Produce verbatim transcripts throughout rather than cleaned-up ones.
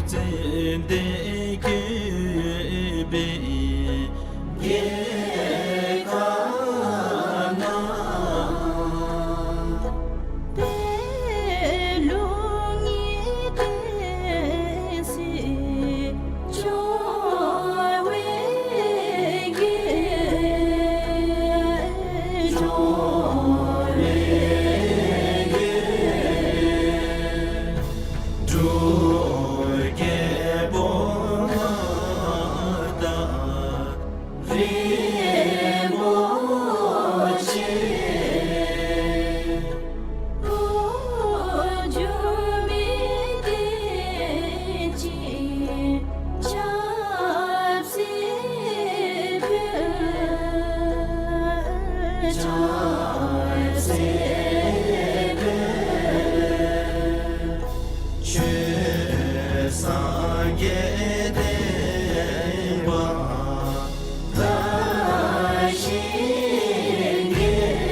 ཙན་དན་བཀོད་པའི་རྒྱལ་ཁབ་ན། པད་ལུང་གི་བསྟན་སྲིད་འབྱུང་བའི་རྒྱལ། འབྱུང་བའི་རྒྱལ། འབྲུག་རྒྱལ་པོ་དང་རིན་པོ་ཆེ། འགྲོ་མིའི་དོན་ཆེད་ཆབ་སྲིད་འབད། ཆབ་སྲིད་འབད། ཆོས་སངས་རྒྱས་བསྟན་པ་དར་ཞིང་རྒྱས།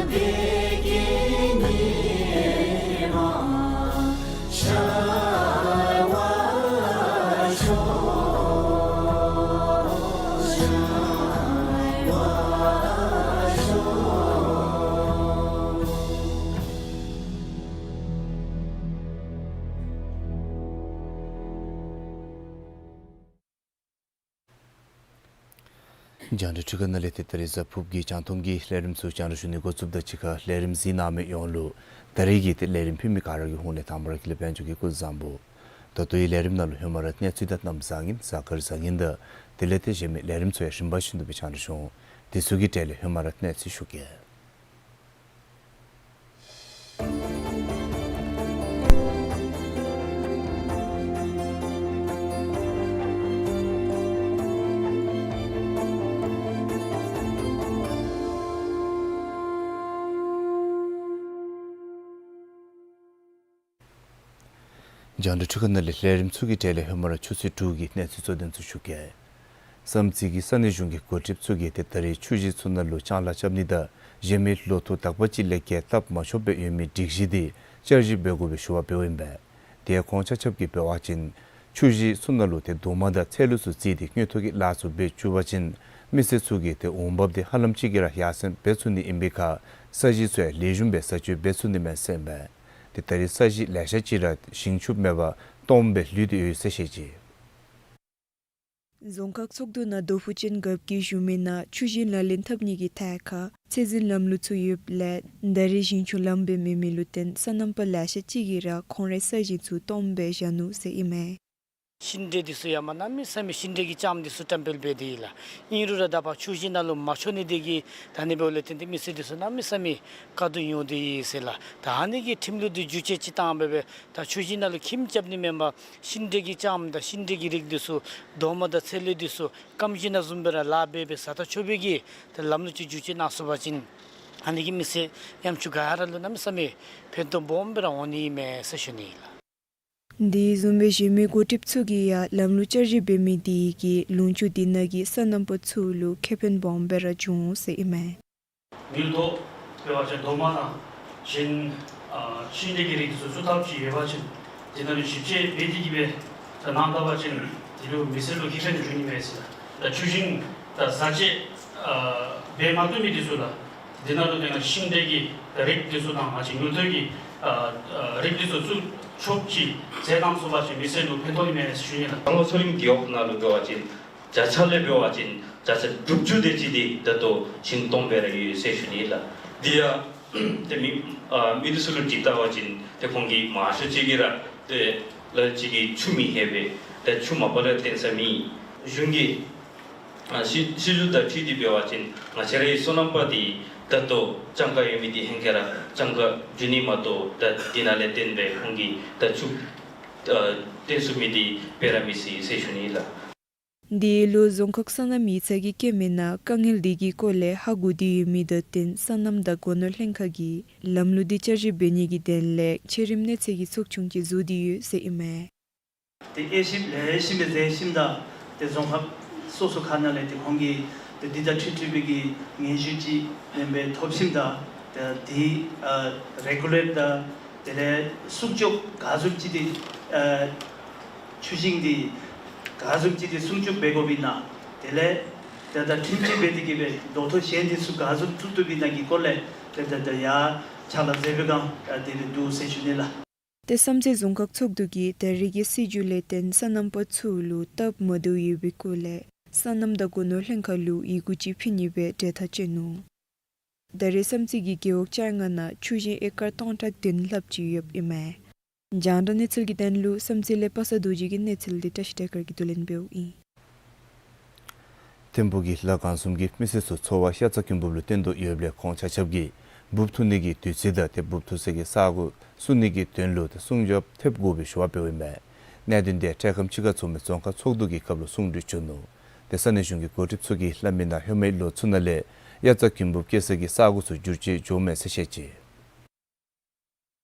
བདེ་སྐྱིད་ཉི་མ་ཤར་བར་ཤོག། ཤར་བར་ཤོག། རྒྱང་བསྒྲགས་འཕྲུལ་ཁང་ནང་ལས་ཏེ་ད་རིས་གཟའ་ཕུརཔ་གི་རྒྱང་མཐོང་གི་ལས་རིམ་ཚུ་རྒྱང་བསྒྲགས་ཞུ་ནི་འགོ་བཙུགསཔ་དང་གཅིག་ཁར་ལས་རིམ་གཟིགས་གནང་མི་ཡོངས་ལུ་ད་རིས་ཀྱི་ཏེ་ལས་རིམ་ཕུལ་མི་ག་ར་གི་ཧོངས་ལས་དང་པ་ར་དགེ་ལེགས་དཔལ་འབྱོར་གྱིས་སྐུ་གཟུགས་བཟང་པོ། ད་ལྟོ་ཡི་ལས་རིམ་ནང་ལུ་ཧེ་མ་ར་གནས་ཚུལ་དང་གནམ་བཟང་ངན་གཟའ་སྐར་བཟང་ངན་དང་དེ་ལས་ཏེ་གཞན་མི་ལས་རིམ་ཚུ་ཡང་རིམ་པ་བཞིན་དུ་སྦེ་རྒྱང་བསྒྲགས་ཞུ་འོང་། དེ་ཚུ་གི་གྲས་ལས་ཧེ་མ་ར་གནས་ཚུལ་ཞུ་གེ། རྒྱང་བསྒྲགས་འཕྲུལ་ཁང་ནང་ལས་ལས་རིམ་ཚུ་གི་གྲས་ལས་ཧེ་མ་ར་ཆུ་ཚོད་དྲུག་གི་གནས་ཚུལ་གཙོ་དོན་ཚུ་ཞུ་གེ། བསམ་རྩེ་གི་ས་གནས་གཞུང་གི་འགོ་ཁྲིདཔ་ཚུ་གིས་ཏེ་ད་རིས་ཆུ་ཞིང་ཚུ་ནང་ལུ་ལྕང་ལཱ་རྐྱབ་ནི་དང་གཞན་མི་ལོ་ཐོག་དག་པ་ཅིག་ལས་བརྒལ་བཏབ་མ་ཆོགཔ་སྦེ་ཡོད་མི་སྒྲིག་གཞི་དེ་བསྐྱར་ཞིབ་འབད་དགོ་པའི་ཞུ་བ་འབདཝ་ཨིན་པས། དེ་ཡང་ཁོང་ཆ་ཁྱབ་ཀྱིས་འབད་བ་ཅིན་ཆུ་ཞིང་ཚུ་ནང་ལུ་ཏེ་རྡོག་མ་དང་ཚལ་ལུ་ཚུ་བརྩིས་ཏེ་དངུལ་ཐོག་གི་ལཱ་ཚུ་འབད་བཅུག་པ་ཅིན་མི་སེར་ཚུ་གི་ཏེ་འོང་འབབ་དེ་ཧ་ལམ་ཅིག་གིས་ར་ཡར་སེང་འབད་ཚུགས་ནི་ཨིན་པའི་ཁར་ས་གཞི་ཚུ་ཡང་ལེགས་ཤོམ་སྦེ་བཟའ་སྤྱོད་འབད་ཚུགས་ནི་མས་ཟེར་ཨིན་པས། ཏེ་ད་རིས་ས་གཞི་ལེ་ཤ་ཅིག་ར་ཞིང་ཆུ་མེད་པར་སྟོངམ་སྦེ་ལུས་ཏེ་ཡོད་ཟེར་བཤད་ཅི། རྫོང་ཁག་ཚོགས་འདུ་ནང་རྡོ་ཕུག་ཅན་རྒཔོ་གིས་ཞུ་མི་ནང་ཆུ་ཞིང་ལག་ལེན་འཐབ་ནི་གི་ཐད་ཁར་ཚད་འཛིན་ལམ་ལུགས་ཚུ་ཡོདཔ་ལས་ད་རིས་ཞིང་ཆུ་ལངམ་སྦེ་མེད་མི་ལུ་བརྟེན་སོ་ནམ་པ་ལེ་ཤ་ཅིག་གིས་ར་ཁོང་རའི་ས་ཞིང་ཚུ་སྟོངམ་སྦེ་བཞག་ནུག་ཟེར་ཨིན་མས། ཤིང་འབྲས་འདི་ཚུ་ཡང་མ་གནམ་མེད་ས་མེད་ཤིང་འབྲས་ཀྱི་ལྕངམ་འདི་ཚུ་བཀྲམ་སྤེལ་འབད་དེ་ཡོད་ལགས། ཨིན་རུང་ར་ད་ཕར་ཆུ་ཞིང་ནང་ལུ་མ་ཆོག་ནི་དེ་གིས་ད་ཨ་ནི་འབདཝ་ལས་བརྟེན་ཏེ་མི་སེར་འདི་ཚུ་གནམ་མེད་ས་མེད་དཀའ་སྡུག་མྱོང་སྟེ་ཡོད་ཟེར་ལགས། ད་ཨ་ནི་གི་ཁྲིམས་ལུགས་འདི་འགྱུར་བཅོས་ཅིག་བཏང་སྦེ་སྦེ་ད་ཆུ་ཞིང་ནང་ལུ་ཁྱིམ་རྐྱབ་ནི་མེན་པར་ཤིང་འབྲས་ཀྱི་ལྕངམ་དང་ཤིང་འབྲས་ཀྱི་རིགས་འདི་ཚུ་རྡོག་མ་དང་ཚལ་ལུ་འདི་ཚུ་སྐམ་ཞིང་ནང་བཟུམ་སྦེ་ར་ལཱ་འབད་སྦེ་བཟའ་ད་ཆོག་པའི་གི་ད་ལམ་ལུགས་ཅིག་འགྱུར་བཅོས་གནང་ཚུགས་པ་ཅིན་ཨ་ནི་གིས་མི་སེར་ཡང་ཆུ་ག་ར་ལུ་གནམ་མེད་ས་མེད་ཕན་ཐོགས་སྦོམ་སྦེ་ར་འོང་ནི་ཨིན་མས་ཟེར་ཞུ་ནི་ཨིན་ལགས། དེ་བཟུམ་སྦེ་གཞན་མི་འགོ་ཁྲིདཔ་ཚུ་གིས་ཡང་ལམ་ལུགས་བསྐྱར་ཞིབ་འབད་མི་དེ་གིས་ལུང་ཕྱོགས་དེ་ནང་གི་སོ་ནམ་པ་ཚུ་ལུ་ཁེ་ཕན་སྦོམ་སྦེ་ར་འབྱུང་འོང་ཟེར་ཨིན་མས། དངུལ་ཐོག་འབད་བ་ཅིན་རྡོག་མ་དང་གཞན་ཨ་ཤིང་འབྲས་ཀྱི་རིགས་ཚུ་བཙུགས་ཐབས་ཅིག་ཡོད་པ་ཅིན་དེ་ནང་ལུ་ཞིབ་དཔྱད་འབད་དེ་གིས་སྦེ་ད་གནང་ད་པ་ཅིན་དེ་ལུ་མི་སེར་ལུ་ཁེ་ཕན་འབྱུང་ནི་མས་ཟེར་ལགས། ད་ཆུ་ཞིང་ད་བཟའ་ཆས་ཨ་འབད་མ་བཏུབ་མི་འདི་ཚུ་ལགས། དེ་ནང་ལུ་དེ་ནང་ཤིང་འབྲས་ཀྱི་རིགས་འདི་ཚུ་དང་ང་བཅས་དངུལ་ཐོག་གི་ཨ་ཨ་རིགས་འདི་ཚུ་བཙུགས་ཆོགཔ་ཅིག་མཛད་གནང་ཚུགས་པ་ཅིན་མི་སེར་ལུ་ཕན་ཐོགས་ནི་མས་ཟེར་ཞུ་ནི་ལགས། སང་ལོ་མཚོ་རིང་རྒེད་འོག་ནང་ལུ་འབད་བ་ཅིན་བརྒྱ་ཆ་ལས་འབད་བ་ཅིན་བརྒྱ་ཆ་དྲུག་ཅུ་དེ་ཅིག་འདི་ད་ལྟོ་ཞིང་སྟོངམ་སྦེ་ར་ཡོད་ཟེར་ཞུ་ནི་ལགས། དེ་ཡང་ཏེ་མི་ཨ་མི་འདི་ཚུ་ལུ་དྲི་བལྟ་བ་ཅིན་ཏེ་ཁོང་གིས་མང་ཤོས་ཅིག་གིས་ར་ཏེ་ལ་ལུ་ཅིག་གིས་ཆུ་མི་ལྷོད་པས། ཏེ་ཆུ་མ་པ་ལས་བརྟེན་ས་མེད། གཞུང་གི་ཨ་སྲིད་སྲིད་བྱུས་དང་འཁྲིལ་ཏེ་འབད་བ་ཅིན་ང་བཅས་རའི་སོ་ནམ་པ་འདི་ད་ལྟོ་ལྕང་ཀ་ཡོད་མི་འདི་ཧེང་སྐལ་ར་ལྕང་ཀ་འབྱུང་ནི་མ་གཏོགས་ད་དེ་ནང་ལས་བརྟེན་སྦེ་ཁོང་གིས་ད་ཆུ་ཨ་བཏོན་ཚུགས་མི་འདི་འབད་ར་མི་སྲིད་ཟེར་ཞུ་ནི་ལགས། དེ་ལུ་རྫོང་ཁག་སོ་ནམ་ཡིག་ཚང་གིས་བཀོད་མི་ནང་དཀའ་ངལ་དེ་གི་སྐོར་ལས་ཧ་གོ་སྟེ་ཡོད་མི་དང་བསྟུན་སོ་ནམ་དང་སྒོ་ནོར་ལྷན་ཁག་གིས་ལམ་ལུགས་དེ་བསྐྱར་ཞིབ་འབད་ནི་གི་དོན་ལས་ཆེ་རིམ་གནས་ཚད་ཀྱི་ཚོགས་ཆུང་ཅིག་བཟོ་སྟེ་ཡོད་ཟེར་ཨིན་མས། ཏེ་དབྱེ་ཞིབ་ལེགས་ཤོམ་སྦེ་མཛད་ཞིནམ་ད་ཏེ་རྫོང་ཁག་སོ་སོ་ཁག་ནང་ལས་ཏེ་ཁོང་གིས་ཏེ་འདི་དང་འཁྲིལ་འཁྲིལ་བའི་གི་སྙན་ཞུ་ཅིག་ལེན་སྦེ་ཐོབ་ཞིནམ་ད་ཏེ་འདི་ཨ་རེ་གུ་ལེཊ་དང་ དེ་ལས་སྲུང་སྐྱོབ་ག་བཟུམ་ཅིག་འདི་ཨ་ཆུ་ཞིང་འདི་ག་བཟུམ་ཅིག་འདི་སྲུང་སྐྱོབ་འབད་དགོཔ་ཨིན་ན། དེ་ལས་ད་ད་ཁྲིམས་ཀྱི་འབད་དེ་གི་སྦེ་རྡོག་ཐོ་གཞན་འདི་ཚུ་ག་བཟུམ་བཙུགས་བཏུབ་ཨིན་ན་གི་སྐོར་ལས་ད་ད་ད་ཡར་ཕྱག་ལཱ་མཛད་པའི་སྒང་ཨ་དེ་སྦེ་འདུག་ཟེར་ཞུ་ནི་ལགས། ཏེ་བསམ་རྩེ་རྫོང་ཁག་ཚོགས་འདུ་གིས་ད་རེས་ཀྱི་སྲིད་བྱུས་ལས་བརྟེན་སོ་ནམ་པ་ཚུ་ལུ་སྟབས་མ་བདེཝ་ཡོད་པའི་སྐོར་ལས་སོ་ནམ་དང་སྒོ་ནོར་ལྷན་ཁག་ལུ་ཡི་གུ་ཅིག་ཕུལ་ནི་སྦེ་གྲོས་ཐག་བཅད་ནུག། ད་རེས་བསམ་རྩེ་གི་རྒེད་འོག་བཅོ་ལྔ་ནང་ཆུ་ཞིང་ཨེ་ཀར་སྟོང་ཕྲག་བདུན་ལྷགཔ་ཅིག་ཡོདཔ་ཨིན་མས། རྒྱང་བསྒྲགས་གནས་ཚུལ་གྱི་དོན་ལུ་བསམ་རྩེ་ལས་པ་སངས་རྡོ་རྗེ་གི་གནས་ཚུལ་འདི་བཀྲ་ཤིས་བདེ་དཀར་གྱིས་བསྡུ་ལེན་འབདཝ་ཨིན། ཐིམ་ཕུག་གི་ལ་སྒང་གསུམ་གྱི་མི་སེར་ཚུ་འཚོ་བ་ཤ་ཚ་གྱོང་འབུབ་ལུ་བརྟེན་དོ་ཡོདཔ་ལས་ཁོང་ཆ་ཁྱབ་ཀྱིས་འབུབ་ཐུབ་ནི་གི་དུས་ཚོད་དང་ཏེ་འབུབ་ཐུབ་ས་གི་ས་གོ་བཙུགས་ནི་གི་དོན་ལུ་ཏེ་སྲུང་སྐྱོབ་ཐེབས་དགོ་པའི་ཞུ་བ་འབདཝ་ཨིན་མས། གནད་དོན་འདི་འཕྲལ་ཁམས་ཕྱི་ཁ་ཚོགས་མི་རྫོང་ཁག་ཚོགས་འདུ་གི་སྐབས་ལུ་གསུང་གྲོས་བྱུང་ནུག། ཏེ་ས་གནས་གཞུང་གི་འགོ་ཁྲིདཔ་ཚུ་གིས་སླབ་མི་ནང་ཧེ་མའི་ལོ་ཚུ་ནང་ལས་དབྱར་རྩྭ་གྱོང་འབུབ་སྐྱེ་ས་གི་ས་གོ་ཚུ་འགྱུར་བཅོས་འགྱོཝ་མས་ཟེར་བཤད་ཅི།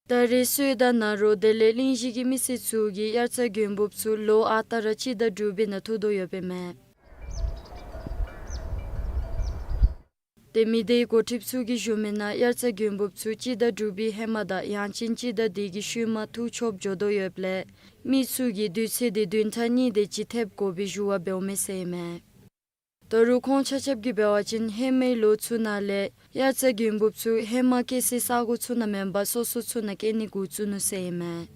ད་རེས་སོས་དལ་ནཱ་རོ་དེ་ལས་གླིང་བཞི་གི་མི་སེར་ཚུ་གིས་དབྱར་རྩྭ་གྱོང་འབུབ་ཚུ་ལོ་ཨ་རྟག་ར་སྤྱི་ཟླ་དྲུག་པའི་ནང་འཐུ་དོ་ཡོདཔ་ཨིན་མས། ཏེ་མི་སྡེའི་འགོ་ཁྲིདཔ་ཚུ་གིས་ཞུ་མི་ནང་དབྱར་རྩྭ་གྱོང་འབུབ་ཚུ་སྤྱི་ཟླ་དྲུག་པའི་ཧེ་མ་དང་ཡང་ཅིན་སྤྱི་ཟླ་འདི་གི་ཤུལ་མ་འཐུ་ཆོགཔ་འགྱོ་དོ་ཡོདཔ་ལས་མི་ཚུ་གིས་དུས་ཚོད་འདི་བདུན་ཕྲག་གཉིས་དེ་ཅིག་ཐེབས་དགོ་པའི་ཞུ་བ་འབདཝ་མས་ཟེར་ཨིན་མས། ད་རུང་ཁོང་ཆ་ཁྱབ་ཀྱིས་འབད་བ་ཅིན་ཧེ་མའི་ལོ་ཚུ་ནང་ལས་དབྱར་རྩྭ་གྱོང་འབུབ་ཚུ་ཧེ་མ་སྐྱེ་སའི་ས་གོ་ཚུ་ནང་མེན་པར་སོ་སོ་ཚུ་ནང་སྐྱེ་ནི་འགོ་བཙུགས་ནུག་ཟེར་ཨིན་མས།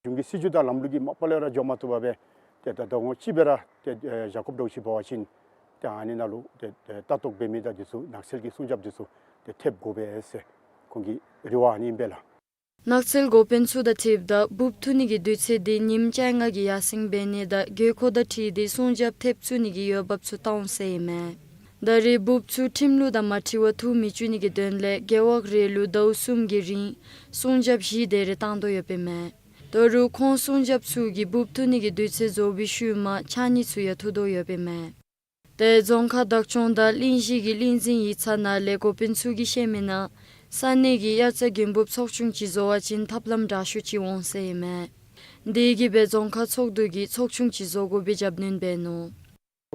གཞུང་གི་སྲིད་བྱུས་དང་ལམ་ལུགས་ཀྱིས་མ་པ་ལས་ར་འགྱོ་མ་བཏུབ་པར་སྦེ་ཏེ་ད་ལྟོ་ངོ་ཅིག་སྦེ་ར་ཏེ་ཨེ་བཞག་དགོཔ་འདྲཝ་ཅིག་འབད་བ་ཅིན་ཏེ་ཨ་ནི་ནང་ལུ་ཏེ་ཏེ་ལྟ་རྟོག་འབད་མི་དང་འདི་ཚུ་ནགས་ཚལ་གྱི་སྲུང་སྐྱོབ་འདི་ཚུ་ཏེ་ཐེབས་དགོ་པས་ཟེར་ཁོང་གི་རེ་བ་ཨ་ནི་ཨིན་པས་ལགས། ནགས་ཚལ་འགོ་དཔོན་ཚུ་དང་འཁྲིལཝ་ད་འབུབ་འཐུ་ནི་གི་དུས་ཚོད་འདི་ཉིནམ་བཅོ་ལྔ་གི་ཡར་སེང་འབད་ནི་དང་དགོས་མཁོ་དང་འཁྲིལ་ཏེ་སྲུང་སྐྱོབ་ཐེབས་བཙུགས་ནི་གི་འོས་འབབ་ཚུ་བལྟ་འོང་ཟེར་ཨིན་མས། ད་རེས་འབུབ་ཚུ་ཁྲིམས་ལུགས་དང་མ་འཁྲིལ་བར་འཐུ་མི་བཅུག་ནི་གི་དོན་ལས་རྒེད་འོག་རེ་ལུ་ཟླཝ་གསུམ་གྱི་རིང་སྲུང་སྐྱོབ་གཞི་དེ་རེ་བཏང་དོ་ཡོདཔ་ཨིན་མས། ད་རུང་ཁོང་སྲུང་སྐྱོབ་ཚུ་གིས་འབུབ་འཐུ་ནི་གི་དུས་ཚོད་རྫོགས་པའི་ཤུལ་མ་ཕྱགས་སྙིགས་ཚུ་ཡང་འཐུ་དོ་ཡོདཔ་ཨིན་མས། ཏེ་རྫོང་ཁག་བདག་སྐྱོང་དང་གླིང་བཞི་གི་གླིང་འཛིན་ཡིག་ཚང་ནང་ལས་འགོ་དཔོན་ཚུ་གིས་བཤད་མི་ནང་ས་གནས་ཀྱི་དབྱར་རྩྭ་གྱོང་འབུབ་ཚོགས་ཆུང་ཅིག་བཟོ་བ་ཅིན་ཐབས་ལམ་དྲག་ཤོས་ཅིག་འོང་ཟེར་ཨིན་མས། དེ་གིས་སྦེ་རྫོང་ཁག་ཚོགས་འདུ་གིས་ཚོགས་ཆུང་ཅིག་བཟོ་དགོ་པའི་རྒྱབ་སྣོན་འབད་ནུག།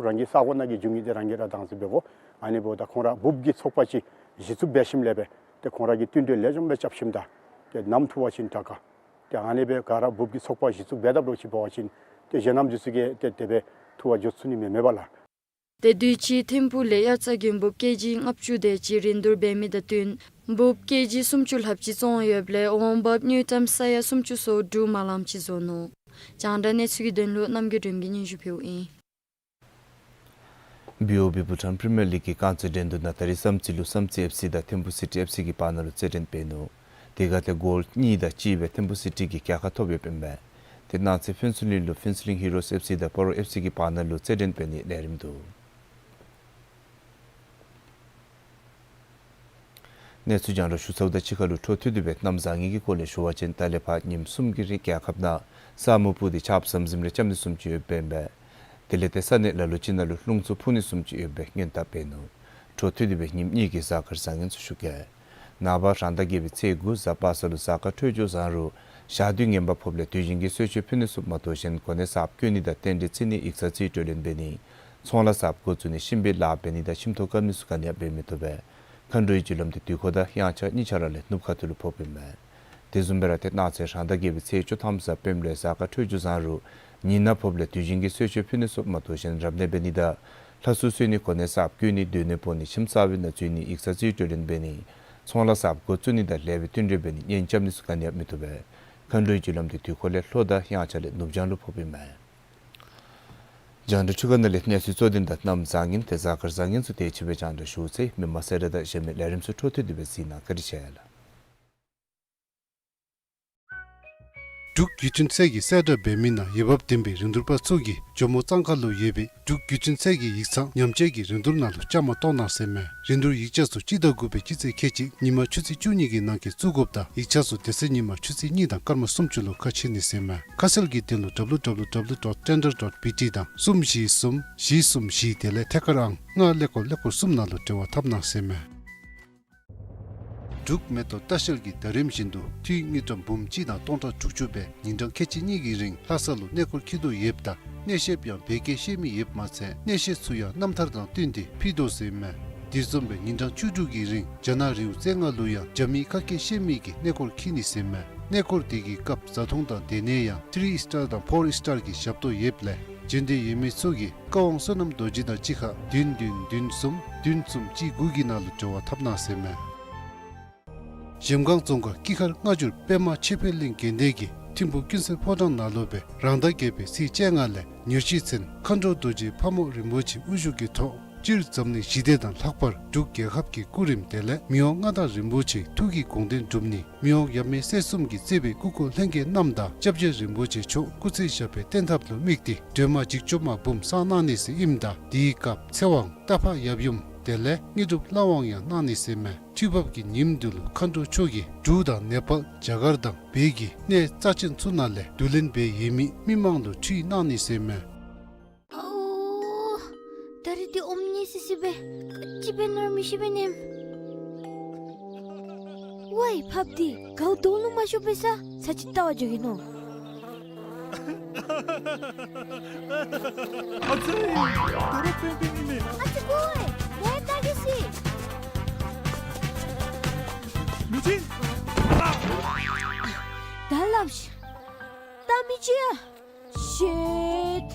རང་གི་ས་གོ་ནང་གི་རྒྱུ་དངོས་འདི་རང་གིས་ར་བདག་འཛིན་འབད་དགོ། ཨ་ནི་འབདཝ་ད་ཁོང་ར་འབུབ་ཀྱི་ཚོགས་པ་ཅིག་གཞི་བཙུགས་འབད་ཞིནམ་ལས་སྦེ་ཏེ་ཁོང་ར་གིས་བསྟུན་གྲོས་ལེགས་ཤོམ་སྦེ་རྐྱབ་ཞིནམ་ད་ཏེ་ནམ་འཐུ་བ་ཅིན་དྲག་ག། ཏེ་ཨ་ནི་སྦེ་ག་ར་འབུབ་ཀྱི་ཚོགས་པ་གཞི་བཙུགས་འབད་དཔ་འདྲཝ་ཅིག་འབད་བ་ཅིན་ཏེ་གཞན་རྣམས་འདི་ཚུ་གིས་ཏེ་དེ་སྦེ་འཐུ་བར་འགྱོ་ཚུགས་ནི་མེད་མས་པ་ལགས། ཏེ་དུས་ཅི་ཐིམ་ཕུག་ལས་དབྱར་རྩྭ་གྱོང་འབུབ་ཀེ་ཇི་ལྔ་བཅུ་དེ་ཅིག་རིན་བསྡུར་འབད་མི་དང་བསྟུན་འབུབ་ཀེ་ཇི་སུམ་ཅུ་ལྷགཔ་ཅིག་བཙོང་ཡོདཔ་ལས་འོང་འབབ་དངུལ་ཀྲམ་ས་ཡ་སུམ་ཅུ་སོ་དྲུག་མ་ལངམ་ཅིག་བཟོ་ནུག། རྒྱང་བསྒྲགས་གནས་ཚུལ་གྱི་དོན་ལུ་རྣམ་རྒྱལ་སྒྲོལམ་གྱིས་སྙན་ཞུ་ཕུལཝ་ཨིན། བི་ཨོ་བི་བྷུ་ཊཱན་པི་རི་མི་ཡར་ལིག་གི་རྐང་རྩེད་འགྲན་བསྡུར་ནང་ད་རིས་བསམ་རྩེ་ལུ་བསམ་རྩེ་ཨེཕ་སི་དང་ཐིམ་ཕུག་སི་ཊི་ཨེཕ་སི་གི་བར་ན་ལུ་རྩེད་འགྲན་འབད་ནུག། དེ་ཁར་ཏེ་གོལ་གཉིས་དང་གཅིག་སྦེ་ཐིམ་ཕུག་སི་ཊི་གིས་རྒྱལ་ཁ་ཐོབ་ཡོདཔ་ཨིན་པས། ཏེ་གནངས་ཚེ་ཕུན་ཚོགས་གླིང་ལུ་ཕུན་ཚོགས་གླིང་ཧི་རོས་ཨེཕ་སི་དང་སྤ་རོ་ཨེཕ་སི་གི་བར་ན་ལུ་རྩེད་འགྲན་འབད་ནིའི་ལས་རིམ་འདུག། གནས་ཚུལ་རྒྱང་བསྒྲགས་ཞུ་ཚརཝ་དང་གཅིག་ཁར་ལུ་འཕྲོ་མཐུད་དེ་སྦེ་གནམ་བཟང་ངན་གྱི་སྐོར་ལས་ཞུ་བ་ཅིན་ད་ལས་ཕར་ཉིནམ་གསུམ་གྱི་རིང་རྒྱལ་ཁབ་ནང་ས་སྨུག་སྤུབས་ཏེ་ཆརཔ་ཟམ་ཟིམ་རེ་རྐྱབ་ནི་བཟུམ་ཅིག་ཡོདཔ་ཨིན་པས། དེ་ལས་ཏེ་ས་གནས་ལ་ལུ་ཅིག་ནང་ལུ་རླུང་འཚུབ་འཕུ་ནི་བཟུམ་ཅིག་ཡོད་པའི་སྔོན་བརྡ་འབད་ནུག། འཕྲོ་མཐུད་དེ་སྦེ་ཉིནམ་གཉིས་ཀྱི་གཟའ་སྐར་བཟང་ངན་ཚུ་ཞུ་གེ། ནངས་པ་རང་ཟླ་བརྒྱད་པའི་ཚེས་དགུ་གཟའ་པ་སངས་ལུ་གཟའ་སྐར་འཕྲོད་སྦྱོར་བཟང་རུང་ཞག་དུས་ངན་པ་ཕོགཔ་ལས་དུས་ཆེན་གྱི་གསོལ་མཆོད་ཕུལ་ནི་ཚུ་མ་གཏོགས་གཞན་གོ་གནས་གསརཔ་བསྐོ་ནི་དང་རྟེན་འབྲེལ་བརྩི་ནི་ཡིག་ཚང་རྩིས་སྤྲོད་ལེན་འབད་ནི་ཚོང་ལཱ་གསརཔ་འགོ་བཙུགས་ནི་གཤིན་པོའི་ལཱ་འབད་ནི་དང་ཁྱིམ་ཐོག་བཀབ་ནི་ཚུ་ག་ནི་ཡང་འབད་མི་བཏུབ་པས། མཁའ་འགྲོའི་རྒྱུ་ལམ་འདི་དུས་འཁོར་དང་དབྱངས་འཆར་གཉིས་ཆ་ར་ལས་ནུབ་ཁ་ཐུག་ལུ་ཕོགཔ་ཨིན་མས། དེ་བཟུམ་སྦེ་ར་ཏེ་གནངས་ཚེ་རང་ཟླ་བརྒྱད་པའི་ཚེས་བཅུ་ཐམ་གཟའ་སྤེནམ་ལུ་གཟའ་སྐར་འཕྲོད་སྦྱོར་བཟང་རུང་ཉིན་ནག་ཕོགཔ་ལས་དུས་ཆེན་གྱི་གསོལ་མཆོད་ཕུལ་ནི་ཚུ་མ་གཏོགས་གཞན་རབ་གནས་འབད་ནི་དང་ལྷ་གསོལ་གསོལ་ནི་གོ་གནས་གསརཔ་བསྐོ་ནི་སྡོད་གནས་སྤོ་ནི་ཁྱིམ་གསར་པའི་ནང་འཛུལ་ནི་ཡིག་ཚང་རྩིས་སྤྲོད་ལེན་འབད་ནི་ཚོང་ལཱ་གསརཔ་འགོ་བཙུགས་ནི་དང་ལེགས་པའི་བསྟུན་གྲོས་འབད་ནི་གཉེན་རྐྱབ་ནི་ཚུ་ག་ནི་ཡང་མི་བཏུབ་པས། མཁའ་འགྲོའི་རྒྱུ་ལམ་འདི་དུས་འཁོར་ལས་ལྷོ་དང་དབྱངས་འཆར་ལས་ནུབ་བྱང་ལུ་ཕོགཔ་ཨིན་མས། རྒྱང་བསྒྲགས་འཕྲུལ་ཁང་ནང་ལས་གནས་ཚུལ་གཙོ་དོན་དང་གནམ་བཟང་ངན་ཏེ་གཟའ་སྐར་བཟང་ངན་ཚུ་དེ་ཅིག་སྦེ་རྒྱང་བསྒྲགས་ཞུ་ཚེ་མི་མང་གསལ་བསྒྲགས་དང་གཞན་མི་ལས་རིམ་ཚུ་འཕྲོ་མཐུད་དེ་སྦེ་གཟིགས་གནང་། བཀའ་དྲིན་ཆེ་ལགས། འབྲུག་བརྒྱུད་འཕྲིན་ཚད་ཀྱིས་གསལ་བསྒྲགས་འབད་མི་ནང་འོས་འབབ་ལྡན་པའི་རིན་བསྡུར་པ་ཚུ་གིས་ཇོ་མོ་གཙང་ཁ་ལུ་ཡོད་པའི་འབྲུག་བརྒྱུད་འཕྲིན་ཚད་ཀྱི་ཡིག་ཚང་ཉམས་བཅོས་ཀྱི་རིན་བསྡུར་ནང་ལུ་བཅའ་མར་གཏོགས་གནང་ཟེར་མས། རིན་བསྡུར་ཡིག་ཆ་ཚུ་སྤྱི་ཟླ་དགུ་པའི་སྤྱི་ཚེས་ཁལ་གཅིག་ཉིན་མ་ཆུ་ཚོད་བཅུ་གཉིས་ཀྱི་ནང་འཁོད་བཙུགས་དགོཔ་དང་ཡིག་ཆ་ཚུ་དེ་ཚེ་ཉིན་མ་ཆུ་ཚོད་གཉིས་དང་སྐར་མ་སུམ་ཅུ་ལུ་ཁ་ཕྱེ་ནི་ཟེར་མས། ཁ་གསལ་གྱི་དོན་ལུ་W W W dot tender dot B T དང་གསུམ་བཞི་གསུམ་བཞི་གསུམ་བཞི་དེ་ལས་ཐད་ཀར་ཨང་ལྔ་ཀླད་ཀོར་ཀླད་ཀོར་གསུམ་ནང་ལུ་འབྲེལ་བ་འཐབ་གནང་ཟེར་མས། འབྲུག་མེ་ཏོག་ལྟ་བཤལ་གྱིས་ད་རིམ་བཞིན་དུ་འཐུས་དངུལ་ཀྲམ་འབུམ་གཅིག་དང་སྟོང་ཕྲག་དྲུག་ཅུ་སྦེ་ཉིན་གྲངས་ཁལ་གཅིག་གཉིས་ཀྱི་རིང་ལྷ་ས་ལུ་གནས་སྐོར་འཁྱིད་དོ་ཡོདཔ་ད་གནས་བཤདཔ་ཡང་བོད་སྐད་ཤེས་མི་ཡོདཔ་མ་ཚད་གནས་བཤད་ཚུ་ཡང་རྣམ་ཐར་དང་བསྟུན་ཏེ་ཕུལ་དོ་ཟེར་མས། དེ་བཟུམ་སྦེ་ཉིན་གྲངས་བཅུ་དྲུག་གི་རིང་རྒྱ་ནག་རི་བོ་རྩེ་ལྔ་ལུ་ཡང་རྒྱ་མིའི་ཁ་སྐད་ཤེས་མི་གིས་གནས་སྐོར་འཁྱིད་ནི་ཟེར་མས། གནས་སྐོར་དེ་གི་སྐབས་བཟའ་འཐུང་དང་སྡོད་གནས་ཡང་ཐི་རི་སི་ཊར་དང་ཕོར་སི་ཊར་གྱི་ཞབས་ཏོག་ཡོདཔ་ལས་འབྱོན་འདོད་ཡོད་མི་ཚུ་གིས་བཀའ་དབང་བསོད་ནམས་རྡོ་རྗེ་དང་གཅིག་ཁར་བདུན་བདུན་བདུན་གསུམ་བདུན་གསུམ་གཅིག་དགུ་གི་ནང་ལུ་འབྲེལ་བ་འཐབ་གནང་ཟེར་མས། གཞལམ་སྒང་རྫོང་ཁག་སྐྱིད་མཁར་སྔ་འགྱུར་པདྨ་ཆོས་འཕེལ་གླིང་དགོན་སྡེ་གི་ཐིམ་ཕུག་ཀུན་གསལ་ཕོ་བྲང་ནང་ལུ་སྦེ་རང་ཟླ་བརྒྱད་པའི་ཚེས་བཅོ་ལྔ་ལས་ཉེར་བཞི་ཚུན་མཁའ་འགྲོ་རྡོ་རྗེ་ཕག་མོ་རིན་པོ་ཆེ་དབུ་བཞུགས་ཀྱི་ཐོག་སྤྱིར་འཛམ་གླིང་ཞི་བདེ་དང་ལྷག་པར་འབྲུག་རྒྱལ་ཁབ་ཀྱི་སྐུ་རིམ་དེ་ལས་མི་དབང་མངའ་བདག་རིན་པོ་ཆེའི་ཐུགས་ཀྱི་དགོངས་དོན་སྒྲུབ་ནི་མི་དབང་ཡབ་མེས་སྲས་གསུམ་གྱིས་གཙོས་པའི་སྐུ་འཁོར་ལྷན་རྒྱས་རྣམས་དང་སྐྱབས་རྗེ་རིན་པོ་ཆེ་མཆོག་སྐུ་ཚེ་ཞབས་པད་བརྟན་ཐབས་ལུ་དམིགས་ཏེ་སྒྲོལ་མ་འཇིགས་བྱེད་མ་འབུམ་བསང་གནང་ནི་ཟེར་ཨིནམ་ད་དེའི་སྐབས་ཚེ་དབང་རྟ་ཕག་ཡབ་ཡུམ་དེ་ལས་དངོས་གྲུབ་ལྷ་དབང་ཡང་གནང་ནི་ཟེར་མས། ཁྲུས་འབབ་ཀྱི་ཉིནམ་འདི་ལུ་མཁའ་འགྲོ་མཆོག་གིས་འབྲུག་དང་ནེ་པཱལ་རྒྱ་གར་དང་བོད་ཀྱི་གནས་རྩ་ཆེན་ཚུ་ནང་ལས་བསྡུ་ལེན་འབད་ཡོད་མི་མི་མང་ལུ་ཁྲུས་གནང་ནི་ཟེར་མས། ཨོ། ད་རིས་འདི་ཨོམ་ཉེ་སི་སི་སྦེ་ག་ཅི་འབད་ནི་ར་མི་ཤེས་པས་ནམ། ཝའི་ཕགཔ་འདི་གའུ་དོང་ལུ་མ་ཤོར་བའི་ས་ཚར་ཅིག་བལྟ་བར་འགྱོ་གེ་ནོ། ཨ་ཙི། ད་རུང་པེན་པེན་ཨིན་མས། ཨ་ཙི་ཀོ་ཝའི་ལས་ད་གེ་སི། ལུ་ཅིན། ད་སླབ་ཤིག། ད་མི་ཅིག་ཡ། ཤིཊ།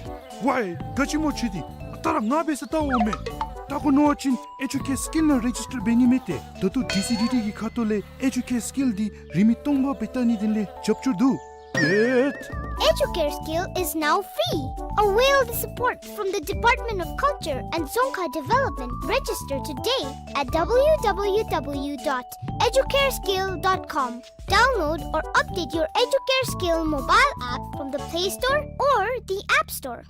ཝའི་ག་ཅི་སྨོ་ཁྱོད་འདི། ད་ར་ང་འབད་ས་བལྟ་འོང་མས། བལྟ་དགོ་མནོ་བ་ཅིན་ཨེ་ཇུ་ཀེར་སི་ཀིལ་ནང་རེ་ཇིས་ཊར་འབད་ནི་མས་ཏེ། ད་ལྟོ་ཌི་སི་ཌི་ཊི་གི་ཁ་ཐུག་ལས་ཨེ་ཇུ་ཀེར་སི་ཀིལ་འདི་རིན་མེད་སྟོང་པ་སྦེ་བལྟ་ནི་དེ་ལས་རྒྱབ་སྐྱོར་འདུག། ཨེ། Educare Skill is now free. Avail the support from the Department of Culture and Dzongkha Development. Register today at w w w dot educare skill dot com. Download or update your Educare Skill mobile app from the Play Store or the App Store.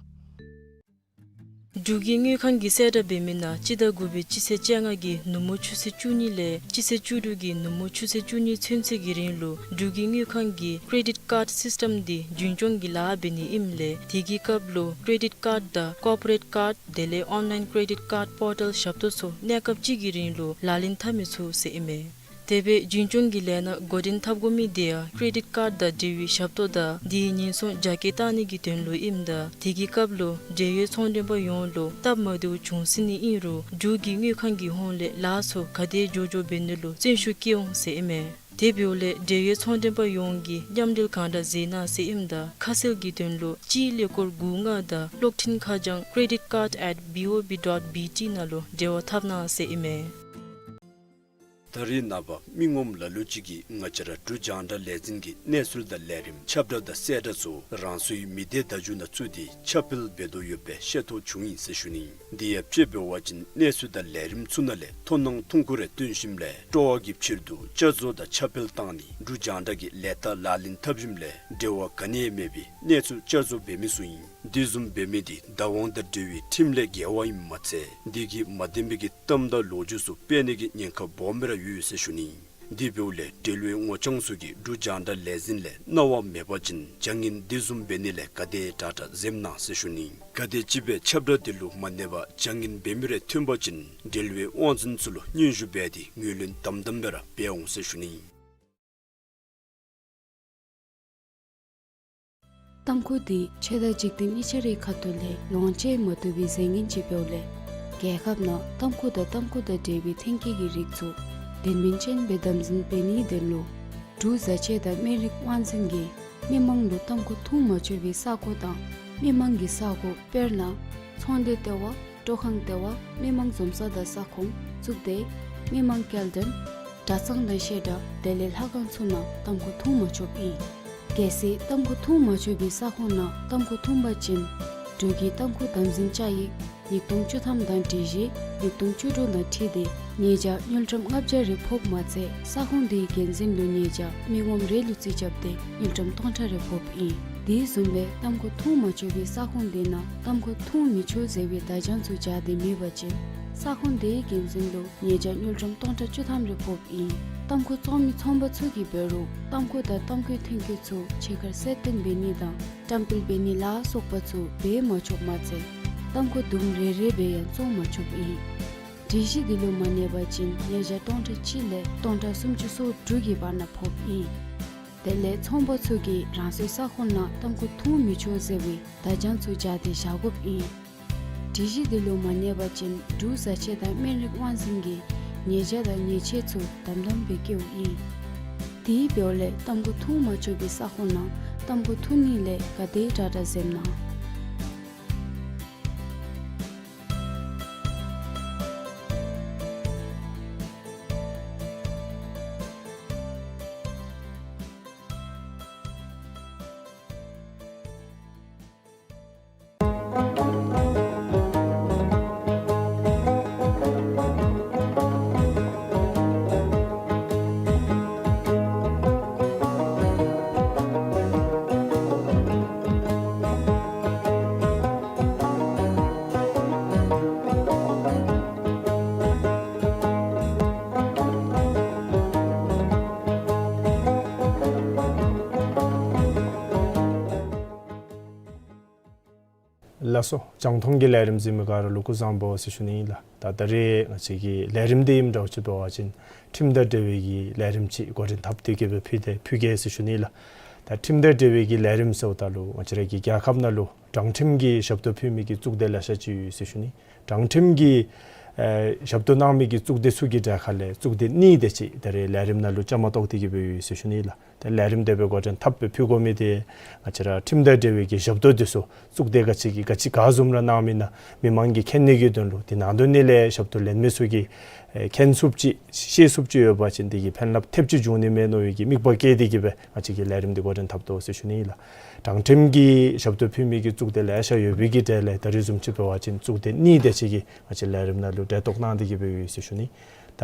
འབྲུག་གི་དངུལ་ཁང་གིས་གསལ་བསྒྲགས་འབད་མི་ནང་སྤྱི་ཟླ་དགུ་པའི་སྤྱི་ཚེས་བཅོ་ལྔ་གི་ནུབ་མོ་ཆུ་ཚོད་བཅུ་གཉིས་ལས་སྤྱི་ཚེས་བཅུ་དྲུག་གི་ནུབ་མོ་ཆུ་ཚོད་བཅུ་གཉིས་ཚུན་ཚོད་ཀྱི་རིང་ལུ་འབྲུག་གི་དངུལ་ཁང་གི་ཀེ་རེ་ཌིཊ་ཀཱརཌ་སིསི་ཊམ་འདི་རྒྱུན་སྐྱོང་གི་ལཱ་འབད་ནི་ཨིནམ་ལས་དེ་གི་སྐབས་ལུ་ཀེ་རེ་ཌིཊ་ཀཱརཌ་དང་ཀོར་པོ་རེཊ་ཀཱརཌ་དེ་ལས་ཨོན་ལའིན་ཀེ་རེ་ཌིཊ་ཀཱརཌ་པོར་ཊལ་ཞབས་ཏོག་ཚུ་གནས་སྐབས་ཅིག་གི་རིང་ལུ་ལག་ལེན་འཐབ་མི་ཚུགས་ཟེར་ཨིན་མས། དེ་སྦེ་རྒྱུན་སྐྱོང་གི་ལས་སྣ་འགོ་འདྲེན་འཐབ་དགོ་མི་དེ་ཡང་ཀེ་རེ་ཌིཊ་ཀཱརཌ་དང་འབྲེལ་བའི་ཞབས་ཏོག་དང་དེའི་ཉེན་སྲུང་རྒྱ་སྐྱེད་བཏང་ནི་གི་དོན་ལུ་ཨིནམ་ད་དེ་གི་སྐབས་ལུ་འབྲེལ་ཡོད་ཚོང་མགྲོན་པ་ཡོངས་ལུ་སྟབས་མ་བདེཝ་བྱུང་སྲིད་ནི་ཨིན་རུང་འབྲུག་གི་དངུལ་ཁང་གི་ཧོངས་ལས་ལཱ་ཚུ་ག་དེ་མགྱོགས་མགྱོགས་འབད་ནི་ལུ་བརྩོན་ཤུགས་བསྐྱེད་འོང་ཟེར་ཨིན་མས། དེ་འབདཝ་ལས་འབྲེལ་ཡོད་ཚོང་མགྲོན་པ་ཡོངས་ཀྱིས་མཉམ་འབྲེལ་གང་དྲག་མཛད་གནང་ཟེར་ཨིནམ་ད་ཁ་གསལ་གྱི་དོན་ལུ་སྤྱིའི་ཀླད་ཀོར་དགུ་ལྔ་དང་གློག་འཕྲིན་ཁ་བྱང་credit card at B O B dot B T ནང་ལུ་འབྲེལ་བ་འཐབ་གནང་ཟེར་ཨིན་མས། ད་རིས་ནངས་པ་མི་ངོམ་ལ་ལུ་ཅིག་གིས་ང་བཅས་ར་འབྲུག་རྒྱང་བསྒྲགས་ལས་འཛིན་གྱི་གནས་ཚུལ་དང་ལས་རིམ་ཁྱབ་བསྒྲགས་དང་གསལ་བསྒྲགས་ཚུ་རང་སོའི་མི་སྡེ་བརྡ་བརྒྱུད་ནང་བཙུགས་ཏེ་ཁྱབ་སྤེལ་འབད་དོ་ཡོདཔ་སྦེ་ཤེས་རྟོགས་བྱུང་ཡི་ཟེར་ཞུ་ནི། དེ་ཡང་དཔྱེ་འབད་བ་ཅིན་གནས་ཚུལ་དང་ལས་རིམ་ཚུ་ནང་ལས་མཐོང་སྣང་ཐུང་ཀུ་རེ་བཏོན་ཞིནམ་ལས་སྤྲོ་བ་གི་ཕྱིར་དུ་བསྐྱར་བཟོ་དང་ཁྱབ་སྤེལ་བཏང་ནི་འབྲུག་རྒྱང་བསྒྲགས་ཀྱི་ལས་རྟགས་ལག་ལེན་འཐབ་ཞིནམ་ལས་འབྲེལ་བ་ག་ནི་ཡང་མེད་པའི་གནས་ཚུལ་བསྐྱར་བཟོ་འབད་མི་ཚུ་ཨིན། དེ་བཟུམ་འབད་མི་དེ་བདག་དབང་དང་འབྲེལ་བའི་ཁྲིམས་ལས་འགལ་བ་ཨིནམ་མ་ཚད་དེ་གིས་མ་བདེན་པའི་གི་གཏམ་དང་ལོ་རྒྱུས་ཚུ་སྤེལ་ནི་གི་ཉེན་ཁ་སྦོམ་སྦེ་ར་ཡོད་ཟེར་ཞུ་ནི། དེ་འབདཝ་ལས་འབྲེལ་བའི་ངོ་རྐྱང་ཚུ་གིས་འབྲུག་རྒྱང་བསྒྲགས་ལས་འཛིན་ལས་གནང་བ་མེད་པ་ཅིན་བྱ་ངན་དེ་བཟུམ་འབད་ནི་ལས་ག་དེ་དྲག་དྲག་འཛེམ་གནང་ཟེར་ཞུ་ནི། ག་དེམ་ཅིག་སྦེ་ཁྱབ་བསྒྲགས་དེ་ལུ་མ་གནས་པར་བྱ་ངན་འབད་མི་རེ་ཐོན་པ་ཅིན་འབྲེལ་བའི་དབང་འཛིན་ཚུ་ལུ་སྙན་ཞུ་འབད་དེ་ངོས་ལེན་དམ་དམ་སྦེ་ར་འབད་འོང་ཟེར་ཞུ་ནི། ཏམ་ཁུ་འདི་ཆོས་དང་འཇིག་རྟེན་གཉིས་ཆ་རའི་ཁ་ཐུག་ལས་ལོངས་སྤྱོད་མ་བཏུབ་པའི་རྫས་ངན་ཅིག་འབདཝ་ལས་རྒྱལ་ཁབ་ནང་ཏམ་ཁུ་དང་ཏམ་ཁུ་དང་འབྲེལ་བའི་ཐོན་སྐྱེད་ཀྱི་རིགས་ཚུ་དོན་སྨིན་ཅན་སྦེ་དམ་འཛིན་འབད་ནིའི་དོན་ལུ་འབྲུག་བཟའ་ཆས་དང་སྨན་རིགས་དབང་འཛིན་གྱིས་མི་མང་ལུ་ཏམ་ཁུ་འཐུང་མ་ཆོག་པའི་ས་གོ་དང་མི་མང་གི་ས་གོ་དཔེར་ན་ཚོང་སྡེ་ལྟེ་བ། སྤྲོ་ཁང་ལྟེ་བ། མི་མང་འཛོམས་ས་དང་ས་ཁོངས། གཙུག་སྡེ། མི་མང་སྐྱེལ་འདྲེན། གྲྭ་ཚང་དང་བཤད་གྲྭ་དེ་ལས་ལྷ་ཁང་ཚུ་ནང་ཏམ་ཁུ་འཐུང་མ་ཆོགཔ་ཨིན། གལ་སྲིད་ཏམ་ཁུ་འཐུང་མ་ཆོག་པའི་ས་ཁོངས་ནང་ཏམ་ཁུ་འཐུང་པ་ཅིན་འབྲུག་གི་ཏམ་ཁུ་དམ་འཛིན་བཅའ་ཡིག་ཉིས་སྟོང་བཅུ་ཐམ་དང་སྒྲིག་གཞི་ཉིས་སྟོང་བཅུ་དྲུག་དང་འཁྲིལ་ཏེ་ཉེས་བྱ་དངུལ་ཀྲམ་ལྔ་བརྒྱ་རེ་ཕོགཔ་མ་ཚད་ས་ཁོངས་དེའི་འགན་འཛིན་ལུ་ཉེས་བྱ་མི་ངོམ་རེ་ལུ་རྩིས་རྐྱབ་སྟེ་དངུལ་ཀྲམ་སྟོང་ཕྲག་རེ་ཕོགཔ་ཨིན། དེ་བཟུམ་སྦེ་ཏམ་ཁུ་འཐུང་མ་ཆོག་པའི་ས་ཁོངས་དེ་ནང་ཏམ་ཁུ་འཐུང་མི་ཆོག་ཟེར་བའི་བརྡ་བྱང་ཚུ་སྦྱར་ཏེ་མེད་པ་ཅིན་ས་ཁོངས་དེའི་འགན་འཛིན་ལུ་ཉེས་བྱ་དངུལ་ཀྲམ་སྟོང་ཕྲག་བཅུ་ཐམ་རེ་ཕོགཔ་ཨིན། ཏམ་ཁུ་བཙོང་མི་ཚོང་པ་ཚུ་གིས་འབད་རུང་ཏམ་ཁུ་དང་ཏམ་ཁུའི་ཐོན་སྐྱེད་ཚུ་ཕྱི་ཁར་གསལ་སྟོན་འབད་ནི་དང་བཀྲམ་སྤེལ་འབད་ནི་ལ་སོགས་པ་ཚུ་འབད་མ་ཆོགཔ་མ་ཚད་ཏམ་ཁུ་དུམ་རེ་རེ་སྦེ་ཡང་བཙོང་མ་ཆོགཔ་ཨིན། སྒྲིག་གཞི་འདི་ལུ་མ་གནས་པ་ཅིན་ཉེས་བྱ་སྟོང་ཕྲག་གཅིག་ལས་སྟོང་ཕྲག་སུམ་ཅུ་སོ་དྲུག་གི་བར་ན་ཕོགཔ་ཨིན། དེ་ལས་ཚོང་པ་ཚུ་གིས་རང་སོའི་ས་ཁོངས་ནང་ཏམ་ཁུ་འཐུང་མི་ཆོག་ཟེར་བའི་བརྡ་བྱང་ཚུ་སྦྱར་ཏེ་བཞག་དགོཔ་ཨིན། སྒྲིག་གཞི་འདི་ལུ་མ་གནས་པ་ཅིན་འབྲུག་བཟའ་ཆས་དང་སྨན་རིགས་དབང་འཛིན་གྱིས་ཉེས་བྱ་དང་ཉེས་ཆད་ཚུ་དམ་དམ་སྦེ་བཀལཝ་ཨིན། དེའི་འབདཝ་ལས་ཏམ་ཁུ་འཐུང་མ་ཆོག་པའི་ས་ཁོངས་ནང་ཏམ་ཁུ་འཐུང་ནི་ལས་ག་དེ་དྲག་དྲག་འཛེམ་གནང་། ལགས་སོ། རྒྱང་མཐོང་གི་ལས་རིམ་གཟིགས་མི་ག་ར་ལུ་སྐུ་གཟུགས་བཟང་པོ་ཟེར་ཞུ་ནི་ཨིན་ལགས། ད་ད་རེས་ང་བཅས་ཀྱི་ལས་རིམ་འདི་ཨིནམ་འདྲཝ་ཅིག་འབད་བ་ཅིན་ཁྲིམས་དང་འབྲེལ་བའི་གི་ལས་རིམ་ཅིག་འགོ་འདྲེན་འཐབ་སྟེ་གི་སྦེ་ཕུལ་ཏེ་ཕུལ་གེ་ཟེར་ཞུ་ནི་ལགས། ད་ཁྲིམས་དང་འབྲེལ་བའི་གི་ལས་རིམ་ཟེརཝ་ད་ལུ་ང་བཅས་ར་གི་རྒྱལ་ཁབ་ནང་ལུ་དྲང་ཁྲིམས་ཀྱི་ཞབས་ཏོག་ཕུལ་མི་གི་གཙུག་སྡེ་ལེ་ཤ་ཅིག་ཡོད་ཟེར་ཞུ་ནི། དྲང་ཁྲིམས་ཀྱི་ཨེ་ཞབས་ཏོག་གནང་མི་གི་གཙུག་སྡེ་ཚུ་གི་གྲས་ཁ་ལས་གཙུག་སྡེ་གཉིས་དེ་ཅིག་ད་རེས་ལས་རིམ་ནང་ལུ་བཅའ་མར་གཏོགས་ཏེ་གི་སྦེ་ཡོད་ཟེར་ཞུ་ནི་ལགས། ཏེ་ལས་རིམ་དེ་སྦེ་འགོ་འདྲེན་འཐབ་སྦེ་ཕུལ་དགོ་མི་དེ་ང་བཅས་ར་ཁྲིམས་དང་འབྲེལ་བའི་གི་ཞབས་ཏོག་དེ་ཚུ་གཙུག་སྡེ་ག་ཅི་གིས་ག་ཅི་ག་བཟུམ་ར་གནང་མི་ཨིན་ན་མི་མང་གིས་མཁྱེན་ནི་གི་དོན་ལུ་དེ་ནང་དོན་ནི་ལས་ཞབས་ཏོག་ལེན་མི་ཚུ་གིས་ཨེ་མཁྱེན་ཚུགསཔ་ཅིག་ཤེས་ཚུགསཔ་ཅིག་ཡོད་པ་ཅིན་དེ་གིས་ཕན་རླབས་ཐེབས་ཅིག་འབྱུང་ནི་མས་མནོ་བའི་གི་དམིགས་པ་བསྐྱེད་དེ་གི་སྦེ་ང་བཅས་ཀྱིས་ལས་རིམ་འདི་འགོ་འདྲེན་འཐབ་དོ་ཟེར་ཞུ་ནི་ལགས། དྲང་ཁྲིམས་ཀྱི་ཞབས་ཏོག་ཕུལ་མི་གི་གཙུག་སྡེ་ལེ་ཤ་ཡོད་པའི་གི་གྲས་ལས་ད་རེས་བཟུམ་ཅིག་འབད་བ་ཅིན་གཙུག་སྡེ་གཉིས་དེ་ཅིག་གིས་ང་བཅས་ལས་རིམ་ནང་ལུ་གྲལ་གཏོགས་གནང་སྟེ་གི་སྦེ་ཡོད་ཟེར་ཞུ་ནི། ད་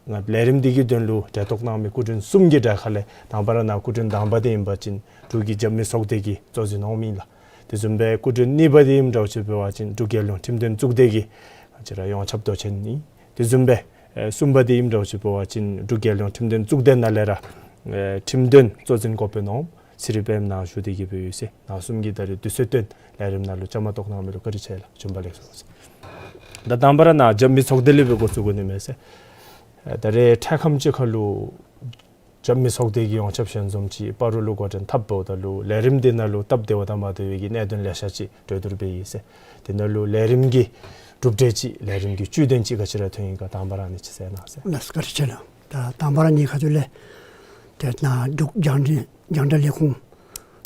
ང་ལས་རིམ་འདི་གི་དོན་ལུ་གྲལ་གཏོགས་གནང་མི་སྐུ་མགྲོན་གསུམ་གྱི་གྲས་ཁ་ལས་དང་པ་ར་ནཱ་སྐུ་མགྲོན་དང་པ་དེ་ཨིན་པ་ཅིན་འབྲུག་གི་རྒྱབ་མི་ཚོགས་སྡེ་གི་གཙོ་འཛིན་འོགམ་ཨིན་ལགས། དེ་བཟུམ་སྦེ་སྐུ་མགྲོན་གཉིས་པ་དེ་ཨིནམ་འདྲཝ་ཅིག་འབད་བ་ཅིན་འབྲུག་རྒྱལ་ཡོངས་ཁྲིམས་དོན་གཙུག་སྡེ་གི་ང་བཅས་ར་ཡོངས་ཁྱབ་མདོ་ཆེན་ཨིན། དེ་བཟུམ་སྦེ་ཨེ་གསུམ་པ་དེ་ཨིནམ་འདྲཝ་ཅིག་འབད་བ་ཅིན་འབྲུག་རྒྱལ་ཡོངས་ཁྲིམས་དོན་གཙུག་སྡེ་ནང་ལས་ར་ཨེ་ཁྲིམས་དོན་གཙོ་འཛིན་འགོ་དཔོན་འོགམ་ཚེ་རིང་དཔལམོ་ནཱ་བཞུགས་ཏེ་གི་སྦེ་ཡོད་ཟེར། ནཱ་གསུམ་གྱིས་ད་རེས་དུས་ཚོད་བཏོན་ལས་རིམ་ནང་ལུ་བཅའ་མར་གཏོགས་གནང་མི་ལུ་བཀའ་དྲིན་ཆེ་ལགས། བྱོན་པ་ལེགས་སོ་ཟེར། ད་དང་པ་ར་ནཱ་རྒྱབ་མི་ཚོགས་སྡེ་ལས་སྦེ་འགོ་བཙུགས་དགོ་ནི་མས་ཟེར། ཨེ་ད་རེས་འཕྲལ་ཁམས་ཅིག་ཁར་ལུ་རྒྱབ་མི་ཚོགས་སྡེ་གི་ཡོངས་ཁྱབ་ཞལ་འཛོམས་ཅིག་སྤ་རོ་ལུ་འགོ་འདྲེན་འཐབ་འབདཝ་ད་ལུ་ལས་རིམ་འདི་ནང་ལུ་སྟབས་བདེ་བ་དང་མ་བདེ་བའི་གི་གནད་དོན་ལེ་ཤ་ཅིག་གྲོས་བསྡུར་འབད་ཡི་ཟེར། དེ་ནང་ལུ་ལས་རིམ་གྱི་གྲུབ་འབྲས་ཅིག་ལས་རིམ་གྱི་བཅུད་དོན་ཅིག་ག་ཅི་ར་ཐོན་ཡི་ག་དང་པ་ར་ཨ་ནི་ཅིག་གསལ་གནང་ཟེར། ལགས་སོ། བཀའ་དྲིན་ཆེ་ལགས། ད་དང་པ་ར་ངེའི་ཁ་ཐུག་ལས་ཏེ་ནཱ་འབྲུག་རྒྱང་བསྒྲགས་རྒྱང་བསྒྲགས་ལས་ཁུངས་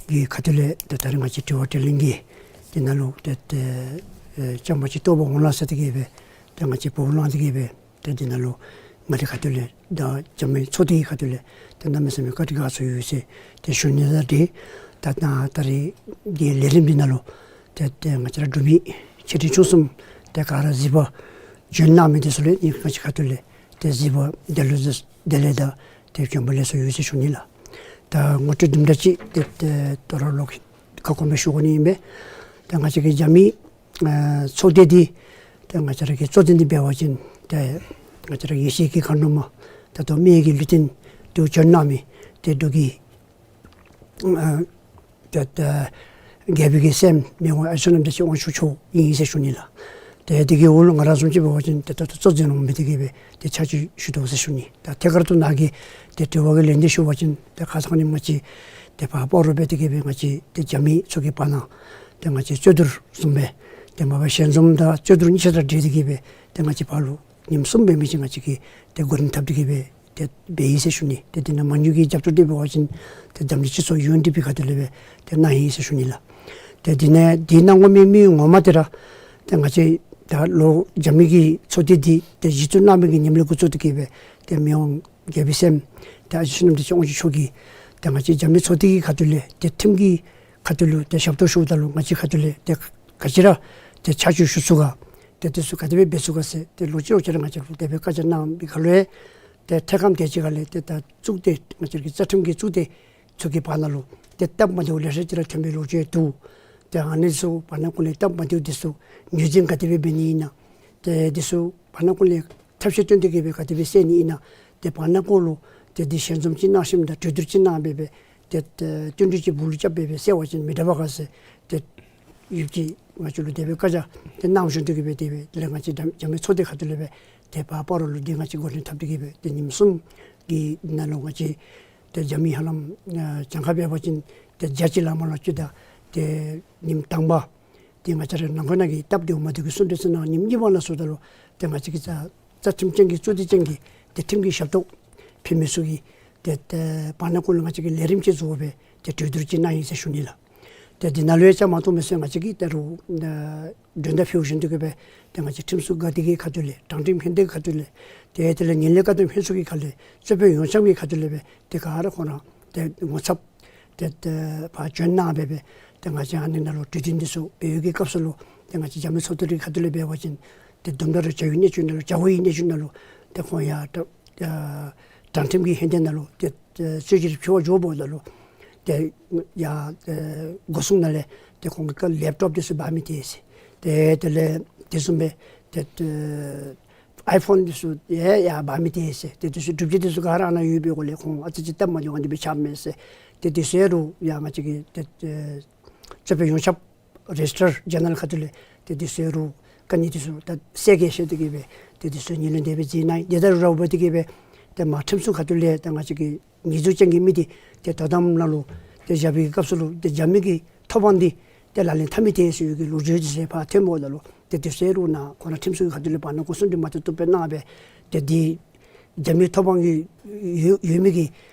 ཀྱི་ཁ་ཐུག་ལས་ཏེ་ད་རེས་ང་བཅས་དྲི་བ་དྲིས་ལན་གྱི་དེ་ནང་ལུ་ཏེ་ཏེ་ཨེ་བཅའ་མར་ཅིག་གཏོགས་པར་འོང་ལགས་ཟེར་དེ་གི་སྦེ་ཏེ་ང་བཅས་འབོ་ལངས་དེ་གི་སྦེ་ཏེ་འདི་ནང་ལུ་ང་བཅས་ཁ་ཐུག་ལས་ད་རྒྱབ་མི་ཚོགས་སྡེ་གི་ཁ་ཐུག་ལས་ཏེ་གནམ་མེད་ས་མེད་བཀའ་དྲིན་དགའ་ཚོར་ཡོད་ཟེར་ཏེ་ཞུ་ནི་དང་འབྲེལ་ད་ད་ད་རེས་འདི་ལས་རིམ་འདི་ནང་ལུ་ཏེ་ཏེ་ང་བཅས་ར་འབྲུག་མི་ཆེ་འབྲིང་ཆུང་གསུམ་ཏེ་ག་ར་གཟིགས་པར་བྱོན་གནང་མི་དེ་ཚུ་ལུ་ངེའི་ཁ་ཐུག་ལས་ཏེ་གཟིགས་པར་བདེ་ལེགས་བདེ་ལེགས་དང་ཏེ་བྱོན་པ་ལེགས་སོ་ཡོད་ཟེར་ཞུ་ནི་ལགས། ད་ངོ་སྤྲོད་དུམ་གྲ་ཅིག་ཏེ་ཏེ་དོ་རུང་ལོག་ཁ་སྐོང་སྦེ་ཞུ་དགོ་ནི་ཨིན་པས། ད་ང་བཅས་ཀྱི་རྒྱབ་མི་ཨ་ཚོགས་སྡེ་འདི་ཏེ་ང་བཅས་ར་གི་གཙོ་འཛིན་འདི་འབད་བ་ཅིན་ཏེ་ང་བཅས་ར་ཡེ་ཤེས་ཀྱི་མཁའ་འགྲོ་མ་ད་ལྟོ་མི་ཡི་གི་ལུས་རྟེན་དུ་བྱོན་གནང་མི་ཏེ་འབྲུག་གི་ཨ་ཏེ་ཏེ་རྒྱལ་པོའི་གི་སྲསམོ་མི་དབང་ཨ་ཙི་ཤྲི་ནམ་རྒྱ་ཆེ་དབང་ཕྱུག་མཆོག་ཨིན་ཟེར་ཞུ་ནི་ལགས། ཏེ་དེ་གི་འོག་ལུ་ང་ར་བཟུམ་ཅིག་འབད་བ་ཅིན་ཏེ་ད་ལྟོ་གཙོ་འཛིན་འོགམ་སྦེ་དེ་གི་སྦེ་ཏེ་ཕྱག་ཕྱིད་ཞུ་དོ་ཟེར་ཞུ་ནི། ད་ཐད་ཀར་དུ་ནཱ་གི་ཏེ་དྲི་བ་གི་ལན་འདི་ཞུ་བ་ཅིན་ཏེ་ཁ་སང་ནི་ང་བཅས་ཏེ་ཕར་སྤ་རོ་སྦེ་དེ་གི་སྦེ་ང་བཅས་ཏེ་རྒྱབ་མི་ཚུ་གི་བར་ན་ཏེ་ང་བཅས་རྩོད་བསྡུར་བཟུམ་སྦེ་ཏེ་མ་པ་ཞལ་འཛོམས་དང་རྩོད་བསྡུར་གཉིས་ཆ་ར་འབྲེལ་དེ་གི་སྦེ་ཏེ་ང་བཅས་ཕར་ལུ་ཉིནམ་གསུམ་འབད་མི་ཅིག་ང་བཅས་ཀྱིས་ཏེ་འགོ་འདྲེན་འཐབ་སྟེ་གི་སྦེ་ཏེ་འབད་ཡི་ཟེར་ཞུ་ནི། ཏེ་འདི་ནང་མ་དངུལ་གྱི་རྒྱབ་སྐྱོར་འདི་འབད་བ་ཅིན་ཏེ་འཛམ་གླིང་སྤྱི་ཚོགས་ཡུ་ཨེན་ཌི་པི་ཁ་ཐུག་ལས་སྦེ་ཏེ་གནང་ཡི་ཟེར་ཞུ་ནི་ལགས། ཏེ་འདི་ནང་འདི་གནང་དགོ་མི་མི་ངོ་མ་འདི་ར་ཏེ་ང་བཅས་ད་ལོག་རྒྱབ་མི་གི་ཚོགས་སྡེ་འདི་ཏེ་གཞི་བཙུགས་གནང་མི་གི་ཉིནམ་ལས་འགོ་བཙུགས་ཏེ་གི་སྦེ་ཏེ་མི་དབང་རྒྱལ་པོའི་སྲསམོ་ཏེ་ཨ་ཙི་ཤྲི་ནམ་རྒྱ་ཆེ་དབང་ཕྱུག་མཆོག་གིས་ཏེ་ང་བཅས་རྒྱབ་མི་ཚོགས་སྡེ་གི་ཁ་ཐུག་ལས་ཏེ་ཁྲིམས་ཀྱི་ཁ་ཐུག་ལུ་ཏེ་ཞབས་ཏོག་ཞུཝ་ད་ལུ་ང་བཅས་ཁ་ཐུག་ལས་ཏེ་ག་ཅི་ར་ཏེ་ཆ་འཇོག་ཞུ་ཚུགས་ག་ཏེ་དེ་ཚུ་ག་དེ་སྦེ་འབད་ཚུགས་ག་ཟེར་ཏེ་ལོག་ཅི་ལོག་ཅི་ར་ང་བཅས་ལུ་དེ་སྦེ་བཀའ་རྒྱ་གནང་བའི་སྐབས་ལུ་ཏེ་ཐད་ཀར་དེ་ཅིག་ཁ་ལས་ཏེ་ད་གཙུག་སྡེ་ང་བཅས་ཀྱི་རྩ་ཁྲིམས་ཀྱི་གཙུག་སྡེ་ཚུ་གི་བར་ན་ལུ་ཏེ་སྟབས་མ་བདེཝ་ལེ་ཤ་ཅིག་ར་ཐོན་པའི་ལོ་རྒྱུས་འདུག། ཏེ་ཨ་ནི་ཚུ་བར་ན་ཀུན་ལས་སྟབས་མ་བདེཝ་དེ་ཚུ་ངོས་འཛིན་ག་དེ་སྦེ་འབད་ནི་ཨིན་ན། ཏེ་དེ་ཚུ་བར་ན་ཀུན་ལས་ཐབས་ཤེས་བཏོན་ཏེ་གི་སྦེ་ག་དེ་སྦེ་སེལ་ནི་ཨིན་ན། ཏེ་བར་ན་ཀུན་ལུ་ཏེ་འདི་ཞལ་འཛོམས་ཅིག་གནང་ཞིནམ་ད་གྲོས་བསྡུར་ཅིག་གནང་སྦེ་སྦེ་ཏེ་ཏེ་བསྟུན་གྲོས་ཅིག་སྦུག་ལུ་རྐྱབ་སྦེ་སྦེ་སེལ་བ་ཅིན་མི་དྲག་པས་ག་ཟེར་ཏེ་ཡོདཔ་ཅིག་ང་བཅས་ལུ་དེ་སྦེ་བཀའ་རྒྱ་ཏེ་གནང་བྱོན་ཏེ་གི་སྦེ་དེ་སྦེ་དེ་ལས་ང་བཅས་རྒྱབ་མི་ཚོགས་སྡེ་ཁ་ཐུག་ལས་སྦེ་ཏེ་ཕར་སྤ་རོ་ལུ་ཏེ་ང་བཅས་འགོ་འདྲེན་འཐབ་སྟེ་གི་སྦེ་ཏེ་ཉིནམ་གསུམ་གྱི་ནང་ལུ་ང་བཅས་ཏེ་རྒྱབ་མི་ཧ་ལམ་ཨ་གྱངས་ཁ་འབད་བ་ཅིན་ཏེ་བརྒྱ་ཅིག་ལང་མ་ལང་ཅིག་དང་ཏེ་ཉིནམ་དང་པ་ཏེ་ང་བཅས་ར་ནང་འཁོད་ནང་གི་སྟབས་བདེཝ་མ་བདེཝ་གི་གསུང་གྲོས་ཚུ་གནང་། ཉིནམ་གཉིས་པ་ལ་སོང་ད་ལུ་ཏེ་ང་བཅས་ཀྱི་རྩ་རྩ་ཁྲིམས་ཅན་གྱི་གཙུག་སྡེ་ཅན་གྱི་ཏེ་ཁྲིམས་ཀྱི་ཞབས་ཏོག་ཕུལ་མི་ཚུ་གི་ ཏེ་ཏེ་བར་ན་ཁོང་ལུ་ང་བཅས་ཀྱིས་ལས་རིམ་ཅིག་བཟོ་སྦེ་ཏེ་གྲོས་བསྡུར་ཅིག་གནང་ཡི་ཟེར་ཞུ་ནི་ལགས། ཏེ་འདི་ནང་ལུ་ཡང་བཅའ་མར་གཏོགས་མི་ཚུ་ང་བཅས་ཀྱིས་ད་རུང་ཨ་མགྲོན་བརྡ་ཕུལཝ་བཞིན་དུ་གི་སྦེ་ཏེ་ང་བཅས་ཁྲིམས་སྲུང་འགག་སྡེ་གི་ཁ་ཐུག་ལས་དྲང་ཁྲིམས་ལྷན་སྡེ་གི་ཁ་ཐུག་ལས་ཏེ་དེ་ལས་ངན་ལྷད་བཀག་སྡོམ་ལྷན་ཚོགས་ཀྱི་ཁ་ལས་རྩོད་དཔོན་ཡོངས་ཁྱབ་ཀྱི་ཁ་ཐུག་ལས་སྦེ་ཏེ་ག་ར་ཁོང་ར་ཏེ་ངོ་ཚབ་ཏེ་ཏེ་ཕར་བྱོན་གནང་སྦེ་སྦེ་ཏེ་ང་བཅས་ཨ་ནི་ནང་ལུ་གྲོས་བསྟུན་འདི་ཚུ་འབད་བའི་གི་སྐབས་སུ་ལུ་ཏེ་ང་བཅས་འཇམ་དབྱངས་ཚོགས་འདུ་གི་ཁ་ཐུག་ལས་འབད་བ་ཅིན་ཏེ་དུམ་གྲ་རེ་བྱ་བའི་གནས་ཚུལ་ནང་ལུ་བྱ་བའི་གནས་ཚུལ་ནང་ལུ་ཏེ་ཁོང་ཡར་ཏེ་ཨ་དྲང་ཁྲིམས་ཀྱི་ལྷན་སྡེ་ནང་ལུ་ཏེ་ཨ་རྩོད་གཞི་ཕུལ་བར་འགྱོཝ་ད་ལུ་ཏེ་ཡར་ཨེ་སྒོ་སྲུང་ནང་ལས་ཏེ་ཁོང་གི་ཀ་ལེབ་ཊོབ་འདི་ཚུ་འབག་མི་ཏེ་ཟེར། ཏེ་དེ་ལས་དེ་བཟུམ་སྦེ་ཏེ་ཨེ་ཨའི་ཕོན་འདི་ཚུ་ཡང་ཡར་འབག་མི་ཏེ་ཟེར། ཏེ་དེ་ཚུ་སྒྲུབ་བྱེད་འདི་ཚུ་ག་ར་ཨ་ནཱ་ཡོད་པའི་སྒོ་ལས་ཁོང་ཨ་ཙི་ཅིག་སྟབས་མ་བདེཝ་འདི་སྦེ་ཆགསཔ་མས་ཟེར། ཏེ་དེ་ཚུ་ཡང་རུང་ཡར་ང་བཅས་ཀྱི་ཏེ་ཨེ་རྩོད་དཔོན་ཡོངས་ཁྱབ་རེ་ཇི་སི་ཊར་ཇེ་ནེ་རལ་ཁ་ཐུག་ལས་ཏེ་དེ་ཚུ་ཡང་རུང་དཀའ་ངལ་འདི་ཚུ་ད་གསལ་རྐྱང་བཤད་དེ་གི་སྦེ་ཏེ་དེ་ཚུ་ངན་ལྷད་དེ་སྦེ་མཛད་གནང་ཡི། དེ་དང་ར་བ་དེ་གི་སྦེ་ཏེ་མར་ཁྲིམས་སྲུང་ཁ་ཐུག་ལས་ད་ང་བཅས་ཀྱི་ཉེས་འཛུགས་ཅན་གྱི་མི་འདི་ཏེ་དོ་དམ་ནང་ལུ་ཏེ་བཞག་པའི་སྐབས་སུ་ལུ་ཏེ་བཞག་མི་གི་ཐོབ་དབང་འདི་ཏེ་ལག་ལེན་འཐབ་མི་ཏེ་ཟེར་བའི་གི་ལོ་རྒྱུས་འདི་ཚུ་ཕར་ཐོནམ་ད་ལུ་ཏེ་དེ་ཚུ་ཡང་རུང་ནཱ་ཁོང་ར་ཁྲིམས་སྲུང་ཁ་ཐུག་ལས་བར་ན་ཁོང་གསུང་གྲོས་མ་ཐུབ་ཐུབ་སྦེ་གནང་སྦེ་ཏེ་འདི་བཞག་མི་ཐོབ་དབང་གི་ཡོད་ཡོད་མི་གི་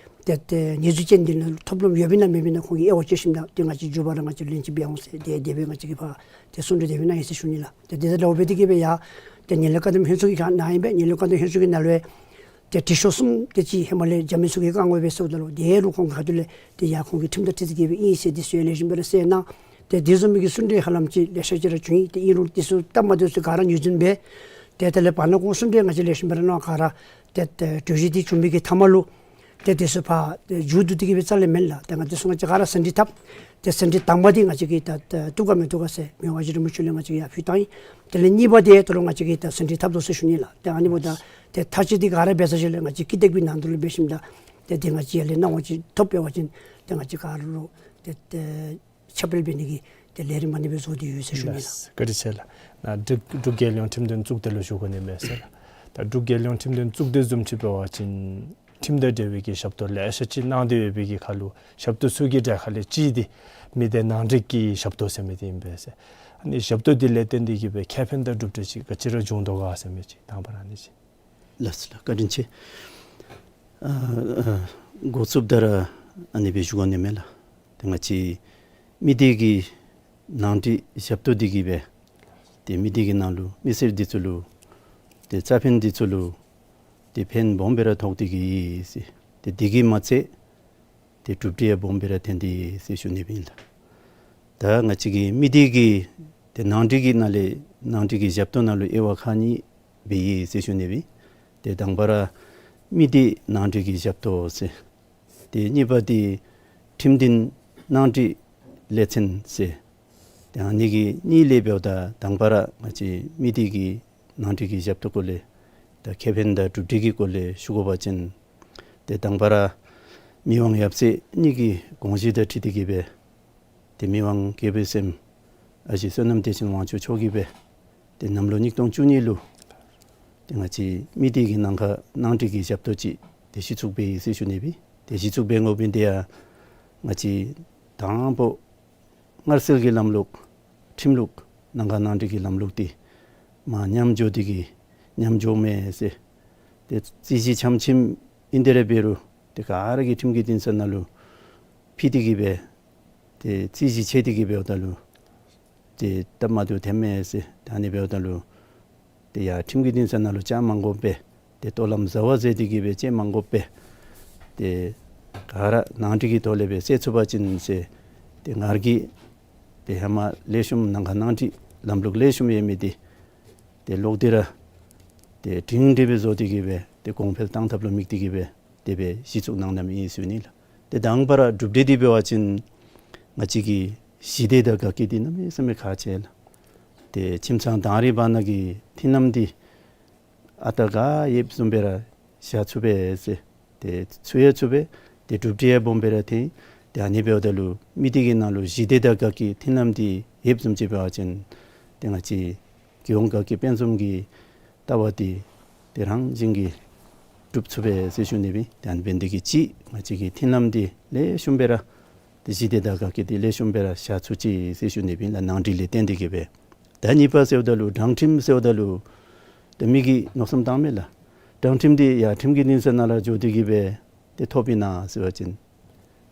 ཏེ་ཏེ་ཉེས་འཛུགས་ཅན་འདི་ལུ་ཐོབ་ལམ་ཡོདཔ་ཨིན་ན་མེདཔ་ཨིན་ན་ཁོང་གིས་དབྱེ་བ་དཔྱད་ཞིནམ་ད་ཏེ་ང་བཅས་མགྱོགས་པ་ར་ང་བཅས་ལན་ཅིག་འབད་འོང་ཟེར་ཏེ་དེ་སྦེ་ང་བཅས་ཀྱིས་ཕར་ཏེ་གསུང་གྲོས་དེ་སྦེ་གནང་ཡི་ཟེར་ཞུ་ནི་ལགས། ཏེ་དེ་དང་ར་བ་དེ་གི་སྦེ་ཡང་ཏེ་ངན་ལྷད་བཀག་སྡོམ་ལྷན་ཚོགས་ཀྱི་ཁ་ནང་ཨིན་པས། ངན་ལྷད་བཀག་སྡོམ་ལྷན་ཚོགས་ཀྱི་ནང་ལུ་ཡང་ཏེ་དྲི་ཤོག་གསུམ་དེ་ཅིག་ཧེ་མ་ལས་བཞག་མི་ཚུ་གིས་བཀང་དགོ་པས་ཟེརཝ་ད་ལུ་དེ་ཡང་རུང་ཁོང་གི་ཁ་ཐུག་ལས་ཏེ་ཡར་ཁོང་གི་ཁྲིམས་དང་འཁྲིལ་ཏེ་གི་སྦེ་ཨིན་ཟེར་དེ་ཚུ་ཡང་ལེགས་ཤོམ་སྦེ་ར་གསལ་གནང་། ཏེ་དེ་བཟུམ་མའི་གི་གསུང་གྲོས་ཧ་ལམ་ཅིག་ལེ་ཤ་ཅིག་ར་བྱུང་ཡི། ཏེ་ཨིན་རུང་དེ་ཚུ་སྟབས་མ་བདེཝ་ཚུ་ག་ར་ངོས་འཛིན་འབད་ཏེ་དེ་ལས་བར་ན་ཁོང་གསུང་གྲོས་ང་བཅས་ལེགས་ཤོམ་སྦེ་ར་གནང་ག་ར་ཏེ་ཏེ་གྲོས་གཞི་འདི་བྱུང་མི་གི་མཐའ་མ་ལུ་ཏེ་དེ་ཚུ་ཕར་ཏེ་མཇུག་བསྡུ་སྟེ་གི་སྦེ་རྩ་ལས་མེན་ལགས། ཏེ་ང་བཅས་ཚུ་ང་བཅས་ག་ར་ཟིན་བྲིས་འཐབ། ཏེ་ཟིན་བྲིས་དང་པ་འདི་ང་བཅས་ཀྱིས་ད་ད་བཏུབ་ག་མི་བཏུབ་ག་ཟེར་མི་དབང་རྗེ་རིན་པོ་ཆེ་ལུ་ང་བཅས་ཀྱིས་ཡར་ཕུལ་བཏང་ཡི། དེ་ལས་གཉིས་པ་འདི་ད་རུང་ང་བཅས་ཀྱིས་ད་ཟིན་བྲིས་འཐབ་དོ་ཟེར་ཞུ་ནི་ལགས། ཏེ་ཨ་ནི་འབདཝ་ད་ཏེ་ཐག་བཅད་འདི་ག་ར་འབད་ཚར་ཞིནམ་ལས་ང་བཅས་ཀྱིས་ཀི་ཊེག་པའི་ནང་དོན་ལུ་འབད་ཞིནམ་ད་ཏེ་འདི་ང་བཅས་ཡར་ལས་གནང་བ་ཅིན་ཐོབ་འབད་བ་ཅིན་ཏེ་ང་བཅས་ག་ར་ལུ་ཏེ་ཏེ་ཁྱབ་སྤེལ་འབད་ནི་གི་ཏེ་ལས་རིམ་ཨ་ནི་སྦེ་བཟོ་སྟེ་ཡོད་ཟེར་ཞུ་ནི་ལགས། ལགས། བཀའ་དྲིན་ཆེ་ལགས། ནཱ་འབྲུག་འབྲུག་རྒྱལ་ཡོངས་ཁྲིམས་དོན་གཙུག་སྡེ་ལུ་ཞུ་དགོ་ནི་མས་ཟེར་ལགས། ད་འབྲུག་རྒྱལ་ཡོངས་ཁྲིམས་དོན་གཙུག་སྡེ་བཟུམ་ཅིག་འབད་བ་ཅིན་ཁྲིམས་དང་འབྲེལ་བའི་གི་ཞབས་ཏོག་ལེ་ཤ་ཅིག་གནང་སྟེ་ཡོད་པའི་གི་ཁར་ལུ་ཞབས་ཏོག་ཚུ་གི་གྲས་ཁ་ལས་གཅིག་འདི་མི་སྡེ་ནང་འགྲིག་གི་ཞབས་ཏོག་ཟེར་མི་འདི་ཨིན་པས་ཟེར། ཨ་ནི་ཞབས་ཏོག་འདི་ལས་བརྟེན་ཏེ་གི་སྦེ་ཁེ་ཕན་དང་གྲུབ་འབྲས་ཅིག་ག་ཅི་ར་བྱུང་དོ་ག་ཟེར་མི་ཅིག་དང་པ་ར་ཨ་ནི་ཅིག། ལགས་སོ་ལགས། བཀའ་དྲིན་ཆེ། ཨ་ཨ་འགོ་བཙུགསཔ་ད་ར་ཨ་ནི་སྦེ་ཞུ་དགོ་ནི་མས་ལགས། ཏེ་ང་བཅས་མི་སྡེ་གི་ནང་འགྲིག་ཞབས་ཏོག་འདི་གིས་སྦེ་ཏེ་མི་སྡེ་གི་ནང་ལུ་མི་སེར་འདི་ཚུ་ལུ་ཏེ་རྩ་ཕན་འདི་ཚུ་ལུ་ཏེ་ཕན་སྦོམ་སྦེ་ར་ཐོགས་ཏེ་གི་ཡོད་ཟེར། ཏེ་འདི་གིས་མ་ཚད་ཏེ་གྲུབ་འབྲས་ཡང་སྦོམ་སྦེ་ར་ཐོན་ཏེ་ཡོད་ཟེར་ཞུ་ནི་སྦེ་ཨིན་ལགས། ད་ང་བཅས་ཀྱི་མི་སྡེ་གི་ཏེ་ནང་འགྲིག་གི་ནང་ལས་ནང་འགྲིག་གི་ཞབས་ཏོག་ནང་ལུ་དབྱེ་བ་ཁག་གཉིས་སྦེ་ཡོད་ཟེར་ཞུ་ནི་སྦེ། ཏེ་དང་པ་ར་མི་སྡེ་ནང་འགྲིག་གི་ཞབས་ཏོག་ཟེར། ཏེ་གཉིས་པ་འདི་ཁྲིམས་འདུན་ནང་འགྲིག་ལས་ཚན་ཟེར། ཏེ་ཨ་ནི་གི་གཉིས་ལས་འབདཝ་ད་དང་པ་ར་ང་བཅས་མི་སྡེ་གི་ནང་འགྲིག་གི་ཞབས་ཏོག་སྐོར་ལས་ད་ཁེ་ཕན་དང་གྲུབ་འབྲས་ཀྱི་སྐོར་ལས་ཞུ་དགོ་པ་ཅིན་ཏེ་དང་པ་ར་མི་དབང་ཡབ་སྲས་གཉིས་ཀྱི་དགོངས་གཞི་དང་འཁྲིལ་ཏེ་གི་སྦེ་ཏེ་མི་དབང་དགེ་འཕེལ་སེམས་ཨ་ཞེ་བསོད་ནམས་བདེ་ཆེན་དབང་ཕྱུག་མཆོག་གིས་སྦེ་ཏེ་གནམ་ལོ་ཉིས་སྟོང་བཅུ་གཉིས་ལུ་ཏེ་ང་བཅས་མི་སྡེ་གི་ནང་ཁར་ནང་འགྲིག་གི་ཞབས་ཏོག་ཅིག་ཏེ་གཞི་བཙུགས་འབད་ཡི་ཟེར་ཞུ་ནི་སྦེ། ཏེ་གཞི་བཙུགས་འབད་དགོ་མི་འདི་ཡང་ང་བཅས་དང་པ་སྔར་སྲོལ་གྱི་ལམ་ལུགས་ཁྲིམས་ལུགས་ནང་ཁར་ནང་འགྲིག་གི་ལམ་ལུགས་འདི་མར་ཉམས་འགྱོ་སྟེ་གི་ཉམས་འགྱོཝ་མས་ཟེར། ཏེ་རྩོད་གཞི་ཆམ་ཆིམ་ཨིན་ཏེ་ར་འབད་རུང་ཏེ་ག་ར་གིས་ཁྲིམས་ཀྱི་འདུན་ས་ནང་ལུ་ཕུལ་ཏེ་གི་སྦེ་ཏེ་རྩོད་གཞི་ཆད་དེ་གི་འབདཝ་ད་ལུ་ཏེ་སྟབས་མ་བདེཝ་ཐོནམ་མས་ཟེར། ད་ཨ་ནི་འབདཝ་ད་ལུ་ཏེ་ཡར་ཁྲིམས་ཀྱི་འདུན་ས་ནང་ལུ་བཅར་མ་དགོ་པར་ཏེ་ལྟོ་ལམ་བཟའ་བ་མཛད་དེ་གི་སྦེ་བཅར་མ་དགོ་པར་ཏེ་ག་ར་ནང་འགྲིག་གི་ཐོག་ལས་སྦེ་སེལ་ཚུགས་པ་ཅིན་ཟེར། ཏེ་སྔར་གྱི་ཏེ་ཧེ་མ་ལེགས་ཤོམ་ནང་ཁར་ནང་འགྲིག་ལམ་ལུགས་ལེགས་ཤོམ་ཡོད་མི་འདི་ཏེ་ལོག་སྟེ་ར་ཏེ་སྒྲིང་སྒྲི་སྦེ་བཟོ་སྟེ་གི་སྦེ་ཏེ་གོང་འཕེལ་གཏང་ཐབས་ལུ་དམིགས་ཏེ་གི་སྦེ་དེ་སྦེ་གཞི་བཙུགས་གནང་གནངམ་ཨིན་ཟེར་ཞུ་ནི་ལགས། ཏེ་དང་པ་ར་གྲུབ་འབྲས་འདི་འབད་བ་ཅིན་ང་བཅས་ཀྱི་ཞི་བདེ་དང་དགའ་སྐྱིད་འདི་གནམ་མེད་ས་མེད་ཁག་ཆེ་ལགས། ཏེ་ཁྱིམ་ཚང་དང་རིགས་བར་ན་གི་མཐུན་ལམ་འདི་ཨ་རྟག་ག་ཡོདཔ་བཟུམ་སྦེ་ར་བཞག་ཚུགས་པས་ཟེར། ཏེ་ཚུགས་ཡང་ཚུགས་པས། ཏེ་གྲུབ་འབྲས་ཡང་སྦོམ་སྦེ་ར་ཐོན། ཏེ་ཨ་ནི་འབདཝ་ད་ལུ་མི་སྡེ་གི་ནང་ལུ་ཞི་བདེ་དང་དགའ་སྐྱིད་མཐུན་ལམ་འདི་ཡོདཔ་བཟུམ་ཅིག་འབད་བ་ཅིན་ཏེ་ང་བཅས་རྒྱལ་ཡོངས་དགའ་སྐྱིད་དཔལ་འཛོམས་ཀྱི་ལྟ་བ་འདི་ཏེ་རང་བཞིན་གྱིས་འགྲུབ་ཚུགས་པས་ཟེར་ཞུ་ནི་སྦེ། ཏེ་ཨ་ནི་འབད་ནི་འདི་གིས་གཅིག་ང་བཅས་ཀྱི་མཐུན་ལམ་འདི་ལེགས་ཤོམ་སྦེ་ར་ཏེ་ཞི་བདེ་དང་དགའ་སྐྱིད་འདི་ལེགས་ཤོམ་སྦེ་ར་བཞག་ཚུགས་ཅི་ཟེར་ཞུ་ནི་སྦེ་ལགས། ནང་འགྲིག་ལས་བརྟེན་ཏེ་གི་སྦེ། ད་གཉིས་པ་ཟེརཝ་ད་ལུ་དྲང་ཁྲིམས་ཟེརཝ་ད་ལུ་ཏེ་མི་གིས་མནོ་བསམ་བཏངམ་མས་ལགས། དྲང་ཁྲིམས་འདི་ཡར་ཁྲིམས་ཀྱི་འདུན་ས་ནང་ལུ་འགྱོ་སྟེ་གི་སྦེ་ ཏེ་ཐོབ་ཨིན་ན་ཟེར་བ་ཅིན་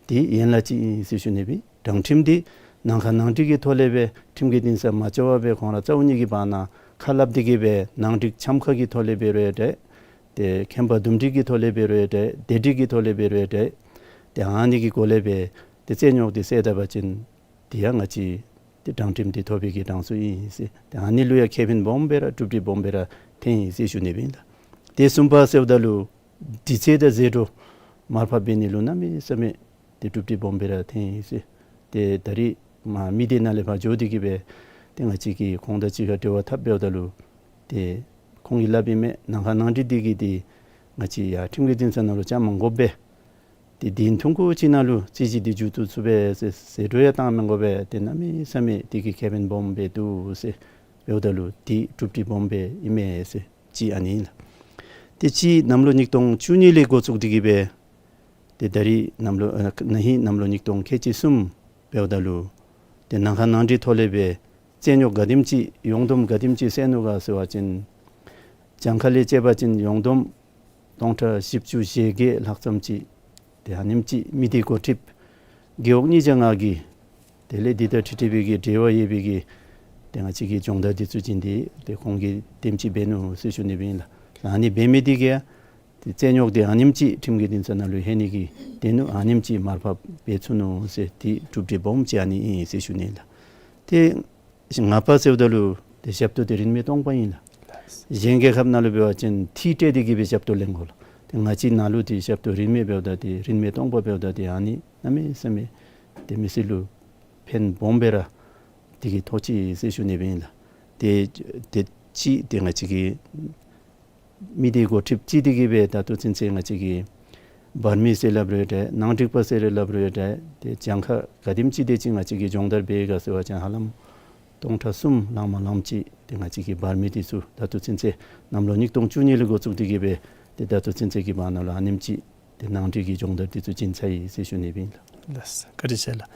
དེ་ཡན་ལག་གཅིག་ཨིན་ཟེར་ཞུ་ནི་སྦེ། དྲང་ཁྲིམས་འདི་ནང་ཁ་ནང་འགྲིག་གི་ཐོག་ལས་སྦེ་ཁྲིམས་ཀྱི་འདུན་ས་མ་འགྱོ་བར་སྦེ་ཁོང་ར་རྩ་བོ་ཉིད་ཀྱི་བར་ན་ཁ་སླབ་སྟེ་གི་སྦེ་ནང་འགྲིག་འཆམ་ཁ་གི་ཐོག་ལས་འབད་རུང་ཡང་འདྲ། ཏེ་ཁེམ་པ་འདུམ་འགྲིག་གི་ཐོག་ལས་འབད་རུང་ཡང་འདྲ། བདེ་སྒྲིག་གི་ཐོག་ལས་འབད་རུང་ཡང་འདྲ། ཏེ་ཨ་ནི་གི་སྒོ་ལས་སྦེ་ཏེ་རྩོད་རྙོགས་འདི་སེལ་ད་པ་ཅིན་དེ་ཡང་ང་བཅས་ཏེ་དྲང་ཁྲིམས་འདི་ཐོབ་པའི་གི་གྲངས་སུ་ཨིན་ཟེར། ཏེ་ཨ་ནི་ལུ་ཡང་ཁེ་ཕན་སྦོམ་སྦེ་ར་གྲུབ་འབྲས་སྦོམ་སྦེ་ར་ཐོན་ཡི་ཟེར་ཞུ་ནི་སྦེ་ཨིན་ལགས། ཏེ་གསུམ་པ་ཟེརཝ་ད་ལུ་དུས་ཚོད་དང་ཟད་འགྲོ་མར་ཕབ་འབད་ནི་ལུ་གནམ་མེད་ས་མེད་ཏེ་གྲུབ་འབྲས་སྦོམ་སྦེ་ར་ཐོན་ཡི་ཟེར། ཏེ་ད་རིས་མ་མི་སྡེ་ནང་ལས་ཕར་འགྱོ་སྟེ་གི་སྦེ་ཏེ་ང་བཅས་ཀྱིས་ཁོང་དང་གཅིག་ཁར་འབྲེལ་བ་འཐབ་འབདཝ་ད་ལུ་ཏེ་ཁོང་གིས་སླབ་ཨིན་མས། ནང་ཁ་ནང་འགྲིག་འདི་གིས་ཏེ་ང་བཅས་ཡར་ཁྲིམས་ཀྱི་འདུན་ས་ནང་ལུ་བཅར་མ་དགོ་པས། ཏེ་བདུན་ཐུང་ཀུ་ཅིག་ནང་ལུ་རྩོད་གཞི་འདི་མཇུག་བསྡུ་ཚུགས་པས་ཟེར། ཟད་འགྲོ་ཡང་བཏང་མི་དགོ་པས། ཏེ་གནམ་མེད་ས་མེད་དེ་གིས་ཁེ་ཕན་སྦོམ་སྦེ་འདུག་ཟེར་འབདཝ་ད་ལུ་ཏེ་གྲུབ་འབྲས་སྦོམ་སྦེ་ཨིན་མས་ཟེར། གཅིག་ཨ་ནི་ཨིན་ལགས། ཏེ་གཅིག་གནམ་ལོ་ཉིས་སྟོང་བཅུ་གཉིས་ལས་འགོ་བཙུགས་ཏེ་གི་སྦེ་ཏེ་ད་རིས་གནམ་ལོ་ཨ་ན་ཧིང་གནམ་ལོ་ཉིས་སྟོང་ཁལ་གཅིག་གསུམ་འབདཝ་ད་ལུ་ཏེ་ནང་ཁ་ནང་འགྲིག་ཐོག་ལས་སྦེ་རྩོད་རྙོགས་ག་དེམ་ཅིག་ཡོངས་བསྡོམས་ག་དེམ་ཅིག་སེལ་ནུག་ག་ཟེར་བ་ཅིན་གྱངས་ཁ་ལས་བཅད་པ་ཅིན་ཡོངས་བསྡོམས་སྟོང་ཕྲག་བཞི་བཅུ་ཞེ་བརྒྱད་ལྷག་ཙམ་ཅིག་ཏེ་ཨ་ནེམ་ཅིག་མི་སྡེ་འགོ་ཁྲིདཔ་རྒེད་འོག་གཉིས་བརྒྱ་ལྔ་གི་དེ་ལས་འདི་དང་འཁྲིལ་འཁྲིལ་བའི་གི་འབྲེལ་བ་ཡོད་པའི་གི་ཏེ་ང་བཅས་ཀྱི་སྦྱོང་བརྡར་འདི་ཚུ་བྱིན་ཏེ་ཏེ་ཁོང་གིས་དེམ་ཅིག་འབད་ནུག་ཟེར་ཞུ་ནི་སྦེ་ཨིན་ལགས། ཨ་ནི་འབད་མི་འདི་གིས་ཏེ་རྩོད་རྙོགས་འདི་ཨ་ནེམ་ཅིག་ཁྲིམས་ཀྱི་འདུན་ས་ནང་ལུ་ལྷོད་ནི་གི་དོན་ལུ་ཨ་ནེམ་ཅིག་མར་ཕབ་འབད་ཚུགས་ནུག་ཟེར། ཏེ་གྲུབ་འབྲས་སྦོམ་ཅིག་ཨ་ནི་ཨིན་ཟེར་ཞུ་ནི་ལགས། ཏེ་ལྔ་པ་ཟེརཝ་ད་ལུ་ཏེ་ཞབས་ཏོག་འདི་རིན་མེད་སྟོང་པ་ཨིན་ལགས། གཞན་རྒྱལ་ཁབ་ནང་ལུ་འབད་བ་ཅིན་ཐིག་སྤྲོད་དེ་གི་སྦེ་ཞབས་ཏོག་ལེན་དགོ་ལགས། ཏེ་ང་བཅས་ནང་ལུ་ཏེ་ཞབས་ཏོག་རིན་མེད་འབདཝ་ད་ཏེ་རིན་མེད་སྟོང་པ་འབདཝ་ད་ཏེ་ཨ་ནི་གནམ་མེད་ས་མེད་ཏེ་མི་སེར་ལུ་ཕན་སྦོམ་སྦེ་ར་དེ་གིས་ཐོགས་ཅི་ཟེར་ཞུ་ནི་སྦེ་ཨིན་ལགས། ཏེ་ཏེ་གཅིག་ཏེ་ང་བཅས་ཀྱི་མི་སྡེ་འགོ་ཁྲིདཔ་ཅིག་དེ་གིས་སྦེ་ད་ལྟོ་ཚུན་ཚོད་ང་བཅས་ཀྱི་འབར་མི་ཟེར་སླབ་རུང་ཡང་འདྲ། ནང་འགྲིག་པ་ཟེར་སླབ་རུང་ཡང་འདྲ། ཏེ་གྱངས་ཁ་ག་དེམ་ཅིག་དེ་ཅིག་ང་བཅས་ཀྱིས་སྦྱོང་བརྡར་འབད་ག་ཟེར་བ་ཅིན་ཧ་ལམ་སྟོང་ཕྲག་གསུམ་ལང་མ་ལངམ་ཅིག་ཏེ་ང་བཅས་ཀྱི་འབར་མི་འདི་ཚུ་ད་ལྟོ་ཚུན་ཚོད་གནམ་ལོ་ཉིས་སྟོང་བཅུ་གཉིས་ལས་འགོ་བཙུགས་དེ་གིས་སྦེ་ཏེ་ད་ལྟོ་ཚུན་ཚོད་ཀྱི་བར་ན་ལུ་ཨ་ནེམ་ཅིག་ཏེ་ནང་འགྲིག་གི་སྦྱོང་བརྡར་འདི་ཚུ་བྱིན་ཚར་ཡི་ཟེར་ཞུ་ནི་སྦེ་ཨིན་ལགས། ལགས་སོ། བཀའ་དྲིན་ཆེ་ལགས།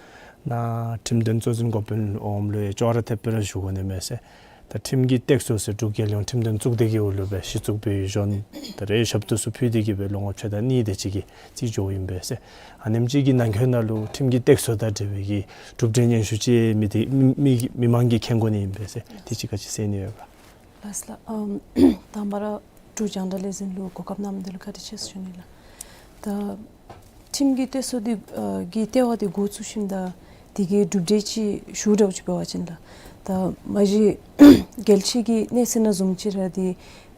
ནཱ་ཁྲིམས་དོན་གཙོ་འཛིན་འགོ་དཔོན་འོགམ་ལུ་ཡང་ཅོག་ར་འཐདཔ་སྦེ་ར་ཞུ་དགོ་ནི་མས་ཟེར། ད་ཁྲིམས་ཀྱི་སྟེགས་གསོ་ཟེར་འབྲུག་རྒྱལ་ཡོངས་ཁྲིམས་དོན་གཙུག་སྡེ་གི་འོག་ལུ་སྦེ་གཞི་བཙུགས་འབད་བའི་གཞོན་ད་རེས་ཞབས་ཏོག་ཚུ་ཕུལ་ཏེ་གིས་སྦེ་ལོ་ངོ་ཕྱེད་དང་གཉིས་དེ་ཅིག་གི་རྩིས་འགྱོཝ་ཨིན་པས་ཟེར། ཨ་ནེམ་ཅིག་གི་ནང་འཁོད་ནང་ལུ་ཁྲིམས་ཀྱི་སྟེགས་གསོ་དང་འབྲེལ་བའི་གི་གྲུབ་འབྲས་སྙན་ཞུ་ཅིག་མི་སྡེ་མི་མི་མི་མང་གིས་མཁྱེན་དགོ་ནི་ཨིན་པས་ཟེར། དེ་ཅིག་ག་ཅི་ཟེར་ནི་ཡོད་ག། ལགས་སོ་ལགས། ཨམ་དང་པ་ར་འབྲུག་རྒྱང་བསྒྲགས་ལས་འཛིན་ལུ་གོ་སྐབས་གནང་མི་འདི་ལུ་བཀའ་དྲིན་ཆེ་ཟེར་ཞུ་ནི་ལགས། ད་ཁྲིམས་ཀྱི་སྟེགས་གསོ་འདི་ཨ་གི་ལྟེ་བ་འདི་འགོ་བཙུགས་ཞིནམ་ད་དེ་གི་གྲུབ་འབྲས་ཅིག་ཞུ་འདྲཝ་ཅིག་འབད་བ་ཅིན་ལགས། ད་མ་གཞི་རྒྱལ་སྤྱི་གི་གནས་ཚད་ནང་བཟུམ་ཅིག་ར་འདི་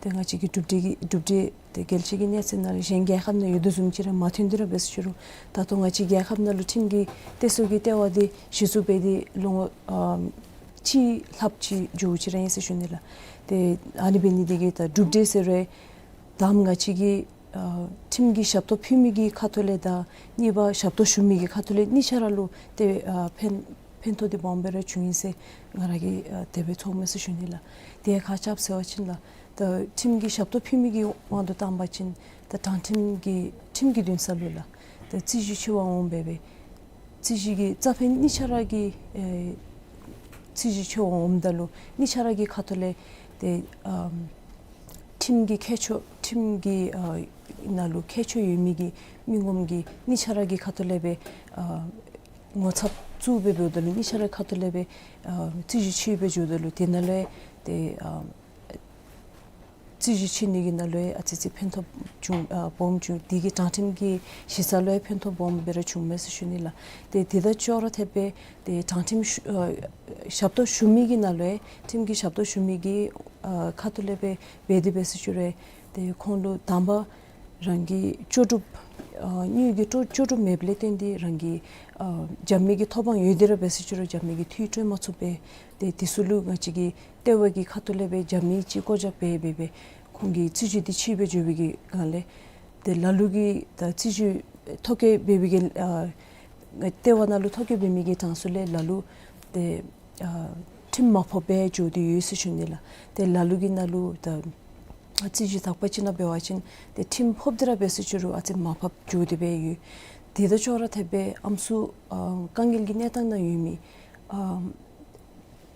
ཏེ་ང་བཅས་ཀྱི་གྲུབ་འབྲས་ཀྱི་གྲུབ་འབྲས་ཏེ་རྒྱལ་སྤྱི་གི་གནས་ཚད་ནང་ལུ་གཞན་རྒྱལ་ཁབ་ནང་ཡོད་དོ་བཟུམ་ཅིག་ར་མ་ཐོན་ཏེ་ར་འབད་ཟེར་ཞུ་རུང་ད་ལྟོ་ང་བཅས་རྒྱལ་ཁབ་ནང་ལུ་ཁྲིམས་ཀྱི་སྟེགས་གསོ་གི་ལྟེ་བ་འདི་གཞི་བཙུགས་འབད་དེ་ལོ་ངོ་ཨམ་གཅིག་ལྷགཔ་ཅིག་འགྱོཝ་ཅིག་ར་ཨིན་ཟེར་ཞུ་ནི་ལགས། ཏེ་ཨ་ནི་འབད་ནི་འདི་གིས་ད་གྲུབ་འབྲས་ཟེར་རུང་དང་པ་ང་བཅས་ཀྱིས་ཨ་ཁྲིམས་ཀྱི་ཞབས་ཏོག་ཕུལ་མི་གི་ཁ་ཐུག་ལས་དང་གཉིས་པ་ཞབས་ཏོག་ཞུ་མི་གི་ཁ་ཐུག་ལས་གཉིས་ཆ་ར་ལུ་ཏེ་ཨ་ཕན་ཕན་ཐོགས་འདི་སྦོམ་སྦེ་ར་བྱུང་ཡི་ཟེར་ང་ར་གིས་ཨ་དེ་སྦེ་ཚོརཝ་མས་ཟེར་ཞུ་ནི་ལགས། དེ་ཁག་ཆེཝ་ཟེར་བ་ཅིན་ལགས། ད་ཁྲིམས་ཀྱི་ཞབས་ཏོག་ཕུལ་མི་གི་དབང་དུ་བཏང་པ་ཅིན་ད་དྲང་ཁྲིམས་ཀྱི་ཁྲིམས་ཀྱི་འདུན་ས་ལུ་ལགས། ད་རྩོད་གཞི་ཆེ་བ་འོང་འབད་བའི་རྩོད་གཞི་གི་རྩ་ཕན་གཉིས་ཆ་ར་གི་ཨེ་རྩོད་གཞི་ཆེ་བ་འོངམ་ད་ལུ་གཉིས་ཆ་ར་གི་ཁ་ཐུག་ལས་ཏེ་ཨམ་ཁྲིམས་ཀྱི་ཁྱད་ཆོས་ཁྲིམས་ཀྱི་ཨ་ནང་ལུ་ཁྱད་ཆོས་ཡོད་མི་གི་མི་ངོམ་གིས་གཉིས་ཆ་ར་གི་ཁ་ཐུག་ལས་སྦེ་ཨ་ངོ་ཚབ་བཙུགས་སྦེ་འབདཝ་ད་ལུ་གཉིས་ཆ་ར་ཁ་ཐུག་ལས་སྦེ་ཨ་རྩོད་གཞི་ཆེ་སྦེ་འགྱོཝ་ད་ལུ་དེ་ནང་ལས་ཏེ་ཨ་རྩོད་གཞི་ཆེ་ནི་གི་ནང་ལུ་ཡང་ཨ་ཙི་ཙི་ཕན་ཐོགས་བྱུང་ཨ་སྦོམ་བྱུང་། དེ་གིས་དྲང་ཁྲིམས་ཀྱི་གཞི་རྩ་ལུ་ཡང་ཕན་ཐོགས་སྦོམ་སྦེ་ར་བྱུངམ་མས་ཟེར་ཞུ་ནི་ལགས། ཏེ་དེ་དང་ཅོག་ར་འཐདཔ་སྦེ་ཏེ་དྲང་ཁྲིམས་ཞུ་ཨ་ཞབས་ཏོག་ཞུ་མི་གི་ནང་ལུ་ཡང་ཁྲིམས་ཀྱི་ཞབས་ཏོག་ཞུ་མི་གི་ཨ་ཁ་ཐུག་ལས་སྦེ་འབད་དེ་འབད་ཟེར་ཞུ་རུང་ཏེ་ཁོང་ལུ་དང་པ་རང་གི་ལྕོགས་གྲུབ་ཨ་དངུལ་གྱི་ལྕོགས་ལྕོགས་གྲུབ་མེདཔ་ལས་བརྟེན་ཏེ་རང་གི་ཨ་རྐྱབ་མི་གི་ཐོབ་དབང་ཡོད་དེ་ར་འབད་ཟེར་ཞུ་རུང་རྐྱབ་མི་གི་འཐུས་སྤྲོད་མ་ཚུགས་པས། ཏེ་དེ་ཚུ་ལུ་ང་བཅས་ཀྱི་ལྟེ་བ་གི་ཁ་ཐུག་ལས་སྦེ་རྐྱབ་མི་ཅིག་བཀོད་རྒྱ་འབད་འབད་འབད་ཁོང་གི་རྩོད་གཞི་འདི་ཆེ་སྦེ་འགྱོ་བའི་གི་སྒང་ལས་ཏེ་ལ་ལུ་གིས་ད་རྩོད་གཞི་ཐོ་བཀོད་འབད་བའི་གི་ཨ་ལྟེ་བ་ནང་ལུ་ཐོ་བཀོད་འབད་མི་གི་གྲངས་སུ་ལས་ལ་ལུ་ཏེ་ཨ་ཁྲིམས་མ་ཕོགཔ་སྦེ་འགྱོ་སྟེ་ཡོད་ཟེར་ཞུ་ནི་ལགས། ཏེ་ལ་ལུ་གི་ནང་ལུ་ད་རྩོད་གཞི་དག་པ་ཅིག་ནང་འབད་བ་ཅིན་ཏེ་ཁྲིམས་ཕོགཔ་དེ་ར་འབད་ཟེར་ཞུ་རུང་ཨ་ཙི་མར་ཕབ་འགྱོ་སྟེ་སྦེ་ཡོད། དེ་དང་ཅོག་ར་འཐདཔ་སྦེ་ཨམ་སྲུ་ཨ་དཀའ་ངལ་གྱི་གནས་སྟངས་ནང་ཡོད་མི་ཨ་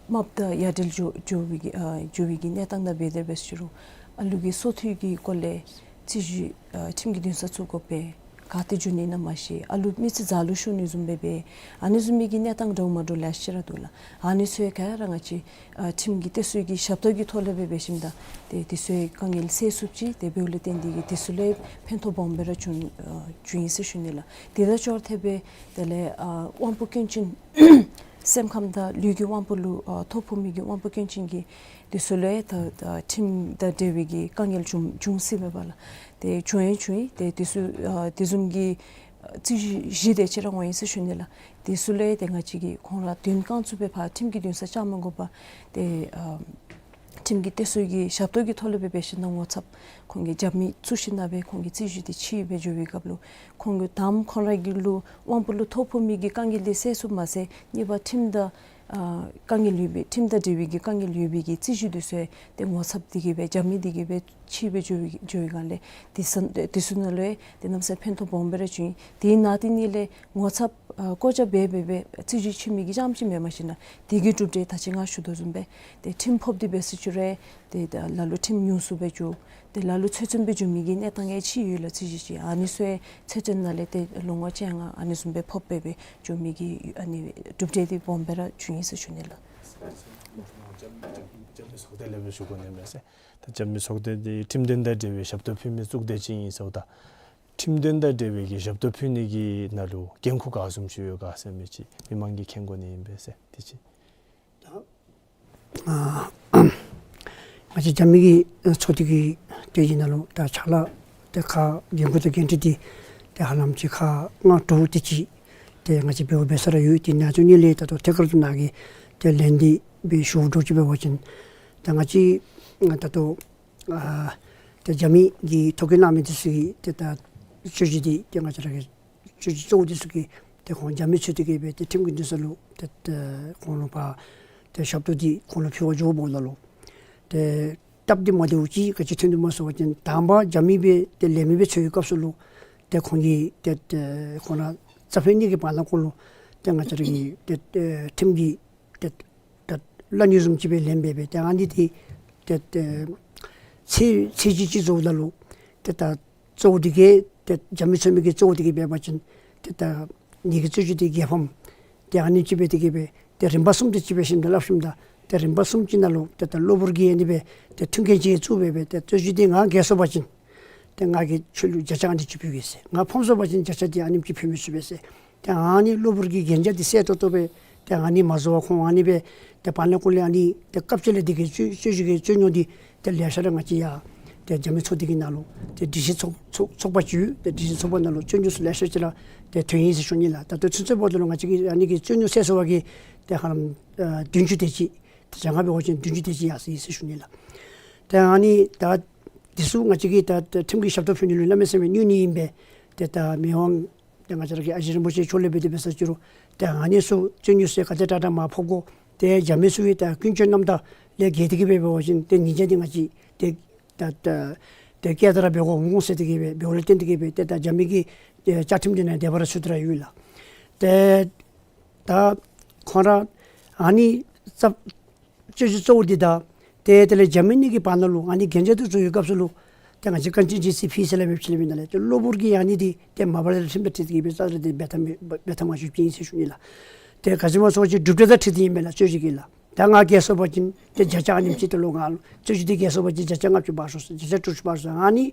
རྨགཔ་དང་ཡ་བྲལ་འགྱོ་འགྱོ་བའི་གི་ཨ་འགྱོ་བའི་གི་གནས་སྟངས་ནང་འབད་དེ་འབད་ཟེར་ཞུ་རུང་ཨ་ལུ་གི་སོ་ཐོས་ཀྱི་སྐོར་ལས་རྩོད་གཞི་ཨ་ཁྲིམས་ཀྱི་འདུན་ས་བཙུགས་དགོ་པས། ག་ཏེ་འགྱོ་ནི་ཨིན་ན་མ་ཤེས། ཨ་ལུ་མི་ཚེ་ཛ་ལུ་ཤོར་ནི་བཟུམ་སྦེ་སྦེ་ཨ་ནི་བཟུམ་མའི་གི་གནས་སྟངས་འདྲཝ་མ་འདྲཝ་ལེ་ཤ་ར་འདུག་ལགས། ཨ་ནི་ཚུ་ཡང་ག་ར་ང་བཅས་ཨ་ཁྲིམས་ཀྱི་གཏད་སོ་གི་ཞབས་ཏོག་གི་ཐོག་ལས་སྦེ་འབད་ཞིནམ་ད་ཏེ་དེ་ཚུ་ཡང་དཀའ་ངལ་སེལ་ཚུགསཔ་ཅིག་ཏེ་འབདཝ་ལས་བརྟེན་ཏེ་གིས་དེ་ཚུ་ལུ་ཕན་ཐོགས་སྦོམ་སྦེ་ར་བྱུང་ཨ་བྱུང་ཡི་ཟེར་ཞུ་ནི་ལགས། དེ་དང་ཅོག་འཐདཔ་སྦེ་དེ་ལས་ཨ་དབང་པོ་སྐྱོན་ཅན་སེམས་ཁམས་དང་ལུས་ཀྱི་དབང་པོ་ལུ་ཨ་ཐོ་ཕོག་མི་གི་དབང་པོ་སྐྱོན་ཅན་གྱི་དེ་ཚུ་ལུ་ཡང་ད་ད་ཁྲིམས་དང་འབྲེལ་བའི་གི་དཀའ་ངལ་བྱུང་བྱུང་སྲིད་པས་པ་ལགས། ཏེ་བྱུང་ཡང་བྱུང་ཡི། ཏེ་དེ་ཚུ་ཨ་དེ་བཟུམ་གྱི་ཨ་རྩོད་གཞི་བཞི་དེ་ཅིག་ར་འོང་ཡི་ཟེར་ཞུ་ནི་ལགས། དེ་ཚུ་ལུ་ཡང་ཏེ་ང་བཅས་ཀྱིས་ཁོང་ར་དོན་རྐང་བཙུགས་སྦེ་ཕར་ཁྲིམས་ཀྱི་འདུན་སར་བཅར་མ་དགོ་པར་ཏེ་ཨ་ཁྲིམས་ཀྱི་གཏད་སོ་གི་ཞབས་ཏོག་གི་ཐོག་ལས་སྦེ་འབད་ཞིནམ་ད་ངོ་ཚབ་ཁོང་གིས་རྒྱབ་མི་བཙུགས་ཞིནམ་ད་སྦེ་ཁོང་གི་རྩོད་གཞི་དེ་ཕྱེ་སྦེ་འགྱོ་བའི་སྐབས་ལུ་ཁོང་གིས་དང་པ་ཁོང་ར་གི་ལུ་དབང་པོ་ལུ་ཐོ་ཕོག་མི་གི་དཀའ་ངལ་དེ་སེལ་ཚུགསཔ་མ་ཚད་གཉིས་པ་ཁྲིམས་དང་ཨ་དཀའ་ངལ་ཡོད་པའི་ཁྲིམས་དང་འབྲེལ་བའི་གི་དཀའ་ངལ་ཡོད་པའི་གི་རྩོད་གཞི་དེ་ཚུ་ཡང་ཏེ་ངོ་ཚབ་དེ་གིས་སྦེ་རྒྱབ་མི་དེ་གིས་སྦེ་ཕྱེ་སྦེ་འགྱོ་བའི་འགྱོ་བའི་སྒང་ལས་དེ་ཚུ་དེ་ཚུ་ནང་ལུ་ཡང་ཏེ་གནམ་ས་ཕན་ཐོགས་སྦོམ་སྦེ་ར་བྱུང་ཡི། དེ་ནང་དེ་ནང་ལས་ངོ་ཚབ་ཨ་བཀོད་རྒྱ་འབད་འབད་སྦེ་རྩོད་གཞི་ཕྱེ་མི་གི་རྐྱངམ་ཅིག་མེན་པར་ཞིནམ་ད་དེ་གི་གྲུབ་འབྲས་ད་ཅི་ང་ཞུ་དོ་བཟུམ་སྦེ་ཏེ་ཁྲིམས་ཕོགཔ་དེ་འབད་ཟེར་ཅི་རུང་ཏེ་ད་ལ་ལུ་ཁྲིམས་ཉུང་སུ་སྦེ་འགྱོ། ཏེ་ལ་ལུ་ཚོད་བཙོན་སྦེ་འགྱོ་མི་གི་གནས་སྟངས་ཡང་ཅིག་ཡོད་ལགས། རྩོད་གཞི་ཅིག་ཨ་ནི་ཚུ་ཡང་ཚོད་བཙོན་ནང་ལས་ཏེ་ལོ་ངོ་བཅོ་ལྔ་ཨ་ནི་བཟུམ་སྦེ་ཕོག་སྦེ་སྦེ་འགྱོ་མི་གི་ཨ་ནི་གྲུབ་འབྲས་དེ་སྦོམ་སྦེ་ར་བྱུང་ཡི་ཟེར་ཞུ་ནི་ལགས། རྒྱབ་མི་ཚོགས་སྡེ་ལས་སྦེ་ཞུ་དགོ་ནི་མས་ཟེར། ད་རྒྱབ་མི་ཚོགས་སྡེ་འདི་ཁྲིམས་དོན་དང་འབྲེལ་བའི་ཞབས་ཏོག་ཕུལ་མི་ཚོགས་སྡེ་ཅིག་ཨིན་ཟེརཝ་ད་ཁྲིམས་དོན་དང་འབྲེལ་བའི་གི་ཞབས་ཏོག་ཕུལ་ནི་གི་ནང་ལུ་འགན་ཁུར་ག་བཟུམ་ཅིག་ཡོད་ག་ཟེར་མི་ཅིག་མི་མང་གིས་མཁྱེན་དགོ་ནི་ཨིན་པས་ཟེར། དེ་ཅིག། ད་ཨ་ང་བཅས་རྒྱབ་མི་གི་ཚོགས་སྡེ་གི་ཏེ་ཨིན་ན་ལུ་ད་ཕྱག་ལཱ་ཏེ་ཁག་འགན་ཁུར་དང་འགན་འཁྲི་འདི་ཏེ་ཧ་ལམ་ཅིག་ཁག་ལྔ་དྲུག་དེ་ཅིག་ཏེ་ང་བཅས་འབདཝ་འབད་ས་ར་ཡོད། དེ་ནང་ཚུ་གཉིས་ལས་ད་ལྟོ་ཐད་ཀར་དུ་ནཱ་གི་ཏེ་ལན་འདི་སྦེ་ཞུ་དོ་ཅིག་འབད་བ་ཅིན་ད་ང་བཅས་ད་ལྟོ་ཨ་ཏེ་རྒྱབ་མི་གིས་ཐོ་བཀོད་གནང་མི་འདི་ཚུ་གི་ཏེ་ད་རྩོད་གཞི་འདི་ཏེ་ང་བཅས་ར་གི་རྩོད་གཞི་གཙོ་བོ་འདི་ཚུ་གི་ཏེ་ཁོང་རྒྱབ་མི་ཚུ་དེ་གིས་སྦེ་ཏེ་ཁྲིམས་ཀྱི་འདུན་ས་ལུ་ཏེ་ཏེ་ཁོང་ལུ་ཕར་ཏེ་ཞབས་ཏོག་འདི་ཁོང་ལུ་ཕུལ་བར་འགྱོཝ་ད་ལུ་ཏེ་སྟབས་བདེ་མ་བདེཝ་ཅིག་ག་ཅི་ཐོན་ནུག་སྨོ་ཟེར་བ་ཅིན་དང་པ་རྒྱབ་མི་སྦེ་ཏེ་ལས་མི་སྦེ་ཚུད་པའི་སྐབས་སུ་ལུ་ཏེ་ཁོང་གིས་ཏེ་ཏེ་ཁོང་ར་རྩ་ཕན་གཉིས་ཀྱི་བར་ན་ཁོང་ལུ་ཏེ་ང་བཅས་ར་གི་ཏེ་ཏེ་ཁྲིམས་ཀྱི་ཏེ་ད་བླ་ཉུལ་བཟུམ་ཅིག་སྦེ་ལེན་སྦེ་སྦེ་ཏེ་ཨ་ནི་འདི་ཏེ་ཏེ་ཚེས་ཚེས་གཅིག་གཅིག་རྫོགསཔ་ད་ལུ་ཏེ་ད་གཙོ་བོ་འདི་གིས་ཏེ་རྒྱབ་མི་ཚུ་མི་གི་གཙོ་བོ་འདི་གིས་འབད་བ་ཅིན་ཏེ་ད་ངེ་གི་རྩོད་གཞི་འདི་རྒྱལ་ཕམ། ཏེ་ཨ་ནི་ཅིག་སྦེ་འདི་གིས་སྦེ་ཏེ་རིམ་པ་གསུམ་དེ་ཅིག་སྦེ་ཞིནམ་ད་སླབ་ཞིནམ་ད་ཏེ་རིམ་པ་གསུམ་ཅིག་ནང་ལུ་ཏེ་ད་གློ་བུར་གྱི་ཨ་ནི་སྦེ་ཏེ་མཐུན་རྐྱེན་ཅིག་བཙུགས་སྦེ་སྦེ་ཏེ་རྩོད་གཞི་འདི་ང་རྒྱལ་སོང་པ་ཅིན་ཏེ་ང་གིས་ཁྱོད་ལུ་བརྒྱ་ཆ་ཨ་ནི་ཅིག་ཕུལ་གེ་ཟེར། ང་ཕམ་སོང་པ་ཅིན་བརྒྱ་ཆ་འདི་ཨ་ནེམ་ཅིག་ཕུལ་མི་ཚུགས་པས་ཟེར། ཏེ་ཨ་ནི་གློ་བུར་གྱི་གན་རྒྱ་འདི་གསལ་ཏོག་ཏོ་སྦེ་ཏེ་ཨ་ནི་མ་བཟོ་བར་ཁོང་ཨ་ནི་སྦེ་ཏེ་བར་ན་ཀུན་ལས་ཨ་ནི་ཏེ་སྐབས་ཅིག་ལས་འདི་གི་རྩོད་རྩོད་གཞི་གི་རྩོད་རྙོག་འདི་ཏེ་ལེ་ཤ་ར་ང་བཅས་ཡར་ཏེ་རྒྱབ་མི་ཚོགས་སྡེ་གི་ནང་ལུ་ཏེ་སྒྲིག་གཞི་ཚོགས་ཚོགས་ཚོགས་པ་ཅིག་ཡོད། ཏེ་སྒྲིག་གཞི་ཚོགས་པ་ནང་ལུ་རྩོད་རྙོག་ཚུ་ལེ་ཤ་ཅིག་ར་ཏེ་ཐོན་ཡི་ཟེར་ཞུ་ནི་ལགས། ད་ལྟོ་ཚུན་ཚོད་བར་དུ་ལུ་ང་བཅས་ཀྱི་ཨ་ནི་གི་རྩོད་རྙོག་སེལ་སོང་བ་གིས་ཏེ་ཧ་ལམ་ཨ་བདུན་ཅུ་དེ་ཅིག། ཏེ་བྱང་ཁ་འབད་བ་ཅིན་བདུན་ཅུ་དེ་ཅིག་ཡར་སོ་ཡི་ཟེར་ཞུ་ནི་ལགས། ཏེ་ཨ་ནི་ད་འདི་ཚུ་ང་བཅས་ཀྱིས་ད་ད་ཁྲིམས་ཀྱི་ཞབས་ཏོག་ཕུལ་ནི་ལུ་གནམ་མེད་ས་མེད་གནོད་ནི་ཨིན་པས། ཏེ་ད་མི་དབང་ཏེ་ང་བཅས་ར་གི་ཨ་ཞེ་རིན་པོ་ཆེ་མཆོག་ལས་འབད་དེ་འབད་ས་ཅི་རུང་ཏེ་ཨ་ནི་ཚུ་རྩོད་རྙོག་ཚུ་ག་དེ་དྲག་དྲག་མར་ཕབ་དགོ། ཏེ་རྒྱབ་མི་ཚུ་གི་ད་ཀུན་སྤྱོད་རྣམ་དག་ལས་འགལ་ཏེ་གིས་སྦེ་འབད་བ་ཅིན་ཏེ་ཉེས་ཆད་འདི་ང་བཅས་ཏེ་ད་ད་ཏེ་བཀལ་ཏེ་ར་འབད་དགོ་འོང་ཟེར་ཏེ་གིས་སྦེ་འབདཝ་ལས་བརྟེན་ཏེ་གིས་སྦེ་ཏེ་ད་རྒྱབ་མི་གི་ཏེ་བཅའ་ཁྲིམས་འདི་ནང་འདི་སྦེ་ར་ཚུད་དེ་ར་ཡོད་ལགས། ཏེ་ད་ཁོང་ར་ཨ་ནི་རྩ་རྩོད་གཞི་གཙོ་བོ་འདི་དང་ཏེ་དེ་ལས་རྒྱབ་མི་གཉིས་ཀྱི་བར་ན་ལུ་ཨ་ནི་གན་རྒྱ་འདི་བཙུགས་པའི་སྐབས་སུ་ལུ་ཏེ་ང་བཅས་གངས་ཅན་ཇི་སི་ཕི་སི་ལས་འབད་ཕྱི་ལས་འབད་ནཱ་ལས་ཏེ་གློ་བུར་གྱི་ཨ་ནི་འདི་ཏེ་མ་པ་ལས་ར་ཁྲིམས་དང་འཁྲིལ་ཏེ་གིས་སྦེ་རྩ་ལས་ཏེ་འབད་ཐངས་མེད་འབད་ཐངས་མ་བྱུང་ཅི་ཨིན་ཟེར་ཞུ་ནི་ལགས། ཏེ་ག་ཅི་སྨོ་ཟེར་བ་ཅིན་གྲུབ་འབྲས་དང་འཁྲིལ་ཏེ་ཨིན་པས་ལགས། རྩོད་གཞི་གི་ལགས། ད་ང་རྒྱལ་སོང་པ་ཅིན་ཏེ་བརྒྱ་ཆ་ཨ་ནེམ་ཅིག་ཏེ་ལོག་ང་ལུ་རྩོད་གཞི་འདི་རྒྱལ་སོང་པ་ཅིན་བརྒྱ་ཆ་ལྔ་བཅུ་འབག་ཤོག་ཟེར་བརྒྱ་ཆ་དྲུག་ཅུ་འབག་ཤོག་ཟེར་ཨ་ནི་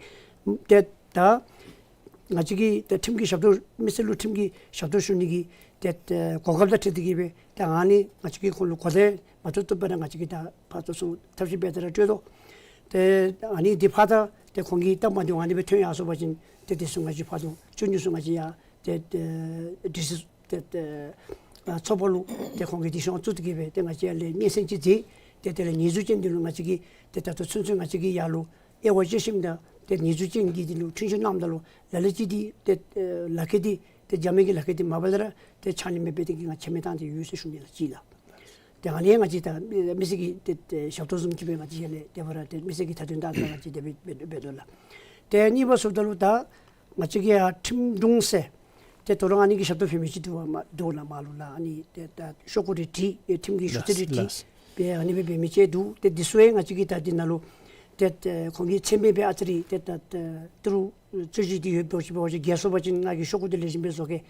ཏེ་ད་ང་བཅས་ཀྱིས་ཏེ་ཁྲིམས་ཀྱི་ཞབས་ཏོག་མི་སེར་ལུ་ཁྲིམས་ཀྱི་ཞབས་ཏོག་ཞུ་ནི་གི་ཏེ་ཏེ་གོ་སྐབས་དང་འཁྲིལ་ཏེ་གིས་སྦེ་ཏེ་ཨ་ནི་ང་བཅས་ཀྱིས་ཁོང་ལུ་གོ་བརྡ་མ་བཏུབ་བཏུབ་སྦེ་ར་ང་བཅས་ཀྱིས་ད་ཕར་ཚུར་ཚུར་ཐབས་ཤེས་འབད་དེ་ར་སྤྲོད་དོ། ཏེ་ཨ་ནི་འདི་ཕར་ད་ཏེ་ཁོང་གི་སྟབས་མ་བདེཝ་ཨ་ནི་སྦེ་ཐོན་ཡར་སོང་པ་ཅིན་ཏེ་དེ་ཚུ་ང་བཅས་ཕར་དུ་རྩོད་རྙོག་ཚུ་ང་བཅས་ཡར་ཏེ་ཏེ་ཌི་སི་ཏེ་ཏེ་ཨ་ཚོགས་པ་ལུ་ཏེ་ཁོང་གི་སྡིག་སྲིན་བཙུགས་ཏེ་གིས་སྦེ་ཏེ་ང་བཅས་ལས་སྙན་སེང་ཅིག་མཛད། ཏེ་དེ་ལས་ཉེས་འཛུགས་ཅན་འདི་ལུ་ང་བཅས་ཀྱིས་ཏེ་ད་ལྟོ་ཚུན་ཚོད་ང་བཅས་ཀྱིས་ཡར་ལུ་དབྱེ་བ་དཔྱད་ཞིནམ་ད་ཏེ་ཉེས་འཛུགས་ཅན་གྱི་འདི་ལུ་འཁྲུན་ཆོད་གནངམ་ད་ལུ་ལ་ལུ་ཅིག་འདི་ཏེ་ཨེ་ལག་ཁྱེར་འདི་ཏེ་རྒྱབ་མི་གི་ལག་ཁྱེར་འདི་མ་པ་ལས་ར་ཏེ་ཕྱག་ལེན་མེད་པའི་སྟེང་གི་ང་ཁྱད་མེད་བཏང་སྟེ་ཡོད་ཟེར་ཞུ་ནི་ལགས། གཅིག་ལགས། ཏེ་ཨ་ནི་ང་བཅས་ད་མི་སེར་གྱི་ཏེ་ཏེ་ཞབས་ཏོག་བཟུམ་ཅིག་སྦེ་ང་བཅས་ཡར་ལས་ཏེ་ཕར་ར་ཏེ་མི་སེར་གྱི་མཐའ་དོན་དག་ང་བཅས་དེ་སྦེ་འབད་འབད་དོ་ལགས། ཏེ་གཉིས་པ་ཟེརཝ་ད་ལུ་ད་ང་བཅས་ཀྱི་ཡར་ཁྲིམས་དྲུང་ཟེར་ཏེ་ད་རུང་ཨ་ནི་གི་ཞབས་ཏོག་ཕུལ་མི་ཅིག་འདུག་པ་མ་འདུག་ལགས་མ་ལུ་ལགས། ཨ་ནི་ཏེ་ད་ཤོག་གུ་རེ་བྲིས་ཨེ་ཁྲིམས་ཀྱི་ཞུ་ཚིག་རེ་བྲིས་ལགས། སྦེ་ཨ་ནི་སྦེ་འབད་མི་ཅིག་འདུག། ཏེ་འདི་ཚུ་ཡང་ང་བཅས་ཀྱིས་ད་འདི་ནང་ལུ་ ཏེ་ཏེ་ཁོང་གི་མཚན་སྨད་སྦེ་ཨ་ཙི་རེ་ཏེ་ད་ཏེ་ཏི་རུ་རྩོད་གཞི་འདི་ཡོདཔ་འདྲཝ་ཅིག་འབད་བ་ཅིན་རྒྱལ་སོང་པ་ཅིན་ང་གིས་ཤོག་གུ་འདི་ལེགས་ཤོམ་སྦེ་བཟོ་གེ།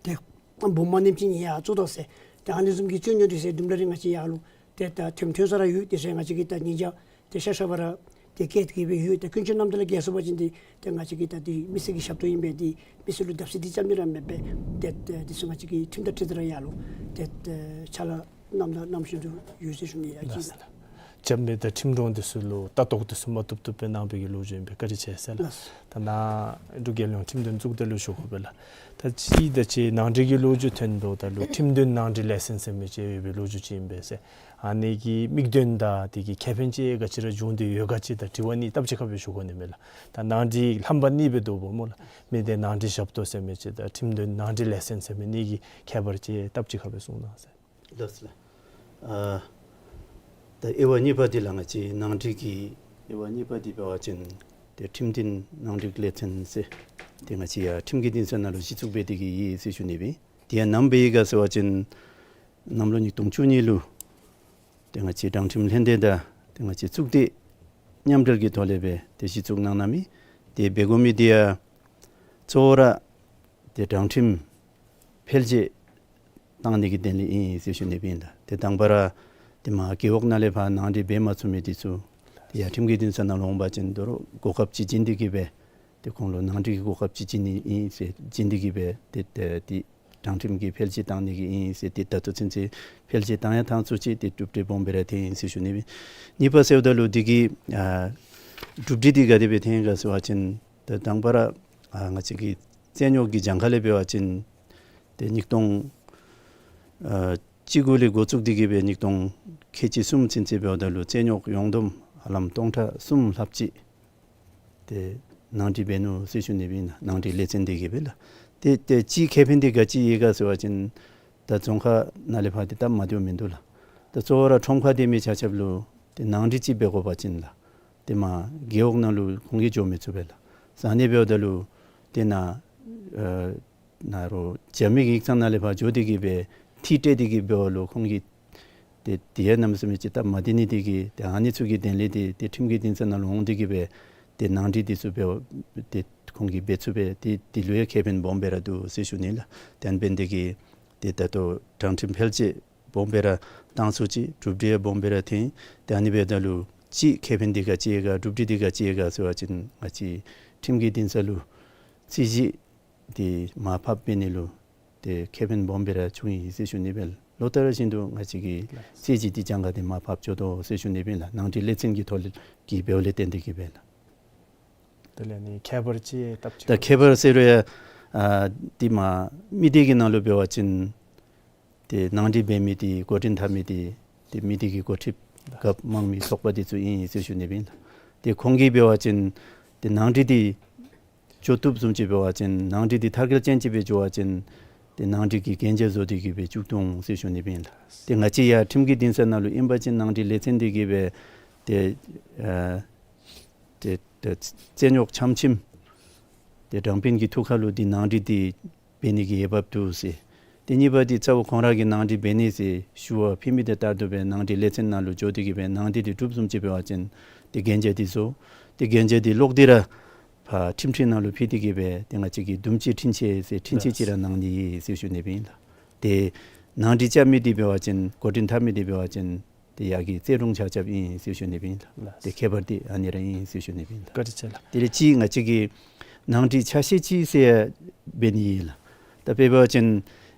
ཏེ་བུམ་པ་མནེམ་ཅིག་ཡར་བཙུགས་དོ་ཟེར། ཏེ་ཨ་ནི་བཟུམ་གྱི་རྩོད་རྙོགས་འདི་ཚུ་དུམ་གྲ་རེ་ང་བཅས་ཡར་ལུ་ཏེ་ད་ཐོན་ཐོན་ས་ར་ཡོད། དེ་ཚུ་ང་བཅས་ཀྱིས་ད་ཉིན་ཞག་ཏེ་ཤ་ཤ་བར་ཏེ་བཀལ་ཏེ་གི་སྦེ་ཡོད། ཏེ་ཀུན་སྤྱོད་རྣམ་དག་ལས་རྒྱལ་སོང་པ་ཅིན་འདི་ཏེ་ང་བཅས་ཀྱིས་ད་འདི་མི་སེར་གྱི་ཞབས་ཏོག་ཨིན་པས། འདི་མི་སེར་ལུ་བརྡབ་གསིག་འདི་རྐྱབ་ནི་ར་མེད་པས། ཏེ་ཏེ་འདི་ཚུ་ང་བཅས་ཀྱིས་ཁྲིམས་དང་འཁྲིལ་ཏེ་ར་ཡར་ལུ་ཏེ་ཏེ་ཕྱག་ལཱ་གནངམ་ད་གནང་བཞིན་དུ་ཡོད་ཟེར་ཞུ་ནི་ཡ་ཅིག་ལགས། རྐྱབ་མི་དང་ཁྲིམས་དྲུང་འདི་ཚུ་ལུ་ལྟ་རྟོག་འདི་ཚུ་མ་བཏུབ་བཏུབ་སྦེ་གནང་བའི་གི་ལོ་རྒྱུས་ཨིན་པས། བཀའ་དྲིན་ཆེ་ཟེར་ལགས། ལགས། ད་ནཱ་འབྲུག་རྒྱལ་ཡོངས་ཁྲིམས་དོན་གཙུག་སྡེ་ལུ་ཞུ་དགོ་པས་ལགས། ད་ཅི་ད་ཅི་ནང་འགྲིག་གི་ལོ་རྒྱུས་ཐོན་དོ་ད་ལུ་ཁྲིམས་དོན་ནང་འགྲིག་ལས་ཚན་ཟེར་མི་ཅིག་ཡོད་པའི་ལོ་རྒྱུས་ཅིག་ཨིན་པས་ཟེར། ཨ་ནི་གི་དམིགས་དོན་དང་དེ་གི་ཁེ་ཕན་ཅིག་ག་ཅི་ར་བྱུང་སྟེ་ཡོད་ག་ཅིག་ད་དྲི་བ་གཉིས་སྟབས་གཅིག་ཁར་སྦེ་ཞུ་དགོ་ནི་མས་ལགས། ད་ནང་འགྲིག་ལྷམ་པ་གཉིས་སྦེ་འདུག་པ་སྨོ་ལགས། མི་སྡེ་ནང་འགྲིག་ཞབས་ཏོག་ཟེར་མི་ཅིག་དང་ཁྲིམས་དོན་ནང་འགྲིག་ལས་ཚན་ཟེར་མི་གཉིས་ཀྱི་ཁྱད་པར་ཅིག་སྟབས་གཅིག་ཁར་སྦེ་གསུང་གནང་ཟེར། ལགས་ལགས། ཨ་ད་དབྱེ་བ་གཉིས་པ་འདི་ལགས། ང་བཅས་ནང་འགྲིག་གི་དབྱེ་བ་གཉིས་པ་འདི་འབད་བ་ཅིན་ཏེ་ཁྲིམས་དོན་ནང་འགྲིག་ལས་ཚན་ཟེར་ཏེ་ང་བཅས་ཡར་ཁྲིམས་ཀྱི་འདུན་ས་ནང་ལུ་གཞི་བཙུགས་འབད་དེ་གི་ཡོད་ཟེར་ཞུ་ནི་སྦེ། དེ་ཡང་ནམ་འབད་ཡི་ག་ཟེར་བ་ཅིན་གནམ་ལོ་ཉིས་སྟོང་བཅུ་གཉིས་ལུ་ཏེ་ང་བཅས་དྲང་ཁྲིམས་ལྷན་སྡེ་དང་ཏེ་ང་བཅས་གཙུག་སྡེ་མཉམ་འབྲེལ་གྱི་ཐོག་ལས་སྦེ་ཏེ་གཞི་བཙུགས་གནང་གནངམ་ཨིན། ཏེ་འབད་དགོ་མི་འདི་ཡང་གཙོ་བོ་ར་ཏེ་དྲང་ཁྲིམས་འཕེལ་རྒྱས་གཏང་ནི་གི་དོན་ལས་ཨིན་ཟེར་ཞུ་ནི་སྦེ་ཨིན་ལགས། ཏེ་དང་པ་ར་ཏེ་མར་རྒེད་འོག་ནང་ལས་ཕར་ནང་འགྲིག་འབད་མ་ཚུགས་མི་འདི་ཚུ་ཏེ་ཡར་ཁྲིམས་ཀྱི་འདུན་ས་ནང་ལུ་འོང་པ་ཅིན་དོ་རུང་གོ་སྐབས་ཅིག་བྱིན་ཏེ་གི་སྦེ་ཏེ་ཁོང་ལུ་ནང་འགྲིག་གི་གོ་སྐབས་ཅིག་བྱིན་ནི་ཨིན་ཟེར་བྱིན་ཏེ་གི་སྦེ་ཏེ་ཏེ་ཏེ་དྲང་ཁྲིམས་ཀྱི་འཕེལ་རྒྱས་གཏང་ནི་གི་ཨིན་ཟེར། ཏེ་ད་ལྟོ་ཚུན་ཚོད་འཕེལ་རྒྱས་བཏང་ཡང་བཏང་ཚུགས་ཅི། ཏེ་གྲུབ་འབྲས་སྦོམ་སྦེ་ར་ཐོན་ཡི་ཟེར་ཞུ་ནི་སྦེ། གཉིས་པ་ཟེརཝ་ད་ལུ་འདི་གི་ཨ་གྲུབ་འབྲས་འདི་ག་དེ་སྦེ་ཐོན་ཡི་ག་ཟེར་བ་ཅིན་ཏེ་དང་པ་ར་ཨ་ང་བཅས་ཀྱི་རྩོད་རྙོགས་ཀྱི་གྱངས་ཁ་ལས་འབད་བ་ཅིན་ཏེ་ཉིས་སྟོང་ཨ་བཅུ་དགུ་ལས་འགོ་བཙུགས་ཏེ་གི་སྦེ་ཉིས་སྟོང་ཁལ་གཅིག་གསུམ་ཚུན་ཚོད་འབདཝ་ད་ལུ་རྩོད་རྙོགས་ཡོངས་བསྡོམས་ཧ་ལམ་སྟོང་ཕྲག་གསུམ་ལྷགཔ་ཅིག་ཏེ་ནང་འགྲིག་འབད་ནུག་ཟེར་ཞུ་ནི་སྦེ་ཨིན་ལགས། ནང་འགྲིག་ལས་ཚན་འདི་གིས་སྦེ་ལགས། ཏེ་ཏེ་གཅིག་ཁེ་ཕན་འདི་ག་ཅི་ཡོད་ག་ཟེར་བ་ཅིན་ད་རྫོང་ཁག་ནང་ལས་ཕར་ཏེ་སྟབས་མ་བདེཝ་མིན་འདུག་ལགས། ད་གཙོ་བོ་ར་ཁྲོམ་ཁར་སྡོད་མི་ཆ་ཁྱབ་ལུ་ཏེ་ནང་འགྲིག་ཅིག་འབད་དགོ་པ་ཅིན་ལགས། ཏེ་མར་རྒེད་འོག་ནང་ལུ་ཁོང་གིས་འགྱོ་མི་ཚུགས་པས་ལགས། ཨ་ནི་འབདཝ་ད་ལུ་ཏེ་ནཱ་ཨ་ནཱ་རོགས་རྒྱབ་མི་གི་ཡིག་ཚང་ནང་ལས་ཕར་འགྱོ་སྟེ་གི་སྦེ་འཐུས་སྤྲོད་དེ་གི་འབདཝ་ལུ་ཁོང་གིས་ཏེ་དེ་ཡང་གནམ་མེད་ས་མེད་ཅིག་སྟབས་མ་བདེ་ནི་འདི་གིས་ཏེ་ཨ་ནི་ཚུ་གི་དོན་ལས་ཏེ་ཏེ་ཁྲིམས་ཀྱི་འདུན་ས་ནང་ལུ་འོང་སྟེ་གི་སྦེ་ཏེ་ནང་འགྲིག་འདི་ཚུ་འབད་ཏེ་ཁོང་གིས་འབད་ཚུགས་པས། ཏེ་འདི་ལུ་ཡང་ཁེ་ཕན་སྦོམ་སྦེ་ར་འདུག་ཟེར་ཞུ་ནི་ལགས། དེ་འབད་ནི་འདི་གིས་ཏེ་ད་ལྟོ་དྲང་ཁྲིམས་འཕེལ་རྒྱས་སྦོམ་སྦེ་ར་བཏང་ཚུགས་ཅི། གྲུབ་འབྲས་ཡང་སྦོམ་སྦེ་ར་ཐོན། ཏེ་ཨ་ནི་འབདཝ་ད་ལུ་གཅིག་ཁེ་ཕན་འདི་ག་ཅི་ཡོད་ག་གྲུབ་འབྲས་འདི་ག་ཅི་ཡོད་ག་ཟེར་བ་ཅིན་ང་བཅས་ཁྲིམས་ཀྱི་འདུན་ས་ལུ་རྩོད་གཞི་འདི་མར་ཕབ་འབད་ནི་ལུ་ཏེ་ཁེ་ཕན་སྦོམ་སྦེ་ར་བྱུང་ཡི་ཟེར་ཞུ་ནི་སྦེ་ལོ་ལྟར་བཞིན་དུ་ང་བཅས་ཀྱི་རྩོད་གཞི་འདི་གྱངས་ཁ་འདི་མར་ཕབ་འགྱོ་དོ་ཟེར་ཞུ་ནི་སྦེ་ལགས། ནང་འགྲིག་ལས་ཚན་གྱི་ཐོག་ལས་ཀྱི་འབདཝ་ལས་བརྟེན་ཏེ་གི་སྦེ་ལགས། དེ་ལས་ནི་ཁྱད་པར་ཅིག་སྟབས་ཅིག་ད་ཁྱད་པར་ཟེར་རུང་ཡང་ཨ་འདི་མར་མི་སྡེ་གི་ནང་ལུ་འབད་བ་ཅིན་ཏེ་ནང་འགྲིག་འབད་མི་འདི་འགོ་འདྲེན་འཐབ་མི་འདི་ཏེ་མི་སྡེ་གི་འགོ་ཁྲིདཔ་རྒཔོ་དམངས་མི་ཚོགས་པ་འདི་ཚུ་ཨིན་ཟེར་ཞུ་ནི་སྦེ་ལགས། ཏེ་ཁོང་གིས་འབད་བ་ཅིན་ཏེ་ནང་འགྲིག་འདི་འགྱོ་བཏུབ་བཟུམ་ཅིག་འབད་བ་ཅིན་ནང་འགྲིག་འདི་མཐར་འཁྱོལ་ཅན་ཅིག་སྦེ་འགྱོ་བ་ཅིན་ཏེ་ནང་འགྲིག་གི་གན་རྒྱ་བཟོ་སྟེ་གི་སྦེ་བཙུགས་དོ་འོང་ཟེར་ཞུ་ནི་སྦེ་ལགས། ཏེ་ང་བཅས་ཡར་ཁྲིམས་ཀྱི་འདུན་ས་ནང་ལུ་ཨིན་པ་ཅིན་ནང་འགྲིག་ལས་ཚན་འདི་གིས་སྦེ་ཏེ་ཨ་ཏེ་ཏེ་རྩོད་རྙོགས་ཕྱམ་ཕྱིམ་ཏེ་དྲང་དཔོན་གྱི་ཐུགས་ཁར་ལུ་འདི་ནང་འགྲིག་འདི་འབད་ནི་གི་འོས་འབབ་འདུག་ཟེར། ཏེ་གཉིས་པ་འདི་གཙོ་བོ་ཁོང་ར་གིས་ནང་འགྲིག་འབད་ནི་ཟེར་ཞུ་བ་ཕུལ་མི་དེ་ལྟར་དུ་སྦེ་ནང་འགྲིག་ལས་ཚན་ནང་ལུ་འགྱོ་སྟེ་གི་སྦེ་ནང་འགྲིག་འདི་འགྲུབ་བཟུམ་ཅིག་འབད་བ་ཅིན་ཏེ་གན་རྒྱ་འདི་བཟོ། ཏེ་གན་རྒྱ་འདི་ལོག་སྟེ་ར་ཕར་ཁྲིམས་ཁྲི་ནང་ལུ་ཕུལ་ཏེ་གི་སྦེ་ཏེ་ང་བཅས་ཀྱིས་དུམ་གཅིག་འཕྲིན་ཆད་ཟེར་འཕྲིན་ཆད་ཅིག་ར་གནང་ནི་ཨིན་ཟེར་ཞུ་ནི་སྦེ་ཨིན་ལགས། ཏེ་ནང་འགྲིག་རྐྱབ་མི་འདི་འབད་བ་ཅིན་འགོ་འདྲེན་འཐབ་མི་འདི་འབད་བ་ཅིན་ཏེ་ཡར་གྱི་རྩོད་དྲུང་ཆ་ཁྱབ་ཨིན་ཟེར་ཞུ་ནི་སྦེ་ཨིན་ལགས། ཏེ་ཁྱད་པར་འདི་ཨ་ནི་ར་ཨིན་ཟེར་ཞུ་ནི་སྦེ་ཨིན་ལགས། བཀའ་དྲིན་ཆེ་ལགས། དེ་ལས་གཅིག་ང་བཅས་ཀྱིས་ནང་འགྲིག་ཆ་ཤས་ཅིག་ཟེར་འབད་ནི་ཨིན་ལགས། ད་དཔེ་འབད་བ་ཅིན་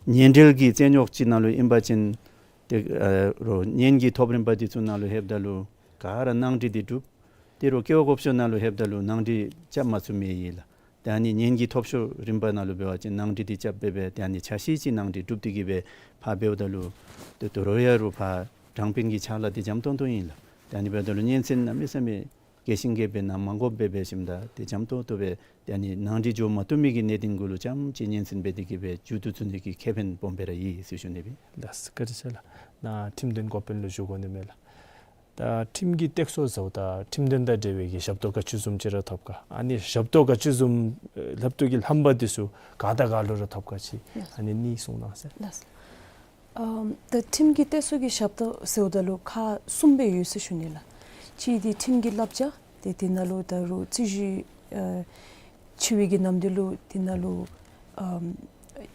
ཉེ་འབྲེལ་གྱི་རྩོད་རྙོགས་ཅིག་ནང་ལུ་ཨིན་པ་ཅིན་ཏེ་ཨ་རོགས་གཉེན་གྱི་ཐོབ་རིམ་པ་འདི་ཚུ་ནང་ལུ་ལྷོདཔ་ད་ལུ་ག་ར་ནང་འགྲིག་འདི་འགྲུབ། ཏེ་རོགས་སྐྱེ་བ་སྒོ་ཕྱུགས་ནང་ལུ་ལྷོདཔ་ད་ལུ་ནང་འགྲིག་རྐྱབ་མ་ཚུགས་མི་ཨིན་ལགས། ཏེ་ཨ་ནི་གཉེན་གྱི་ཐོབ་ཤོར་རིམ་པ་ནང་ལུ་འབད་བ་ཅིན་ནང་འགྲིག་འདི་རྐྱབ་སྦེ་སྦེ་ཏེ་ཨ་ནི་ཆ་ཤས་ཅིག་ནང་འགྲིག་འགྲུབ་སྟེ་གི་སྦེ་ཕར་འབདཝ་ད་ལུ་ཏེ་དོ་རུང་ཡང་རོགས་ཕར་དྲང་དཔོན་གྱི་ཕྱག་ལཱ་འདི་འཇམ་ཏོང་ཏོ་ཨིན་ལགས། ཏེ་ཨ་ནི་འབདཝ་ད་ལུ་གཉེན་ཚན་གནམ་མེད་ས་མེད་རྒྱས་ཤིང་རྒྱས་སྦེ་གནང་མ་དགོཔ་སྦེ་འབད་ཞིནམ་ད་ཏེ་འཇམ་ཏོང་ཏོ་སྦེ་ཏེ་ཨ་ནི་ནང་འགྲིག་འགྱོ་མ་བཏུབ་མི་གི་གནད་དོན་གུ་ལུ་རྐྱངམ་ཅིག་གཉེན་ཚན་འབད་དེ་གི་སྦེ་མཇུག་བསྡུ་ཚུགས་ནི་གི་ཁེ་ཕན་སྦོམ་སྦེ་ར་ཡོད་ཟེར་ཞུ་ནི་སྦེ་ཨིན། ལགས་སོ། བཀའ་དྲིན་ཆེ་ལགས། ནཱ་ཁྲིམས་དོན་འགོ་དཔོན་ལུ་ཞུ་དགོ་ནི་མས་ལགས། ད་ཁྲིམས་ཀྱི་སྟེགས་གསོ་ཟེརཝ་ད་ཁྲིམས་དོན་དང་འབྲེལ་བའི་གི་ཞབས་ཏོག་ག་ཅི་བཟུམ་ཅིག་ར་ཐོབ་ག། ཨ་ནི་ཞབས་ཏོག་ག་ཅི་བཟུམ་ལྷབ་ཏུ་གི་ལྷམ་པ་འདི་ཚུ་ག་དང་ག་ལུ་ར་ཐོབ་ག་ཅིག། ལགས། ཨ་ནི་གཉིས་གསུང་གནང་ཟེར། ལགས། ཨམ་ད་ཁྲིམས་ཀྱི་སྟེགས་གསོ་གི་ཞབས་ཏོག་ཟེརཝ་ད་ལུ་ཁག་གསུམ་སྦེ་ཡོད་ཟེར་ཞུ་ནི་ལགས། གཅིག་འདི་ཁྲིམས་ཀྱི་བསླབ་བྱ། ཏེ་དེ་ནང་ལུ་ད་རུང་རྩོད་གཞི་ཨ་ཆེ་བའི་གི་ནམ་དུས་ལུ་དེ་ནང་ལུ་ཨམ་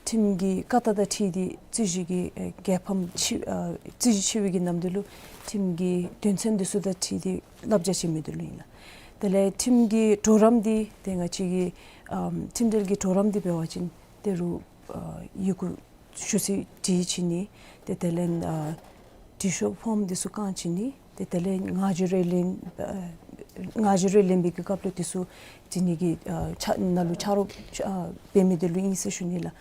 ཁྲིམས་ཀྱི་བཀའ་རྟགས་དང་འཁྲིལ་ཏེ་རྩོད་གཞི་གི་ཨེ་རྒྱལ་ཕམ་ཆེ་ཨ་རྩོད་གཞི་ཆེ་བའི་གི་ནམ་དུས་ལུ་ཁྲིམས་ཀྱི་དོན་ཚན་འདི་ཚུ་དང་འཁྲིལ་ཏེ་བསླབ་བྱ་བྱིན་མི་འདི་ལུ་ཨིན་ལགས། དེ་ལས་ཁྲིམས་ཀྱི་གྲོགས་རམ་འདི་ཏེ་ང་བཅས་ཀྱི་ཨམ་ཁྲིམས་འབྲེལ་གྱི་གྲོགས་རམ་འདི་འབད་བ་ཅིན་ད་རུང་ཨ་ཡི་གུ་ཞུ་ཚིག་བྲིས་བྱིན་ནི། ཏེ་དེ་ལས་ཨ་དྲི་ཤོག་ཕོརམ་འདི་ཚུ་བཀང་བྱིན་ནི། ཏེ་དེ་ལས་ངག་བརྗོད་རེ་ལེན་ཨ་ངག་བརྗོད་རེ་ལེན་པའི་གི་སྐབས་ལུ་འདི་ཚུ་བྲིས་ནི་གི་ཨ་ཕྱག་ནང་ལུ་ཕྱག་རོགས་ཨ་འབད་མི་འདི་ལུ་ཨིན་ཟེར་ཞུ་ནི་ལགས།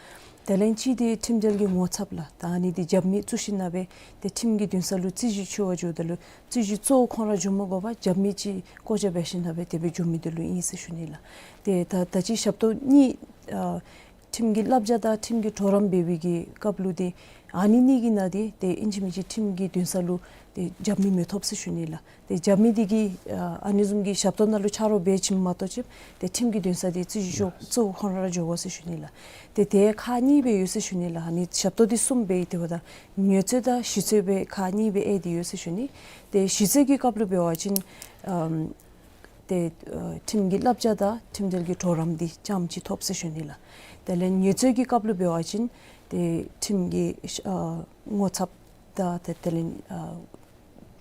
དེ་ལས་གཅིག་འདི་ཁྲིམས་འབྲེལ་གྱི་ངོ་ཚབ་ལགས། ད་ཨ་ནི་འདི་རྒྱབ་མི་བཙུགས་ཞིནམ་ལས་འབད་ཏེ་ཁྲིམས་ཀྱི་འདུན་ས་ལུ་རྩོད་གཞི་འཁྱོལ་བར་འགྱོཝ་ད་ལུ་རྩོད་གཞི་གཙོ་བོ་ཁོང་ར་འགྱོ་མ་དགོ་པར་རྒྱབ་མི་ཅིག་བསྐོ་བཞག་འབད་ཞིནམ་ལས་འབད་དེ་སྦེ་འགྱོ་མི་འདི་ལུ་ཨིན་ཟེར་ཞུ་ནི་ལགས། ཏེ་ད་ད་ཅི་ཞབས་ཏོག་གཉིས་ཨ་ཁྲིམས་ཀྱི་བསླབ་བྱ་དང་ཁྲིམས་ཀྱི་གྲོགས་རམ་འབད་བའི་གི་སྐབས་ལུ་ཏེ་ཨ་ནི་གཉིས་ཀྱི་ནང་འདི་ཏེ་ཨིན་ཅི་མིན་ཅི་ཁྲིམས་ཀྱི་འདུན་ས་ལུ་ཏེ་རྒྱབ་མི་མི་ཐོབ་ཟེར་ཞུ་ནི་ལགས། ཏེ་རྒྱབ་མི་འདི་གིས་ཨ་ཨ་ནི་བཟུམ་གྱི་ཞབས་ཏོག་ནང་ལུ་ཕྱག་རོགས་འབད་བྱིནམ་མ་གཏོགས་ཅིག་ཏེ་ཁྲིམས་ཀྱི་འདུན་ས་འདི་རྩོད་གཞི་གཙོ་བོ་ཁོང་ར་འགྱོ་དགོ་ཟེར་ཞུ་ནི་ལགས། ཏེ་དེ་ཁག་གཉིས་སྦེ་ཡོད་ཟེར་ཞུ་ནི་ལགས། ཨ་ནི་ཞབས་ཏོག་འདི་གསུམ་སྦེ་ཡོད། དེ་འབདཝ་ད་ཉེས་རྩོད་དང་ཞི་རྩོད་སྦེ་ཁག་གཉིས་སྦེ་དབྱེ་སྟེ་ཡོད་ཟེར་ཞུ་ནི། ཏེ་ཞི་རྩོད་ཀྱི་སྐབས་ལུ་འབད་བ་ཅིན་ཨམ་ཏེ་ཨ་ཁྲིམས་ཀྱི་བསླབ་བྱ་དང་ཁྲིམས་འབྲེལ་གྱི་གྲོགས་རམ་འདི་རྐྱངམ་ཅིག་ཐོབ་ཟེར་ཞུ་ནི་ལགས། དེ་ལས་ཉེས་རྩོད་ཀྱི་སྐབས་ལུ་འབད་བ་ཅིན་ཏེ་ཁྲིམས་ཀྱི་ཨ་ངོ་ཚབ་དང་ཏེ་དེ་ལས་ཨ་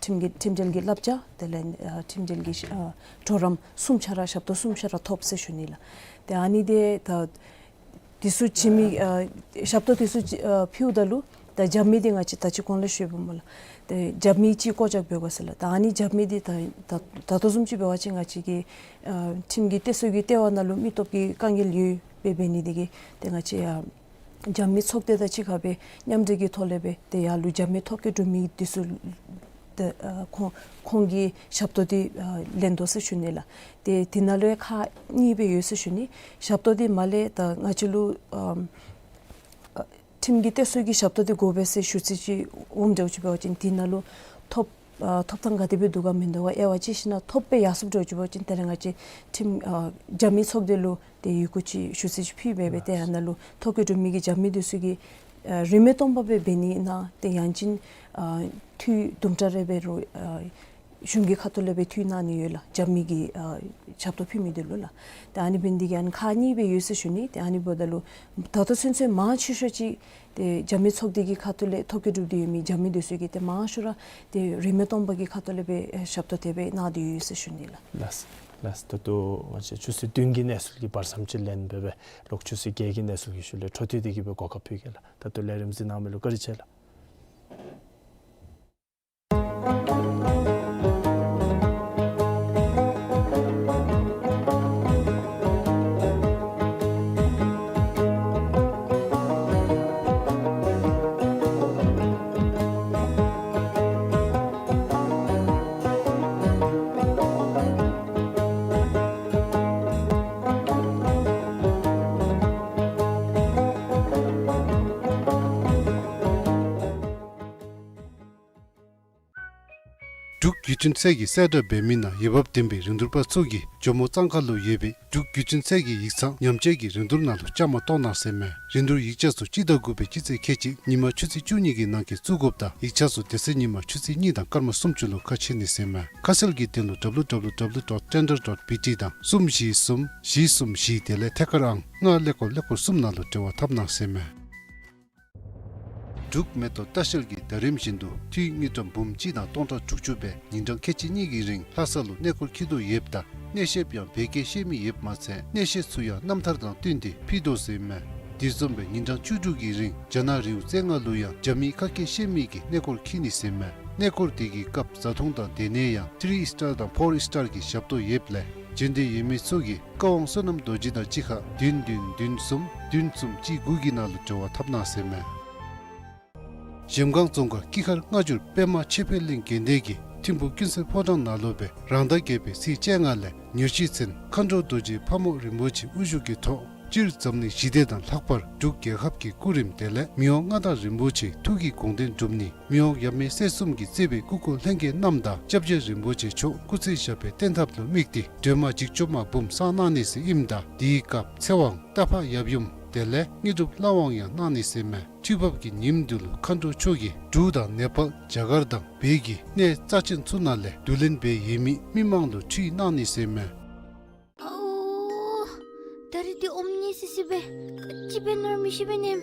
ཁྲིམས་ཀྱི་ཁྲིམས་འབྲེལ་གྱི་བསླབ་བྱ་དེ་ལས་ཨ་ཁྲིམས་འབྲེལ་གྱི་ཨ་གྲོགས་རམ་གསུམ་ཆ་ར་ཞབས་ཏོག་གསུམ་ཆ་ར་ཐོབ་ཟེར་ཞུ་ནི་ལགས། ཏེ་ཨ་ནི་འདི་ད་འདི་ཚུ་བྱིན་མི་ཨ་ཞབས་ཏོག་འདི་ཚུ་ཨ་ཕུལཝ་ད་ལུ་ད་རྒྱབ་མི་འདི་ང་བཅས་ད་ཅི་གོང་ལུ་ཞུ་བ་སྨོ་ལགས། ཏེ་རྒྱབ་མི་ཅིག་བསྐོ་བཞག་འབད་དགོ་ཟེར་ལགས། ད་ཨ་ནི་རྒྱབ་མི་འདི་ད་ད་ད་ལྟོ་བཟུམ་ཅིག་འབད་བ་ཅིན་ང་བཅས་ཀྱི་ཨ་ཁྲིམས་ཀྱི་གཏད་སོ་གི་ལྟེ་བ་ནང་ལུ་མི་སྟོབས་ཀྱི་དཀའ་ངལ་ཡོདཔ་སྦེ་འབད་ནི་འདི་གིས་ཏེ་ང་བཅས་ཡར་རྒྱབ་མི་ཚོགས་སྡེ་དང་གཅིག་ཁར་སྦེ་མཉམ་འབྲེལ་གྱི་ཐོག་ལས་སྦེ་ཏེ་ཡར་ལུ་རྒྱབ་མི་ཐོ་བཀོད་གྲུབ་མི་འདི་ཚུ་ཏེ་ཨ་ཁོང་ཁོང་གི་ཞབས་ཏོག་འདི་ཨ་ལེན་དོ་ཟེར་ཞུ་ནི་ལགས། ཏེ་འདི་ནང་ལུ་ཡང་ཁག་གཉིས་སྦེ་ཡོད་ཟེར་ཞུ་ནི། ཞབས་ཏོག་འདི་མར་ལས་ད་ང་བཅས་ལུ་ཨམ་ཨ་ཁྲིམས་ཀྱི་གཏད་སོ་གི་ཞབས་ཏོག་འདི་དགོ་པས་ཟེར་ཞུ་ཚིག་ཅིག་འོངམ་འདྲཝ་ཅིག་འབད་བ་ཅིན་འདི་ནང་ལུ་ཐོབ་ཨ་ཐོབ་ཐང་ག་དེ་སྦེ་འདུག་ག་མིན་འདུག་ག་དབྱེ་བ་དཔྱད་ཞིན་ན་ཐོབ་སྦེ་ཡར་སོངམ་འདྲཝ་ཅིག་འབད་བ་ཅིན་ཏེ་ར་ང་བཅས་ཁྲིམས་ཨ་རྒྱབ་མི་ཚོགས་སྡེ་ལུ་ཏེ་ཡི་གུ་ཅིག་ཞུ་ཚིག་ཅིག་ཕུལ་སྦེ་སྦེ་ཏེ་ཨ་ནཱ་ལུ་ཐོ་བཀོད་གྲུབ་མི་གི་རྒྱབ་མི་འདི་ཚུ་གིས་ཨ་རིན་མེད་སྟོང་པ་སྦེ་འབད་ནི་ཨིན་ན་ཏེ་ཡང་ཅིན་ཨ་འཐུས་དུམ་གྲ་རེ་འབད་རུང་ཨ་གཞུང་གི་ཁ་ཐུག་ལས་སྦེ་འཐུས་གནང་ནི་ཡོད་ལགས། རྒྱབ་མི་གི་ཨ་ཞབས་ཏོག་ཕུལ་མི་འདི་ལུ་ལགས། ཏེ་ཨ་ནི་འབད་ནི་འདི་གིས་ཨ་ནི་ཁག་གཉིས་སྦེ་ཡོད་ཟེར་ཞུ་ནི། ཏེ་ཨ་ནི་འབདཝ་ད་ལུ་ད་ལྟོ་ཚུན་ཚོད་མང་ཆེ་ཤོས་ཅིག་ཏེ་རྒྱབ་མི་ཚོགས་སྡེ་གི་ཁ་ཐུག་ལས་ཐོ་བཀོད་གྲུབ་སྟེ་ཡོད་མི་རྒྱབ་མི་འདི་ཚུ་གིས་ཏེ་མང་ཤོས་ར་ཏེ་རིན་མེད་སྟོང་པ་གི་ཁ་ཐུག་ལས་སྦེ་ཨེ་ཞབས་ཏོག་དེ་སྦེ་གནང་སྟེ་ཡོད་ཟེར་ཞུ་ནི་ལགས། ལགས་ལགས། ད་ལྟོ་ང་བཅས་ཆུ་ཚོད་བདུན་གྱི་གནས་ཚུལ་གྱི་བར་མཚམས་ཅིག་ལེན་འབད་བའི་ལོག་ཆུ་ཚོད་བརྒྱད་ཀྱི་གནས་ཚུལ་གྱི་ཤུལ་ལས་འཕྲོ་མཐུད་དེ་གི་སྦེ་གོ་སྐབས་ཕུལ་གེ་ལགས། ད་ལྟོ་ལས་རིམ་གཟིགས་གནང་མི་ལུ་བཀའ་དྲིན་ཆེ་ལགས། འབྲུག་བརྒྱུད་འཕྲིན་ཚད་ཀྱིས་གསལ་བསྒྲགས་འབད་མི་ནང་འོས་འབབ་ལྡན་པའི་རིན་བསྡུར་པ་ཚུ་གིས་ཇོ་མོ་གཙང་ཁ་ལུ་ཡོད་པའི་འབྲུག་བརྒྱུད་འཕྲིན་ཚད་ཀྱི་ཡིག་ཚང་ཉམས་བཅོས་ཀྱི་རིན་བསྡུར་ནང་ལུ་བཅའ་མར་གཏོགས་གནང་ཟེར་མས། རིན་བསྡུར་ཡིག་ཆ་ཚུ་སྤྱི་ཟླ་དགུ་པའི་སྤྱི་ཚེས་ཁལ་གཅིག་ཉིན་མ་ཆུ་ཚོད་བཅུ་གཉིས་ཀྱི་ནང་འཁོད་བཙུགས་དགོཔ་དང་ཡིག་ཆ་ཚུ་དེ་ཚེ་ཉིན་མ་ཆུ་ཚོད་གཉིས་དང་སྐར་མ་སུམ་ཅུ་ལུ་ཁ་ཕྱེ་ནི་ཟེར་མས། ཁ་གསལ་གྱི་དོན་ལུ་W W W dot tender dot B T དང་གསུམ་བཞི་གསུམ་བཞི་གསུམ་བཞི་དེ་ལས་ཐད་ཀར་ཨང་ལྔ་ཀླད་ཀོར་ཀླད་ཀོར་གསུམ་ནང་ལུ་འབྲེལ་བ་འཐབ་གནང་ཟེར་མས། འབྲུག་མེ་ཏོག་ལྟ་བཤལ་གྱིས་ཟླ་རིམ་བཞིན་དུ་འཐུས་དངུལ་ཀྲམ་འབུམ་གཅིག་དང་སྟོང་ཕྲག་དྲུག་ཅུ་སྦེ་ཉིན་གྲངས་ཁལ་གཅིག་གཉིས་ཀྱི་རིང་ལྷ་ས་ལུ་གནས་སྐོར་འཁྱིད་དོ་ཡོདཔ་ད་གནས་བཤདཔ་ཡང་བོད་སྐད་ཤེས་མི་ཡོདཔ་མ་ཚད་གནས་བཤད་ཚུ་ཡང་རྣམ་ཐར་དང་བསྟུན་ཏེ་ཕུལ་དོ་ཟེར་མས། དེ་བཟུམ་སྦེ་ཉིན་གྲངས་བཅུ་དྲུག་གི་རིང་རྒྱ་ནག་རི་བོ་རྩེ་ལྔ་ལུ་ཡང་རྒྱ་མིའི་ཁ་སྐད་ཤེས་མི་གིས་གནས་སྐོར་འཁྱིད་ནི་ཟེར་མས། གནས་སྐོར་དེ་གི་སྐབས་བཟའ་འཐུང་དང་སྡོད་གནས་ཡང་ཐི་རི་སི་ཊར་དང་ཕོར་སི་ཊར་གྱི་ཞབས་ཏོག་ཡོདཔ་ལས་འབྱོན་འདོད་ཡོད་མི་ཚུ་གིས་བཀའ་དབང་བསོད་ནམས་རྡོ་རྗེ་དང་གཅིག་ཁར་བདུན་བདུན་བདུན་གསུམ་བདུན་གསུམ་གཅིག་དགུ་གི་ནང་ལུ་འབྲེལ་བ་འཐབ་གནང་ཟེར་མས། གཞལམ་སྒང་རྫོང་ཁག་སྐྱིད་ཁར་སྔ་འགྱུར་པདྨ་ཆོས་འཕེལ་གླིང་དགོན་སྡེ་གི་ཐིམ་ཕུག་ཀུན་གསལ་ཕོ་བྲང་ནང་ལུ་སྦེ་རང་ཟླ་བརྒྱད་པའི་ཚེས་བཅོ་ལྔ་ལས་ཉེར་བཞི་ཚུན་མཁའ་འགྲོ་རྡོ་རྗེ་ཕག་མོ་རིན་པོ་ཆེ་དབུ་བཞུགས་ཀྱི་ཐོག་སྤྱིར་འཛམ་གླིང་ཞི་བདེ་དང་ལྷག་པར་འབྲུག་རྒྱལ་ཁབ་ཀྱི་སྐུ་རིམ་དེ་ལས་མི་དབང་མངའ་བདག་རིན་པོ་ཆེའི་ཐུགས་ཀྱི་དགོངས་དོན་སྒྲུབ་ནི་མི་དབང་ཡབ་མེས་སྲས་གསུམ་གྱིས་གཙོས་པའི་སྐུ་འཁོར་ལྷན་རྒྱས་རྣམས་དང་སྐྱབས་རྗེ་རིན་པོ་ཆེ་མཆོག་སྐུ་ཚེ་ཞབས་པད་བརྟན་ཐབས་ལུ་དམིགས་ཏེ་སྒྲོལ་མ་འཇིགས་བྱེད་མ་འབུམ་བསང་གནང་ནི་ཟེར་ཨིནམ་ད་དེའི་སྐབས་ཚེ་དབང་རྟ་ཕག་ཡབ་ཡུམ་དེ་ལས་དངོས་གྲུབ་ལྷ་དབང་ཡང་གནང་ནི་ཟེར་མས། འཕྲུལ་འབབ་ཀྱི་ཉིནམ་འདི་ལུ་མཁའ་འགྲོ་མཆོག་གིས་འབྲུག་དང་ནེ་པཱལ་རྒྱ་གར་དང་བལ་གྱི་གནས་རྩ་ཆེན་ཚུ་ནང་ལས་བསྡུ་ལེན་འབད་ཡོད་མི་མི་མང་ལུ་ཁྲིད་གནང་ནི་ཟེར་མས། ཨའོ། ད་རིས་འདི་ཨོམ་ཉེ་སི་སི་སྦེ་ག་ཅི་འབད་ནི་ར་མི་ཤེས་པས་ནམ།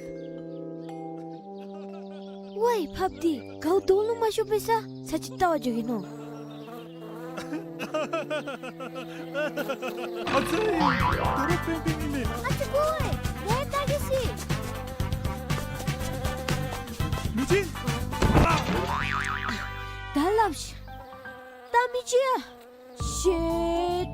ཝའི་ཕགཔ་འདི་གའུ་དོང་ལུ་མ་ཤོར་བས་ས་ཚར་ཅིག་བལྟ་བར་འགྱོ་གེ་ནོ། ཨ་ཙི། ད་རུང་པེན་པེན་ཨིན་མས། ཨ་ཙི་ཀོ་ཝའི་ད་ལྟ་གེ་སི། མི་ཅིག། ད་སླབ་ཤིག། ད་མི་ཅིག་ཡ། ཤིཊ།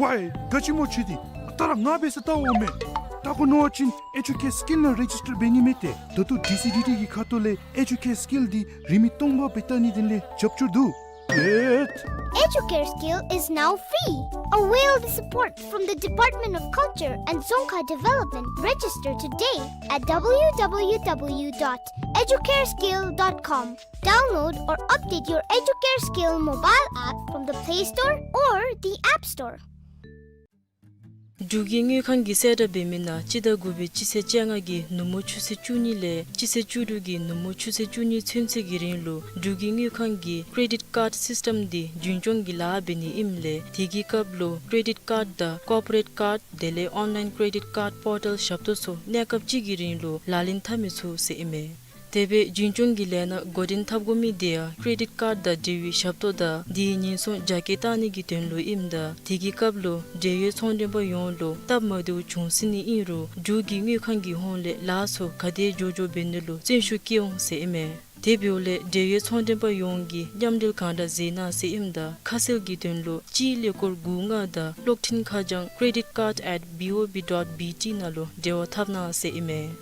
ཝའི་ག་ཅི་མོ་ཅིག་འདི། ད་ར་ང་འབད་ས་ལྟ་འོང་མས། ལྟ་དགོ་མནོ་བ་ཅིན་ཨེ་ཇུ་ཀེར་སི་ཀིལ་ནང་རེ་ཇིས་ཊར་འབད་ནི་མས་ཏེ། ད་ལྟོ་ཌི་སི་ཌི་ཊི་གི་ཁ་ཐུག་ལས་ཨེ་ཇུ་ཀེར་སི་ཀིལ་འདི་རིན་མེད་སྟོང་པ་སྦེ་བལྟ་ནི་དོན་ལས་རྒྱབ་སྐྱོར་འདུག། ཨེ་ཇུ་ཀེར་སི་ཀིལ་is now free. Avail the support from the Department of Culture and Dzongkha Development. Register today at www dot educareskill dot com. Download or update your Educare Skill mobile app from the Play Store or the App Store. འབྲུག་གི་དངུལ་ཁང་གིས་གསལ་བསྒྲགས་འབད་མི་ནང་སྤྱི་ཟླ་དགུ་པའི་སྤྱི་ཚེས་བཅོ་ལྔ་གི་ནུབ་མོ་ཆུ་ཚོད་བཅུ་གཉིས་ལས་སྤྱི་ཚེས་བཅུ་དྲུག་གི་ནུབ་མོ་ཆུ་ཚོད་བཅུ་གཉིས་ཚུན་ཚོད་ཀྱི་རིང་ལུ་འབྲུག་གི་དངུལ་ཁང་གི་ཀེ་རེ་ཌིཊ་ཀཱརཌ་སིསི་ཊམ་འདི་རྒྱུན་སྐྱོང་གི་ལཱ་འབད་ནི་ཨིནམ་ལས་དེ་གི་སྐབས་ལུ་ཀེ་རེ་ཌིཊ་ཀཱརཌ་དང་ཀོར་པོ་རེཊ་ཀཱརཌ་དེ་ལས་ཨོན་ལཱའིན་ཀེ་རེ་ཌིཊ་ཀཱརཌ་པོར་ཊལ་ཞབས་ཏོག་ཚུ་གནས་སྐབས་གཅིག་གི་རིང་ལུ་ལག་ལེན་འཐབ་མི་ཚུགས་ཟེར་ཨིན་མས། དེ་སྦེ་རྒྱུན་སྐྱོང་གི་ལས་སྣ་འགོ་འདྲེན་འཐབ་དགོ་མི་དེ་ཡང་ཀེ་རེ་ཌིཊ་ཀཱརཌ་དང་འབྲེལ་བའི་ཞབས་ཏོག་དང་དེའི་ཉེན་སྲུང་རྒྱ་སྐྱེད་བཏང་ནི་གི་དོན་ལུ་ཨིནམ་ད་དེ་གི་སྐབས་ལུ་འབྲེལ་ཡོད་ཚོང་མགྲོན་པ་ཡོངས་ལུ་སྟབས་མ་བདེཝ་བྱུང་སྲིད་ནི་ཨིན་རུང་འབྲུག་གི་དངུལ་ཁང་གི་ཧོངས་ལས་ལཱ་ཚུ་ག་དེ་མགྱོགས་མགྱོགས་འབད་ནི་ལུ་བརྩོན་ཤུགས་བསྐྱེད་འོང་ཟེར་ཨིན་མས། དེ་འབདཝ་ལས་འབྲེལ་ཡོད་ཚོང་མགྲོན་པ་ཡོངས་ཀྱིས་མཉམ་འབྲེལ་གང་དྲག་མཛད་གནང་ཟེར་ཨིནམ་ད་ཁ་གསལ་གྱི་དོན་ལུ་སྤྱིའི་ཀླད་ཀོར་དགུ་ལྔ་དང་གློག་འཕྲིན་ཁ་བྱང་credit card at B O B dot B T ནང་ལུ་འབྲེལ་བ་འཐབ་གནང་ཟེར་ཨིན་མས།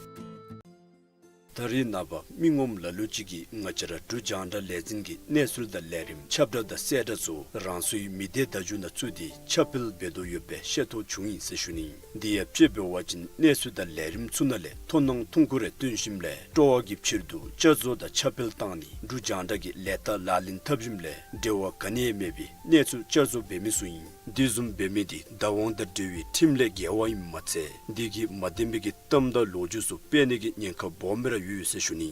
ད་རེས་ནངས་པ་མི་ངོམ་ལ་ལུ་ཅིག་གིས་ང་བཅས་ར་འབྲུག་རྒྱང་བསྒྲགས་ལས་འཛིན་གྱི་གནས་ཚུལ་དང་ལས་རིམ་ཁྱབ་བསྒྲགས་དང་གསལ་བསྒྲགས་ཚུ་རང་སོའི་མི་སྡེ་བརྡ་བརྒྱུད་ནང་བཙུགས་ཏེ་ཁྱབ་སྤེལ་འབད་དོ་ཡོདཔ་སྦེ་ཤེས་རྟོགས་བྱུང་ཡི་ཟེར་ཞུ་ནི། དེ་ཡང་དཔྱེ་འབད་བ་ཅིན་གནས་ཚུལ་དང་ལས་རིམ་ཚུ་ནང་ལས་མཐོང་སྣང་ཐུང་ཀུ་རེ་སྟོན་ཞིནམ་ལས་སྤྲོ་བ་གི་ཕྱིར་དུ་བསྐྱར་བཟོ་དང་ཁྱབ་སྤེལ་བཏང་ནི་འབྲུག་རྒྱང་བསྒྲགས་ཀྱི་ལས་རྟགས་ལག་ལེན་འཐབ་ཞིནམ་ལས་འབྲེལ་བ་ག་ནི་ཡང་མེད་པའི་གནས་ཚུལ་བསྐྱར་བཟོ་འབད་མི་ཚུ་ཨིན། དེ་བཟུམ་འབད་མི་དེ་བདག་དབང་དང་འབྲེལ་བའི་ཁྲིམས་ལས་འགལ་བ་ཨིནམ་མ་ཚད་དེ་གིས་མ་བདེན་པའི་གི་གཏམ་དང་ལོ་རྒྱུས་ཚུ་སྤེལ་ནི་གི་ཉེན་ཁ་སྦོམ་སྦེ་ར་ཡོད་ཟེར་ཞུ་ནི།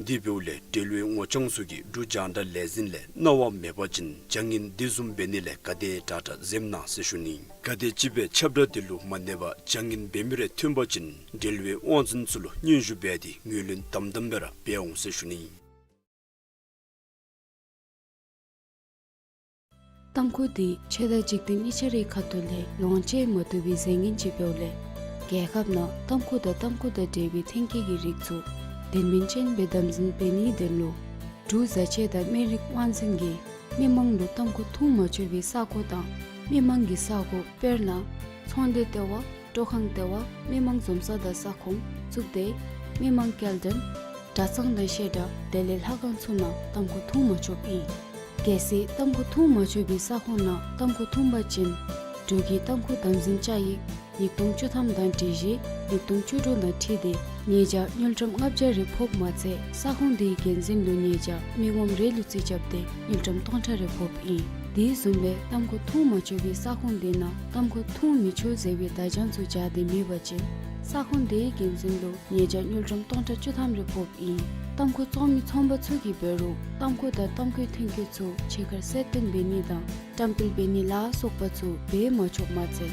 དེ་འབདཝ་ལས་འབྲེལ་བའི་ངོ་རྐྱང་ཚུ་གིས་འབྲུག་རྒྱང་བསྒྲགས་ལས་འཛིན་ལས་གནང་བ་མེད་པ་ཅིན་བྱ་ངན་དེ་བཟུམ་འབད་ནི་ལས་ག་དེ་དྲག་དྲག་འཛེམ་གནང་ཟེར་ཞུ་ནི། ག་དེམ་ཅིག་སྦེ་ཁྱབ་བསྒྲགས་དེ་ལུ་མ་གནས་པར་བྱ་ངན་འབད་མི་རེ་ཐོན་པ་ཅིན་འབྲེལ་བའི་དབང་འཛིན་ཚུ་ལུ་སྙན་ཞུ་འབད་དེ་ངོས་ལེན་དམ་དམ་སྦེ་ར་འབད་འོང་ཟེར་ཞུ་ནི། ཏམ་ཁུ་འདི་ཆོས་དང་འཇིག་རྟེན་གཉིས་ཆ་རའི་ཁ་ཐུག་ལས་ལོངས་སྤྱོད་མ་བཏུབ་པའི་རྫས་ངན་ཅིག་འབདཝ་ལས་རྒྱལ་ཁབ་ནང་ཏམ་ཁུ་དང་ཏམ་ཁུ་དང་འབྲེལ་བའི་ཐོན་སྐྱེད་ཀྱི་རིགས་ཚུ་དོན་སྨིན་ཅན་སྦེ་དམ་འཛིན་འབད་ནིའི་དོན་ལུ་འབྲུག་བཟའ་ཆས་དང་སྨན་རིགས་དབང་འཛིན་གྱིས་མི་མང་ལུ་ཏམ་ཁུ་འཐུང་མ་ཆོག་པའི་ས་གོ་དང་མི་མང་གི་ས་གོ་དཔེར་ན་ཚོང་སྡེ་ལྟེ་བ། སྤྲོ་ཁང་ལྟེ་བ། མི་མང་འཛོམས་ས་དང་ས་ཁོངས་བཙུགས་ཏེ་མི་མང་སྐྱེལ་འདྲེན་གྲྭ་ཚང་དང་བཤད་གྲྭ་དེ་ལས་ལྷ་ཁང་ཚུ་ནང་ཏམ་ཁུ་འཐུང་མ་ཆོགཔ་ཨིན། གལ་སྲིད་ཏམ་ཁུ་འཐུང་མ་ཆོག་པའི་ས་ཁོངས་ནང་ཏམ་ཁུ་འཐུང་པ་ཅིན་འབྲུག་གི་ཏམ་ཁུ་དམ་འཛིན་བཅའ་ཡིག་ཉིས་སྟོང་བཅུ་ཐམ་དང་སྒྲིག་གཞི་ཉིས་སྟོང་བཅུ་དྲུག་དང་འཁྲིལ་ཏེ་ཉེས་བྱ་དངུལ་ཀྲམ་ལྔ་བརྒྱ་རེ་ཕོགཔ་མ་ཚད་ས་ཁོངས་དེའི་འགན་འཛིན་ལུ་ཉེས་བྱ་མི་ངོམ་རེ་ལུ་རྩིས་རྐྱབ་སྟེ་དངུལ་ཀྲམ་སྟོང་ཕྲག་རེ་ཕོགཔ་ཨིན། དེ་བཟུམ་སྦེ་ཏམ་ཁུ་འཐུང་མ་ཆོག་པའི་ས་ཁོངས་དེ་ནང་ཏམ་ཁུ་འཐུང་མི་ཆོག་ཟེར་བའི་བརྡ་བྱང་ཚུ་སྦྱར་ཏེ་མེད་པ་ཅིན་ས་ཁོངས་དེའི་འགན་འཛིན་ལུ་ཉེས་བྱ་དངུལ་ཀྲམ་སྟོང་ཕྲག་བཅུ་ཐམ་རེ་ཕོགཔ་ཨིན། ཏམ་ཁུ་བཙོང་མི་ཚོང་པ་ཚུ་གིས་འབད་རུང་ཏམ་ཁུ་དང་ཏམ་ཁུའི་ཐོན་སྐྱེད་ཚུ་ཕྱི་ཁར་གསལ་སྟོན་འབད་ནི་དང་བཀྲམ་སྤེལ་འབད་ནི་ལ་སོགས་པ་ཚུ་འབད་མ་ཆོགཔ་མ་ཚད་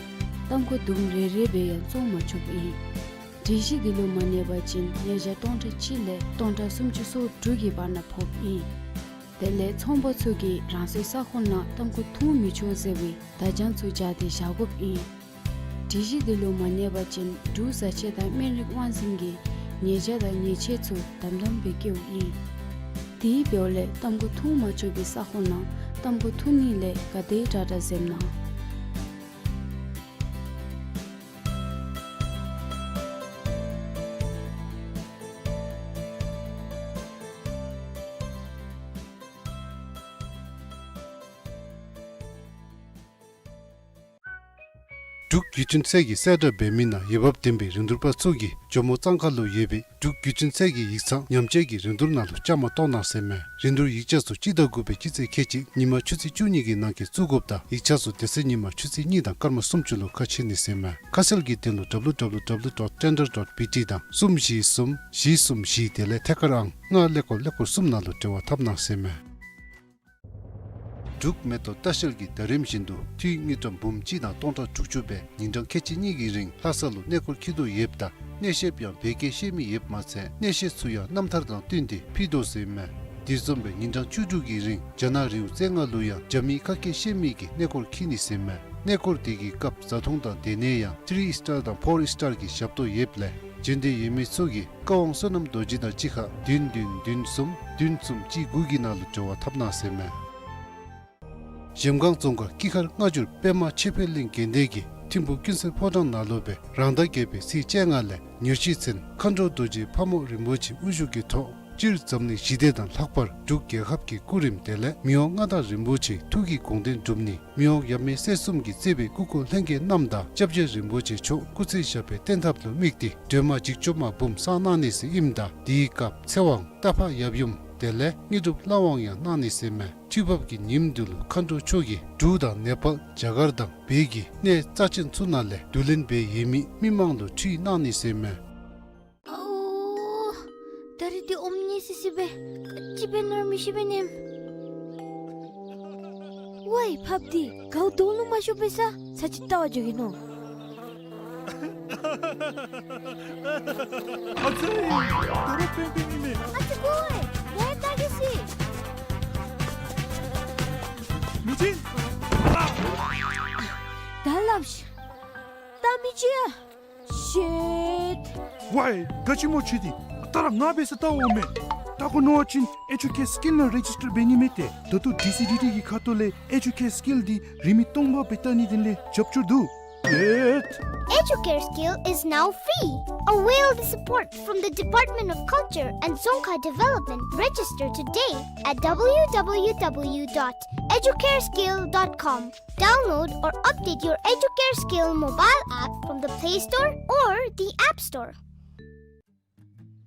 ཏམ་ཁུ་དུམ་རེ་རེ་སྦེ་ཡང་བཙོང་མ་ཆོགཔ་ཨིན། སྒྲིག་གཞི་འདི་ལུ་མ་གནས་པ་ཅིན་ཉེས་བྱ་སྟོང་ཕྲག་གཅིག་ལས་སྟོང་ཕྲག་སུམ་ཅུ་སོ་དྲུག་གི་བར་ན་ཕོགཔ་ཨིན། དེ་ལས་ཚོང་པ་ཚུ་གིས་རང་སོའི་ས་ཁོངས་ནང་ཏམ་ཁུ་འཐུང་མི་ཆོག་ཟེར་བའི་བརྡ་བྱང་ཚུ་སྦྱར་ཏེ་བཞག་དགོཔ་ཨིན། སྒྲིག་གཞི་འདི་ལུ་མ་གནས་པ་ཅིན་འབྲུག་བཟའ་ཆས་དང་སྨན་རིགས་དབང་འཛིན་གྱིས་ཉེས་བྱ་དང་ཉེས་ཆད་ཚུ་དམ་དམ་སྦེ་བཀལཝ་ཨིན། དེ་འབདཝ་ལས་ཏམ་ཁུ་འཐུང་མ་ཆོག་པའི་ས་ཁོངས་ནང་ཏམ་ཁུ་འཐུང་ནི་ལས་ག་དེ་དྲག་དྲག་འཛེམ་གནང་། འབྲུག་བརྒྱུད་འཕྲིན་ཚད་ཀྱི་གསལ་བསྒྲགས་འབད་མི་ནང་འོས་འབབ་ལྡན་པའི་རིན་བསྡུར་པ་ཚུ་གིས་ཇོ་མོ་གཙང་ཁ་ལུ་ཡོད་པའི་འབྲུག་བརྒྱུད་འཕྲིན་ཚད་ཀྱི་ཡིག་ཚང་ཉམས་བཅོས་ཀྱི་རིན་བསྡུར་ནང་ལུ་བཅའ་མར་གཏོགས་གནང་ཟེར་མས། རིན་བསྡུར་ཡིག་ཆ་ཚུ་སྤྱི་ཟླ་དགུ་པའི་སྤྱི་ཚེས་ཁལ་གཅིག་ཉིན་མ་ཆུ་ཚོད་བཅུ་གཉིས་ཀྱི་ནང་འཁོད་བཙུགས་དགོཔ་དང་ཡིག་ཆ་ཚུ་དེ་ཚེ་ཉིན་མ་ཆུ་ཚོད་གཉིས་དང་སྐར་མ་སུམ་ཅུ་ལུ་ཁ་ཕྱེ་ནི་ཟེར་མས། ཁ་གསལ་གྱི་དོན་ལུ་W W W dot tender dot B T དང་གསུམ་བཞི་གསུམ་བཞི་གསུམ་བཞི་དེ་ལས་ཐད་ཀར་ཨང་ལྔ་ཀླད་ཀོར་ཀླད་ཀོར་གསུམ་ནང་ལུ་འབྲེལ་བ་འཐབ་གནང་ཟེར་མས། འབྲུག་མེ་ཏོག་ལྟ་བཤལ་གྱིས་ཟླ་རིམ་བཞིན་དུ་འཐུས་དངུལ་ཀྲམ་འབུམ་གཅིག་དང་སྟོང་ཕྲག་དྲུག་ཅུ་སྦེ་ཉིན་གྲངས་ཁལ་གཅིག་གཉིས་ཀྱི་རིང་ལྷ་ས་ལུ་གནས་སྐོར་འཁྱིད་དོ་ཡོདཔ་ད་གནས་བཤདཔ་ཡང་བོད་སྐད་ཤེས་མི་ཡོདཔ་མ་ཚད་གནས་བཤད་ཚུ་ཡང་རྣམ་ཐར་དང་བསྟུན་ཏེ་ཕུལ་དོ་ཟེར་མས། དེ་བཟུམ་སྦེ་ཉིན་གྲངས་བཅུ་དྲུག་གི་རིང་རྒྱ་ནག་རི་བོ་རྩེ་ལྔ་ལུ་ཡང་རྒྱ་མིའི་ཁ་སྐད་ཤེས་མི་གིས་གནས་སྐོར་འཁྱིད་ནི་ཟེར་མས། གནས་སྐོར་དེ་གི་སྐབས་བཟའ་འཐུང་དང་སྡོད་གནས་ཡང་ཐི་རི་ཨིས་ཊར་དང་ཕོར་ཨིས་ཊར་གྱི་ཞབས་ཏོག་ཡོདཔ་ལས་བྱོན་འདོད་ཡོད་མི་ཚུ་གིས་བཀའ་དབང་བསོད་ནམས་རྡོ་རྗེ་དང་གཅིག་ཁར་བདུན་བདུན་བདུན་གསུམ་བདུན་གསུམ་གཅིག་དགུ་གི་ནང་ལུ་འབྲེལ་བ་འཐབ་གནང་ཟེར་མས། གཞལམ་སྒང་རྫོང་ཁག་སྐྱིད་མཁར་སྔ་འགྱུར་པདྨ་ཆོས་འཕེལ་གླིང་དགོན་སྡེ་གི་ཐིམ་ཕུག་ཀུན་གསལ་ཕོ་བྲང་ནང་ལུ་སྦེ་རང་ཟླ་བརྒྱད་པའི་ཚེས་བཅོ་ལྔ་ལས་ཉེར་བཞི་ཚུན་མཁའ་འགྲོ་རྡོ་རྗེ་ཕག་མོ་རིན་པོ་ཆེ་དབུ་བཞུགས་ཀྱི་ཐོག་སྤྱིར་འཛམ་གླིང་ཞི་བདེ་དང་ལྷག་པར་འབྲུག་རྒྱལ་ཁབ་ཀྱི་སྐུ་རིམ་དེ་ལས་མི་དབང་མངའ་བདག་རིན་པོ་ཆེའི་ཐུགས་ཀྱི་དགོངས་དོན་སྒྲུབ་ནི། མི་དབང་ཡབ་མེས་སྲས་གསུམ་གྱིས་གཙོས་པའི་སྐུ་འཁོར་ལྷན་རྒྱས་རྣམས་དང་སྐྱབས་རྗེ་རིན་པོ་ཆེ་མཆོག་སྐུ་ཚེ་ཞབས་པད་བརྟན་ཐབས་ལུ་དམིགས་ཏེ་སྒྲོལ་མ་འཇིགས་བྱེད་མ་འབུམ་བསང་གནང་ནི་ཟེར་ཨིནམ་ད་དེའི་སྐབས་ཚེ་དབང་རྟ་ཕག་ཡབ་ཡུམ་དེ་ལས་དངོས་གྲུབ་ལྷ་དབང་ཡང་གནང་ནི་ཟེར་མས། དུས་བབ་ཀྱི་ཉིནམ་འདི་ལུ་མཁའ་འགྲོ་མཆོག་གིས་འབྲུག་དང་ནེ་པཱལ་རྒྱ་གར་དང་བོད་ཀྱི་གནས་རྩ་ཅན་ཚུ་ནང་ལས་བསྡུ་ལེན་འབད་ཡོད་མི་མི་མང་ལུ་ཁྲིད་གནང་ནི་ཟེར་མས། ཨོ། ད་རིས་འདི་ཨོམ་ཉེ་སི་སི་སྦེ་ག་ཅི་འབད་ནི་ར་མི་ཤེས་པས་ནམ། ཝའི་ཕགཔ་འདི་གའུ་དོང་ལུ་མ་ཤོར་བས་ས། ཚར་ཅིག་བལྟ་བར་འགྱོ་གེ་ནོ། ཨ་ཙི། ད་རུང་པེང་པེང་ཨིན་མས། ཨ་ཙི་ཀོ་ཝའི་ལས་བལྟ་གེ་སི། མི་ཅིག། ད་སླབ་ཤིག། ད་མི་ཅིག་ཡ། ཤིཊ། ཝའི་ག་ཅི་སྨོ་ཁྱོད་འདི། ད་ར་ང་འབད་ས་བལྟ་འོང་མས། བལྟ་དགོ་མནོ་བ་ཅིན་ཨེ་ཇུ་ཀེར་སི་ཀིལ་ནང་རེ་ཇིས་ཊར་འབད་ནི་མས་ཏེ། ད་ལྟོ་ཌི་སི་ཌི་ཊི་གི་ཁ་ཐུག་ལས་ཨེ་ཇུ་ཀེར་སི་ཀིལ་འདི་རིན་མེད་སྟོང་པ་སྦེ་བལྟ་ནི་དེ་ལས་རྒྱབ་སྐྱོར་འདུག། ཨེ། Educare Skill is now free. Avail the support from the Department of Culture and Dzongkha Development. Register today at W W W dot educareskill dot com. Download or update your Educare Skill mobile app from the Play Store or the App Store.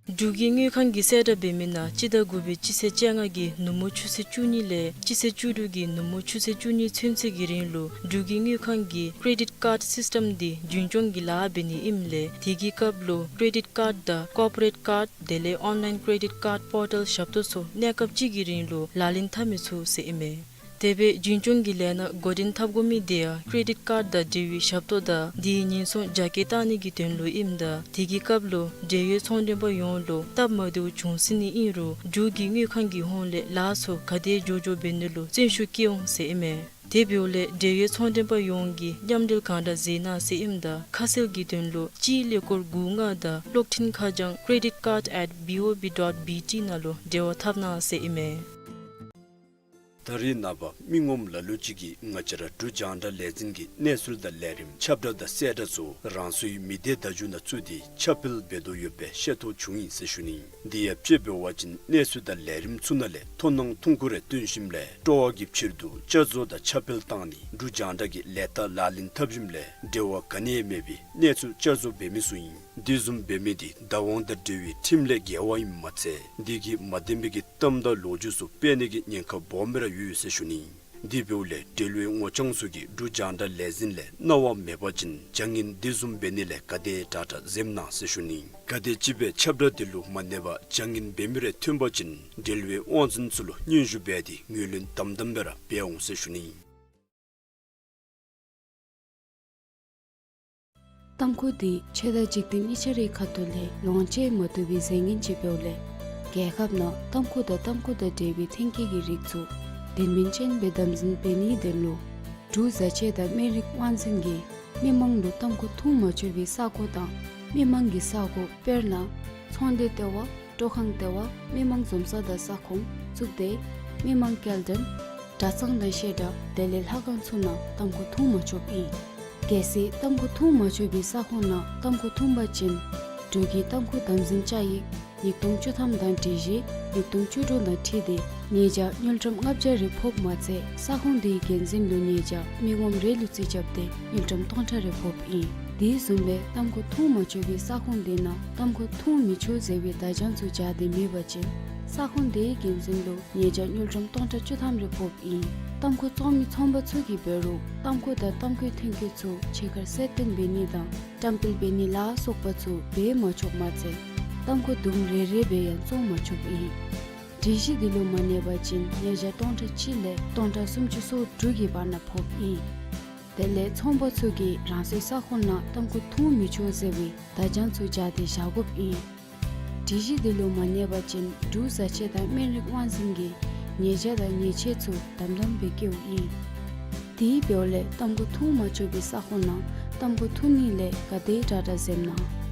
འབྲུག་གི་དངུལ་ཁང་གི་གསལ་བསྒྲགས་འབད་མི་ནང་སྤྱི་ཟླ་དགུ་པའི་སྤྱི་ཚེས་བཅོ་ལྔ་གི་ནུབ་མོ་ཆུ་ཚོད་བཅུ་གཉིས་ལས་སྤྱི་ཚེས་བཅུ་དྲུག་གི་ནུབ་མོ་ཆུ་ཚོད་བཅུ་གཉིས་ཚུན་ཚོད་ཀྱི་རིང་ལུ་འབྲུག་གི་དངུལ་ཁང་གི་ཀེ་རེ་ཌིཊ་ཀཱཌ་སིསི་ཊམ་འདི་རྒྱུན་སྐྱོང་གི་ལཱ་འབད་ནི་ཨིནམ་ལས་དེ་གི་སྐབས་ལུ་ཀེ་རེ་ཌིཊ་ཀཱཌ་དང་ཀོར་པོ་རེཊ་ཀཱཌ་དེ་ལས་ཨོན་ལའིན་ཀེ་རེ་ཌིཊ་ཀཱཌ་པོར་ཊལ་ཞབས་ཏོག་ཚུ་གནས་སྐབས་གཅིག་གི་རིང་ལུ་ལག་ལེན་འཐབ་མི་ཚུགས་ཟེར་ཨིན་མས། དེ་སྦེ་རྒྱུན་སྐྱོང་གི་ལས་སྣ་འགོ་འདྲེན་འཐབ་དགོ་མི་དེ་ཡང་ཀེ་རེ་ཌིཊ་ཀཱཌ་དང་འབྲེལ་བའི་ཞབས་ཏོག་དང་དེའི་ཉེན་སྲུང་རྒྱ་སྐྱེད་བཏང་ནི་གི་དོན་ལུ་ཨིནམ་ད་དེ་གི་སྐབས་ལུ་འབྲེལ་ཡོད་ཚོང་མགྲོན་པ་ཡོངས་ལུ་སྟབས་མ་བདེཝ་བྱུང་སྲིད་ནི་ཨིན་རུང་འབྲུག་གི་དངུལ་ཁང་གི་ཧོངས་ལས་ལཱ་ཚུ་ག་དེ་མགྱོགས་མགྱོགས་འབད་ནི་ལུ་བརྩོན་ཤུགས་བསྐྱེད་འོང་ཟེར་ཨིན་མས། དེ་འབདཝ་ལས་འབྲེལ་ཡོད་ཚོང་མགྲོན་པ་ཡོངས་ཀྱིས་མཉམ་འབྲེལ་གང་དྲག་མཛད་གནང་ཟེར་ཨིནམ་ད་ཁ་གསལ་གྱི་དོན་ལུ་གཅིག་ཀླད་ཀོར་དགུ་ལྔ་དང་གློག་འཕྲིན་ཁ་བྱང་credit card at B O B dot B T ནང་ལུ་འབྲེལ་བ་འཐབ་གནང་ཟེར་ཨིན་མས། ད་རེས་ནངས་པ་མི་ངོམ་ལ་ལུ་ཅིག་གིས་ང་བཅས་ར་འབྲུག་རྒྱང་བསྒྲགས་ལས་འཛིན་གྱི་གནས་ཚུལ་དང་ལས་རིམ་ཁྱབ་བསྒྲགས་དང་གསལ་བསྒྲགས་ཚུ་རང་སོའི་མི་སྡེ་བརྡ་བརྒྱུད་ནང་བཙུགས་ཏེ་ཁྱབ་སྤེལ་འབད་དོ་ཡོདཔ་སྦེ་ཤེས་རྟོགས་བྱུང་ཡི་ཟེར་ཞུ་ནི། དེ་ཡང་དཔྱེ་འབད་བ་ཅིན་གནས་ཚུལ་དང་ལས་རིམ་ཚུ་ནང་ལས་མཐོང་སྣང་ཐུང་ཀུ་རེ་སྟོན་ཞིནམ་ལས་སྤྲོ་བ་གི་ཕྱིར་དུ་བསྐྱར་བཟོ་དང་ཁྱབ་སྤེལ་བཏང་ནི་འབྲུག་རྒྱང་བསྒྲགས་ཀྱི་ལས་རྟགས་ལག་ལེན་འཐབ་ཞིནམ་ལས་འབྲེལ་བ་ག་ནི་ཡང་མེད་པའི་གནས་ཚུལ་བསྐྱར་བཟོ་འབད་མི་ཚུ་ཨིན། དེ་བཟུམ་འབད་མི་དེ་བདག་དབང་དང་འབྲེལ་བའི་ཁྲིམས་ལས་འགལ་བ་ཨིནམ་མ་ཚད་དེ་གིས་མ་བདེན་པའི་གི་གཏམ་དང་ལོ་རྒྱུས་ཚུ་སྤེལ་ནི་གི་ཉེན་ཁ་སྦོམ་སྦེ་ར་ཡོད་ཟེར་ཞུ་ནི། དེ་འབདཝ་ལས་འབྲེལ་ཡོད་ངོ་རྐྱང་ཚུ་གིས་འབྲུག་རྒྱང་བསྒྲགས་ལས་འཛིན་ལས་གནང་བ་མེད་པ་ཅིན་བྱ་ངན་དེ་བཟུམ་འབད་ནི་ལས་ག་དེ་དྲག་དྲག་འཛེམ་གནང་ཟེར་ཞུ་ནི། ག་དེམ་ཅིག་སྦེ་ཁྱབ་བསྒྲགས་དེ་ལུ་མ་གནས་པར་བྱ་ངན་འབད་མི་རེ་ཐོན་པ་ཅིན་འབྲེལ་ཡོད་དབང་འཛིན་ཚུ་ལུ་སྙན་ཞུ་འབད་དེ་ངོས་ལེན་དམ་དམ་སྦེ་ར་འབད་འོང་ཟེར་ཞུ་ནི། ཏམ་ཁུ་འདི་ཆོས་དང་འཇིག་རྟེན་གཉིས་ཆ་རའི་ཁ་ཐུག་ལས་ལོངས་སྤྱོད་མ་བཏུབ་པའི་རྫས་ངན་ཅིག་འབདཝ་ལས་རྒྱལ་ཁབ་ནང་ཏམ་ཁུ་དང་ཏམ་ཁུ་དང་འབྲེལ་བའི་ཐོན་སྐྱེད་ཀྱི་རིགས་ཚུ་དོན་སྨིན་ཅན་སྦེ་དམ་འཛིན་འབད་ནིའི་དོན་ལུ་འབྲུག་བཟའ་ཆས་དང་སྨན་རིགས་དབང་འཛིན་གྱིས་མི་མང་ལུ་ཏམ་ཁུ་འཐུང་མ་ཆོག་པའི་ས་གོ་དང་མི་མང་གི་ས་གོ་དཔེར་ན་ཚོང་སྡེ་ལྟེ་བ། སྤྲོ་ཁང་ལྟེ་བ། མི་མང་འཛོམས་ས་དང་ས་ཁོངས་བཙུགས་ཏེ་མི་མང་སྐྱེལ་འདྲེན་གྲྭ་ཚང་དང་བཤད་གྲྭ་དེ་ལས་ལྷ་ཁང་ཚུ་ནང་ཏམ་ཁུ་འཐུང་མ་ཆོགཔ་ཨིན། གལ་སྲིད་ཏམ་ཁུ་འཐུང་མ་ཆོག་པའི་ས་ཁོངས་ནང་ཏམ་ཁུ་འཐུང་པ་ཅིན་འབྲུག་གི་ཏམ་ཁུ་དམ་འཛིན་བཅའ་ཡིག་ཉིས་སྟོང་བཅུ་ཐམ་དང་སྒྲིག་གཞི་ཉིས་སྟོང་བཅུ་དྲུག་དང་འཁྲིལ་ཏེ་ ཉེས་བྱ་དངུལ་ཀྲམ་ལྔ་བརྒྱ་རེ་ཕོགཔ་མ་ཚད་ས་ཁོངས་དེའི་འགན་འཛིན་ལུ་ཉེས་བྱ་མི་ངོམ་རེ་ལུ་རྩིས་རྐྱབ་སྟེ་དངུལ་ཀྲམ་སྟོང་ཕྲག་རེ་ཕོགཔ་ཨིན། དེ་བཟུམ་སྦེ་ཏམ་ཁུ་འཐུང་མ་ཆོག་པའི་ས་ཁོངས་དེ་ནང་ཏམ་ཁུ་འཐུང་མི་ཆོག་ཟེར་བའི་བརྡ་བྱང་ཚུ་སྦྱར་ཏེ་མེད་པ་ཅིན་ས་ཁོངས་དེའི་འགན་འཛིན་ལུ་ཉེས་བྱ་དངུལ་ཀྲམ་སྟོང་ཕྲག་བཅུ་ཐམ་རེ་ཕོགཔ་ཨིན། ཏམ་ཁུ་བཙོང་མི་ཚོང་པ་ཚུ་གིས་འབད་རུང་ཏམ་ཁུ་དང་ཏམ་ཁུའི་ཐོན་སྐྱེད་ཚུ་ཕྱི་ཁར་གསལ་སྟོན་འབད་ནི་དང་བཀྲམ་སྤེལ་འབད་ནི་ལ་སོགས་པ་ཚུ་འབད་མ་ཆོགཔ་མ་ཚད་ཏམ་ཁུ་དུམ་རེ་རེ་སྦེ་ཡང་བཙོང་མ་ཆོགཔ་ཨིན། སྒྲིག་གཞི་དེ་ལུ་མ་གནས་པ་ཅིན་ཉེས་བྱ་སྟོང་ཕྲག་གཅིག་ལས་སྟོང་ཕྲག་སུམ་ཅུ་སོ་དྲུག་གི་བར་ན་ཕོགཔ་ཨིན། དེ་ལས་ཚོང་པ་ཚུ་གིས་རང་སོའི་ས་ཁོངས་ནང་ཏམ་ཁུ་འཐུང་མི་ཆོག་ཟེར་བའི་བརྡ་བྱང་ཚུ་སྦྱར་ཏེ་བཞག་དགོཔ་ཨིན། སྒྲིག་གཞི་དེ་ལུ་མ་གནས་པ་ཅིན་འབྲུག་བཟའ་ཆས་དང་སྨན་རིགས་དབང་འཛིན་གྱིས་ཉེས་བྱ་དང་ཉེས་ཆད་ཚུ་དམ་དམ་སྦེ་བཀལཝ་ཨིན། དེ་འབདཝ་ལས་ཏམ་ཁུ་འཐུང་མ་ཆོག་པའི་ས་ཁོངས་ནང་ཏམ་ཁུ་འཐུང་ནི་ལས་ག་དེ་དྲག་དྲག་འཛེམ་གནང་།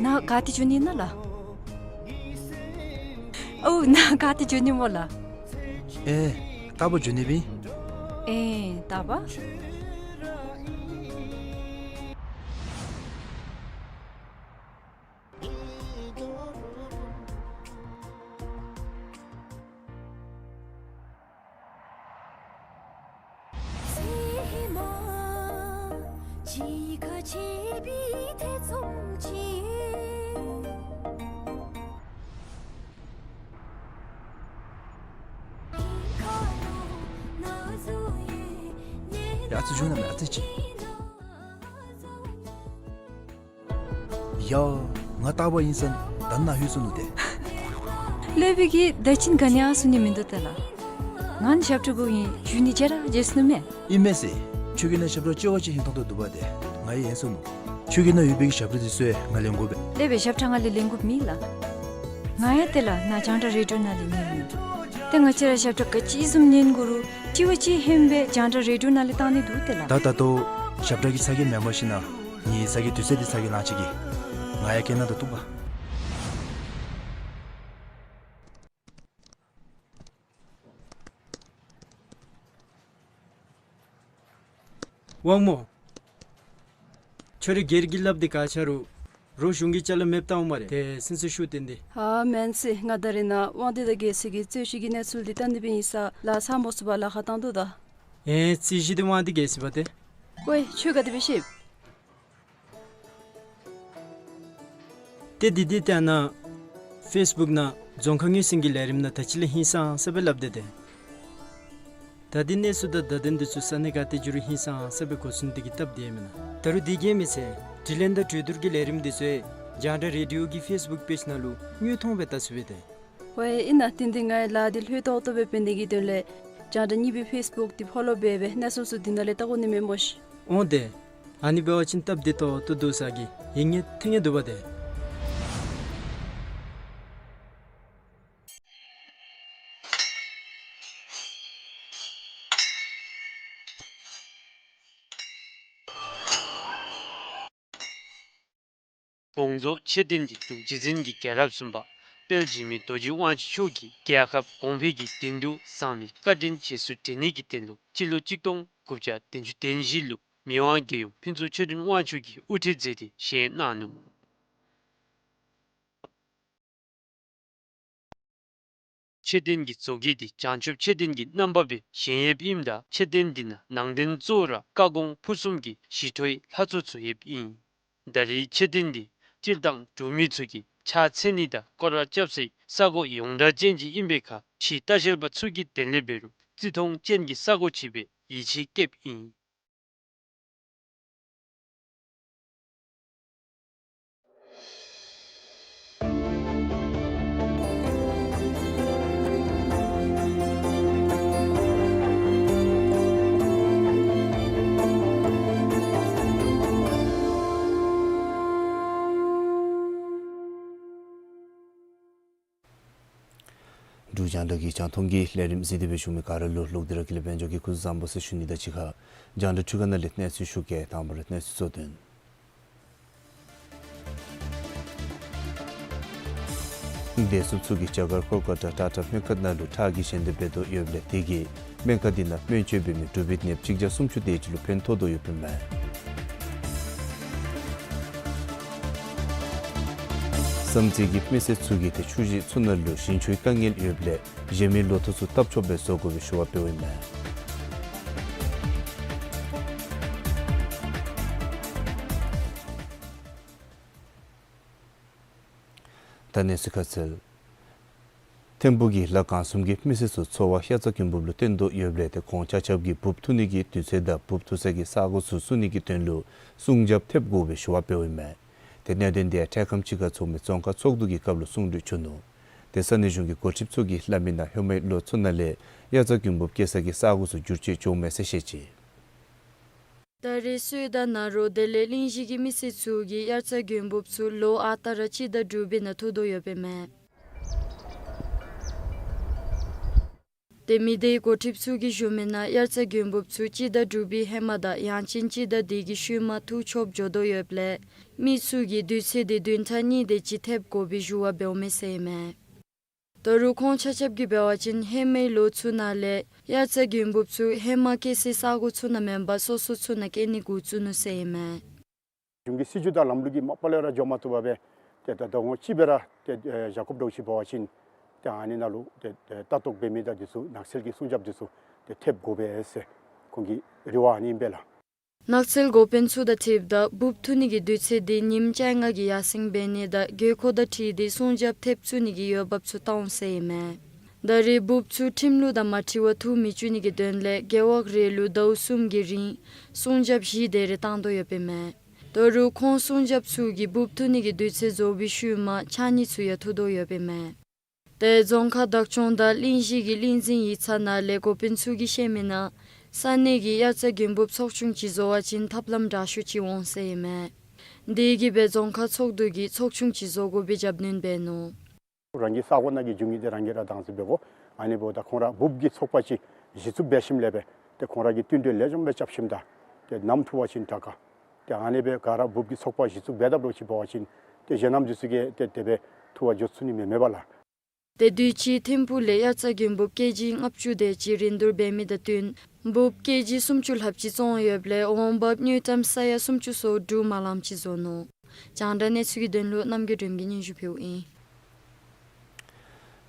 ནཱ་ག་ཏེ་འགྱོ་ནི་ཨིན་ན་ལགས། ཨོ་ནཱ་ག་ཏེ་འགྱོ་ནི་སྨོ་ལགས། ཨེ་རྟ་པ་འགྱོ་ནི་སྦེ་ཨིན། ཨེ་རྟ་པ། ཡ་ཙི་འགྱོ་ན་མེད་ཨ་ཙི་ཅིག། ཡ། ང་རྟ་པ་ཨིན་ས་ད་ནཱ་ལྷོད་སོ་ནུག་ཏེ། ལྷོད་པའི་གི་ད་ཅི་ག་ནི་ཡང་གསུང་ནི་མིན་འདུག་ཏེ་ལགས། ང་ནི་ཞབས་ཁྲ་གུ་ཨིན། འགྱོ་ནི་བརྗེད་ར་བརྗེད་སོ་ནུག་མས། ཨིན་མས་ཟེར། ཁྱོད་ཀྱི་ནང་ཞབས་ཁྲ་ལྕི་བ་ཅིག་ཧིང་ཐོང་དོ་འདུག་པ་ཏེ། ང་ཡང་ཡེངས་སོ་ནུག། ཁྱོད་ཀྱི་ནང་ཡོད་པའི་གི་ཞབས་ཁྲ་དེ་ཚུ་ཡང་ང་ལེན་དགོ་པས། ལེགས་པའི་ཞབས་ཁྲ་ང་ལས་ལེན་དགོཔ་མེད་ལགས། ང་ཡང་ཏེ་ལགས་ནཱ་རྒྱང་བསྒྲགས་རེ་ཌིའོ་ནང་ལས་ཉན་ནི་ཨིན། ཏེ་ང་བཅས་ར་ཞབས་ཁྲ་ག་ཅི་བཟུམ་ཉན་དགོ་རུང་ལྕི་བ་ཅིག་ཧེང་སྦེ་རྒྱང་བསྒྲགས་རེ་ཌིའོ་ནང་ལས་བཏང་ནི་འདུག་ཏེ་ལགས། ད་ད་ལྟོ་ཞབས་ཁྲ་གི་ཚ་གྱང་མེན་པར་ཞིན་ན་ངེའི་ཚ་གྱང་དུས་ཚོད་འདི་ཚ་གྱང་ལང་ཅི་གི། ང་ཡང་སྐད་ནང་ད་བཏུབ་པ། དབང་མོ། ཁྱོད་ར་སྒེར་གྱི་སླབ་སྟེ་ག་ཆ་རུང་རོགས་གཞུང་གི་ཅ་ལ་མེདཔ་བཏང་འོང་སྨ་རེ། ཏེ་སེམས་གསོ་ཞུ་བཏོན་ཏེ། ཨ་མེན་ཟེར། ང་ད་རེས་ནཱ་དབང་འདུས་དང་རྒྱལ་སྲས་ཀྱི་རྩོད་གཞི་གི་གནས་ཚུལ་འདི་བལྟ་ནི་སྦེ་ཨིན་ས་ལགས། ཚང་མ་ཚུ་བ་ལཱ་ཁག་བཏང་དོ་ད། ཨེ་རྩོད་གཞི་འདི་དབང་འདུས་རྒྱལ་སྲས་པ་ཏེ། ཀོ་ཁྱོད་ག་དེ་སྦེ་ཤེས། ཏེ་འདི་འདི་ཏེ་ཨ་ནཱ་ཕེསི་བུཀ་ནང་རྫོང་ཁ་ངོས་ཟིན་གྱི་ལས་རིམ་ནང་ད་ཅི་ལས་ཧིང་སངས་ས་སྦེ་སླབ་སྟེ་ཏེ། ད་འདི་གནས་ཚུལ་དང་བརྡ་དོན་འདི་ཚུ་ས་གནས་ག་ཏེ་འགྱོ་རུང་ཧིང་སངས་ས་སྦེ་གོ་ཚུགས་ནི་དེ་གིས་སྟབས་བདེ་མེན་ན། ད་རུང་འདི་གིས་མི་ཚད་དྲི་ལན་དང་གྲོས་བསྡུར་གྱི་ལས་རིམ་འདི་ཚུ་ཡང་རྒྱང་བསྒྲགས་རེ་ཌིའོ་གི་ཕེསི་བུཀ་པེཇ་ནང་ལུ་དངོས་མཐོང་སྦེ་བལྟ་ཚུགས་པས་ཏེ། ཝའེ་ཨིན་ན་དེ་འདི་ང་ཡང་ལཱ་འདི་ལྷོད་ཏོག་ཏོ་སྦེ་འབད་ནི་གི་དོན་ལས་རྒྱང་བསྒྲགས་གཉིས་པའི་ཕེསི་བུཀ་འདི་ཕོ་ལོ་འབད་སྦེ་གནས་ཚུལ་ཚུ་འདི་ནང་ལས་བལྟ་དགོ་ནི་མས་སྨོ་ཤིག། འོང་ཏེ། ཨ་ནི་འབད་བ་ཅིན་སྟབས་བདེ་ཏོག་ཏོ་འདུག་ས་གི་ཡིད་ངེས་ཐིང་ངེས་འདུག་པ་ཏེ། དགོངས་རྫོགས་མཆོད་རྟེན་གྱི་འབྲུག་རྗེ་བཙུན་གྱི་རྒྱལ་རབས་གསུམ་པ་དཔལ་འཇིགས་མེད་རྡོ་རྗེ་དབང་ཕྱུག་མཆོག་གིས་རྒྱལ་ཁབ་གོང་འཕེལ་གྱི་དོན་དུ་བསམ་པའི་བཀའ་དྲིན་རྗེས་སུ་དྲན་ནི་གི་དོན་ལུ་སྤྱི་ལོ་གཅིག་སྟོང་དགུ་བརྒྱ་བདུན་ཅུ་དོན་བཞི་ལུ་མི་དབང་རྒྱལ་ཡུམ་ཕུན་ཚོགས་ཆོས་སྒྲོན་དབང་ཕྱུག་གིས་དབུ་ཁྲིད་མཛད་དེ་བཞེངས་གནང་ནུག། མཆོད་རྟེན་གྱི་བཟོ་བཀོད་འདི་བྱང་ཆུབ་མཆོད་རྟེན་གྱི་རྣམ་པ་སྦེ་བཞེངས་ཡོདཔ་ཨིནམ་ད་མཆོད་རྟེན་འདི་ནང་ནང་རྟེན་གཙོ་བོ་ར་བཀའ་དགོངས་ཕུར་གསུམ་གྱི་ཞི་ཁྲོའི་ལྷ་ཚོགས་ཚུ་ཡོདཔ་ཨིན། ད་རེས་མཆོད་རྟེན་འདི་སྤྱིར་བཏང་འབྲུག་མི་ཚུ་གིས་ཕྱག་འཚལ་ནི་དང་སྐོར་ར་རྐྱབ་སའི་ས་གོ་ཡོངས་གྲགས་ཅན་ཅིག་ཨིན་པའི་ཁར་ཕྱིའི་ལྟ་བཤལ་པ་ཚུ་གི་དོན་ལས་འབད་རུང་བརྩི་མཐོང་ཅན་གྱི་ས་གོ་ཅིག་སྦེ་ཡིད་ཆེས་བསྐྱེདཔ་ཨིན། འབྲུག་རྒྱང་བསྒྲགས་ཀྱི་རྒྱང་མཐོང་གི་ལས་རིམ་གཟིགས་ཏེ་སྦེ་བཞུགས་མི་ག་ར་ལུ་ལོག་སྟེ་ར་དགེ་ལེགས་དཔལ་འབྱོར་གྱིས་སྐུ་གཟུགས་བཟང་པོ་ཟེར་ཞུ་ནི་དང་གཅིག་ཁར་རྒྱང་བསྒྲགས་འཕྲུལ་ཁང་ནང་ལས་གནས་ཚུལ་ཞུ་གེ། དང་པ་ར་གནས་ཚུལ་གཙོ་དོན། བདེ་སྲུངཔ་ཚུ་གིས་རྒྱ་གར་ཀོལ་ཀ་ཏ་ཊ་ཊ་སྨན་ཁང་ནང་ལུ་ཁྲག་གི་ཞལ་འདེབས་འབད་དོ་ཡོདཔ་ལས་དེ་གིས་སྨན་ཁང་འདི་ནང་སྨན་བཅོས་འབད་མི་འབྲུག་པའི་ནདཔ་གཅིག་བརྒྱ་སུམ་ཅུ་དེ་ཅིག་ལུ་ཕན་ཐོགས་དོ་ཡོདཔ་ཨིན་མས། བསམ་རྩེ་གི་མི་སེར་ཚུ་གིས་ཏེ་ཆུ་ཞིང་ཚུ་ནང་ལུ་ཞིང་ཆུའི་དཀའ་ངལ་ཡོདཔ་ལས་གཞན་མི་ལོ་ཐོག་ཚུ་བཏབ་ཆོགཔ་སྦེ་བཟོ་དགོ་པའི་ཞུ་བ་འབདཝ་ཨིན་མས། ད་གནས་ཚུལ་ཁ་གསལ། ཐིམ་ཕུག་གི་ལ་གང་གསུམ་གྱི་མི་སེར་ཚུ་འཚོ་བ་དབྱར་རྩྭ་དགུན་འབུབ་ལུ་བརྟེན་དོ་ཡོདཔ་ལས་ཏེ་ཁོང་ཆ་ཁྱབ་ཀྱིས་འབུབ་འཐུ་ནི་གི་དུས་ཚོད་དང་འབུབ་འཐུ་ས་གི་ས་གོ་ཚུ་བཙུགས་ནི་གི་དོན་ལུ་སྲུང་རྒྱབ་ཐེབས་དགོ་པའི་ཞུ་བ་འབདཝ་ཨིན་མས། ཏེ་གནད་དོན་འདི་ཡང་འཕྲལ་ཁམས་ཅིག་ཁར་ཚོགས་མི་རྫོང་ཁག་ཚོགས་འདུ་གི་སྐབས་ལུ་གསུང་གྲོས་བྱུང་ནུག། ཏེ་ས་གནས་གཞུང་གི་འགོ་ཁྲིདཔ་ཚུ་གིས་སླབ་མི་ནང་ཧེ་མའི་ལོ་ཚུ་ནང་ལས་དབྱར་རྩྭ་དགུན་འབུབ་སྐྱེ་ས་གི་ས་གོ་ཚུ་འགྱུར་བཅོས་འགྱོཝ་མས་ཟེར་བཤད་ཅི། ད་རེས་སོས་དལ་ནཱ་རོ་དེ་ལས་གླིང་བཞི་གི་མི་སེར་ཚུ་གིས་དབྱར་རྩྭ་དགུན་འབུབ་ཚུ་ལོ་ཨ་རྟག་ར་སྤྱི་ཟླ་དྲུག་པའི་ནང་འཐུ་དོ་ཡོདཔ་ཨིན་མས། ཏེ་མི་སྡེའི་འགོ་ཁྲིདཔ་ཚུ་གིས་ཞུ་མི་ནང་དབྱར་རྩྭ་དགུན་འབུབ་ཚུ་སྤྱི་ཟླ་དྲུག་པའི་ཧེ་མ་དང་ཡང་ཅིན་སྤྱི་ཟླ་འདི་གི་ཤུལ་མ་འཐུ་ཆོགཔ་འགྱོ་དོ་ཡོདཔ་ལས་མི་ཚུ་གིས་དུས་ཚོད་འདི་བདུན་ཕྲག་གཉིས་དེ་ཅིག་ཐེབས་དགོ་པའི་ཞུ་བ་འབདཝ་མས་ཟེར་ཨིན་མས། ད་རུང་ཁོང་ཆ་ཁྱབ་ཀྱིས་འབད་བ་ཅིན་ཧེ་མའི་ལོ་ཚུ་ནང་ལས་དབྱར་རྩྭ་དགུན་འབུབ་ཚུ་ཧེ་མ་སྐྱེ་སའི་ས་གོ་ཚུ་ནང་མེན་པར་སོ་སོ་ཚུ་ནང་སྐྱེ་ནི་འགོ་བཙུགས་ནུག་ཟེར་ཨིན་མས། གཞུང་གི་སྲིད་བྱུས་དང་ལམ་ལུགས་ཀྱིས་མ་པ་ལས་ར་འགྱོ་མ་བཏུབ་པར་སྦེ་ཏེ་ད་ལྟོ་ངོ་ཅིག་སྦེ་ར་ཏེ་བཞག་དགོཔ་འདྲཝ་ཅིག་འབད་བ་ཅིན་ཏེ་ཨ་ནི་ནང་ལུ་ཏེ་ལྟ་རྟོག་འབད་མི་དང་འདི་ཚུ་ནགས་ཚལ་གྱི་སྲུང་སྐྱོབ་འདི་ཚུ་ཏེ་ཐེབས་དགོ་པས་ཟེར་ཁོང་གི་རེ་བ་ཨ་ནི་ཨིན་པས་ལགས། ནགས་ཚལ་འགོ་དཔོན་ཚུ་དང་འཁྲིལཝ་ད་འབུབ་འཐུ་ནི་གི་དུས་ཚོད་འདི་ཉིནམ་བཅོ་ལྔ་གི་ཡར་སེང་འབད་ནི་དང་དགོས་མཁོ་དང་འཁྲིལ་ཏེ་སྲུང་སྐྱོབ་ཐེབས་བཅུག་ནི་གི་འོས་འབབ་ཚུ་བལྟ་འོང་ཟེར་ཨིན་མས། ད་རེས་འབུབ་ཚུ་ཁྲིམས་ལུགས་དང་མ་འཁྲིལ་བར་འཐུ་མི་བཅུག་ནི་གི་དོན་ལས་རྒེད་འོག་རེ་ལུ་ཟླཝ་གསུམ་གྱི་རིང་སྲུང་སྐྱོབ་བཞི་དེ་རེ་བཏང་དོ་ཡོདཔ་ཨིན་མས། ད་རུང་ཁོང་སྲུང་སྐྱོབ་ཚུ་གིས་འབུབ་འཐུ་ནི་གི་དུས་ཚོད་རྫོགས་པའི་ཤུལ་མ་ཕྱགས་སྙིགས་ཚུ་ཡང་འཐུ་དོ་ཡོདཔ་ཨིན་མས། ཏེ་རྫོང་ཁག་བདག་སྐྱོང་དང་གླིང་བཞི་གི་གླིང་འཛིན་ཡིག་ཚང་ནང་ལས་འགོ་དཔོན་ཚུ་གིས་བཤད་མི་ནང་ས་གནས་ཀྱི་དབྱར་རྩྭ་དགུན་འབུབ་ཚོགས་ཆུང་ཅིག་བཟོ་བ་ཅིན་ཐབས་ལམ་དྲག་ཤོས་ཅིག་འོང་ཟེར་ཨིན་མས། དེ་གིས་སྦེ་རྫོང་ཁག་ཚོགས་འདུ་གིས་ཚོགས་ཆུང་ཅིག་བཟོ་དགོ་པའི་རྒྱབ་སྣོན་འབད་ནུག། རང་གི་ས་གོ་ནང་གི་རྒྱུ་དངོས་འདི་རང་གིས་ར་དྭངས་གསལ་འབད་དགོ། ཨ་ནི་འབདཝ་ད་ཁོང་ར་འབུབ་ཀྱི་ཚོགས་པ་ཅིག་གཞི་བཙུགས་འབད་ཞིནམ་ལས་སྦེ་ཏེ་ཁོང་ར་གིས་བསྟུན་གྲོས་ལེགས་ཤོམ་སྦེ་རྐྱབ་ཞིནམ་ད་ཏེ་ནམ་འཐུ་བ་ཅིན་དྲག་ག། ཏེ་ཨ་ནི་སྦེ་ག་ར་འབུབ་ཀྱི་ཚོགས་པ་གཞི་བཙུགས་འབད་དཔ་འདྲཝ་ཅིག་འབད་བ་ཅིན་ཏེ་གཞན་རྣམས་འདི་ཚུ་གིས་ཏེ་དེ་སྦེ་འཐུ་བར་འགྱོ་ཚུགས་ནི་མེན་མས་པ་ལགས། ཏེ་དུས་ཅི་ཐིམ་ཕུག་ལས་དབྱར་རྩྭ་དགུན་འབུབ་ཀེ་ཇི་ལྔ་བཅུ་དེ་ཅིག་རིན་བསྡུར་འབད་མི་དང་བསྟུན་འབུབ་ཀེ་ཇི་སུམ་ཅུ་ལྷགཔ་ཅིག་བཙོང་ཡོདཔ་ལས་འོང་འབབ་དངུལ་ཀྲམ་ས་ཡ་སུམ་ཅུ་སོ་དྲུག་མ་ལངམ་ཅིག་བཟོ་ནུག། རྒྱང་བསྒྲགས་གནས་ཚུལ་གྱི་དོན་ལུ་རྣམ་རྒྱལ་སྒྲོལ་མ་གིས་སྙན་ཞུ་ཕུལཝ་ཨིན།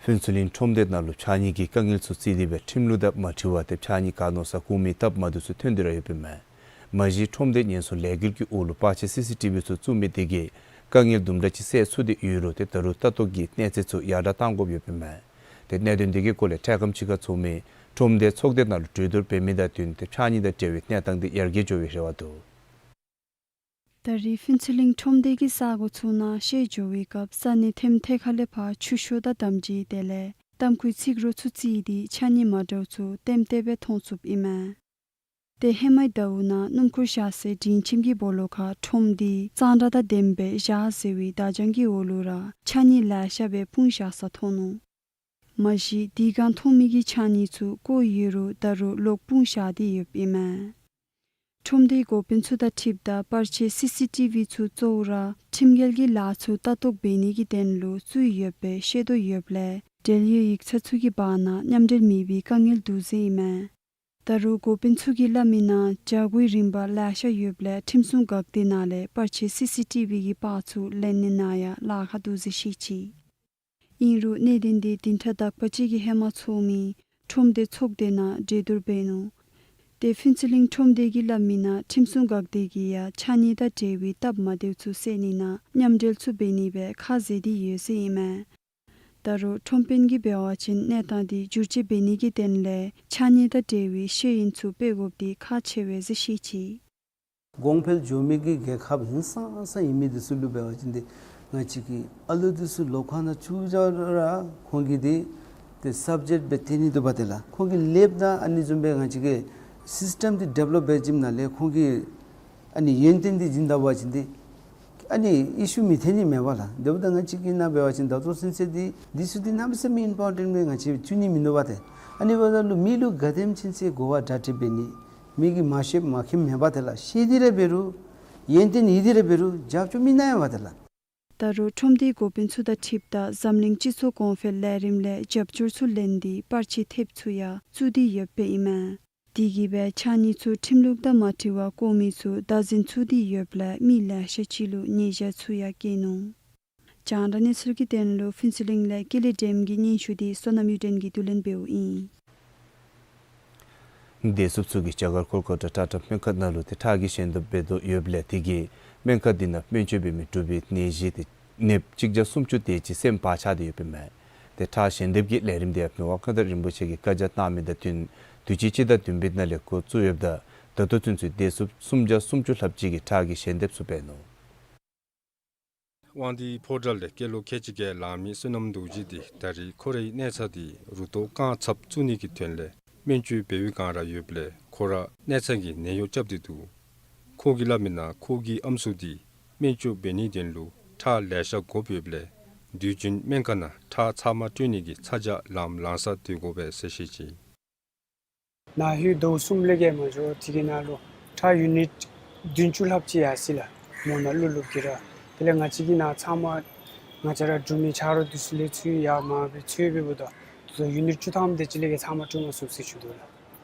ཕུན་ཚོགས་གླིང་ཁྲོམ་སྡེ་ནང་ལུ་ཕྱགས་སྙིགས་ཀྱི་དཀའ་ངལ་ཚུ་བརྩིས་ཏེ་སྦེ་ཁྲིམས་ལུགས་དང་མ་འཁྲིལ་བར་ཏེ་ཕྱགས་སྙིགས་ག་མནོ་ས་བཀོ་མི་སྟབས་མ་བདེཝ་ཚུ་ཐོན་ཏེ་ར་ཡོདཔ་ཨིན་མས། མ་གཞི་ཁྲོམ་སྡེ་ཉེན་སྲུང་ལས་འགུལ་གྱི་འོག་ལུ་པར་ཆས་སི་སི་ཊི་བི་ཚུ་བཙུགས་མི་དེ་གིས་དཀའ་ངལ་དུམ་གྲ་ཅིག་སེལ་ཚུགས་ཏེ་ཡོད་རུང་ཏེ་ད་རུང་ལྟ་རྟོག་གི་གནས་ཚད་ཚུ་ཡར་དྲག་གཏང་དགོཔ་ཡོདཔ་ཨིན་མས། ཏེ་གནད་དོན་དེ་གི་སྐོར་ལས་འཕྲལ་ཁམས་ཅིག་ཁར་ཚོགས་མི་ཁྲོམ་སྡེ་ཚོགས་སྡེ་ནང་ལུ་གྲོས་བསྡུར་འབད་མི་དང་བསྟུན་ཏེ་ཕྱགས་སྙིགས་དང་འབྲེལ་བའི་གནས་སྟངས་དེ་ཡར་རྒྱས་འགྱོ་བའི་རེ་བ་འདུག། ད་རེས་ཕུན་ཚོགས་གླིང་ཁྲོམ་སྡེ་གི་ས་གོ་ཚུ་ནང་ཤེས་འགྱོ་བའི་སྐབས་ས་གནས་ཐེམ་ཐེ་ཁ་ལས་ཕར་ཆུ་ཤོག་དང་དམ་སྦྱིས་དེ་ལས་ཏམ་ཁུའི་ཚིག་རོ་ཚུ་བརྩིས་ཏེ་ཕྱགས་སྙིགས་མ་འདྲཝ་ཚུ་ལྟེམ་ལྟེ་སྦེ་མཐོང་ཚུགསཔ་ཨིན་མས། ཏེ་ཧེ་མའི་ཟླཝ་ནང་སྣུམ་འཁོར་བཞག་སའི་སྒྲིང་ཁྱིམ་གྱི་སྦོ་ལོགས་ཁར་ཁྲོམ་སྡེ་གཙང་སྦྲ་དང་ལྡནམ་སྦེ་བཞག་ཟེར་བའི་བརྡ་བྱང་གི་འོག་ལུ་ར་ཕྱགས་སྙིགས་ལེ་ཤ་སྦེ་སྤུངས་བཞག་ས་མཐོང་ནུག། མ་གཞི་དེ་སྒང་མཐོང་མི་གི་ཕྱགས་སྙིགས་ཚུ་བཀོ་ཡོད་རུང་ད་རུང་ལོག་སྤུངས་བཞག་སྟེ་ཡོདཔ་ཨིན་མས། ཁྲོམ་སྡེའི་འགོ་དཔོན་ཚུ་དང་འཁྲིལཝ་ད་པར་ཆས་སི་སི་ཊི་བི་ཚུ་གཙོ་བོ་ར་ཁྲིམས་འགལ་གྱི་ལཱ་ཚུ་ལྟ་རྟོག་འབད་ནི་གི་དོན་ལུ་བཙུགས་ཡོདཔ་སྦེ་བཤད་དོ་ཡོདཔ་ལས་འབྲེལ་ཡོད་ཡིག་ཚང་ཚུ་གི་བར་ན་མཉམ་འབྲེལ་མེད་པའི་དཀའ་ངལ་འདུག་ཟེར་ཨིན་མས། ད་རུང་འགོ་དཔོན་ཚུ་གིས་སླབ་མི་ནང་བྱ་སྒོའི་རིམ་པ་ལེ་ཤ་ཡོདཔ་ལས་ཁྲིམས་སྲུང་འགག་སྡེ་ནང་ལས་པར་ཆས་སི་སི་ཊི་བི་གི་པར་ཚུ་ལེན་ནི་ནང་ཡང་ལཱ་ཁག་འདུག་ཟེར་བཤད་ཅི། ཨིན་རུང་གནད་དོན་འདི་བདུན་ཕྲག་དག་པ་ཅིག་གི་ཧེ་མ་ཚོགས་མི་ཁྲོམ་སྡེ་ཚོགས་སྡེ་ནང་གྲོས་བསྡུར་འབད་ནུག། ཏེ་ཕུན་ཚོགས་གླིང་ཁྲོམ་སྡེ་གིས་སླབ་མི་ནང་ཁྲིམས་སྲུང་འགག་སྡེ་གིས་ཡང་ཕྱགས་སྙིགས་དང་འབྲེལ་བའི་སྟབས་མ་བདེཝ་ཚུ་སེལ་ནི་ནང་མཉམ་འབྲེལ་ཚུ་འབད་ནི་སྦེ་ཁ་བཟེད་དེ་ཡོད་ཟེར་ཨིན་མས། ད་རུང་ཁྲོམ་དཔོན་གྱིས་འབད་བ་ཅིན་གནས་སྟངས་འདི་བསྒྱུར་བཅོས་འབད་ནི་གི་དོན་ལས་ཕྱགས་སྙིགས་དང་འབྲེལ་བའི་ཤེས་ཡོན་ཚུ་སྤེལ་དགོཔ་འདི་ཁག་ཆེ་བས་ཟེར་བཤད་ཅི། གོང་འཕེལ་འགྱོ་མི་གི་རྒྱལ་ཁབ་ཧིང་སངས་ས་ཨིན་མི་འདི་ཚུ་ལུ་འབད་བ་ཅིན་འདི་ང་བཅས་ཀྱི་ཨ་ལུ་འདི་ཚུ་ལོ་ཁག་ནང་བཅུག་བཞག་ར་ཁོང་གིས་འདི་ཏེ་སབ་ཇེཀཊ་སྦེ་བཏོན་ནི་འདུག་པ། དེ་ལས་ཁོང་གི་ལེབ་དང་ཨ་ནི་བཟུམ་སྦེ་ང་བཅས་ཀྱི་སིསི་ཊེམ་འདི་ཌི་བེ་ལོབ་འབད་བྱིནམ་ད་ལས་ཁོང་གིས་ཨ་ནི་ཡོན་ཏན་འདི་བྱིན་ད་པ་ཅིན་འདི་ ཨ་ནི་ཨི་ཤུ་མི་ཐོན་ནི་མེད་པ་ལགས། དེ་འབདཝ་ད་ང་བཅས་ཀྱི་ནང་འབད་བ་ཅིན་ད་ལྟོ་ཚུན་ཚོད་འདི་འདི་ཚུ་འདི་གནམ་མེད་ས་མེད་ཨིམ་པོར་ཊེནཊ་སྦེ་ང་བཅས་བརྩི་ནི་མིན་འདུག་པ་ཏེ། ཨ་ནི་འབདཝ་ད་ལུ་མི་ལུ་ག་དེམ་ཅིག་ཟེར་གོ་བ་གྲ་སྒྲིག་འབད་ནི། མི་གིས་མ་ཤེས་མ་མཁྱེནམ་མེད་པ་ཏེ་ལགས། ཤེས་ཏེ་ར་འབད་རུང་ཡོན་ཏན་ཡོད་དེ་ར་འབད་རུང་རྒྱབ་སྐྱོར་མེད་ནི་ཡོད་པ་ཏེ་ལགས། ད་རུང་ཁྲོམ་སྡེའི་འགོ་དཔོན་ཚུ་དང་འཁྲིལཝ་ད་འཛམ་གླིང་སྤྱི་ཚོགས་གོང་འཕེལ་ལས་རིམ་ལས་རྒྱབ་སྐྱོར་ཚུ་ལེན་ཏེ་པར་ཆས་ཐེབས་ཚུ་ཡང་བཙུགས་ཏེ་ཡོདཔ་ཨིན་མས། དེ་གིས་སྦེ་ཕྱགས་སྙིགས་ཚུ་ཁྲིམས་ལུགས་དང་མ་འཁྲིལ་བར་བཀོ་མི་ཚུ་བདག་འཛིན་ཚུགས་ཏེ་ཡོདཔ་ལས་མི་ལེ་ཤ་ཅིག་ལུ་ཉེས་ཆད་ཚུ་ཡང་བཀལ་ནུག། རྒྱང་བསྒྲགས་གནས་ཚུལ་གྱི་དོན་ལུ་ཕུན་ཚོགས་གླིང་ལས་ཀེ་ལི་ཌེམ་གྱི་སྙན་ཞུ་འདི་བསོད་ནམས་གཡུ་སྒྲོན་གྱིས་བསྡུ་ལེན་འབདཝ་ཨིན། བདེ་སྲུངཔ་ཚུ་གིས་རྒྱ་གར་ཀོལ་ཀ་ཏ་ཊ་ཊ་སྨན་ཁང་ནང་ལུ་ཏེ་ཁྲག་གི་ཞལ་འདེབས་འབད་དོ་ཡོདཔ་ལས་དེ་གིས་སྨན་ཁང་འདི་ནང་སྨན་བཅོས་འབད་མི་འབྲུག་པའི་ནད་གཞི་ཏེ་ནདཔ་གཅིག་བརྒྱ་སུམ་ཅུ་དེ་ཅིག་སེམས་བག་ཆགས་ཏེ་ཡོདཔ་ཨིན་མས། ཏེ་ཁྲག་ཞལ་འདེབས་ཀྱི་ལས་རིམ་འདི་ཡང་མི་དབང་མངའ་བདག་རིན་པོ་ཆེ་གིས་བཀའ་རྒྱ་གནང་མི་དང་བསྟུན་དུས་ཅི་སྤྱི་ཟླ་བདུན་པའི་ནང་ལས་འགོ་བཙུགས་ཡོདཔ་ད་ད་ལྟོ་ཚུན་ཚོད་བདེ་སྲུངཔ་སུམ་བརྒྱ་སུམ་ཅུ་ལྷགཔ་ཅིག་གིས་ཁྲག་གི་ཞལ་འདེབས་ཚུ་འབད་ནུག། དབང་འདུས་ཕོ་བྲང་ལས་སྐྱེས་ལོ་ཁལ་གཅིག་བརྒྱད་ལང་མི་བསོད་ནམས་རྡོ་རྗེ་འདི་ད་རེས་ཁོ་རའི་གནས་ཚང་འདི་རུ་ཏོག་རྐང་ཚབ་བཙུགས་ནི་གི་དོན་ལས་སྨན་བཅོས་འབད་བའི་བསྒང་ར་ཡོདཔ་ལས་ཁོ་ར་གནས་ཚང་གི་ནད་གཡོག་རྐྱབ་སྟེ་འདུག། ཁོ་གིས་སླབ་མི་ནང་ཁོ་གི་ཨམ་སྲུ་འདི་སྨན་བཅོས་འབད་ནིའི་དོན་ལུ་ཁྲག་ལེ་ཤ་དགོཔ་ཡོདཔ་ལས་དུས་རྒྱུན་སྨན་ཁང་ནང་ཁྲག་ཚབ་མ་སྤྲོད་ནི་གི་ཚ་གྱང་ལངམ་ལང་ས་སྡོད་དགོ་པས་ཟེར་བཤད་ཅི། ནཱ་ཧེ་ཟླཝ་གསུམ་ལས་བརྒལ་མ་འགྱོ། དེ་གི་ནང་ལུ་ཁྲག་ཡུ་ནིཊ་བདུན་ཅུ་ལྷགཔ་ཅིག་ཡར་སོ་ཡི་ལགས། མོ་ནཱ་ལུ་ལུ་གི་ར། དེ་ལས་ང་བཅས་ཀྱི་ནཱ་ཚབ་མ་ང་བཅས་ར་འབྲུག་མི་ཆ་རོགས་འདི་ཚུ་ལས་ཚུར་ཡར་མར་སྦེ་འཚོལ་སྦེ་འབདཝ་ད་དེ་ཚུ་ཡུ་ནིཊ་བཅུ་ཐམ་དེ་ཅིག་ལས་བརྒལ་ཚབ་མ་སྤྲོད་མ་ཚུགས་ཟེར་ཞུ་དོ་ལགས།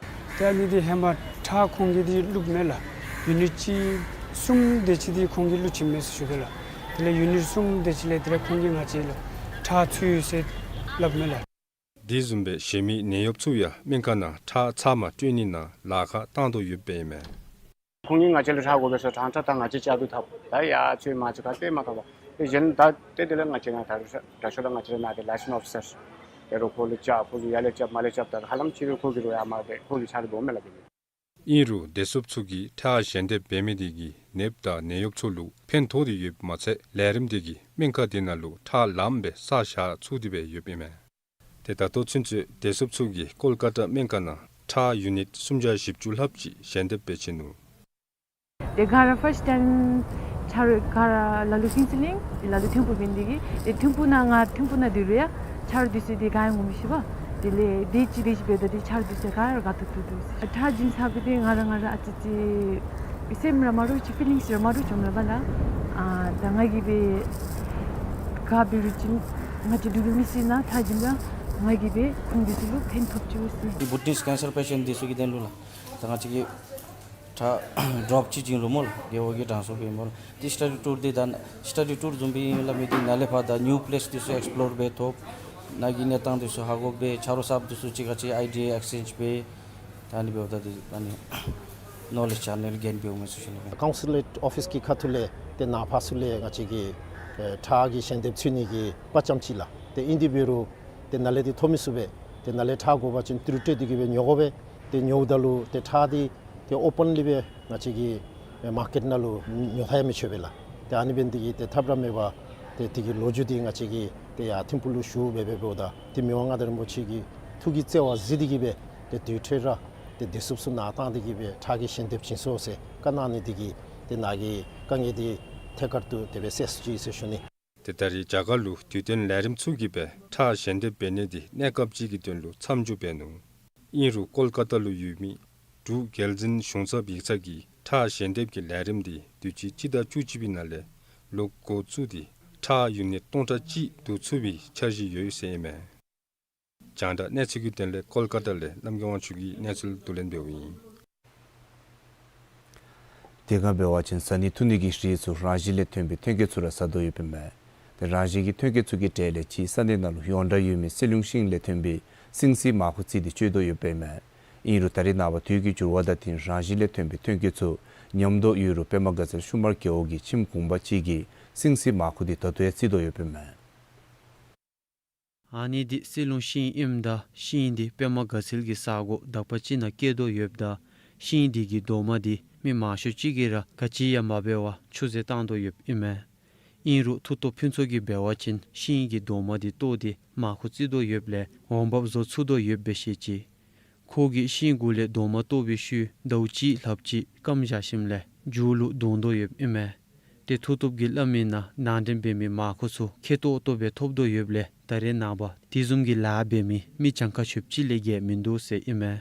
ཏེ་ཨ་ནི་འདི་ཧེ་མ་ཁྲག་ཁོང་གིས་འདི་བླུགསཔ་མས་ལགས། ཡུ་ནིཊ་གཅིག་གསུམ་དེ་ཅིག་འདི་ཁོང་གིས་བླུགས་ཅི་མས་ཟེར་ཞུ་དོ་ལགས། དེ་ལས་ཡུ་ནིཊ་གསུམ་དེ་ཅིག་ལས་དེ་ལས་ཁོང་གིས་ང་བཅས་ལུ་ཁྲག་ཚུད་ཡོད་ཟེར་སླབ་མས་ལགས། དེ་བཟུམ་སྦེ་གཞན་མི་ནད་གཡོགཔ་ཚུ་ཡང་སྨན་ཁང་ནང་ཁྲག་ཚབ་མ་སྤྲོད་ནི་ནང་ལཱ་ཁག་བཏང་དོ་ཡོདཔ་ཨིན་མས། ཁོང་གིས་ང་བཅས་ལུ་ཁྲག་དགོ་པས་ཟེར་ཐང་ཐང་ད་ང་བཅས་ཅ་དུ་ཐབ་ད་ཡར་ཚུར་མར་ཚུར་ག་ཏེ་མ་ཐོབ་པར་ཏེ་གཞན་ད་ཏེ་དེ་ལས་ང་བཅས་ནཱ་ད་རུང་ད་ཤོ་ད་ང་བཅས་ནཱ་ཏེ་ལའི་སེནསི་ཨོ་ཕི་སར་ཏེ་རོགས་ཁོ་ལུ་རྐྱབ་ཁོ་གིས་ཡར་ལས་རྐྱབ་མར་ལས་རྐྱབ་ད་ཧ་ལམ་ཕྱི་རུ་ཁོ་གིས་རོགས་ཡར་མར་སྦེ་ཁོ་གིས་ཆ་རོགས་འབདཝ་མས་ལགས། དེ་ལས་ཨིན་རུང་བདེ་སྲུངཔ་ཚུ་གིས་ཁྲག་ཞལ་འདེབས་འབད་མི་དེ་གིས་ནདཔ་དང་ནད་གཡོགཔ་ཚུ་ལུ་ཕན་ཐོགས་ཏེ་ཡོདཔ་མ་ཚད་ལས་རིམ་དེ་གིས་སྨན་ཁང་དེ་ནང་ལུ་ཁྲག་ལངམ་སྦེ་བསགས་བཞག་ཚུགས་ཏེ་སྦེ་ཡོདཔ་ཨིན་མས། ཏེ་ད་ལྟོ་ཚུན་ཚོད་བདེ་སྲུངཔ་ཚུ་གིས་ཀོལ་ཀ་ཏ་སྨན་ཁང་ནང་ཁྲག་ཡུ་ནིཊ་སུམ་བརྒྱ་བཞི་བཅུ་ལྷགཔ་ཅིག་ཞལ་འདེབས་འབད་ཆི་ནུག། ཏེ་ག་ར་ཕརསཊ་ཊའིམ་ཆ་རོགས་ག་ར་ལ་ལུ་ཕུན་ཚོགས་གླིང་ལ་ལུ་ཐིམ་ཕུ་འབད་ནི་དེ་གིས་ཏེ་ཐིམ་ཕུ་ནང་ང་ཐིམ་ཕུ་ནང་སྡོད་རུང་ཡང་ཆ་རོགས་འདི་ཚུ་ཏེ་ག་ཡང་ངོ་མི་ཤེས་པས། དེ་ལས་དེ་ཅིག་དེ་ཅིག་འབདཝ་ད་ཏེ་ཆ་རོགས་འདི་ཚུ་ག་ར་དགའ་ཏོག་ཏོ་འདུག། ཁྲག་བྱིན་ཚར་བའི་ཏེ་ང་ར་ང་ར་ཨ་ཙི་ཅིག་སེམས་ར་མ་རུང་ཅིག་ཕི་ལིངསི་ར་མ་རུང་ཅིག་འོང་མས་པ་ལགས། ཨ་ད་ང་གིས་སྦེ་ག་འབད་རུང་ཅིག་ང་བཅས་འབྲུག་པའི་མི་སེར་ནང་ཁྲག་བྱིན་ད་ང་གིས་སྦེ་ཁོང་འདི་ཚུ་ལུ་ཕན་ཐོགས་ཅིག་འོང་ཟེར། འདི་བུ་ཊིས་ཀེན་སར་པེ་ཤེནཊ་འདི་ཚུ་གི་དོན་ལུ་ལགས། ད་ང་བཅས་ཀྱིས་ཁྲག་ཌོརོཔ་ཅིག་བྱིན་རུང་སྨོ་ལགས། རྒེད་འོག་གི་དྲང་སྲོང་སྦེ་སྨོ་ལགས། ཏེ་སི་ཊ་ཌི་ཊུར་འདི་ད་སི་ཊ་ཌི་ཊུར་བཟུམ་སྦེ་ཨིན་སླབ་མི་འདི་ནཱ་ལས་ཕར་ད་ནིའུ་པི་ལེསི་འདི་ཚུ་ཨེགསི་པི་ལོར་འབད་ཐོབ། ནཱ་གི་གནས་སྟངས་འདི་ཚུ་ཧ་གོ་སྦེ་ཆ་རོགས་གསརཔ་འདི་ཚུ་གཅིག་ཁར་གཅིག་ཨའི་ཌི་ཡ་ཨེགསི་ཅེནཇི་འབད། ད་ཨ་ནི་འབདཝ་ད་འདི་ཨ་ནི་ནོ་ལེཇ་ཆེ་ནལ་གེན་འབདཝ་མས་ཟེར་ཞུ་ནི་ཨིན། ཀའུན་སི་ལེཊ་ཨོ་ཕིསི་གི་ཁ་ཐུག་ལས་ཏེ་ནཱ་ཕར་ཚུར་ལས་ང་བཅས་ཀྱིས་ཨེ་ཁྲག་གི་ཞལ་འདེབས་ཚུད་ནི་གི་དཔའ་བཅམ་ཅི་ལགས། ཏེ་ཨིན་དེ་འབད་རུང་ཏེ་ནཱ་ལས་འདི་ཐོབ་མི་ཚུགས་པས། ཏེ་ནཱ་ལས་ཁྲག་དགོ་པ་ཅིན་ཏི་རུ་ཏེ་འདི་གིས་སྦེ་ཉོ་དགོ་པས། ཏེ་ཉོཝ་ད་ལུ་ཏེ་ཁྲག་འདི་ཏེ་ཨོ་པཱན་ལི་སྦེ་ང་བཅས་ཀྱི་ཨེ་མར་ཀེཊ་ནང་ལུ་ཉོ་ཐངས་ཡང་མི་ཆོག་པས་ལགས། ཏེ་ཨ་ནི་འབད་ནི་དེ་གིས་ཏེ་ཐབས་ར་མེད་པར་ཏེ་དེ་གི་ལོ་རྒྱུས་འདི་ང་བཅས་ཀྱིས་ཏེ་ཡར་ཐིམ་ཕུ་ལུ་ཞུ་སྦེ་འབད་འབདཝ་ད་ཏེ་མི་དབང་མངའ་བདག་རིན་པོ་ཆེ་གིས་ཐུགས་ཀྱི་བརྩེ་བ་གཟིགས་ཏེ་གིས་སྦེ་ཏེ་དེ་འཕྲལ་ར་ཏེ་བདེ་སྲུངཔ་ཚུ་ནཱ་བཏང་སྟེ་གིས་སྦེ་ཁྲག་གི་ཞལ་འདེབས་བྱིན་སོང་ཟེར་བཀའ་གནང་ནི་དེ་གིས་ཏེ་ནཱ་གི་དཀའ་ངལ་འདི་ཐད་ཀར་དུ་དེ་སྦེ་སེལ་ཅི་ཟེར་ཞུ་ནི། ཏེ་ད་རེས་རྒྱ་གར་ལུ་དུས་སྟོན་ལས་རིམ་ཚུ་གིས་སྦེ་ཁྲག་ཞལ་འདེབས་འབད་ནི་འདི་གནས་སྐབས་ཅིག་གི་དོན་ལུ་མཚམས་འཇོག་འབད་ནུག། ཨིན་རུང་ཀོལ་ཀ་ཏ་ལུ་ཡོད་མི་འབྲུག་རྒྱལ་འཛིན་གཞུང་ཚབ་ཡིག་ཚང་གིས་ཁྲག་ཞལ་འདེབས་ཀྱི་ལས་རིམ་འདི་དུས་ཅི་སྤྱི་ཟླ་བཅུ་གཅིག་པའི་ནང་ལས་ལོག་འགོ་བཙུགས་ཏེ་ཁྲག་ཡུ་ནིཊ་སྟོང་ཕྲག་གཅིག་བསྡུ་ཚུགས་པའི་འཆར་གཞི་ཡོད་ཟེར་ཨིན་མས། རྒྱང་བསྒྲགས་གནས་ཚུལ་གྱི་དོན་ལས་ཀོལ་ཀ་ཏ་ལས་རྣམ་རྒྱལ་དབང་ཕྱུག་གིས་གནས་ཚུལ་བསྡུ་ལེན་འབདཝ་ཨིན། དེ་སྒང་འབད་བ་ཅིན་བཟའ་ནི་འཐུང་ནི་གི་རིགས་ཚུ་རང་བཞིན་ལས་ཐོན་པའི་ཐོན་སྐྱེད་ཚུ་ར་བཟའ་དོ་ཡོདཔ་ཨིན་མས། ཏེ་རང་བཞིན་གྱི་ཐོན་སྐྱེད་ཚུ་གི་གྲས་ལས་གཅིག་ས་གནས་ནང་ལུ་ཡོངས་གྲགས་ཡོད་མི་བསིལ་རླུང་ཤིང་ལས་ཐོན་པའི་སིང་སི་མར་ཁུ་བརྩིས་ཏེ་སྤྱོད་དོ་ཡོདཔ་ཨིན་མས། ཨིན་རུང་ད་རེས་ནངས་པ་དུས་ཀྱི་འགྱུར་བ་དང་བསྟུན་རང་བཞིན་ལས་ཐོན་པའི་ཐོན་སྐྱེད་ཚུ་ཉམས་དོ་ཡོད་རུང་པདྨ་དགའ་ཚལ་ཤུ་མར་རྒེད་འོག་གི་ཁྱིམ་གུང་པ་གཅིག་གིས་སིང་སི་མར་ཁུ་འདི་ད་ལྟོ་ཡང་བརྩི་དོ་ཡོདཔ་ཨིན་མས། ཨ་ནི་འདི་བསིལ་རླུང་ཤིང་ཨིནམ་ད་ཤིང་འདི་པདྨ་དགའ་ཚལ་གྱི་ས་གོ་དག་པ་ཅིག་ནང་སྐྱེས་དོ་ཡོདཔ་ད་ཤིང་འདི་གི་རྡོག་མ་འདི་མི་མང་ཤོས་ཅིག་གིས་ར་ག་ཅི་ཡང་མ་འབད་བར་ཆུད་ཟོས་བཏང་དོ་ཡོདཔ་ཨིན་མས། ཨིན་རུང་མཐུ་སྟོབས་ཕུན་ཚོགས་ཀྱིས་འབད་བ་ཅིན་ཤིང་གི་རྡོག་མ་འདི་བཏོག་སྟེ་མར་ཁུ་བརྩི་དོ་ཡོདཔ་ལས་འོང་འབབ་བཟོ་ཚུགས་དོ་ཡོདཔ་སྦེ་བཤད་ཅི། ཁོ་གིས་ཤིང་གུ་ལས་རྡོག་མ་བཏོག་པའི་ཤུལ་ཟླཝ་གཅིག་ལྷགཔ་ཅིག་སྐམ་བཞག་ཞིནམ་ལས་མཇུག་ལུ་བརྡུང་དོ་ཡོདཔ་ཨིན་མས། ཏེ་མཐུ་སྟོབས་ཀྱིས་སླབ་མི་ནང་ནང་འདྲེན་འབད་མི་མར་ཁུ་ཚུ་ཁེ་ཏོག་ཏོ་སྦེ་ཐོབ་དོ་ཡོདཔ་ལས་ད་རེས་ནངས་པ་དེ་བཟུམ་གྱི་ལཱ་འབད་མི་མི་གྱངས་ཁ་ཆོདཔ་ཅིག་ལས་བརྒལ་མིན་འདུག་ཟེར་ཨིན་མས།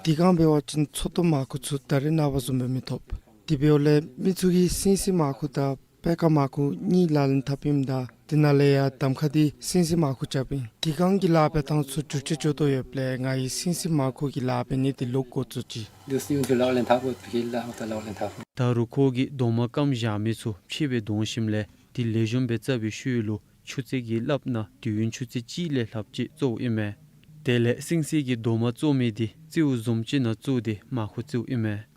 དེ་སྒང་འབད་བ་ཅིན་ཚོ་ཏོ་མར་ཁུ་ཚུ་ད་རེས་ནངས་པ་བཟུམ་སྦེ་མི་ཐོབ། དེ་འབདཝ་ལས་མི་ཚུ་གིས་སིང་སིང་མར་ཁུ་དང་པད་དཀར་མར་ཁུ་གཉིས་ལག་ལེན་འཐབ་ཨིནམ་ད་དེ་ནང་ལས་ཡང་གདམ་ཁ་འདི་སིང་སིང་མར་ཁུ་རྐྱབ་ཨིན། དེ་སྒང་གི་ལཱ་འབད་ཐངས་ཚུ་འགྱུར་བཅོས་འགྱོ་དོ་ཡོདཔ་ལས་ང་གིས་སིང་སིང་མར་ཁུ་གི་ལཱ་འབད་ནི་འདི་ལོག་འགོ་བཙུགས་ཅི། ད་རུང་ཁོ་གིས་རྡོག་མ་སྐམ་བཞག་མི་ཚུ་ཕྱེ་སྦེ་བརྡུང་ཞིནམ་ལས་དེ་ལེགས་ཤོམ་སྦེ་བཙགས་པའི་ཤུལ་ལུ་ཆུ་ཚོད་ཀྱི་ལྷགཔ་ནང་དུས་ཡུན་ཆུ་ཚོད་གཅིག་ལས་ལྷགཔ་ཅིག་བཙོཝ་ཨིན་མས། དེ་ལས་སིང་སིང་གི་རྡོག་མ་བཙོ་མི་འདི་ཙིའུ་བཟུམ་ཅིག་ནང་བཙུགས་ཏེ་མར་ཁུ་བཙོཝ་ཨིན་མས།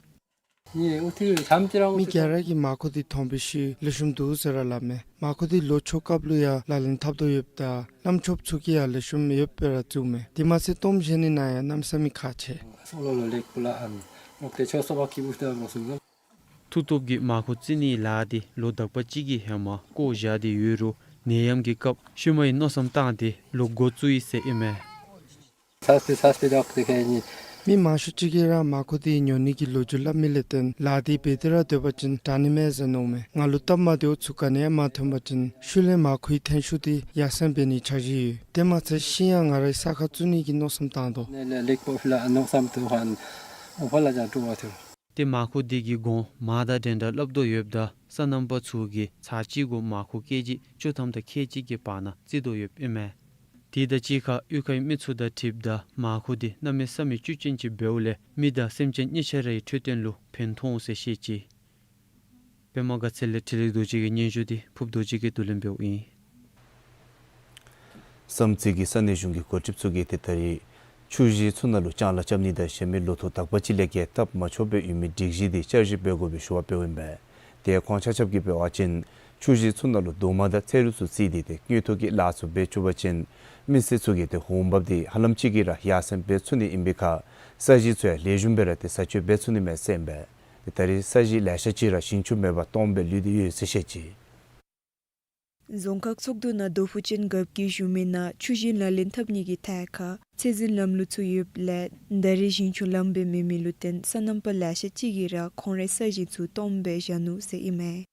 མི་ག་ར་གིས་མར་ཁུ་འདི་མཐོང་བའི་ཤུལ་ལེགས་ཤོམ་འདུག་ཟེར་ར་སླབ་མས། མར་ཁུ་འདི་ལོ་མཆོད་སྐབས་ལུ་ཡང་ལག་ལེན་འཐབ་དོ་ཡོདཔ་ད་བླམ་ཆོསཔ་ཚུ་གིས་ཡང་ལེགས་ཤོམ་ཡོདཔ་སྦེ་ར་བཙུགས་མས། དེ་མ་ཚད་གཏོརམ་བཞེས་ནི་ནང་ཡང་གནམ་མེད་ས་མེད་ཁག་ཆེ། མཐུ་སྟོབས་ཀྱིས་མར་ཁུ་བཙིར་ནིའི་ལཱ་འདི་ལོ་དག་པ་ཅིག་གི་ཧེ་མ་བཀོ་བཞག་སྟེ་ཡོད་རུང་ནད་ཡམས་ཀྱི་སྐབས་ཤུལ་མའི་མནོ་བསམ་བཏང་སྟེ་ལོག་འགོ་བཙུགས་ཡི་ཟེར་ཨིན་མས། མི་མང་ཤོས་ཅིག་གིས་ར་མར་ཁུ་འདི་ཉོ་ནི་གི་ལོ་རྒྱུས་སླབ་མི་ལས་བརྟེན་ལཱ་འདི་འབད་དེ་ར་སྡོད་པ་ཅིན་དྲག་ནི་མས་ཟེར་མནོཝ་མས། ང་ལུ་སྟབས་མ་བདེཝ་ཚུ་ག་ནི་ཡང་མ་ཐོན་པ་ཅིན་ཤུལ་ལས་མར་ཁུའི་ཐོན་ཤུགས་འདི་ཡར་སེང་འབད་ནིའི་འཆར་གཞི་ཡོད། དེ་མ་ཚད་ཤིང་ཡང་ང་རའི་ས་ཁར་བཙུགས་ནི་གི་མནོ་བསམ་བཏང་དོ། ཏེ་མར་ཁུ་འདི་གི་གོང་མར་དང་འདྲན་འདྲ་སླབ་དོ་ཡོདཔ་ད་སོ་ནམ་པ་ཚུ་གིས་ཚར་གཅིག་གུ་མར་ཁུ་ཀེ་ཇི་བཅུ་ཐམ་དང་ཁལ་གཅིག་གི་བར་ན་བཙིར་དོ་ཡོདཔ་ཨིན་མས། དེ་དང་གཅིག་ཁར་གཡུས་ཁའི་མི་ཚུ་དང་འཁྲིལཝ་ད་མར་ཁུ་འདི་གནམ་མེད་ས་མེད་བཅུད་ཅན་ཅིག་འབདཝ་ལས་མི་དང་སེམས་ཅན་གཉིས་ཆ་རའི་འཕྲོད་བསྟེན་ལུ་ཕན་ཐོགས་འོང་ཟེར་བཤད་ཅི། པདྨ་དགའ་ཚལ་ལས་འཕྲིན་ལས་རྡོ་རྗེ་གི་སྙན་ཞུ་འདི་ཕུབ་རྡོ་རྗེ་གིས་བསྡུ་ལེན་འབདཝ་ཨིན། བསམ་རྩེ་གི་ས་གནས་གཞུང་གི་འགོ་ཁྲིདཔ་ཚུ་གིས་ཏེ་ད་རིས་ཆུ་ཞིང་ཚུ་ནང་ལུ་ལྕང་ལཱ་རྐྱབ་ནི་དང་གཞན་མི་ལོ་ཐོག་དག་པ་ཅིག་ལས་བརྒལ་བཏབ་མ་ཆོགཔ་སྦེ་ཡོད་མི་སྒྲིག་གཞི་འདི་བསྐྱར་ཞིབ་འབད་དགོ་པའི་ཞུ་བ་འབདཝ་ཨིན་པས། ཏེ་ཁོང་ཆ་ཁྱབ་ཀྱིས་འབད་བ་ཅིན་ཆུ་ཞིང་ཚུ་ནང་ལུ་རྡོག་མ་དང་ཚལ་ལུ་ཚུ་བཙིར་ཏེ་ཏེ་དངུལ་ཐོག་གི་ལཱ་ཚུ་འབད་བཅུག་པ་ཅིན་མི་སེར་ཚུ་གི་ཏེ་འོང་འབབ་འདི་ཧ་ལམ་ཅིག་གིས་ར་ཡར་སེང་འབད་ཚུགས་ནི་ཨིན་པའི་ཁར་ས་གཞི་ཚུ་ཡང་ལེགས་ཤོམ་སྦེ་ར་ཏེ་བཟའ་སྤྱོད་འབད་ཚུགས་ནི་མས་ཟེར་ཨིན་པས། ཏེ་ད་རིས་ས་གཞི་ལེ་ཤ་ཅིག་ར་ཞིང་ཆུ་མེད་པར་སྟོངམ་སྦེ་ལུས་ཏེ་ཡོད་ཟེར་བཤད་ཅི། རྫོང་ཁག་ཚོགས་འདུ་ནང་རྡོ་ཕུ་ཅན་རྒཔོ་གིས་ཞུ་མི་ནང་ཆུ་ཞིང་ལག་ལེན་འཐབ་ནི་གི་ཐད་ཁར་ཚད་འཛིན་ལམ་ལུགས་ཚུ་ཡོདཔ་ལས་ད་རིས་ཞིང་ཆུ་ལངམ་སྦེ་མེད་མི་ལུ་བརྟེན་སོ་ནམ་པ་ལེ་ཤ་ཅིག་གིས་ར་ཁོང་རའི་ས་ཞིང་ཚུ་སྟོངམ་སྦེ་བཞག་ནུག་ཟེར་ཨིན་མས།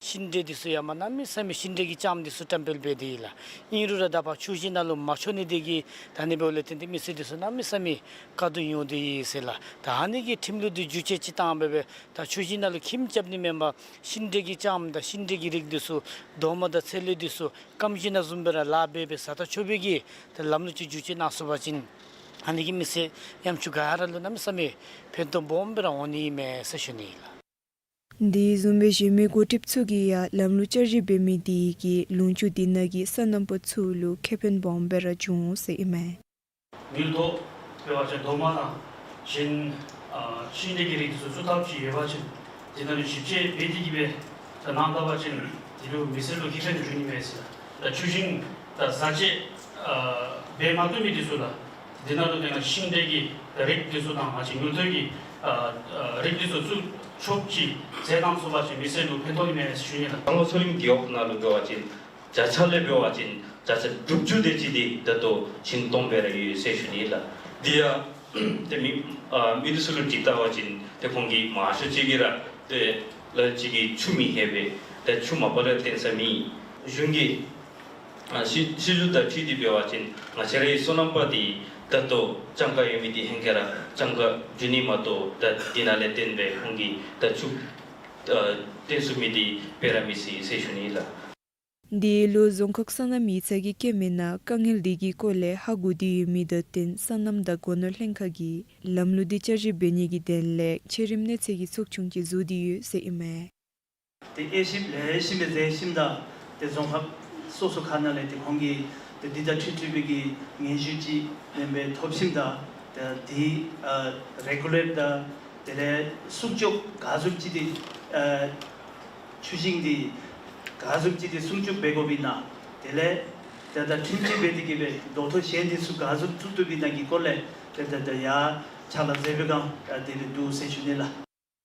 ཤིང་འབྲས་འདི་ཚུ་ཡང་མ་གནམ་མེད་ས་མེད་ཤིང་འབྲས་ཀྱི་ལྕངམ་འདི་ཚུ་བཀྲམ་སྤེལ་འབད་དེ་ཡོད་ལགས། ཨིན་རུང་ར་ད་ཕར་ཆུ་ཞིང་ནང་ལུ་མ་ཆོད་ནི་འདི་གིས་ད་ཨ་ནི་འབདཝ་ལས་བརྟེན་ཏེ་མི་སེར་འདི་ཚུ་གནམ་མེད་ས་མེད་དཀའ་སྡུག་མྱོང་སྟེ་ཡོད་ཟེར་ལགས། ད་ཨ་ནི་གི་ཁྲིམས་ལུགས་འདི་བསྒྱུར་བཅོས་ཅིག་བཏང་སྦེ་སྦེ་ད་ཆུ་ཞིང་ནང་ལུ་ཁྱིམ་རྐྱབ་ནི་མེན་པར་ཤིང་འབྲས་ཀྱི་ལྕངམ་དང་ཤིང་འབྲས་ཀྱི་རིགས་འདི་ཚུ་རྡོག་མ་དང་ཚལ་ལུ་འདི་ཚུ་སྐམ་ཞིང་ནང་བཟུམ་སྦེ་ར་ལཱ་འབད་སྦེ་བཟའ་ད་ཆོག་པའི་གི་ད་ལམ་ལུགས་ཅིག་བསྒྱུར་བཅོས་གནང་ཚུགས་པ་ཅིན་ཨ་ནི་གིས་མི་སེར་ཡང་ཆུ་ག་ར་ལུ་གནམ་མེད་ས་མེད་ཕན་ཐོགས་སྦོམ་སྦེ་ར་འོང་ནི་ཨིན་མས་ཟེར་ཞུ་ནི་ཨིན་ལགས། དེ་བཟུམ་སྦེ་གཞན་མི་འགོ་ཁྲིདཔ་ཚུ་གིས་ཡང་ལམ་ལུགས་བསྐྱར་ཞིབ་འབད་མི་དེ་གིས་ལུང་ཕྱོགས་དེ་ནང་གི་སོ་ནམ་པ་ཚུ་ལུ་ཁེ་ཕན་སྦོམ་སྦེ་ར་འབྱུང་འོང་ཟེར་ཨིན་མས། དངུལ་ཐོག་འབད་བ་ཅིན་རྡོག་མ་དང་གཞན་ཨ་ཤིང་འབྲས་ཀྱི་རིགས་ཚུ་བཙུགས་ཐབས་ཅིག་ཡོད་པ་ཅིན་དེ་ནང་ལུ་ཞིབ་དཔྱད་འབད་དེ་གིས་སྦེ་ད་གནང་ད་པ་ཅིན་དེ་ལུ་མི་སེར་ལུ་ཁེ་ཕན་འབྱུང་ནི་མས་ཟེར། ད་ཆུ་ཞིང་ད་བཟའ་སྤྱོད་ཨ་འབད་མ་བཏུབ་མི་འདི་ཚུ་ལགས། དེ་ནང་ལུ་དེ་ནང་ཤིང་འབྲས་ཀྱི་རིགས་འདི་ཚུ་དང་ང་བཅས་དངུལ་ཐོག་གི་ཨ་ཨ་རིགས་འདི་ཚུ་བཙུགས་ཆོགཔ་ཅིག་མཛད་གནང་ཚུགས་པ་ཅིན་མི་སེར་ལུ་ཕན་ཐོགས་ནི་མས་ཟེར་ཞུ་ནི་ལགས། སྐྱོར་མོ་མཚོ་གླིང་རྒེད་འོག་ནང་ལུ་འབད་བ་ཅིན་བརྒྱ་ཆ་ལས་འབད་བ་ཅིན་བརྒྱ་ཆ་དྲུག་ཅུ་དེ་ཅིག་འདི་ད་ལྟོ་ཞིང་སྟོངམ་སྦེ་ར་ཡོད་ཟེར་ཞུ་ནི་ལགས། འདི་ཡང་ཏེ་མི་ཨ་མི་འདི་ཚུ་ལུ་དྲི་ད་པ་ཅིན་ཏེ་ཁོང་གིས་མང་ཤོས་ཅིག་གིས་ར་ཏེ་ལ་ལུ་ཅིག་གིས་ཆུ་མི་ལྷོད་པས། ཏེ་ཆུ་མ་པ་ལས་བརྟེན་ས་མེད། གཞུང་གིས་ཨ་སྲིད་སྲིད་བྱུས་དང་འཁྲིལ་ཏེ་འབད་བ་ཅིན་ང་བཅས་རའི་སོ་ནམ་པ་འདི་ད་ལྟོ་ལྕང་ཀ་ཡོད་མི་འདི་ཧེང་སྐལ་ར་ལྕང་ཀ་འབྱུང་ནི་མ་གཏོགས་ད་འདི་ནང་ལས་བརྟེན་སྦེ་ཁོང་གིས་ད་ཆུ་ཨ་བཏོན་ཚུགས་མི་འདི་འབད་ར་མི་སྲིད་ཟེར་ཞུ་ནི་ལགས། འདི་ལུ་རྫོང་ཁག་སོ་ནམ་ཡིག་ཚང་གིས་བཀོད་མི་ནང་དཀའ་ངལ་འདི་གི་སྐོར་ལས་ཧ་གོ་སྟེ་ཡོད་མི་དང་བསྟུན་སོ་ནམ་དང་སྒོ་ནོར་ལྷན་ཁག་གིས་ལམ་ལུགས་འདི་བསྐྱར་ཞིབ་འབད་ནི་གི་དོན་ལས་ཆེ་རིམ་གནས་ཚད་ཀྱི་ཚོགས་ཆུང་ཅིག་བཟོ་སྟེ་ཡོད་ཟེར་ཨིན་མས། ཏེ་དབྱེ་ཞིབ་ལེགས་ཤོམ་སྦེ་མཛད་ཞིནམ་ད་ཏེ་རྫོང་ཁག་སོ་སོ་ཁག་ནང་ལས་ཏེ་ཁོང་གིས་ཏེ་འདི་དང་འཁྲིལ་འཁྲིལ་བའི་གི་སྙན་ཞུ་ཅིག་ལེན་སྦེ་ཐོབ་ཞིནམ་ད་ཏེ་འདི་ཨ་རེ་གུ་ལེཊ་དང་དེ་ལས་སྲུང་སྐྱོབ་ག་བཟུམ་ཅིག་ཏེ་ཨ་ཆུ་ཞིང་འདི་ག་བཟུམ་ཅིག་ཏེ་སྲུང་སྐྱོབ་འབད་དགོཔ་ཨིན་ན། དེ་ལས་ཏེ་ད་ཁྲིམས་ཀྱིས་འབད་དེ་གིས་སྦེ་རྡོག་ཐོ་གཞན་འདི་ཚུ་ག་བཟུམ་བཙུགས་བཏུབ་ཨིན་ན་གི་སྐོར་ལས་ཏེ་ད་ད་ཡར་ཕྱག་ལཱ་མཛད་པའི་སྒང་ཨ་དེ་སྦེ་འདུག་ཟེར་ཞུ་ནི་ལགས།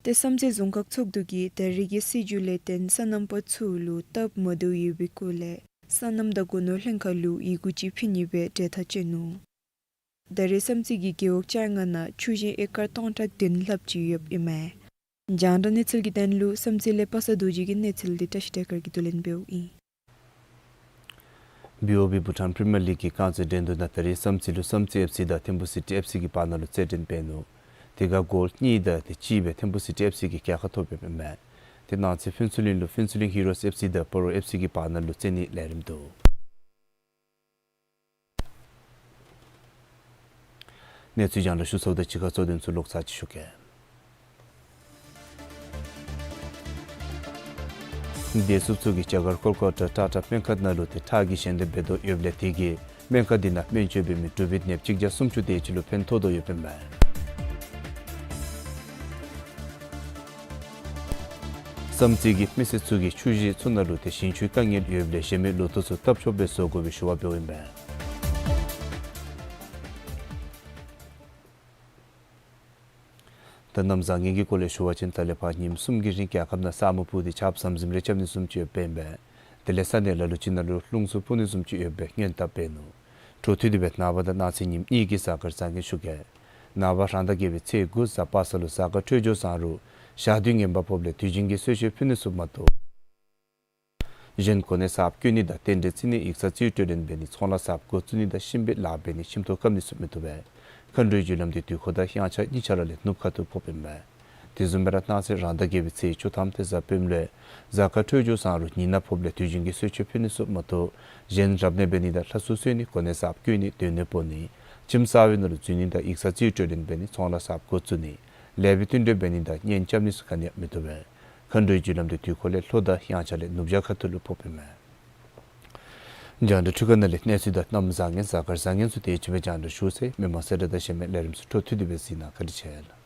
ཏེ་བསམ་རྩེ་རྫོང་ཁག་ཚོགས་འདུ་གིས་ད་རེས་ཀྱི་སྲིད་བྱུས་ལས་བརྟེན་སོ་ནམ་པ་ཚུ་ལུ་སྟབས་མ་བདེཝ་ཡོད་པའི་སྐོར་ལས་སོ་ནམ་དང་སྒོ་ནོར་ལྷན་ཁག་ལུ་ཡི་གུ་ཅིག་ཕུལ་ནི་སྦེ་གྲོས་ཐག་བཅད་ནུག། ད་རེས་བསམ་རྩེ་གི་རྒེད་འོག་བཅོ་ལྔ་ནང་ཆུ་ཞིང་ཨེ་ཀར་སྟོང་ཕྲག་བདུན་ལྷགཔ་ཅིག་ཡོདཔ་ཨིན་མས། རྒྱང་བསྒྲགས་གནས་ཚུལ་གྱི་དོན་ལུ་བསམ་རྩེ་ལས་པ་སངས་རྡོ་རྗེ་གི་གནས་ཚུལ་འདི་བཀྲ་ཤིས་བདེ་སྐར་གྱིས་བསྡུ་ལེན་འབདཝ་ཨིན། བི་ཨོ་བི་བྷུ་ཊཱན་པི་རི་མི་ཡར་ལིག་གི་རྐང་རྩེད་འགྲན་བསྡུར་ནང་ད་རིས་བསམ་རྩེ་ལུ་བསམ་རྩེ་ཨེཕ་སི་དང་ཐིམ་ཕུ་སི་ཊི་ཨེཕ་སི་གི་བར་ན་ལུ་རྩེད་འགྲན་འབད་ནུག། དེ་ཁར་གོལ་གཉིས་དང་དེ་གཅིག་སྦེ་ཐིམ་ཕུ་སི་ཊི་ཨེཕ་སི་གིས་རྒྱལ་ཁ་ཐོབ་ཡོདཔ་ཨིན་མས། དེ་གནངས་ཚེ་ཕུན་ཚོགས་གླིང་ལུ་ཕུན་ཚོགས་གླིང་ཧི་རོས་ཨེཕ་སི་དང་སྤ་རོ་ཨེཕ་སི་གི་བར་ན་ལུ་རྩེད་ནིའི་ལས་རིམ་འདུག། གནས་ཚུལ་རྒྱང་བསྒྲགས་ཞུ་ཚརཝ་དང་གཅིག་ཁར་གཙོ་དོན་ཚུ་ལོག་ཚར་ཅིག་ཞུ་གེ། བདེ་སྲུངཔ་ཚུ་གིས་རྒྱ་གར་ཀོལ་ཀ་ཏ་ཊ་ཊ་སྨན་ཁང་ནང་ལུ་ཏེ་ཁྲག་གི་ཞལ་འདེབས་འབད་དོ་ཡོདཔ་ལས་དེ་གིས་སྨན་ཁང་འདི་ནང་སྨན་བཅོས་འབད་མི་འབྲུག་པའི་ནདཔ་གཅིག་བརྒྱ་སུམ་ཅུ་དེ་ཅིག་ལུ་ཕན་ཐོགས་དོ་ཡོདཔ་ཨིན་མས། བསམ་རྩེ་གི་མི་སེར་ཚུ་གིས་ཆུ་ཞིང་ཚུ་ནང་ལུ་ཏེ་ཞིང་ཆུའི་དཀའ་ངལ་ཡོདཔ་ལས་གཞན་མི་ལོ་ཐོག་ཚུ་བཏབ་ཆོགཔ་སྦེ་བཟོ་དགོ་པའི་ཞུ་བ་འབདཝ་ཨིན་མས། ད་གནམ་བཟང་ངན་གྱི་སྐོར་ལས་ཞུ་བ་ཅིན་ད་ལས་ཕར་ཉིནམ་གསུམ་གྱི་རིང་རྒྱལ་ཁབ་ནང་ས་སྨུག་ཕུབ་སྟེ་ཆརཔ་ཟམ་ཟིམ་རེ་རྐྱབ་ནི་བཟུམ་ཅིག་ཡོདཔ་ཨིན་པས། དེ་ལས་ས་གནས་ལ་ལུ་ཅིག་ནང་ལུ་རླུང་འཚུབ་འཕུ་ནི་བཟུམ་ཅིག་ཡོདཔ་སྦེ་སྔོན་དཔག་འབད་ནུག། འཕྲོ་མཐུད་དེ་སྦེ་ནངས་པ་དང་གནངས་ཚེ་ཉིནམ་གཉིས་ཀྱི་གཟའ་སྐར་བཟང་ངན་ཞུ་གེ། ནངས་པ་རང་ཟླ་བརྒྱད་པའི་ཚེས་དགུ་གཟའ་པ་སངས་ལུ་གཟའ་སྐར་འཕྲོད་སྦྱོར་བཟང་རུང་ཞག་དུས་ངན་པ་ཕོགཔ་ལས་དུས་རྒྱུན་གྱི་གསོལ་མཆོད་ཕུལ་ནི་ཚུ་མ་གཏོགས་གཞན་གོ་གནས་གསརཔ་བསྐོ་ནི་དང་རྟེན་འབྲེལ་བརྩི་ནི་ཡིག་ཚང་རྩིས་སྤྲོད་ལེན་འབད་ནི་ཚོང་ལཱ་གསརཔ་འགོ་བཙུགས་ནི་དང་གཤིན་པོའི་ལཱ་འབད་ནི་ཁྱིམ་ཐོག་བཀབ་ནི་ཚུ་མི་བཏུབ་པས། མཁའ་འགྲོའི་རྒྱུ་ལམ་འདི་དུས་འཁོར་དང་དབྱངས་འཆར་གཉིས་ཆ་ར་ལས་ནུབ་ཁ་ཐུག་ཕོགཔ་ཨིན་མས། དེ་བཟུམ་སྦེ་ར་གནངས་ཚེ་རང་ཟླ་བརྒྱད་པའི་ཚེས་བཅུ་ཐམ་ཏེ་གཟའ་སྤེནམ་ལུ་གཟའ་སྐར་འཕྲོད་སྦྱོར་བཟང་རུང་ཉིན་ནག་ཕོགཔ་ལས་དུས་རྒྱུན་གྱི་གསོལ་མཆོད་ཕུལ་ནི་ཚུ་མ་གཏོགས་གཞན་རབ་གནས་འབད་ནི་དང་ལྷ་སྲུང་གསོལ་ནི་གོ་གནས་གསརཔ་བསྐོ་ནི་སྡོད་གནས་སྤོ་ནི་ཁྱིམ་གསར་པའི་ནང་ལུ་འཛུལ་ནི་དང་ཡིག་ཚང་རྩིས་སྤྲོད་ལེན་འབད་ནི་ཚོང་ལཱ་གསརཔ་འགོ་བཙུགས་ནི་ལེགས་པའི་བསྟུན་གྲོས་འབད་ནི་དང་གཉེན་རྐྱབ་ནི་ཚུ་ག་ནི་ཡང་མི་བཏུབ་པས། མཁའ་འགྲོའི་རྒྱུ་ལམ་འདི་དུས་འཁོར་ལས་ལྷོ་དང་དབྱངས་འཆར་ལས་ནུབ་བྱང་ཁ་ཐུག་ལུ་ཕོགཔ་ཨིན་མས། རྒྱང་བསྒྲགས་འཕྲུལ་ཁང་ནང་ལས་གནས་ཚུལ་དང་གནམ་བཟང་ངན་གཟའ་སྐར་བཟང་ངན་ཚུ་དེ་ཅིག་སྦེ་རྒྱང་བསྒྲགས་ཞུ་ཚར་ཡི། མི་མང་གསལ་བསྒྲགས་དང་གཞན་མི་ལས་རིམ་ཚུ་འཕྲོ་མཐུད་དེ་སྦེ་གཟིགས་གནང་། བཀའ་དྲིན་ཆེ་ལགས།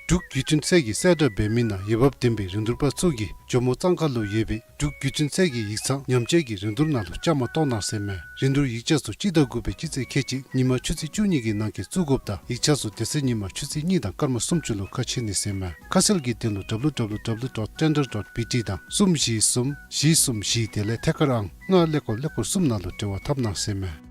འབྲུག་བརྒྱུད་འཕྲིན་ཚད་ཀྱི་གསལ་བསྒྲགས་འབད་མི་ནང་འོས་འབབ་ལྡན་པའི་རིན་བསྡུར་པ་ཚུ་གིས་ཇོ་མོ་གཙང་ཁ་ལུ་ཡོད་པའི་འབྲུག་བརྒྱུད་འཕྲིན་ཚད་ཀྱི་ཡིག་ཚང་ཉམས་བཅོས་ཀྱི་རིན་བསྡུར་ནང་ལུ་བཅའ་མར་གཏོགས་གནང་ཟེར་མས། རིན་བསྡུར་ཡིག་ཆ་ཚུ་སྤྱི་ཟླ་དགུ་པའི་སྤྱི་ཚེས་ཁལ་གཅིག་ཉིན་མ་ཆུ་ཚོད་བཅུ་གཉིས་ཀྱི་ནང་འཁོད་བཙུགས་དགོཔ་དང་ཡིག་ཆ་ཚུ་དེ་ཚེ་ཉིན་མ་ཆུ་ཚོད་གཉིས་དང་སྐར་མ་སུམ་ཅུ་ལུ་ཁ་ཕྱེ་ནི་ཟེར་མས། ཁ་གསལ་གྱི་དོན་ལུ་ཌབ་ལུ་ཌབ་ལུ་ཌབ་ལུ་ཌོཊ་ཊེན་ཌར་ཌོཊ་བི་ཊི་དང་གསུམ་བཞི་གསུམ་བཞི་གསུམ་བཞི་དེ་ལས་ཐད་ཀར་ཨང་ལྔ་ཀླད་ཀོར་ཀླད་ཀོར་གསུམ་ནང་ལུ་འབྲེལ་བ་འཐབ་གནང་ཟེར་མས།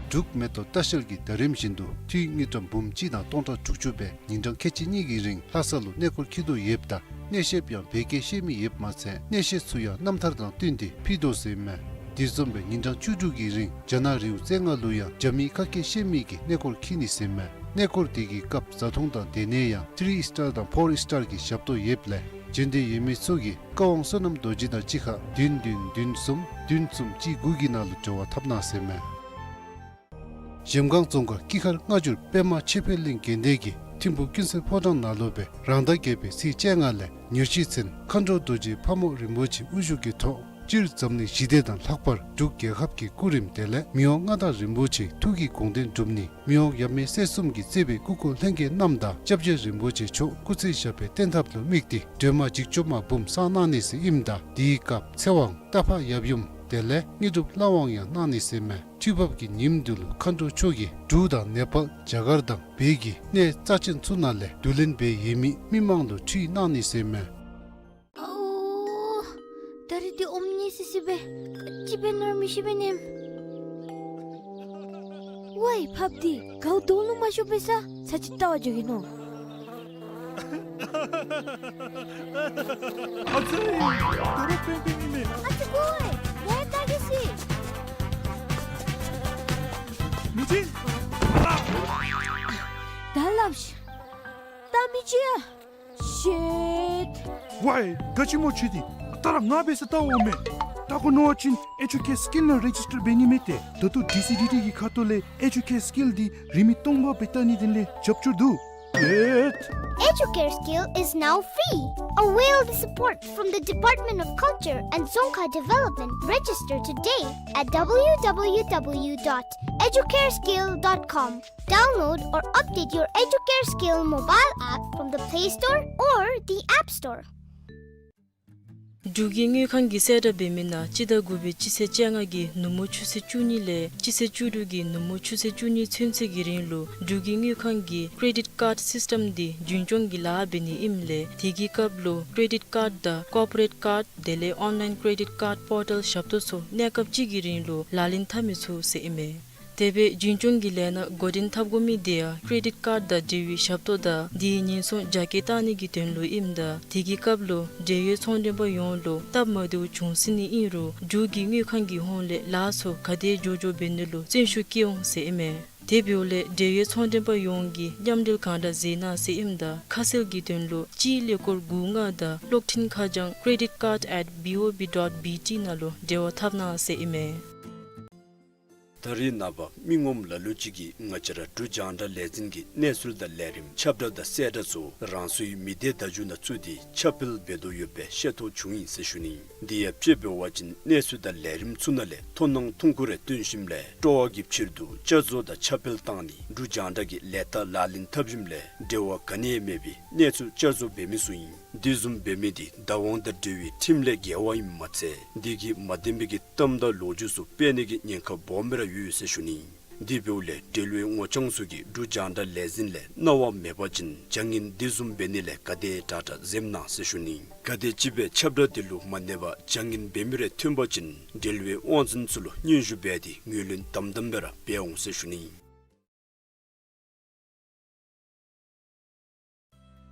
འབྲུག་མེ་ཏོག་ལྟ་བཤལ་གྱིས་ཟླ་རིམ་བཞིན་དུ་འཐུས་དངུལ་ཀྲམ་འབུམ་གཅིག་དང་སྟོང་ཕྲག་དྲུག་ཅུ་སྦེ་ཉིན་གྲངས་ཁལ་གཅིག་གཉིས་ཀྱི་རིང་ལྷ་ས་ལུ་གནས་སྐོར་འཁྱིད་དོ་ཡོདཔ་ད་གནས་བཤདཔ་ཡང་བོད་སྐད་ཤེས་མི་ཡོདཔ་མ་ཚད་གནས་བཤད་ཚུ་ཡང་རྣམ་ཐར་དང་བསྟུན་ཏེ་ཕུལ་དོ་ཟེར་མས། དེ་བཟུམ་སྦེ་ཉིན་གྲངས་བཅུ་དྲུག་གི་རིང་རྒྱ་ནག་རི་བོ་རྩེ་ལྔ་ལུ་ཡང་རྒྱ་མིའི་ཁ་སྐད་ཤེས་མི་གིས་གནས་སྐོར་འཁྱིད་ནི་ཟེར་མས། གནས་སྐོར་དེ་གི་སྐབས་བཟའ་འཐུང་དང་སྡོད་གནས་ཡང་ཐི་རི་ཨིས་ཊར་དང་ཕོར་ཨིས་ཊར་གྱི་ཞབས་ཏོག་ཡོདཔ་ལས་འབྱོན་འདོད་ཡོད་མི་ཚུ་གིས་བཀའ་དབང་བསོད་ནམས་རྡོ་རྗེ་དང་གཅིག་ཁར་བདུན་བདུན་བདུན་གསུམ་བདུན་གསུམ་གཅིག་དགུ་གི་ནང་ལུ་འབྲེལ་བ་འཐབ་གནང་ཟེར་མས། གཞལམ་སྒང་རྫོང་ཁག་སྐྱིད་ཁར་སྔ་འགྱུར་པདྨ་ཆོས་འཕེལ་གླིང་དགོན་སྡེ་གིས་ཐིམ་ཕུ་ཀུན་གསལ་ཕོ་བྲང་ནང་ལུ་སྦེ་རང་ཟླ་བརྒྱད་པའི་ཚེས་བཅོ་ལྔ་ལས་ཉེར་བཞི་ཚུན་མཁའ་འགྲོ་རྡོ་རྗེ་ཕག་མོ་རིན་པོ་ཆེ་དབུ་བཞུགས་ཀྱི་ཐོག་སྤྱིར་འཛམ་གླིང་ཞི་བདེ་དང་ལྷག་པར་འབྲུག་རྒྱལ་ཁབ་ཀྱི་སྐུ་རིམ་དེ་ལས་མི་དབང་མངའ་བདག་རིན་པོ་ཆེའི་ཐུགས་ཀྱི་དགོངས་དོན་སྒྲུབ་ནི་མི་དབང་ཡབ་མེས་སྲས་གསུམ་གྱིས་གཙོས་པའི་སྐུ་འཁོར་ལྷན་རྒྱས་རྣམས་དང་སྐྱབས་རྗེ་རིན་པོ་ཆེ་མཆོག་སྐུ་ཚེ་ཞབས་པད་བརྟན་ཐབས་ལུ་དམིགས་ཏེ་སྒྲོལ་མ་འཇིགས་བྱེད་མ་འབུམ་བསང་གནང་ནི་ཟེར་ཨིནམ་ད་དེའི་སྐབས་ཚེ་དབང་རྟ་ཕག་ཡབ་ཡུམ་དེ་ལས་དངོས་གྲུབ་ལྷ་དབང་ཡང་གནང་ནི་ཟེར་མས། ཁྲི་འབབ་ཀྱི་ཉིནམ་འདི་ལུ་མཁའ་འགྲོ་མཆོག་གིས་འབྲུག་དང་ནེ་པཱལ་རྒྱ་གར་དང་བོད་ཀྱི་གནས་རྩ་ཆེན་ཚུ་ནང་ལས་བསྡུ་ལེན་འབད་ཡོད་མི་མི་མང་ལུ་ཁྲིད་གནང་ནི་ཟེར་མས། ཨོ། ད་རིས་འདི་ཨོམ་ནི་སི་སི་སྦེ་ག་ཅི་འབད་ནོར་མི་ཤེས་པས་ནེམ། ཝའི་ཕགཔ་འདི་གའུ་དོང་ལུ་མ་ཤོར་བའི་ས་ཚར་ཅིག་བལྟ་བར་འགྱོ་གེ་ནོ། ཨ་ཙི། དོ་རུང་པེང་པེང་ཨིན་མས། ཨ་ཙི་ཀོ་ཝའི། ཡ་ཡ་བལྟ་གེ་སི། མི་ཅིག། ད་སླབ་ཤིག། ད་མི་ཅིག་ཡ། ཤིཊ། ཝའི་ག་ཅི་སྨོ་ཁྱོད་འདི། ད་ར་ང་འབད་ས་བལྟ་འོང་མས། བལྟ་དགོ་མནོ་བ་ཅིན་ཨེ་ཇུ་ཀེར་སི་ཀིལ་ནང་རེ་ཇིས་ཊར་འབད་ནི་མས་ཏེ། ད་ལྟོ་ཌི་སི་ཌི་ཊི་གི་ཁ་ཐུག་ལས་ཨེ་ཇུ་ཀེར་སི་ཀིལ་འདི་རིན་མེད་སྟོང་པ་སྦེ་བལྟ་ནིའི་དོན་ལས་རྒྱབ་སྐྱོར་འདུག། ཤིཊ། Educare Skill is now free. Avail the support from the Department of Culture and Dzongkha Development. Register today at w w w dot educare skill dot com. Download or update your Educare Skill mobile app from the Play Store or the App Store. འབྲུག་གི་དངུལ་ཁང་གིས་གསལ་བསྒྲགས་འབད་མི་ནང་སྤྱི་ཟླ་དགུ་པའི་སྤྱི་ཚེས་བཅོ་ལྔ་གི་ནུབ་མོ་ཆུ་ཚོད་བཅུ་གཉིས་ལས་སྤྱི་ཚེས་བཅུ་དྲུག་གི་ནུབ་མོ་ཆུ་ཚོད་བཅུ་གཉིས་ཚུན་ཚོད་ཀྱི་རིང་ལུ་འབྲུག་གི་དངུལ་ཁང་གི་ཀྲེ་ཌིཊ་ཀཱཌ་སིསི་ཊམ་འདི་རྒྱུན་སྐྱོང་གི་ལཱ་འབད་ནི་ཨིནམ་ལས་དེ་གི་སྐབས་ལུ་ཀྲེ་ཌིཊ་ཀཱཌ་དང་ཀོར་པོ་རེཊ་ཀཱཌ་དེ་ལས་ཨོན་ལའིན་ཀྲེ་ཌིཊ་ཀཱཌ་པོར་ཊལ་ཞབས་ཏོག་ཚུ་གནས་སྐབས་གཅིག་གི་རིང་ལུ་ལག་ལེན་འཐབ་མི་ཚུགས་ཟེར་ཨིན་མས། དེ་སྦེ་རྒྱུན་སྐྱོང་གི་ལས་སྣ་འགོ་འདྲེན་འཐབ་དགོ་མི་དེ་ཡང་ཀེ་རེ་ཌིཊ་ཀཱཌ་དང་འབྲེལ་བའི་ཞབས་ཏོག་དང་དེའི་ཉེན་སྲུང་རྒྱ་སྐྱེད་བཏང་ནི་གི་དོན་ལུ་ཨིནམ་ད་དེ་གི་སྐབས་ལུ་འབྲེལ་ཡོད་ཚོང་མགྲོན་པ་ཡོངས་ལུ་སྟབས་མ་བདེཝ་བྱུང་སྲིད་ནི་ཨིན་རུང་འབྲུག་གི་དངུལ་ཁང་གི་ཧོངས་ལས་ལཱ་ཚུ་ག་དེ་མགྱོགས་མགྱོགས་འབད་ནི་ལུ་བརྩོན་ཤུགས་བསྐྱེད་འོང་ཟེར་ཨིན་མས། དེ་འབདཝ་ལས་འབྲེལ་ཡོད་ཚོང་མགྲོན་པ་ཡོངས་ཀྱིས་མཉམ་འབྲེལ་གང་དྲག་མཛད་གནང་ཟེར་ཨིནམ་ད་ཁ་གསལ་གྱི་དོན་ལུ་སྤྱིའི་ཀླད་ཀོར་དགུ་ལྔ་དང་གློག་འཕྲིན་ཁ་བྱང་credit card at B O B dot B T ནང་ལུ་འབྲེལ་བ་འཐབ་གནང་ཟེར་ཨིན་མས། ད་རེས་ནངས་པ་མི་ངོམ་ལ་ལུ་ཅིག་གིས་ང་བཅས་ར་འབྲུག་རྒྱང་བསྒྲགས་ལས་འཛིན་གྱི་གནས་ཚུལ་དང་ལས་རིམ་ཁྱབ་བསྒྲགས་དང་གསལ་བསྒྲགས་ཚུ་རང་སོའི་མི་སྡེ་བརྡ་བརྒྱུད་ནང་བཙུགས་ཏེ་ཁྱབ་སྤེལ་འབད་དོ་ཡོདཔ་སྦེ་ཤེས་རྟོགས་བྱུང་ཡི་ཟེར་ཞུ་ནི། དེ་ཡང་དཔྱེ་འབད་བ་ཅིན་གནས་ཚུལ་དང་ལས་རིམ་ཚུ་ནང་ལས་མཐོང་སྣང་ཐུང་ཀུ་རེ་སྟོན་ཞིནམ་ལས་སྤྲོ་བ་གི་ཕྱིར་དུ་བསྐྱར་བཟོ་དང་ཁྱབ་སྤེལ་བཏང་ནི་འབྲུག་རྒྱང་བསྒྲགས་ཀྱི་ལས་རྟགས་ལག་ལེན་འཐབ་ཞིནམ་ལས་འབྲེལ་བ་ག་ནི་ཡང་མེད་པའི་གནས་ཚུལ་བསྐྱར་བཟོ་འབད་མི་ཚུ་ཨིན། དེ་བཟུམ་འབད་མི་དེ་བདག་དབང་དང་འབྲེལ་བའི་ཁྲིམས་ལས་འགལ་བ་ཨིནམ་མ་ཚད་དེ་གིས་མ་བདེན་པའི་གི་གཏམ་དང་ལོ་རྒྱུས་ཚུ་སྤེལ་ནི་གི་ཉེན་ཁ་སྦོམ་སྦེ་ར་ཡོད་ཟེར་ཞུ་ནི། དེ་འབདཝ་ལས་འབྲེལ་བའི་ངོ་རྐྱང་ཚུ་གིས་འབྲུག་རྒྱང་བསྒྲགས་ལས་འཛིན་ལས་གནང་བ་མེད་པ་ཅིན་བྱ་ངན་དེ་བཟུམ་འབད་ནི་ལས་ག་དེ་དྲག་དྲག་འཛེམ་གནང་ཟེར་ཞུ་ནི། ག་དེམ་ཅིག་སྦེ་ཁྱབ་བསྒྲགས་དེ་ལུ་མ་གནས་པར་བྱ་ངན་འབད་མི་རེ་ཐོན་པ་ཅིན་འབྲེལ་བའི་དབང་འཛིན་ཚུ་ལུ་སྙན་ཞུ་འབད་དེ་ངོས་ལེན་དམ་དམ་སྦེ་ར་འབད་འོང་ཟེར་ཞུ་ནི།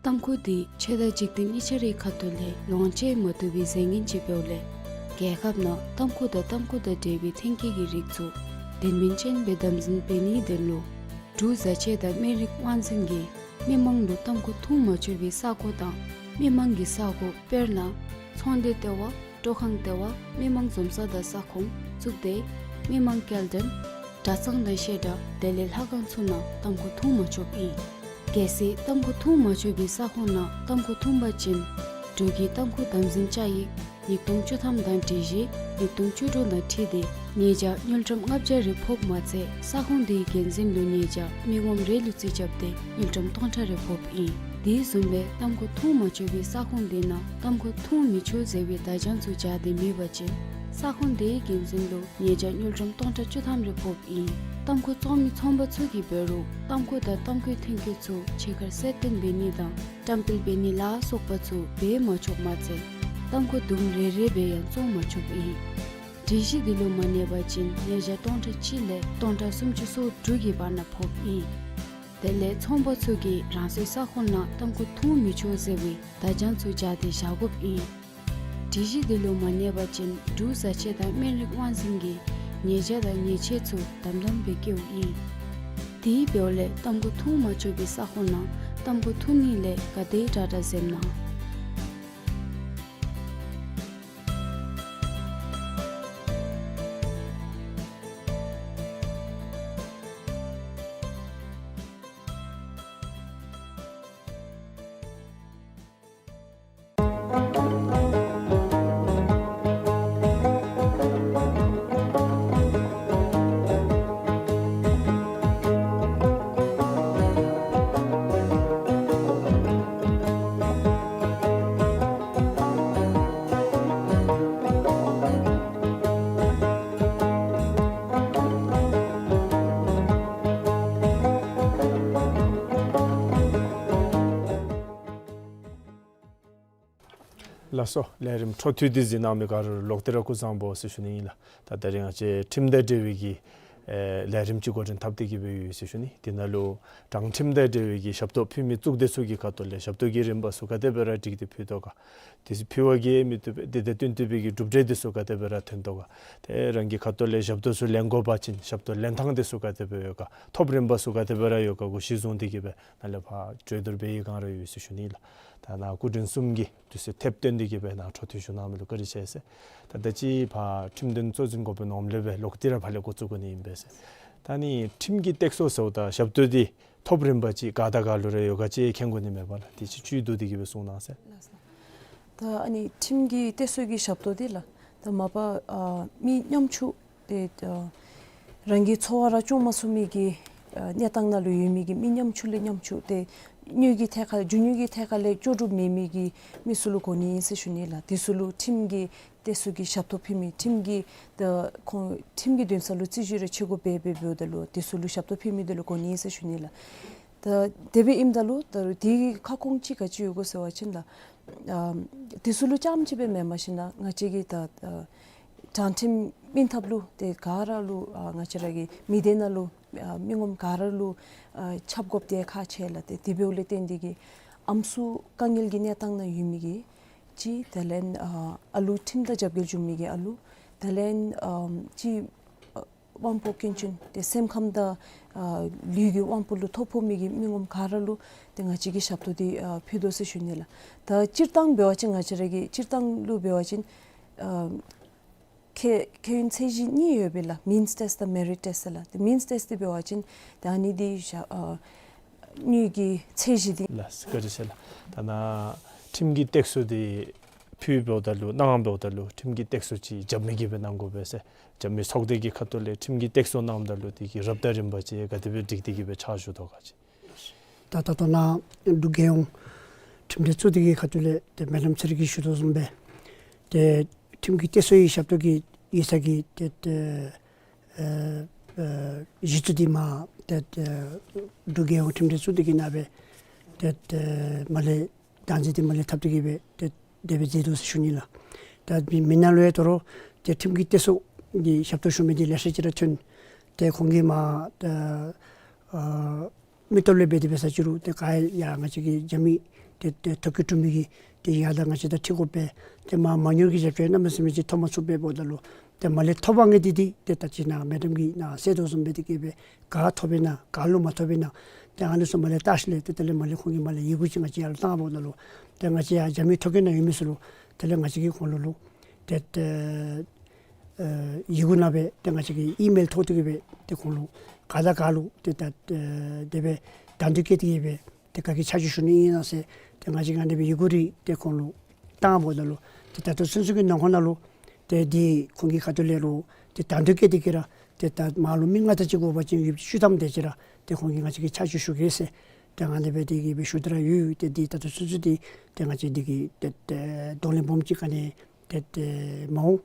ཏམ་ཁུ་དེ་ཆོས་དང་འཇིག་རྟེན་གཉིས་ཆ་རའི་ཁ་ཐུག་ལས་ལོངས་སྤྱོད་མ་བཏུབ་པའི་རྫས་ངན་ཅིག་འབདཝ་ལས་རྒྱལ་ཁབ་ནང་ཏམ་ཁུ་དང་ཏམ་ཁུ་དང་འབྲེལ་བའི་ཐོན་སྐྱེད་ཀྱི་རིགས་ཚུ་དོན་སྨིན་ཅན་སྦེ་དམ་འཛིན་འབད་ནིའི་དོན་ལུ་འབྲུག་བཟའ་ཆས་དང་སྨན་རིགས་དབང་འཛིན་གྱིས་མི་མང་ལུ་ཏམ་ཁུ་འཐུང་མ་ཆོག་པའི་ས་གོ་དང་མི་མང་གི་ས་གོ་དཔེར་ན་ཚོང་སྡེ་ལྟེ་བ། སྤྲོ་ཁང་ལྟེ་བ། མི་མང་འཛོམས་ས་དང་ས་ཁོངས་བཙུགས་ཏེ་མི་མང་སྐྱེལ་འདྲེན་གྲྭ་ཚང་དང་བཤད་གྲྭ་དེ་ལས་ལྷ་ཁང་ཚུ་ནང་ཏམ་ཁུ་འཐུང་མ་ཆོགཔ་ཨིན། གལ་སྲིད་ཏམ་ཁུ་འཐུང་མ་ཆོག་པའི་ས་ཁོངས་ནང་ཏམ་ཁུ་འཐུང་པ་ཅིན་འབྲུག་གི་ཏམ་ཁུ་དམ་འཛིན་བཅའ་ཡིག་ཉིས་སྟོང་བཅུ་ཐམ་དང་སྒྲིག་གཞི་ཉིས་སྟོང་བཅུ་དྲུག་དང་འཁྲིལ་ཏེ་ཉེས་བྱ་དངུལ་ཀྲམ་ལྔ་བརྒྱ་རེ་ཕོགཔ་མ་ཚད་ས་ཁོངས་དེའི་འགན་འཛིན་ལུ་ཉེས་བྱ་མི་ངོམ་རེ་ལུ་རྩིས་རྐྱབ་སྟེ་དངུལ་ཀྲམ་སྟོང་ཕྲག་རེ་ཕོགཔ་ཨིན། དེ་བཟུམ་སྦེ་ཏམ་ཁུ་འཐུང་མ་ཆོག་པའི་ས་ཁོངས་དེ་ནང་ཏམ་ཁུ་འཐུང་མི་ཆོག་ཟེར་བའི་བརྡ་བྱང་ཚུ་སྦྱར་ཏེ་མེད་པ་ཅིན་ས་ཁོངས་དེའི་འགན་འཛིན་ལུ་ཉེས་བྱ་དངུལ་ཀྲམ་སྟོང་ཕྲག་བཅུ་ཐམ་རེ་ཕོགཔ་ཨིན། ཏམ་ཁུ་བཙོང་མི་ཚོང་པ་ཚུ་གིས་འབད་རུང་ཏམ་ཁུ་དང་ཏམ་ཁུའི་ཐོན་སྐྱེད་ཚུ་ཕྱི་ཁར་གསལ་སྟོན་འབད་ནི་དང་བཀྲམ་སྤེལ་འབད་ནི་ལ་སོགས་པ་ཚུ་འབད་མ་ཆོགཔ་མ་ཚད་ཏམ་ཁུ་དུམ་རེ་རེ་སྦེ་ཡང་བཙོང་མ་ཆོགཔ་ཨིན། སྒྲིག་གཞི་དེ་ལུ་མ་གནས་པ་ཅིན་ཉེས་བྱ་སྟོང་ཕྲག་གཅིག་ལས་སྟོང་ཕྲག་སུམ་ཅུ་སོ་དྲུག་གི་བར་ན་ཕོགཔ་ཨིན། དེ་ལས་ཚོང་པ་ཚུ་གིས་རང་སོའི་ས་ཁོངས་ནང་ཏམ་ཁུ་འཐུང་མི་ཆོག་ཟེར་བའི་བརྡ་བྱང་ཚུ་སྦྱར་ཏེ་བཞག་དགོཔ་ཨིན། སྒྲིག་གཞི་དེ་ལུ་མ་གནས་པ་ཅིན་འབྲུག་བཟའ་ཆས་དང་སྨན་རིགས་དབང་འཛིན་གྱིས་ཉེས་བྱ་དང་ཉེས་ཆད་ཚུ་དམ་དམ་སྦེ་བཀལཝ་ཨིན། དེ་འབདཝ་ལས་ཏམ་ཁུ་འཐུང་མ་ཆོག་པའི་ས་ཁོངས་ནང་ཏམ་ཁུ་འཐུང་ནི་ལས་ག་དེ་དྲག་དྲག་འཛེམ་གནང་། ལགས་སོ། ལས་རིམ་འཕྲོ་མཐུད་དེ་གཟིགས་གནང་མི་ག་ར་ལུ་ལོག་སྟེ་ར་སྐུ་གཟུགས་བཟང་པོ་ཟེར་ཞུ་ནི་ཨིན་ལགས། ད་ད་རིས་ང་བཅས་ཁྲིམས་དང་འབྲེལ་བའི་གི་ཨེ་ལས་རིམ་ཅིག་འགོ་འདྲེན་འཐབ་སྟེ་གི་སྦེ་ཡོད་ཟེར་ཞུ་ནི། དེ་ནང་ལུ་དྲང་ཁྲིམས་དང་འབྲེལ་བའི་གི་ཞབས་ཏོག་ཕུལ་མི་གཙུག་སྡེ་ཚུ་གི་ཁ་ཐུག་ལས་ཞབས་ཏོག་གི་རིམ་པ་ཚུ་ག་དེ་སྦེ་ར་སྒྲིག་སྟེ་ཕུལ་དོ་ག། དེ་ཚུ་ཕུལ་བ་གིས་མི་བཏུབ་པས། དེ་དང་བསྟུན་ཏེ་སྦེ་གི་གྲུབ་འབྲས་དེ་ཚུ་ག་དེ་སྦེ་ར་ཐོན་དོ་ག། ཏེ་རང་གི་ཁ་ཐུག་ལས་ཞབས་ཏོག་ཚུ་ལེན་དགོ་པ་ཅིན་ཞབས་ཏོག་ལེན་ཐངས་དེ་ཚུ་ག་དེ་སྦེ་ཡོད་ག། ཐོབ་རིམ་པ་ཚུ་ག་དེ་སྦེ་ར་ཡོད་ག་གུ་གཞི་བཟུང་སྟེ་གི་སྦེ་ནཱ་ལས་ཕར་གྲོས་བསྡུར་འབད་བའི་བསྒང་ར་ཡོད་ཟེར་ཞུ་ནི་ལགས། ད་ནཱ་སྐུ་མགྲོན་གསུམ་གྱིས་དུས་ཚོད་ཐེབས་བཏོན་ཏེ་གི་སྦེ་ནཱ་འཕྲོ་མཐུད་ཞུ་གནང་མི་ལུ་བཀའ་དྲིན་ཆེ་ཟེར། ད་ད་ཅི་ཕར་ཁྲིམས་དོན་གཙོ་འཛིན་འགོ་དཔོན་ངོམ་ལས་སྦེ་ལོག་སྟེ་ར་ཕར་ལས་འགོ་བཙུགས་དགོ་ནི་ཨིན་པས་ཟེར། ད་ནི་ཁྲིམས་ཀྱི་སྟེགས་གསོ་ཟེརཝ་ད་ཞབས་ཏོག་འདི་ཐོབ་རིམ་པ་ཅིག་ག་དང་ག་ལུ་ར་ཡོད་ག་ཅིག་མཁྱེན་དགོ་ནི་མས་པ་ལགས། དེ་ཅིག་བཅུད་བསྡུ་སྟེ་གི་སྦེ་གསུང་གནང་ཟེར། ལགས་སོ། ད་ཨ་ནི་ཁྲིམས་ཀྱི་སྟེགས་གསོ་གི་ཞབས་ཏོག་འདི་ལགས། ད་མ་པ་ཨ་མི་ཉམ་ཆུང་ཏེ་ཨ་རང་གི་འཚོ་བ་ར་སྐྱོང་མ་ཚུགས་མི་གི་ཨ་གནས་སྟངས་ནང་ལུ་ཡོད་མི་གི་མི་ཉམ་ཆུང་ལས་ཉམ་ཆུང་ཏེ་དངུལ་གྱི་ཐད་ཁར་རྒྱུ་དངུལ་གྱི་ཐད་ཁར་ལས་ལྕོགས་གྲུབ་མེད་མི་གི་མི་ཚུ་ལུ་གོ་ནི་ཨིན་ཟེར་ཞུ་ནི་ལགས། དེ་ཚུ་ལུ་ཁྲིམས་ཀྱི་སྟེགས་གསོ་གི་ཞབས་ཏོག་ཕུལ་མི་ཁྲིམས་ཀྱི་ད་ཁོང་ཁྲིམས་ཀྱི་འདུན་ས་ལུ་རྩིས་སྤྱོད་ར་ཆེ་གོ་འབད་འབད་འབདཝ་ད་ལུ་དེ་ཚུ་ལུ་ཞབས་ཏོག་ཕུལ་མི་དེ་ལུ་གོ་ནི་ཨིན་ཟེར་ཞུ་ནི་ལགས། ད་དེ་སྦེ་ཨིནམ་ད་ལུ་ད་དེའི་ཁ་སྐོང་ཅིག་ག་ཅི་ཡོད་གོ་ཟེར་བ་ཅིན་ལགས། ཨ་དེ་ཚུ་ལུ་རྐྱངམ་ཅིག་སྦེ་མེན་པར་ཞིན་ན་ང་བཅས་ཀྱི་ད་ཨ་དྲང་ཁྲིམས་ སྨིན་ཐབས་ལུ་ཏེ་ག་ར་ལུ་ཨ་ང་བཅས་ར་གི་མི་སྡེ་ནང་ལུ་ཨ་མི་ངོམ་ག་ར་ལུ་ཨ་ཁྱབ་དགོཔ་འདི་ཁག་ཆེ་ལགས། ཏེ་དེ་འབདཝ་ལས་བརྟེན་ཏེ་གིས་ཨམ་སྲུ་དཀའ་ངལ་གྱི་གནས་སྟངས་ནང་ཡོད་མི་གི་གཅིག། དེ་ལས་ཨ་ཨ་ལུ་ཁྲིམས་དང་རྒྱབ་འགལ་བྱུང་མི་གི་ཨ་ལུ། དེ་ལས་ཨམ་གཅིག་ཨ་དབང་པོ་སྐྱོན་ཅན་ཏེ་སེམས་ཁམས་དང་ཨ་ལུས་ཀྱི་དབང་པོ་ལུ་ཐོ་ཕོག་མི་གི་མི་ངོམ་ག་ར་ལུ་ཏེ་ང་བཅས་ཀྱིས་ཞབས་ཏོག་འདི་ཨ་ཕུལ་དོ་ཟེར་ཞུ་ནི་ལགས། ད་སྤྱིར་བཏང་འབད་བ་ཅིན་ང་བཅས་ར་གི་སྤྱིར་བཏང་ལུ་འབད་བ་ཅིན་ཨ་ཁེ་ཁེ་ཡོན་ཚད་གཞི་གཉིས་ཡོད་པས་ལགས། མིནསི་ཊེསཊ་དང་མེ་རིཊ་ཊེསཊ་ལགས། ཏེ་མིནསི་ཊེསཊ་འདི་འབད་བ་ཅིན་ཏེ་ཨ་ནི་འདི་ཞག་ཨ་དངུལ་གྱི་ཚད་གཞི་འདི། ལགས་སོ། བཀའ་དྲིན་ཆེ་ལགས། ད་ནཱ་ཁྲིམས་ཀྱི་སྟེགས་གསོ་འདི་ཕུལ་འབདཝ་ད་ལུ་གནང་འབདཝ་ད་ལུ་ཁྲིམས་ཀྱི་སྟེགས་གསོ་ཅིག་རྒྱབ་མི་གིས་སྦེ་གནང་དགོ་པས་ཟེར་རྒྱབ་མི་ཚོགས་སྡེ་གི་ཁ་ཐུག་ལས་ཁྲིམས་ཀྱི་སྟེགས་གསོ་གནངམ་ད་ལུ་དེ་གི་རབ་དང་རིམ་པ་ཅིག་ག་དེ་སྦེ་སྒྲིག་སྟེ་གིས་སྦེ་ཕྱག་ཞུ་དོ་ག་ཅི། ད་ད་ལྟོ་ནཱ་འབྲུག་རྒྱལ་ཡོངས་ཁྲིམས་སྒྲིག་ཚོགས་སྡེ་གི་ཁ་ཐུག་ལས་ཏེ་མེ་ཌམ་ཚེ་རིང་གིས་ཞུ་དོ་བཟུམ་སྦེ་ཏེ་ཁྲིམས་ཀྱི་སྟེགས་གསོའི་ཞབས་ཏོག་གི་ཡིག་ཚང་གི་ཏེ་ཏེ་ཨེ་ཨེ་གཞི་བཙུགས་འདི་མ་ཏེ་ཏེ་འབྲུག་རྒྱལ་ཡོངས་ཁྲིམས་སྒྲིག་ཚོགས་སྡེ་གི་ནང་སྦེ་ཏེ་ཏེ་མ་ལས་བདག་འཛིན་འདི་མ་ལས་འཐབ་སྟེ་གིས་སྦེ་ཏེ་དེ་སྦེ་མཛད་དོ་ཟེར་ཞུ་ནི་ལགས། ད་མི་མི་ནང་ལུ་ཡང་དོ་རུང་ཏེ་ཁྲིམས་ཀྱི་སྟེགས་གསོ་གི་ཞབས་ཏོག་ཞུ་མི་འདི་ལེ་ཤ་ཅིག་ར་ཐོན། ཏེ་ཁོང་གིས་མ་ཏེ་ཨ་མི་སྟོབས་ལས་འབད་དེ་འབད་ས་ཅིག་རུང་ཏེ་ག་ཡང་ང་བཅས་ཀྱི་རྒྱབ་མི་ཏེ་ཏེ་ཐོ་བཀོད་གྲུབ་མི་གི་ཏེ་ཡར་ད་ང་བཅས་དང་འཁྲིལ་དགོ་པས། ཏེ་མ་མ་དངུལ་གྱི་རྒྱབ་སྐྱོར་གནམ་མེད་ས་མེད་ཅིག་ཐོབ་མ་ཚུགས་པས་འབདཝ་ད་ལུ་ཏེ་མ་ལས་ཐོབ་པ་ངེས་ཏེ་འདི་ཏེ་ད་ཅི་ནཱ་མེ་ཌམ་གིས་ནཱ་གསལ་དོ་བཟུམ་སྦེ་ཏེ་གིས་སྦེ་ག་ཐོབ་པས་ན་ག་ལུ་མ་ཐོབ་པས་ན་ཏེ་ཨ་ནི་ཚུ་མ་ལས་བལྟ་ཞིནམ་ལས་ཏེ་དེ་ལས་མ་ལས་ཁོང་གིས་མ་ལས་ཡི་གུ་ཅིག་ང་བཅས་ཡར་ལུ་བཏང་འབདཝ་ད་ལུ་ཏེ་ང་བཅས་ཡར་རྒྱབ་མི་ཐོ་བཀོད་ནང་ཡོད་མི་ཚུ་ལུ་དེ་ལས་ང་བཅས་ཀྱིས་ཁོང་ལུ་ལུ་ཏེ་ཏེ་ཨེ་ཡི་གུ་ནང་སྦེ་ཏེ་ང་བཅས་ཀྱིས་ཨི་མེལ་ཐོག་ཏུ་གིས་སྦེ་ཏེ་ཁོང་ལུ་ག་དང་ག་ལུ་ཏེ་ད་ཨེ་དེ་སྦེ་དང་འདོད་བསྐྱེད་དེ་གིས་སྦེ་ཏེ་ག་གིས་ཆ་འཇོག་ཞུ་ནི་ཨིན་ན་ཟེར་ཏེ་ང་བཅས་ཀྱིས་ཨ་ནི་སྦེ་ཡི་གུ་རེ་ཏེ་ཁོང་ལུ་བཏང་འབདཝ་ད་ལུ་ཏེ་ད་ལྟོ་ཚུན་ཚོད་ཀྱི་ནང་འཁོད་ནང་ལུ་ཏེ་འདི་ཁོང་གི་ཁ་ཐུག་ལས་རུང་ཏེ་དང་འདོད་བསྐྱེད་དེ་གིས་ར་ཏེ་ད་མར་ལུ་མི་ལྔ་དང་གཅིག་འགོར་བ་ཅིན་ཡུདཔ་ཅིག་བཅུ་ཐམ་དེ་ཅིག་ར་ཏེ་ཁོང་གིས་ང་བཅས་ཀྱིས་ཆ་འཇོག་ཞུ་གེ་ཟེར་ཏེ་ཨ་ནི་སྦེ་དེ་གིས་སྦེ་ཞུ་སྟེ་ར་ཡོད། ཏེ་འདི་ད་ལྟོ་ཚུན་ཚོད་འདི་ཏེ་ང་བཅས་འདི་གི་ཏེ་ཏེ་གདོང་ལེན་སྦོམ་ཅིག་ག་ནི་ཏེ་ཏེ་མ་འོང་།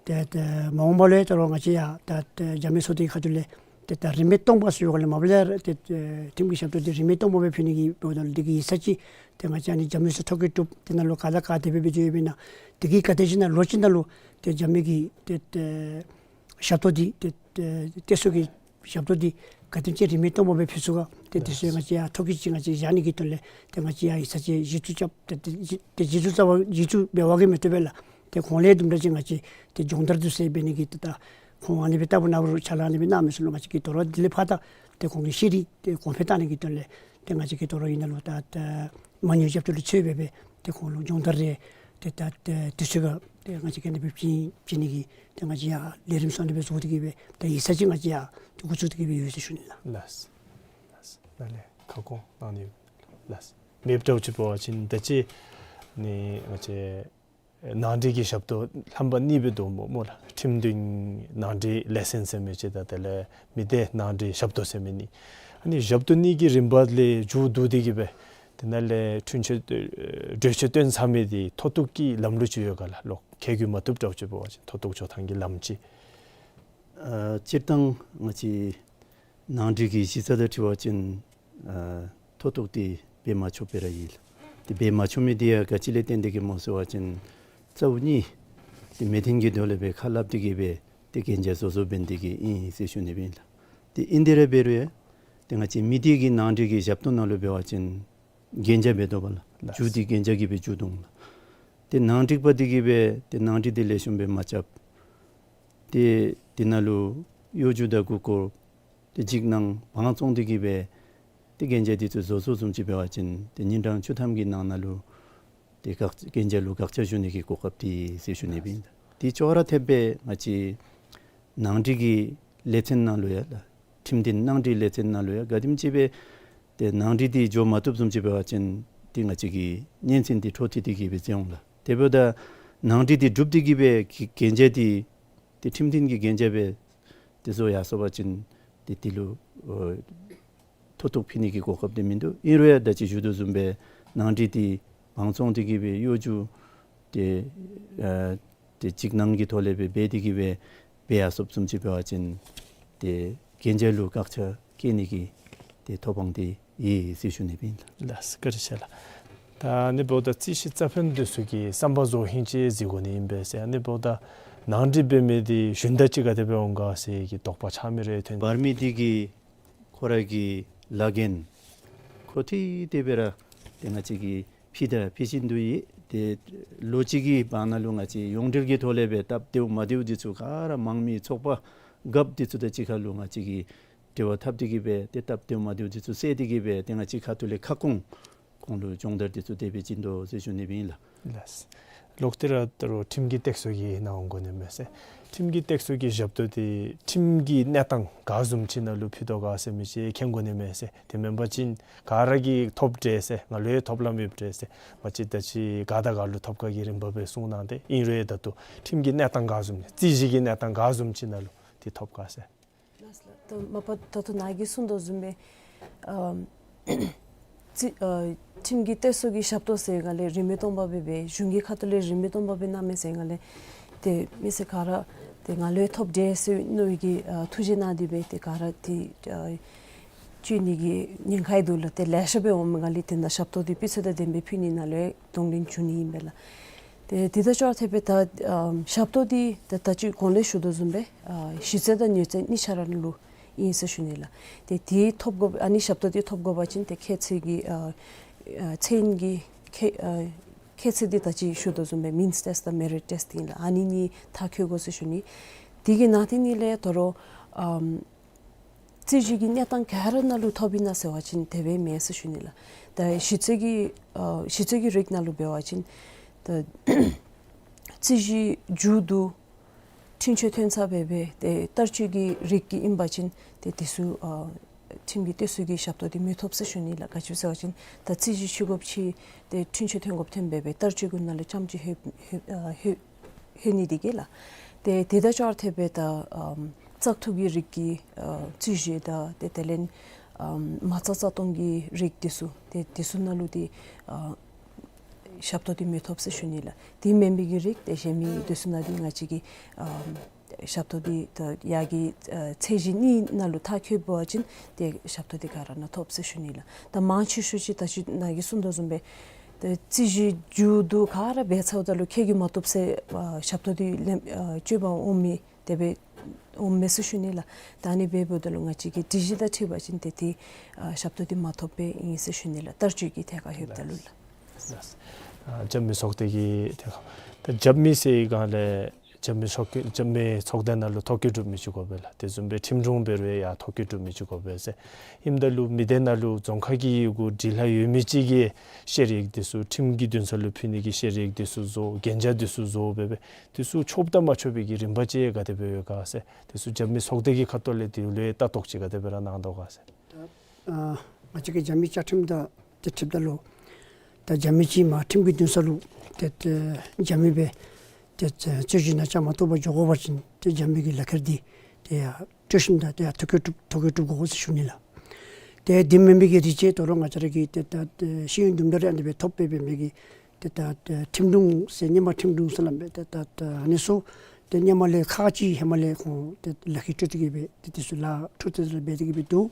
ཏེ་ཏེ་མ་འོངས་པ་ལུ་ཡང་ད་རུང་ང་བཅས་ཡང་ད་ཏེ་རྒྱབ་མི་ཚོགས་སྡེ་ཁ་ཐུག་ལས་ཏེ་ད་རིན་མེད་སྟོང་པ་ཟེར་བའི་སྒང་ལས་མ་པ་ལས་ཏེ་ཏེ་ཁྲིམས་ཀྱི་ཞབས་ཏོག་འདི་རིན་མེད་སྟོང་པ་སྦེ་ཕུལ་ནི་གི་འབདཝ་ད་ལུ་འདི་གི་ཡིག་ཚང་ཅིག་ཏེ་ང་བཅས་ཨ་ནི་རྒྱབ་མི་ཚུ་ཐོ་བཀོད་གྲུབ། དེ་ནང་ལུ་ག་དང་ག་དེ་སྦེ་སྦེ་འགྱོ་ཡོདཔ་ཨིན་ན་འདི་གི་ག་དེ་ཅིག་ནང་ལོ་གཅིག་ནང་ལུ་ཏེ་རྒྱབ་མི་གི་ཏེ་ཏེ་ཞབས་ཏོག་འདི་ཏེ་ཏེ་སྟེགས་གསོ་གི་ཞབས་ཏོག་འདི་ག་དེམ་ཅིག་རིན་མེད་སྟོང་པ་སྦེ་ཕུལ་ཚུགས་ག། ཏེ་དེ་ཚུ་ང་བཅས་ཡང་ཐོ་བཀོད་ཅིག་ང་བཅས་བཞག་ནི་གི་དོན་ལས་ཏེ་ང་བཅས་ཡང་ཡིག་ཚང་ཅིག་གཞི་བཙུགས་རྐྱབ། ཏེ་ཏེ་གཞི་ཏེ་གཞི་བཙུགས་རྐྱབ་པ་གཞི་བཙུགས་འབད་བ་གིས་མི་བཏུབ་པས་ལགས། ཏེ་ཁོང་ལས་དུམ་གྲ་ཅིག་ང་བཅས་ཏེ་སྦྱོང་བརྡར་འདི་ཚུ་འབད་ནི་གི་ཏེ་ད་ཁོང་ཨ་ནི་སྦེ་ལྟ་བུ་ནང་རུང་ཕྱག་ལཱ་ཨ་ནི་སྦེ་གནང་མི་ཚུ་ལུ་ང་བཅས་ཀྱིས་དོ་རུང་དེ་ལས་ཕར་ད་ཏེ་ཁོང་གི་ཤེས་རིག་ཏེ་གོང་འཕེལ་གཏང་ནི་གི་དོན་ལས་ཏེ་ང་བཅས་ཀྱིས་དོ་རུང་ཨིན་ན་ལུ་ད་ཏེ་མ་དངུལ་རྒྱབ་སྐྱོར་ལུ་ཚུད་སྦེ་སྦེ་ཏེ་ཁོང་ལུ་སྦྱོང་བརྡར་རེ་ཏེ་ད་ཏེ་དུས་ཚོད་ཁར་ཏེ་ང་བཅས་ཀྱིས་ཨ་ནི་སྦེ་བྱིན་བྱིན་ནི་གི་ཏེ་ང་བཅས་ཡང་ལས་རིམ་ཚུ་ཨ་ནི་སྦེ་བཟོ་སྟེ་གིས་སྦེ་ཏེ་ཡིག་ཚང་ཅིག་ང་བཅས་ཡང་ཏེ་འགོ་བཙུགས་ཏེ་གིས་སྦེ་ཡོད་ཟེར་ཞུ་ནི་ལགས། ལགས། ལགས། ནཱ་ལས་ཁ་སྐོང་གནང་ནི་ཡོད། ལགས། མེདཔ་འདྲཝ་ཅིག་འབད་བ་ཅིན་ད་ཅི་ནི་ང་བཅས་ནང་འགྲིག་གི་ཞབས་ཏོག་རྣམ་པ་གཉིས་སྦེ་འདུག་སྨོ་སྨོ་ལགས། ཁྲིམས་མཐུན་ནང་འགྲིག་ལས་ཚན་ཟེར་མི་ཅིག་དང་དེ་ལས་མི་སྡེ་ནང་འགྲིག་ཞབས་ཏོག་ཟེར་མི་གཉིས། ཨ་ནི་ཞབས་ཏོག་གཉིས་ཀྱི་རིམ་པ་ལས་མཇུག་བསྡུ་སྟེ་གིས་སྦེ་དེ་ནང་ལས་འཁྲུན་ཆོད་གྲོས་ཆོད་བཏོན་ཚར་མི་འདི་མཐོ་གཏུགས་ཀྱི་ལམ་ལུགས་ཅིག་ཡོད་ག་ལགས། ལོག་ཁེ་གྱོང་མ་བཏུབ་འདྲཝ་ཅིག་འབད་བ་ཅིན་མཐོ་གཏུགས་འགྱོ་ཐངས་ཀྱི་ལམ་ཅིག། ཨ་སྤྱིར་བཏང་ང་བཅས་ནང་འགྲིག་གི་གཞི་རྩ་དང་འཁྲིལ་བ་ཅིན་ཨ་མཐོ་གཏུགས་འདི་འབད་མ་ཆོགཔ་སྦེ་ར་ཨིན་ལགས། ཏེ་འབད་མ་ཆོག་མི་འདི་ཡང་ག་ཅི་ལས་བརྟེན་ཏེ་གིས་སྨོ་ཟེར་བ་ཅིན་རྩ་བོ་གཉིས་ཏེ་མི་སྡེ་གི་ཐོག་ལས་སྦེ་ཁ་སླབ་སྟེ་གིས་སྦེ་ཏེ་གན་རྒྱ་བཟོ་བཟོཝ་འབད་ནི་དེ་གིས་ཨིན་ཟེར་ཞུ་ནི་སྦེ་ཨིན་ལགས། ཏེ་ཨིན་ཏེ་ར་འབད་རུང་ཡང་ཏེ་ང་བཅས་མི་སྡེ་གི་ནང་འགྲིག་གི་ཞབས་ཏོག་ནང་ལུ་འབད་བ་ཅིན་གན་རྒྱ་འབད་དོ་བ་ལགས། ལགས། རྒྱུ་འདི་གན་རྒྱ་གིས་སྦེ་རྒྱུ་འདུག་ལགས། ཏེ་ནང་འགྲིག་པ་འདི་གིས་སྦེ་ཏེ་ནང་འགྲིག་འདི་ལེགས་ཤོམ་སྦེ་མ་རྐྱབ། ཏེ་འདི་ནང་ལུ་གཡོ་སྒྱུ་དང་མགུ་སྐོར་ཏེ་འཇིགས་སྣང་བང་བཙོང་སྟེ་གིས་སྦེ་ཏེ་གན་རྒྱ་འདི་ཚུ་བཟོ་བཟོཝ་བཟུམ་ཅིག་འབད་བ་ཅིན་ཏེ་ཉིན་གྲངས་བཅུ་ཐམ་གྱི་ནང་ན་ལུ་ཏེ་བཀག་གན་རྒྱ་ལུ་བཀག་ཆ་ཞུ་ནི་གི་གོ་སྐབས་འདི་ཟེར་ཞུ་ནི་སྦེ་ཨིན། འདི་ཅོག་ར་འཐདཔ་སྦེ་ང་བཅས་ནང་འགྲིག་གི་ལས་ཚན་ནང་ལུ་ཡང་ལགས། ཁྲིམས་མཐུན་ནང་འགྲིག་ལས་ཚན་ནང་ལུ་ཡང་ག་དེམ་ཅིག་སྦེ་ཏེ་ནང་འགྲིག་འདི་འགྱོ་མ་བཏུབ་བཟུམ་ཅིག་འབད་བ་ཅིན་ཏེ་ང་བཅས་ཀྱི་སྙན་གསན་འདི་འཕྲོ་མཐུད་དེ་གིས་སྦེ་མཛད་འོང་ལགས། དེ་འབདཝ་ད་ནང་འགྲིག་འདི་གྲུབ་སྟེ་གིས་སྦེ་གི་གན་རྒྱ་འདི་ཏེ་ཁྲིམས་མཐུན་གྱི་གན་རྒྱ་སྦེ་ཏེ་བཟོ་ཡར་སོང་པ་ཅིན་ཏེ་འདི་ལུ་ཨོ་མཐོ་གཏུགས་ཕུལ་ནི་གི་གོ་སྐབས་འདི་མིན་འདུག། ཨིན་རུང་ཡང་ད་ཅི་ཞུ་དོ་བཟུམ་སྦེ་ནང་འགྲིག་འདི་བང་བཙོང་སྟེ་གིས་སྦེ་གཡོ་སྒྱུ་ཏེ་ཨ་ཏེ་འཇིགས་སྣང་གི་ཐོག་ལས་སྦེ་འབད་དེ་གིས་སྦེ་འབད་ཡར་སོངམ་བཟུམ་ཅིག་འབད་བ་ཅིན་ཏེ་གན་རྒྱ་ལུ་བཀག་ཆ་བཀལ་ནི་གི་ཏེ་ཐོབ་དབང་འདི་ཡོད་ཟེར་ཞུ་ནི་སྦེ་ཨིན་ལགས། ལགས་སོ། བཀའ་དྲིན་ཆེ་ལགས། ད་ཨ་ནི་འབདཝ་ད་རྩིས་ཞིབ་རྩ་ཕན་འདི་ཚུ་གིས་བསམ་པ་རྫོགས་ཧིང་ཅིག་གཟིགས་དགོ་ནི་ཨིན་པས་ཟེར། ཨ་ནི་འབདཝ་ད་ ནང་འགྲིག་འབད་མི་འདི་ཞུན་དག་ཅིག་ག་དེ་སྦེ་འོང་ག་ཟེར་གྱི་དོགས་པ་ཆགས་མི་རེ་ཐོན། འབར་མི་འདི་གིས་ཁོ་ར་གི་ལཱ་འགན་ཁོ་ཐིག་དེ་སྦེ་ར་ཏེ་ང་བཅས་ཀྱིས་ཕུལ་དང་ཕུལ་བཞིན་དུ་ཡོད། ཏེ་ལོ་གཅིག་གི་བར་ན་ལུ་ང་བཅས་ཡོངས་འབྲེལ་གྱི་ཐོག་ལས་སྦེ་སྟབས་བདེཝ་མ་བདེཝ་འདི་ཚུ་ག་ར་མང་མི་ཚོགས་པ་རྒཔོ་འདི་ཚུ་དང་གཅིག་ཁར་ལུ་ང་བཅས་ཀྱིས་འབྲེལ་བ་འཐབ་སྟེ་གི་སྦེ་ཏེ་སྟབས་བདེཝ་མ་བདེཝ་འདི་ཚུ་བསལ་ཏེ་གི་སྦེ་ཏེ་ང་བཅས་ཁ་ཐུག་ལས་ཁ་སྐོང་ཁོང་ལུ་སྦྱོང་བརྡར་འདི་ཚུ་དེ་སྦེ་བྱིན་དོ་ཟེར་ཞུ་ནི་སྦེ་ཨིན་ལགས། ལགས། ལོག་སྟེ་ར་ད་རུང་ཁྲིམས་ཀྱི་སྟེགས་གསོ་གི་ནང་འོང་དགོ་ནི་མས་ཟེར། ཁྲིམས་ཀྱི་སྟེགས་གསོ་གི་ཞབས་ཏོག་འདི་ཁྲིམས་ཀྱི་གནས་སྟངས་ག་བཟུམ་ཅིག་ནང་ལུ་ཕུལ་དོ་ག་ཟེར་མི་ཅིག་མཁྱེན་དགོ་ནི་མས་ཟེར། དེ་མེན་པ་ཅིན་ག་ར་གིས་ཐོབ་འདྲས་ཟེར་ང་ལུ་ཡང་ཐོབ་ལམ་ཡོདཔ་འདྲས་ཟེར། མ་གཅིག་ད་ཅི་ག་དང་ག་ལུ་ཐོབ་ག་གི་རིམ་པ་སྦེ་གསུངས་གནང་སྟེ་ཨིན་རུང་ད་ལྟོ་ཁྲིམས་ཀྱི་གནས་སྟངས་ག་བཟུམ་རྩོད་གཞི་གི་གནས་སྟངས་ག་བཟུམ་ཅིག་ནང་ལུ་འདི་ཐོབ་ག་ཟེར། ལགས་སོ་ལགས། ད་མ་པ་ད་ལྟོ་ནཱ་གིས་གསུངས་དོ་བཟུམ་སྦེ་ཨམ་རྩོད་ཨ་ཁྲིམས་ཀྱི་སྟེགས་གསོ་གི་ཞབས་ཏོག་ཟེར་ག་ལས་རིན་མེད་སྟོང་པ་སྦེ་སྦེ་གཞུང་གི་ཁ་ཐུག་ལས་རིན་མེད་སྟོང་པ་སྦེ་གནང་མི་ཟེར་ག་ལས་ཏེ་མི་སེར་ག་ར་ཏེ་ང་ལུ་ཡང་ཐོབ་འདྲས་ཟེར་མནོ་བའི་གི་ཨ་ཐུགས་རྗེ་གནང་སྟེ་སྦེ་ཏེ་ག་ར་ཏེ་ཨ་སྤྱོད་ནི་གི་ཉེན་ཁ་ཡང་འདུག་ལགས། ཏེ་ལེ་ཤ་སྦེ་འོང་མི་ག་ལས་ཏེ་ད་ཞབས་ཏོག་འདི་སྤུས་ཚད་དང་ལྡན་པའི་ཕུལ་ནི་ནང་ལུ་ཡང་གདོང་ལེན་ཞུ་ནི་ཨིན་པས་ལགས། ཏེ་དེ་དང་ཅོག་འཐདཔ་སྦེ་ད་ཨམ་ཞབས་ཏོག་འདི་ད་ད་ཅི་གོང་ལས་ཞུ་དོ་བཟུམ་སྦེ་ཨ་གཞི་རྩ་དང་ནུས་རྩལ་གཉིས་ཆ་ར་ནང་ལུ་ཨིན་ཟེར་ཞུ་ནི་ལགས། ཏེ་དེ་ཐོབ་དགོ་ཨ་ནི་ཞབས་ཏོག་འདི་ཐོབ་དགོ་པ་ཅིན་ཏེ་ཁྱད་ཚད་ཀྱི་ཨ་ཨ་མཚན་གྱི་ཁྱད་ཨ་ཁྱད་ཚད་འདི་ད་ཅི་ཞུ་དོ་བཟུམ་སྦེ་མིནསི་ཊེསཊ་དང་མེ་རིཊ་ཊེསཊ་ཨིན་ལགས། ཨ་ནི་གཉིས་མཐར་འཁྱོལ་དགོ་ཟེར་ཞུ་ནི། དེ་གི་ནང་དེ་ནི་ལས་ད་རུང་ཨམ་རྩོད་གཞི་གི་གནས་སྟངས་ག་ར་ནང་ལུ་ཐོབ་ཨིན་ན་ཟེར་བ་ཅིན་དེ་སྦེ་མེན་ཟེར་ཞུ་ནི་ལགས། ད་གཞི་རྩའི་གི་ཨ་གཞི་རྩའི་གི་རིགས་ནང་ལུ་འབད་བ་ཅིན་ད་རྩོད་གཞི་མཇུག་བསྡུ་འཁྲུན་ཆོད་ཐོན་ཚར་སྦེ་སྦེ་ཏེ་བསྟར་སྤྱོད་ཀྱི་རིགས་ཀྱི་ཨིན་པ་ཅིན་ཏེ་དེ་ཚུ་ཨ་ཁྲིམས་ཀྱི་སྟེགས་གསོ་གི་ཞབས་ཏོག་འདི་མི་ཐོབ་ཟེར་ཞུ་ནི་ལགས། ག་ཅི་ཟེར་བ་ཅིན་ད་རྩོད་གཞི་ཤི་དགོཔ་ཅིག་ཏེ་འཁྲུན་ཆོད་ཐོན་དགོཔ་ཐོན་སྦེ་སྦེ་བསྟར་སྤྱོད་ཀྱི་ནང་ལུ་ཙམ་ཅིག་ལྷོད་ལྷོད་ཨ་ལྷོད་ལྷོད་ནི་འདི་གིས་ལགས། ཏེ་དེ་དང་ཅོག་འཐདཔ་སྦེ་ད་ཨམ་བཙག་འཐུ་གི་རིགས་ཀྱི་ཨ་རྩོད་གཞི་དང་ཏེ་དེ་ལས་ཨམ་མ་རྩ་རྩ་གཏོང་གི་རིགས་འདི་ཚུ་ཏེ་དེ་ཚུ་ནང་ལུ་ཏེ་ཨ་ཞབས་ཏོག་འདི་མི་ཐོབ་ཟེར་ཞུ་ནི་ལགས། དེ་མེན་པའི་གི་རིགས་ཏེ་གཞན་མི་འདི་ཚུ་ནང་འདི་ང་བཅས་ཀྱིས་ཨམ་ཞབས་ཏོག་འདི་ད་ཡར་གྱི་ཨ་ཚད་གཞི་གཉིས་ནང་ལུ་མཐར་འཁྱོལ་བ་ཅིན་ཏེ་ཞབས་ཏོག་འདི་ག་ར་ནང་ཐོབ་ཟེར་ཞུ་ནི་ལགས། ད་མང་ཆེ་ཤོས་ཅིག་ད་ཅི་ནཱ་གིས་གསུངས་དོ་བཟུམ་སྦེ་ཏེ་རྩོད་གཞི་མཇུག་བསྡུ་ག་ར་འབད་ཚརཝ་ད་ལུ་ཁྱོད་ཀྱིས་མ་བཏུབ་ཟེར་ཨ་ཞབས་ཏོག་འདི་ལེན་ཨ་སྤྱོད་པར་འོང་མི་དེ་སྦེ་འོང་མས་ཟེར་ཞུ་ནི་ལགས། ད་ཨ་ནི་འབདཝ་ད་ལུ་ང་བཅས་ཀྱི་སྒྲིག་གཞི་དང་འཁྲིལ་བ་ཅིན་ཏེ་དེ་ཨ་ཞབས་ཏོག་འདི་མ་ཐོབ་པའི་ཨིན་ཟེར་ཞུ་ནི་ལགས། བསྟར་སྤྱོད་ཀྱི་ཐད་ཁར་ལྷོདཔ་ད་ལུ་ལགས། ལགས། ཨ་རྒྱབ་མི་ཚོགས་སྡེ་གི་ཐད་ཁར་ད་རྒྱབ་མི་ཟེར་བའི་སྒང་ལས་རྒྱབ་མི་ཚོགས་རྒྱབ་མི་ཚོགས་སྡེ་ནང་ལུ་ཐོ་བཀོད་གྲུབ་མི་ཅིག་དགོ་པས་ལགས། དེ་བཟུམ་སྦེ་ཁྲིམས་དྲུང་འབད་རུང་ཡང་ཐོ་བཀོད་གྲུབ་མི་ཅིག་དགོ་པས་ཟེར། ཨིནམ་ད་ལུ་མི་སྡེ་ནང་ལུ་རྫོང་ཁག་གི་ཡི་གུ་འབྲི་ལྷག་ཡོད་མི་ཅིག་གིས་བཤེར་ཡིག་འདི་ཚུ་ཁྲིམས་ཀྱི་འདུན་ས་ལུ་ཕུལ་ནི་གི་བཤེར་ཡིག་འདི་ཚུ་བཟོ་གན་རྒྱ་འདི་ཚུ་བཟོ་འབད་སྦེ་འདི་ཚུ་ཆོགཔ་དང་མ་ཆོག་པའི་གི་རིམ་པ་ཅིག་ག་དེ་སྦེ་ཡོད་ག་ཟེར། འདི་ཚུ་རྒྱབ་མི་ཚོགས་སྡེ་གི་ཁ་ཐུག་ལས་འདི་ལུ་ལྟ་རྟོག་ཅིག་ག་དེ་སྦེ་ར་གནང་དོ་ག་ཟེར། ད་ཨ་ང་བཅས་ཀྱི་རྒྱབ་མི་བཅའ་ཁྲིམས་དང་དེ་འཁྲིལཝ་ད་ལུ་ད་རྒྱབ་མི་ཅིག་མར་ཁྲིམས་ཀྱི་འདུན་ས་ལུ་ཏེ་ཏེ་རྒྱབ་མི་སྦེ་ཏེ་ཏེ་རྩོད་གཞི་ནང་བཅའ་མར་གཏོགས་པར་འགྱོ་དགོ་པ་ཅིན་ཏེ་རྒྱབ་མི་གི་ལག་ཁྱེར་འདི་ཏེ་ཡར་སྤྲོད་ཞིནམ་ད་ཏེ་ཡར་ཐོ་བཀོད་གྲུབ་ཐོ་བཀོད་གྲུབ་དགོ་ཟེར་ཞུ་ནི་ལགས། ཏེ་དེ་མེན་པའི་གི་རིགས་ཅིག་ད་རུང་ང་བཅས་ར་གི་ཏེ་ད་ཏེ་ཤེས་ཡོན་དུམ་གྲ་རེ་ཨ་ནི་སྦེ་ཐོབ་སྦེ་འབད་མི་གི་ཏེ་ད་ཏེ་ཁྲིམས་དྲུང་ཟེར་སྔོན་མ་ཁྲིམས་དྲུང་ཟེར་སླབ་མི་ཏེ་ད་ཏེ་ཨ་ནི་ཚུ་ཏེ་སྔོན་མ་ལས་ཁག་ཅིག་ཧེ་མ་ལས་ཁོང་ཏེ་ལག་ཁྱེར་སྤྲོད་དེ་གི་སྦེ་ཏེ་འདི་ཚུ་ལཱ་འཕྲོ་མཐུད་དེ་འབད་དེ་གི་སྦེ་འདུག།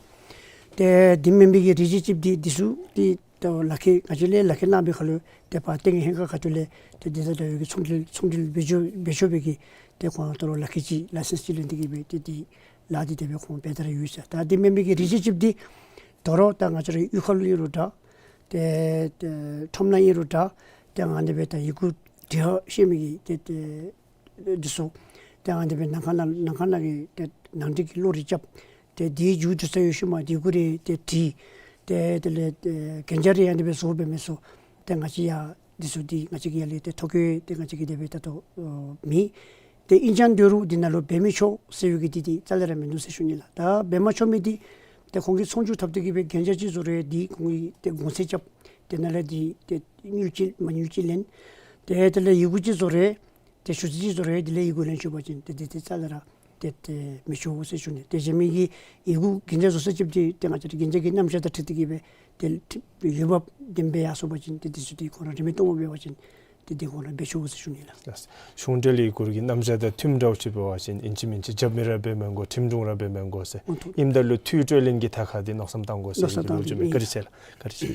ཏེ་དེ་མེན་པའི་གི་རིགས་ཅིག་ཅིག་འདི་འདི་ཚུ་ཏེ་ད་ལག་ཁྱེར་ང་བཅས་ལས་ལག་ཁྱེར་གནང་པའི་ཁར་ལུ་ཏེ་ཕར་ལྟེ་ངན་ཧེང་ཁག་ཁ་ཐུག་ལས་ཏེ་འདི་དང་འདྲ་བའི་གི་ཚོང་འབྲེལ་ཚོང་འབྲེལ་འབད་ཆོག་འབད་ཆོག་པའི་གི་ཏེ་ཁོང་ད་རུང་ལག་ཁྱེར་ཅིག་ལའི་སེནསི་ཅིག་ལེན་ཏེ་གི་སྦེ་ཏེ་འདི་ལཱ་འདི་དེ་སྦེ་ཁོང་འབད་དེ་ར་ཡོད་ཟེར། ད་དེ་མེན་པའི་གི་རིགས་ཅིག་ཅིག་འདི་ད་རུང་ད་ང་བཅས་རའི་གཡུས་ཁ་ལུ་ཨིན་རུང་འདྲ་ཏེ་ཏེ་ཁྲོམ་ནང་ཨིན་རུང་འདྲ་ཏེ་ཨ་ནི་སྦེ་ད་ཡི་གུ་འབྲི་ཤེས་མི་གི་ཏེ་ཏེ་འདི་ཚུ་ཏེ་ཨ་ནི་སྦེ་ནང་ཁང་ནང་ནང་ཁང་ནང་གི་ཏེ་ནང་འགྲིག་གི་བློ་རེ་རྐྱབ། ཏེ་འདི་མཇུག་བསྡུ་ས་ཡོད་ཤུལ་མ་འདི་གུ་རེ་ཏེ་བྲིས། ཏེ་དེ་ལས་ཏེ་གན་རྒྱ་རེ་ཨ་ནི་སྦེ་བཟོ་འབད་མི་ཚུ་ཏེ་ང་བཅས་ཡར་འདི་ཚུ་འདི་ང་བཅས་ཀྱི་ཡར་ལས་ཏེ་ཐོ་བཀོད་ཏེ་ང་བཅས་ཀྱིས་དེ་སྦེ་ད་ལྟོ་ཨོ་མེད། ཏེ་ཨིན་ཀྱང་འདོད་རུང་འདི་ནང་ལུ་འབད་མི་ཆོག་ཟེར་བའི་གི་འདི་འདི་རྩ་ལས་ར་མིན་འདུག་ཟེར་ཞུ་ནི་ལགས། ད་འབད་མ་ཆོག་མི་འདི་ཏེ་ཁོང་གིས་ཚོང་བསྒྱུར་འཐབ་སྟེ་གི་སྦེ་གན་རྒྱ་ཅིག་བཟོ་རུང་འདི་ཁོང་གིས་ཏེ་གོང་ཚད་རྐྱབ། ཏེ་ནཱ་ལས་འདི་ཏེ་དངུལ་ཅིག་མ་དངུལ་ཅིག་ལེན། ཏེ་དེ་ལས་ཡི་གུ་ཅིག་བཟོ་རུང་ཏེ་ཞུ་ཚིག་ཅིག་བཟོ་རུང་དེ་ལས་ཡི་གུ་ལེན་ཆོག་པ་ཅིན་ཏེ་འདི་ཏེ་རྩ་ལས་ར་ཏེ་ཏེ་མི་ཆོག་ཟེར་ཞུ་ནི། ཏེ་གཞན་མི་གི་ཡི་གུ་གན་རྒྱ་བཟོ་ས་ཅིག་འདི་ཏེ་ང་བཅས་ར་གན་རྒྱ་གི་རྣམ་གཞག་དང་འཁྲིལ་ཏེ་གི་སྦེ་ཏེ་འོས་འབབ་ལྡན་པའི་ཡར་སོང་པ་ཅིན་ཏེ་འདི་ཚུ་འདི་ཁོང་ར་རིན་མེད་སྟོང་པ་འབད་བ་ཅིན་ཏེ་འདི་ཁོང་ར་འབད་ཆོག་ཟེར་ཞུ་ནི་ལགས། གཞུང་འབྲེལ་ཡི་གུ་གི་རྣམ་གཞག་དང་མཐུནམ་འདྲཝ་ཅིག་འབད་བ་ཅིན་ཨིན་ཅི་མིན་ཅི་རྒྱབ་མི་ར་འབད་མི་དགོ། ཁྲིམས་དྲུང་ར་འབད་མི་དགོ་ཟེར། ཨོ་ཐུགས། ཨིནམ་ད་ལུ་འཐུས་སྤྲོད་ལེན་གྱི་ཐད་ཁར་འདི་མནོ་བསམ་བཏང་དགོ་ཟེར་མནོ་བསམ་གྱི་བཏང་ལོ་རྒྱུས་མས། ཨིན། བཀའ་དྲིན་ཆེ་ལགས། བཀའ་དྲིན་ཆེ།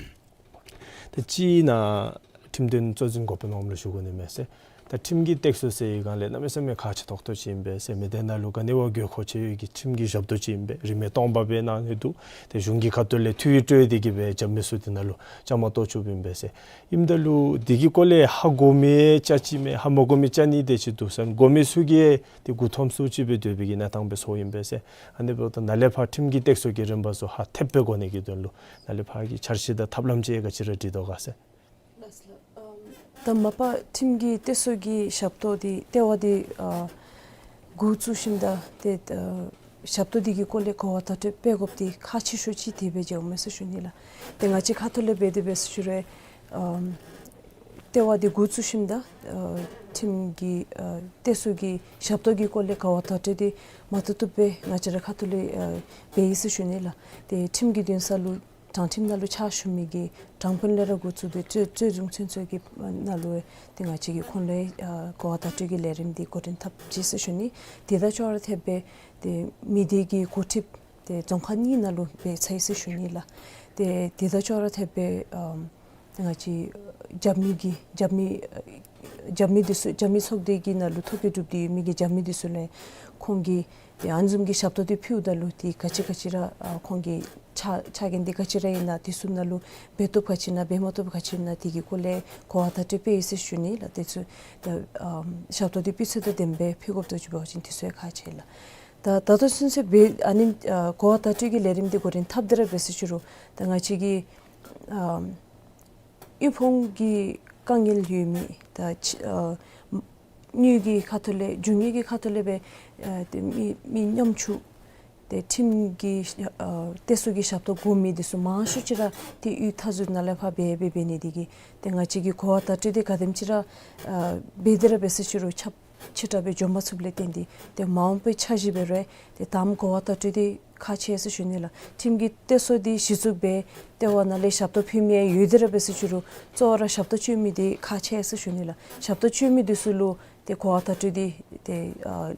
ད་ཅི་ནཱ་ཁྲིམས་དོན་གཙོ་འཛིན་འགོ་དཔོན་འོགམ་ལུ་ཞུ་དགོ་ནི་མས་ཟེར། ད་ཁྲིམས་ཀྱི་སྟེགས་གསོ་ཟེར་བའི་སྒང་ལས་གནམ་མེད་ས་མེད་ཁག་ཆེ་ཏོག་ཏོ་ཅིག་ཨིན་པས་ཟེར། མི་སྡེ་ནང་ལུ་ག་ནི་བ་དགོས་མཁོ་ཆེ་བའི་གི་ཁྲིམས་ཀྱི་ཞབས་ཏོག་ཅིག་ཨིན་པས། རིན་མེད་སྟོང་པ་སྦེ་གནང་ནི་འདུག། ཏེ་གཞུང་གི་ཁ་ཐུག་ལས་འཐུས་ཕྱིས་སྤྲོད་དེ་གིས་སྦེ་རྒྱབ་མི་ཚུ་དེ་ནང་ལུ་བཅའ་མར་གཏོགས་བཅུགཔ་ཨིན་པས་ཟེར། ཨིནམ་ད་ལུ་དེ་གི་སྐོར་ལས་ཧ་གོ་མི་ཅ་ཅི་མས། ཧ་མ་གོ་མི་ཅ་ནི་དེ་ཅིག་འདུག་ཟེར། གོ་མི་ཚུ་གིས་ཏེ་མགུ་འཐོམ་སུ་ཅིག་སྦེ་སྡོད་པའི་གི་གནས་སྟངས་སྦེ་སོང་ཡི་ཨིན་པས་ཟེར། ཨ་ནི་འབདཝ་ད་ནཱ་ལས་ཕར་ཁྲིམས་ཀྱི་སྟེགས་གསོ་གི་རིམ་པ་ཚུ་ཧ་ཐེབས་སྦེ་གོ་ནི་གི་དོན་ལུ་ནཱ་ལས་ཕར་གྱི་འཆར་གཞི་དང་ཐབས་ལམ་ཅིག་ག་ཅི་ར་སྒྲིག་དོ་ག་ཟེར། ལགས་སོ་ལགས། ཨམ་ད་མ་པ་ཁྲིམས་ཀྱི་སྟེགས་གསོ་གི་ཞབས་ཏོག་འདི་ལྟེ་བ་འདི་ཨ་འགོ་བཙུགས་ཞིནམ་ད་ཏེ་ཨ་ཞབས་ཏོག་འདི་གི་སྐོར་ལས་གོ་བ་བརྡ་སྤྲོད་འབད་དགོཔ་འདི་ཁག་ཆེ་ཤོས་ཅིག་དེ་སྦེ་མཇལཝ་མས་ཟེར་ཞུ་ནི་ལགས། ཏེ་ང་བཅས་ཁ་ཐུག་ལས་འབད་དེ་འབད་ཟེར་ཞུ་རུང་ཨམ་ལྟེ་བ་འདི་འགོ་བཙུགས་ཞིནམ་ད་ཨ་ཁྲིམས་ཀྱི་ཨ་སྟེགས་གསོ་གི་ཞབས་ཏོག་གི་སྐོར་ལས་གོ་བ་བརྡ་སྤྲོད་འདི་མ་བཏུབ་བཏུབ་སྦེ་ང་བཅས་ར་ཁ་ཐུག་ལས་ཨ་འབད་ཡི་ཟེར་ཞུ་ནི་ལགས། ཏེ་ཁྲིམས་ཀྱི་འདུན་ས་ལུ་དྲང་ཁྲིམས་ནང་ལུ་ཕྱག་ཞུ་མི་གི་དྲང་དཔོན་ལས་ར་འགོ་བཙུགས་ཏེ་རྩོད་རྩོད་འཛིན་ཚུན་ཚོད་ཀྱི་ནང་ལུ་ཏེ་ང་བཅས་ཀྱིས་ཁོང་ལུ་ཨ་གོ་བ་བརྡ་སྤྲོད་ཀྱི་ལས་རིམ་འདི་འགོ་འདྲེན་འཐབ་ཅི་ཟེར་ཞུ་ནི། དེ་དང་ཅོག་ར་འཐདཔ་སྦེ་ཏེ་མི་སྡེ་གི་འགོ་ཁྲིདཔ་ཏེ་རྫོང་ཁག་གཉིས་ནང་ལུ་འབད་ཚར་ཡི་ཟེར་ཞུ་ནི་ལགས། ཏེ་དེ་དང་ཅོག་ར་འཐདཔ་སྦེ་ཨམ་ང་བཅས་རྒྱབ་མི་གི་རྒྱབ་མི་རྒྱབ་མི་འདི་ཚུ་རྒྱབ་མི་ཚོགས་སྡེ་གི་ནང་ལུ་ཐོ་བཀོད་གྲུབ་སྟེ་ཡོད་མི་གི་རྒྱབ་མི་འདི་ཚུ་ལས་ཁོང་གིས་ཏེ་ཨ་ནི་བཟུམ་གྱི་ཞབས་ཏོག་འདི་ཕུལཝ་ད་ལུ་ཏེ་ག་ཅི་ག་ཅི་ར་ཨ་ཁོང་གི་ཆ་ཆ་རྐྱེན་འདི་ག་ཅི་ར་ཨིན་ན་འདི་ཚུ་ནང་ལུ་འབད་བཏུབ་ག་ཅི་ཨིན་ན་འབད་མ་བཏུབ་ག་ཅི་ཨིན་ན་དེ་གི་སྐོར་ལས་གོ་བ་བརྡ་སྤྲོད་འབད་ཡི་ཟེར་ཞུ་ནི་ལགས། དེ་ཚུ་ད་ཨམ་ཞབས་ཏོག་འདི་སྤུས་ཚད་དང་ལྡནམ་སྦེ་ཕུལ་དགོཔ་དང་ཅིག་འབད་བ་ཅིན་དེ་ཚུ་ཡང་ཁག་ཆེ་ལགས། ད་ད་ལྟོ་ཚུན་ཚོད་འབད་ཨ་ནི་ཨ་གོ་བ་བརྡ་སྤྲོད་ཀྱི་ལས་རིམ་འདི་འགོ་འདྲེན་འཐབ་སྟེ་ར་འབད་ཟེར་ཞུ་རུང་ད་ང་བཅས་ཀྱི་ཨམ་དབུལ་ཕོངས་ཀྱི་དཀའ་ངལ་ཡོད་མི་ད་ཕྱི་ཨ་དངུལ་གྱི་ཁ་ཐུག་ལས་རྒྱུ་དངོས་ཀྱི་ཁ་ཐུག་ལས་སྦེ་ཨ་ཏེ་མི་མི་ཉམ་ཆུང་ཏེ་ཁྲིམས་ཀྱི་ཨ་སྟེགས་གསོ་གི་ཞབས་ཏོག་དགོ་མི་འདི་ཚུ་མང་ཤོས་ཅིག་ར་ཏེ་གཡུས་མཐའ་ཟུར་ནང་ལས་ཕར་འབད་འབད་འབད་ནི་འདི་གིས་ཏེ་ང་བཅས་ཀྱིས་གོ་བ་བརྡ་སྤྲོད་འདི་ག་དེམ་ཅིག་ར་ཨ་འབད་དེ་ར་འབད་ཟེར་ཞུ་རུང་ཁྱབ་ཆེ་དྲགས་སྦེ་འགྱོ་མ་ཚུགསཔ་ལས་བརྟེན་ཏེ་ཏེ་མ་འོངས་པའི་འཆར་གཞི་འབད་རུང་ཏེ་དང་པ་གོ་བ་བརྡ་སྤྲོད་འདི་ཁག་ཆེ་ཟེར་ཞུ་ནི་ལགས། ཁྲིམས་ཀྱི་སྟེགས་གསོ་འདི་གཞི་བཙུགས་འབད་ལྟེ་བ་ནང་ལས་ཞབས་ཏོག་ཕུལ་མི་ཡང་ཡོད་དེ་ར་འབད་ཟེར་ཞུ་རུང་གཙོ་བོ་ར་ཞབས་ཏོག་སྤྱོད་མི་འདི་ཁག་ཆེ་ཟེར་ཞུ་ནི་ལགས། ཞབས་ཏོག་སྤྱོད་མི་འདི་ཚུ་ལུ་ཏེ་གོ་བ་བརྡ་སྤྲོད་འདི་ཏེ་ཨ་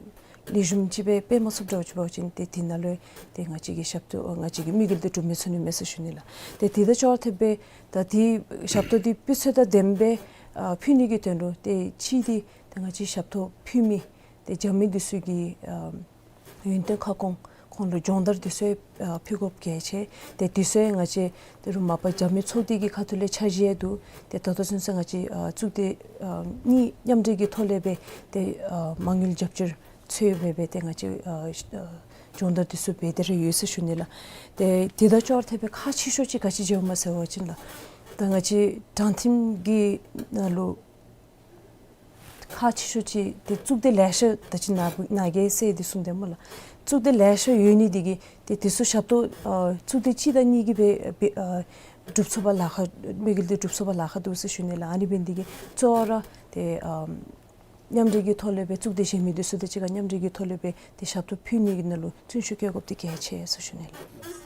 ལེགས་ཤོམ་ཅིག་སྦེ་འབད་མ་ཚུགསཔ་འདྲཝ་ཅིག་འབད་བ་ཅིན་ཏེ་དེ་ནང་ལུ་ཏེ་ང་བཅས་ཀྱི་ཞབས་ཏོག་ང་བཅས་ཀྱི་དམིགས་ཡུལ་འདི་འགྲུབ་མི་ཚུགས་ནི་མས་ཟེར་ཞུ་ནི་ལགས། ཏེ་དེ་དང་ཅོག་ར་འཐདཔ་སྦེ་ད་དེ་ཞབས་ཏོག་འདི་སྤུས་ཚད་དང་ལྡནམ་སྦེ་ཨ་ཕུལ་ནི་གི་དོན་ལུ་ཏེ་གཅིག་འདི་ཏེ་ང་བཅས་ཞབས་ཏོག་ཕུལ་མི་ཏེ་རྒྱབ་མི་འདི་ཚུ་གི་ཨ་ཡོན་ཏན་ཁ་སྐོང་ཁོང་ལུ་སྦྱོང་བརྡར་འདི་ཚུ་ཨ་ཕུལ་དགོཔ་གལ་ཆེ། ཏེ་འདི་ཚུ་ང་བཅས་ཏེ་རུང་མ་པ་རྒྱབ་མི་ཚོགས་སྡེ་གི་ཁ་ཐུག་ལས་འཆར་གཞི་ཡང་འདུག། ཏེ་ད་ལྟོ་ཚུན་ཚོད་ང་བཅས་ཨ་གཙུག་སྡེ་ཨ་གཉིས་མཉམ་འབྲེལ་གྱི་ཐོག་ལས་སྦེ་ཏེ་ཨ་མ་དངུལ་རྒྱབ་སྐྱོར་འཚོལ་སྦེ་སྦེ་ཏེ་ང་བཅས་ཨ་ཨ་སྦྱོང་བརྡར་འདི་ཚུ་འབད་དེ་ར་ཡོད་ཟེར་ཞུ་ནི་ལགས། ཏེ་དེ་དང་ཅོག་ར་འཐདཔ་སྦེ་ཁག་ཆེ་ཤོས་ཅིག་ག་ཅི་མཇལཝ་མས་ཟེར་བ་ཅིན་ལགས། ད་ང་བཅས་དྲང་ཁྲིམས་ཀྱི་ནང་ལུ་ཁག་ཆེ་ཤོས་ཅིག་ཏེ་གཙུག་སྡེ་ལེ་ཤ་ད་ཅི་ནཱ་ནཱ་གིས་ཟེར་འདི་གསུངས་ཏེ་སྨོ་ལགས། གཙུག་སྡེ་ལེ་ཤ་ཡོད་ནི་འདི་གིས་ཏེ་འདི་ཚུ་ཞབས་ཏོག་ཨ་གཙུག་སྡེ་གཅིག་དང་གཉིས་ཀྱིས་འབད་འབད་ཨ་སྒྲུབ་ཚུགས་པར་ལཱ་ཁག་དམིགས་ཡུལ་འདི་སྒྲུབ་ཚུགས་པར་ལཱ་ཁག་འདུག་ཟེར་ཞུ་ནི་ལགས། ཨ་ནི་འབད་ནི་འདི་གིས་གཙོ་བོ་ར་ཏེ་ཨ་མཉམ་འབྲེལ་གྱི་ཐོག་ལས་སྦེ་གཙུག་སྡེ་གཞན་མི་འདི་ཚུ་དང་གཅིག་ཁར་མཉམ་འབྲེལ་གྱི་ཐོག་ལས་སྦེ་ཏེ་ཞབས་ཏོག་ཕུལ་ནི་གི་ནང་ལུ་བརྩོན་ཤུགས་བསྐྱེད་དགོཔ་འདི་གལ་ཆེ་ཟེར་ཞུ་ནི་ལགས།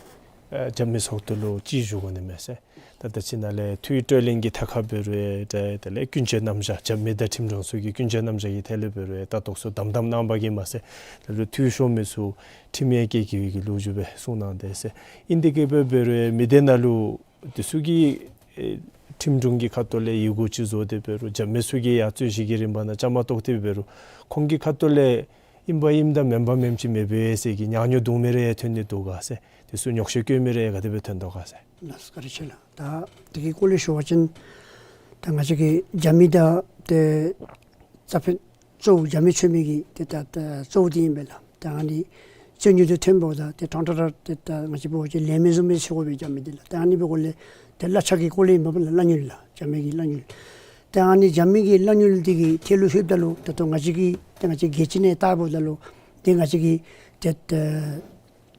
ཨ་རྒྱབ་མི་ཚོགས་སྡེ་ལུ་ཅིག་ཞུ་དགོ་ནི་མས་ཟེར། ད་ད་ཅི་ནཱ་ལས་འཐུས་སྤྲོད་ལེན་གྱི་ཐད་ཁར་འབད་རུང་ཏེ་དེ་ལས་ཀུན་སྤྱོད་རྣམ་གཞག་རྒྱབ་མི་དང་ཁྲིམས་དྲུང་ཚུ་གི་ཀུན་སྤྱོད་རྣམ་གཞག་གི་ཐད་ལས་འབད་རུང་ད་དོགས་སུ་དམ་དམ་གནང་བ་གིས་མ་ཚད་ལ་ལུ་འཐུས་ཤོར་མི་ཚུ་ཁྲིམས་ཡང་བཀལ་བཀལ་བའི་གི་ལོ་རྒྱུས་སྦེ་གསུངས་གནང་དེས་ཟེར། ཨིན་དེ་གིས་འབད་འབད་རུང་མི་སྡེ་ནང་ལུ་འདི་ཚུ་གི་ཨེ་ཁྲིམས་དྲུང་གི་ཁ་ཐུག་ལས་ཡི་གུ་ཅིག་བཟོ་སྟེ་འབད་རུང་རྒྱབ་མི་ཚུ་གིས་ཡང་རྩོད་གཞི་གི་རིམ་པ་ནང་བཅའ་མར་གཏོགས་ཏེ་འབད་རུང་ཁོང་གི་ཁ་ཐུག་ལས་ཨིན་པ་ཨིནམ་དང་མེན་པ་མེནམ་ཅིག་མེད་པས་ཟེར་གྱི་ཉག་ཉོག་འདུག་མི་རེ་ཡང་ཐོན་ནི་འདུག་ག་ཟེར། དེ་ཚུ་ཉོགས་བཤད་བཀོད་མི་རེ་ཡང་ག་དེ་སྦེ་ཐོན་དོ་ག་ཟེར། ལགས་སོ་བཀའ་དྲིན་ཆེ་ལགས། ད་དེ་གི་སྐོར་ལས་ཞུ་བ་ཅིན་ད་ང་བཅས་ཀྱི་རྒྱབ་མི་དང་ཏེ་རྩ་ཕན་གཙོ་བོ་རྒྱབ་མི་འཚོལ་མི་གི་ཏེ་ད་ད་གཙོ་བོ་འདི་ཨིན་པས་ལགས། ད་ཨ་ནི་རྩོད་རྙོགས་འདི་ཐོན་འབདཝ་ད་ཏེ་ཁྲང་ཁྲ་ར་ཏེ་ད་ང་བཅས་འབད་བ་ཅིན་ལས་མི་བཟུམ་སྦེ་ཟེར་དགོ་པས་རྒྱབ་མི་འདི་ལགས། ད་ཨ་ནི་འབདཝ་ལས་ཏེ་གླ་ཆ་གི་སྐོར་ལས་ཨིན་པས་ལགས། གླ་དངུལ་ལགས། རྒྱབ་མི་གི་གླ་དངུལ། ཏེ་ཨ་ནི་རྒྱབ་མི་གི་གླ་དངུལ་འདི་གི་ཐད་ལུ་ལྷོདཔ་ད་ལུ་ད་ལྟོ་ང་བཅས་ཀྱི་ཏེ་ང་བཅས་རྒྱལ་སྤྱི་ནང་བལྟ་འབདཝ་ད་ལུ་ཏེ་ང་བཅས་ཀྱི་ཏེ་ཏེ་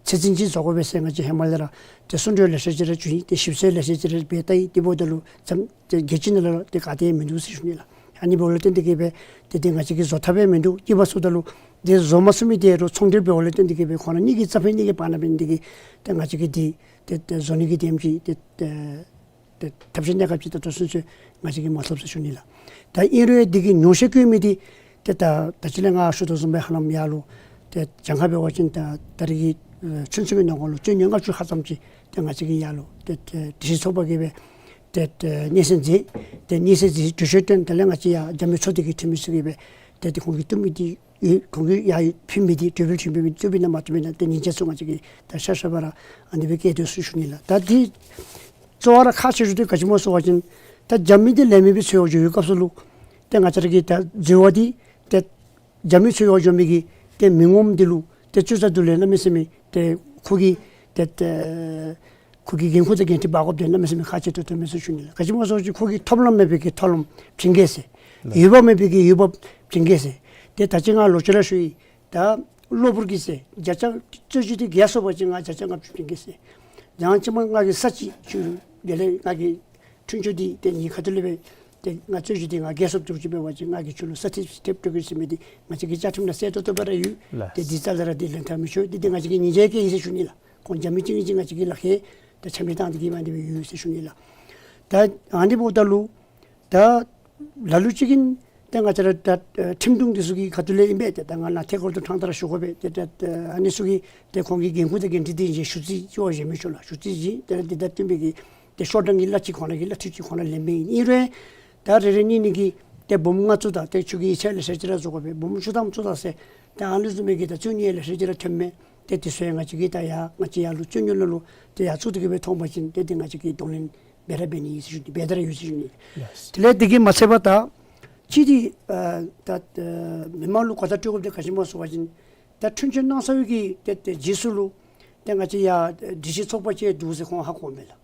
ཚད་འཛིན་ཅིག་བཟོ་དགོ་པས་ཟེར་ང་བཅས་ཧེ་མ་ལས་ར་ཏེ་གསུང་གྲོས་ལེ་ཤ་ཅིག་ར་ཞུ་ཡི། ཏེ་ཞིབ་འཚོལ་ལེ་ཤ་ཅིག་ར་འབད་བལྟ་ཡི། དེ་འབདཝ་ད་ལུ་ཙམ་ཏེ་རྒྱལ་སྤྱི་ནང་ལུ་ཏེ་ག་ཏེ་མིན་འདུག་ཟེར་ཞུ་ནི་ལགས། ཨ་ནི་འབདཝ་ལས་བརྟེན་ཏེ་གིས་སྦེ་ཏེ་ཏེ་ང་བཅས་ཀྱིས་བཟོ་ཐབས་ཡང་མིན་འདུག། སྐྱིད་པ་ཚུ་ད་ལུ་ཏེ་བཟོ་མ་ཚུགས་མི་དེ་རུང་ཚོང་འབྲེལ་འབདཝ་ལས་བརྟེན་ཏེ་གིས་སྦེ་ཁོང་ར་གཉིས་ཀྱི་རྩ་ཕན་གཉིས་ཀྱི་བར་ན་འབད་ནི་དེ་གིས་ཏེ་ང་བཅས་ཀྱིས་འདི་ཏེ་ཏེ་བཟོ་ནི་གི་དེམ་ཅིག་ཏེ་ཏེ་ཏེ་ཐབས་ཤེས་གནས་སྐབས་ཅིག་ད་ལྟོ་ཚུན་ཚོད་ང་བཅས་ཀྱིས་མ་ཐོབ་ཟེར་ཞུ་ནི་ལགས། ད་ཨིན་རུང་འདི་གི་ཉོགས་བཤད་བཀོད་མི་འདི་ཏེ་ད་ད་ཅི་ལས་ང་ཞུ་དོ་བཟུམ་སྦེ་ཧ་ལམ་ཡར་ལུ་ཏེ་གྱངས་ཁ་འབད་བ་ཅིན་ད་ད་རེས་ཀྱི་ཨེ་ཚུན་ཚོད་ཀྱི་ནང་འཁོད་ལུ་རྩོད་རྙོགས་ལྔ་བཅུ་ཧ་ཙམ་ཅིག་ཏེ་ང་བཅས་ཀྱིས་ཡར་ལུ་ཏེ་ཏེ་སྒྲིག་གཞི་ཚོགས་པ་གིས་སྦེ་ ཏེ་ཨེ་སྙན་སེང་མཛད། ཏེ་སྙན་སེང་མཛད་གྲོས་ཆོད་བཏོན། དེ་ལས་ང་བཅས་ཡར་རྒྱ་མི་ཚོགས་སྡེ་གི་འཐུས་མི་ཚུ་གིས་སྦེ་ཏེ་ཏེ་ཁོང་གིས་བཏོན་མི་འདི་ཡོད། ཁོང་གིས་ཡར་ཕུལ་མི་འདི་གྲོས་འབུལ་ཕུལ་མི་འདི་བཙུགས་པས་ན་མ་བཙུགས་པས་ན་ཏེ་ཉིན་བྱེད་ཚུ་ང་བཅས་ཀྱིས་ད་ཤ་ཤ་བ་ར་ཨ་ནི་སྦེ་བཀལ་དོ་ཟེར་ཞུ་ནི་ལགས། ད་འདི་གཙོ་བོ་ར་ཁག་ཆེ་ཤོས་འདི་ག་ཅི་སྨོ་ཟེར་བ་ཅིན་ད་རྒྱ་མི་འདི་ལས་མི་སྦེ་འཚོལ་བར་འགྱོ་བའི་སྐབས་སུ་ལུ་ཏེ་ང་བཅས་ར་གི་ད་འཛོལ་བ་འདི་ཏེ་རྒྱ་མི་འཚོལ་བར་འགྱོ་མི་གི་ཏེ་མི་ངོམ་འདི་ལུ་ཏེ་ཚུན་ཚོད་དུ་ལས་གནམ་མེད་ས་མེད་ཏེ་ཁོ་གི་ཏེ་ཏེ་ཁོ་གི་འགན་ཁུར་དང་འགན་འཁྲི་འབག་དགོཔ་འདི་གནམ་མེད་ས་མེད་ཁག་ཆེ་ཏོག་ཏོ་མས་ཟེར་ཞུ་ནི་ལགས། ག་ཅི་སྨོ་ཟེར་བ་ཅིན་ཁོ་གིས་ཐོབ་ལམ་མེད་པའི་གི་ཐོབ་ལམ་བྱིན་གེ་ཟེར། ལགས། འོས་འབབ་མེད་པའི་གི་འོས་འབབ་བྱིན་གེ་ཟེར། ཏེ་ད་ཅི་ང་ལོག་ཅི་ར་ཞུ་ཡི། ད་གློ་བུར་གྱི་ཟེར་བརྒྱ་ཆ་རྩོད་གཞི་འདི་རྒྱལ་སོང་པ་ཅིན་ང་བརྒྱ་ཆ་ལྔ་བཅུ་བྱིན་གེ་ཟེར། ཡང་ཅིན་མ་ང་གིས་ས་ཅིག་ཁྱོད་ལུ་དེ་ལས་ང་གིས་འཁྲུན་ཆོད་འདི་ཏེ་ངེའི་ཁ་ཐུག་ལས་སྦེ་ཏེ་ང་རྩོད་གཞི་འདི་ང་རྒྱལ་སོངམ་ཅིག་འབད་བ་ཅིན་ང་གིས་ཁྱོད་ལུ་ས་ཐིགས་ཐེབས་སྤྲོད་གེ་ཟེར་མི་འདི་ང་བཅས་ཀྱི་བཅའ་ཁྲིམས་ནང་གསལ་ཏོག་ཏོ་སྦེ་ར་ཡོད། ལགས། ཏེ་འདི་རྩ་ལས་ར་འདི་ལེན་ཐབས་མི་ཆོག། འདི་འདི་ང་བཅས་ཀྱི་ཉེས་ཆད་བཀལ་ཡི་ཟེར་ཞུ་ནི་ལགས། ཁོང་རྒྱ་མི་གཅིག་གཉིས་ཅིག་ང་བཅས་ཀྱི་ལག་ཁྱེར་ད་ཆ་མེད་བཏང་སྟེ་གི་མ་འདི་སྦེ་ཡོད་ཟེར་ཞུ་ནི་ལགས། ད་ཨ་ནི་འབདཝ་ད་ལུ་ད་ལ་ལུ་ཅིག་གིས་ཏེ་ང་བཅས་ར་ད་ཨེ་ཁྲིམས་དྲུང་འདི་ཚུ་གི་ཁ་ཐུག་ལས་ཨིན་པས། ཏེ་ད་ང་ནཱ་ཐད་ཀར་དུ་ཕྲང་སྟེ་ར་ཞུ་དགོ་པས། ཏེ་ད་ཨ་ནི་ཚུ་གིས་ཏེ་ཁོང་གི་འགན་ཁུར་དང་འགན་འཁྲི་འདི་བཞེས་ཞུ་རྩིས་ཅིག་བཞེས་མི་ཆོག་ལགས། ཞུ་རྩིས་བཞེས་ཏེ་ར་འདི་ད་བཏོན་པའི་གི་ཏེ་ཤོག་གྲངས་ཀྱི་གླ་ཅིག་ཁོང་ར་གི་གླ་འཐུས་ཅིག་ཁོང་ར་ལེན་མི་ཨིན། ཨིན་རུང་ད་རེ་རེ་གཉིས་གཉིས་ཀྱིས་ཏེ་འབུམ་ལྔ་བཙུགས་ད་ཏེ་ཁྱོད་ཀྱི་ཡིག་ཆ་ལེ་ཤ་ཅིག་ར་བཟོ་དགོ་པས། འབུམ་བཅུ་ཐམ་བཙུགས་ད་ཟེར་ཏེ་ཨ་ནི་བཟུམ་མའི་གི་ད་རྩོད་གཉིས་ལེ་ཤ་ཅིག་ར་ཐོནམ་མས། ཏེ་འདི་ཚུ་ཡང་ང་བཅས་ཀྱིས་ད་ཡར་ང་བཅས་ཡར་ལུ་རྩོད་གཉིས་ནང་ལུ་ཏེ་ཡར་བཙུགས་ཏེ་གི་སྦེ་ཐོན་པ་ཅིན་ཏེ་འདི་ང་བཅས་ཀྱིས་གདོང་ལེན་འབད་ར་འབད་ནི་ཨིན་ཟེར་ཞུ་ནི། འབད་དེ་ར་ཡོད་ཟེར་ཞུ་ནི། ལགས། དེ་ལས་འདི་གིས་མ་ཚད་པར་ད་ཅི་འདི་ཨ་ད་ཨ་མི་མང་ལུ་གོ་བརྡ་སྤྲོད་དགོཔ་འདི་ག་ཅི་སྨོ་ཟེར་བ་ཅིན་ད་འཁྲུན་ཆོད་གནང་ཚར་བའི་གི་ཏེ་ཏེ་རྗེས་སུ་ལུ་ཏེ་ང་བཅས་ཡར་སྒྲིག་གཞི་ཚོགས་པ་ཅིག་འདུག་ཟེར་ཁོང་ཧ་གོཝ་མས་ལགས།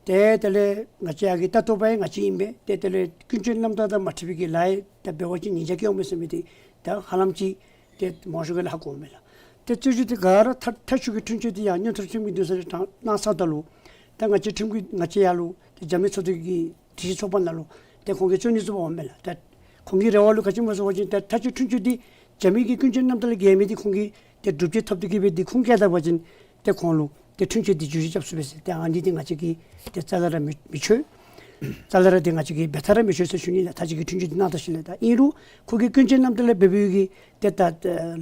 ཏེ་དེ་ལས་ང་བཅས་ཡར་གྱི་ལྟ་རྟོག་པ་ཡང་ང་བཅས་ཨིན་པས། ཏེ་དེ་ལས་ཀུན་སྤྱོད་རྣམ་དག་དང་མ་འཁྲིལ་བའི་གི་ལཱ་ཡང་ད་འབད་བ་ཅིན་ཉེས་ཆད་བཀལཝ་མས་ཟེར་མི་འདི་ད་ཧ་ལམ་ཅིག་ཏེ་མང་ཤོས་ཀྱིས་ཧ་གོཝ་མས་ལགས། ཏེ་རྩོད་གཞི་འདི་ག་ར་མཐའ་མཐའ་མཇུག་གི་འཁྲུན་ཆོད་འདི་ཡང་མངོན་མཐོ་ཁྲིམས་ཀྱི་འདུན་ས་ལས་དྲངས་གནང་ཚརཝ་ད་ལུ་ད་ང་བཅས་ཁྲིམས་ཀྱི་ང་བཅས་ཡར་ལུ་ཏེ་རྒྱ་མི་ཚོགས་སྡེ་གི་སྒྲིག་གཞི་ཚོགས་པ་ནང་ལུ་ཏེ་ཁོང་གིས་རྩོད་གླེང་བཙུགས་པ་འོང་མས་ལགས། ད་ཁོང་གི་རེ་བ་ལུ་ག་ཅི་སྨོ་ཟེར་བ་ཅིན་ད་མཐའ་མཇུག་འཁྲུན་ཆོད་འདི་རྒྱ་མི་གི་ཀུན་སྤྱོད་རྣམ་དག་ལས་འགལ་མི་འདི་ཁོང་གིས་ཏེ་སྒྲུབ་བྱེད་ཐོབ་སྟེ་གི་སྦེ་འདི་ཁུངས་སྐྱེལ་ད་པ་ཅིན་ཏེ་ཁོང་ལུ་ཏེ་འཁྲུན་ཆོད་འདི་བསྒྱུར་བཅོས་རྐྱབ་ཚུགས་པས་ཟེར། ཏེ་ཨ་ནི་འདི་ང་བཅས་ཀྱིས་ཏེ་རྩ་ལས་ར་མི་མི་ཆོག། རྩ་ལས་ར་འདི་ང་བཅས་ཀྱིས་འབད་ཐབས་ར་མི་ཆོག་ཟེར་ཞུ་ནི་ལགས། མཐའ་མཇུག་གི་འཁྲུན་ཆོད་འདི་གནང་ད་ཞིནམ་ལས། ད་ཨིན་རུང་ཁོ་གི་ཀུན་སྤྱོད་རྣམ་དག་ལས་འབད་བའི་གི་ཏེ་ད་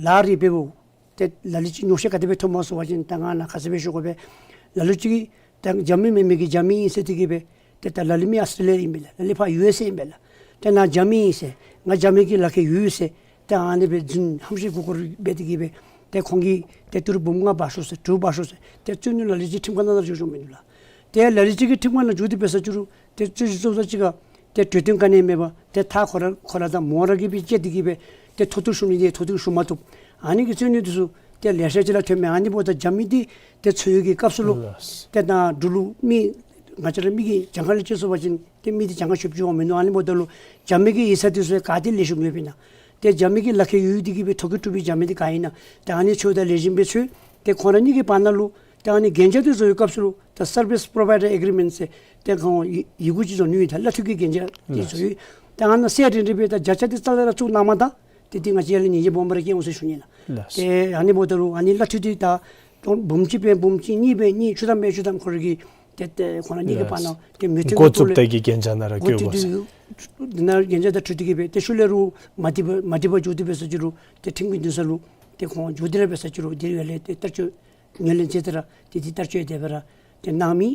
ལཱ་རེ་འབདཝ་ཏེ་ལ་ལུ་ཅིག་ཉོགས་བཤད་ག་དེ་སྦེ་ཐོནམ་སྨོ་ཟེར་བ་ཅིན་ད་ང་ནཱ་ཁ་གསལ་སྦེ་ཞུ་དགོ་པས། ལ་ལུ་ཅིག་ད་རྒྱ་མི་མེན་མི་གིས་རྒྱ་མི་ཨིན་ཟེར་ཏེ་གི་སྦེ་ཏེ་ད་ལ་ལུ་མི་ཨཱོས་ཊེ་ལི་ཡ་ཨིན་པས་ལགས། ལ་ལུ་ཕར་ཡུ་ཨེསི་ཨིན་པས་ལགས། ཏེ་ནཱ་རྒྱ་མི་ཨིན་ཟེར་ང་རྒྱ་མི་གི་ལག་ཁྱེར་ཡོད་ཟེར་ཏེ་ཨ་ནི་སྦེ་རྫུན་ཧམ་བཤད་མགུ་སྐོར་འབད་དེ་གི་སྦེ་ཏེ་ཁོང་གིས་ཏེ་ཏི་རུ་འབུམ་ལྔ་འབག་ཤོག་ཟེར་དྲུག་འབག་ཤོག་ཟེར་ཏེ་རྩོད་གླེང་ལ་ལུ་ཅིག་ཁྲིམས་ཁང་ནང་ལུ་འགྱོ་འགྱོཝ་མིན་འདུག་ལགས། ཏེ་ལ་ལུ་ཅིག་གིས་ཁྲིམས་ཁང་ནང་འགྱོ་སྟེ་འབད་ས་ཅིག་རུང་ཏེ་རྩོད་གཞི་བཙུགས་ས་ཅིག་ཁར་ཏེ་གྲོས་དོན་ག་ནི་མེད་པར་ཏེ་མཐའ་ཁོ་ར་ཁོ་ར་དང་མོ་ར་གིས་སྦེ་བཅད་དེ་གི་སྦེ་ཏེ་མཐོ་གཏུགས་ཞུ་ནི་འདི་མཐོ་གཏུགས་ཞུ་མ་བཏུབ། ཨ་ནི་གི་རྩོད་གླེང་འདི་ཚུ་ཏེ་ལེ་ཤ་ཅིག་ར་ཐོནམ་མས། ཨ་ནི་འབདཝ་ད་རྒྱ་མི་འདི་ཏེ་འཚོལ་བའི་གི་སྐབས་སུ་ལུ་ལགས། ཏེ་ད་འབྲུག་ལུ་མི་ང་བཅས་ར་མི་གིས་གྱངས་ཁ་ལས་བཅད་སོང་པ་ཅིན་ཏེ་མི་འདི་གྱངས་ཁ་ཆོདཔ་ཅིག་འོང་མི་འདུག། ཨ་ནི་འབདཝ་ད་ལུ་རྒྱ་མི་གི་ཡིག་ཚང་འདི་ཚུ་ག་ཏེ་ལེགས་ཤོམ་ཡོདཔ་ཨིན་ན། ཏེ་རྒྱ་མི་གི་ལག་ཁྱེར་ཡོད་དེ་གི་སྦེ་ཐོ་བཀོད་གྲུབ་པའི་རྒྱ་མི་འདི་ག་ཨིན་ན། ཏེ་ཨ་ནི་ཚུ་དང་ལེགས་ཤོམ་སྦེ་འཚོལ། ཏེ་ཁོང་ར་གཉིས་ཀྱི་བར་ན་ལུ་ཏེ་ཨ་ནི་གན་རྒྱ་འདི་བཟོ་བའི་སྐབས་སུ་ལུ་ད་སར་ཝིས་པོ་རོ་བའི་ཌར་ཨེག་རི་མེནཊ་ཟེར་ཏེ་ཁོང་ཡི་ཡི་གུ་ཅིག་བཟོ་ནི་ཡོད། ད་གླ་འཐུས་ཀྱི་གན་རྒྱ་འདི་བཟོ་ཡོད། ཏེ་ཨ་ནཱ་གསལ་རི་རི་སྦེ་ད་བརྒྱ་ཆ་འདི་རྩ་ལས་ར་བཙུགས་གནང་མ་ད་ཏེ་འདི་ང་བཅས་ཡར་ལས་ཉེས་ཆད་སྦོམ་ར་བཀལ་འོང་ཟེར་ཞུ་ནི་ལགས། ལགས། ཏེ་ཨ་ནི་འབདཝ་ད་ལུ་ཨ་ནི་གླ་འཐུས་འདི་ད་འབུམ་གཅིག་འབད་འབུམ་གཅིག་གཉིས་འབད་གཉིས་བཅུ་ཐམ་འབད་བཅུ་ཐམ་ཁོ་ར་གི་ཏེ་ཏེ་ཁོང་ར་གཉིས་ཀྱི་བར་ན་ལགས། ཏེ་མོས་མཐུན་འགོ་བཙུགས་ཏེ་གི་གན་རྒྱ་ནང་ར་འགོ་བཙུགས་བཀོད་ཏེ་དགོ་ཟེར། འདི་ནང་གན་རྒྱ་དང་འཁྲིལ་ཏེ་གི་སྦེ་ཏེ་ཤུལ་ལས་རུང་མ་བཏུབ་པར་མ་བཏུབ་པར་འགྱོ་སྟེ་འབད་ས་ཅིག་རུང་ཏེ་ཁྲིམས་ཀྱི་འདུན་ས་ལུ་ཏེ་ཁོང་འགྱོ་སྟེ་ར་འབད་ས་ཅིག་རུང་འདི་ཡར་ལས་ཏེ་བསྟར་སྤྱོད་ངོས་ལེན་མཛད་དེ་ར་ཏེ་འདི་བསྟར་སྤྱོད་དེ་སྦེ་ར་ཏེ་གནང་མི།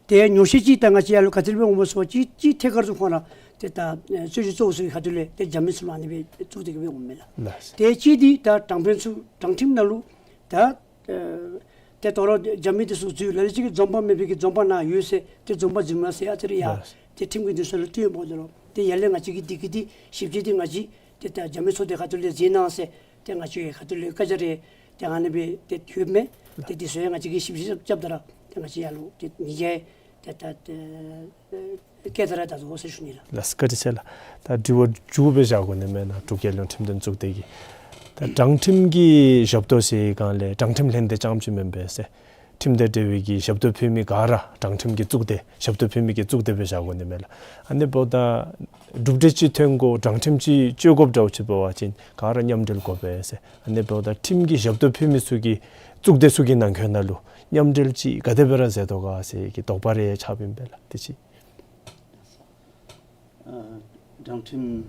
ཏེ་ཉོགས་བཤད་ཅིག་ད་ང་བཅས་ཡར་ལུ་ག་ཅི་སྦེ་འོངམ་སྨོ་ཟེར་བ་ཅིན་ཅིག་ཐད་ཀར་དུ་ཁོང་ར་ཏེ་ད་ཨེ་རྩོད་གཞི་གཙོ་བོ་ཚུ་གི་ཁ་ཐུག་ལས་ཏེ་རྒྱ་མི་ཚུ་ལུ་ཨ་ནི་སྦེ་བཙུགས་ཏེ་གི་སྦེ་འོངམ་མས་ལགས། ལགས། ཏེ་ཅིག་འདི་ད་དྲང་དཔོན་ཚུ་དྲང་ཁྲིམས་ནང་ལུ་ད་ཨེ་ཏེ་ད་རུང་རྒྱ་མི་འདི་ཚུ་འཛུལ། ལ་ལུ་ཅིག་གིས་འཛོམས་དཔང་མེད་པའི་གི་འཛོམས་དཔང་ནཱ་ཡོད་ཟེར་ཏེ་འཛོམས་དཔང་འཛིན་མ་ཟེར་ཨ་ཙི་རེ་ཡར་ལགས། ཏེ་ཁྲིམས་ཀྱི་འདུན་ས་ལུ་བཏོན་འབདཝ་ད་ལུ་ཏེ་ཡར་ལས་ང་བཅས་ཀྱིས་འདི་གི་འདི་ཞིབ་དཔྱད་འདི་ང་བཅས་ཏེ་ད་རྒྱ་མི་ཚོགས་སྡེ་ཁ་ཐུག་ལས་མཛད་གནང་ཟེར་ཏེ་ང་བཅས་ཁ་ཐུག་ལས་བཀའ་རྒྱ་རེ་ཏེ་ཨ་ནི་སྦེ་ཏེ་ཐོབ་མས། ཏེ་འདི་ཚུ་ཡང་ང་བཅས་ཀྱིས་ཞིབ་དཔྱད་རྐྱབ་ད་ར་ཏེ་ང་བཅས་ཡར་ལུ་ཏེ་ཉེས་ཆད་ཏེ་ད་ཏེ་བཀལ་ད་ར་ད་བཟོ་ཟེར་ཞུ་ནི་ལགས། ལགས་བཀའ་དྲིན་ཆེ་ལགས། ད་དྲི་བ་མཇུག་སྦེ་བཞག་དགོ་ནི་མེན་ན། འབྲུག་རྒྱལ་ཡོངས་ཁྲིམས་དོན་གཙུག་སྡེ་གི་ད་དྲང་ཁྲིམས་ཀྱི་ཞབས་ཏོག་ཟེར་སྒང་ལས་དྲང་ཁྲིམས་ལྷན་སྡེ་རྐྱངམ་ཅིག་མེན་པས་ཟེར། ཁྲིམས་དང་འབྲེལ་བའི་གི་ཞབས་ཏོག་ཕུལ་མི་ག་ར་དྲང་ཁྲིམས་ཀྱི་གཙུག་སྡེ་ཞབས་ཏོག་ཕུལ་མི་གི་གཙུག་སྡེ་སྦེ་བཞག་དགོ་ནི་མེན་ལགས། ཨ་ནི་འབདཝ་ད་གྲུབ་འབྲས་ཅིག་ཐོན་དགོ་དྲང་ཁྲིམས་ཅིག་སྤྱོད་དགོཔ་འདྲཝ་ཅིག་འབད་བ་ཅིན་ག་ར་མཉམ་འབྲེལ་དགོ་པས་ཟེར། ཨ་ནི་འབདཝ་ད་ཁྲིམས་ཀྱི་ཞབས་ཏོག་ཕུལ་མི་ཚུ་གིས་གཙུག་སྡེ་ཚུ་གི་ནང་འཁོད་ནང་ལུ་མཉམ་འབྲེལ་ཅིག་ག་དེ་སྦེ་ར་མཛད་དོ་ག་ཟེར་གྱི་དོགས་པ་རེ་ཆགསཔ་ཨིན་པས་ལགས། དེ་ཅིག། ཨ་དྲང་ཁྲིམས་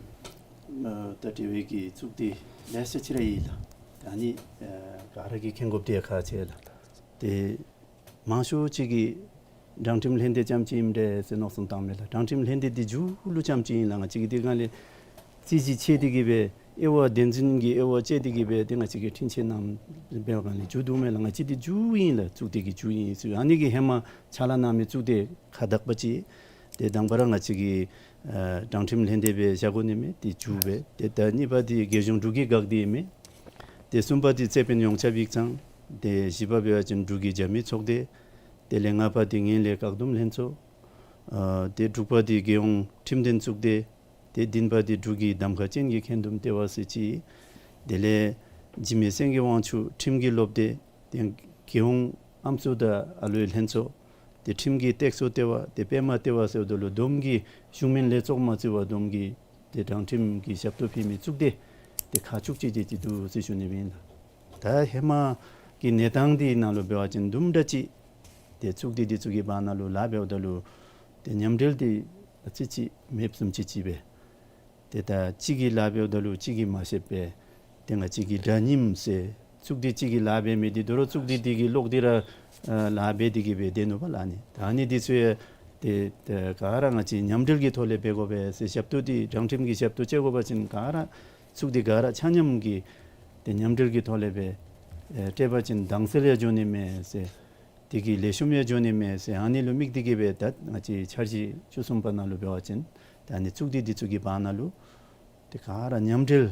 ཨ་དང་འབྲེལ་བའི་གི་གཙུག་སྡེ་ལེ་ཤ་ཅིག་ར་ཡོད་ལགས། ད་ཨ་ནི་ཨ་ག་ར་གིས་མཁྱེན་དགོཔ་འདི་ཁག་ཆེ་ལགས། ཏེ་མང་ཤོས་ཅིག་གིས་ དྲང་ཁྲིམས་ལྷན་སྡེ་རྐྱངམ་ཅིག་ཨིནམ་འདྲས་ཟེར་མནོ་བསམ་བཏངམ་མས་ལགས། དྲང་ཁྲིམས་ལྷན་སྡེ་འདི་མཇུག་ལུ་རྐྱངམ་ཅིག་ཨིན་ལགས། ང་བཅས་ཀྱིས་དེ་སྒང་ལས་རྩོད་གཞི་ཕྱེ་སྟེ་གི་སྦེ་དབྱེ་བ་བདེན་རྫུན་གྱི་དབྱེ་བ་དཔྱད་དེ་གི་སྦེ་ཏེ་ང་བཅས་ཀྱིས་འཁྲུན་ཆོད་གནངམ་འབད་བའི་སྒང་ལས་མཇུག་བསྡུཝ་མས་ལགས། ང་བཅས་འདི་མཇུག་ཨིན་ལགས། གཙུག་སྡེ་གི་མཇུག་ཨིན་ཟེར། ཨ་ནི་གི་ཧེ་མ་ཕྱག་ལཱ་གནང་མི་གཙུག་སྡེ་ཁག་དག་པ་ཅིག་ཏེ་དང་པ་ར་ང་བཅས་ཀྱི་ཨ་དྲང་ཁྲིམས་ལྷན་སྡེ་སྦེ་བཞག་དགོ་ནི་མས། ཏེ་མཇུག་སྦེ། ཏེ་ད་གཉིས་པ་འདི་རྒྱལ་གཞུང་འབྲུག་གི་འགག་སྡེ་ཨིན་མས། ཏེ་གསུམ་པ་འདི་རྩོད་དཔོན་ཡོངས་ཁྱབ་ཡིག་ཚང་། ཏེ་བཞི་པ་འབད་བ་ཅིན་འབྲུག་གི་རྒྱབ་མི་ཚོགས་སྡེ། དེ་ལས་ལྔ་པ་འདི་ངན་ལྷད་བཀག་སྡོམ་ལྷན་ཚོགས། ཨ་ཏེ་དྲུག་པ་འདི་རྒྱལ་ཡོངས་ཁྲིམས་དོན་གཙུག་སྡེ། ཏེ་བདུན་པ་འདི་འབྲུག་གི་གདམ་ཁ་ཅན་གྱི་འཁོན་འདུམ་ལྟེ་བ་ཟེར་ཅིག། དེ་ལས་འཇིགས་མེད་སེང་གེ་དབང་ཕྱུག་ཁྲིམས་ཀྱི་སློབ་སྡེ། ཏེ་རྒྱལ་ཡོངས་ཨམ་སྲུ་དང་ཨ་ལོའི་ལྷན་ཚོགས། ཏེ་ཁྲིམས་ཀྱི་སྟེགས་གསོ་ལྟེ་བ། ཏེ་པདྨ་ལྟེ་བ་ཟེརཝ་ད་ལུ་བསྡོམས་ཀྱིས་གཞུང་མིན་ལས་ཚོགས་མ་བརྩི་བར་བསྡོམས་ཀྱིས་ཏེ་དྲང་ཁྲིམས་ཀྱི་ཞབས་ཏོག་ཕུལ་མི་གཙུག་སྡེ་ཏེ་ཁག་བཅུ་གཅིག་དེ་ཅིག་འདུག་ཟེར་ཞུ་ནི་ཨིན་ལགས། ད་ཧེ་མ་གི་གནས་སྟངས་འདི་ནང་ལུ་འབད་བ་ཅིན་དུམ་གྲ་ཅིག་ཏེ་གཙུག་སྡེ་འདི་ཚུ་གི་བར་ན་ལུ་ལཱ་འབདཝ་ད་ལུ་ཏེ་མཉམ་འབྲེལ་འདི་ཨ་ཙི་ཅིག་མེདཔ་བཟུམ་ཅིག་ཅིག་སྦེ། ཏེ་ད་གཅིག་གིས་ལཱ་འབདཝ་ད་ལུ་གཅིག་གིས་མ་ཤེསཔ་སྦེ། ཏེ་ང་བཅས་ཀྱི་འདྲ་མཉམ་ཟེར་གཙུག་སྡེ་གཅིག་གིས་ལཱ་འབད་མི་འདི་དོ་རུང་གཙུག་སྡེ་འདི་གིས་ལོག་སྟེ་ར་ཨ་ལཱ་འབད་དེ་གི་སྦེ་སྡོད་ནུག་པ་ལགས། ཨ་ནི་ཏེ་ཨ་ནི་འདི་ཚུ་ཡང་ཏེ་ད་ག་ར་ང་བཅས་མཉམ་འབྲེལ་གྱི་ཐོག་ལས་འབད་དགོ་པས་ཟེར་ཞབས་ཏོག་འདི་དྲང་ཁྲིམས་ཀྱི་ཞབས་ཏོག་སྤྱོད་དགོ་པ་ཅིན་ག་ར་གཙུག་སྡེ་ག་ར་ཆ་མཉམ་གྱིས་ཏེ་མཉམ་འབྲེལ་གྱི་ཐོག་ལས་སྦེ་ཨེ་སྤྲོད་པ་ཅིན་དྭངས་གསལ་ཡང་འགྱོ་ནི་མས་ཟེར། དེ་གིས་ལེགས་ཤོམ་ཡང་འགྱོ་ནི་མས་ཟེར། ཨ་ནི་ལུ་དམིགས་ཏེ་གི་སྦེ་ད་ང་བཅས་འཆར་གཞི་བཅུ་གསུམ་པ་ནང་ལུ་འབད་བ་ཅིན་ད་ཨ་ནི་གཙུག་སྡེ་འདི་ཚུ་གི་བར་ན་ལུ་ཏེ་ག་ར་མཉམ་འབྲེལ་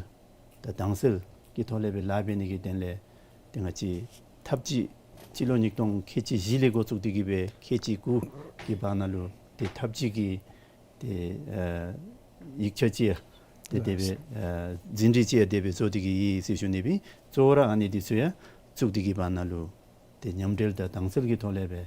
དང་དྭངས་གསལ་གྱི་ཐོག་ལས་སྦེ་ལཱ་འབད་ནི་གི་དོན་ལས་ཏེ་ང་བཅས་ཐབས་ཇུས་སྤྱི་ལོ་ཉིས་སྟོང་ཁལ་གཅིག་བཞི་ལས་འགོ་བཙུགས་ཏེ་གི་སྦེ་ཁལ་གཅིག་དགུ་གི་བར་ན་ལུ་ཏེ་ཐབས་ཇུས་ཀྱི་ཏེ་ཨ་ཡིག་ཆ་ཅིག་ཡང་ཏེ་དེ་སྦེ་ཨ་འཛིན་རིམ་ཅིག་ཡང་དེ་སྦེ་བཟོ་སྟེ་གི་ཡོད་ཟེར་ཞུ་ནི་ཨིན། གཙོ་བོ་ར་ཨ་ནི་འདི་ཚུ་ཡང་གཙུག་སྡེ་གི་བར་ན་ལུ་ཏེ་མཉམ་འབྲེལ་དང་དྭངས་གསལ་གྱི་ཐོག་ལས་སྦེ་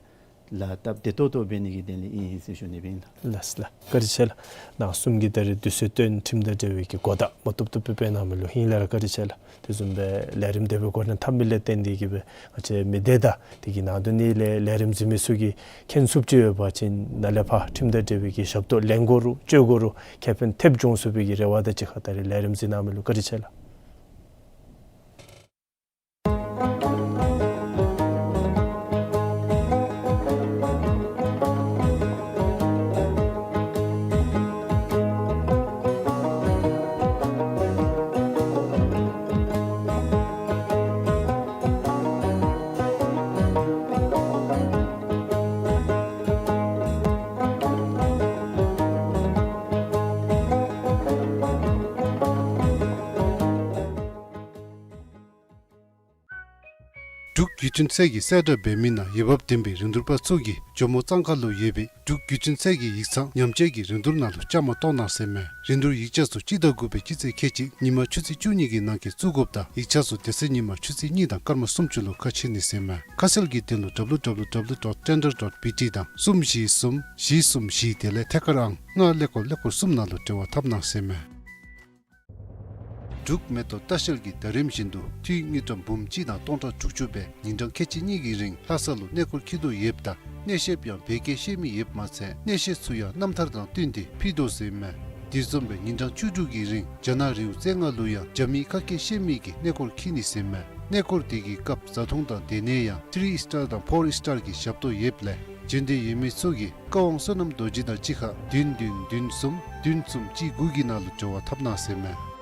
ལཱ་སྟབས་བདེ་ཏོག་ཏོ་འབད་ནི་གི་དོན་ལས་ཨིན་ཟེར་ཞུ་ནི་ཨིན་ལགས། ལགས་ལགས། བཀའ་དྲིན་ཆེ་ལགས། ནང་གསུམ་གྱིས་ད་རེས་དུས་ཚོད་བཏོན་ཁྲིམས་དང་འབྲེལ་བའི་གི་གོ་བརྡ་མ་བཏུབ་བཏུབ་སྦེ་སྤེལ་གནང་མི་ལུ་ཧིང་ལས་ར་བཀའ་དྲིན་ཆེ་ལགས། དེ་བཟུམ་སྦེ་ལས་རིམ་དེ་སྦེ་འགོ་འདྲེན་འཐབ་མི་ལས་བརྟེན་ཏེ་གི་སྦེ་ང་བཅས་མི་སྡེ་དང་དེ་གི་ནང་དོན་ནི་ལས་ལས་རིམ་གཟིགས་མི་ཚུ་གིས་མཁྱེན་ཚུགསཔ་ཅིག་ཡོད་པ་ཅིན་ནཱ་ལས་ཕར་ཁྲིམས་དང་འབྲེལ་བའི་གི་ཞབས་ཏོག་ལེན་དགོ་རུང་སྤྱོད་དགོ་རུང་ཁེ་ཕན་ཐེབས་འགྱོ་ཚུགས་པའི་གི་རེ་བ་དང་གཅིག་ཁར་ད་རེས་ལས་རིམ་གཟིགས་གནང་མི་ལུ་བཀའ་དྲིན་ཆེ་ལགས། འབྲུག་བརྒྱུད་འཕྲིན་ཚད་ཀྱིས་གསལ་བསྒྲགས་འབད་མི་ནང་འོས་འབབ་ལྡན་པའི་རིན་བསྡུར་པ་ཚུ་གིས་ཇོ་མོ་གཙང་ཁ་ལུ་ཡོད་པའི་འབྲུག་བརྒྱུད་འཕྲིན་ཚད་ཀྱི་ཡིག་ཚང་ཉམས་བཅོས་ཀྱི་རིན་བསྡུར་ནང་ལུ་བཅའ་མར་གཏོགས་གནང་ཟེར་མས། རིན་བསྡུར་ཡིག་ཆ་ཚུ་སྤྱི་ཟླ་དགུ་པའི་སྤྱི་ཚེས་ཁལ་གཅིག་ཉིན་མ་ཆུ་ཚོད་བཅུ་གཉིས་ཀྱི་ནང་འཁོད་བཙུགས་དགོཔ་དང་ཡིག་ཆ་ཚུ་དེ་ཚེ་ཉིན་མ་ཆུ་ཚོད་གཉིས་དང་སྐར་མ་སུམ་ཅུ་ལུ་ཁ་ཕྱེ་ནི་ཟེར་མས། ཁ་གསལ་གྱི་དོན་ལུ་W W W dot tender dot B T དང་གསུམ་བཞི་གསུམ་བཞི་གསུམ་བཞི་དེ་ལས་ཐད་ཀར་ཨང་ལྔ་ཀླད་ཀོར་ཀླད་ཀོར་གསུམ་ནང་ལུ་འབྲེལ་བ་འཐབ་གནང་ཟེར་མས། འབྲུག་མེ་ཏོག་ལྟ་བཤལ་གྱིས་ཟླ་རིམ་བཞིན་དུ་འཐུས་དངུལ་ཀྲམ་འབུམ་གཅིག་དང་སྟོང་ཕྲག་དྲུག་ཅུ་སྦེ་ཉིན་གྲངས་ཁལ་གཅིག་གཉིས་ཀྱི་རིང་ལྷ་ས་ལུ་གནས་སྐོར་འཁྱིད་དོ་ཡོདཔ་ད་གནས་བཤདཔ་ཡང་བོད་སྐད་ཤེས་མི་ཡོདཔ་མ་ཚད་གནས་བཤད་ཚུ་ཡང་རྣམ་ཐར་དང་བསྟུན་ཏེ་ཕུལ་དོ་ཟེར་མས། དེ་བཟུམ་སྦེ་ཉིན་གྲངས་བཅུ་དྲུག་གི་རིང་རྒྱ་ནག་རི་བོ་རྩེ་ལྔ་ལུ་ཡང་རྒྱ་མིའི་ཁ་སྐད་ཤེས་མི་གིས་གནས་སྐོར་འཁྱིད་ནི་ཟེར་མས། གནས་སྐོར་དེ་གི་སྐབས་བཟའ་འཐུང་དང་སྡོད་གནས་ཡང་ཐི་རི་སི་ཊར་དང་ཕོར་སི་ཊར་གྱི་ཞབས་ཏོག་ཡོདཔ་ལས་འབྱོན་འདོད་ཡོད་མི་ཚུ་གིས་བཀའ་དབང་བསོད་ནམས་རྡོ་རྗེ་དང་གཅིག་ཁར་བདུན་བདུན་བདུན་གསུམ་བདུན་གསུམ་གཅིག་དགུ་གི་ནང་ལུ་འབྲེལ་བ་འཐབ་གནང་ཟེར་མས།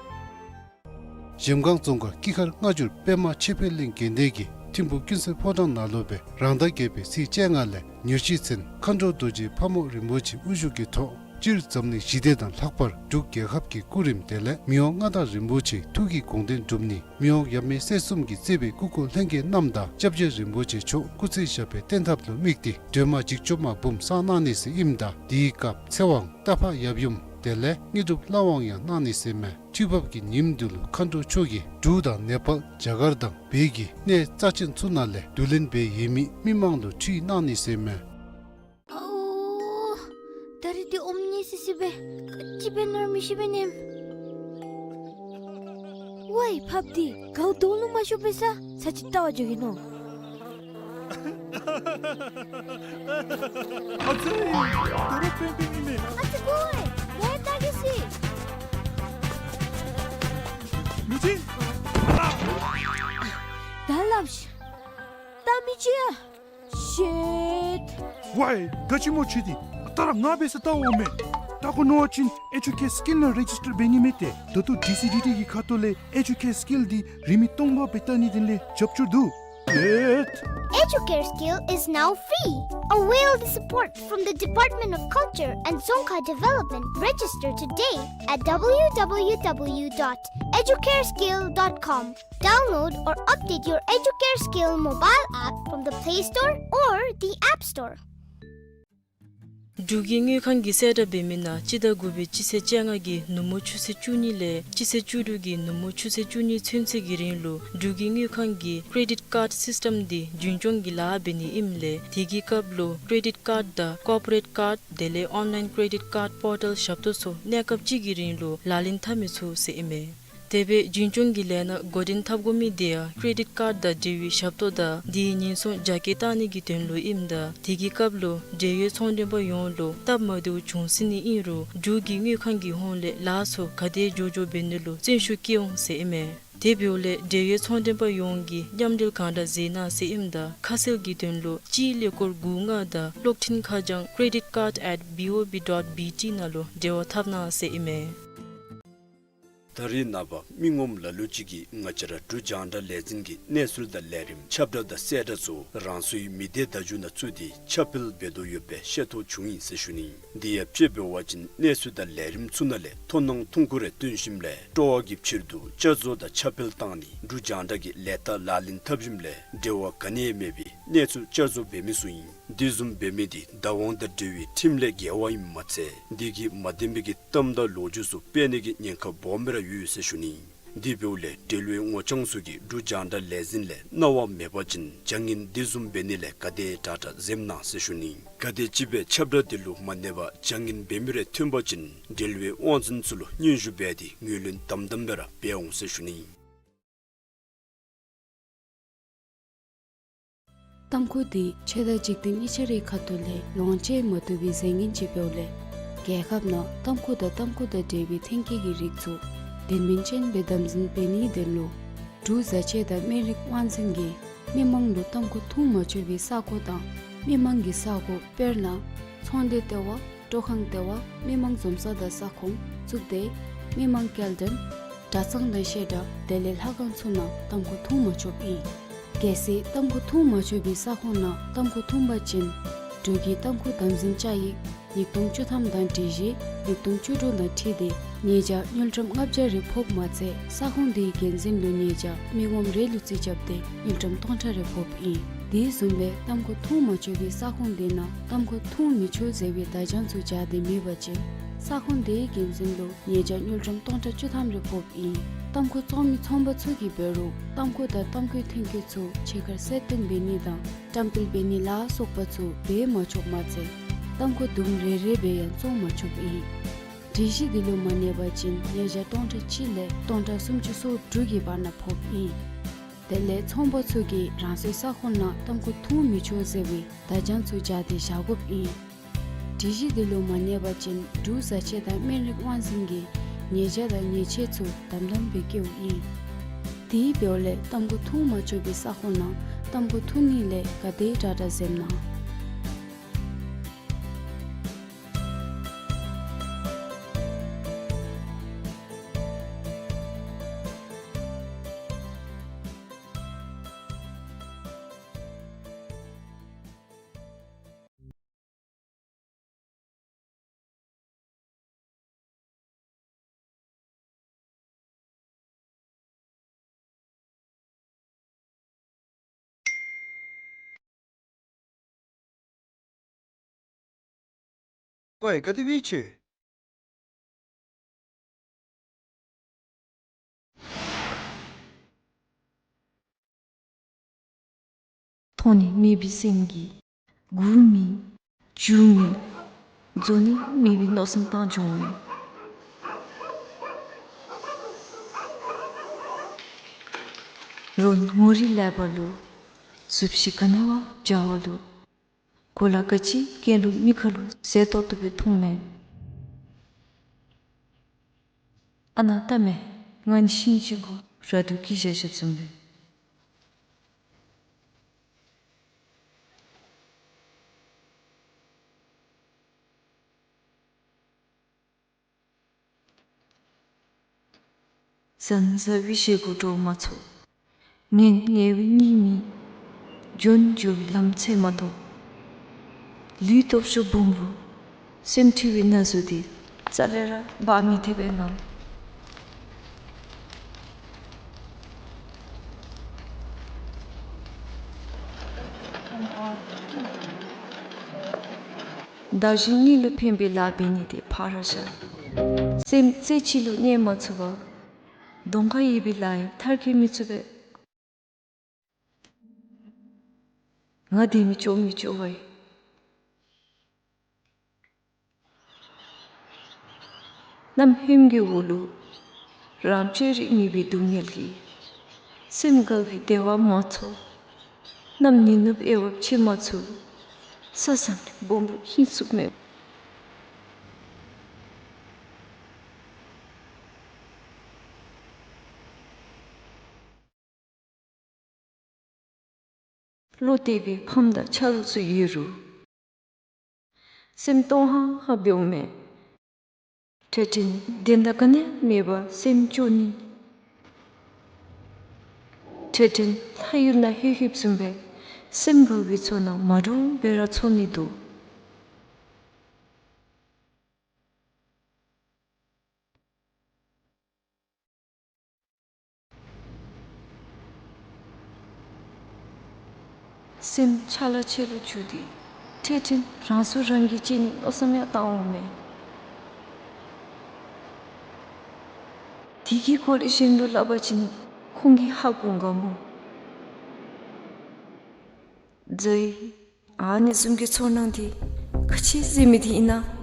གཞལམ་སྒང་རྫོང་ཁག་ཀྱི་མཁར་སྔ་འགྱུར་པདྨ་ཆོས་འཕེལ་གླིང་དགོན་སྡེ་གི་ཐིམ་ཕུག་ཀུན་གསལ་ཕོ་བྲང་ནང་ལུ་སྦེ་རང་ཟླ་བརྒྱད་པའི་ཚེས་བཅོ་ལྔ་ལས་ཉེར་བཞི་ཚུན་མཁའ་འགྲོ་རྡོ་རྗེ་ཕག་མོ་རིན་པོ་ཆེ་དབུ་བཞུགས་ཀྱི་ཐོག་སྤྱིར་འཛམ་གླིང་ཞི་བདེ་དང་ལྷག་པར་འབྲུག་རྒྱལ་ཁབ་ཀྱི་སྐུ་རིམ་དེ་ལས་མི་དབང་མངའ་བདག་རིན་པོ་ཆེའི་ཐུགས་ཀྱི་དགོངས་དོན་སྒྲུབ་ནི་མི་དབང་ཡབ་མེས་སྲས་གསུམ་གྱིས་གཙོས་པའི་སྐུ་འཁོར་ལྷན་རྒྱས་རྣམས་དང་སྐྱབས་རྗེ་རིན་པོ་ཆེ་མཆོག་སྐུ་ཚེ་ཞབས་པད་བརྟན་ཐབས་ལུ་དམིགས་ཏེ་སྒྲོལ་མ་འཇིགས་བྱེད་མ་འབུམ་བསང་གནང་ནི་ཟེར་ཨིནམ་ད་དེའི་སྐབས་ཚེ་དབང་རྟ་ཕག་ཡབ་ཡུམ་དེ་ལས་དངོས་གྲུབ་ལྷ་དབང་ཡང་གནང་ནི་ཟེར་མས། ཁྲུས་འབབ་ཀྱི་ཉིནམ་འདི་ལུ་མཁའ་འགྲོ་མཆོག་གིས་འབྲུག་དང་ནེ་པཱལ་རྒྱ་གར་དང་བོད་ཀྱི་གནས་རྩ་ཆེན་ཚུ་ནང་ལས་བསྡུ་ལེན་འབད་ཡོད་མི་མི་མང་ལུ་ཁྲུས་གནང་ནི་ཟེར་མས། ཨའོ། ད་རིས་འདི་ཨོམ་ཉེ་སི་སི་སྦེ་ག་ཅི་འབད་ནི་ར་མི་ཤེས་པས་མནོཝ། ཝའི་ཕགཔ་འདི་གའུ་དོང་ལུ་མ་ཤོར་བར་ས་ཚར་ཅིག་བལྟ་བར་འགྱོ་གེ་མནོ། ཨ་ཙི། ད་རུང་པེང་པེང་ཨིན་མས། ཨ་ཙི་ཀོ་ཝའི། ཡ་ཡ་བལྟ་གེ་ཤིག། མི་ཅིག། ད་སླབ་ཤིག། བལྟ་མི་ཅིག་ཡ། ཤིཊ། ཝའི་ག་ཅི་སྨོ་ཁྱོད་འདི། ད་ར་ང་འབད་ས་ལྟ་འོང་མས། ལྟ་དགོ་མནོ་བ་ཅིན་ཨེ་ཇུ་ཀེར་སི་ཀིལ་ནང་རེ་ཇིས་ཊར་འབད་ནི་མས་ཏེ། ད་ལྟོ་ཌི་སི་ཌི་ཊི་གི་ཁ་ཐུག་ལས་ཨེ་ཇུ་ཀེར་སི་ཀིལ་འདི་རིན་མེད་སྟོང་པ་འབད་ལྟ་ནིའི་དོན་ལས་རྒྱབ་སྐྱོར་འདུག། ཨེ་ཇུ་ཀེར་སི་ཀིལ is now free. Avail the support from the Department of Culture and Dzongkha Development. Register today at w w w dot educareskill dot com. Download or update your Educare Skill mobile app from the Play Store or the App Store. འབྲུག་གི་དངུལ་ཁང་གིས་གསལ་བསྒྲགས་འབད་མི་ནང་སྤྱི་ཟླ་དགུ་པའི་སྤྱི་ཚེས་བཅོ་ལྔ་གི་ནུབ་མོ་ཆུ་ཚོད་བཅུ་གཉིས་ལས་སྤྱི་ཚེས་བཅུ་དྲུག་གི་ནུབ་མོ་ཆུ་ཚོད་བཅུ་གཉིས་ཚུན་ཚོད་ཀྱི་རིང་ལུ་འབྲུག་གི་དངུལ་ཁང་གི་ཀེ་རེ་ཌིཊ་ཀཱརཌ་སིསི་ཊམ་འདི་རྒྱུན་སྐྱོང་གི་ལཱ་འབད་ནི་ཨིནམ་ལས་དེ་གི་སྐབས་ལུ་ཀེ་རེ་ཌིཊ་ཀཱརཌ་དང་ཀོར་པོ་རེཊ་ཀཱརཌ་དེ་ལས་ཨོན་ལའིན་ཀེ་རེ་ཌིཊ་ཀཱརཌ་པོར་ཊལ་ཞབས་ཏོག་ཚུ་གནས་སྐབས་གཅིག་གི་རིང་ལུ་ལག་ལེན་འཐབ་མི་ཚུགས་ཟེར་ཨིན་མས། དེ་སྦེ་རྒྱུན་སྐྱོང་གི་ལས་སྣ་འགོ་འདྲེན་འཐབ་དགོ་མི་དེ་ཡང་ཀེ་རེ་ཌིཊ་ཀཱརཌ་དང་འབྲེལ་བའི་ཞབས་ཏོག་དང་དེའི་ཉེན་སྲུང་རྒྱ་སྐྱེད་བཏང་ནི་གི་དོན་ལུ་ཨིནམ་ད་དེ་གི་སྐབས་ལུ་འབྲེལ་ཡོད་ཚོང་མགྲོན་པ་ཡོངས་ལུ་སྟབས་མ་བདེཝ་བྱུང་སྲིད་ནི་ཨིན་རུང་འབྲུག་གི་དངུལ་ཁང་གི་ཧོངས་ལས་ལཱ་ཚུ་ག་དེ་མགྱོགས་མགྱོགས་འབད་ནི་ལུ་བརྩོན་ཤུགས་བསྐྱེད་འོང་ཟེར་ཨིན་མས། དེ་འབདཝ་ལས་འབྲེལ་ཡོད་ཚོང་མགྲོན་པ་ཡོངས་ཀྱིས་མཉམ་འབྲེལ་གང་དྲག་མཛད་གནང་ཟེར་ཨིནམ་ད་ཁ་གསལ་གྱི་དོན་ལུ་སྤྱིའི་ཀླད་ཀོར་དགུ་ལྔ་དང་གློག་འཕྲིན་ཁ་བྱང་creditcard at B O B dot B T ནང་ལུ་འབྲེལ་བ་འཐབ་གནང་ཟེར་ཨིན་མས། ད་རེས་ནངས་པ་མི་ངོམ་ལ་ལུ་ཅིག་གིས་ང་བཅས་ར་འབྲུག་རྒྱང་བསྒྲགས་ལས་འཛིན་གྱི་གནས་ཚུལ་དང་ལས་རིམ་ཁྱབ་བསྒྲགས་དང་གསལ་བསྒྲགས་ཚུ་རང་སོའི་མི་སྡེ་བརྡ་བརྒྱུད་ནང་བཙུགས་ཏེ་ཁྱབ་སྤེལ་འབད་དོ་ཡོདཔ་སྦེ་ཤེས་རྟོགས་བྱུང་ཡི་ཟེར་ཞུ་ནི། དེ་ཡང་དཔྱེ་འབད་བ་ཅིན་གནས་ཚུལ་དང་ལས་རིམ་ཚུ་ནང་ལས་མཐོང་སྣང་ཐུང་ཀུ་རེ་བཏོན་ཞིནམ་ལས་སྤྲོ་བ་གི་ཕྱིར་དུ་བསྐྱར་བཟོ་དང་ཁྱབ་སྤེལ་བཏང་ནི་འབྲུག་རྒྱང་བསྒྲགས་ཀྱི་ལས་རྟགས་ལག་ལེན་འཐབ་ཞིནམ་ལས་འབྲེལ་བ་ག་ནི་ཡང་མེད་པའི་གནས་ཚུལ་བསྐྱར་བཟོ་འབད་མི་ཚུ་ཨིན། དེ་བཟུམ་འབད་མི་དེ་བདག་དབང་དང་འབྲེལ་བའི་ཁྲིམས་ལས་འགལ་བ་ཨིནམ་མ་ཚད་དེ་གིས་མ་བདེན་པའི་གི་གཏམ་དང་ལོ་རྒྱུས་ཚུ་སྤེལ་ནི་གི་ཉེན་ཁ་སྦོམ་སྦེ་ར་ཡོད་ཟེར་ཞུ་ནི། དེ་འབདཝ་ལས་འབྲེལ་བའི་ངོ་རྐྱང་ཚུ་གིས་འབྲུག་རྒྱང་བསྒྲགས་ལས་འཛིན་ལས་གནང་བ་མེད་པ་ཅིན་བྱ་ངན་དེ་བཟུམ་འབད་ནི་ལས་ག་དེ་དྲག་དྲག་འཛེམ་གནང་ཟེར་ཞུ་ནི། ག་དེམ་ཅིག་སྦེ་ཁྱབ་བསྒྲགས་དེ་ལུ་མ་གནས་པར་བྱ་ངན་འབད་མི་རེ་ཐོན་པ་ཅིན་འབྲེལ་བའི་དབང་འཛིན་ཚུ་ལུ་སྙན་ཞུ་འབད་དེ་ངོས་ལེན་དམ་དམ་སྦེ་ར་འབད་འོང་ཟེར་ཞུ་ནི། ཏམ་ཁུ་དེ་ཆོས་དང་འཇིག་རྟེན་གཉིས་ཆ་རའི་ཁ་ཐུག་ལས་ལོངས་སྤྱོད་མ་བཏུབ་པའི་རྫས་ངན་ཅིག་འབདཝ་ལས་རྒྱལ་ཁབ་ནང་ཏམ་ཁུ་དང་ཏམ་ཁུ་དང་འབྲེལ་བའི་ཐོན་སྐྱེད་ཀྱི་རིགས་ཚུ་དོན་སྨིན་ཅན་སྦེ་དམ་འཛིན་འབད་ནིའི་དོན་ལུ་འབྲུག་བཟའ་ཆས་དང་སྨན་རིགས་དབང་འཛིན་གྱིས་མི་མང་ལུ་ཏམ་ཁུ་འཐུང་མ་ཆོག་པའི་ས་གོ་དང་མི་མང་གི་ས་གོ་དཔེར་ན་ཚོང་སྡེ་ལྟེ་བ། སྤྲོ་ཁང་ལྟེ་བ། མི་མང་འཛོམས་ས་དང་ས་ཁོངས། གཙུག་སྡེ། མི་མང་སྐྱེལ་འདྲེན། གྲྭ་ཚང་དང་བཤད་གྲྭ་དེ་ལས་ལྷ་ཁང་ཚུ་ནང་ཏམ་ཁུ་འཐུང་མ་ཆོགཔ་ཨིན། གལ་སྲིད་ཏམ་ཁུ་འཐུང་མ་ཆོག་པའི་ས་ཁོངས་ནང་ཏམ་ཁུ་འཐུང་པ་ཅིན་འབྲུག་གི་ཏམ་ཁུ་དམ་འཛིན་བཅའ་ཡིག་ཉིས་སྟོང་བཅུ་ཐམ་དང་སྒྲིག་གཞི་ཉིས་སྟོང་བཅུ་དྲུག་དང་འཁྲིལ་ཏེ་ཉེས་བྱ་དངུལ་ཀྲམ་ལྔ་བརྒྱ་རེ་ཕོགཔ་མ་ཚད་ས་ཁོངས་དེའི་འགན་འཛིན་ལུ་ཉེས་བྱ་མི་ངོམ་རེ་ལུ་རྩིས་རྐྱབ་སྟེ་དངུལ་ཀྲམ་སྟོང་ཕྲག་རེ་ཕོགཔ་ཨིན། དེ་བཟུམ་སྦེ་ཏམ་ཁུ་འཐུང་མ་ཆོག་པའི་ས་ཁོངས་དེ་ནང་ཏམ་ཁུ་འཐུང་མི་ཆོག་ཟེར་བའི་བརྡ་བྱང་ཚུ་སྦྱར་ཏེ་མེད་པ་ཅིན་ས་ཁོངས་དེའི་འགན་འཛིན་ལུ་ཉེས་བྱ་དངུལ་ཀྲམ་སྟོང་ཕྲག་བཅུ་ཐམ་རེ་ཕོགཔ་ཨིན། ཏམ་ཁུ་བཙོང་མི་ཚོང་པ་ཚུ་གིས་འབད་རུང་ཏམ་ཁུ་དང་ཏམ་ཁུའི་ཐོན་སྐྱེད་ཚུ་ཕྱི་ཁར་གསལ་སྟོན་འབད་ནི་དང་བཀྲམ་སྤེལ་འབད་ནི་ལ་སོགས་པ་ཚུ་འབད་མ་ཆོགཔ་མ་ཚད་ཏམ་ཁུ་དུམ་རེ་རེ་སྦེ་ཡང་བཙོང་མ་ཆོགཔ་ཨིན། སྒྲིག་གཞི་དེ་ལུ་མ་གནས་པ་ཅིན་ཉེས་བྱ་སྟོང་ཕྲག་གཅིག་ལས་སྟོང་ཕྲག་སུམ་ཅུ་སོ་དྲུག་གི་བར་ན་ཕོགཔ་ཨིན། དེ་ལས་ཚོང་པ་ཚུ་གིས་རང་སོའི་ས་ཁོངས་ནང་ཏམ་ཁུ་འཐུང་མི་ཆོག་ཟེར་བའི་བརྡ་བྱང་ཚུ་སྦྱར་ཏེ་བཞག་དགོཔ་ཨིན། སྒྲིག་གཞི་དེ་ལུ་མ་གནས་པ་ཅིན་འབྲུག་བཟའ་ཆས་དང་སྨན་རིགས་དབང་འཛིན་གྱིས་ཉེས་བྱ་དང་ཉེས་ཆད་ཚུ་དམ་དམ་སྦེ་བཀལཝ་ཨིན། དེ་འབདཝ་ལས་ཏམ་ཁུ་འཐུང་མ་ཆོག་པའི་ས་ཁོངས་ནང་ཏམ་ཁུ་འཐུང་ནི་ལས་ག་དེ་དྲག་དྲག་འཛེམ་གནང་། ཀོའི་ག་དེ་སྦེ་ཡོད། མཐོང་ནི་མེད་པའི་སེམས་ཀྱིས་སྒུག་མི་འགྱོ་མི་རྫོགས་ནི་མེད་པའི་མནོ་བསམ་བཏང་འགྱོ་མི། རོགས་ངོ་རིས་ལེགས་པ་ལུ་གཟུགས་གཞི་ག་ནི་བ་འཇའ་བ་ལུ་གོ་ལ་ག་ཅི་སྐད་ལུ་མི་ཁ་ལུ་གསལ་ཏོག་ཏོ་སྦེ་མཐོང་མས། ཨ་ན་ལྟ་མས། ང་ནི་ཤིང་གཅིག་གུ་ར་དུ་སྐྱེས་བཞག་བཞགཔ་བཟུམ་སྦེ། བཟའ་ནི་བཟའ་བའི་བཞེས་སྒོ་འགྲོ་མ་ཚུགས། ཉལ་ནི་ཉལ་བའི་གཉིད་མི། འགྱོ་ནི་འགྱོ་བའི་ལམ་འཚོལ་མ་ཐོབ། ལུས་སྟོབས་ཤུགས་སྦོམ་རུང་སེམས་འཁྲུལ་བའི་ན་ཟུག་འདི་རྩ་ལས་ར་འབག་མི་ཐེག་པས་ན། བདག་གཞན་གཉིས་ལུ་ཕན་པའི་ལཱ་འབད་ནི་དེ་ཕར་བཞག། སེམས་རྩེ་གཅིག་ལུ་གནས་མ་ཚུགས་པར་གདོང་ཁར་ཡོད་པའི་ལཱ་ཡང་མཐར་འཁྱོལ་མི་ཚུགས་པས། ང་བདེ་མི་སྐྱོ་མི་སྐྱོ་བ་ཡི། གནམ་ཧོནམ་གྱི་འོག་ལུ་རང་སྤྱོད་རིག་མེད་པའི་སྡུག་བསྔལ་གྱིས་སེམས་དགའ་བའི་བདེ་བ་མ་ཚོར། གནམ་ནད་ནུབ་དབྱེ་བ་ཕྱེ་མ་ཚུགས། ས་བཟང་སྦོམ་པོ་ཧིང་སུག་མེད། བློ་གཏད་པའི་ཕམ་དང་ཆ་རོགས་ཚུ་ཡོད་རུང་སེམས་སྟོང་ཧང་ཧང་འབདཝ་མས། འཕྲལ་འཕྲལ་བདེན་མཐའ་ག་ནི་ཡང་མེད་པར་སེམས་སྐྱོ་ནི། འཕྲལ་འཕྲལ་ལྷ་ཡུལ་ནང་ལྷོད་ལྷོདཔ་བཟུམ་སྦེ་སེམས་དགའ་བའི་ཚོར་སྣང་མ་འདྲཝ་སྦེ་ར་ཚོར་ནི་འདུག། སེམས་ཆ་ལ་ཆེ་ལུ་འགྱུར་ཏེ་འཕྲལ་འཕྲལ་རང་སྲོག་རང་གིས་བཅད་ནིའི་མནོ་བསམ་ཡང་བཏང་འོང་མས། དེ་གི་སྐོར་ལས་གཞན་ལུ་སླབ་པ་ཅིན་ཁོང་གིས་ཧ་གོ་ག་མོ། ཛའི། ཨ་ནི་བཟུམ་གྱི་ཚོར་སྣང་འདི་ག་ཅི་ཟེར་མི་འདི་ཨིན་ན།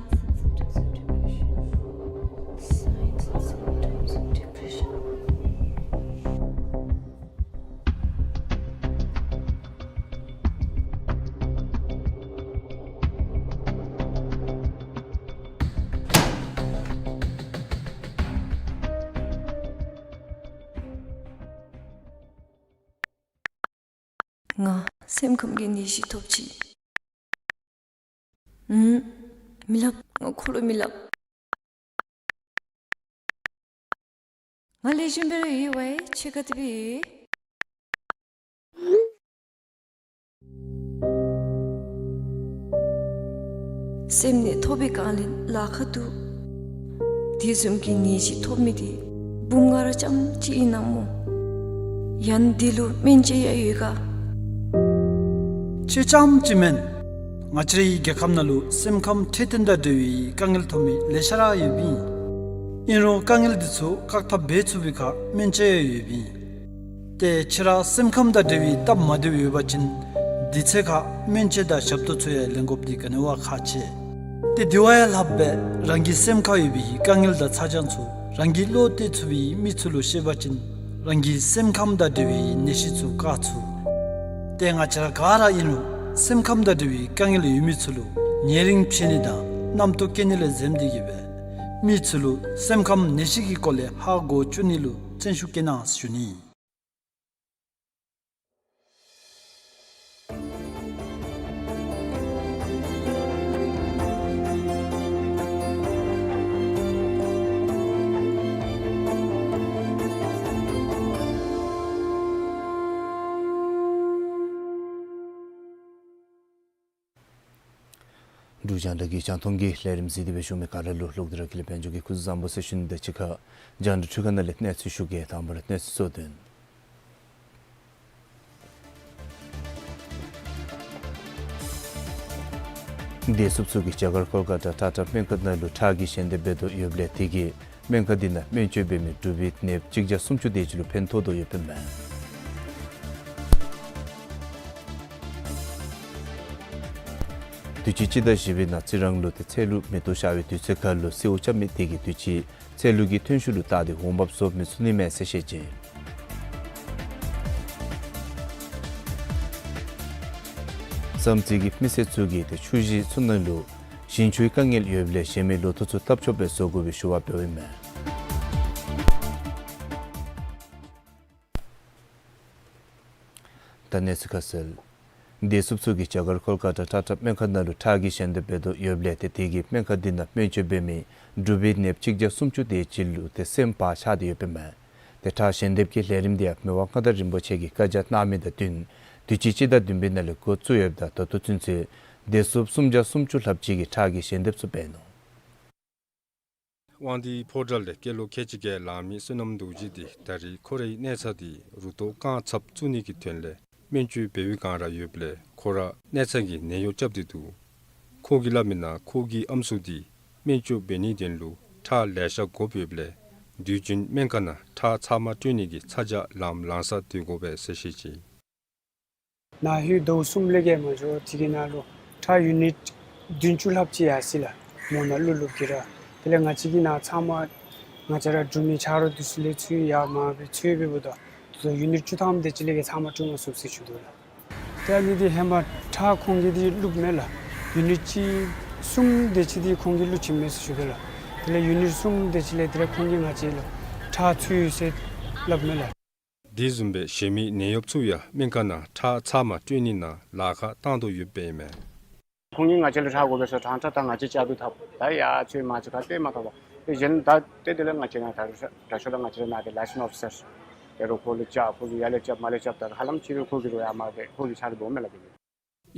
ང་སེམས་ཁམས་ཀྱི་ནད་གཞི་ཐོབ་ཅི། ཨུམ། མི་སླབ། ང་ཁོ་ལུ་མི་སླབ། ང་ལེགས་ཤོམ་སྦེ་ར་ཡོད་པས། ཁྱོད་ག་དེ་སྦེ་ཡོད། སེམས་ནད་ཐོབ་པའི་སྒང་ལས་ལཱ་ཁག་འདུག། དེ་བཟུམ་གྱི་ནད་གཞི་ཐོབ་མི་འདི་བུམོ་ང་ར་རྐྱངམ་ཅིག་ཨིན་ན་མོ། ཡང་འདི་ལུ་སྨན་དཔྱད་ཡང་ཡོད་ག། ཁྱོད་རྐྱངམ་ཅིག་མེན། ང་བཅས་རའི་རྒྱལ་ཁབ་ནང་ལུ་སེམས་ཁམས་འཕྲོད་བསྟེན་དང་འབྲེལ་བའི་དཀའ་ངལ་ཐོབ་མི་ལེ་ཤ་ར་ཡོདཔ་ཨིན། ཨིན་རུང་དཀའ་ངལ་འདི་ཚུ་བཀག་ཐབས་འབད་ཚུགས་པའི་ཁར་སྨན་དཔྱད་ཡང་ཡོདཔ་ཨིན། ཏེ་ཁྱོད་ར་སེམས་ཁམས་དང་འབྲེལ་བའི་སྟབས་མ་བདེཝ་ཡོད་པ་ཅིན་དུས་ཚོད་ཁར་སྨན་དཔྱད་དང་ཞབས་ཏོག་ཚུ་ཡང་ལེན་དགོཔ་འདི་ག་ནི་བ་ཁག་ཆེ། ཏེ་དེ་བ་ཡང་ལྷགཔ་སྦེ་རང་གི་སེམས་ཁར་ཡོད་པའི་དཀའ་ངལ་དང་ཚ་གྱང་ཚུ་རང་གིས་བློ་གཏད་ཚུགས་པའི་མི་ཚུ་ལུ་བཤད་པ་ཅིན་རང་གི་སེམས་ཁམས་དང་འབྲེལ་བའི་ནད་གཞི་ཚུ་བཀག་ཚུགས། ཏེ་ང་བཅས་ར་ག་ར་ཨིན་རུང་སེམས་ཁམས་དང་འབྲེལ་བའི་དཀའ་ངལ་ཡོད་མི་ཚུ་ལུ་ཉེ་རིང་ཕྱད་ནི་དང་རྣམ་རྟོག་སྐྱེ་ནི་ལས་འཛེམ་སྟེ་གིས་སྦེ་མི་ཚུ་ལུ་སེམས་ཁམས་ནད་གཞི་གི་སྐོར་ལས་ཧ་གོ་བཅུག་ནི་ལུ་བརྩོན་ཤུགས་བསྐྱེད་གནང་ཞུ་ནི། འབྲུག་རྒྱང་བསྒྲགས་ཀྱི་རྒྱང་མཐོང་གི་ལས་རིམ་གཟིགས་ཏེ་སྦེ་བཞུགས་མི་ག་ར་ལུ་ལོག་སྟེ་ར་ཀུན་ལེགས་དཔལ་འབྱོར་གྱིས་སྐུ་གཟུགས་བཟང་པོ་ཟེར་ཞུ་ནི་དང་གཅིག་ཁར་རྒྱང་བསྒྲགས་འཕྲུལ་ཁང་ནང་ལས་གནས་ཚུལ་ཞུ་གེ། དང་པ་ར་གནས་ཚུལ་གཙོ་དོན། བདེ་སྲུངཔ་ཚུ་གིས་རྒྱ་གར་ཀོལ་ཀ་ཏ་ཊ་ཊ་སྨན་ཁང་ནང་ལུ་ཁྲག་གི་ཞལ་འདེབས་འབད་དོ་ཡོདཔ་ལས་དེ་གིས་སྨན་ཁང་འདི་ནང་སྨན་བཅོས་འབད་མི་འབྲུག་པའི་ནདཔ་གཅིག་བརྒྱ་སུམ་ཅུ་དེ་ཅིག་ལུ་ཕན་ཐོགས་དོ་ཡོདཔ་ཨིན་མས། དུས་ཅི་སྤྱི་ཟླ་བཞི་པའི་ནང་རྩི་རང་ལུ་ཏེ་ཚལ་ལུ་མེ་ཏོག་ཤར་བའི་དུས་ཚོད་ཁར་ལུ་སེརཝ་རྐྱབ་མི་དེ་གིས་དུས་ཅི་ཚལ་ལུ་གི་ཐོན་ཤུགས་ལུ་བལྟ་སྟེ་འོང་འབབ་བཟོ་མི་ཚུགས་ནི་མས་ཟེར་བཤད་ཅི། བསམ་རྩེ་གི་མི་སེར་ཚུ་གིས་ཏེ་ཆུ་བཞི་ཚུ་ནང་ལུ་ཞིང་ཆུའི་དཀའ་ངལ་ཡོདཔ་ལས་གཞན་མི་ལོ་ཐོག་ཚུ་ཐབས་སྐྱོ་སྦེ་བཟོ་དགོ་པའི་ཞུ་བ་འབདཝ་ཨིན་མས། ད་གནས་ཚུལ་ཁ་གསལ། བདེ་སྲུངཔ་ཚུ་གིས་རྒྱ་གར་ཀོལ་ཀ་ཏ་ཊ་ཊ་སྨན་ཁང་ནང་ལུ་ཁྲག་གི་ཞལ་འདེབས་འབད་དོ་ཡོདཔ་ལས་ཏེ་དེ་གིས་སྨན་ཁང་འདི་ནང་སྨན་བཅོས་འབད་མི་འབྲུག་པའི་ནདཔ་གཅིག་བརྒྱ་སུམ་ཅུ་དེ་ཅིག་ལུ་ཏེ་སེམས་བག་ཆགས་ཏེ་ཡོདཔ་ཨིན་མས། ཏེ་ཁྲག་ཞལ་འདེབས་ཀྱི་ལས་རིམ་འདི་ཡང་མི་དབང་མངའ་བདག་རིན་པོ་ཆེ་གིས་བཀའ་རྒྱ་གནང་མི་དང་བསྟུན་དུས་ཅི་སྤྱི་ཟླ་བདུན་པའི་ནང་ལས་འགོ་བཙུགས་ཡོདཔ་ད་ད་ལྟོ་ཚུན་ཚོད་བདེ་སྲུངཔ་སུམ་བརྒྱ་སུམ་ཅུ་ལྷགཔ་ཅིག་གིས་ཁྲག་གི་ཞལ་འདེབས་ཚུ་འབད་ནུག། དབང་འདུས་ཕོ་བྲང་ལས་སྐྱེས་ལོ་ཁལ་གཅིག་བརྒྱད་ལང་མི་བསོད་ནམས་རྡོ་རྗེ་འདི་ད་རེས་ཁོ་རའི་གནས་ཚང་འདི་རུ་ཏོག་རྐང་ཚབ་བཙུགས་ནི་གི་དོན་ལས་སྨན་བཅོས་འབད་བའི་བསྒང་ར་ཡོདཔ་ལས་ཁོ་ར་གནས་ཚང་གི་ནད་གཡོག་རྐྱབ་སྟེ་འདུག། ཁོ་གིས་སླབ་མིའི་ནང་ཁོ་གི་ཨམ་སྲུ་འདི་སྨན་བཅོས་འབད་ནིའི་དོན་ལུ་ཁྲག་ལེ་ཤ་དགོཔ་ཡོདཔ་ལས་དུས་རྒྱུན་སྨན་ཁང་ནང་ཁྲག་ཚབ་མ་སྤྲོད་ནི་གི་ཚ་གྱང་ལངམ་ལང་ས་སྡོད་དགོ་པས་ཟེར་བཤད་ཅི། ནཱ་ཧེ་ཟླཝ་གསུམ་ལས་བརྒལ་མ་འགྱོ་དེ་གི་ནང་ལུ་ཁྲག་ཡུ་ནིཊ་བདུན་ཅུ་ལྷགཔ་ཅིག་ཡར་སོ་ཡི་ལགས། མོ་ནཱ་ལུ་ལུ་གི་ར། དེ་ལས་ང་བཅས་ཀྱི་ནཱ་ཚབ་མ་ང་བཅས་ར་འབྲུག་མི་ཆ་རོགས་འདི་ཚུ་ལས་ཚུར་ཡར་མར་སྦེ་ཚུར་འབདཝ་ད་དེ་ཚུ་ཡུ་ནིཊ་བཅུ་ཐམ་དེ་ཅིག་ལས་བརྒལ་ཚབ་མ་སྤྲོད་མ་ཚུགས་ཟེར་ཞུ་དོ་ལགས། ཏེ་ཨ་ནི་འདི་ཧེ་མ་ཁྲག་ཁོང་གིས་འདི་བླུགས་མས་ལགས། ཡུ་ནིཊ་གཅིག་གསུམ་དེ་ཅིག་འདི་ཁོང་གིས་བླུགས་ཅི་མས་ཟེར་ཞུ་དོ་ལགས། དེ་ལས་ཡུ་ནིཊ་གསུམ་དེ་ཅིག་ལས་དེ་ལས་ཁོང་གིས་ང་བཅས་ལུ་ཁྲག་ཚུད་ཡོད་ཟེར་སླབ་མས་ལགས། དེ་བཟུམ་སྦེ་གཞན་མི་ནད་གཡོགཔ་ཚུ་ཡང་སྨན་ཁང་ནང་ཁྲག་ཚབ་མ་སྤྲོད་ནི་ནང་ལཱ་ཁག་བཏང་དོ་ཡོདཔ་ཨིན་མས། ཁོང་གིས་ང་བཅས་ལུ་ཁྲག་དགོ་པས་ཟེར་ཕྲང་ཕྲང་ད་ང་བཅས་ཅིག་ཨ་ཕི་ཐབས་ད་ཡར་ཚུར་མར་ཚུར་ག་ཏེ་མ་ཐོབ་པར་ཏེ་གཞན་ད་ཏེ་དེ་ལས་ང་བཅས་ནཱ་ད་རུང་དྲག་ཤོས་ལགས་ང་བཅས་ར་ནཱ་གི་ལའི་སེནསི་ཨོ་ཕི་སར་ཏེ་རོགས་ཁོ་ལུ་རྐྱབ་ཁོ་གིས་ཡར་ལས་རྐྱབ་མར་ལས་རྐྱབ་ད་ཧ་ལམ་ཕྱི་རུ་ཁོ་གིས་རོགས་ཡར་མར་སྦེ་ཁོ་གིས་ཕྱག་ལཱ་འབདཝ་མས་ལགས། དེ་གིས་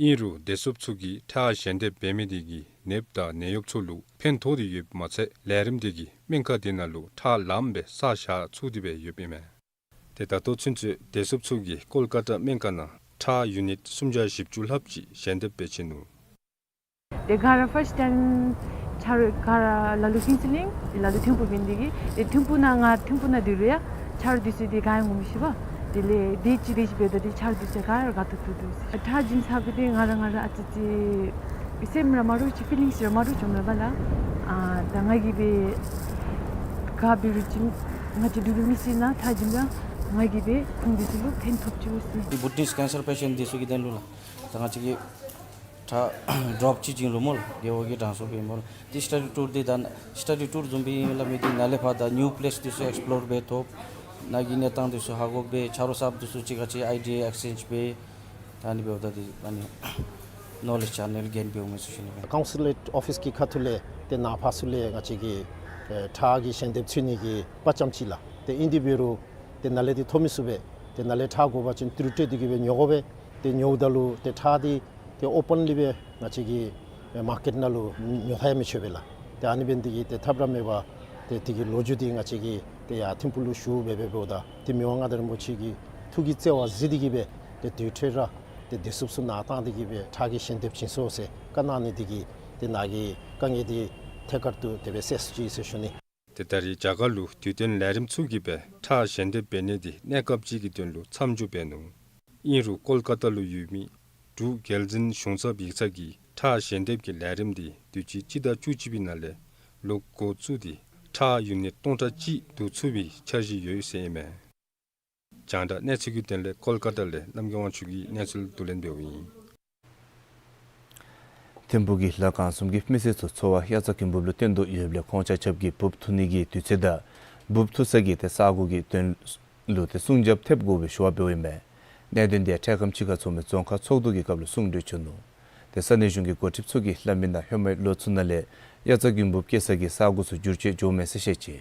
ཨིན་རུང་བདེ་སྲུངཔ་ཚུ་གིས་ཁྲག་ཞལ་འདེབས་འབད་མི་དེ་གིས་ནདཔ་དང་ནད་གཡོགཔ་ཚུ་ལུ་ཕན་ཐོགས་ཏེ་ཡོདཔ་མ་ཚད་ལས་རིམ་དེ་གིས་སྨན་ཁང་དེ་ནང་ལུ་ཁྲག་ལངམ་སྦེ་བསགས་བཞག་ཚུགས་ཏེ་སྦེ་ཡོདཔ་ཨིན་མས། ཏེ་ད་ལྟོ་ཚུན་ཚོད་བདེ་སྲུངཔ་ཚུ་གིས་ཀོལ་ཀ་ཏ་སྨན་ཁང་ནང་ཁྲག་ཡུ་ནིཊ་སུམ་བརྒྱ་བཞི་བཅུ་ལྷགཔ་ཅིག་ཞལ་འདེབས་འབད་ཆི་ནུག། དེ་སྒང་ར་ཕརསཊ་ཊའིམ་ཆ་རོགས་ག་ར་ལ་ལུ་ཀིང་སི་ལིང་ལ་ལུ་ཐིམ་ཕུ་འབད་ནི་དེ་གིས་ཏེ་ཐིམ་ཕུ་ནང་ང་ཐིམ་ཕུ་ནང་སྡོད་རུང་ཡང་ཆ་རོགས་འདི་ཚུ་ཏེ་ག་ཡང་ངོ་མི་ཤེས་པས། དེ་ལས་དེ་ཅིག་དེ་ཅིག་འབདཝ་ད་ཏེ་ཆ་རོགས་འདི་ཚུ་ག་ར་དགའ་ཏོག་ཏོ་འདུག། ཁྲག་བྱིན་ཚར་སྦེ་ཏེ་ང་ར་ང་ར་ཨ་ཙི་ཅིག་སེམས་ར་མ་རུང་ཅིག་ཕི་ལིངས་ར་མ་རུང་བྱུངམ་མས་པ་ལགས། ཨ་ད་ང་གིས་སྦེ་ག་འབད་རུང་ཅིག་ང་བཅས་འབྲུག་པའི་མི་སེར་ནང་ཁྲག་བྱིན་རུང་ང་གིས་སྦེ་ཁོང་འདི་ཚུ་ལུ་ཕན་ཐོགས་ཅིག་འོང་ཟེར། ཏེ་བུ་ཊིས་ཀེན་སར་པེ་ཤེནཊ་འདི་ཚུ་གི་དོན་ལུ་ལགས། ད་ང་བཅས་ཀྱིས་ཁྲག་ཌོརོཔ་གཅིག་བྱིན་རུང་སྨོ་ལགས། རྒེད་འོག་གི་དྲང་སྲོང་འབད་སྨོ་ལགས། ཏེ་སི་ཊ་ཌི་ཊུར་འདི་ད་སི་ཊ་ཌི་ཊུར་བཟུམ་སྦེ་ཨིན་སླབ་མི་འདི་ནཱ་ལས་ཕར་ད་ནིའུ་པི་ལེསི་འདི་ཚུ་ཨེགསི་པི་ལོར་འབད་ཐོབ། ནཱ་གི་གནས་སྟངས་འདི་ཚུ་ཧ་གོ་སྦེ་ཆ་རོགས་གསརཔ་འདི་ཚུ་གཅིག་ཁར་གཅིག་ཨའི་ཌི་ཡ་ཨེགསི་ཅེནཇ་འབད། ད་ཨ་ནི་འབདཝ་ད་འདི་ཨ་ནི་ནོ་ལེཇ་ཆེ་ནལ་གེན་འབདཝ་མས་ཟེར་ཞུ་ནི་ཨིན། ཀའུན་སི་ལེཊ་ཨོ་ཕིསི་གི་ཁ་ཐུག་ལས་ཏེ་ནཱ་ཕར་ཚུར་ལས་ང་བཅས་ཀྱིས་ཨེ་ཁྲག་གི་ཞལ་འདེབས་ཚུད་ནི་གི་པར་ཙམ་ཅིག་ལགས། ཏེ་ཨིན་དེ་འབད་རུང་ཏེ་ནཱ་ལས་འདི་ཐོབ་མི་ཚུགས་པས། ཏེ་ནཱ་ལས་ཁྲག་དགོ་པ་ཅིན་ཏི་རུ་ཏེ་འདི་གིས་སྦེ་ཉོ་དགོ་པས། ཏེ་ཉོཝ་ད་ལུ་ཏེ་ཁྲག་འདི་ཏེ་ཨོ་པཱན་ལི་སྦེ་ང་བཅས་ཀྱི་ཨེ་མར་ཀེཊ་ནང་ལུ་ཉོ་ཐངས་ཡང་མི་ཆོག་པས་ལགས། ཏེ་ཨ་ནི་འབད་ནི་དེ་གིས་ཏེ་ཐབས་ར་མེད་པར་ཏེ་དེ་གི་ལོ་རྒྱུས་འདི་ང་བཅས་ཀྱིས་ཏེ་ཡར་ཐིམ་ཕུ་ལུ་ཞུ་སྦེ་འབདཝ་ད་ཏེ་མི་དབང་མངའ་བདག་རིན་པོ་ཆེ་གི་ཐུགས་ཀྱི་བརྩེ་བ་གཟིགས་ཏེ་གིས་སྦེ་ཏེ་དེ་འཕྲལ་ར་ཏེ་བདེ་སྲུངཔ་ཚུ་ནཱ་བཏང་སྟེ་གིས་སྦེ་ཁྲག་གི་ཞལ་འདེབས་བྱིན་སོང་ཟེར་བཀའ་གནང་ནི་དེ་གིས་ཏེ་ནཱ་གི་དཀའ་ངལ་འདི་ཐད་ཀར་དུ་དེ་སྦེ་སེལ་ཚུགས་ཅི་ཟེར་ཞུ་ནི། ཏེ་ད་རེས་རྒྱ་གར་ལུ་དུས་སྟོན་ལས་རིམ་ཚུ་གིས་སྦེ་ཁྲག་ཞལ་འདེབས་འབད་ནི་འདི་གནས་སྐབས་ཅིག་གི་དོན་ལུ་མཚམས་འཇོག་འབད་ནུག། ཨིན་རུང་ཀོལ་ཀ་ཏ་ལུ་ཡོད་མི་འབྲུག་རྒྱལ་འཛིན་གཞུང་ཚབ་ཡིག་ཚང་གིས་ཁྲག་ཞལ་འདེབས་ཀྱི་ལས་རིམ་འདི་དུས་ཅི་སྤྱི་ཟླ་བཅུ་གཅིག་པའི་ནང་ལས་ལོག་འགོ་བཙུགས་ཏེ་ཁྲག་ཡུ་ནིཊ་སྟོང་ཕྲག་གཅིག་བསྡུ་ཚུགས་པའི་འཆར་གཞི་ཡོད་ཟེར་ཨིན་མས། རྒྱང་བསྒྲགས་གནས་ཚུལ་གྱི་དོན་ལས་ཀོལ་ཀ་ཏ་ལས་རྣམ་རྒྱལ་དབང་ཕྱུག་གིས་གནས་ཚུལ་བསྡུ་ལེན་འབདཝ་ཨིན། ཐིམ་ཕུག་གི་ལ་གང་གསུམ་གྱི་མི་སེར་ཚུ་འཚོ་བ་དབྱར་རྩྭ་དགུན་འབུབ་ལུ་བརྟེན་དོ་ཡོདཔ་ལས་ཁོང་ཆ་ཁྱབ་ཀྱིས་འབུབ་འཐུ་ནི་གི་དུས་ཚོད་དང་འབུབ་འཐུ་ས་གི་ཏེ་ས་གོ་གི་དོན་ལུ་ཏེ་སྲུང་སྐྱོབ་ཐེབས་དགོ་པའི་ཞུ་བ་འབདཝ་ཨིན་མས། གནད་དོན་འདི་ཡང་འཕྲལ་ཁམས་ཅིག་ཁར་ཚོགས་མི་རྫོང་ཁག་ཚོགས་འདུ་གི་སྐབས་ལུ་གསུང་གྲོས་བྱུང་ནུག། ཏེ་ས་གནས་གཞུང་གི་འགོ་ཁྲིདཔ་ཚུ་གིས་སླབ་མིའི་ནང་ཧེ་མའི་ལོ་ཚུ་ནང་ལས་དབྱར་རྩྭ་དགུན་འབུབ་སྐྱེ་ས་གི་ས་གོ་ཚུ་འགྱུར་བཅོས་འགྱོཝ་མས་ཟེར་བཤད་ཅི།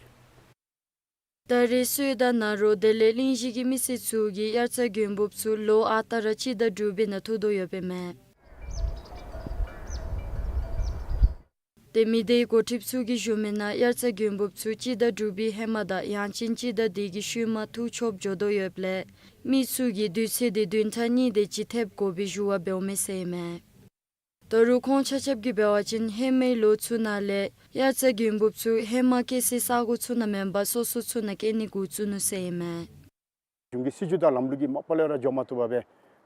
ད་རེས་སོས་དལ་ནཱ་རོ་དེ་ལས་གླིང་བཞི་གི་མི་སེར་ཚུ་གིས་དབྱར་རྩྭ་དགུན་འབུབ་ཚུ་ལོ་ཨ་རྟག་ར་སྤྱི་ཟླ་དྲུག་པའི་ནང་འཐུ་དོ་ཡོདཔ་ཨིན་མས། ཏེ་མི་སྡེའི་འགོ་ཁྲིདཔ་ཚུ་གིས་ཞུ་མིའི་ནང་དབྱར་རྩྭ་དགུན་འབུབ་ཚུ་སྤྱི་ཟླ་དྲུག་པའི་ཧེ་མ་དང་ཡང་ཅིན་སྤྱི་ཟླ་འདི་གི་ཤུལ་མ་འཐུ་ཆོགཔ་འགྱོ་དོ་ཡོདཔ་ལས་མི་ཚུ་གིས་དུས་ཚོད་འདི་བདུན་ཕྲག་གཉིས་དེ་ཅིག་ཐེབས་དགོ་པའི་ཞུ་བ་འབདཝ་མས་ཟེར་ཨིན་མས། ད་རུང་ཁོང་ཆ་ཁྱབ་ཀྱིས་འབད་བ་ཅིན་ཧེ་མའི་ལོ་ཚུ་ནང་ལས་དབྱར་རྩྭ་དགུན་འབུབ་ཚུ་ཧེ་མ་སྐྱེ་སའི་ས་གོ་ཚུ་ནང་མེན་པར་སོ་སོ་ཚུ་ནང་སྐྱེ་ནི་འགོ་བཙུགས་ནུག་ཟེར་ཨིན་མས། གཞུང་གི་སྲིད་བྱུས་དང་ལམ་ལུགས་ཀྱིས་མ་པ་ལས་ར་འགྱོ་མ་བཏུབ་པར་སྦེ་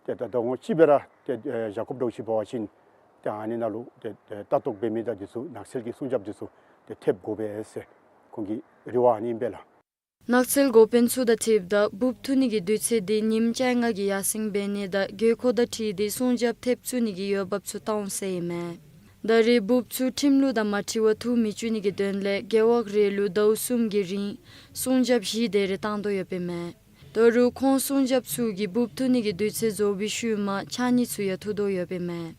ཏེ་ད་ཟླ་ངོ་གཅིག་སྦེ་ར་ཏེ་ཨེ་བཞག་དགོཔ་འདྲཝ་ཅིག་འབད་བ་ཅིན་ཏེ་ཨ་ནི་ནང་ལུ་ཏེ་ཏེ་ལྟ་རྟོག་འབད་མི་དང་འདི་ཚུ་ནགས་ཚལ་གྱི་སྲུང་སྐྱོབ་འདི་ཚུ་ཏེ་ཐེབས་དགོ་པས་ཟེར་ཁོང་གི་རེ་བ་ཨ་ནི་ཨིན་པས་ལགས། ནགས་ཚལ་འགོ་དཔོན་ཚུ་དང་འཁྲིལཝ་ད་འབུབ་འཐུ་ནི་གི་དུས་ཚོད་འདི་ཉིནམ་བཅོ་ལྔ་གི་ཡར་སེང་འབད་ནི་དང་དགོས་མཁོ་དང་འཁྲིལ་ཏེ་སྲུང་སྐྱོབ་ཐེབས་བཙུགས་ནི་གི་འོས་འབབ་ཚུ་བལྟ་འོང་ཟེར་ཨིན་མས། ད་རེས་འབུབ་ཚུ་ཁྲིམས་ལུགས་དང་མ་འཁྲིལ་བར་འཐུ་མི་བཅུག་ནི་གི་དོན་ལས་རྒེད་འོག་རེ་ལུ་ཟླཝ་གསུམ་གྱི་རིང་སྲུང་སྐྱོབ་གཞི་དེ་རེ་བཏང་དོ་ཡོདཔ་ཨིན་མས། ད་རུང་ཁོང་སྲུང་སྐྱོབ་ཚུ་གིས་འབུབ་འཐུ་ནི་གི་དུས་ཚོད་རྫོགས་པའི་ཤུལ་མ་ཕྱགས་སྙིགས་ཚུ་ཡང་འཐུ་དོ་ཡོདཔ་ཨིན་མས།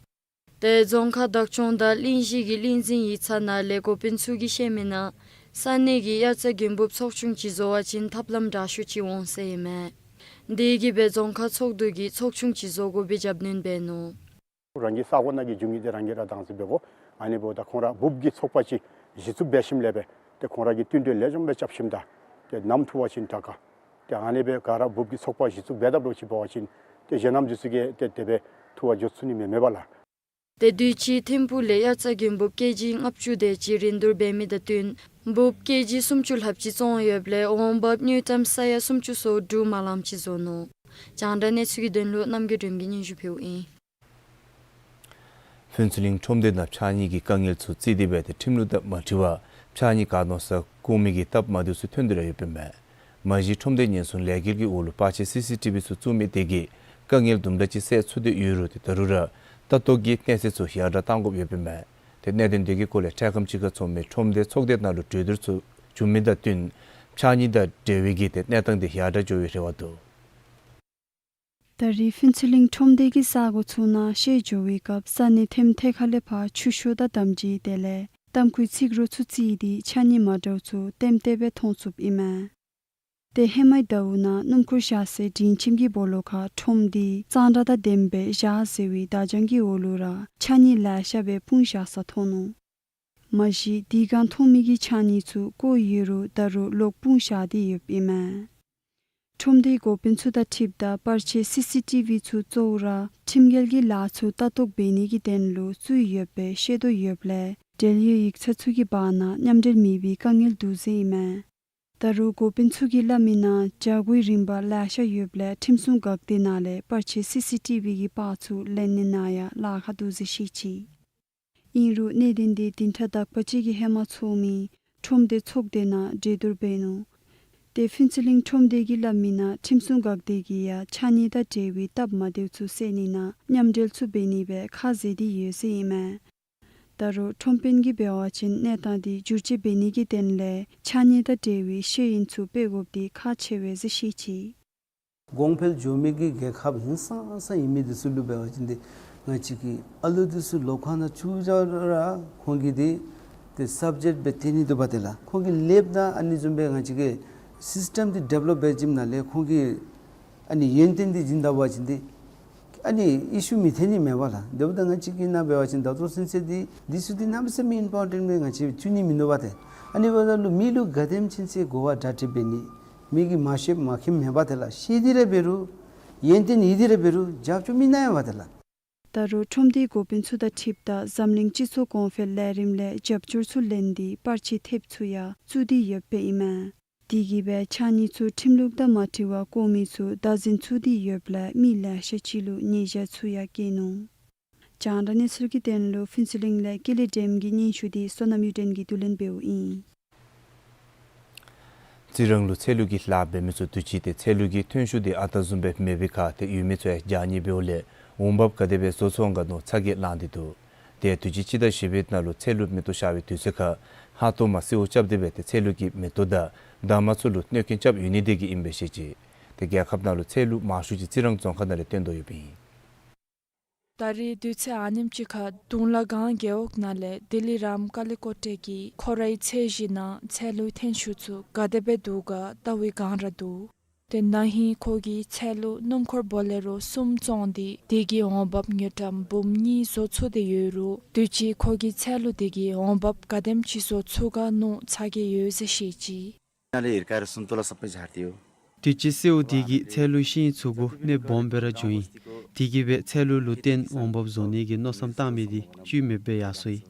ཏེ་རྫོང་ཁག་བདག་སྐྱོང་དང་གླིང་བཞི་གི་གླིང་འཛིན་ཡིག་ཚང་ནང་ལས་འགོ་དཔོན་ཚུ་གིས་བཤད་མིའི་ནང་ ས་གནས་ཀྱི་དབྱར་རྩྭ་དགུན་འབུབ་ཚོགས་ཆུང་ཅིག་བཟོ་བ་ཅིན་ཐབས་ལམ་དྲག་ཤོས་ཅིག་འོང་ཟེར་ཨིན་མས། དེ་གིས་སྦེ་རྫོང་ཁག་ཚོགས་འདུ་གིས་ཚོགས་ཆུང་ཅིག་བཟོ་དགོ་པའི་རྒྱབ་སྣོན་འབད་ནུག། རང་གི་ས་གོ་ནང་གི་རྒྱུ་དངོས་འདི་རང་གིས་ར་བདག་འཛིན་འབད་དགོ། ཨ་ནི་འབདཝ་ད་ཁོང་ར་འབུབ་ཀྱི་ཚོགས་པ་ཅིག་གཞི་བཙུགས་འབད་ཞིནམ་ལས་སྦེ་ཏེ་ཁོང་ར་གིས་བསྟུན་གྲོས་ལེགས་ཤོམ་སྦེ་རྐྱབ་ཞིནམ་ད་ཏེ་ནམ་ཐུག་པ་ཅིན་དྲག་ག། ཏེ་ཨ་ནི་སྦེ་ག་ར་འབུབ་ཀྱི་ཚོགས་པ་གཞི་བཙུགས་འབད་དཔ་འདྲཝ་ཅིག་འབད་བ་ཅིན་ཏེ་གཞན་རྣམས་འདི་ཚུ་གིས་ཏེ་དེ་སྦེ་ཐུག་པར་འགྱོ་ཚུགས་ནི་མེད་མས་པ་ལགས། ཏེ་དུས་ཅི་ཐིམ་ཕུག་ལས་དབྱར་རྩྭ་དགུན་འབུབ་ཀེ་ཇི་ལྔ་བཅུ་དེ་ཅིག་རིན་བསྡུར་འབད་མི་དང་བསྟུན་འབུབ་ཀེ་ཇི་སུམ་ཅུ་ལྷགཔ་ཅིག་བཙོང་ཡོདཔ་ལས་འོང་འབབ་དངུལ་ཀྲམ་ས་ཡ་སུམ་ཅུ་སོ་དྲུག་མ་ལངམ་ཅིག་བཟོ་ནུག། རྒྱང་བསྒྲགས་གནས་ཚུལ་གྱི་དོན་ལུ་རྣམ་རྒྱལ་སྒྲོལ་མ་གིས་སྙན་ཞུ་ཕུལཝ་ཨིན། ཕུན་ཚོགས་གླིང་ཁྲོམ་སྡེ་ནང་ཕྱགས་སྙིགས་ཀྱི་དཀའ་ངལ་ཚུ་རྩིས་ཏེ་འབད་དེ་ཁྲིམས་ལུགས་དང་མ་འཁྲིལ་བར་ཕྱགས་སྙིགས་བཀག་སྡོམ་ས་བཀོ་མི་གི་སྟབས་མ་བདེཝ་ཚུ་ཐོན་ཏེ་ར་ཡོདཔ་ཨིན་མས། མ་གཞི་ཁྲོམ་སྡེ་ཉེན་སྲུང་ལས་འགུལ་གྱི་འོག་ལུ་པར་ཆས་སི་སི་ཊི་བི་ཚུ་བཙུགས་མི་དེ་གིས་དཀའ་ངལ་དུམ་གྲ་ཅིག་སེལ་ཚུགས་ཏེ་ཡོད་རུང་ཏེ་ད་རུང་ར་ལྟ་རྟོག་གི་གནས་ཚད་ཚུ་ཡར་དྲག་གཏང་དགོཔ་ཡོདཔ་ཨིན་མས། ཏེ་གནད་དོན་དེ་གི་སྐོར་ལས་འཕྲལ་ཁམས་ཅིག་ཁར་ཚོགས་མི་ཁྲོམ་སྡེ་ཚོགས་སྡེ་ནང་ལུ་གྲོས་བསྡུར་ཚུ་བྱུང་མི་དང་བསྟུན་ཕྱགས་སྙིགས་དང་འབྲེལ་བའི་གི་ཏེ་གནས་སྟངས་དེ་ཡར་དྲག་འགྱོ་བའི་རེ་བ་འདུག། ད་རེས་ཕུན་ཚོགས་གླིང་ཁྲོམ་སྡེ་གི་ས་གོ་ཚུ་ནང་བཤལ་འགྱོ་བའི་སྐབས་ས་གནས་ཐེམ་ཐེ་ཁ་ལས་ཕར་ཆུ་ཤོག་དང་འདམ་སྦྱིས་དེ་ལས་ཏམ་ཁུའི་ཚིག་རོ་ཚུ་བརྩིས་ཏེ་ཕྱགས་སྙིགས་མ་འདྲཝ་ཚུ་ལྟེམ་ལྟེ་སྦེ་མཐོང་ཚུགསཔ་ཨིན་མས། ཏེ་ཧེ་མའི་ཟླཝ་ནང་སྣུམ་འཁོར་བཞག་སའི་མགྲིན་ཁྱིམ་གྱི་སྦོ་ལོགས་ཁར་ཁྲོམ་སྡེའི་གཙང་སྦྲ་དང་ལྡནམ་སྦེ་བཞག་ཟེར་བའི་བརྡ་བྱང་གི་འོག་ལུ་ར་ཕྱགས་སྙིགས་ལེ་ཤ་སྦེ་སྤུངས་བཞག་ས་མཐོང་ནུག། མ་གཞི་དེ་སྒང་མཐོང་མི་གི་ཕྱགས་སྙིགས་ཚུ་བཀོ་ཡོད་རུང་ད་རུང་ལོག་སྤུངས་བཞག་སྟེ་ཡོདཔ་ཨིན་མས། ཁྲོམ་སྡེའི་འགོ་དཔོན་ཚུ་དང་འཁྲིལཝ་ད་པར་ཆས་སི་སི་ཊི་བི་ཚུ་གཙོ་བོ་ར་ཁྲིམས་འགལ་གྱི་ལཱ་ཚུ་ལྟ་རྟོག་འབད་ནི་གི་དོན་ལུ་བཙུགས་ཡོདཔ་སྦེ་ཤེས་རྟོགས་ཡོདཔ་ལས་འབྲེལ་ཡོད་ཡིག་ཚང་ཚུ་གི་བར་ན་མཉམ་འབྲེལ་མེད་པའི་དཀའ་ངལ་འདུག་ཟེར་ཨིན་མས། ད་རུང་འགོ་དཔོན་ཚུ་གིས་སླབ་མི་ནང་བྱ་སྒོའི་རིམ་པ་ལེ་ཤ་ཡོདཔ་ལས་ཁྲིམས་སྲུང་འགག་སྡེ་ནང་ལས་པར་ཆས་སི་སི་ཊི་བི་གི་པར་ཚུ་ལེན་ནི་ནང་ཡང་ལཱ་ཁག་འདུག་ཟེར་བཤད་ཅི། ཨིན་རུང་གནད་དོན་འདི་བདུན་ཕྲག་དག་པ་ཅིག་གི་ཧེ་མ་ཚོགས་མི་ཁྲོམ་སྡེ་ཚོགས་སྡེ་ནང་གྲོས་བསྡུར་འབད་ནུག། ཏེ་ཕུན་ཚོགས་གླིང་ཁྲོམ་སྡེ་གིས་སླབ་མི་ནང་ཁྲིམས་སྲུང་འགག་སྡེ་གིས་ཡང་ཕྱགས་སྙིགས་དང་འབྲེལ་བའི་སྟབས་མ་བདེཝ་ཚུ་སེལ་ནི་ནང་མཉམ་འབྲེལ་ཚུ་འབད་ནི་སྦེ་ཁ་བཟེད་དེ་ཡོད་ཟེར་ཨིན་མས། ད་རུང་ཁྲོམ་དཔོན་གྱིས་འབད་བ་ཅིན་གནས་སྟངས་འདི་བསྒྱུར་བཅོས་འབད་ནི་གི་དོན་ལས་ཕྱགས་སྙིགས་དང་འབྲེལ་བའི་ཤེས་ཡོན་ཚུ་སྤེལ་དགོཔ་འདི་ཁག་ཆེ་བས་ཟེར་བཤད་ཅི། གོང་འཕེལ་འགྱོ་མི་གི་རྒྱལ་ཁབ་ཧིང་སངས་ས་ཨིན་མི་འདི་ཚུ་ལུ་འབད་བ་ཅིན་འདི་ང་བཅས་ཀྱི་ཨ་ལུ་འདི་ཚུ་སློབ་ཁང་ནང་བཅུག་བཞག་རུང་ར་ཁོང་གིས་འདི་ཏེ་སབ་ཇེཀཊ་སྦེ་བཏོན་ནི་འདུག་པ། དེ་ལས་ཁོང་གིས་ལེབ་དང་ཨ་ནི་བཟུམ་སྦེ་ང་བཅས་ཀྱི་སིསི་ཊེམ་འདི་ཌི་བེ་ལོབ་འབད་བྱིནམ་ད་ལས་ཁོང་གིས་ཨ་ནི་ཡོན་ཏན་འདི་བྱིན་ད་པ་ཅིན་འདི་ཨ་ནི་ཨི་ཤུ་མི་ཐོན་ནི་མས་པ་ལགས། དེ་འབདཝ་ད་ང་བཅས་ཀྱི་ནང་འབད་བ་ཅིན་ད་ལྟོ་ཚུན་ཚོད་འདི་འདི་ཚུ་འདི་གནམ་མེད་ས་མེད་ཨིམ་པོར་ཊེནཊ་སྦེ་ང་བཅས་བརྩི་ནི་མིན་འདུག་པ། ཏེ་ཨ་ནི་འབདཝ་ད་ལུ་མི་ལུ་ག་དེམ་ཅིག་ཅིག་གོ་བ་གྲ་སྒྲིག་འབད་ནི་མི་གིས་མ་ཤེསཔ་མ་མཁྱེནམ་མེད་པ། དེ་ལས་ཤེས་ཏེ་ར་འབད་རུང་ཡོན་ཏན་ཡོད་དེ་ར་འབད་རུང་རྒྱབ་སྐྱོར་མེད་ནི་ཡང་པ། དེ་ལས་ད་རུང་ཁྲོམ་སྡེའི་འགོ་དཔོན་ཚུ་དང་འཁྲིལཝ་ད་འཛམ་གླིང་སྤྱི་ཚོགས་གོང་འཕེལ་ལས་རིམ་ལས་རྒྱབ་སྐྱོར་ཚུ་ལེན་ཏེ་པར་ཆས་ཐེབས་ཚུ་ཡང་བཙུགས་ཏེ་ཡོདཔ་ཨིན་མས། དེ་གིས་སྦེ་ཕྱགས་སྙིགས་ཚུ་ཁྲིམས་ལུགས་དང་མ་འཁྲིལ་བར་བཀོ་མི་ཚུ་བདའ་འཛིན་ཚུགས་ཏེ་ཡོདཔ་ལས་མི་ལེ་ཤ་ཅིག་ལུ་ཉེས་ཆད་ཚུ་ཡང་བཀལ་ནུག། རྒྱང་བསྒྲགས་གནས་ཚུལ་གྱི་དོན་ལུ་ཕུན་ཚོགས་གླིང་ལས་ཀུན་ལེགས་སྒྲོལ་མ་གི་སྙན་ཞུ་འདི་བསོད་ནམས་གཡུ་སྒྲོན་གྱིས་བསྡུ་ལེན་འབདཝ་ཨིན། རྩི་རང་ལུ་ཚལ་ལུ་གི་ལཱ་འབད་མི་ཚུ་དུས་ཅི་ཏེ་ཚལ་ལུ་གི་ཐོན་ཤུགས་འདི་ཨ་རྟག་བཟུམ་སྦེ་མེད་པའི་ཁར་ཏེ་ཡོད་མི་ཚུ་ཡང་རྒྱགས་ནི་འབདཝ་ལས་འོང་འབབ་ག་དེ་སྦེ་བཟོ་ཚུགས་འོང་ག་མནོ་ཚ་གྱང་ལང་སྟེ་འདུག། ཏེ་དུས་ཅི་སྤྱི་ཟླ་བཞི་པའི་ནང་ལུ་ཚལ་ལུ་མེ་ཏོག་ཤར་བའི་དུས་ཚོད་ཁར་ཧང་སྟོང་མ་གསོལཝ་རྐྱབ་སྟེ་སྦེ་ཏེ་ཚལ་ལུ་གི་མེ་ཏོག་དང་འདབ་མ་ཚུ་ལུ་གནོད་སྐྱོན་རྐྱབ་ཡོད་ནི་དེ་གིས་ཨིན་པས་ཟེར་བཤད་ཅི། ཏེ་རྒྱལ་ཁབ་ནང་ལུ་ཚལ་ལུ་མང་ཤོས་ཅིག་རྩི་རང་རྫོང་ཁག་ནང་ལས་བཏོན་དོ་ཡོདཔ་ཨིན། ད་རེས་དུས་ཚོད་ཨ་ནེམ་ཅིག་ཁར་དུང་ལ་སྒང་རྒེད་འོག་ནང་ལས་དི་ལི་རམ་ཀ་ལི་ཀོ་ཊེ་གིས་ཁོ་རའི་ཚལ་གཞི་ནང་ཚལ་ལུའི་ཐོན་ཤུགས་ཚུ་ག་དེ་སྦེ་འདུག་ག་བལྟ་བའི་བསྒང་ར་འདུག། ཏེ་ན་ཧིང་ཁོ་གིས་ཚལ་ལུ་སྣུམ་འཁོར་བོ་ལེ་རོ་གསུམ་བཙོངས་ཏེ་དེ་གིས་འོང་འབབ་དངུལ་ཀྲམ་འབུམ་གཉིས་བཟོ་ཚུགས་ཏེ་ཡོད་རུང་དུས་ཅི་ཁོ་གིས་ཚལ་ལུ་དེ་གིས་འོང་འབབ་ག་དེམ་ཅིག་བཟོ་ཚུགས་ག་མནོ་ཚ་གྱང་ཡོད་ཟེར་བཤད་ཅི། དུས་ཅི་སེརཝ་དེ་གིས་ཚལ་ལུ་ཤིང་ཚུ་གུ་གནོདཔ་སྦོམ་སྦེ་ར་བྱུང་ཡི། དེ་གིས་སྦེ་ཚལ་ལུ་ལུ་བརྟེན་འོང་འབབ་བཟོ་ནི་གི་མནོ་བསམ་བཏང་མི་འདི་བཅོས་མེདཔ་སྦེ་ཡར་སོ་ཡི།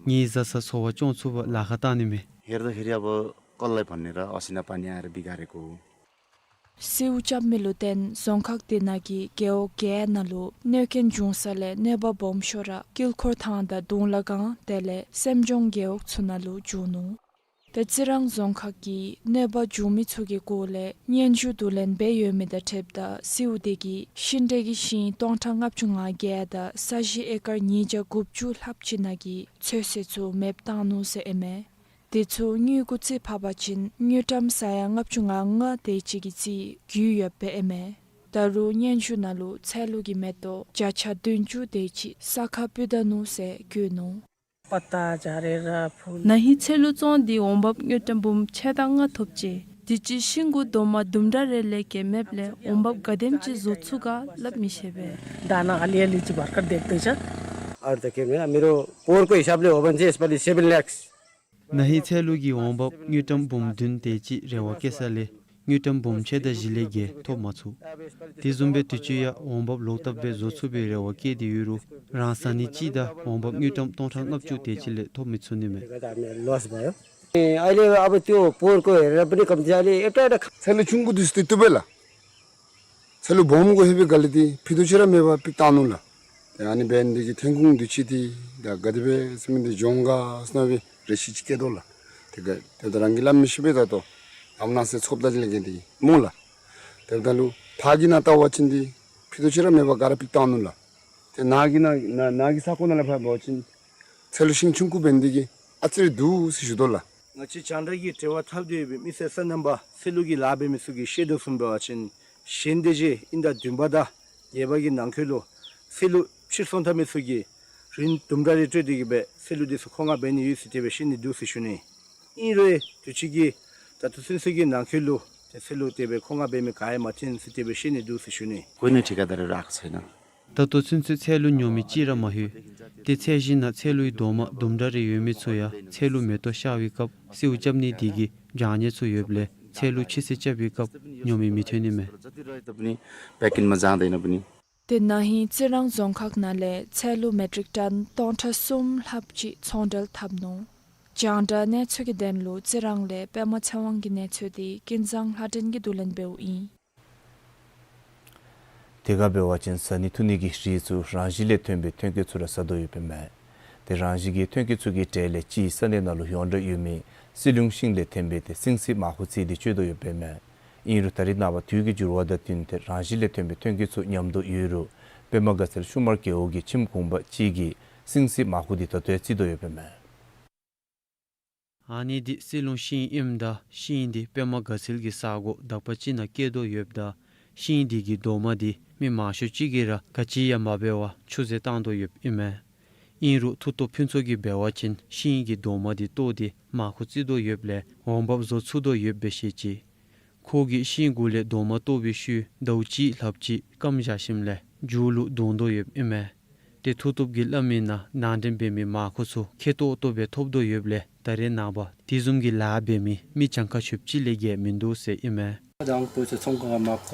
ངེའི་བཟའ་ཚང་འཚོ་བ་སྐྱོང་ཚུགས་པར་ལཱ་ཁག་བཏང་ནི་མས། ཧེར་དོ་ཧེར་ཡ་བོ་ཀོལ་ལའི་ཕར་ནི་ར་ཨོ་སི་ན་པ་ནི་ཨ་ར་བི་ག་རེ་གོ། སེརཝ་རྐྱབ་མི་ལུ་བརྟེན་རྫོང་ཁག་དེ་ནང་གི་རྒེད་འོག་བརྒྱད་ནང་ལུ་གནོད་སྐྱོན་བྱུང་ས་ལས་གནོད་པ་སྦོམ་ཤོས་ར་དཀྱིལ་འཁོར་ཐང་དང་དུང་ལ་སྒང་དེ་ལས་སེམས་ལྗོངས་རྒེད་འོག་ཚུ་ནང་ལུ་བྱུང་ནུག། ཏེ་རྩི་རང་རྫོང་ཁག་གིས་གནོད་པ་བྱུང་མི་ཚུ་གི་སྐོར་ལས་སྙན་ཞུ་བསྡུ་ལེན་འབད་ཡོད་མི་དང་འཁྲིལཝ་ད་སེརཝ་དེ་གིས་ཤིང་འབྲས་ཀྱི་ཤིང་སྟོང་ཕྲག་ལྔ་བཅུ་ང་བརྒྱད་དང་ས་གཞི་ཨེ་ཀར་ཉིས་བརྒྱ་དགུ་བཅུ་ལྷགཔ་ཅིག་ནང་གི་ཚོད་བསྲེ་ཚུ་མེདཔ་བཏང་ནུག་ཟེར་ཨིན་མས། དེ་ཚུ་དངུལ་གུ་རྩིས་ཕབ་པ་ཅིན་དངུལ་ཀྲམ་ས་ཡ་ལྔ་བཅུ་ང་ལྔ་དེ་ཅིག་གི་རྩིས་བརྒྱུད་ཡོདཔ་སྦེ་ཨིན་མས། ད་རུང་སྙན་ཞུ་ནང་ལུ་ཚལ་ལུ་གི་མེ་ཏོག་བརྒྱ་ཆ་བདུན་ཅུ་དེ་ཅིག་ས་ཁར་སྤུར་ད་ནུག་ཟེར་བཀོད་ནུག། पत्ता झारेर फुल। ན་ཧིང་ཚལ་ལུ་བཙོང་སྟེ་འོང་འབབ་དངུལ་ཀྲམ་འབུམ་ཕྱེད་དང་ལྔ་ཐོབ་ཅི། དུས་ཅི་ཤིང་གུ་རྡོག་མ་དུམ་གྲ་རེ་ལས་བརྒལ་མེདཔ་ལས་འོང་འབབ་ག་དེམ་ཅིག་བཟོ་ཚུགས་ག་སླབ་མི་ཤེས་པས། दाना अलिअलि चाहिँ भर्खर देख्दैछ। अरू त के भने, मेरो पोहोरको हिसाबले हो भने चाहिँ यसपालि सेभेन ल्याक्स। ན་ཧིང་ཚལ་ལུ་གི་འོང་འབབ་དངུལ་ཀྲམ་འབུམ་བདུན་དེ་ཅིག་རེ་བ་བསྐྱེད་ས་ལས་དངུལ་ཀྲམ་འབུམ་ཕྱེད་དང་བཞི་ལས་བརྒལ་ཐོབ་མ་ཚུགས། དེ་བཟུམ་སྦེ་དུས་ཅི་ཡང་འོང་འབབ་ལོག་བཏབ་སྦེ་བཟོ་ཚུགས་པའི་རེ་བ་བསྐྱེད་དེ་ཡོད་རུང་རང་ས་ནི་གཅིག་དང་འོང་འབབ་དངུལ་ཀྲམ་སྟོང་ཕྲག་ལྔ་བཅུ་དེ་ཅིག་ལས་ཐོབ་མི་ཚུགས་ནི་མས། लस भयो। ए, अहिले अब त्यो पोहोरको हेरेर पनि कम्ती, अलि एउटा एउटा खा- ཚལ་ལུ་ཆུང་ཀུ་འདི་ཚུ་ཏེ་བཏུབ་པས་ལགས། ཚལ་ལུ་སྦོམ་དགོ་ཧེ་བའི་ག་ལས་ཏེ་ཕུད་རྡོག་ཅིག་ར་མེད་པར་ཕྱེ་བཏང་ནུག་ལགས། ཏེ་ཨ་ནི་འབད་ནི་འདི་གིས་ཐོན་ཁུངས་འདི་ཅིག་འདི་ད་ག་དེ་སྦེ་ཟེར་མི་འདི་འགྱོ་འོང་ག་ཟེར་མནོ་བའི་རེ་ཞིག་ཅིག་སྐྱེ་དོ་ལགས། ཏེ་ག་ཏེ་ད་རང་གིས་སླབ་མི་ཤེས་པས། ད་ལྟོ་ཨམ་ནང་ཟེར་ཚོདཔ་ད་ཅིག་ལས་ག་འདི་སྨོ་ལགས། ཏེ་ད་ལུ་ཕར་གྱི་ནང་བལྟ་བ་ཅིན་འདི་ཕུད་རྡོག་ཅིག་ར་མེད་པར་ག་ར་ཕྱེ་བཏང་ནུག་ལགས། ཏེ་ནཱ་གི་ནང་ནཱ་ནཱ་གི་ས་ཁོངས་ནང་ལས་ཕར་འབད་བ་ཅིན་ཚལ་ལུ་ཤིང་ཆུང་ཀུ་འབད་ནི་འདི་གིས་ཨ་ཙི་རེ་འདུག་ཟེར་ཞུ་དོ་ལགས། ང་བཅས་རྒྱང་བསྒྲགས་ཀྱི་འབྲེལ་བ་འཐབ་སྟེ་ཡོད་པའི་མི་སེར་སོ་ནམ་པ་ཚལ་ལུ་གི་ལཱ་འབད་མི་ཚུ་གིས་ཤེས་དོ་བཟུམ་འབད་བ་ཅིན་ཞིང་སྡེ་བཞི་དབྱིན་ཟླ་བདུན་པ་དང་བརྒྱད་པ་གི་ནང་འཁོད་ལུ་ཚལ་ལུ་ཕྱིར་ཚོང་འཐབ་མི་ཚུ་གིས་རིན་དུམ་གྲ་རེ་སྤྲོད་དེ་གི་སྦེ་ཚལ་ལུ་འདི་ཚུ་མཁོ་མངགས་འབད་ནི་ཡོད་ཟེར་དེ་སྦེ་ཤེས་ནི་འདུག་ཟེར་ཞུ་ནི། ཨིན་རུང་དུས་ཅི་གི་ད་ལྟོ་ཚུན་ཚོད་ཀྱི་ནང་འཁོད་ལུ་ཏེ་ཚལ་ལུ་དེ་སྦེ་མཁོ་མངགས་འབད་མི་ག་ཡང་མ་ཐོན་ཟེར་དེ་སྦེ་ཤེས་ནི་འདུག་ཟེར་ཞུ་ནི། कोही ठेकेदारहरू आएको छैन। ད་ལྟོ་ཚུན་ཚོད་ཚལ་ལུ་ཉོ་མི་གཅིག་ར་མ་ལྷོད། ཏེ་ཚལ་གཞི་ནང་ཚལ་ལུའི་རྡོག་མ་དུམ་གྲ་རེ་ཡོད་མི་ཚུ་ཡང་ཚལ་ལུ་མེ་ཏོག་ཤར་བའི་སྐབས་གསོལཝ་རྐྱབ་ནི་དེ་གིས་བྱང་ཉེས་ཚུ་ཡོདཔ་ལས་ཚལ་ལུ་ཕྱི་སེལ་རྐྱབ་པའི་སྐབས་ཉོ་མི་མི་ཐོན་ནི་མས། जति रहे तापनि प्याकिङमा जाँदैन पनि। ཏེ་ན་ཧིང་རྩི་རང་རྫོང་ཁག་ནང་ལས་ཚལ་ལུ་མེ་ཊིག་ཊོན་སྟོང་ཕྲག་གསུམ་ལྷགཔ་ཅིག་ཚོང་འབྲེལ་འཐབ་ནུག། རྒྱང་བསྒྲགས་གནས་ཚུལ་གྱི་དོན་ལུ་རྩི་རང་ལས་པདྨ་ཚེ་དབང་གི་གནས་ཚུལ་འདི་ཀུན་བཟང་ལྷ་སྒྲོན་གྱིས་བསྡུ་ལེན་འབདཝ་ཨིན། དེ་ཁར་འབད་བ་ཅིན་བཟའ་ནི་འཐུང་ནི་གི་རིགས་ཚུ་རང་བཞིན་ལས་ཐོན་པའི་ཐོན་སྐྱེད་ཚུ་ར་བཟའ་དོ་ཡོདཔ་ཨིན་མས། ཏེ་རང་བཞིན་གྱི་ཐོན་སྐྱེད་ཚུ་གི་གྲས་ལས་ཅིག་ས་གནས་ནང་ལུ་ཡོངས་གྲགས་ཡོད་མི་སིལ་ལུང་ཤིང་ལས་ཐོན་པའི་ཏེ་སིང་སི་མར་ཁུ་རྩི་འདི་སྤྱོད་དོ་ཡོདཔ་ཨིན་མས། ཨིན་རུང་ད་རེས་ནངས་པ་དུས་ཀྱི་འགྱུར་བ་དང་བསྟུན་ཏེ་རང་བཞིན་ལས་ཐོན་པའི་ཐོན་སྐྱེད་ཚུ་ཉམས་དོ་ཡོད་རུང་པདྨ་དགའ་ཚལ་ཤུ་མར་རྒེད་འོག་གི་ཁྱིམ་གུང་པ་ཅིག་གིས་སིང་སི་མར་ཁུ་འདི་ད་ལྟོ་ཡང་བརྩི་དོ་ཡོདཔ་ཨིན་མས། ཨ་ནི་འདི་སིལ་ལུང་ཤིང་ཨིནམ་ད་ཤིང་འདི་པདྨ་དགའ་ཚལ་གྱི་ས་གོ་དག་པ་ཅིག་ནང་སྐྱེ་དོ་ཡོདཔ་ད་ཤིང་འདི་གི་རྡོག་མ་འདི་མི་མང་ཤོས་ཅིག་གིས་ར་ག་ཅི་ཡང་མ་འབད་བར་ཆུད་ཟོས་བཏང་དོ་ཡོདཔ་ཨིན་མས། ཨིན་རུང་མཐུ་སྟོབས་ཕུན་ཚོགས་ཀྱིས་འབད་བ་ཅིན་ཤིང་གི་རྡོག་མ་འདི་བཏོག་སྟེ་མར་ཁུ་བརྩི་དོ་ཡོདཔ་ལས་འོང་འབབ་བཟོ་ཚུགས་དོ་ཡོདཔ་སྦེ་བཤད་ཅི། ཁོ་གིས་ཤིང་གུ་ལས་རྡོག་མ་བཏོག་པའི་ཤུལ་ཟླཝ་གཅིག་ལྷགཔ་ཅིག་སྐམ་བཞག་ཞིནམ་ལས་མཇུག་ལུ་བརྡུང་དོ་ཡོདཔ་ཨིན་མས། ཏེ་མཐུ་སྟོབས་ཀྱིས་སླབ་མིའི་ནང་ནང་འདྲེན་འབད་མི་མར་ཁུ་ཚུ་ཁེ་ཏོག་ཏོ་སྦེ་ཐོབ་དོ་ཡོདཔ་ལས་ད་རེས་ནངས་པ་དེ་བཟུམ་གྱི་ལཱ་འབད་མི་མི་གྱངས་ཁ་ཤོབ་ཅིག་ལས་བརྒལ་མིན་འདུག་ཟེར་ཨིན་མས། དེ་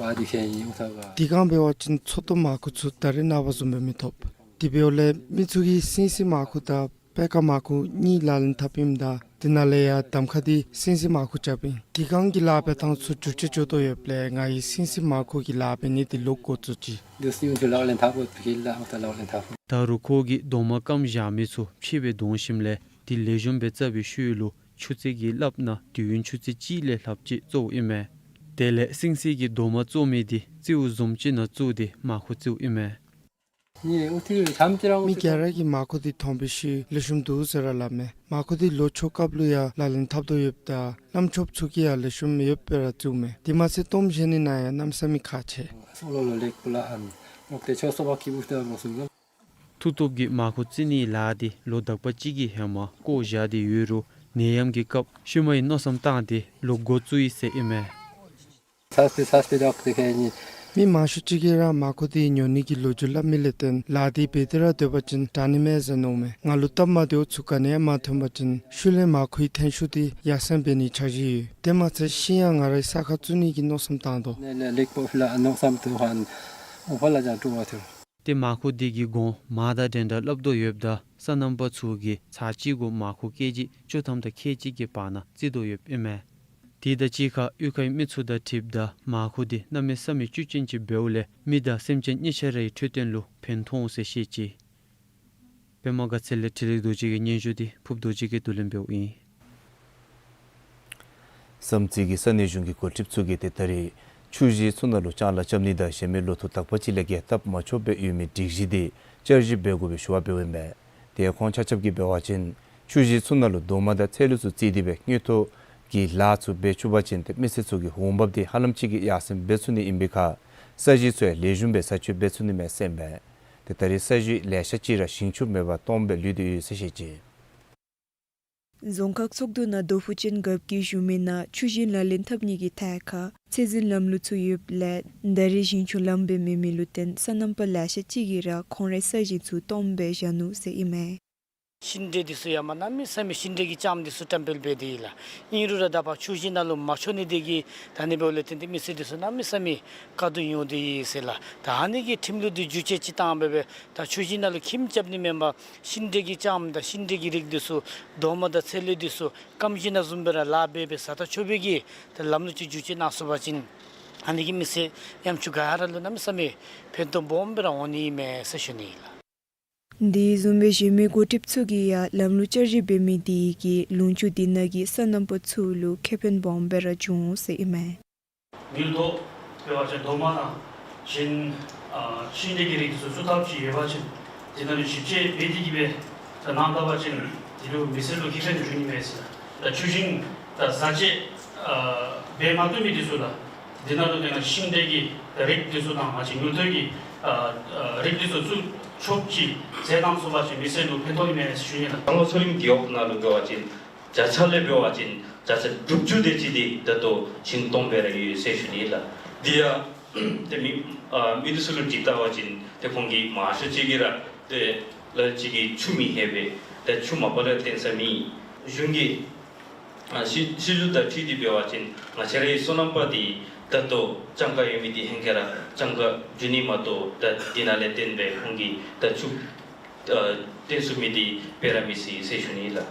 སྒང་འབད་བ་ཅིན་ཚོད་ལྟ་མར་ཁུ་ཚུ་ད་རེས་ནངས་པ་བཟུམ་སྦེ་མི་ཐོབ། དེ་འབདཝ་ལས་མི་ཚུ་གིས་སིང་སི་མར་ཁུ་དང་པད་ཀ་མར་ཁུ་གཉིས་ལག་ལེན་འཐབ་ཨིནམ་ད་དེ་ནང་ལས་ཡང་གདམ་ཁ་འདི་སིང་སི་མར་ཁུ་རྐྱབ་ཨིན། དེ་སྒང་གི་ལཱ་འབད་ཐངས་ཚུ་འགྱུར་བཅོས་འགྱོ་དོ་ཡོདཔ་ལས་ང་གིས་སིང་སི་མར་ཁུ་གི་ལཱ་འབད་ནི་འདི་ལོག་འགོ་བཙུགས་ཅི། ད་རུང་ཁོ་གིས་རྡོག་མ་སྐམ་བཞག་མི་ཚུ་ཕྱེ་སྦེ་བརྡུང་ཞིནམ་ལས་དེ་ལེགས་ཤོམ་སྦེ་བཙའ་བའི་ཤུལ་ལུ་ཆུ་ཚོད་ཀྱི་ལྷགཔ་ནང་དུས་ཡུན་ཆུ་ཚོད་གཅིག་ལས་ལྷགཔ་ཅིག་བཙོཝ་ཨིན་མས། དེ་ལས་སིང་སི་གི་རྡོག་མ་བཙོ་མི་འདི་རྩེའུ་བཟུམ་ཅིག་ནང་བཙུགས་ཏེ་མར་ཁུ་བརྩིཝ་ཨིན་མས། མི་ག་ར་གིས་མར་ཁུ་འདི་མཐོང་པའི་ཤུལ་ལེགས་ཤོམ་འདུག་ཟེར་ར་སླབ་མས། མར་ཁུ་འདི་ལོ་མཆོད་སྐབས་ལུ་ཡང་ལག་ལེན་འཐབ་དོ་ཡོདཔ་ད་བླམ་ཆོསཔ་ཚུ་གིས་ཡང་ལེགས་ཤོམ་ཡོདཔ་སྦེ་ར་བརྩིཝ་མས། དེ་མ་ཚད་གཏོརམ་བཞེས་ནི་ནང་ཡང་གནམ་མེད་ས་མེད་ཁག་ཆེ། མཐུ་སྟོབས་ཀྱིས་མར་ཁུ་བརྩི་ནིའི་ལཱ་འདི་ལོ་དག་པ་ཅིག་གི་ཧེ་མ་བཀོ་བཞག་སྟེ་ཡོད་རུང་ནད་ཡམས་ཀྱི་སྐབས་ཤུལ་མའི་མནོ་བསམ་བཏང་སྟེ་ལོག་འགོ་བཙུགས་ཡི་ཟེར་ཨིན་མས། མི་མང་ཤོས་ཅིག་གིས་ར་མར་ཁུ་འདི་ཉོ་ནི་གི་ལོ་རྒྱུས་སླབ་མི་ལས་བརྟེན་ལཱ་འདི་འབད་དེ་ར་སྡོད་པ་ཅིན་དྲག་ནི་མས་ཟེར་མནོཝ་མས། ང་ལུ་སྟབས་མ་བདེཝ་ཚུ་ག་ནི་ཡང་མ་ཐོན་པ་ཅིན་ཤུལ་ལས་མར་ཁུའི་ཐོན་ཤུགས་འདི་ཡར་སེང་འབད་ནིའི་འཆར་གཞི་ཡོད། དེ་མ་ཚད་ཤིང་ཡང་ང་རའི་ས་ཁར་བཙུགས་ནི་གི་མནོ་བསམ་བཏང་དོ། ཏེ་མར་ཁུ་འདི་གི་གོང་མར་དང་འདྲན་འདྲ་སླབ་དོ་ཡོདཔ་ད་སོ་ནམ་པ་ཚུ་གིས་ཚར་གཅིག་གུ་མར་ཁུ་ཀེ་ཇི་བཅུ་ཐམ་དང་ཁལ་གཅིག་གི་བར་ན་བརྩི་དོ་ཡོདཔ་ཨིན་མས། དེ་དང་གཅིག་ཁར་གཡུས་ཁའི་མི་ཚུ་དང་འཁྲིལཝ་ད་མར་ཁུ་འདི་གནམ་མེད་ས་མེད་བཅུད་ཅན་ཅིག་འབདཝ་ལས་མི་དང་སེམས་ཅན་གཉིས་ཆ་རའི་འཕྲོད་བསྟེན་ལུ་ཕན་ཐོགས་ཟེར་བཤད་ཅི། པདྨ་དགའ་ཚལ་ལས་འཕྲིན་ལས་རྡོ་རྗེ་གི་སྙན་ཞུ་འདི་ཕུབ་རྡོ་རྗེ་གིས་བསྡུ་ལེན་འབདཝ་ཨིན། བསམ་རྩེ་གི་ས་གནས་གཞུང་གི་འགོ་ཁྲིདཔ་ཚུ་གིས་ཏེ་ད་རེས་ཆུ་གཞིས་ཚུ་ནང་ལུ་ལྕང་ལཱ་རྐྱབ་ནི་དང་གཞན་མི་ལོ་ཐོག་དག་པ་ཅིག་ལས་བརྒལ་བཏབ་མ་ཆོགཔ་སྦེ་ཡོད་མི་སྒྲིག་གཞི་འདི་བསྐྱར་ཞིབ་འབད་དགོ་པའི་ཞུ་བ་འབདཝ་ཨིན་པས། ཏེ་ཁོང་ཆ་ཁྱབ་ཀྱིས་འབད་བ་ཅིན་ཆུ་གཞིས་ཚུ་ནང་ལུ་རྡོག་མ་དང་ཚལ་ལུ་ཚུ་བརྩིས་ཏེ་སྦེ་དངུལ་ཐོག་གི་ལཱ་ཚུ་འབད་ཚུགས་པ་ཅིན་ཏེ་མི་སེར་ཚུ་གི་འོང་འབབ་འདི་ཧ་ལམ་ཅིག་གིས་ཡར་སེང་འབད་ཚུགས་ནི་ཨིན་པའི་ཁར་ས་གཞི་ཚུ་ཡང་ལེགས་ཤོམ་སྦེ་བཟའ་སྤྱོད་འབད་ཚུགས་ནི་མས་ཟེར་ཨིན་པས། ཏེ་ད་རེས་ས་གཞི་ལེ་ཤ་ཅིག་ར་ཞིང་ཆུ་མེད་པར་སྟོངམ་སྦེ་ལུས་ཏེ་ཡོད་ཟེར་བཤད་ཅི། རྫོང་ཁག་ཚོགས་འདུ་ནང་རྡོ་ཕུག་ཅན་རྒཔོ་གིས་ཞུ་མི་ནང་ཆུ་ཞིང་ལག་ལེན་འཐབ་ནི་གི་ཐད་ཁར་ཚད་འཛིན་ལམ་ལུགས་ཚུ་ཡོདཔ་ལས་ད་རེས་ཞིང་ཆུ་ལངམ་སྦེ་མེད་མི་ལུ་བརྟེན་སོ་ནམ་པ་ལེ་ཤ་ཅིག་གིས་ར་ཁོང་རའི་ས་ཞིང་ཚུ་སྟོངམ་སྦེ་བཞག་ནུག་ཟེར་ཨིན་མས། ཤིང་འབྲས་འདི་ཚུ་ཡང་མ་གནམ་མེད་ས་མེད་ཤིང་འབྲས་ཀྱི་ལྕངམ་འདི་ཚུ་བཀྲམ་སྤེལ་འབད་དེ་ཡོད་ལགས། ཨིན་རུང་ར་ད་ཕར་ཆུ་ཞིང་ནང་ལུ་མ་འཕྱོག་ནི་དེ་གིས་ད་ཨ་ནི་འབདཝ་ལས་བརྟེན་ཏེ་མི་སེར་འདི་ཚུ་གནམ་མེད་ས་མེད་དཀའ་སྡུག་མྱོང་སྟེ་ཡོད་ཟེར་ལགས། ད་ཨ་ནི་གི་ཁྲིམས་ལུགས་འདི་འགྱུར་བཅོས་ཅིག་བཏང་སྦེ་སྦེ་ད་ཆུ་ཞིང་ནང་ལུ་ཁྱིམ་རྐྱབ་ནི་མེན་པར་ཤིང་འབྲས་ཀྱི་ལྕངམ་དང་ཤིང་འབྲས་ཀྱི་རིགས་འདི་ཚུ་རྡོག་མ་དང་ཚལ་ལུ་འདི་ཚུ་སྐམ་ཞིང་ནང་བཟུམ་སྦེ་ར་ལཱ་འབད་སྦེ་ཟ་ད་ཆོག་པའི་གི་ད་ལམ་ལུགས་ཅིག་འགྱུར་བཅོས་གནང་ཚུགས་པ་ཅིན་ཨ་ནི་གིས་མི་སེར་ཡང་ཆུ་ག་ར་ལུ་གནམ་མེད་ས་མེད་ཕན་ཐོགས་སྦོམ་སྦེ་ར་འོང་ནི་ཨིན་མས་ཟེར་ཞུ་ནི་ཨིན་ལགས། དེ་བཟུམ་སྦེ་གཞན་མི་འགོ་ཁྲིདཔ་ཚུ་གིས་ཡང་ལམ་ལུགས་བསྐྱར་ཞིབ་འབད་མི་དེ་གིས་ལུང་ཕྱོགས་དེ་ནང་གི་སོ་ནམ་པ་ཚུ་ལུ་ཁེ་ཕན་སྦོམ་སྦེ་ར་འབྱུང་འོང་ཟེར་ཨིན་མས། དངུལ་རྡོག་འབད་བ་ཅིན་རྡོག་མ་དང་གཞན་ཨ་ཤིང་འབྲས་ཀྱི་རིགས་ཚུ་བཙུགས་ཐབས་ཅིག་ཡོད་པ་ཅིན་དེ་ནང་ལུ་ཞིབ་དཔྱད་འབད་དེ་གིས་སྦེ་ད་གནང་ད་པ་ཅིན་དེ་ལུ་མི་སེར་ལུ་ཁེ་ཕན་འབྱུང་ནི་མས་ཟེར། ད་ཆུ་ཞིང་ད་བཟའ་ཆས་ཨ་འབད་མ་བཏུབ་མི་འདི་ཚུ་ལགས། དེ་ནང་ལུ་དེ་ནང་ཤིང་འབྲས་ཀྱི་རིགས་འདི་ཚུ་དང་ང་བཅས་དངུལ་རྡོག་གི་ཨ་ཨ་རིགས་འདི་ཚུ་བཙུགས་ཆོགཔ་ཅིག་མཛད་གནང་ཚུགས་པ་ཅིན་མི་སེར་ལུ་ཕན་ཐོགས་ནི་མས་ཟེར་ཞུ་ནི་ལགས། སང་ལོ་མཚོ་གླིང་རྒེད་འོག་ནང་ལུ་འབད་བ་ཅིན་བརྒྱ་ཆ་ལས་འབད་བ་ཅིན་བརྒྱ་ཆ་དྲུག་ཅུ་དེ་ཅིག་འདི་ད་ལྟོ་ཞིང་སྟོངམ་སྦེ་ར་ཡོད་ཟེར་ཞུ་ནི་ལགས། དེ་ཡང་ཏེ་མི་ཨ་མི་འདི་ཚུ་ལུ་དྲི་བལྟ་བ་ཅིན་ཏེ་ཁོང་གིས་མང་ཤོས་ཅིག་གིས་ར་ཏེ་ལ་ལུ་ཅིག་གིས་ཆུ་མི་ལྷོད་པས། ཏེ་ཆུ་མ་པ་ལས་བརྟེན་ས་མེད། གཞུང་གིས་ཨ་སྲིད་སྲིད་བྱུས་དང་འཁྲིལ་ཏེ་འབད་བ་ཅིན་ང་བཅས་རའི་སོ་ནམ་པ་འདི་ད་ལྟོ་ལྕང་ཀ་ཡོད་མི་འདི་ཧེང་སྐལ་ར་ལྕང་ཀ་འབྱུང་ནི་མ་གཏོགས་ད་དེ་ནང་ལས་བརྟེན་སྦེ་ཁོང་གིས་ད་ཆུ་ཨ་བཏོན་ཚུགས་མི་འདི་འབད་ར་མི་སྲིད་ཟེར་ཞུ་ནི་ལགས།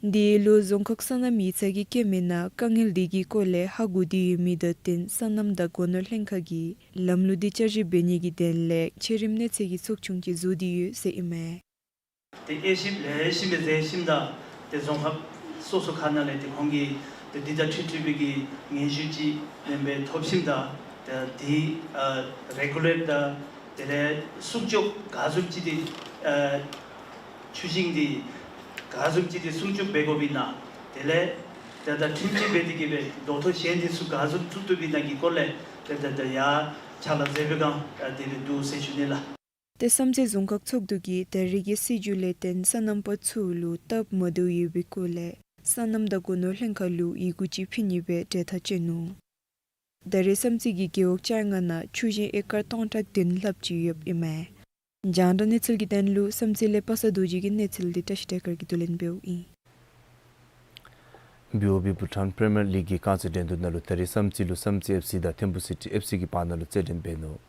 དེ་ལུ་རྫོང་ཁག་སོ་ནམ་ཡིག་ཚང་གིས་བཀོད་མི་ནང་དཀའ་ངལ་དེ་གི་སྐོར་ལས་ཧ་གོ་སྟེ་ཡོད་མི་དང་བསྟུན་སོ་ནམ་དང་སྒོ་ནོར་ལྷན་ཁག་གིས་ལམ་ལུགས་དེ་བསྐྱར་ཞིབ་འབད་ནི་གི་དོན་ལས་ཆེ་རིམ་གནས་ཚད་ཀྱི་ཚོགས་ཆུང་ཅིག་བཟོ་སྟེ་ཡོད་ཟེར་ཨིན་མས། ཏེ་དབྱེ་ཞིབ་ལེགས་ཤོམ་སྦེ་མཛད་ཞིནམ་ད་ཏེ་རྫོང་ཁག་སོ་སོ་ཁག་ནང་ལས་ཏེ་ཁོང་གིས་ཏེ་འདི་དང་འཁྲིལ་འཁྲིལ་བའི་གི་སྙན་ཞུ་ཅིག་ལེན་སྦེ་ཐོབ་ཞིནམ་ད་ཏེ་འདི་ཨ་རེ་གུ་ལེཊ་དང་དེ་ལས་སྲུང་སྐྱོབ་ག་བཟུམ་ཅིག་ཏེ་ཨ་ཆུ་ཞིང་འདི་ག་བཟུམ་ཅིག་ཏེ་སྲུང་སྐྱོབ་འབད་དགོཔ་ཨིན་ན། དེ་ལས་ཏེ་ད་ཁྲིམས་ཅིག་འབད་དེ་གིས་སྦེ་རྡོག་ཐོ་གཞན་འདི་ཚུ་ག་བཟུམ་བཙུགས་བཏུབ་ཨིན་ན་གི་སྐོར་ལས་ཏེ་ད་ད་ཡར་ཕྱག་ལཱ་མཛད་པའི་སྒང་ཨ་དེ་སྦེ་འདུག་ཟེར་ཞུ་ནི་ལགས། ཏེ་བསམ་རྩེ་རྫོང་ཁག་ཚོགས་འདུ་གིས་ད་རེས་ཀྱི་སྲིད་བྱུས་ལས་བརྟེན་སོ་ནམ་པ་ཚུ་ལུ་སྟབས་མ་བདེཝ་ཡོད་པའི་སྐོར་ལས་སོ་ནམ་དང་སྒོ་ནོར་ལྷན་ཁག་ལུ་ཡི་གུ་ཅིག་ཕུལ་ནི་སྦེ་གྲོས་ཐག་བཅད་ནུག། ད་རེས་བསམ་རྩེ་གི་རྒེད་འོག་བཅོ་ལྔ་ནང་ཆུ་ཞིང་ཨེ་ཀར་སྟོང་ཕྲག་བདུན་ལྷགཔ་ཅིག་ཡོདཔ་ཨིན་མས། རྒྱང་བསྒྲགས་གནས་ཚུལ་གྱི་དོན་ལུ་བསམ་རྩེ་ལས་པ་སངས་རྡོ་རྗེ་གི་གནས་ཚུལ་འདི་བཀྲ་ཤིས་བདེ་སྐར་གྱིས་བསྡུ་ལེན་འབདཝ་ཨིན། བི་ཨོ་བི་བྷུ་ཊཱན་པི་རི་མི་ཡར་ལིག་གི་རྐང་རྩེད་འགྲན་བསྡུར་ནང་ལུ་ད་རེས་བསམ་རྩེ་ལུ་བསམ་རྩེ་ཨེཕ་སི་དང་ཐིམ་ཕུ་སི་ཊི་ཨེཕ་སི་གི་བར་ན་ལུ་རྩེད་འགྲན་འབད་ནུག།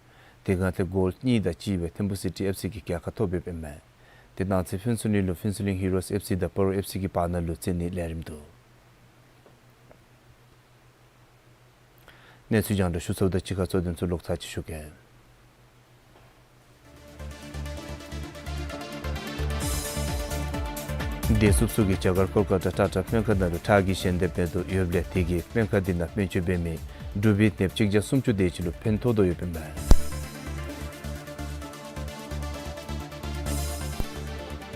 དེ་སྒང་ཏེ་གོལ་གཉིས་དང་གཅིག་སྦེ་ཐིམ་ཕུ་སི་ཊི་ཨེཕ་སི་གིས་རྒྱལ་ཁ་ཐོབ་ཡོདཔ་ཨིན་མས། ཏེ་གནངས་ཚེ་ཕུན་ཚོགས་གླིང་ལུ་ཕུན་ཚོགས་གླིང་ཧི་རོས་ཨེཕ་སི་དང་སྤ་རོ་ཨེཕ་སི་གི་བར་ན་ལུ་རྩེད་ནིའི་ལས་རིམ་འདུག། གནས་ཚུལ་རྒྱང་བསྒྲགས་ཞུ་ཚརཝ་དང་གཅིག་ཁར་གཙོ་དོན་ཚུ་ལོག་ཚར་ཅིག་ཞུ་གེ། བདེ་སྲུངཔ་ཚུ་གིས་རྒྱ་གར་ཀོལ་ཀ་ཏ་ཊ་ཊ་སྨན་ཁང་ནང་ལུ་ཁྲག་གི་ཞལ་འདེབས་འབད་དོ་ཡོདཔ་ལས་དེ་གིས་སྨན་ཁང་འདི་ནང་སྨན་བཅོས་འབད་མི་འབྲུག་པའི་ནདཔ་གཅིག་བརྒྱ་སུམ་ཅུ་དེ་ཅིག་ལུ་ཕན་ཐོགས་དོ་ཡོདཔ་ཨིན་མས།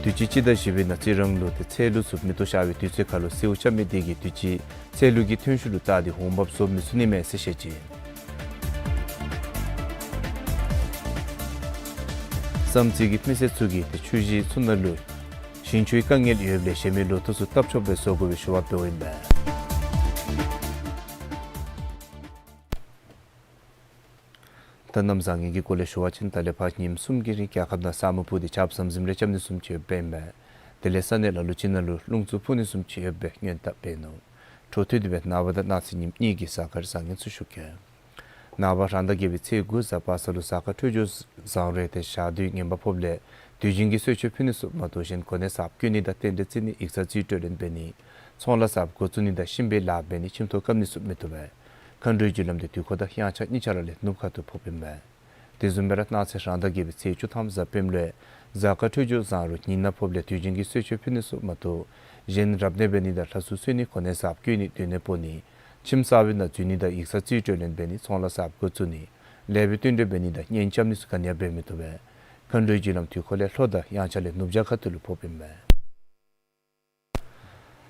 དུས་ཅི་སྤྱི་ཟླ་བཞི་པའི་ནང་རྩི་རང་ལུ་ཏེ་ཚལ་ལུ་ཚུ་མེ་ཏོག་ཤར་བའི་དུས་ཚོད་ཁར་ལུ་སེརཝ་རྐྱབ་མི་དེ་གིས་དུས་ཅི་ཚལ་ལུ་གི་ཐོན་ཤུགས་ལུ་བལྟ་སྟེ་འོང་འབབ་བཟོ་མི་ཚུགས་ནི་མས་ཟེར་བཤད་ཅི། བསམ་རྩེ་གི་མི་སེར་ཚུ་གིས་ཏེ་ཆུ་ཞིང་ཚུ་ནང་ལུ་ཞིང་ཆུའི་དཀའ་ངལ་ཡོདཔ་ལས་གཞན་མི་ལོ་ཐོག་ཚུ་སྟབས་ཆོགཔ་སྦེ་བཟོ་དགོ་པའི་ཞུ་བ་འབདཝ་ཨིན་པས། ད་གནམ་བཟང་ངན་གྱི་སྐོར་ལས་ཞུ་བ་ཅིན་ད་ལས་ཕར་ཉིནམ་གསུམ་གྱི་རིང་རྒྱལ་ཁབ་ནང་ས་སྨུག་ཕུབ་སྟེ་ཆརཔ་ཟམ་ཟིམ་རེ་རྐྱབ་ནི་བཟུམ་ཅིག་ཡོདཔ་ཨིན་པས། དེ་ལས་ས་གནས་ལ་ལུ་ཅིག་ནང་ལུ་རླུང་འཚུབ་འཕུ་ནི་བཟུམ་ཅིག་ཡོད་པའི་སྔོན་བརྡ་འབད་ནུག། འཕྲོ་མཐུད་དེ་སྦེ་ནངས་པ་དང་གནངས་ཚེ་ཉིནམ་གཉིས་ཀྱི་གཟའ་སྐར་བཟང་ངན་ཚུ་ཞུ་གེ། ནངས་པ་རང་ཟླ་བརྒྱད་པའི་ཚེས་དགུ་གཟའ་པ་སངས་ལུ་གཟའ་སྐར་འཕྲོད་སྦྱོར་བཟང་རུང་ཏེ་ཞག་དུས་ངན་པ་ཕོགཔ་ལས་དུས་རྒྱུན་གྱི་གསོལ་མཆོད་ཕུལ་ནི་ཚུ་མ་གཏོགས་གཞན་གོ་གནས་གསརཔ་བསྐོ་ནི་དང་རྟེན་འབྲེལ་བརྩི་ནི་ཡིག་ཚང་རྩིས་སྤྲོད་ལེན་འབད་ནི་ཚོང་ལཱ་གསརཔ་འགོ་བཙུགས་ནི་དང་གཤིན་པོའི་ལཱ་འབད་ནི་ཁྱིམ་ཐོག་བཀབ་ནི་ཚུ་མི་བཏུབ་པས། མཁའ་འགྲོའི་རྒྱུ་ལམ་འདི་དུས་འཁོར་དང་དབྱངས་འཆར་གཉིས་ཆ་ར་ལས་ནུབ་ཁ་ཐུག་ཕོགཔ་ཨིན་པས། དེ་བཟུམ་སྦེ་ར་གནངས་ཚེ་རང་ཟླ་བརྒྱད་པའི་ཚེས་བཅུ་ཐམ་གཟའ་སྤེནམ་ལུ་གཟའ་སྐར་འཕྲོད་སྦྱོར་བཟང་རུང་ཉིན་ནག་ཕོགཔ་ལས་དུས་རྒྱུན་གྱི་གསོལ་མཆོད་ཕུལ་ནི་ཚུ་མ་གཏོགས་གཞན་རབ་གནས་འབད་ནི་དང་ལྷ་སྲུང་གསོལ་ནི་གོ་གནས་གསརཔ་བསྐོ་ནི་སྡོད་གནས་སྤོ་ནི་ཁྱིམ་གསར་པའི་ནང་འཛུལ་ནི་དང་ཡིག་ཚང་རྩིས་སྤྲོད་ལེན་འབད་ནི་ཚོང་ལཱ་གསརཔ་འགོ་བཙུགས་ནི་ལེགས་པའི་བསྟུན་གྲོས་འབད་ནི་དང་གཉེན་རྐྱབ་ནི་ཚུ་ག་ནི་ཡང་འབད་མི་བཏུབ་པས། མཁའ་འགྲོའི་རྒྱུ་ལམ་དུས་འཁོར་ལས་ལྷོ་དང་དབྱངས་འཆར་ལས་ནུབ་བྱང་ཁ་ཐུག་ལུ་ཕོགཔ་ཨིན་པས།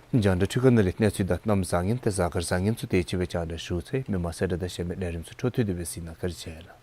རྒྱང་བསྒྲགས་འཕྲུལ་ཁང་ནང་ལས་གནས་ཚུལ་དང་གནམ་བཟང་ངན་ཏེ་གཟའ་སྐར་བཟང་ངན་ཚུ་དེ་ཅིག་སྦེ་རྒྱང་བསྒྲགས་ཞུ་ཚར་ཡི། མི་མང་གསལ་བསྒྲགས་དང་གཞན་མི་ལས་རིམ་ཚུ་འཕྲོ་མཐུད་དེ་སྦེ་གཟིགས་གནང་། བཀའ་དྲིན་ཆེ་ལགས།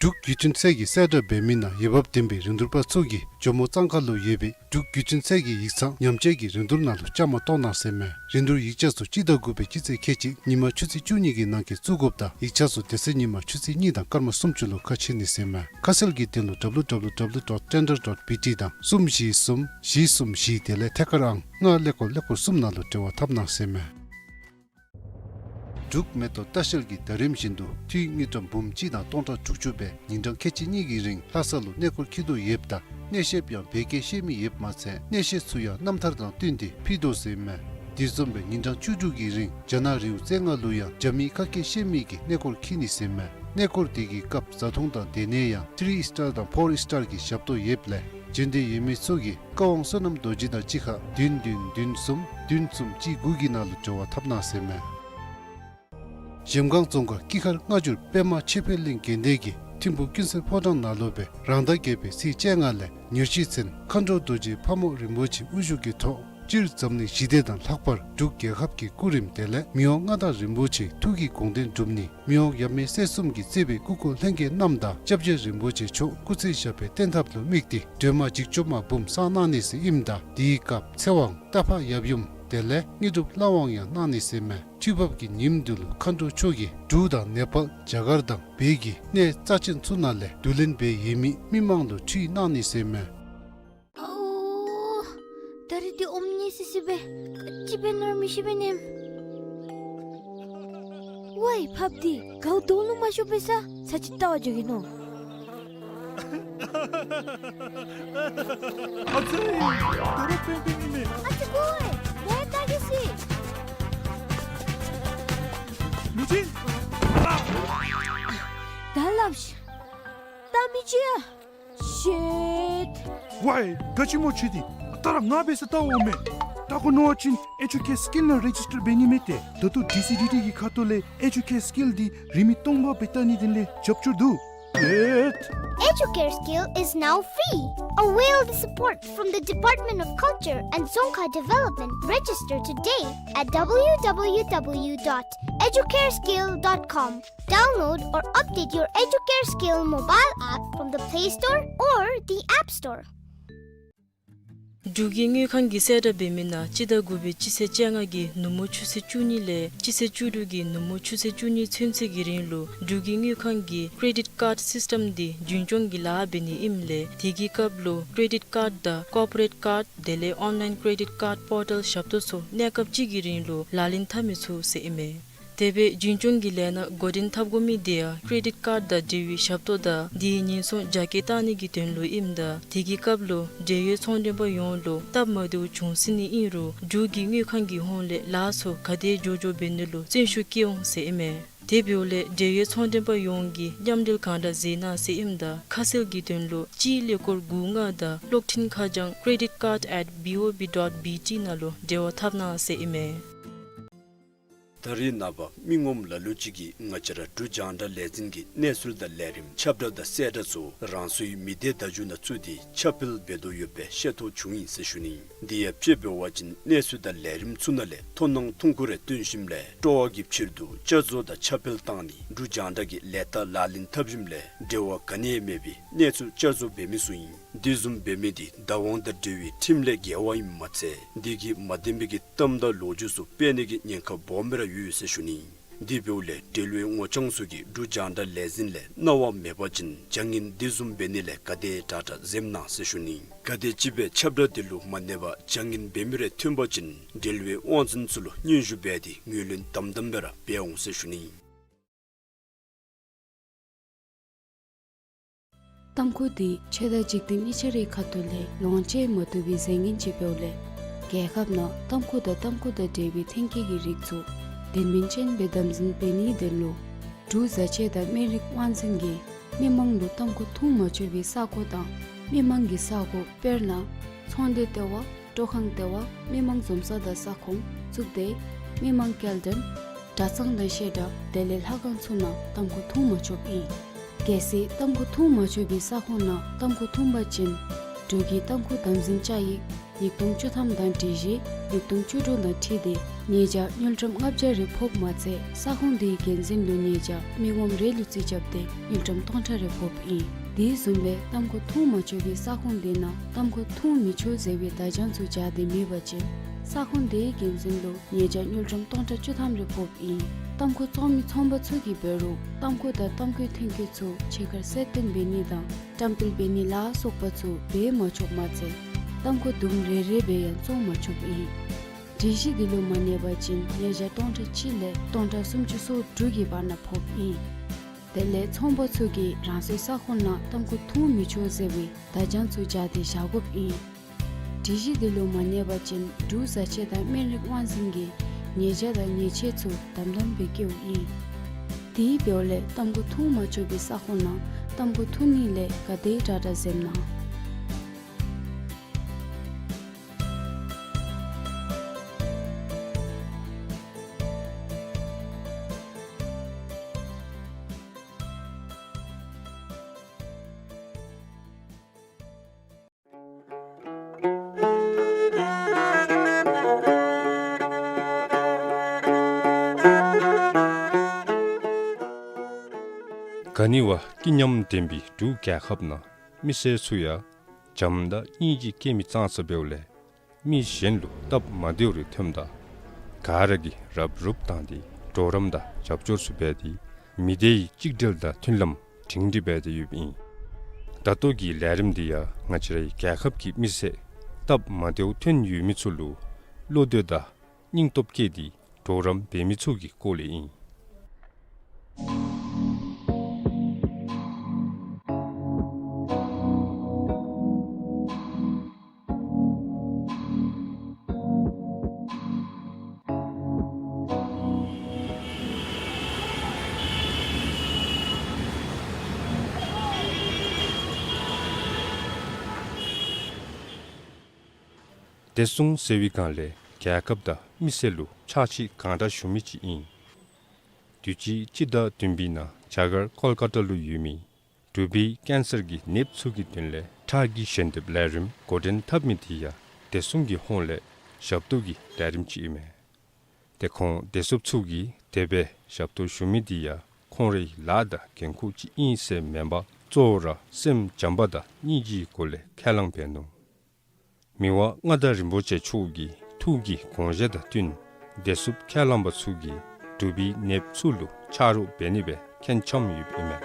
འབྲུག་བརྒྱུད་འཕྲིན་ཚད་ཀྱི་གསལ་བསྒྲགས་འབད་མི་ནང་འོས་འབབ་ལྡན་པའི་རིན་བསྡུར་པ་ཚུ་གིས་ཇོ་མོ་གཙང་ཁ་ལུ་ཡོད་པའི་འབྲུག་བརྒྱུད་འཕྲིན་ཚད་ཀྱི་ཡིག་ཚང་ཉམས་བཅོས་ཀྱི་རིན་བསྡུར་ནང་ལུ་བཅའ་མར་གཏོགས་གནང་ཟེར་མས། རིན་བསྡུར་ཡིག་ཆ་ཚུ་སྤྱི་ཟླ་དགུ་པའི་སྤྱི་ཚེས་ཁལ་གཅིག་ཉིན་མ་ཆུ་ཚོད་བཅུ་གཉིས་ཀྱི་ནང་འཁོད་བཙུགས་དགོཔ་དང་ཡིག་ཆ་ཚུ་དེ་ཚེ་ཉིན་མ་ཆུ་ཚོད་གཉིས་དང་སྐར་མ་སུམ་ཅུ་ལུ་ཁ་ཕྱེ་ནི་ཟེར་མས། ཁ་གསལ་གྱི་དོན་ལུ་W W W dot tender dot B T དང་གསུམ་བཞི་གསུམ་བཞི་གསུམ་བཞི་དེ་ལས་ཐད་ཀར་ཨང་ལྔ་ཀླད་ཀོར་ཀླད་ཀོར་གསུམ་ནང་ལུ་འབྲེལ་བ་འཐབ་གནང་ཟེར་མས། འབྲུག་མེ་ཏོག་ལྟ་བཤལ་གྱིས་ཟླ་རིམ་བཞིན་དུ་འཐུས་དངུལ་ཀྲམ་འབུམ་གཅིག་དང་སྟོང་ཕྲག་དྲུག་ཅུ་སྦེ་ཉིན་གྲངས་ཁལ་གཅིག་གཉིས་ཀྱི་རིང་ལྷ་ས་ལུ་གནས་སྐོར་འཁྱིད་དོ་ཡོདཔ་ད་གནས་བཤདཔ་ཡང་བོད་སྐད་ཤེས་མི་ཡོདཔ་མ་ཚད་གནས་བཤད་ཚུ་ཡང་རྣམ་ཐར་དང་བསྟུན་ཏེ་ཕུལ་དོ་ཟེར་མས། དེ་བཟུམ་སྦེ་ཉིན་གྲངས་བཅུ་དྲུག་གི་རིང་རྒྱ་ནག་རི་བོ་རྩེ་ལྔ་ལུ་ཡང་རྒྱ་མིའི་ཁ་སྐད་ཤེས་མི་གིས་གནས་སྐོར་འཁྱིད་ནི་ཟེར་མས། གནས་སྐོར་དེ་གི་སྐབས་བཟའ་འཐུང་དང་སྡོད་གནས་ཡང་ཐི་རི་ཨིས་ཊར་དང་ཕོར་ཨིས་ཊར་གྱི་ཞབས་ཏོག་ཡོདཔ་ལས་འབྱོན་འདོད་ཡོད་མི་ཚུ་གིས་བཀའ་དབང་བསོད་ནམས་རྡོ་རྗེ་དང་གཅིག་ཁར་བདུན་བདུན་བདུན་གསུམ་བདུན་གསུམ་གཅིག་དགུ་གི་ནང་ལུ་འབྲེལ་བ་འཐབ་གནང་ཟེར་མས། གཞལམ་སྒང་རྫོང་ཁག་སྐྱིད་ཁར་སྔ་འགྱུར་པདྨ་ཆོས་འཕེལ་གླིང་དགོན་སྡེ་གི་ཐིམ་ཕུག་ཀུན་གསལ་ཕོ་བྲང་ནང་ལུ་སྦེ་རང་ཟླ་བརྒྱད་པའི་ཚེས་བཅོ་ལྔ་ལས་ཉེར་བཞི་ཚུན་མཁའ་འགྲོ་རྡོ་རྗེ་ཕག་མོ་རིན་པོ་ཆེ་དབུ་བཞུགས་ཀྱི་ཐོག་སྤྱིར་འཛམ་གླིང་ཞི་བདེ་དང་ལྷག་པར་འབྲུག་རྒྱལ་ཁབ་ཀྱི་སྐུ་རིམ་དེ་ལས་མི་དབང་མངའ་བདག་རིན་པོ་ཆེའི་ཐུགས་ཀྱི་དགོངས་དོན་སྒྲུབ་ནི། མི་དབང་ཡབ་མེས་སྲས་གསུམ་གྱིས་གཙོས་པའི་སྐུ་འཁོར་ལྷན་རྒྱས་རྣམས་དང་སྐྱབས་རྗེ་རིན་པོ་ཆེ་མཆོག་སྐུ་ཚེ་ཞབས་པད་བརྟན་ཐབས་ལུ་དམིགས་ཏེ་སྒྲོལ་མ་འཇིགས་བྱེད་མ་འབུམ་བསང་གནང་ནི་ཟེར་ཨིནམ་ད་དེའི་སྐབས་ཚེ་དབང་རྟ་ཕག་ཡབ་ཡུམ་དེ་ལས་དངོས་གྲུབ་ལྷ་དབང་ཡང་གནང་ནི་ཟེར་མས། དུས་བབ་ཀྱི་ཉིནམ་འདི་ལུ་མཁའ་འགྲོ་མཆོག་གིས་འབྲུག་དང་ནེ་པཱལ་རྒྱ་གར་དང་བོད་ཀྱི་གནས་རྩ་ཅན་ཚུ་ནང་ལས་བསྡུ་ལེན་འབད་ཡོད་མི་མི་མང་ལུ་ཁྲིད་གནང་ནི་ཟེར་མས། ཨོ། ད་རིས་འདི་ཨོམ་ཉེ་སི་སི་སྦེ་ཅིག་འབད་ནི་ར་མི་ཤེས་པས་ནམ། ཝའི་ཕགཔ་འདི་གའུ་དོང་ལུ་མ་ཤོར་བས་ས་ས་ཅིག་བལྟ་བར་འགྱོ་གེ་ནོ། ཨ་ཙི། དོ་རུང་པེང་པེང་ཨིན་མས། ཨ་ཙི་ཀོ་ཝའི་ལེ་བལྟ་གེ་སི། ལུ་ཅིན། ད་སླབ་ཤིག། ད་མི་ཅིག་ཡ། ཤིཊ། ཝའི་ག་ཅི་སྨོ་ཁྱོད་འདི། ད་ར་ང་འབད་ས་བལྟ་འོང་མས། བལྟ་དགོ་མནོ་བ་ཅིན་ཨེ་ཇུ་ཀེར་སི་ཀིལ་ནང་རེ་ཇིས་ཊར་འབད་ནི་མས་ཏེ། ད་ལྟོ་ཌི་སི་ཌི་ཊི་གི་ཁ་ཐུག་ལས་ཨེ་ཇུ་ཀེར་སི་ཀིལ་འདི་རིན་མེད་སྟོང་པ་སྦེ་བལྟ་ནིའི་དོན་ལས་རྒྱབ་སྐྱོར་འདུག། ཤིཊ། Educare Skill is now free. Avail the support from the Department of Culture and Dzongkha Development. Register today at W W W dot educareskill dot com. Download or update your Educare Skill mobile app from the Play Store or the App Store. འབྲུག་གི་དངུལ་ཁང་གི་གསལ་བསྒྲགས་འབད་མི་ནང་སྤྱི་ཟླ་དགུ་པའི་སྤྱི་ཚེས་བཅོ་ལྔ་གི་ནུབ་མོ་ཆུ་ཚོད་བཅུ་གཉིས་ལས་སྤྱི་ཚེས་བཅུ་དྲུག་གི་ནུབ་མོ་ཆུ་ཚོད་བཅུ་གཉིས་ཚུན་ཚོད་ཀྱི་རིང་ལུ་འབྲུག་གི་དངུལ་ཁང་གི་ཀེ་རེ་ཌིཊ་ཀཱཌ་སིསི་ཊམ་འདི་རྒྱུན་སྐྱོང་གི་ལཱ་འབད་ནི་ཨིནམ་ལས་དེ་གི་སྐབས་ལུ་ཀེ་རེ་ཌིཊ་ཀཱཌ་དང་ཀོར་པོ་རེཊ་ཀཱཌ་དེ་ལས་ཨོན་ལའིན་ཀེ་རེ་ཌིཊ་ཀཱཌ་པོར་ཊལ་ཞབས་ཏོག་ཚུ་གནས་སྐབས་གཅིག་གི་རིང་ལུ་ལག་ལེན་འཐབ་མི་ཚུགས་ཟེར་ཨིན་མས། དེ་སྦེ་རྒྱུན་སྐྱོང་གི་ལས་སྣ་འགོ་འདྲེན་འཐབ་དགོ་མི་དེ་ཡང་ཀེ་རེ་ཌིཊ་ཀཱཌ་དང་འབྲེལ་བའི་ཞབས་ཏོག་དང་དེའི་ཉེན་སྲུང་རྒྱ་སྐྱེད་བཏང་ནི་གི་དོན་ལུ་ཨིནམ་ད་དེ་གི་སྐབས་ལུ་འབྲེལ་ཡོད་ཚོང་མགྲོན་པ་ཡོངས་ལུ་སྟབས་མ་བདེཝ་བྱུང་སྲིད་ནི་ཨིན་རུང་འབྲུག་གི་དངུལ་ཁང་གི་ཧོངས་ལས་ལཱ་ཚུ་ག་དེ་མགྱོགས་མགྱོགས་འབད་ནི་ལུ་བརྩོན་ཤུགས་བསྐྱེད་འོང་ཟེར་ཨིན་མས། དེ་འབདཝ་ལས་འབྲེལ་ཡོད་ཚོང་མགྲོན་པ་ཡོངས་ཀྱིས་མཉམ་འབྲེལ་གང་དྲག་མཛད་གནང་ཟེར་ཨིནམ་ད་ཁ་གསལ་གྱི་དོན་ལུ་གཅིག་ཀླད་ཀོར་དགུ་ལྔ་དང་གློག་འཕྲིན་ཁ་བྱང་credit card at B O B dot B T ནང་ལུ་འབྲེལ་བ་འཐབ་གནང་ཟེར་ཨིན་མས། ད་རེས་ནངས་པ་མི་ངོམ་ལ་ལུ་ཅིག་གིས་ང་བཅས་ར་འབྲུག་རྒྱང་བསྒྲགས་ལས་འཛིན་གྱི་གནས་ཚུལ་དང་ལས་རིམ་ཁྱབ་བསྒྲགས་དང་གསལ་བསྒྲགས་ཚུ་རང་སོའི་མི་སྡེ་བརྡ་བརྒྱུད་ནང་བཙུགས་ཏེ་ཁྱབ་སྤེལ་འབད་དོ་ཡོད་པའི་ཤེས་རྟོགས་བྱུང་ཡི་ཟེར་ཞུ་ནི། དེ་ཡང་དཔྱེ་འབད་བ་ཅིན་གནས་ཚུལ་དང་ལས་རིམ་ཚུ་ནང་ལས་མཐོང་སྣང་ཐུང་ཀུ་རེ་སྟོན་ཞིནམ་ལས་སྤྲོ་བ་གི་ཕྱིར་དུ་བསྐྱར་བཟོ་དང་ཁྱབ་སྤེལ་བཏང་ནི་འབྲུག་རྒྱང་བསྒྲགས་ཀྱི་ལས་རྟགས་ལག་ལེན་འཐབ་ཞིནམ་ལས་འབྲེལ་བ་ག་ནི་ཡང་མེད་པའི་གནས་ཚུལ་བསྐྱར་བཟོ་འབད་མི་ཚུ་ཨིན། དེ་བཟུམ་འབད་མི་དེ་བདག་དབང་དང་འབྲེལ་བའི་ཁྲིམས་ལས་འགལ་བ་ཨིནམ་མ་ཚད་དེ་གིས་མ་བདེན་པའི་གི་གཏམ་དང་ལོ་རྒྱུས་ཚུ་སྤེལ་ནི་གི་ཉེན་ཁ་སྦོམ་སྦེ་ར་ཡོད་ཟེར་ཞུ་ནི། དེ་འབདཝ་ལས་འབྲེལ་བའི་ངོ་རྐྱང་ཚུ་གིས་འབྲུག་རྒྱང་བསྒྲགས་ལས་འཛིན་ལས་གནང་བ་མེད་པ་ཅིན་བྱ་ངན་དེ་བཟུམ་འབད་ནི་ལས་ག་དེ་དྲག་དྲག་འཛེམ་གནང་ཟེར་ཞུ་ནི། གལ་ཏེ་ཅིག་སྦེ་ཁྱབ་བསྒྲགས་དེ་ལུ་མ་གནས་པར་བྱ་ངན་འབད་མི་རེ་ཐོན་པ་ཅིན་འབྲེལ་བའི་དབང་འཛིན་ཚུ་ལུ་སྙན་ཞུ་འབད་དེ་ངོས་ལེན་དམ་དམ་སྦེ་ར་འབད་འོང་ཟེར་ཞུ་ནི། ཏམ་ཁུ་འདི་ཆོས་དང་འཇིག་རྟེན་གཉིས་ཆ་རའི་ཁ་ཐུག་ལས་ལོངས་སྤྱོད་མ་བཏུབ་པའི་རྫས་ངན་ཅིག་འབདཝ་ལས་རྒྱལ་ཁབ་ནང་ཏམ་ཁུ་དང་ཏམ་ཁུ་དང་འབྲེལ་བའི་ཐོན་སྐྱེད་ཀྱི་རིགས་ཚུ་དོན་སྨིན་ཅན་སྦེ་དམ་འཛིན་འབད་ནིའི་དོན་ལུ་འབྲུག་བཟའ་ཆས་དང་སྨན་རིགས་དབང་འཛིན་གྱིས་མི་མང་ལུ་ཏམ་ཁུ་འཐུང་མ་ཆོག་པའི་ས་གོ་དང་མི་མང་གི་ས་གོ་དཔེར་ན་ཚོང་སྡེ་ལྟེ་བ། སྤྲོ་ཁང་ལྟེ་བ། མི་མང་འཛོམས་ས་དང་ས་ཁོངས། གཙུག་སྡེ། མི་མང་སྐྱེལ་འདྲེན། གྲྭ་ཚང་དང་བཤད་གྲྭ་དེ་ལས་ལྷ་ཁང་ཚུ་ནང་ཏམ་ཁུ་འཐུང་མ་ཆོགཔ་ཨིན། གལ་སྲིད་ཏམ་ཁུ་འཐུང་མ་ཆོག་པའི་ས་ཁོངས་ནང་ཏམ་ཁུ་འཐུང་པ་ཅིན་འབྲུག་གི་ཏམ་ཁུ་དམ་འཛིན་བཅའ་ཡིག་ཉིས་སྟོང་བཅུ་ཐམ་དང་སྒྲིག་གཞི་ཉིས་སྟོང་བཅུ་དྲུག་དང་འཁྲིལ་ཏེ་ ཉེས་བྱ་དངུལ་ཀྲམ་ལྔ་བརྒྱ་རེ་ཕོགཔ་མ་ཚད་ས་ཁོངས་དེའི་འགན་འཛིན་ལུ་ཉེས་བྱ་མི་ངོམ་རེ་ལུ་རྩིས་རྐྱབ་སྟེ་དངུལ་ཀྲམ་སྟོང་ཕྲག་རེ་ཕོགཔ་ཨིན། དེ་བཟུམ་སྦེ་ཏམ་ཁུ་འཐུང་མ་ཆོག་པའི་ས་ཁོངས་དེ་ནང་ཏམ་ཁུ་འཐུང་མི་ཆོག་ཟེར་བའི་བརྡ་བྱང་ཚུ་སྦྱར་ཏེ་མེད་པ་ཅིན་ས་ཁོངས་དེའི་འགན་འཛིན་ལུ་ཉེས་བྱ་དངུལ་ཀྲམ་སྟོང་ཕྲག་བཅུ་ཐམ་རེ་ཕོགཔ་ཨིན། ཏམ་ཁུ་བཙོང་མི་ཚོང་པ་ཚུ་གིས་འབད་རུང་ཏམ་ཁུ་དང་ཏམ་ཁུའི་ཐོན་སྐྱེད་ཚུ་ཕྱི་ཁར་གསལ་སྟོན་འབད་ནི་དང་བཀྲམ་སྤེལ་འབད་ནི་ལ་སོགས་པ་ཚུ་འབད་མ་ཆོགཔ་མ་ཚད་ཏམ་ཁུ་དུམ་རེ་རེ་སྦེ་ཡང་བཙོང་མ་ཆོགཔ་ཨིན། སྒྲིག་གཞི་འདི་ལུ་མ་གནས་པ་ཅིན་ཉེས་བྱ་སྟོང་ཕྲག་གཅིག་ལས་སྟོང་ཕྲག་སུམ་ཅུ་སོ་དྲུག་གི་བར་ན་ཕོགཔ་ཨིན། དེ་ལས་ཚོང་པ་ཚུ་གིས་རང་སོའི་ས་ཁོངས་ནང་ཏམ་ཁུ་འཐུང་མི་ཆོག་ཟེར་བའི་བརྡ་བྱང་ཚུ་སྦྱར་ཏེ་བཞག་དགོཔ་ཨིན། སྒྲིག་གཞི་འདི་ལུ་མ་གནས་པ་ཅིན་འབྲུག་བཟའ་ཆས་དང་སྨན་རིགས་དབང་འཛིན་གྱིས་ཉེས་བྱ་དང་ཉེས་ཆད་ཚུ་དམ་དམ་སྦེ་བཀལཝ་ཨིན། དེ་འབདཝ་ལས་ཏམ་ཁུ་འཐུང་མ་ཆོག་པའི་ས་ཁོངས་ནང་ཏམ་ཁུ་འཐུང་ནི་ལས་ག་དེ་དྲག་དྲག་འཛེམ་གནང་། ག་ནི་བ་སྐྱིད་ཉམས་ལྡན་པའི་འབྲུག་རྒྱལ་ཁབ་ནང་མི་སེར་ཚུ་ཡང་བྱམས་དང་སྙིང་རྗེ་སྐྱེ་མི་ཙང་ཙ་འབདཝ་ལས་མི་གཞན་ལུ་སྟབས་མ་བདེཝ་རེ་ཐོནམ་ད་ག་ར་གིས་རབ་རུབ་བཏང་སྟེ་གྲོགས་རམ་དང་རྒྱབ་སྐྱོར་ཚུ་འབད་དེ་མི་སྡེའི་གཅིག་སྒྲིལ་དང་མཐུན་ལམ་སྒྲིང་སྒྲི་འབད་དེ་ཡོདཔ་ཨིན། ད་ལྟོ་གི་ལས་རིམ་འདི་ཡང་ང་བཅས་རའི་རྒྱལ་ཁབ་ཀྱི་མི་སེར་སྟབས་མ་བདེཝ་ཐོན་ཡོད་མི་ཚུ་ལུ་བློ་འདོད་དང་སྙིང་སྟོབས་བསྐྱེད་དེ་གྲོགས་རམ་འབད་མི་ཚུ་གི་སྐོར་ལས་ཨིན། བདེ་སྲུང་ཟེར་བའི་སྒང་ལས་རྒྱལ་ཁབ་དང་མི་སེར་ལུ་ཕྱག་ཕྱིད་གང་དྲག་ཞུ་མི་ཅིག་ཨིན། དུས་ཅི་སྤྱི་ཟླ་བདུན་པའི་ནང་རྒྱ་གར་ཀོལ་ཀ་ཏ་ལུ་ཡོད་མི་འབྲུག་པའི་ཀེན་སར་གྱི་ནདཔ་ཚུ་གི་དོན་ལས་ཁྲག་གི་ཞལ་འདེབས་ལས་རིམ་འགོ་འདྲེན་འཐབ་མི་འདི་ཡང་བདེ་སྲུང་གི་ཧོངས་ལས་ཞབས་ཏོག་གི་ལས་རིམ་ཅིག་ཨིན་མས། དེ་ཁོང་བདེ་སྲུངཔ་ཚུ་གིས་དེ་སྦེ་ཞབས་ཏོག་ཞུ་མི་འདི་ཡང་ཁོང་རའི་ལཱ་དང་འགན་ཁུར་ཅིག་ཨིན་ཟེར་མེན་པར་གཙོ་བོ་ར་སེམས་བྱམས་པ་དང་སྙིང་རྗེའི་སྒོ་ལས་ཁས་བླངས་འབད་ནུག། མི་དབང་མངའ་བདག་རིན་པོ་ཆེ་མཆོག་གི་ཐུགས་ཀྱི་དགོངས་བཞེད་དང་བསྟུན་བདེ་སྲུངཔ་ཁས་བླངས་པ་ཚུ་གིས་འབྲུག་པའི་ནདཔ་ཚུ་ལུ་ཕྱག་རོགས་འབད་ནི་སྦེ་ཁྱེད་འཆམ་ཡོདཔ་ཨིན་མས།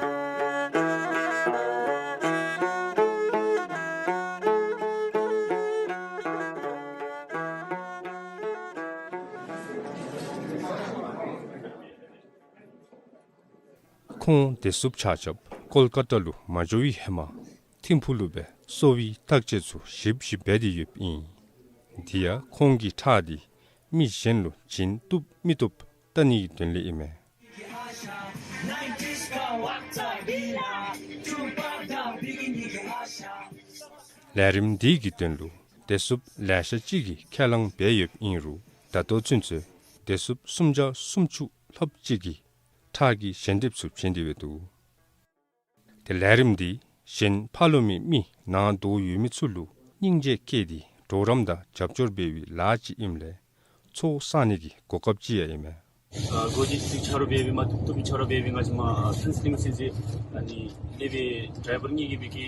ཁོང་བདེ་སྲུངཔ་ཆ་ཁྱབ་ཀོལ་ཀ་ཏ་ལུ་མ་འགྱོ་བའི་ཧེ་མ་ཐིམ་ཕུག་ལུ་སྦེ་གསོ་བའི་བརྟག་དཔྱད་ཚུ་ཞིབ་ཞིབ་འབད་དེ་ཡོདཔ་ཨིན། དེ་ཡང་ཁོང་གི་ཁྲག་འདི་མི་གཞན་ལུ་བྱིན་བཏུབ་མི་བཏུབ་བལྟ་ནིའི་དོན་ལས་ཨིན་མས། ལས་རིམ་འདི་གི་དོན་ལུ་བདེ་སྲུངཔ་ལེ་ཤ་ཅིག་གིས་ཁས་བླངས་འབད་ཡོདཔ་ཨིན་རུང་ད་ལྟོ་ཚུན་ཚོད་བདེ་སྲུངཔ་སུམ་བརྒྱ་སུམ་ཅུ་ལྷགཔ་ཅིག་གིས་ཁྲག་གི་ཞལ་འདེབས་ཚུ་བྱིན་ཏེ་འབད་འདུག། དེ་ལས་རིམ་འདི་གཞན་ཕ་ལོ་མི་མི་ནང་དོག་ཡོད་མི་ཚུ་ལུ་སྙིང་རྗེ་བསྐྱེད་དེ་གྲོགས་རམ་དང་རྒྱབ་སྐྱོར་འབད་བའི་ལཱ་ཅིག་ཨིནམ་ལས་ཚོགས་བསག་ནི་གི་གོ་སྐབས་ཅིག་ཡང་ཨིན་མས། ཨ་སྒོ་འབྱེད་ཅིག་ཆ་རོགས་འབད་བའི་མ་བཏུབ་བཏུབ་པའི་ཆ་རོགས་འབད་བའི་ང་བཅས་མར་ཨ་ཕིན་སི་ལིང་ཟེར་ཨ་ནི་ལས་པའི་ཌའི་བར་གཉིས་ཀྱིས་འབད་གི་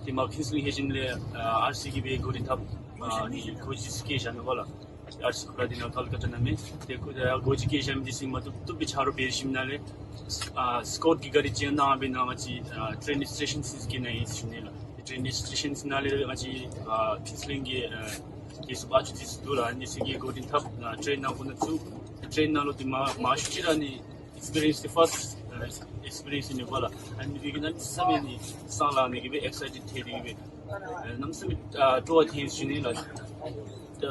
དེ་མར་ཕིན་སི་ལིང་ལྷོད་ཞིནམ་ལས་ཨ་ཨར་སི་གིས་འབད་སྒོ་འབྱེད་འཐབ་ཨ་ནི་སྒོ་འབྱེད་ཅིག་བཀལ་བཞག་ནུག་པ་ལགས། ཨར་སི་ཁུ་ར་འདི་ནང་ཀལ་ཀ་ཏ་ནང་མས། དེ་ཁུ་ཨ་སྒོ་འབྱེད་བཀལ་བཞག་མི་འདི་ཚུ་མ་བཏུབ་བཏུབ་པའི་ཆ་རོགས་འབད་ཞིནམ་ལས་ཨ་སི་ཀོཊ་ཀྱི་གཱ་རི་ཅིག་ནཱ་འབད་ནཱ་ང་བཅས་ཨ་ཊེན་ནི་སི་ཊེ་ཤཱན་ཅིག་གི་ནང་ཨིན་ཞུ་ནི་ལགས། ཊེན་ནི་སི་ཊེ་ཤཱན་ནང་ལས་ང་བཅས་ཨ་ཕིན་སི་ལིང་གི་ཨ་དེ་ཚུ་བ་ཅུ་དེ་ཚུ་འདུག་ལགས། ཨ་ནི་ཚུ་གིས་སྒོ་འབྱེད་འཐབ་ཨ་ཊེན་ནང་ཁོ་ན་ཚུ་ཊེན་ནང་ལུ་དེ་མ་མ་ཞུ་ཅི་ར་ནི་ཨེགསི་པི་རི་ཡེནསི་ཕརསཊ་ཨེགསི་པི་རི་ཡེནསི་ཨིན་ནི་པ་ལགས། ཨ་ནི་འབད་གི་ནང་ནི་གནམ་མེད་ས་མེད་ཨ་ནི་སང་ལང་ནི་གི་སྦེ་ཨེགསའི་ཊེཌ་ཐལ་ཏེ་གི་སྦེ་ཨ་གནམ་མེད་ས་མེད་ཨ་སྤྲོ་བ་ཐོན་ཞུ་ནི་ལགས། ད་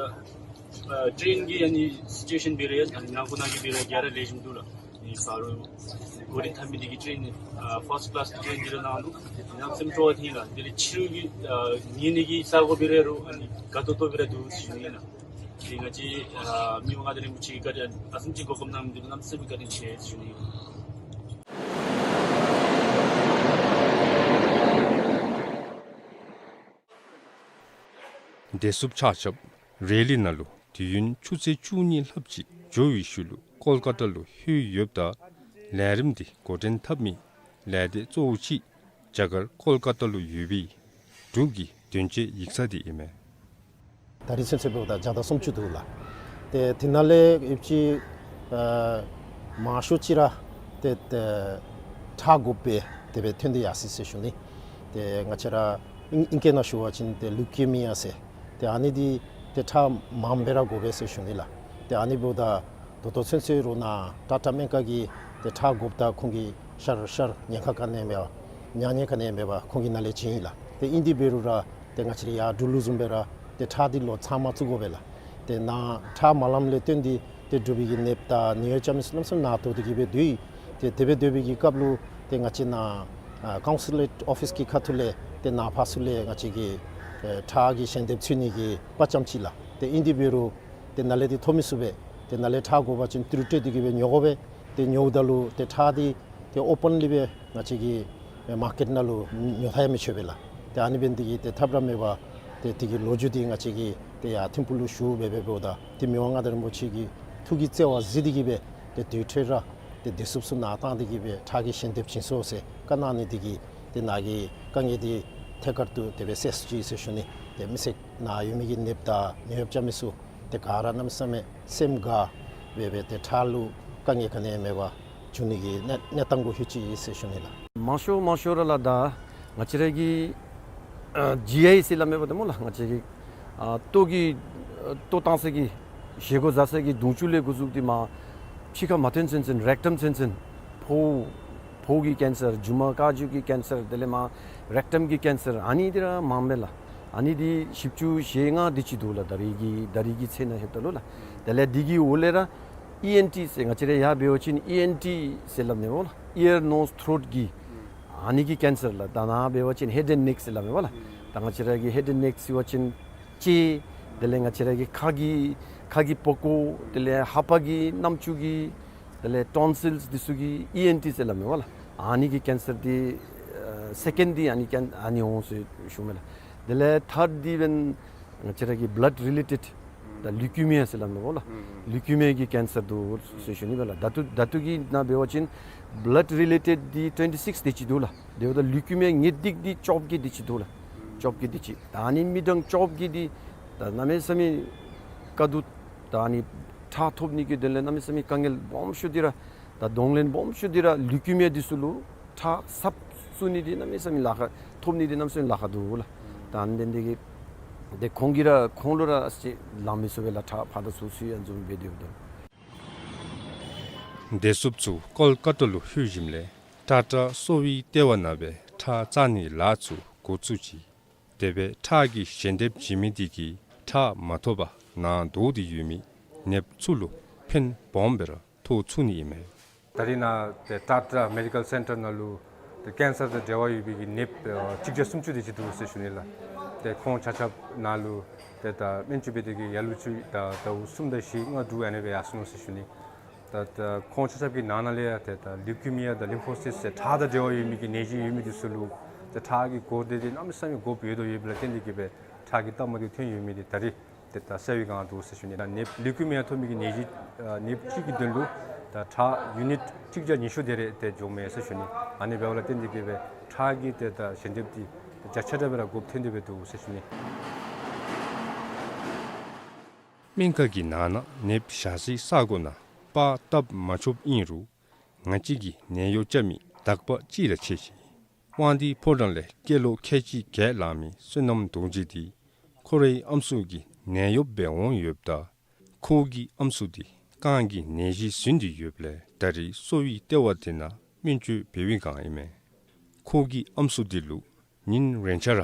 ཨ་ཊེན་གྱི་ཨ་ནི་སི་ཅུ་ཨེ་ཤཱན་འབད་རུང་ཡང་ཨ་ནི་ནང་ཁོ་ན་གི་འབད་རུང་ག་ར་ལེགས་ཤོམ་འདུག་ལགས། ཨ་ནི་ས་རུ་སྒོ་འབྱེད་འཐབ་མི་འདི་གིས་ཊེན་ཨ་ཕརསཊ་ཀི་ལཱསི་གི་ཊེན་འདི་ར་གནང་ནུག། གནམ་མེད་ས་མེད་སྤྲོ་བ་ཐོན་ལགས། དེ་ལས་ཕྱི་རུ་གི་ཨ་ཉལ་ནི་གི་ས་སྒོ་འབད་རུང་ཨ་ནི་དགའ་ཏོག་ཏོ་སྦེ་ར་འདུག་ཞུ་ནི་ལགས། དེ་ང་བཅས་ཨ་མི་དབང་མངའ་བདག་རིན་པོ་ཆེ་གིས་ག་ར་ཨ་ཙམ་ཅིག་གོ་སྐབས་གནང་མི་འདི་གནམ་མེད་ས་མེད་བཀའ་དྲིན་ཆེ་ཞུ་ནི། བདེ་སྲུངཔ་ཆ་ཁྱབ་རེ་ལི་ནང་ལུ་དུས་ཡུན་ཆུ་ཚོད་བཅུ་གཉིས་ལྷགཔ་ཅིག་ འགྱོ་བའི་ཤུལ་ལུ་ཀོལ་ཀ་ཏ་ལུ་ལྷོད་ཡོདཔ་ད་ལས་རིམ་འདི་འགོ་འདྲེན་འཐབ་མི་ལས་སྡེ་གཙོ་བོ་ཅིག་རྒྱ་གར་ཀོལ་ཀ་ཏ་ལུ་ཡོད་པའི་འབྲུག་གི་དོན་གཅོད་ཡིག་ཚང་འདི་ཨིན་མས། ད་རིས་ཚུན་ཚོད་འབདཝ་ད་བརྒྱ་དང་སུམ་ཅུ་འདུག་ལགས། ཏེ་དེ་ནང་ལས་ཡོད་ཅི་ཨ་མང་ཤོས་ཅིག་ར་ཏེ་ཏེ་ཁྲག་དགོ་པས་དེ་སྦེ་ཐོན་ཏེ་ཡར་སོ་ཡི་ཟེར་ཞུ་ནི། ཏེ་ང་བཅས་ར་ཨིང་ཨིང་སྐད་ནང་ཞུ་བ་ཅིན་ཏེ་ལུ་ཀི་མི་ཡ་ཟེར། ཏེ་ཨ་ནི་འདི་ཏེ་ཁྲག་མངམ་སྦེ་ར་དགོ་པས་ཟེར་ཞུ་ནི་ལགས། ཏེ་ཨ་ནི་འབདཝ་ད་ད་ལྟོ་ཚུན་ཚོད་ར་ནཱ་ཊ་ཊ་སྨན་ཁང་གིས་ཏེ་ཁྲག་དགོཔ་ད་ཁོང་གིས་ཤར་ཤར་ཉེན་ཁ་ག་ནི་ཡང་མེད་པར་མྱ་ངན་ག་ནི་ཡང་མེད་པར་ཁོང་གིས་ནཱ་ལས་བྱིན་ཡི་ལགས། ཏེ་ཨིན་དེ་འབད་རུང་ར་ཏེ་ང་བཅས་ར་ཡར་འབྲུག་ལུ་བཟུམ་སྦེ་ར་ཏེ་ཁྲག་འདི་ལོག་ཚང་མ་བཙུགས་དགོ་པས་ལགས། ཏེ་ནཱ་ཁྲག་མ་ལངམ་ལས་བརྟེན་ཏེ་ཏེ་འབྲུག་པའི་གི་ནདཔ་དང་ནད་གཡོག་རྐྱབ་མི་ཚུ་གནམ་མེད་ས་མེད་ནང་དོག་སྟེ་གི་སྦེ་སྡོད་ཡི། ཏེ་དེ་སྦེ་སྡོད་པའི་གི་སྐབས་ལུ་ཏེ་ང་བཅས་ནཱ་ཨ་ཀོན་སུ་ལེཊ་ཨོ་ཕིསི་གི་ཁ་ཐུག་ལས་ཏེ་ནཱ་ཕར་ཚུར་ལས་ང་བཅས་ཀྱིས་ཨེ་ཁྲག་གི་ཞལ་འདེབས་འཚོལ་ནི་གི་དཔའ་བཅམ་ཅི་ལགས། ཏེ་ཨིན་དེ་འབད་རུང་ཏེ་ནཱ་ལས་འདི་ཐོབ་མི་ཚུགས་པས། ཏེ་ནཱ་ལས་ཁྲག་དགོ་པ་ཅིན་ཏི་རུ་སྤྲོད་དེ་གི་སྦེ་ཉོ་དགོ་པས། ཏེ་ཉོཝ་ད་ལུ་ཏེ་ཁྲག་འདི་ཏེ་ཨོ་པཱན་ལི་སྦེ་ང་བཅས་ཀྱིས་ཨེ་མར་ཀེཊ་ནང་ལུ་ཉོ་ཐངས་ཡང་མི་ཆོག་པས་ལགས། ཏེ་ཨ་ནི་འབད་ནི་འདི་གིས་ཏེ་ཐབས་ར་མེད་པར་ཏེ་དེ་གི་ལོ་རྒྱུས་འདི་ང་བཅས་ཀྱིས་ཏེ་ཡར་ཐིམ་ཕུག་ལུ་ཞུ་འབད་འབདཝ་ད་ཏེ་མི་དབང་མངའ་བདག་རིན་པོ་ཆེ་གི་ཐུགས་ཀྱི་བརྩེ་བ་གཟིགས་ཏེ་གི་སྦེ་ཏེ་དེ་འཕྲོ་ར་ཏེ་བདེ་སྲུངཔ་ཚུ་ནཱ་བཏང་སྟེ་གི་སྦེ་ཁྲག་གི་ཞལ་འདེབས་བྱིན་སོང་ཟེར་བཀའ་གནང་ནི་འདི་གིས་ཏེ་ནཱ་གི་དཀའ་ངལ་འདི་ཐད་ཀར་དུ་དེ་སྦེ་སེལ་ཚུགས་ཅི་ཟེར་ཞུ་ནི། ཏེ་མི་སེར་ནཱ་ཡོད་མི་གི་ནདཔ་དང་ནད་གཡོག་རྐྱབ་མི་ཚུ་ཏེ་ག་ར་གནམ་མེད་ས་མེད་སེམས་དགའ་སྦེ་སྦེ་ཏེ་ཁྲག་ལུ་དཀའ་ངལ་ག་ནི་ཡང་མེད་པར་འགྱོ་ནི་གི་གནས་གནས་སྟངས་གུ་ལྷོད་ཅི་ཟེར་ཞུ་ནི་ལགས། མང་ཤོས་མང་ཤོས་ར་ལགས་ད་ང་བཅས་ར་གི་ཨ་ཇི་ཨའི་ཟེར་སླབ་མས་པ་ཏེ་སྨོ་ལགས། ང་བཅས་ཀྱི་ཨ་ལྟོ་གི་ཨ་ལྟོ་བཏང་ས་གི་བཞེས་སྒོ་བཟའ་ས་གི་དུང་ཆུ་ལས་འགོ་བཙུགས་ཏེ་མར་ཕྱི་ཁར་མ་ཐོན་ཚུན་ཚོད་རེག་ཊམ་ཚུན་ཚོད་ཕོཝ་ཕོཝ་གི་ཀེན་སར་རྒྱུ་མ་དཀར་རྒྱུ་གི་ཀེན་སར་དེ་ལས་མར་རེག་ཊམ་གི་ཀེན་སར་ཨ་ནི་འདི་ར་མངམ་མས་ལགས། ཨ་ནི་འདི་བཞི་བཅུ་ཞེ་ལྔ་དེ་ཅིག་འདུག་ལགས། ད་རེས་ཀྱི་ད་རེས་ཀྱི་ཚད་ནང་ལྷོདཔ་ད་ལུ་ལགས། དེ་ལས་འདི་གི་འོག་ལས་ར་ཨི་ཨེན་ཊི་ཟེར་ང་བཅས་ར་ཡར་འབད་བ་ཅིན་ཨི་ཨེན་ཊི་ཟེར་སླབ་མས་པ་ལགས། ཨི་ཡར་ནོསི་ཐྲོཊ་གི་ཨ་ནི་གི་ཀེན་སར་ལགས། ད་ནཱ་འབད་བ་ཅིན་ཧེཌ་ཨེནཌ་ནེཀ་ཟེར་སླབ་མས་པ་ལགས། ད་ང་བཅས་ར་གི་ཧེཌ་ཨེནཌ་ནེཀ་ཟེར་བ་ཅིན་ལྕེ་དེ་ལས་ང་བཅས་ར་གི་ཁ་གི་ཁ་གི་པགས་ཀོ་དེ་ལས་ལྷ་པ་གི་རྣམ་ཅོ་གི་དེ་ལས་ཊོན་སིལསི་འདི་ཚུ་གི་ཨི་ཨེན་ཊི་ཟེར་སླབ་མས་པ་ལགས། ཨ་ནི་གི་ཀེན་སར་འདི་ཨ་སེ་ཀེནཌ་འདི་ཨ་ནི་ཀེན་ཨ་ནི་འོང་ཟེར་ཞུཝ་མས་ལགས། དེ་ལས་ཐརཌ་འདི་འབདན་ང་བཅས་ར་གི་བླཌ་རི་ལེ་ཊེཌ་ད་ལུ་ཀི་མི་ཡ་ཟེར་སླབ་མས་པ་ལགས། ལུ་ཀི་མི་ཡ་གི་ཀེན་སར་འདུག་ཟེར་ཞུ་ནི་པ་ལགས། ད་ལྟོ་ད་ལྟོ་གི་ནང་འབད་བ་ཅིན་བླཌ་རི་ལེ་ཊེཌ་འདི་ཊུ་ཝེན་ཊི་སིཀསི་དེ་ཅིག་འདུག་ལགས། དེ་འབདཝ་ད་ལུ་ཀི་མི་ཡ་ངེས་ཏིག་འདི་བཅོ་བརྒྱད་དེ་ཅིག་འདུག་ལགས། བཅོ་བརྒྱད་དེ་ཅིག། ད་ཨ་ནི་མི་གྲངས་བཅོ་བརྒྱད་འདི་ད་གནམ་མེད་ས་མེད་དཀའ་སྡུག་ད་ཨ་ནི་ཁྲག་ཐོབ་ནི་གི་དོན་ལས་གནམ་མེད་ས་མེད་དཀའ་ངལ་སྦོམ་ཤོས་འདི་ར་ད་གདོང་ལེན་སྦོམ་ཤོས་འདི་ར་ལུ་ཀི་མི་ཡ་འདི་ཚུ་ལུ་ཁྲག་གསརཔ་བཙུགས་ནི་འདི་གནམ་མེད་ས་མེད་ལཱ་ཁག་ཐོབ་ནི་འདི་གནམ་མེད་ས་མེད་ལཱ་ཁག་འདུག་ལགས། ད་ཨ་ནི་འབད་ནི་འདི་གིས་ཏེ་ཁོང་གིས་ར་ཁོང་ལུ་ར་ཅིག་ལང་མི་ཚུགས་པས་ལགས། ཁྲག་ཕར་དང་ཚུར་ཚུར་ཡང་འཛོམས་སྦེ་སྡོདཔ་ད། བདེ་སྲུངཔ་ཚུ་ཀོལ་ཀ་ཏ་ལུ་ལྷོད་ཞིནམ་ལས་ཊ་ཊ་གསོ་བའི་ལྟེ་བ་ནང་སྦེ་ཁྲག་བཙག་ནིའི་ལཱ་ཚུ་འགོ་བཙུགས་ཅི། དེ་སྦེ་ཁྲག་གི་ཞལ་འདེབས་བྱིན་མི་དེ་གིས་ཁྲག་མ་ཐོབ་པར་ནང་དོག་སྟེ་ཡོད་མི་ནདཔ་ཚུ་ལུ་ཕན་སྦོམ་སྦེ་ར་ཐོགས་ཚུགས་ནི་ཨིན་མས། ད་རེས་ནཱ་ཏེ་ཊ་ཊ་མེ་ཌི་ཀཱལ་སེན་ཊར་ནང་ལུ་ཏེ་ཀེན་སར་དང་འབྲེལ་བ་ཡོད་པའི་གི་ནདཔ་ཨ་གཅིག་བརྒྱ་སུམ་ཅུ་དེ་ཅིག་འདུག་ཟེར་ཞུ་ནི་ལགས། ཏེ་ཁོང་ཆ་ཁྱབ་ནཱ་ལུ་ཏེ་ད་སྨན་བཅོས་འབད་དེ་གི་ཡར་ལུ་ཚུར་ད་ཟླཝ་གསུམ་དང་བཞི་ལྔ་དྲུག་ཨ་ནི་སྦེ་ཡར་སོང་ནུག་ཟེར་ཞུ་ནི། ད་ད་ཁོང་ཆ་ཁྱབ་ཀྱི་ནང་ན་ལས་ཡང་ཏེ་ད་ལུ་ཀི་མི་ཡ་དང་ལིམ་ཕོ་སིསི་ཟེར་ཁྲག་དང་འབྲེལ་བ་ཡོད་མི་གི་ནད་གཞི་ཡོད་མི་འདི་ཚུ་ལུ་ཏེ་ཁྲག་གི་སྒོ་དེ་འདི་གནམ་མེད་ས་མེད་དགོཔ་ཡོད་དོ་ཡོདཔ་ལས་བརྟེན་ཏེ་གི་སྦེ་ཁྲག་གི་སྟབས་མ་བདེཝ་ཐོན་ཡོད་མི་འདི་ད་རེས་ཏེ་ད་གསལ་བའི་སྒང་འདུག་ཟེར་ཞུ་ནི། ད་ནདཔ་ལུ་ཀི་མི་ཡ་ཐོབ་མི་གི་ནད་གཞི་ཨ་ནདཔ་གཅིག་གི་དོན་ལུ་ད་ཁྲག་ཡུ་ནིཊ་གཅིག་བརྒྱ་ཉི་ཤུ་དེ་རེ་ཏེ་འགྱོཝ་མས་ཟེར་ཞུ་ནི། ཨ་ནི་འབདཝ་ལས་བརྟེན་ཏེ་གི་སྦེ་ཁྲག་གི་ཏེ་ད་ཞལ་འདེབས་འདི་བརྒྱ་ཆ་བརྒྱ་སྦེ་ར་དགོཔ་ཐོན་ཏེ་སྦེ་འདུག་ཟེར་ཞུ་ནི། སྨན་ཁང་གི་ནང་ན་ནདཔ་བཞག་སའི་ས་གོ་ནང་པར་བཏབ་མ་ཆོགཔ་ཨིན་རུང་ང་བཅས་ཀྱི་ནད་གཡོག་རྐྱབ་མི་དག་པ་ཅིག་ར་ཆེ་ཞིང་དབང་འདུས་ཕོ་བྲང་ལས་སྐྱེས་ལོ་ཁལ་གཅིག་བརྒལ་ལང་མི་བསོད་ནམས་རྡོ་རྗེ་འདི་ཁོ་རའི་ཨམ་སྲུ་གི་ནད་གཡོགཔ་སྦེ་འོང་ཡོདཔ་ད་ཁོ་གི་ཨམ་སྲུ་འདི་རྐང་གི་ནད་གཞི་ཟིན་ཏེ་ཡོདཔ་ལས་ད་རེས་གསོ་བའི་ལྟེ་བ་དེ་ནང་སྨན་བཅོས་འབད་བའི་སྒང་ཨིན་མས། ཁོ་གི་ཨམ་སྲུ་འདི་ལུ་ཉིན་རེ་ཆ་ར་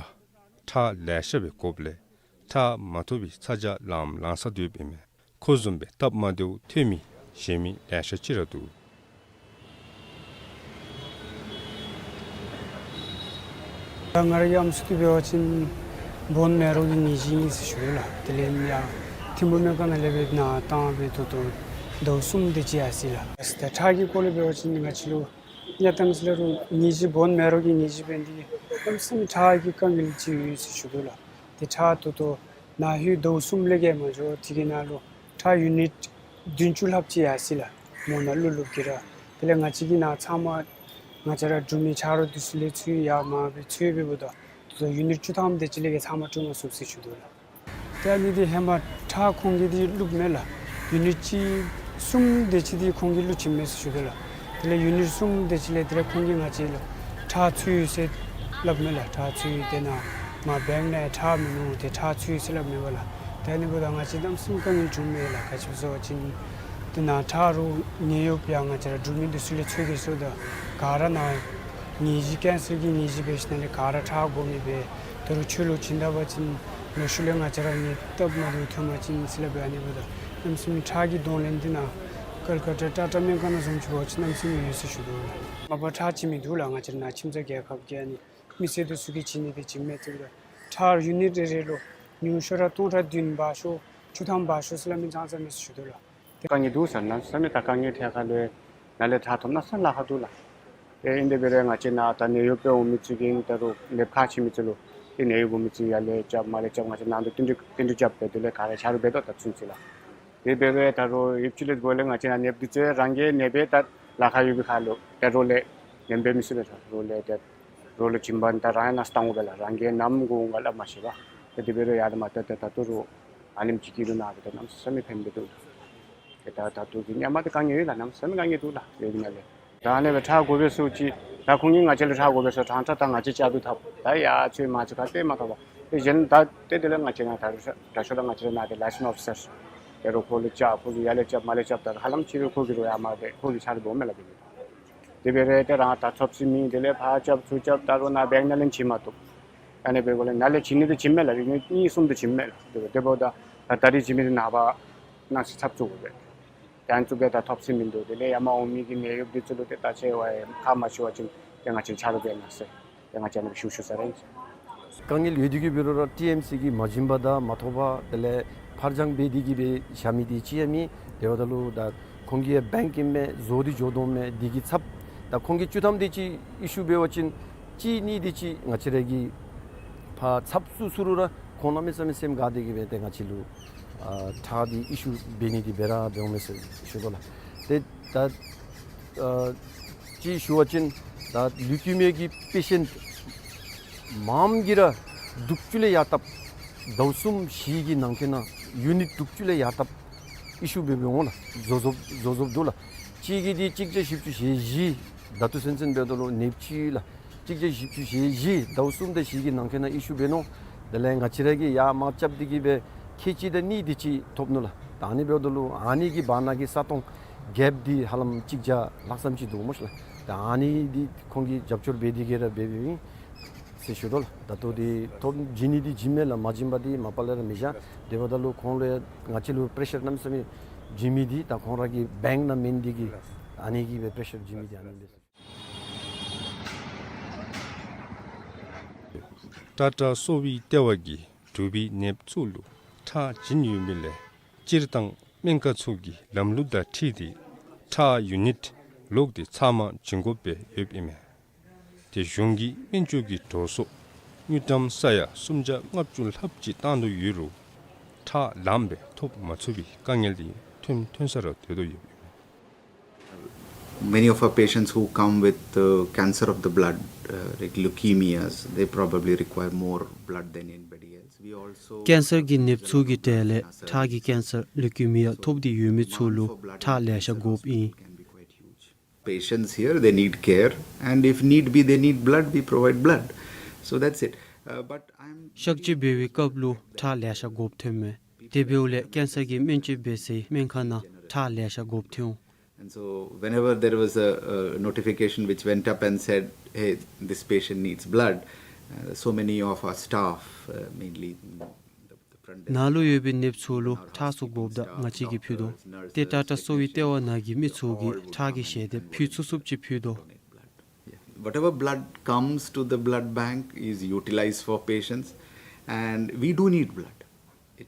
ཁྲག་ལེ་ཤ་སྦེ་དགོཔ་ལས་ཁྲག་མ་ཐོབ་པའི་ཚ་གྱང་ལངམ་ལང་ས་སྡོདཔ་ཨིན་མས། ཁོ་བཟུམ་སྦེ་སྟབས་མ་བདེཝ་ཐོན་མི་གཞན་མི་ལེ་ཤ་ཅིག་ར་འདུག། ད་ང་རའི་ཨམ་སྲུ་འདི་འབད་བ་ཅིན་བོན་མེ་རོ་གི་ནད་གཞི་ཨིན་ཟེར་ཞུ་ལགས། དེ་ལས་ཡང་ཐིམ་ཕུ་སྨན་ཁང་ནང་ལས་སྦེ་ནཱ་བཏང་སྦེ་ད་ལྟོ་ཟླཝ་གསུམ་དེ་ཅིག་ཡར་སོ་ཡི་ལགས། ད་ཁྲག་གི་སྐོར་ལས་འབད་བ་ཅིན་ང་བཅས་ལུ་གནས་སྟངས་ཟེར་རུང་ནད་གཞི་བོན་མེ་རོ་གི་ནད་གཞི་འབད་ནི་དེ་གིས་གནམ་མེད་ས་མེད་ཁྲག་གི་དཀའ་ངལ་ཅིག་ཡོད་ཟེར་ཞུ་དོ་ལགས། ཏེ་ཁྲག་ད་ལྟོ་ནཱ་ལྷོད་ཟླཝ་གསུམ་ལས་བརྒལ་མ་འགྱོ། དེ་གི་ནང་ལུ་ཁྲག་ཡུ་ནིཊ་ བདུན་ཅུ་ལྷགཔ་ཅིག་ཡར་སོ་ཡི་ལགས། མོ་ནང་ལུ་ལུ་གི་ར། དེ་ལས་ང་བཅས་ཀྱི་ནང་ཚང་མ་ང་བཅས་ར་འབྲུག་མི་ཆ་རོགས་འདི་ཚུ་ལས་ཚུར་ཡར་མར་སྦེ་ཚུར་འབདཝ་ད་ད་ལྟོ་ཡུ་ནིཊ་བཅུ་ཐམ་དེ་ཅིག་ལས་ཀྱི་ཚང་མ་བཀྲུ་མ་ཚུགས་ཟེར་ཞུ་དོ་ལགས། ཏེ་ཨ་ནི་འདི་ཧེ་མ་ཁྲག་ཁོང་གིས་འདི་བླུགས་མས་ལགས། ཡུ་ནིཊ་གཅིག་གསུམ་དེ་ཅིག་འདི་ཁོང་གིས་བླུགས་ཅི་མས་ཟེར་ཞུ་དོ་ལགས། དེ་ལས་ཡུ་ནིཊ་གསུམ་དེ་ཅིག་ལས་དེ་ལས་ཁོང་གིས་ང་བཅས་ལུ་ཁྲག་ཚུད་ཡོད་ཟེར་སླབ་མས་ལགས། ཁྲག་ཚུད་ཡོད། དེ་ནང་མར་བེངཀ་ནང་ཁྲག་མིན་ནུག། ཏེ་ཁྲག་ཚུད་ཡོད་ཟེར་སླབ་མས་པ་ལགས། ཏེ་ཨ་ནི་འབདཝ་ད་ང་བཅས་གནམ་མེད་ས་མེད་དཀའ་ངལ་བྱུང་མས་ལགས། ག་ཅི་སྨོ་ཟེར་བ་ཅིན་དེ་ནང་ཁྲག་རོགས་ཉེན་གཡོགཔ་ཡང་ང་བཅས་ར་འབྲུག་མི་འདི་ཚུ་ལས་འཚོལ་གེ་ཟེརཝ་ད་ག་ར་ནཱ་ནད་གཞི་ཀེན་སར་གྱི་ནད་གཞི་འབད་ཞིནམ་ལས་ག་ར་ཁྲག་དགོ་མི་འབད། ད་རུང་ཆོས་ལུ་བྱིན་ད་པ་ཅིན་ལོག་ཤུལ་ལས་ང་བཅས་ར་ནི་སྟབས་མ་བདེཝ་ཐོན་པ་ཅིན་ཟེར་སླབ་ཨ་ནི་འབདཝ་ད་གནམ་མེད་ས་མེད་ཁྲག་གི་གདོང་ལེན་འདི་ནཱ་ཀལ་ཀ་ཏ་ཊ་ཊ་སྨན་ཁང་ནང་བཟུམ་ཅིག་འབད་བ་ཅིན་གནམ་མེད་ས་མེད་ཡོད་ཟེར་ཞུ་དོ་ལགས། མ་པ་ཁྲག་བྱིན་མི་འདུག་ལགས། ང་བཅས་ར་ནཱ་ཁྱིམ་ཚང་རྒྱལ་ཁབ་ཀྱི་ཨ་ནི་མི་སེར་འདི་ཚུ་གིས་བྱིན་ནི་འདི་བྱིན་མི་ཚུགས་ལགས། ཁྲག་ཡུ་ནིཊ་རེ་རེ་ལུ་ཉུང་ཤོས་ར་སྟོང་ཕྲག་བདུན་འབག་ཤོག་བཅུ་ཐམ་འབག་ཤོག་ཟེར་སླབ་མི་ཙང་ཙ་མེད་ཟེར་ཞུ་དོ་ལགས། དཀའ་ངལ་འདུག་ཟེར། གནམ་མེད་ས་མེད་ད་དཀའ་ངལ་ཐད་ཁར་ལུ་ནཱ་ལས་ཁྲག་ཐོབ་ན་ས་ལཱ་ཁག་འདུག་ལགས། ཏེ་ཨིན་དེ་འབད་རུང་ང་བཅས་ནཱ་ད་ནད་གཡོག་སྦེ་འོང་མི་ཚུ་གིས་ད་རུང་ནདཔ་ཁག་ཆེ་མི་ཚུ་ལུ་ཏེ་ནད་གཡོག་འབད་མི་ཚུ་ཡར་ལས་རྐྱབ་མར་ལས་རྐྱབ་ང་བཅས་ནང་དུ་བསྟུན་གྲོས་བསྟུན་གྲོས་རྐྱབ་སྦེ་དེ་ལས་ག་ར་ཆ་རོགས་འབད་དོ་ད་ཚུན་ཚོད་ལགས། དེ་འབད་རུང་ད་རུང་ཡུདཔ་ཅིག་ལས་འགོ་ལས་ང་བཅས་ནཱ་ནདཔ་འདི་ཚུ་རང་གི་ནདཔ་སྦེ་ད་ལཱ་ཁག་ཡོད་པའི་ཁར་ལུ་ད་རོགས་ལས་ནདཔ་འབད་མི་ཚུགས་པས། ད་རོགས་ལས་ཏེ་རོགས་ལུ་བྱིན་པ་ད་རང་ཡང་ནཱ་བཏང་དགོ་པས་ལགས། རང་གིས་ནམ་དགོ་འོང་ག་སླབ་མ་ཤེས་པས། ཏེ་དེ་འབད་རུང་ཡར་ལས་མར་ཏེ་ད་ད་ལྟོ་རོགས་ཨ་ནེམ་ཅིག་གི་རུང་ནཱ་ཏེ་གནམ་མེད་ས་མེད་ཕན་པས་འདུག། ཏེ་ད་ད་ལྟོ་གི་ཧེ་མ་འདི་དཀའ་ངལ་ཡོད་ལགས། གནམ་མེད་ས་མེད་དཀའ་ངལ་འདུག་ལགས། ཡོད་ནཱ་ལས་ད་ཨ་ནི་སྦེ་ཁྲག་དགོ་པས་ཟེར་ཅི། ད་ཁོང་གིས་ང་བཅས་ལུ་ཁྲག་དགོ་པས་ཟེར་ཕྲང་ཕྲང་ད་ང་བཅས་རྐྱབ་སྟེ་ཐོབ། ད་ཡར་ཚུར་མར་ཚུར་ག་ཏེ་མ་ཐོབ་པས། ཏེ་གཞན་ད་ཏེ་དེ་ལས་ང་བཅས་ནཱ་ད་རུང་དྲག་ཤོས་ར་ང་བཅས་ནཱ་ཏེ་ལའི་སེནསི་ཨོ་ཕི་སར་ཏེ་རོགས་ཁོ་ལུ་རྐྱབ་ཁོ་གིས་ཡར་ལས་རྐྱབ་མར་ལས་རྐྱབ་ད་ཧ་ལམ་ཕྱི་རུ་ཁོ་གིས་རོགས་ཡར་མར་ཏེ་ཁོ་གིས་ཆ་རོགས་འབདཝ་མས་ལགས། དེ་འབད་རུང་ཏེ་རང་ད་ཐོབ་ས་མེད། དེ་ལས་ཕར་རྐྱབ་ཚུར་རྐྱབ་ད་རོགས་ནཱ་བེངཀ་ནང་ལས་བྱིན་མ་བཏུབ། ཨ་ནི་འབད་དགོ་ལགས། ནཱ་ལས་བྱིན་ནི་འདི་བྱིན་མས་ལགས། ཡུ་ནིཊ་གཉིས་གསུམ་འདི་བྱིན་མས་ལགས། དེ་འབདཝ་ད་ད་ད་རིས་བྱིན་མི་འདི་ནངས་པ་གནངས་ཚེ་ཚབ་བཙུགས་དགོ་པས། ཡང་བཙུགས་སྦེ་ད་ཐོབ་ས་མིན་འདུག། དེ་ལས་ཡར་མར་འོང་མི་གི་ནད་གཡོགཔ་འདི་ཚུ་ལུ་ཏེ་ད་ཆེ་བ་ཁག་མ་ཆེ་བ་ཅིན་ཏེ་ང་བཅས་ཆ་རོགས་འབད་གནང་ཟེར་ཏེ་ང་བཅས་ནཱ་ཞུ་ཞུ་ས་ར་ཨིན། དཀའ་ངལ་ཡོད་དེ་གིས་འབད་རུང་ར་ཊི་ཨེམ་སི་གིས་མ་བྱིན་པར་ད་མ་ཐོབ་པར་དེ་ལས་ཕར་འགྱངས་འབད་དེ་གིས་སྦེ་བཞག་མི་འདི་ཅིག་ཡང་མེད། དེ་འབདཝ་ད་ལུ་ད་ཁོང་གི་བེངཀ་ཨིན་མས། བཟོ་སྟེ་འགྱོ་དོ་མས། དེ་གི་ཚབ་ད་ཁོང་གིས་བཅུ་ཐམ་དེ་ཅིག་ཨི་ཤུ་འབད་བ་ཅིན་གཅིག་གཉིས་དེ་ཅིག་ང་བཅས་ར་གིས་ཕར་ཚབ་བཙུགས་བཙུགས་རུང་ར་ཁོང་གནམ་མེད་ས་མེད་སེམས་དགའ་སྟེ་གིས་སྦེ་ཏེ་ང་བཅས་ལུ་ཨ་ཁྲག་འདི་ཨི་ཤུ་འབད་ནི་འདི་འབད་ར་འབདཝ་མས་ཟེར་ཞུ་དོ་ལགས། ཏེ་ད་ཨ་ཅིག་ཞུ་བ་ཅིན་ད་ལུ་ཀི་མི་ཡ་གི་པེ་ཤེནཊ་མངམ་གིས་ར་དུག་ཅུ་ལས་ཡར་བཏབ་ཟླཝ་གསུམ་བཞི་གི་ནང་འཁོད་ནང་ཡུ་ནིཊ་དུག་ཅུ་ལས་ཡར་བཏབ་ཨི་ཤུ་འབད་འབདཝ་འོང་ལགས། བཟོ་བཟོཝ་བཟོ་བཟོཝ་འདུག་ལགས། གཅིག་གིས་འདི་གཅིག་བརྒྱ་བཞི་བཅུ་ཞེ་བཞི་ད་ལྟོ་ཚུན་ཚོད་འབདཝ་ད་ལུ་ནདཔ་གཅིག་ལགས། གཅིག་བརྒྱ་བཞི་བཅུ་ཞེ་བཞི་ཟླཝ་གསུམ་དང་བཞི་གི་ནང་འཁོད་ནང་ཨི་ཤུ་འབད་ནུག། དེ་ལས་ང་བཅས་ར་གིས་ཡར་མར་རྐྱབ་སྟེ་གིས་སྦེ་ཁལ་གཅིག་དང་གཉིས་དེ་ཅིག་ཐོབ་ནུག་ལགས། ད་ཨ་ནི་འབདཝ་ད་ལུ་ཨ་ནི་གི་བར་ན་གི་ས་སྟོང་གེཔ་འདི་ཧ་ལམ་གཅིག་བརྒྱ་ལྷག་ཙམ་ཅིག་འདུག་སྨོ་ཤ་ལགས། ད་ཨ་ནི་འདི་ཁོང་གིས་རྒྱབ་སྐྱོར་འབད་དེ་གིས་ར་འབད་འབདཝ་ཨིན་ཟེར་ཞུ་དོ་ལགས། ད་ལྟོ་འདི་ཐོབ་བྱིན་ནི་འདི་བྱིན་མས་ལགས། མ་བྱིན་པ་འདི་མ་པ་ལས་ར་མི་བཞག། དེ་འབདཝ་ད་ལུ་ཁོང་ལུ་ང་བཅས་ལུ་པེ་རེ་ཤར་གནམ་མེད་ས་མེད་བྱིན་མི་འདི་ད་ཁོང་ར་གི་བེངཀ་ནང་མེན་འདི་གིས་ཨ་ནི་གིས་སྦེ་པེ་རེ་ཤར་བྱིན་མི་འདི་ཨ་ནི་ལགས། ཊ་ཊ་གསོ་བའི་ལྟེ་བ་གིས་འབྲུག་པའི་ནདཔ་ཚུ་ལུ་ཁྲག་བྱིན་ཡོད་མི་ལས་སྤྱིར་བཏང་སྨན་ཁང་ཚུ་གི་ལམ་ལུགས་དང་འཁྲིལ་ཏེ་ཁྲག་ཡུ་ནིཊ་ལོག་སྟེ་ཚབ་མ་བྱིན་དགོཔ་སྦེ་ཡོདཔ་ཨིན་མས། དེ་གཞུང་གི་སྨན་བཅོས་ཀྱི་འགྲོ་སོང་དངུལ་ཀྲམ་ས་ཡ་སུམ་བརྒྱ་ལྔ་བཅུ་ལྷགཔ་ཅིག་བཏང་དོ་ཡོད་རུང་ཁྲག་ལངམ་སྦེ་ཐོབ་མ་ཚུགས་པའི་དཀའ་ངལ་འདི་ཐོན་ཐོན་ས་ར་སྡོད་དོ་ཡོདཔ་ཨིན་མས། Many of our patients who come with uh, cancer of the blood, uh, like leukemias, they probably require more blood than anybody else. We also ཀེན་སར་གྱི་ནདཔ་ཚུ་གི་གྲས་ལས་ཁྲག་གི་ཀེན་སར་ལུ་ཀི་མི་ཡ་ཐོབ་སྟེ་ཡོད་མི་ཚུ་ལུ་ཁྲག་ལེ་ཤ་དགོཔ་ཨིན། Patients here, they need care, and if need be, they need blood, we provide blood. So that's it. Uh, but I'm གཤག་བཅོས་འབད་བའི་སྐབས་ལུ་ཁྲག་ལེ་ཤ་དགོཔ་ཐོན་མས། དེ་འབདཝ་ལས་ཀེན་སར་གྱི་སྨན་བཅོས་འབད་སའི་སྨན་ཁང་ནང་ཁྲག་ལེ་ཤ་དགོཔ་ཐོན། And so, whenever there was a, a notification which went up and said, "Hey, this patient needs blood," uh, so many of our staff, uh, mainly, mm, the, the front desk staff, ནཱ་ལུ་ཡོད་པའི་ནདཔ་ཚུ་ལུ་ཁྲག་ཚུ་དགོཔ་ད་ང་བཅས་ཀྱིས་ཕུལ་དོ། ཏེ་ཊ་ཊ་གསོ་བའི་ལྟེ་བ་ནང་གི་མི་ཚུ་གིས་ཁྲག་གི་ཞལ་འདེབས་ཕུལ་ཚུགས་ཚུགསཔ་ཅིག་ཕུལ་དོ། Yeah. Whatever blood comes to the blood bank is utilized for patients, and we do need blood.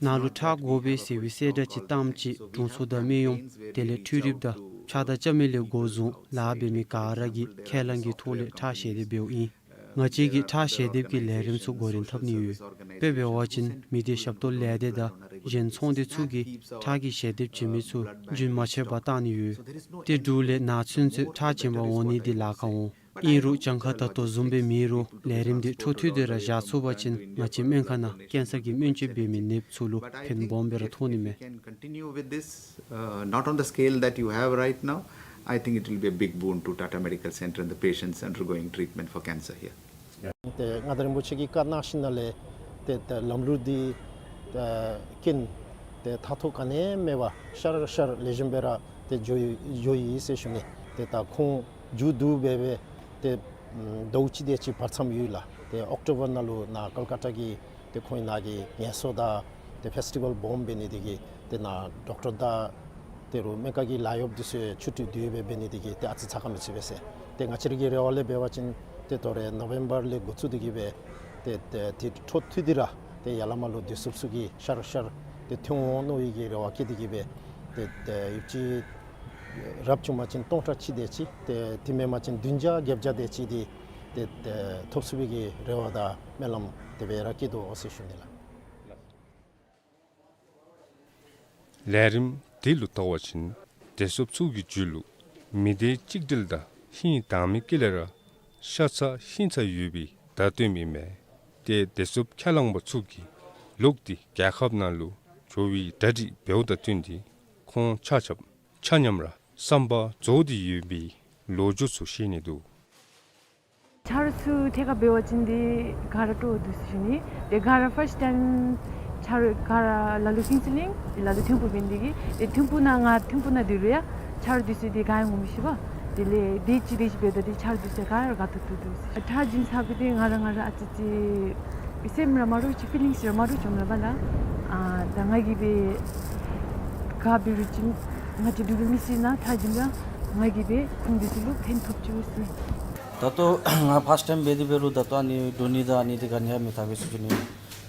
ནཱ་ལུ་ཁྲག་དགོ་པས་ཟེར་བའི་གསལ་བསྒྲགས་ཅིག་བཏངམ་ཅིག་དྲུང་འཚོ་དང་སྨན་གཡོགམ་དེ་ལས་འཕྲུལ་རིགཔ་དང་ཕྱག་དང་རྐྱབ་མི་ལས་འགོ་བཟུང་ལཱ་འབད་མི་ག་ར་གིས་ཁས་བླངས་ཀྱི་ཐོག་ལས་ཁྲག་ཞལ་འདེབས་འབདཝ་ཨིན། ང་བཅས་ཀྱིས་ཁྲག་ཞལ་འདེབས་ཀྱི་ལས་རིམ་ཚུ་འགོ་འདྲེན་འཐབ་ནི་ཡོད། དཔེ་འབད་བ་ཅིན་མི་སྡེ་ཞབས་ཏོག་ལས་སྡེ་དང་གཞན་ཚོང་སྡེ་ཚུ་གིས་ཁྲག་གི་ཞལ་འདེབས་བྱིན་མི་ཚུ་རྒྱུན་མ་ཆད་པར་བཏང་ནི་ཡོད། དེ་འབྲུག་ལས་ནག་ཚོན་ཚོད་ཁྲག་བྱིན་པར་འོང་ནི་འདི་ལཱ་ཁག་འོང་། ཨིན་རུང་གྱངས་ཁ་ད་ལྟོ་བཟུམ་སྦེ་མེད་རུང་ལས་རིམ་འདི་འཕྲོ་མཐུད་དེ་ར་བཞག་ཚུགས་པ་ཅིན་ང་བཅས་སྨན་ཁང་ནང་ཀེན་སར་གྱི་སྨན་བཅོས་འབད་མི་ནདཔ་ཚུ་ལུ་ཕན་སྦོམ་སྦེ་ར་ཐོགས་ནི་མས། Can continue with this, uh, not on the scale that you have right now. I think it will be a big boon to Tata Medical Center and the patients undergoing treatment for cancer here. ཏེ་མངའ་བདག་རིན་པོ་ཆེ་གིས་བཀའ་གནང་ཞིནམ་ལས་ཏེ་ཏེ་ལམ་ལུགས་འདི་ཏེ་རྐྱེན་ཏེ་ཐ་ཐོག་ག་ནི་མེད་པར་ཤར་ཤར་ལེགས་ཤོམ་སྦེ་ར་ཏེ་འགྱོ་ཡི་འགྱོ་ཡི་ཟེར་ཞུ་ནི། ཏེ་ད་ཁོང་མཇུག་བསྡུ་སྦེ་སྦེ་ཏེ་ཟླཝ་གཅིག་དེ་ཅིག་བར་མཚམས་ཡོད་ལགས། ཏེ་ཨོཀ་ཊོ་བར་ནང་ལུ་ནཱ་ཀལ་ཀ་ཏ་གི་ཏེ་ཁོང་ནཱ་གི་ངལ་གསོ་དང་ཏེ་ཕེསི་ཊི་བཱལ་སྦོམ་འབད་ནི་དེ་གིས་ཏེ་ནཱ་ཌོག་ཊར་དང་ཏེ་རུང་སྨན་ཁང་གི་ལཱ་གཡོགཔ་འདི་ཚུ་ཆུ་ཊི་བསྡུ་སྦེ་འབད་ནི་དེ་གིས་ཏེ་ཨ་ཙི་ཚ་ག་མི་ཚུད་པས་ཟེར། ཏེ་ང་བཅས་ར་གི་རེ་བ་ལས་འབད་བ་ཅིན་ཏེ་དོ་རུང་ནོ་བེམ་བར་ལས་འགོ་བཙུགས་ཏེ་གིས་སྦེ་ཏེ་ཏེ་ཏེ་འཕྲོ་མཐུད་དེ་ར་ཏེ་ཡར་ལས་མར་ལུ་བདེ་སྲུངཔ་ཚུ་གིས་ཤར་ཤར་ཏེ་ཐོན་འོང་མནོ་བའི་གི་རེ་བ་བསྐྱེད་དེ་གིས་སྦེ་ཏེ་ཏེ་ཡོདཔ་ཅིག་རབ་བྱུང་པ་ཅིན་སྟོང་ཕྲག་གཅིག་དེ་ཅིག་ཏེ་དེ་མེན་པ་ཅིན་བདུན་བརྒྱ་བརྒྱད་བརྒྱ་དེ་ཅིག་འདི་ཏེ་ཏེ་ཐོབ་ཚུགས་པའི་གི་རེ་བ་དང་སྨོན་ལམ་དེ་སྦེ་ར་བསྐྱེད་དོ་ཟེར་ཞུ་ནི་ལགས། ལས་རིམ་དེ་ལུ་བལྟ་བ་ཅིན་བདེ་སྲུངཔ་ཚུ་གི་རྒྱུད་ལུ་མི་སྡེ་གཅིག་སྒྲིལ་དང་ཧིང་དྭངས་མའི་དཀྱིལ་ལས་ར་ཤ་ཚ་ཧིང་ཚ་ཡོད་པའི་བརྡ་སྟོནམ་ཨིན་མས། ཏེ་བདེ་སྲུངཔ་ཁས་བླངས་པ་ཚུ་གིས་ལོག་སྟེ་རྒྱལ་ཁབ་ནང་ལུ་འགྱོ་བའི་གྲ་སྒྲིག་འབདཝ་དང་བསྟུན་ཏེ་ཁོང་ཆ་ཁྱབ་ཆ་མཉམ་ར་བསམ་པ་རྫོགས་ཏེ་ཡོད་པའི་ལོ་རྒྱུས་ཚུ་བཤད་ནི་འདུག། ཆ་རོགས་ཚུ་ཐད་ཁར་འབད་བ་ཅིན་འདི་ག་ར་སྤྲོ་བ་འདུག་ཟེར་ཞུ་ནི། ཏེ་ག་ར་ཕཱསཊ་ཊའིམ་ཆ་རོགས་ག་ར་ལ་ལུ་ཀའུན་སི་ལིང་ལ་ལུ་ཐིམ་ཕུག་འབད་ནི་དེ་གིས་ཏེ་ཐིམ་ཕུག་ནང་ང་ཐིམ་ཕུག་ནང་སྡོད་རུང་ཡང་ཆ་རོགས་འདི་ཚུ་ཏེ་ག་ཡང་ངོ་མི་ཤེས་པས། དེ་ལས་དེ་ཅིག་དེ་ཅིག་འབདཝ་ད་ཏེ་ཆ་རོགས་འདི་ཚུ་ག་ར་དགའ་ཏོག་ཏོ་འདུག་ཟེར། ཁྲག་བྱིན་ཚར་བའི་ཏེ་ང་ར་ང་ར་ཨ་ཙི་ཅིག་སེམས་ར་མ་འདྲཝ་ཅིག་ཕི་ལིངསི་ར་མ་འདྲཝ་བྱུང་ནུག་པ་ལགས། ཨ་ད་ང་གིས་སྦེ་ག་འབད་རུང་ཅིག་ང་བཅས་འབྲུག་པའི་མི་སེར་ནང་ཁྲག་བྱིན་རུང་ང་གིས་སྦེ་ཁོང་འདི་ཚུ་ལུ་ཕན་ཐོགས་ཅི་ཟེར། ད་ལྟོ་ང་ཕཱསཊ་ཊའིམ་འབད་དེ་འབད་རུང་ད་ལྟོ་ཨ་ནི་འདྲོག་ནི་དང་ཨ་ནི་འདི་ག་ནི་ཡང་མི་ཐལ་བས་ཟེར་ཞུ་ནི།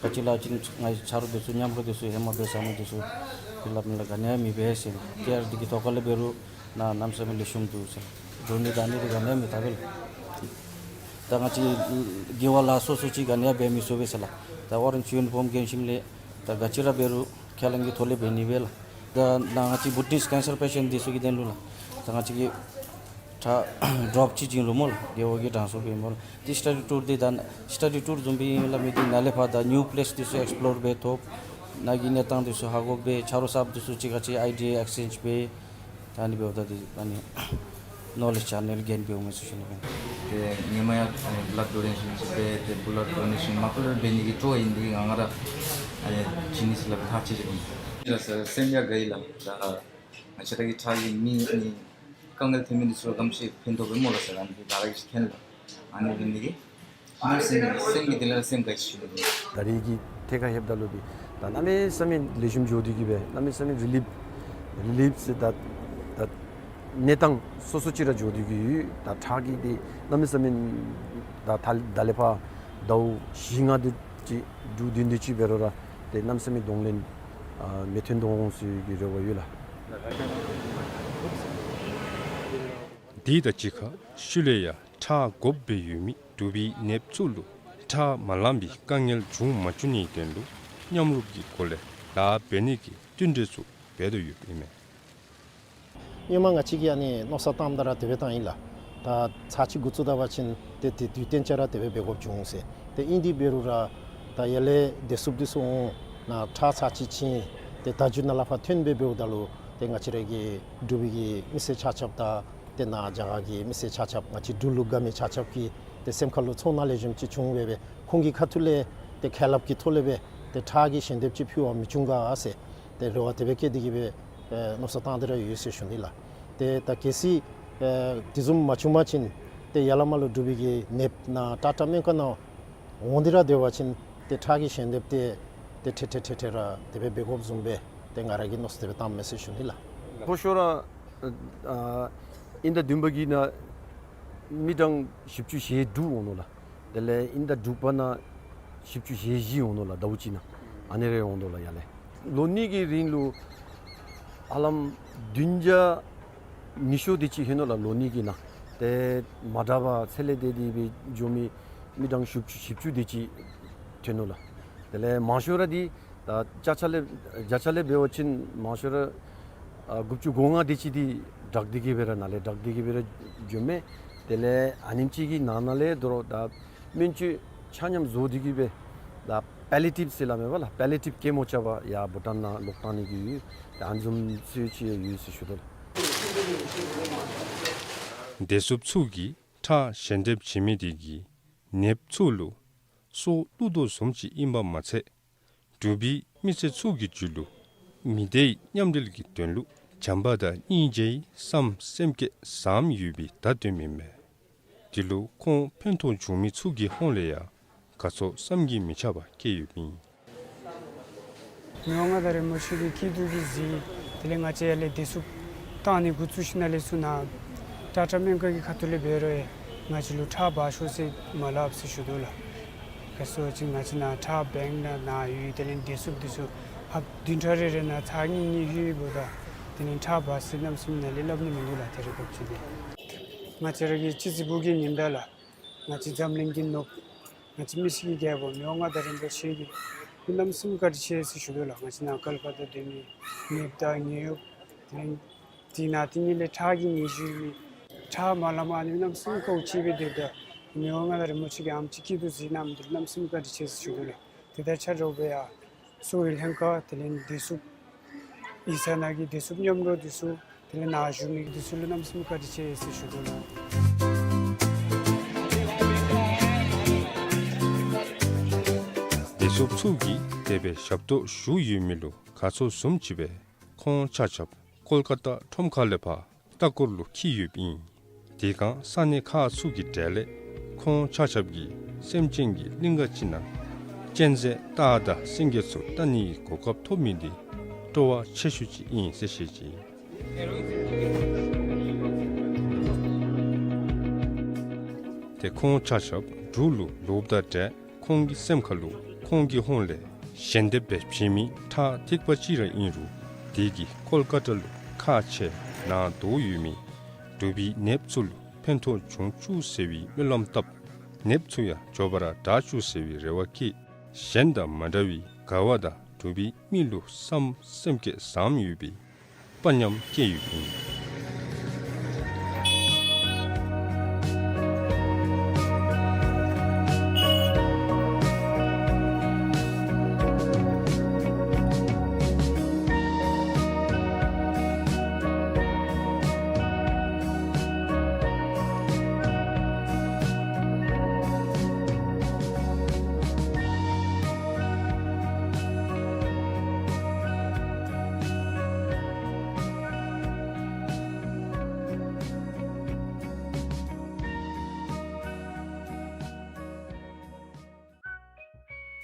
ག་ཅི་ལ་ཅིག་ང་ཆ་རོགས་འདི་ཚུ་མཉམ་རོགས་འདི་ཚུ་ཧེ་མ་འབད་ས་ནི་འདི་ཚུ་ཧེ་ལམ་ལ་ག་ནི་ཡང་མི་འབད་ཟེར། ཏེ་ཨ་རི་འདི་གི་ཐོག་ཁ་ལས་འབད་རུང་ནཱ་གནམ་མེད་ས་མེད་ལེགས་ཤོམ་འདུག་ཟེར། འདྲོག་ནི་དང་ཨ་ནི་འདི་ག་ནི་ཡང་མི་ཐལ་བས་ལགས། ད་ང་བཅས་དགེ་བ་ལཱ་སོ་སོ་ཅིག་ག་ནི་ཡང་འབད་མི་ཚུགས་པས་ཟེར་ལགས། ད་ཨོ་རེནཇ་ཡུ་ནི་ཕོམ་གྱོན་ཞིནམ་ལས་ད་ག་ཅི་ར་འབད་རུང་ཁས་བླངས་ཀྱི་ཐོག་ལས་འབད་ནི་སྦེ་ལགས། ད་ནཱ་ང་བཅས་བུ་ཊིསཊ་ཀེན་སར་པེ་ཤེནཊ་འདི་ཚུ་གི་དོན་ལུ་ལགས། ད་ང་བཅས་ཀྱིས་ཁྲག་ཌོརོཔ་གཅིག་བྱིན་རུང་སྨོ་ལགས། དགེ་བ་གི་གྲངས་སུ་འབད་སྨོ་ལགས། ཏེ་སི་ཊ་ཌི་ཊུར་འདི་ད་སི་ཊ་ཌི་ཊུར་བཟུམ་སྦེ་ཨིན་ལགས། མི་འདི་ནཱ་ལས་ཕར་ད་ནིའུ་པི་ལེསི་འདི་ཚུ་ཨེགསི་པི་ལོར་འབད་ཐོབ། ནཱ་གི་གནས་སྟངས་འདི་ཚུ་ཧ་གོ་སྦེ་ཆ་རོགས་གསརཔ་འདི་ཚུ་གཅིག་ཁར་གཅིག་ཨའི་ཌི་ཡ་ཨེགསི་ཅེནཇ་འབད། ད་ཨ་ནི་འབདཝ་ད་འདི་ཨ་ནི་ནོ་ལེཇ་ཆེ་ནལ་གེན་འབདཝ་མས་ཟེར་ཞུ་ནི་ཨིན། ཏེ་ཧེ་མ་ཡང་ཨ་ནི་བི་ལཌ་ཌོ་ནེ་ཤཱན་འབད་དེ་བི་ལཌ་ཌོ་ནེ་ཤཱན་མ་པ་ལས་འབད་ནི་གི་སྤྲོ་བ་ཨིན། འདི་ང་ང་ར་ཨ་ནི་བྱིན་ནི་ཟེར་སླབ་ཐག་བཅད་ཅི་ཨིན། ལགས་སོ། སེམས་ཡང་དགའ་ཡི་ལགས། ད་ང་བཅས་ར་གི་ཁྲག་གིས་མི་ཨ་ནི་དཀའ་ངལ་ཐོན་མི་འདི་ཚུ་ག་དེམ་ཅིག་ཕན་ཐོགས་པས་སྨོ་ལགས་ཟེར། ཨ་ནི་འདི་ང་ར་གིས་མཁྱེན་ལགས། ཨ་ནི་འབད་ནི་དེ་གིས་སེམས་སེམས་ཀྱི་དེ་ལས་སེམས་དགའ་ཅི་ཞུ་ནི། ད་རེས་ཀྱི་ཐད་ཁར་ལྷོདཔ་ད་ལུ་འདི་ད་གནམ་མེད་ས་མེད་ལེགས་ཤོམ་འགྱོ་སྟེ་གིས་སྦེ་གནམ་མེད་ས་མེད་རི་ལིཕ་རི་ལིཕ་ཟེར་ད་ད་གནས་སྟངས་སོ་སོ་ཅིག་ར་འགྱོ་སྟེ་གིས་ཡོད། ད་ཁྲག་གི་འདི་གནམ་མེད་ས་མེད་ད་ད་ད་ལས་ཕར་ཟླཝ་བཞི་ལྔ་དེ་ཅིག་དྲུག་བདུན་དེ་ཅིག་འབད་རུང་ར་ཏེ་གནམ་མེད་ས་མེད་གདོང་ལེན་ཨ་མི་ཐོན་དོ་འོང་ཟེར་གྱི་རེ་བ་ཡོད་ལགས། དེ་དང་གཅིག་ཁར་ཤུལ་ལས་ཡང་ཁྲག་དགོཔ་སྦེ་ཡོད་མི་འབྲུག་པའི་ནདཔ་ཚུ་ལུ་ཁྲག་མ་ལང་པའི་དཀའ་ངལ་འབྱུང་མ་བཅུག་ནིའི་དོན་ལུ་མཉམ་རུབ་ཀྱི་སྒོ་ལས་ལཱ་འབད་ནི་གི་བསྟུན་གྲོས་ཚུ་འབད་དོ་ཡོདཔ་ཨིན་མས། ཧེ་མ་ང་བཅས་ཀྱིས་ཨ་ནི་མནོ་བསམ་བཏངམ་ད་ར་དེ་སྦེ་བཏང་ཡི་ལགས། ད་ཚར་གཅིག་འགོ་བཙུགས་ད་པ་ཅིན་ཏེ་དེ་དུས་གཏན་ཅིག་ར་དེ་སྦེ་འབད་དགོཔ་བྱུང་ཟེར། ཏེ་ཨིན་དེ་འབད་རུང་ར་ད་ཡར་ལས་བདེ་སྲུངཔ་འདི་ཚུ་འོང་ནཱ་ཁྲག་ཚར་གཅིག་བྱིན་ཏེ་ད་མཇུག་ནཱ་ལས་ཕར་ཐོན་སྦེ་འབདཝ་ད་ལུ་ཏེ་ང་བཅས་ར་གི་འབྲུག་པའི་གི་མི་སེར་ཆ་ཁྱབ་དང་ཏེ་ནཱ་རྒྱ་གར་གྱི་མི་སེར་ཆ་ཁྱབ་ང་བཅས་འབྲུག་ལུ་དགའ་མི་ཆ་ཁྱབ་ཀྱི་ཏེ་སེམས་ཁ་ལུ་ཚོར་སྣང་ལེགས་ཤོམ་ཅིག་བྱུང་སྦེ་སྦེ་ཁོང་གི་ཁ་ཐུག་ལས་ཏེ་ཁས་བླངས་ཀྱི་ཐོག་ལས་སྦེ་ཏེ་ཁྲག་གི་ཞལ་འདེབས་ཅིག་ཕུལ་བ་མི་བྱུང་ག་ཟེར་ཏེ་རེ་བ་དེ་སྦེ་བསྐྱེད་དེ་གིས་སྦེ་ཨེ་མནོ་བསམ་བཏང་སྟེ་ར་ཡོད་ཟེར་ཞུ་ནི་ལགས། ཏེ་ད་གལ་སྲིད་ཨེ་དེ་བཟུམ་མ་བྱུང་པ་ཅིན་ཏེ་ཡར་ལས་མར་ལུ་འབྲུག་པའི་གི་ནདཔ་ནཱ་ཊ་ཊ་སྨན་ཁང་ནང་འོང་སྟེ་ར་སྡོད་པ་ཅིན་ཏེ་ཁྲག་གི་ཞལ་འདེབས་ཏེ་ཏེ་ཏེ་ཏེ་ཏེ་ཏེ་ར་དེ་སྦེ་འབད་དགོཔ་བཟུམ་སྦེ་ཏེ་ང་ར་གིས་མནོ་བསམ་དེ་སྦེ་བཏངམ་མས་ཟེར་ཞུ་ནི་ལགས། ཕོ་ཤོ་ར་ཨ་དབྱིན་ཟླ་བདུན་པ་གི་ནང་མི་གྲངས་བཞི་བཅུ་ཞེ་དྲུག་འོང་ནུག་ལགས། དེ་ལས་དབྱིན་ཟླ་དྲུག་པ་ནང་བཞི་བཅུ་ཞེ་བཞི་འོང་ནུག་ལགས། ཟླཝ་གཅིག་ནང་ཨ་ནི་རེ་འོང་དོ་ལགས། ཡར་ལས་ལོ་གཉིས་ཀྱི་རིང་ལུ་ཧ་ལམ་བདུན་བརྒྱ་ཉི་ཤུ་དེ་ཅིག་ལྷོད་ནུག་ལགས། ལོ་གཉིས་ཀྱི་ནང་ཏེ་མ་དྲག་པར་ཚེ་ལས་འདས་ཏེ་སྦེ་འགྱོ་མི་ མི་གྲངས་བཞི་བཅུ་བཞི་བཅུ་དེ་ཅིག་ཐོན་ནུག་ལགས། དེ་ལས་མང་ཤོས་ར་འདི་ད་བརྒྱ་ཆ་ལས་བརྒྱ་ཆ་ལས་འབད་བ་ཅིན་མང་ཤོས་ར་ཨ་དགུ་བཅུ་གོ་ལྔ་དེ་ཅིག་འདི་ཌག་འདི་གིས་སྦེ་ར་ནཱ་ལས་ཌག་འདི་གིས་སྦེ་ར་འགྱོཝ་མས། དེ་ལས་ཨ་ནེམ་ཅིག་གི་ནང་ན་ལས་དོ་རུང་ད་སྨན་བཅོས་ཆ་མཉམ་བཟོ་སྟེ་གིས་སྦེ་ད་པེ་ལི་ཊིབ་ཟེར་སླབ་མས་པ་ལགས། པེ་ལི་ཊིབ་སྐྱེད་མོས་བྱེད་པར་ཡར་བྷུ་ཊཱན་ནང་ལོག་བཏང་ནི་གི་ཡོད། ད་ཨ་ནི་བཟུམ་ཚུ་ཅིག་ཡོད་ཟེར་ཞུ་དོ་ལགས། བདེ་སྲུངཔ་ཚུ་གིས་ཁྲག་ཞལ་འདེབས་བྱིན་མི་དེ་གིས་ནདཔ་ཚུ་ལུ་སྲོག་བླུ་དོ་བཟུམ་ཅིག་ཨིན་པ་མ་ཚད་འབྲུག་པའི་མི་སེར་ཚུ་གི་རྒྱུད་ལུ་མི་སྡེའི་མཉམ་འབྲེལ་གྱི་དོན་ལུ་བྱམས་པ་དང་སྙིང་རྗེའི་བསམ་སེམས་བསྐྱེད་བཟངམ་ཡོད་པའི་བརྡ་སྟོནམ་ཨིན་མས། དེ་ལུ་ཁོང་ཕན་ཐོགས་བྱུང་མི་ཚུ་གི་ཧོངས་ལས་ཡང་དགའ་ཚོར་བསམ་གྱིས་མི་ཁྱབ་པ་སྐྱེས་ཡོདཔ་ཨིན། མི་དབང་མངའ་བདག་རིན་པོ་ཆེ་གི་སྐྱིད་སྡུག་གི་གཟིགས། དེ་ལས་ང་བཅས་ཡར་ལས་བདེ་སྲུངཔ་བཏང་ནི་འགོ་བཙུགས་ཞིནམ་ལས་ཚུར་ནཱ་ཊ་ཊ་སྨན་ཁང་གི་ཁ་ཐུག་ལས་འབད་རུང་ཡང་ང་བཅས་ལུ་ཁྲག་འབག་ཤོག་ཟེར་མ་སླབ་ཟེར་ཞུ་དོ་ལགས། ག་ཅི་ཟེར་བ་ཅིན་ང་བཅས་ནཱ་ཁྲག་བེངཀ་ནང་ན་ཡོད། དེ་ལས་བདེ་སྲུངཔ་འདི་ཚུ་ཧབ་བདུན་ཕྲག་རེ་རེ་ནང་ཚར་གཉིས་གཉིས་ལྷོད་འབདཝ་ད་དེ་ལས་ཁྲག་འབག་ཟེར་གནམ་མེད་ས་མེད་ནཱ་ལས་སླབ་ནི་མིན་འདུག་ལགས། དེ་རེ་སྐབས་ཅིག་ལས་ང་བཅས་ར་གི་སྤྱི་ཚེས་དགུ་གི་ཉིནམ་ད་ལགས། ང་བཅས་འཛམ་གླིང་གི་ནོར་བུ་ང་བཅས་མི་སེར་གྱི་རྒྱལ་པོ་མི་དབང་མངའ་བདག་རིན་པོ་ཆེ་གིས་གནམ་མེད་ས་མེད་བཀའ་དྲིན་ཆེ་ཟེར་ཞུ་དོ་ལགས། ང་བཅས་ནཱ་ཀལ་ཀ་ཏ་སྡོད་མི་ནདཔ་དང་ནད་གཡོགཔ་དེ་ལས་དེ་ནང་དེ་ཉིད་ལས་ཁྲག་གི་ནད་གཞི་ཡོད་མི་ཁྲག་མ་ལངམ་ཨ་ནི་གནམ་མེད་ས་མེད་དཀའཝ་སྤྱད་སྦེ་སྡོདཔ་ད་མི་དབང་མངའ་བདག་རིན་པོ་ཆེ་གིས་ཨ་ནེམ་ཅིག་སྐྱིད་སྡུག་གཟིགས་གནང་མི་འདི་གནམ་མེད་ས་མེད་བཀའ་དྲིན་ཆེ་ཟེར་ཞུ་དོ་ལགས། དེ་དང་ཆ་འདྲཝ་སྦེ་ཡང་གསོ་བའི་ལྷན་ཁག་དེ་ལས་བདེ་སྲུངཔ་ཡིག་ཚང་ནང་གི་བདེ་སྲུངཔ་མཉམ་རོགས་འདི་ཚུ་དེ་ལས་ནཱ་བཞུགས་མི་འདི་ཚུ་ལུ་གནམ་མེད་ས་མེད་བཀའ་དྲིན་ཆེ་ཟེར་ཞུ་དོ་ལགས། བདེ་སྲུངཔ་ཚུ་གིས་དེ་སྦེ་ཞབས་ཏོག་ཞུ་ཡོད་མི་ལུ་དགའ་ཚོར་བཟུམ་ཅིག་སྦེ་ཁོང་ཆ་ཁྱབ་ཀོལ་ཀ་ཏ་ཁྲོམ་ཁ་ལས་ཕར་ལྟ་སྐོར་ལུ་འཁྱིད་ཡོདཔ་ཨིན། དེ་སྒང་ས་གནས་ཁག་ཚུ་གི་གྲལ་ལས་ཁོང་ཆ་ཁྱབ་ཀྱིས་སེམས་ཅན་གྱི་གླིང་ག་ཅིག་ནང་གཅན་གཟན་སྟག་དང་སེང་གེ་ཚུ་བལྟ་ནིའི་གོ་སྐབས་ཐོབ་མི་འདི་སྤྲོ་བ་ཆེ་ཤོས་ཅིག་ཨིན་ཟེར་བཤད་ཅི། ཏེ་ཁོང་ཆ་ཁྱབ་འབྲུག་ལུ་ལོགཔ་དང་འབྲེལ་ཁོང་གི་སེམས་ཁ་ལུ་ཁོང་གི་ཧོངས་ལས་ཞལ་འདེབས་སྦེ་བྱིན་མི་ཁྲག་ཐིགས་པ་ཅིག་ར་ཨིན་རུང་དེ་གིས་ཀོལ་ཀ་ཏ་ལུ་ཁག་ཆེ་ནང་དོག་ཡོད་མི་འབྲུག་པའི་ནདཔ་ཚུ་ལུ་ཕན་ཐོགས་འབྱུང་བཅུག་ཟེར་བའི་སྨོན་ལམ་བཏབ། ནདཔ་ཚུ་ཡང་མགྱོགས་པ་ར་དྲག་བཅུག་ཟེར་བའི་རེ་བ་བསྐྱེད། གཞན་དང་མ་འདྲ་བའི་དགའ་བ་དང་འབྲུག་པའི་མི་ལུ་བསམ་སེམས་བསྐྱེད་བཟངམ་ཡོད་པའི་དཔའ་ཉམས་བསྐྱེད་ཡོདཔ་ཨིན།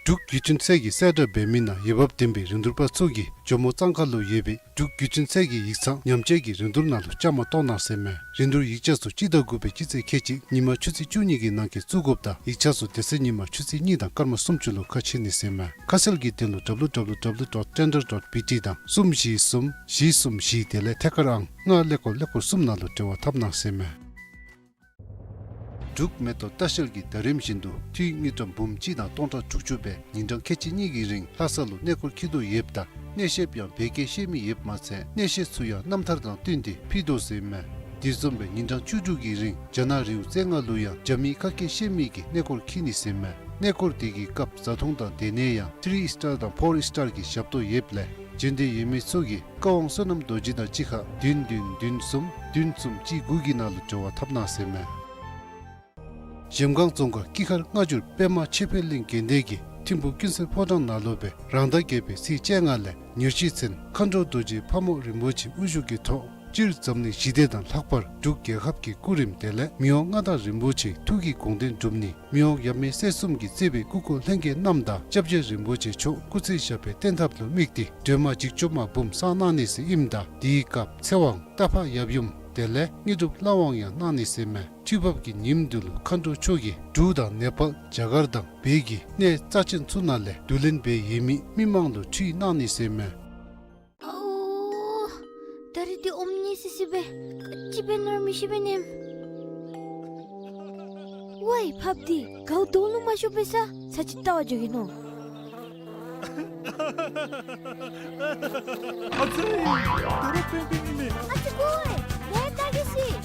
འབྲུག་བརྒྱུད་འཕྲིན་ཚད་ཀྱིས་གསལ་བསྒྲགས་འབད་མི་ནང་འོས་འབབ་ལྡན་པའི་རིན་བསྡུར་པ་ཚུ་གིས་ཇོ་མོ་གཙང་ཁ་ལུ་ཡོད་པའི་འབྲུག་བརྒྱུད་འཕྲིན་ཚད་ཀྱི་ཡིག་ཚང་ཉམས་བཅོས་ཀྱི་རིན་བསྡུར་ནང་ལུ་བཅའ་མར་གཏོགས་གནང་ཟེར་མས། རིན་བསྡུར་ཡིག་ཆ་ཚུ་སྤྱི་ཟླ་དགུ་པའི་སྤྱི་ཚེས་ཁལ་གཅིག་ཉིན་མ་ཆུ་ཚོད་བཅུ་གཉིས་ཀྱི་ནང་འཁོད་བཙུགས་དགོཔ་དང་ཡིག་ཆ་ཚུ་དེ་ཚེ་ཉིན་མ་ཆུ་ཚོད་གཉིས་དང་སྐར་མ་སུམ་ཅུ་ལུ་ཁ་ཕྱེ་ནི་ཟེར་མས། ཁ་གསལ་གྱི་དོན་ལུ་W W W dot tender dot B T དང་གསུམ་བཞི་གསུམ་བཞི་གསུམ་བཞི་དེ་ལས་ཐད་ཀར་ཨང་ལྔ་ཀླད་ཀོར་ཀླད་ཀོར་གསུམ་ནང་ལུ་འབྲེལ་བ་འཐབ་གནང་ཟེར་མས། འབྲུག་མེ་ཏོག་ལྟ་བཤལ་གྱིས་ཟླ་རིམ་བཞིན་དུ་འཐུས་དངུལ་ཀྲམ་འབུམ་གཅིག་དང་སྟོང་ཕྲག་དྲུག་ཅུ་སྦེ་ཉིན་གྲངས་ཁལ་གཅིག་གཉིས་ཀྱི་རིང་ལྷ་ས་ལུ་གནས་སྐོར་འཁྱིད་དོ་ཡོདཔ་ད་གནས་བཤདཔ་ཡང་བོད་སྐད་ཤེས་མི་ཡོདཔ་མ་ཚད་གནས་བཤད་ཚུ་ཡང་རྣམ་ཐར་དང་བསྟུན་ཏེ་ཕུལ་དོ་ཟེར་མས། དེ་བཟུམ་སྦེ་ཉིན་གྲངས་བཅུ་དྲུག་གི་རིང་རྒྱ་ནག་རི་བོ་རྩེ་ལྔ་ལུ་ཡང་རྒྱ་མིའི་ཁ་སྐད་ཤེས་མི་གིས་གནས་སྐོར་འཁྱིད་ནི་ཟེར་མས། གནས་སྐོར་དེ་གི་སྐབས་བཟའ་འཐུང་དང་སྡོད་གནས་ཡང་ཐི་རི་སི་ཊར་དང་ཕོར་སི་ཊར་གྱི་ཞབས་ཏོག་ཡོདཔ་ལས་བྱོན་འདོད་ཡོད་མི་ཚུ་གིས་བཀའ་དབང་བསོད་ནམས་རྡོ་རྗེ་དང་གཅིག་ཁར་བདུན་བདུན་བདུན་གསུམ་བདུན་གསུམ་གཅིག་དགུ་གི་ནང་ལུ་འབྲེལ་བ་འཐབ་གནང་ཟེར་མས། གཞལམ་སྒང་རྫོང་ཁག་སྐྱིད་མཁར་སྔ་འགྱུར་པདྨ་ཆོས་འཕེལ་གླིང་དགོན་སྡེ་གི་ཐིམ་ཕུག་ཀུན་གསལ་ཕོ་བྲང་ནང་ལུ་སྦེ་རང་ཟླ་བརྒྱད་པའི་ཚེས་བཅོ་ལྔ་ལས་ཉེར་བཞི་ཚུན་མཁའ་འགྲོ་རྡོ་རྗེ་ཕག་མོ་རིན་པོ་ཆེ་དབུ་བཞུགས་ཀྱི་ཐོག་སྤྱིར་འཛམ་གླིང་ཞི་བདེ་དང་ལྷག་པར་འབྲུག་རྒྱལ་ཁབ་ཀྱི་སྐུ་རིམ་དེ་ལས་མི་དབང་མངའ་བདག་རིན་པོ་ཆེའི་ཐུགས་ཀྱི་དགོངས་དོན་སྒྲུབ་ནི་མི་དབང་ཡབ་མེས་སྲས་གསུམ་གྱིས་གཙོས་པའི་སྐུ་འཁོར་ལྷན་རྒྱས་རྣམས་དང་སྐྱབས་རྗེ་རིན་པོ་ཆེ་མཆོག་སྐུ་ཚེ་ཞབས་པད་བརྟན་ཐབས་ལུ་དམིགས་ཏེ་སྒྲོལ་མ་འཇིགས་བྱེད་མ་འབུམ་བསང་གནང་ནི་ཟེར་ཨིནམ་ད་དེའི་སྐབས་ཚེ་དབང་རྟ་ཕག་ཡབ་ཡུམ་དེ་ལས་དངོས་གྲུབ་ལྷ་དབང་ཡང་གནང་ནི་ཟེར་མས། ཁྲུས་འབབ་ཀྱི་ཉིནམ་འདི་ལུ་མཁའ་འགྲོ་མཆོག་གིས་འབྲུག་དང་ནེ་པཱལ་རྒྱ་གར་དང་བོད་ཀྱི་གནས་རྩ་ཆེན་ཚུ་ནང་ལས་བསྡུ་ལེན་འབད་ཡོད་མི་མི་མང་ལུ་ཁྲུས་གནང་ནི་ཟེར་མས། ཨོ། ད་རིས་འདི་ཨོམ་ཉལ་སི་སི་སྦེ་ཅིག་འབད་ནི་ར་མི་ཤེས་པས་མནོཝ། ཝའི་ཕགཔ་འདི་གའུ་དོང་ལུ་མ་ཤོར་བའི་ས་ས་ཅིག་བལྟ་བར་འགྱོ་གེ་ནོ། ཨ་ཙི། དོ་རུང་པེང་པེང་ཨིན་མས། ཨ་ཙི་ཀོ་ཝའི། ལེགས་བལྟ་གེ་ཤིག།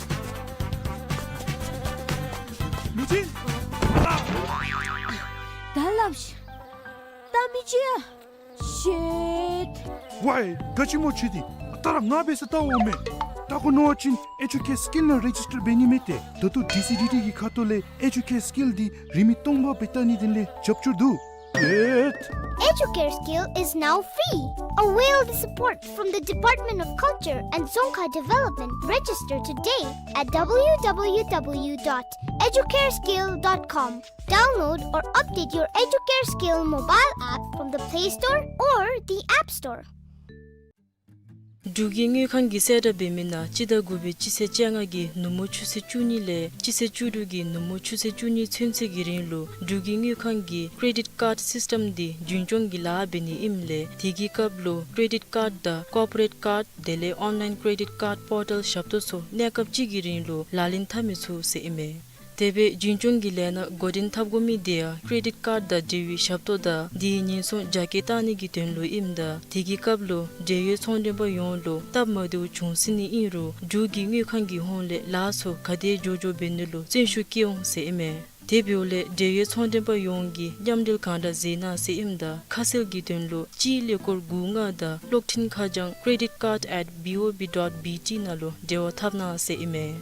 ལུ་ཅིན། ད་སླབ་ཤིག། ད་མི་ཅིག་ཡ། ཤིཊ། ཝའི་ག་ཅི་སྨོ་ཁྱོད་འདི། ད་ར་ང་འབད་ས་བལྟ་འོང་མས། ད་ཁོ་ནོར་བ་ཅིན་ཨེ་ཇུ་ཀེར་སི་ཀིལ་ནང་རེ་ཇིས་ཊར་འབད་ནི་མས་ཏེ། ད་ལྟོ་ཌི་སི་ཌི་ཊི་གི་ཁ་ཐུག་ལས་ཨེ་ཇུ་ཀེར་སི་ཀིལ་འདི་རིན་མེད་སྟོང་པ་སྦེ་བལྟ་ནིའི་དོན་ལས་རྒྱབ་སྐྱོར་འདུག། ཤིཊ། Educare Skill is now free. Avail the support from the Department of Culture and Dzongkha Development. Register today at w w w dot educareskill dot com. Download or update your Educare Skill mobile app from the Play Store or the App Store. འབྲུག་གི་དངུལ་ཁང་གིས་གསལ་བསྒྲགས་འབད་མི་ནང་སྤྱི་ཟླ་དགུ་པའི་སྤྱི་ཚེས་བཅོ་ལྔ་གི་ནུབ་མོ་ཆུ་ཚོད་བཅུ་གཉིས་ལས་སྤྱི་ཚེས་བཅུ་དྲུག་གི་ནུབ་མོ་ཆུ་ཚོད་བཅུ་གཉིས་ཚུན་ཚོད་ཀྱི་རིང་ལུ་འབྲུག་གི་དངུལ་ཁང་གིས་ཀེ་རེ་ཌིཊ་ཀཱཌ་སིསི་ཊམ་འདི་རྒྱུན་སྐྱོང་གི་ལཱ་འབད་ནི་ཨིནམ་ལས་དེ་གི་སྐབས་ལུ་ཀེ་རེ་ཌིཊ་ཀཱཌ་དང་ཀོར་པོ་རེཊ་ཀཱཌ་དེ་ལས་ཨོན་ལའིན་ཀེ་རེ་ཌིཊ་ཀཱཌ་པོར་ཊལ་ཞབས་ཏོག་ཚུ་གནས་སྐབས་གཅིག་གི་རིང་ལུ་ལག་ལེན་འཐབ་མི་ཚུགས་ཟེར་ཨིན་མས། དེ་སྦེ་རྒྱུན་སྐྱོང་གི་ལས་སྣ་འགོ་འདྲེན་འཐབ་དགོ་མི་དེ་ཡང་ཀེ་རེ་ཌིཊ་ཀཱཌ་དང་འབྲེལ་བའི་ཞབས་ཏོག་དང་དེའི་ཉེན་སྲུང་རྒྱ་སྐྱེད་བཏང་ནི་གི་དོན་ལུ་ཨིནམ་ད་དེ་གི་སྐབས་ལུ་འབྲེལ་ཡོད་ཚོང་མགྲོན་པ་ཡོངས་ལུ་སྟབས་མ་བདེཝ་བྱུང་སྲིད་ནི་ཨིན་རུང་འབྲུག་གི་དངུལ་ཁང་གི་ཧོངས་ལས་ལཱ་ཚུ་ག་དེ་མགྱོགས་མགྱོགས་འབད་ནི་ལུ་བརྩོན་ཤུགས་བསྐྱེད་འོང་ཟེར་ཨིན་མས། དེ་འབདཝ་ལས་འབྲེལ་ཡོད་ཚོང་མགྲོན་པ་ཡོངས་ཀྱིས་མཉམ་འབྲེལ་གང་དྲག་མཛད་གནང་ཟེར་ཨིནམ་ད་ཁ་གསལ་གྱི་དོན་ལུ་སྤྱིའི་ཀླད་ཀོར་དགུ་ལྔ་དང་གློག་འཕྲིན་ཁ་བྱང་credit card at B O B dot B T ནང་ལུ་འབྲེལ་བ་འཐབ་གནང་ཟེར་ཨིན་མས།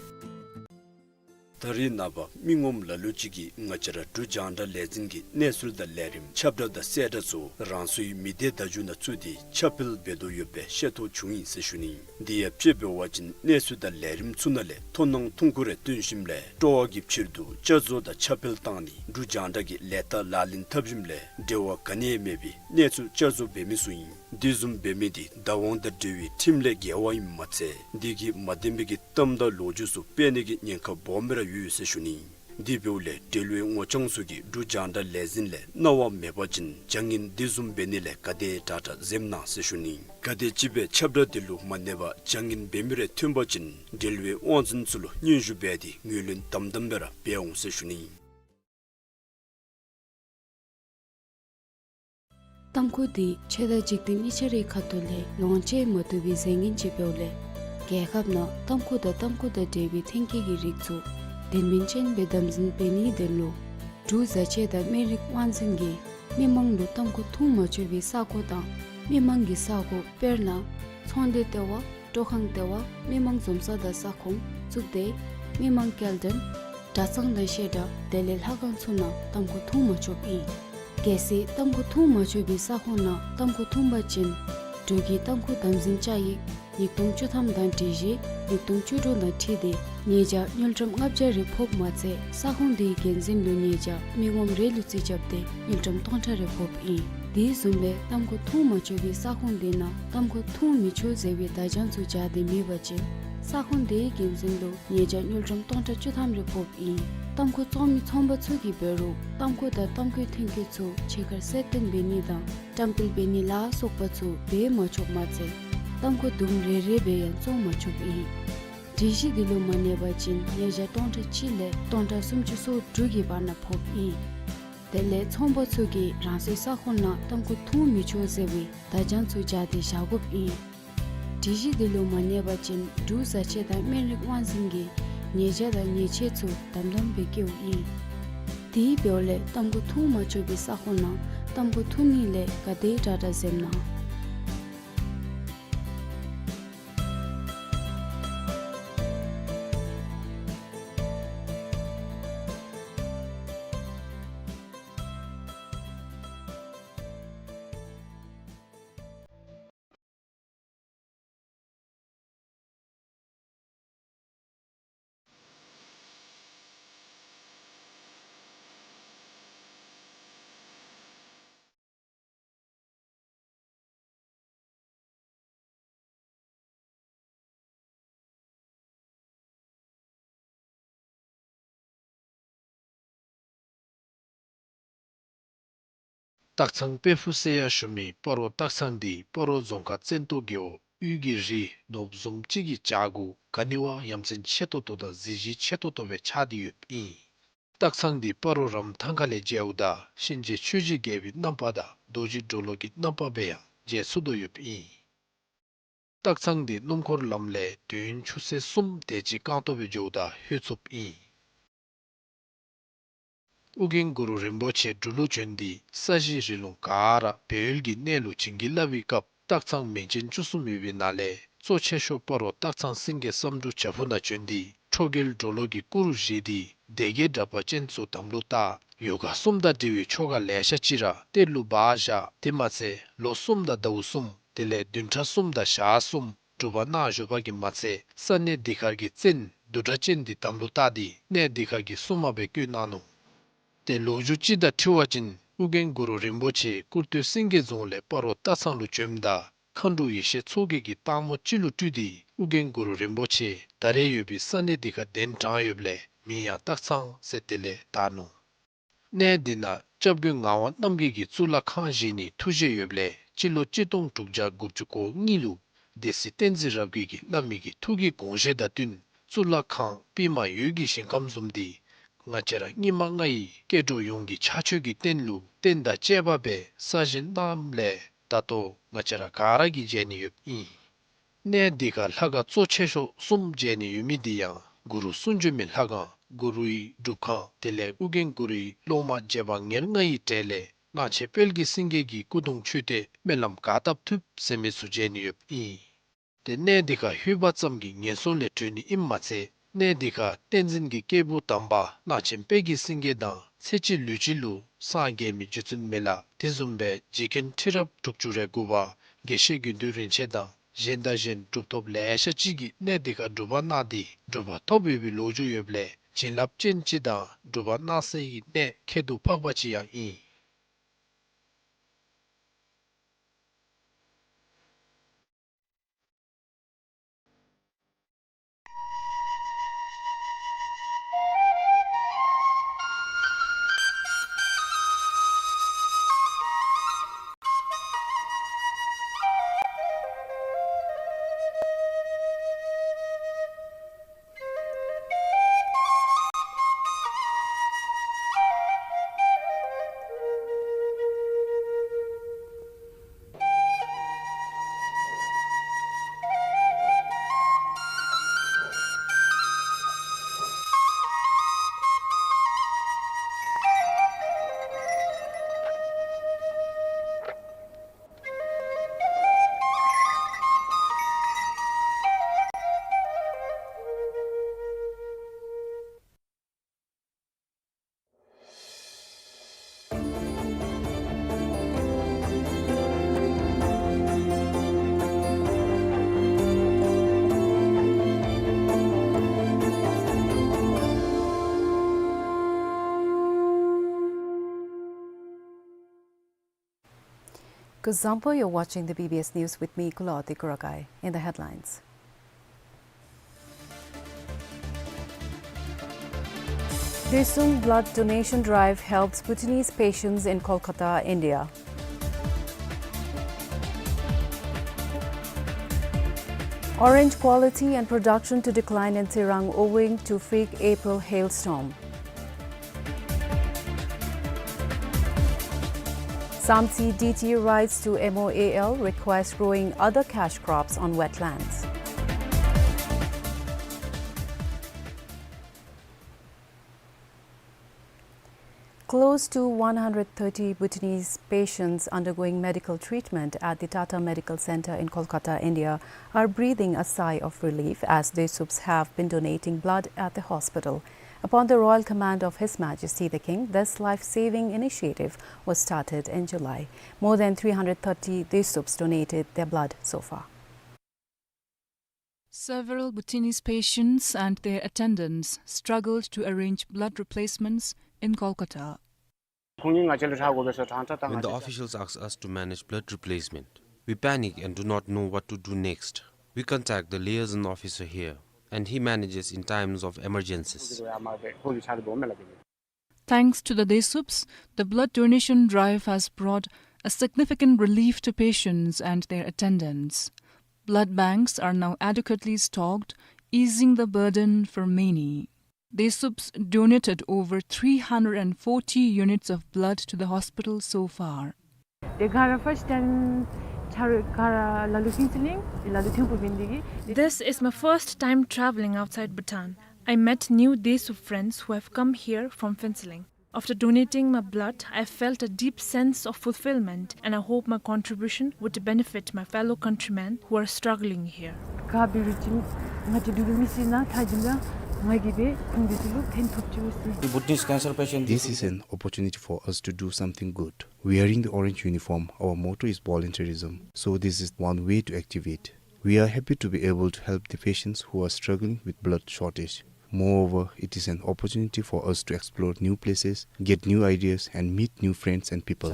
ད་རེས་ནངས་པ་མི་ངོམ་ལ་ལུ་ཅིག་གིས་ང་བཅས་ར་འབྲུག་རྒྱང་བསྒྲགས་ལས་འཛིན་གྱི་གནས་ཚུལ་དང་ལས་རིམ་ཁྱབ་བསྒྲགས་དང་གསལ་བསྒྲགས་ཚུ་རང་སོའི་མི་སྡེ་བརྡ་བརྒྱུད་ནང་བཙུགས་ཏེ་ཁྱབ་སྤེལ་འབད་དོ་ཡོད་པའི་ཤེས་རྟོགས་བྱུང་ཡི་ཟེར་ཞུ་ནི། དེ་ཡང་དཔྱེ་འབད་བ་ཅིན་གནས་ཚུལ་དང་ལས་རིམ་ཚུ་ནང་ལས་མཐོང་སྣང་ཐུང་ཀུ་རེ་སྟོན་ཞིནམ་ལས་སྤྲོ་བ་གི་ཕྱིར་དུ་བསྐྱར་བཟོ་དང་ཁྱབ་སྤེལ་བཏང་ནི་འབྲུག་རྒྱང་བསྒྲགས་ཀྱི་ལས་རྟགས་ལག་ལེན་འཐབ་ཞིནམ་ལས་འབྲེལ་བ་ག་ནི་ཡང་མེད་པའི་གནས་ཚུལ་བསྐྱར་བཟོ་འབད་མི་ཚུ་ཨིན། དེ་བཟུམ་འབད་མི་དེ་བདག་དབང་དང་འབྲེལ་བའི་ཁྲིམས་ལས་འགལ་བ་ཨིནམ་མ་ཚད་དེ་གིས་མ་བདེན་པའི་གི་གཏམ་དང་ལོ་རྒྱུས་ཚུ་སྤེལ་ནི་གི་ཉེན་ཁ་སྦོམ་སྦེ་ར་ཡོད་ཟེར་ཞུ་ནི། དེ་འབདཝ་ལས་འབྲེལ་ཡོད་ངོ་རྐྱང་ཚུ་གིས་འབྲུག་རྒྱང་བསྒྲགས་ལས་འཛིན་ལས་གནང་བ་མེད་པ་ཅིན་བྱ་ངན་དེ་བཟུམ་འབད་ནི་ལས་ག་དེ་དྲག་དྲག་འཛེམ་གནང་ཟེར་ཞུ་ནི། གལ་ཏེ་ཅིག་སྦེ་ཁྱབ་བསྒྲགས་དེ་ལུ་མ་གནས་པར་བྱ་ངན་འབད་མི་རེ་ཐོན་པ་ཅིན་འབྲེལ་ཡོད་དབང་འཛིན་ཚུ་ལུ་སྙན་ཞུ་འབད་དེ་ངོས་ལེན་དམ་དམ་སྦེ་ར་འབད་འོང་ཟེར་ཞུ་ནི། ཏམ་ཁུ་འདི་ཆོས་དང་འཇིག་རྟེན་གཉིས་ཆ་རའི་ཁ་ཐུག་ལས་ལོངས་སྤྱོད་མ་བཏུབ་པའི་རྫས་ངན་ཅིག་འབདཝ་ལས་རྒྱལ་ཁབ་ནང་ཏམ་ཁུ་དང་ཏམ་ཁུ་དང་འབྲེལ་བའི་ཐོན་སྐྱེད་ཀྱི་རིགས་ཚུ་དོན་སྨིན་ཅན་སྦེ་དམ་འཛིན་འབད་ནིའི་དོན་ལུ་འབྲུག་བཟའ་ཆས་དང་སྨན་རིགས་དབང་འཛིན་གྱིས་མི་མང་ལུ་ཏམ་ཁུ་འཐུང་མ་ཆོག་པའི་ས་གོ་དང་མི་མང་གི་ས་གོ་དཔེར་ན་ཚོང་སྡེ་ལྟེ་བ། སྤྲོ་ཁང་ལྟེ་བ། མི་མང་འཛོམས་ས་དང་ས་ཁོངས། གཙུག་སྡེ། མི་མང་སྐྱེལ་འདྲེན། གྲྭ་ཚང་དང་བཤད་གྲྭ་དེ་ལས་ལྷ་ཁང་ཚུ་ནང་ཏམ་ཁུ་འཐུང་མ་ཆོགཔ་ཨིན། གལ་སྲིད་ཏམ་ཁུ་འཐུང་མ་ཆོག་པའི་ས་ཁོངས་ནང་ཏམ་ཁུ་འཐུང་པ་ཅིན་འབྲུག་གི་ཏམ་ཁུ་དམ་འཛིན་བཅའ་ཡིག་ཉིས་སྟོང་བཅུ་ཐམ་དང་སྒྲིག་གཞི་ཉིས་སྟོང་བཅུ་དྲུག་དང་འཁྲིལ་ཏེ་ཉེས་བྱ་དངུལ་ཀྲམ་ལྔ་བརྒྱ་རེ་ཕོགཔ་མ་ཚད་ས་ཁོངས་དེའི་འགན་འཛིན་ལུ་ཉེས་བྱ་མི་ངོམ་རེ་ལུ་རྩིས་རྐྱབ་སྟེ་དངུལ་ཀྲམ་སྟོང་ཕྲག་རེ་ཕོགཔ་ཨིན། དེ་བཟུམ་སྦེ་ཏམ་ཁུ་འཐུང་མ་ཆོག་པའི་ས་ཁོངས་དེ་ནང་ཏམ་ཁུ་འཐུང་མི་ཆོག་ཟེར་བའི་བརྡ་བྱང་ཚུ་སྦྱར་ཏེ་མེད་པ་ཅིན་ས་ཁོངས་དེའི་འགན་འཛིན་ལུ་ཉེས་བྱ་དངུལ་ཀྲམ་སྟོང་ཕྲག་བཅུ་ཐམ་རེ་ཕོགཔ་ཨིན། ཏམ་ཁུ་བཙོང་མི་ཚོང་པ་ཚུ་གིས་འབད་རུང་ཏམ་ཁུ་དང་ཏམ་ཁུའི་ཐོན་སྐྱེད་ཚུ་ཕྱི་ཁར་གསལ་སྟོན་འབད་ནི་དང་བཀྲམ་སྤེལ་འབད་ནི་ལ་སོགས་པ་ཚུ་འབད་མ་ཆོགཔ་མ་ཚད་ཏམ་ཁུ་དུམ་རེ་རེ་སྦེ་ཡང་བཙོང་མ་ཆོགཔ་ཨིན། སྒྲིག་གཞི་དེ་ལུ་མ་གནས་པ་ཅིན་ཉེས་བྱ་སྟོང་ཕྲག་གཅིག་ལས་སྟོང་ཕྲག་སུམ་ཅུ་སོ་དྲུག་གི་བར་ན་ཕོགཔ་ཨིན། དེ་ལས་ཚོང་པ་ཚུ་གིས་རང་སོའི་ས་ཁོངས་ནང་ཏམ་ཁུ་འཐུང་མི་ཆོག་ཟེར་བའི་བརྡ་བྱང་ཚུ་སྦྱར་ཏེ་བཞག་དགོཔ་ཨིན། སྒྲིག་གཞི་དེ་ལུ་མ་གནས་པ་ཅིན་འབྲུག་བཟའ་ཆས་དང་སྨན་རིགས་དབང་འཛིན་གྱིས་ཉེས་བྱ་དང་ཉེས་ཆད་ཚུ་དམ་དམ་སྦེ་བཀལཝ་ཨིན། དེ་འབདཝ་ལས་ཏམ་ཁུ་འཐུང་མ་ཆོག་པའི་ས་ཁོངས་ནང་ཏམ་ཁུ་འཐུང་ནི་ལས་ག་དེ་དྲག་དྲག་འཛེམ་གནང་། སྟག་ཚང་དཔལ་ཕུག་ཟེར་ཡང་ཞུ་མི་སྤ་རོ་སྟག་ཚང་འདི་སྤ་རོ་རྫོང་ཁག་བཙན་ཏོ་རྒེད་འོག་དབུས་ཀྱི་རི་ནོར་བུ་བཟུམ་ཅིག་གི་བྱག་གུ་ག་ནི་བ་ཡ་མཚན་ཆེ་ཏོག་ཏོ་དང་གཟི་བརྗིད་ཆེ་ཏོག་ཏོ་སྦེ་ཆགས་ཏེ་ཡོདཔ་ཨིན། སྟག་ཚང་འདི་སྤ་རོ་རམ་ཐང་ཁ་ལས་མཇལཝ་ད་གཤིན་རྗེ་ཆོས་རྗེ་རྒྱལ་པོའི་རྣམ་པ་དང་རྡོ་རྗེ་གྲོ་ལོད་ཀྱི་རྣམ་པ་སྦེ་ཡང་མཇལ་ཚུགས་དོ་ཡོདཔ་ཨིན། སྟག་ཚང་འདི་སྣུམ་འཁོར་ལམ་ལས་དུས་ཡུན་ཆུ་ཚོད་གསུམ་དེ་ཅིག་རྐང་སྟོང་སྦེ་འགྱོཝ་ད་ལྷོད་ཚུགསཔ་ཨིན། ཨོ་རྒྱན་གུ་རུ་རིན་པོ་ཆེ་འབྲུག་ལུ་བྱོན་ཏེ་ས་གཞི་རི་ལུང་ག་ར་སྦས་ཡུལ་གྱི་གནས་ལུ་བྱིན་གྱིས་བརླབས་པའི་སྐབས་སྟག་ཚང་མིང་ཅན་བཅུ་གསུམ་ཡོད་པའི་ནང་ལས་གཙོ་ཆེ་ཤོས་སྤ་རོ་སྟག་ཚང་སེང་གེ་བསམ་འགྲུབ་བྱག་ཕུག་ནང་བྱོན་ཏེ་ཁྲོ་རྒྱལ་གྲོ་ལོད་ཀྱི་སྐུ་རུ་བཞེངས་ཏེ་སྡེ་བརྒྱད་དྲེགས་པ་ཅན་ཚུ་དམ་ལུ་བཏགས། ཡོ་ག་གསུམ་དང་འབྲེལ་བའི་ཆོ་ག་ལེ་ཤ་ཅིག་ར་གཏེར་ལུ་སྦ་བཞག། དེ་མ་ཚད་ལོ་གསུམ་དང་ཟླཝ་གསུམ་དེ་ལས་བདུན་ཕྲག་གསུམ་དང་ཞག་གསུམ་སྒྲུབ་པ་གནང་བཞུགས་པ་གིས་མ་ཚད་ས་གནས་འདི་ཁར་གྱི་བཙན་བདུད་གྲགས་ཅན་འདི་དམ་ལུ་བཏགས་ཏེ་གནས་འདི་ཁར་གྱི་སྲུང་མ་སྦེ་བསྐོས་གནང་ནུག། ཏེ་ལོ་རྒྱུས་ཅིག་དང་འཁྲིལ་བ་ཅིན་ཨོ་རྒྱན་གུ་རུ་རིན་པོ་ཆེ་སྐུར་སྟོད་སེང་གེ་རྫོང་ལས་སྤ་རོ་སྟག་ཚང་ལུ་བྱོནམ་ད་མཁའ་འགྲོ་ཡེ་ཤེས་མཚོ་རྒྱལ་གྱིས་སྟག་མོ་ཅིག་ལུ་སྤྲུལ་ཏེ་ཨོ་རྒྱན་གུ་རུ་རིན་པོ་ཆེ་ད་རེས་ཡོད་པའི་ས་གནས་འདི་ཁར་གདན་དྲངས་ཡོདཔ་ལས་མིང་ཡང་སྟག་ཚང་ཟེར་དེ་ལས་བཏགས་ནུག། གནས་འདི་ནང་སྐྱབས་མགོན་ངག་དབང་རྣམ་རྒྱལ་གྱིས་གཙུག་ལག་ཁང་བཞེངས་ནིའི་ཐུགས་བཞེད་ཡོདཔ་ལས་སྤྱི་ལོ་གཅིག་སྟོང་དྲུག་བརྒྱ་དགུ་བཅུ་གོ་གཉིས་ལུ་སྡེ་སྲིད་བསྟན་འཛིན་རབ་རྒྱས་ཀྱིས་བླ་མའི་ཐུགས་ཀྱི་དགོངས་བཞེད་དང་བསྟུན་གཙུག་ལག་ཁང་པདྨ་འོད་ཀྱི་ཞིང་ཁམས་བཟུམ་འདི་ང་བཅས་ར་སྙིགས་མ་ལྔ་ཡི་སྐྱེ་འགྲོ་ཡོངས་ཀྱི་ཕྱག་མཆོད་ཀྱི་རྟེན་ལུ་རྟེན་དང་བཅས་པ་སྦེ་གསར་བཞེངས་གནངམ་ལས་ད་ལྟོ་ང་བཅས་ར་ག་ར་གིས་མཇལ་ནི་ཡོདཔ་ཨིན། གནས་འདི་ཁར་ལྷ་ཁང་གཙོ་ཆེ་ཤོས་གསུམ་མཇལ་ནི་ཡོད་མི་འདི་ཡང་གུ་རུ་གསུང་བྱོན་མའི་ལྷ་ཁང་གུ་རུའི་སྒྲུབ་ཁང་དེ་ལས་ཨོ་རྒྱན་གུ་རུའི་སློབ་མ་རྗེ་འབངས་ཉེར་ལྔ་ཡི་གྲས་ལས་གླང་ཆེན་དཔལ་གྱི་སེང་གེ་གི་སྐུ་གདུང་མཆོད་རྟེན་སྨོན་ལམ་ག་བཏབ་ཐུབ་ཟེར་མི་ཚུ་མཇལ་ནི་ཡོདཔ་ཨིན། ཏེ་གནས་འདི་ཁར་ལྷོད་པ་ཙམ་གྱིས་ངན་སོང་ལས་གྲོལ་ནི་ཨིནམ་མ་ཚད་གནས་འདི་ཁར་བསྟན་འཛིན་གྱི་སྐྱེས་བུ་དམ་པ་གླང་ཆེན་དཔལ་གྱི་སེང་གེ་དང་ཚེ་གཅིག་ལུས་གཅིག་ལུ་སངས་རྒྱས་མི་རྗེ་བཙུན་མི་ལ་དེ་བཟུམ་སྦེ་རྗེ་མཁན་ཁྲི་རབས་དྲུག་ཅུ་རེ་དགུ་པ་དགེ་བཤེས་དགེ་འདུན་རིན་ཆེན་དང་གཞན་དང་གཞན་གྲུབ་ཐོབ་ལེ་ཤ་ཅིག་གིས་གནས་འདི་ཁར་སྒྲུབ་པ་གནང་སྟེ་གྲུབ་པ་ཐོབ་ཡོད་པའི་ལོ་རྒྱུས་ཡོདཔ་ལས་བྱིན་རླབས་ཅན་ཅིག་དང་སྒྲུབ་པ་གནང་སའི་གནས་ཁྱད་དུ་འཕགས་པ་ཅིག་ཡང་ཨིན། Kuzuzangpo, you're watching the B B S News with me, Kulawarti Kurakai. In the headlines. Doisob blood donation drive helps Bhutanese patients in Kolkata, India. Orange quality and production to decline in Tsirang owing to freak April hailstorm. Samtse D T writes to M O A L, requests growing other cash crops on wetlands. Close to one hundred thirty Bhutanese patients undergoing medical treatment at the Tata Medical Centre in Kolkata, India, are breathing a sigh of relief as Doisobs have been donating blood at the hospital. Upon the royal command of His Majesty the King, this life-saving initiative was started in July. More than three hundred thirty Doisobs donated their blood so far. Several Bhutanese patients and their attendants struggled to arrange blood replacements in Kolkata. When the officials ask us to manage blood replacement, we panic and do not know what to do next. We contact the liaison officer here, and he manages in times of emergencies. Thanks to the Doisobs, the blood donation drive has brought a significant relief to patients and their attendants. Blood banks are now adequately stocked, easing the burden for many. Desups donated over three hundred and forty units of blood to the hospital so far. ཏེ་ག་ར་first time ཆ་རོགས་ག་ར་ལ་ལུ་ཕུན་ཚོགས་གླིང་ལ་ལུ་ཐིམ་ཕུག་འབད་ནི་དེ་གིས། This is my first time traveling outside Bhutan. I met new Desup friends who have come here from Phuentsholing. After donating my blood, I felt a deep sense of fulfillment, and I hope my contribution would benefit my fellow countrymen who are struggling here. ག་འབད་རུང་ཅིག་ང་བཅས་འབྲུག་པའི་མི་སེར་ནང་ལྷག་ཅིག་ང་གིས་སྦེ་ཁོང་འདི་ཚུ་ལུ་ཕན་ཐོགས་ཅིག་འོང་ཟེར། Bhutanese cancer patient. This is an opportunity for us to do something good. Wearing the orange uniform, our motto is volunteerism. So this is one way to activate. We are happy to be able to help the patients who are struggling with blood shortage. Moreover, it is an opportunity for us to explore new places, get new ideas, and meet new friends and people.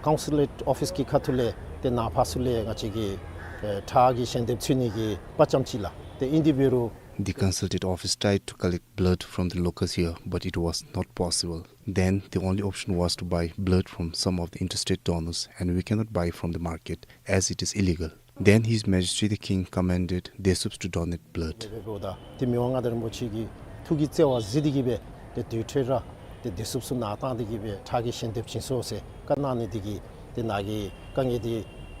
Consulate office གི་ཁ་ཐུག་ལས་ཏེ་ནཱ་ཕར་ཚུར་ལས་ང་བཅས་ཀྱིས་ཨེ་ཁྲག་གི་ཞལ་འདེབས་འཚོལ་ནི་གི་དཔའ་བཅམ་ཅི་ལགས། ཏེ་ཨིན་དེ་འབད་རུང་། The consulate office tried to collect blood from the locals here, but it was not possible. Then the only option was to buy blood from some of the interested donors, and we cannot buy from the market as it is illegal. Then His Majesty the King commanded Desups to donate blood. འབདཝ་ད་ཏེ་མི་དབང་མངའ་བདག་རིན་པོ་ཆེ་གི་ཐུགས་ཀྱི་བརྩེ་བ་གཟིགས་ཏེ་གིས་སྦེ་ཏེ་དེ་འཕྲལ་ར་ཏེ་Desups ཚུ་ནང་བཏང་སྟེ་གིས་སྦེ་ཁྲག་གི་ཞལ་འདེབས་བྱིན་སོང་ཟེར་བཀའ་གནང་ནི་དེ་གིས་ཏེ་ནཱ་གི་དཀའ་ངལ་འདི་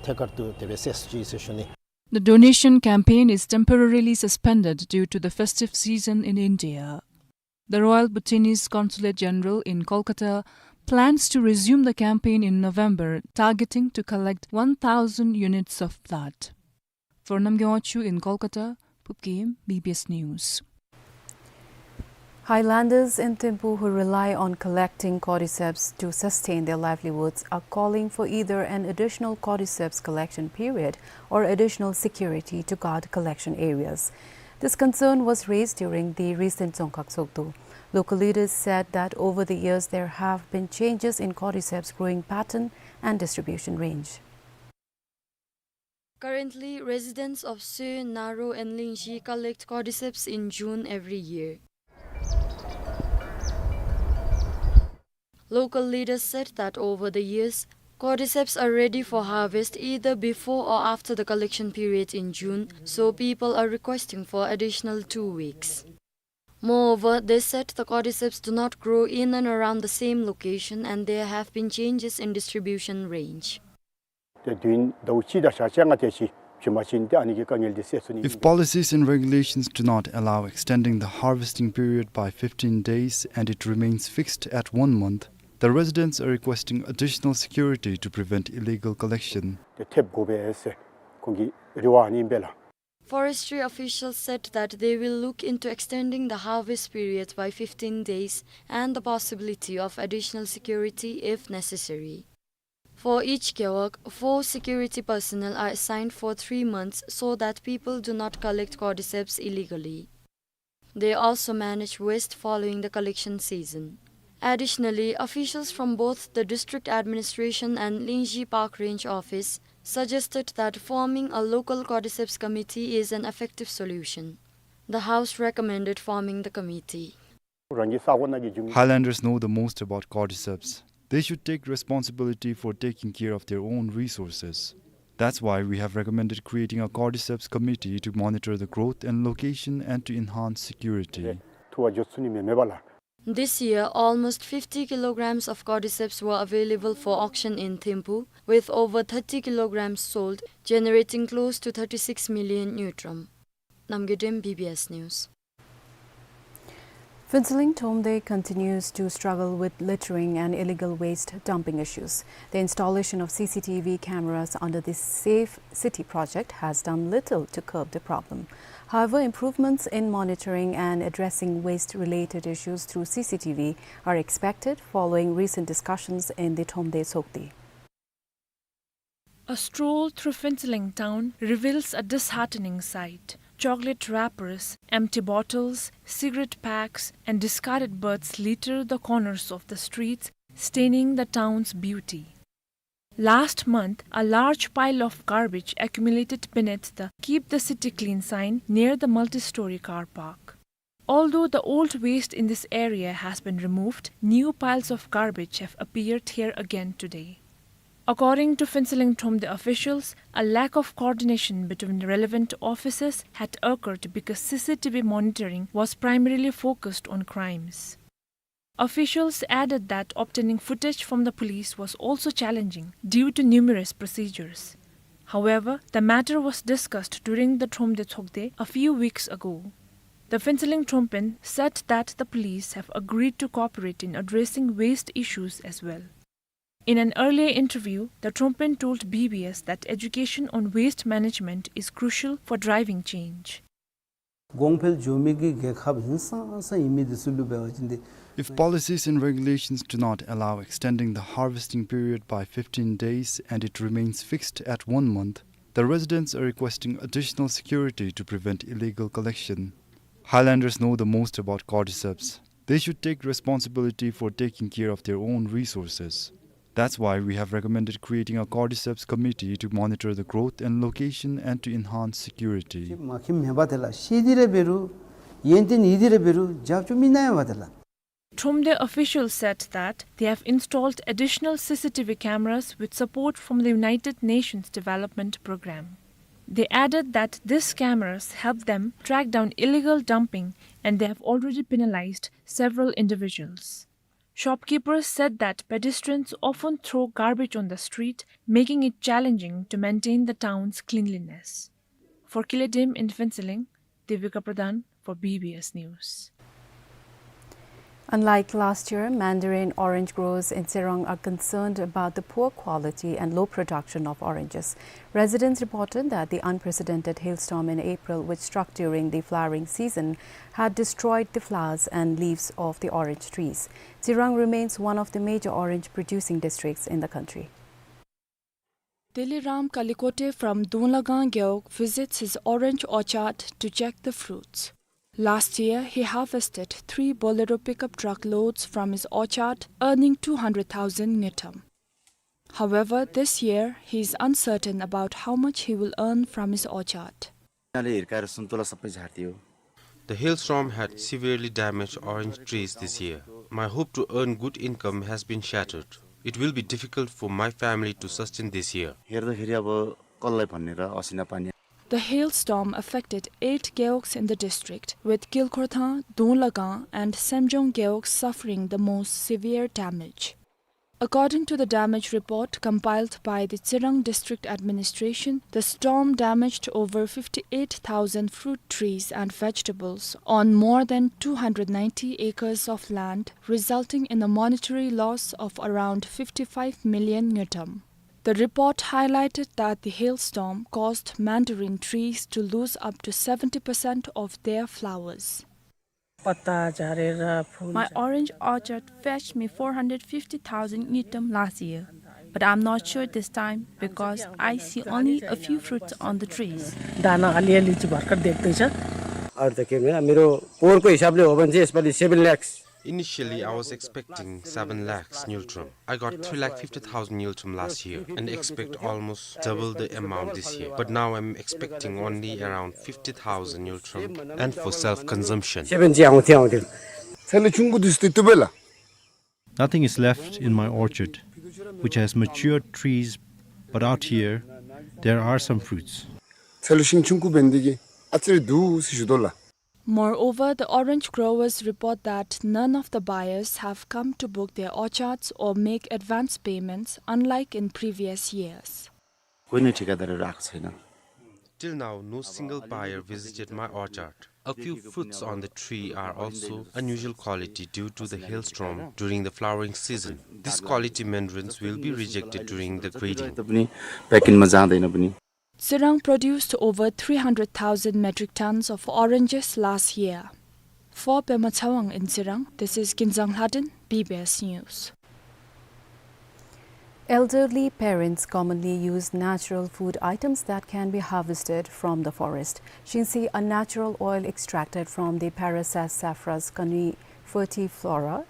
ཐད་ཀར་དུ་དེ་སྦེ་སེལ་ཚུགས་ཅི་ཟེར་ཞུ་ནི། The donation campaign is temporarily suspended due to the festive season in India. The Royal Bhutanese Consulate General in Kolkata plans to resume the campaign in November, targeting to collect one thousand units of blood. For Namgay Wangchuk in Kolkata, Phubgim, B B S News. Highlanders in Thimphu who rely on collecting cordyceps to sustain their livelihoods are calling for either an additional cordyceps collection period or additional security to guard collection areas. This concern was raised during the recent Dzongkhag Tshogdu. Local leaders said that over the years there have been changes in cordyceps growing pattern and distribution range. Currently, residents of Soe, Naro and Lingzhi collect cordyceps in June every year. Local leaders said that over the years, cordyceps are ready for harvest either before or after the collection period in June, so people are requesting for additional two weeks. Moreover, they said the cordyceps do not grow in and around the same location and there have been changes in distribution range. ཏེ་བདུན་ཟླཝ་གཅིག་དང་ཞག་བཅོ་ལྔ་དེ་ཅིག་བྱིན་པ་ཅིན་ཏེ་ཨ་ནི་གིས་དཀའ་ངལ་འདི་སེལ་ཚུགས་ནི། If policies and regulations do not allow extending the harvesting period by fifteen days and it remains fixed at one month, the residents are requesting additional security to prevent illegal collection. ཏེ་ཐེབས་དགོ་པས་ཟེར་ཁོང་གི་རེ་བ་ཨ་ནི་ཨིན་པས་ལགས། Forestry officials said that they will look into extending the harvest period by fifteen days and the possibility of additional security if necessary. For each gewog, four security personnel are assigned for three months so that people do not collect cordyceps illegally. They also manage waste following the collection season. Additionally, officials from both the district administration and Lingzhi Park Range office suggested that forming a local cordyceps committee is an effective solution. The house recommended forming the committee. རང་གི་ས་གོ་ནང་གི་འབྱུང་། Highlanders know the most about cordyceps. They should take responsibility for taking care of their own resources. That's why we have recommended creating a cordyceps committee to monitor the growth and location and to enhance security. ཐུབ་པ་འགྱོ་ཚུགས་ནི་མེན་མེན་པ་ལགས། This year, almost fifty kilograms of cordyceps were available for auction in Thimphu, with over thirty kilograms sold, generating close to thirty-six million ngultrum. Namgay Dem, B B S News. Phuentsholing Thomde continues to struggle with littering and illegal waste dumping issues. The installation of C C T V cameras under the Safe City project has done little to curb the problem. However, improvements in monitoring and addressing waste-related issues through C C T V are expected following recent discussions in the Thomde Tshogdi. A stroll through Phuentsholing town reveals a disheartening sight. Chocolate wrappers, empty bottles, cigarette packs, and discarded butts litter the corners of the streets, staining the town's beauty. Last month, a large pile of garbage accumulated beneath the Keep the City Clean sign near the multi-story car park. Although the old waste in this area has been removed, new piles of garbage have appeared here again today. According to Phuentsholing Thromde officials, a lack of coordination between relevant officers had occurred because C C T V monitoring was primarily focused on crimes. Officials added that obtaining footage from the police was also challenging due to numerous procedures. However, the matter was discussed during the Thromde Tshogde a few weeks ago. The Phuentsholing Thrompen said that the police have agreed to cooperate in addressing waste issues as well. In an earlier interview, the Thrompen told B B S that education on waste management is crucial for driving change. གོང་འཕེལ་འགྱོ་མི་གི་རྒྱལ་ཁབ་ཧིང་སངས་ས་ཨིན་མི་འདི་ཚུ་ལུ་འབད་བ་ཅིན་ཏེ། If policies and regulations do not allow extending the harvesting period by fifteen days and it remains fixed at one month, the residents are requesting additional security to prevent illegal collection. Highlanders know the most about cordyceps. They should take responsibility for taking care of their own resources. That's why we have recommended creating a cordyceps committee to monitor the growth and location and to enhance security. མ་ཁྱིམ་མེད་པ་དེ་ལ་ཤེས་ཏེ་ར་འབད་རུང་ཡོན་ཏན་ཡོད་དེ་ར་འབད་རུང་རྒྱབ་སྐྱོར་མེད་ན་ཡང་བ་དེ་ལ། Thromde officials said that they have installed additional C C T V cameras with support from the United Nations Development Programme. They added that these cameras help them track down illegal dumping and they have already penalized several individuals. Shopkeepers said that pedestrians often throw garbage on the street, making it challenging to maintain the town's cleanliness. For Kile Dem in Phuentsholing, Devika Pradhan for B B S News. Unlike last year, mandarin orange growers in Tsirang are concerned about the poor quality and low production of oranges. Residents reported that the unprecedented hailstorm in April, which struck during the flowering season, had destroyed the flowers and leaves of the orange trees. Tsirang remains one of the major orange producing districts in the country. Deliram Kalikote from Dunglagang Gewog visits his orange orchard to check the fruits. Last year, he harvested three Bolero pickup truck loads from his orchard, earning two hundred thousand ngultrum. However, this year, he is uncertain about how much he will earn from his orchard. यिनीहरूले हिर्काएर सुन्तला सबै झारिदियो। The hailstorm had severely damaged orange trees this year. My hope to earn good income has been shattered. It will be difficult for my family to sustain this year. हेर्दाखेरि अब कसलाई भन्ने र असिना पानी। The hailstorm affected eight gewogs in the district, with Kilkhorthang, Dunglagang, and Semjong gewogs suffering the most severe damage. According to the damage report compiled by the Tsirang District Administration, the storm damaged over fifty-eight thousand fruit trees and vegetables on more than two hundred ninety acres of land, resulting in a monetary loss of around fifty-five million ngultrum. The report highlighted that the hailstorm caused mandarin trees to lose up to seventy percent of their flowers. पत्ता झरेर full My orange orchard fetched me four hundred fifty thousand ngultrum last year, but I'm not sure this time because I see only a few fruits on the trees. दाना अलिअलि चाहिँ भर्खर देख्दैछ। अरू त के, मेरो पोहोरको हिसाबले हो भने चाहिँ यसपालि seven lakhs। Initially, I was expecting seven lakhs ngultrum. I got three lakh fifty thousand ngultrum last year and expect almost double the amount this year. But now I'm expecting only around fifty thousand ngultrum and for self-consumption. Seven चाहिँ आउँथ्यो, आउँथ्यो। छेलु छुङकु दुस्ती तुबेला। Nothing is left in my orchard, which has matured trees, but out here, there are some fruits. छेलु सिङ छुङकु बेन्दिकी अचरे दु सिसुदोला। Moreover, the orange growers report that none of the buyers have come to book their orchards or make advance payments, unlike in previous years. कुनै ठेकेदारहरू आएको छैन। Till now, no single buyer visited my orchard. A few fruits on the tree are also unusual quality due to the hailstorm during the flowering season. This quality mandarins will be rejected during the grading. पनि packing मा जाँदैन पनि। Tsirang produced over three hundred thousand metric tons of oranges last year. For Pema Chawang in Tsirang, this is Kinzang Lhaden, B B S News. Elderly parents commonly use natural food items that can be harvested from the forest. Shinsi, a natural oil extracted from the Parasaxifrage confertiflora,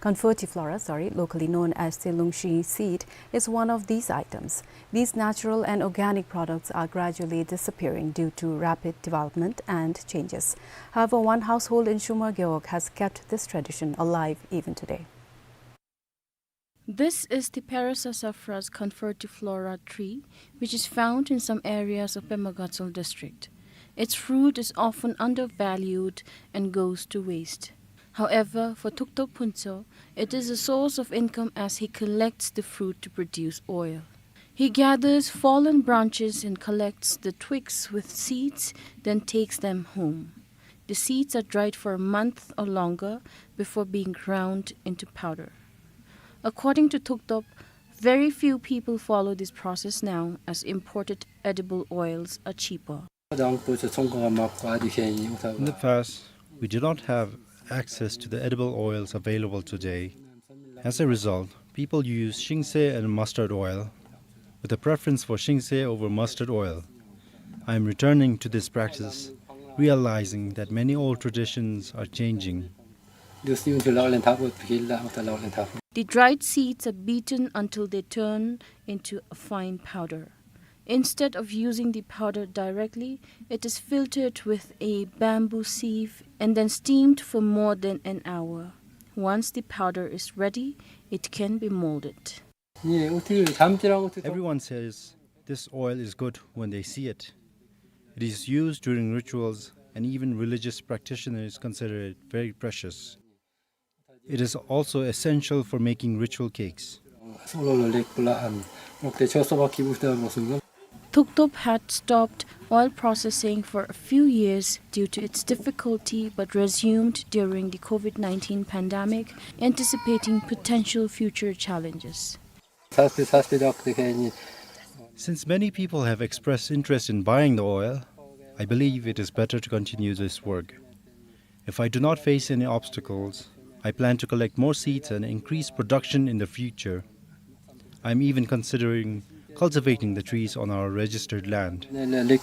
confertiflora, sorry, locally known as the lungshi seed, is one of these items. These natural and organic products are gradually disappearing due to rapid development and changes. However, one household in Shumar Gewog has kept this tradition alive even today. This is the Parasasafras confertiflora tree, which is found in some areas of Pema Gatshel district. Its fruit is often undervalued and goes to waste. However, for Thukthop Phuntsho, it is a source of income as he collects the fruit to produce oil. He gathers fallen branches and collects the twigs with seeds, then takes them home. The seeds are dried for a month or longer before being ground into powder. According to Thukthop, very few people follow this process now as imported edible oils are cheaper. In the past, we did not have access to the edible oils available today. As a result, people use shingse and mustard oil, with a preference for shingse over mustard oil. I am returning to this practice, realizing that many old traditions are changing. The dried seeds are beaten until they turn into a fine powder. Instead of using the powder directly, it is filtered with a bamboo sieve and then steamed for more than an hour. Once the powder is ready, it can be molded. Everyone says this oil is good when they see it. It is used during rituals, and even religious practitioners consider it very precious. It is also essential for making ritual cakes. Thukthop had stopped oil processing for a few years due to its difficulty, but resumed during the COVID nineteen pandemic, anticipating potential future challenges. Since many people have expressed interest in buying the oil, I believe it is better to continue this work. If I do not face any obstacles, I plan to collect more seeds and increase production in the future. I am even considering cultivating the trees on our registered land. The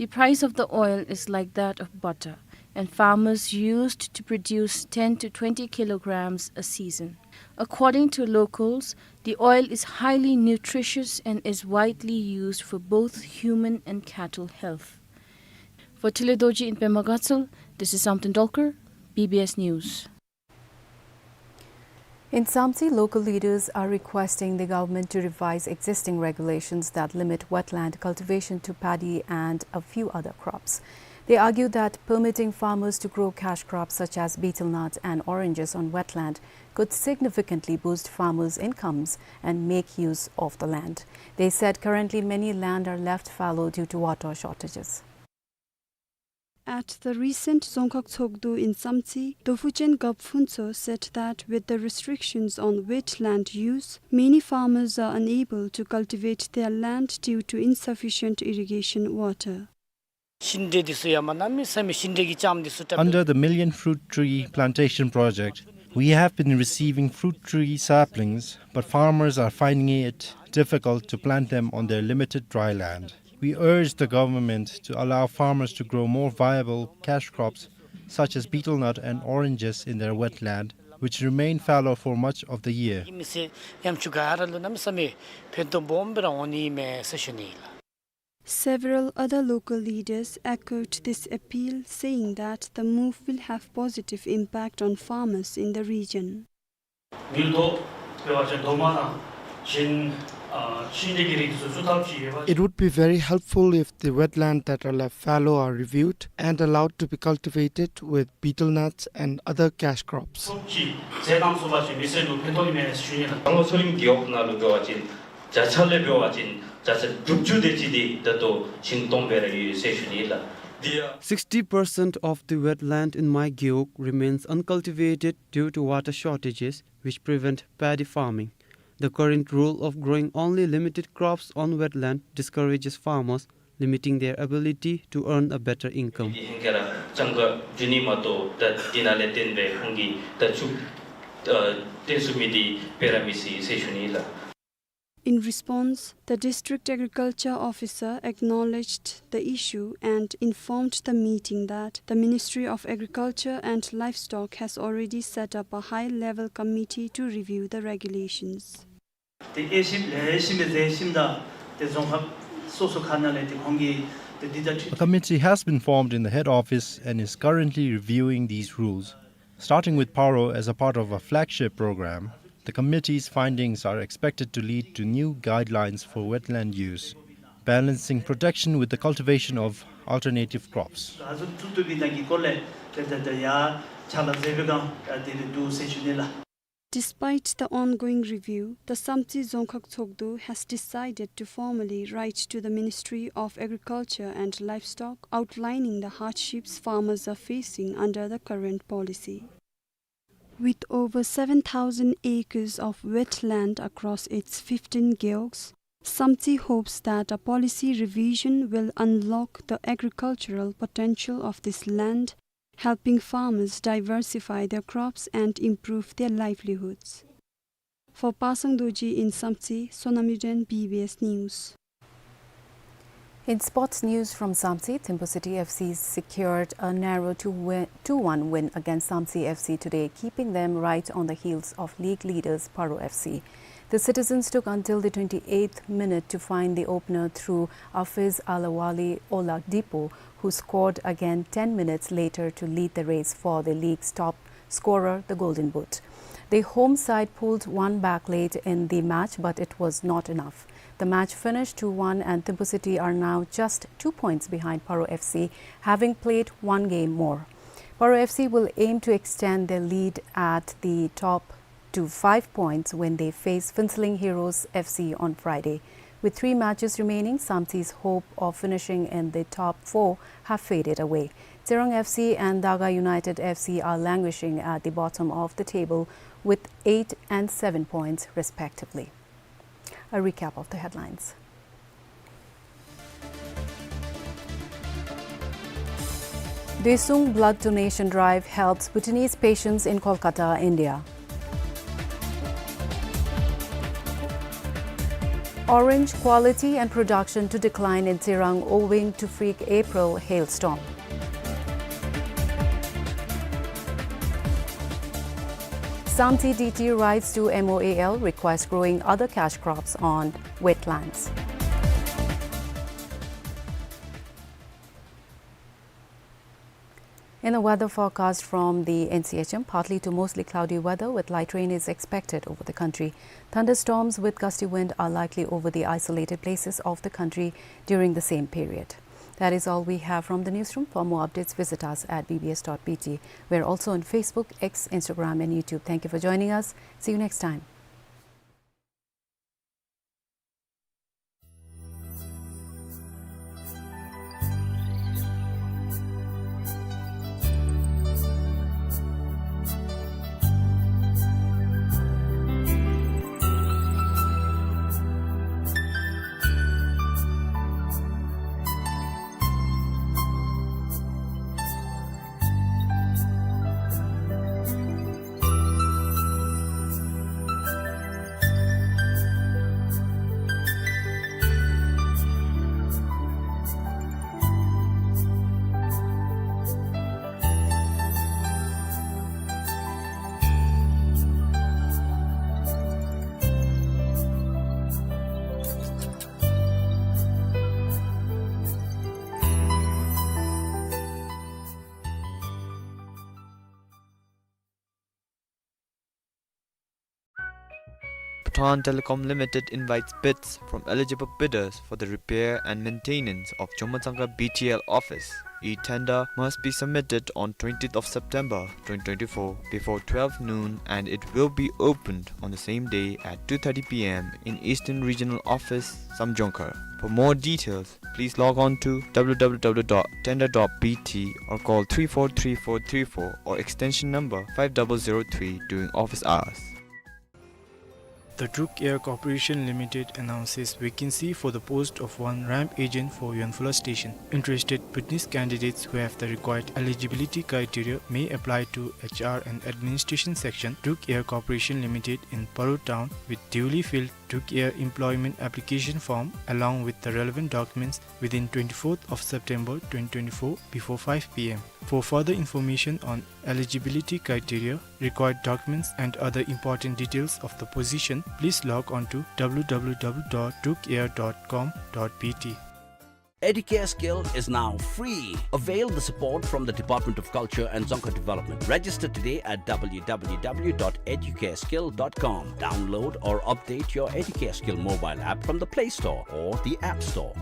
price of the oil is like that of butter, and farmers used to produce ten to twenty kilograms a season. According to locals, the oil is highly nutritious and is widely used for both human and cattle health. For Tile Dorji in Pema Gatshel, this is Samten Dolkar, B B S News. In Samtse, local leaders are requesting the government to revise existing regulations that limit wetland cultivation to paddy and a few other crops. They argue that permitting farmers to grow cash crops such as betel nut and oranges on wetland could significantly boost farmers' incomes and make use of the land. They said currently many land are left fallow due to water shortages. At the recent Dzongkhag Tshogdu in Samtse, Dophuchen Gap Phuntsho said that with the restrictions on wetland use, many farmers are unable to cultivate their land due to insufficient irrigation water. Under the Million Fruit Tree Plantation Project, we have been receiving fruit tree saplings, but farmers are finding it difficult to plant them on their limited dry land. We urge the government to allow farmers to grow more viable cash crops such as betel nut and oranges in their wetland, which remain fallow for much of the year. Several other local leaders echoed this appeal, saying that the move will have positive impact on farmers in the region. It would be very helpful if the wetland that are left fallow are reviewed and allowed to be cultivated with betel nuts and other cash crops. Sixty percent of the wetland in my gewog remains uncultivated due to water shortages, which prevent paddy farming. The current rule of growing only limited crops on wetland discourages farmers, limiting their ability to earn a better income. In response, the district agriculture officer acknowledged the issue and informed the meeting that the Ministry of Agriculture and Livestock has already set up a high-level committee to review the regulations. A committee has been formed in the head office and is currently reviewing these rules. Starting with Paro as a part of a flagship program, The committee's findings are expected to lead to new guidelines for wetland use, balancing protection with the cultivation of alternative crops. Despite the ongoing review, the Samtse Dzongkhag Tshogdu has decided to formally write to the Ministry of Agriculture and Livestock outlining the hardships farmers are facing under the current policy. With over seven thousand acres of wetland across its fifteen gewogs, Samtse hopes that a policy revision will unlock the agricultural potential of this land, helping farmers diversify their crops and improve their livelihoods. For Pasang Dorji in Samtse, Sonam Yuden, B B S News. In sports news from Samtse, Thimphu City F C secured a narrow two wi-, two one win against Samtse F C today, keeping them right on the heels of league leaders Paro F C. The citizens took until the twenty-eighth minute to find the opener through Afiz Alawali Oladipo, who scored again ten minutes later to lead the race for the league's top scorer, the Golden Boot. The home side pulled one back late in the match, but it was not enough. The match finished two one, and Thimphu City are now just two points behind Paro F C, having played one game more. Paro F C will aim to extend their lead at the top to five points when they face Phuentsholing Heroes F C on Friday. With three matches remaining, Samtse's hope of finishing in the top four have faded away. Tsirang F C and Daga United F C are languishing at the bottom of the table with eight and seven points respectively. A recap of the headlines. Doesung blood donation drive helps Bhutanese patients in Kolkata, India. Orange quality and production to decline in Tsirang owing to freak April hailstorm. Samtse D T writes to M O A L, requests growing other cash crops on wetlands. In a weather forecast from the N C H M, partly to mostly cloudy weather with light rain is expected over the country. Thunderstorms with gusty wind are likely over the isolated places of the country during the same period. That is all we have from the newsroom. For more updates, visit us at B B S dot B T. We're also on Facebook, X, Instagram, and YouTube. Thank you for joining us. See you next time. Bhutan Telecom Limited invites bids from eligible bidders for the repair and maintenance of Chomangtsangka B T L office. E-tender must be submitted on twentieth of September twenty twenty-four before twelve noon, and it will be opened on the same day at two thirty P M in Eastern Regional Office, Samjongkhar. For more details, please log on to W W W dot tender dot B T or call three four three four three four or extension number five double zero three during office hours. The Druk Air Corporation Limited announces vacancy for the post of one ramp agent for Yonphula Station. Interested Bhutanese candidates who have the required eligibility criteria may apply to H R and Administration Section, Druk Air Corporation Limited in Paro Town, with duly filled Druk Air employment application form along with the relevant documents within twenty-fourth of September twenty twenty-four before five P M. For further information on eligibility criteria, required documents and other important details of the position, please log on to W W W dot druk air dot com dot B T. Educare Skill is now free. Avail the support from the Department of Culture and Dzongkha Development. Register today at w w w dot educare skill dot com. Download or update your Educare Skill mobile app from the Play Store or the App Store.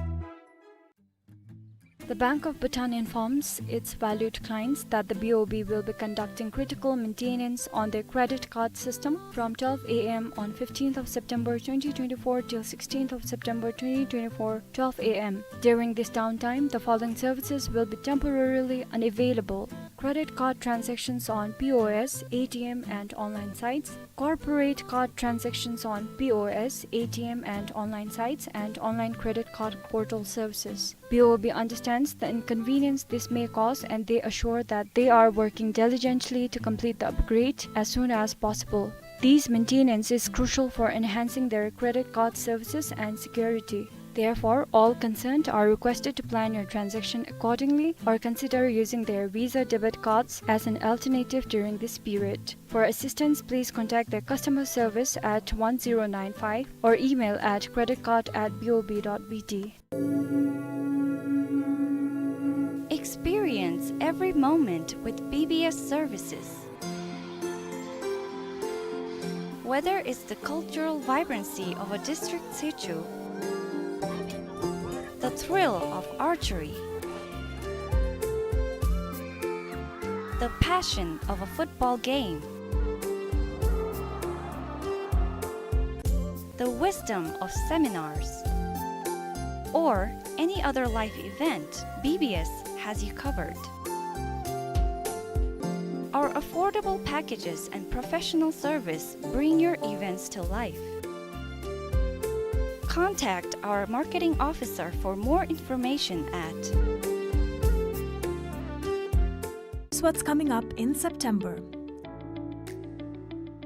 The Bank of Bhutan informs its valued clients that the B O B will be conducting critical maintenance on their credit card system from twelve a m on fifteenth of September twenty twenty-four till sixteenth of September twenty twenty-four, twelve a m. During this downtime, the following services will be temporarily unavailable: credit card transactions on P O S, A T M, and online sites, corporate card transactions on P O S, A T M, and online sites, and online credit card portal services. B O B understands the inconvenience this may cause, and they assure that they are working diligently to complete the upgrade as soon as possible. These maintenance is crucial for enhancing their credit card services and security. Therefore, all concerned are requested to plan your transaction accordingly or consider using their Visa debit cards as an alternative during this period. For assistance, please contact their customer service at one zero nine five or email at credit card at B O B dot B T. Experience every moment with B B S services. Whether it's the cultural vibrancy of a district situ, the thrill of archery, the passion of a football game, the wisdom of seminars, or any other life event, B B S has you covered. Our affordable packages and professional service bring your events to life. Contact our marketing officer for more information at. Here's what's coming up in September.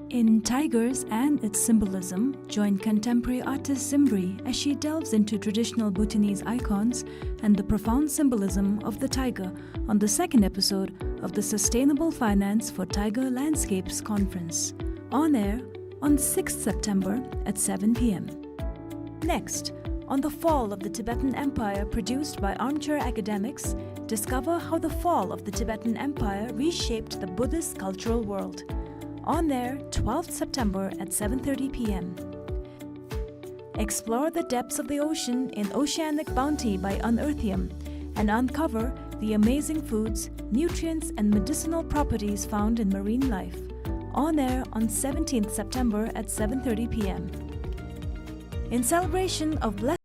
In Tigers and Its Symbolism, join contemporary artist Zimbri as she delves into traditional Bhutanese icons and the profound symbolism of the tiger on the second episode of the Sustainable Finance for Tiger Landscapes conference. On air on sixth September at seven p m. Next, on the fall of the Tibetan Empire, produced by Armchair Academics, discover how the fall of the Tibetan Empire reshaped the Buddhist cultural world. On air, twelfth September at seven thirty p m. Explore the depths of the ocean in Oceanic Bounty by Unearthium and uncover the amazing foods, nutrients, and medicinal properties found in marine life. On air on seventeenth September at seven thirty p m. In celebration of blessed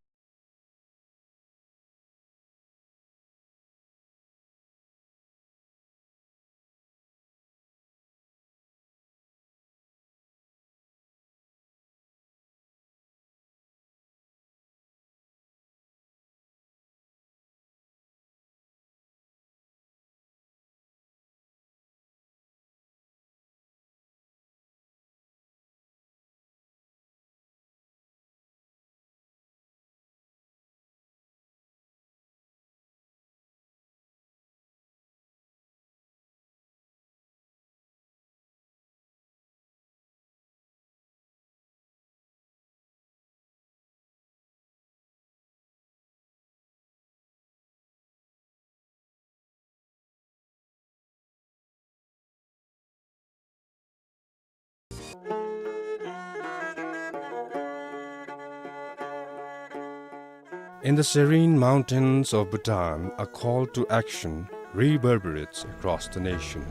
In the serene mountains of Bhutan, a call to action reverberates across the nation.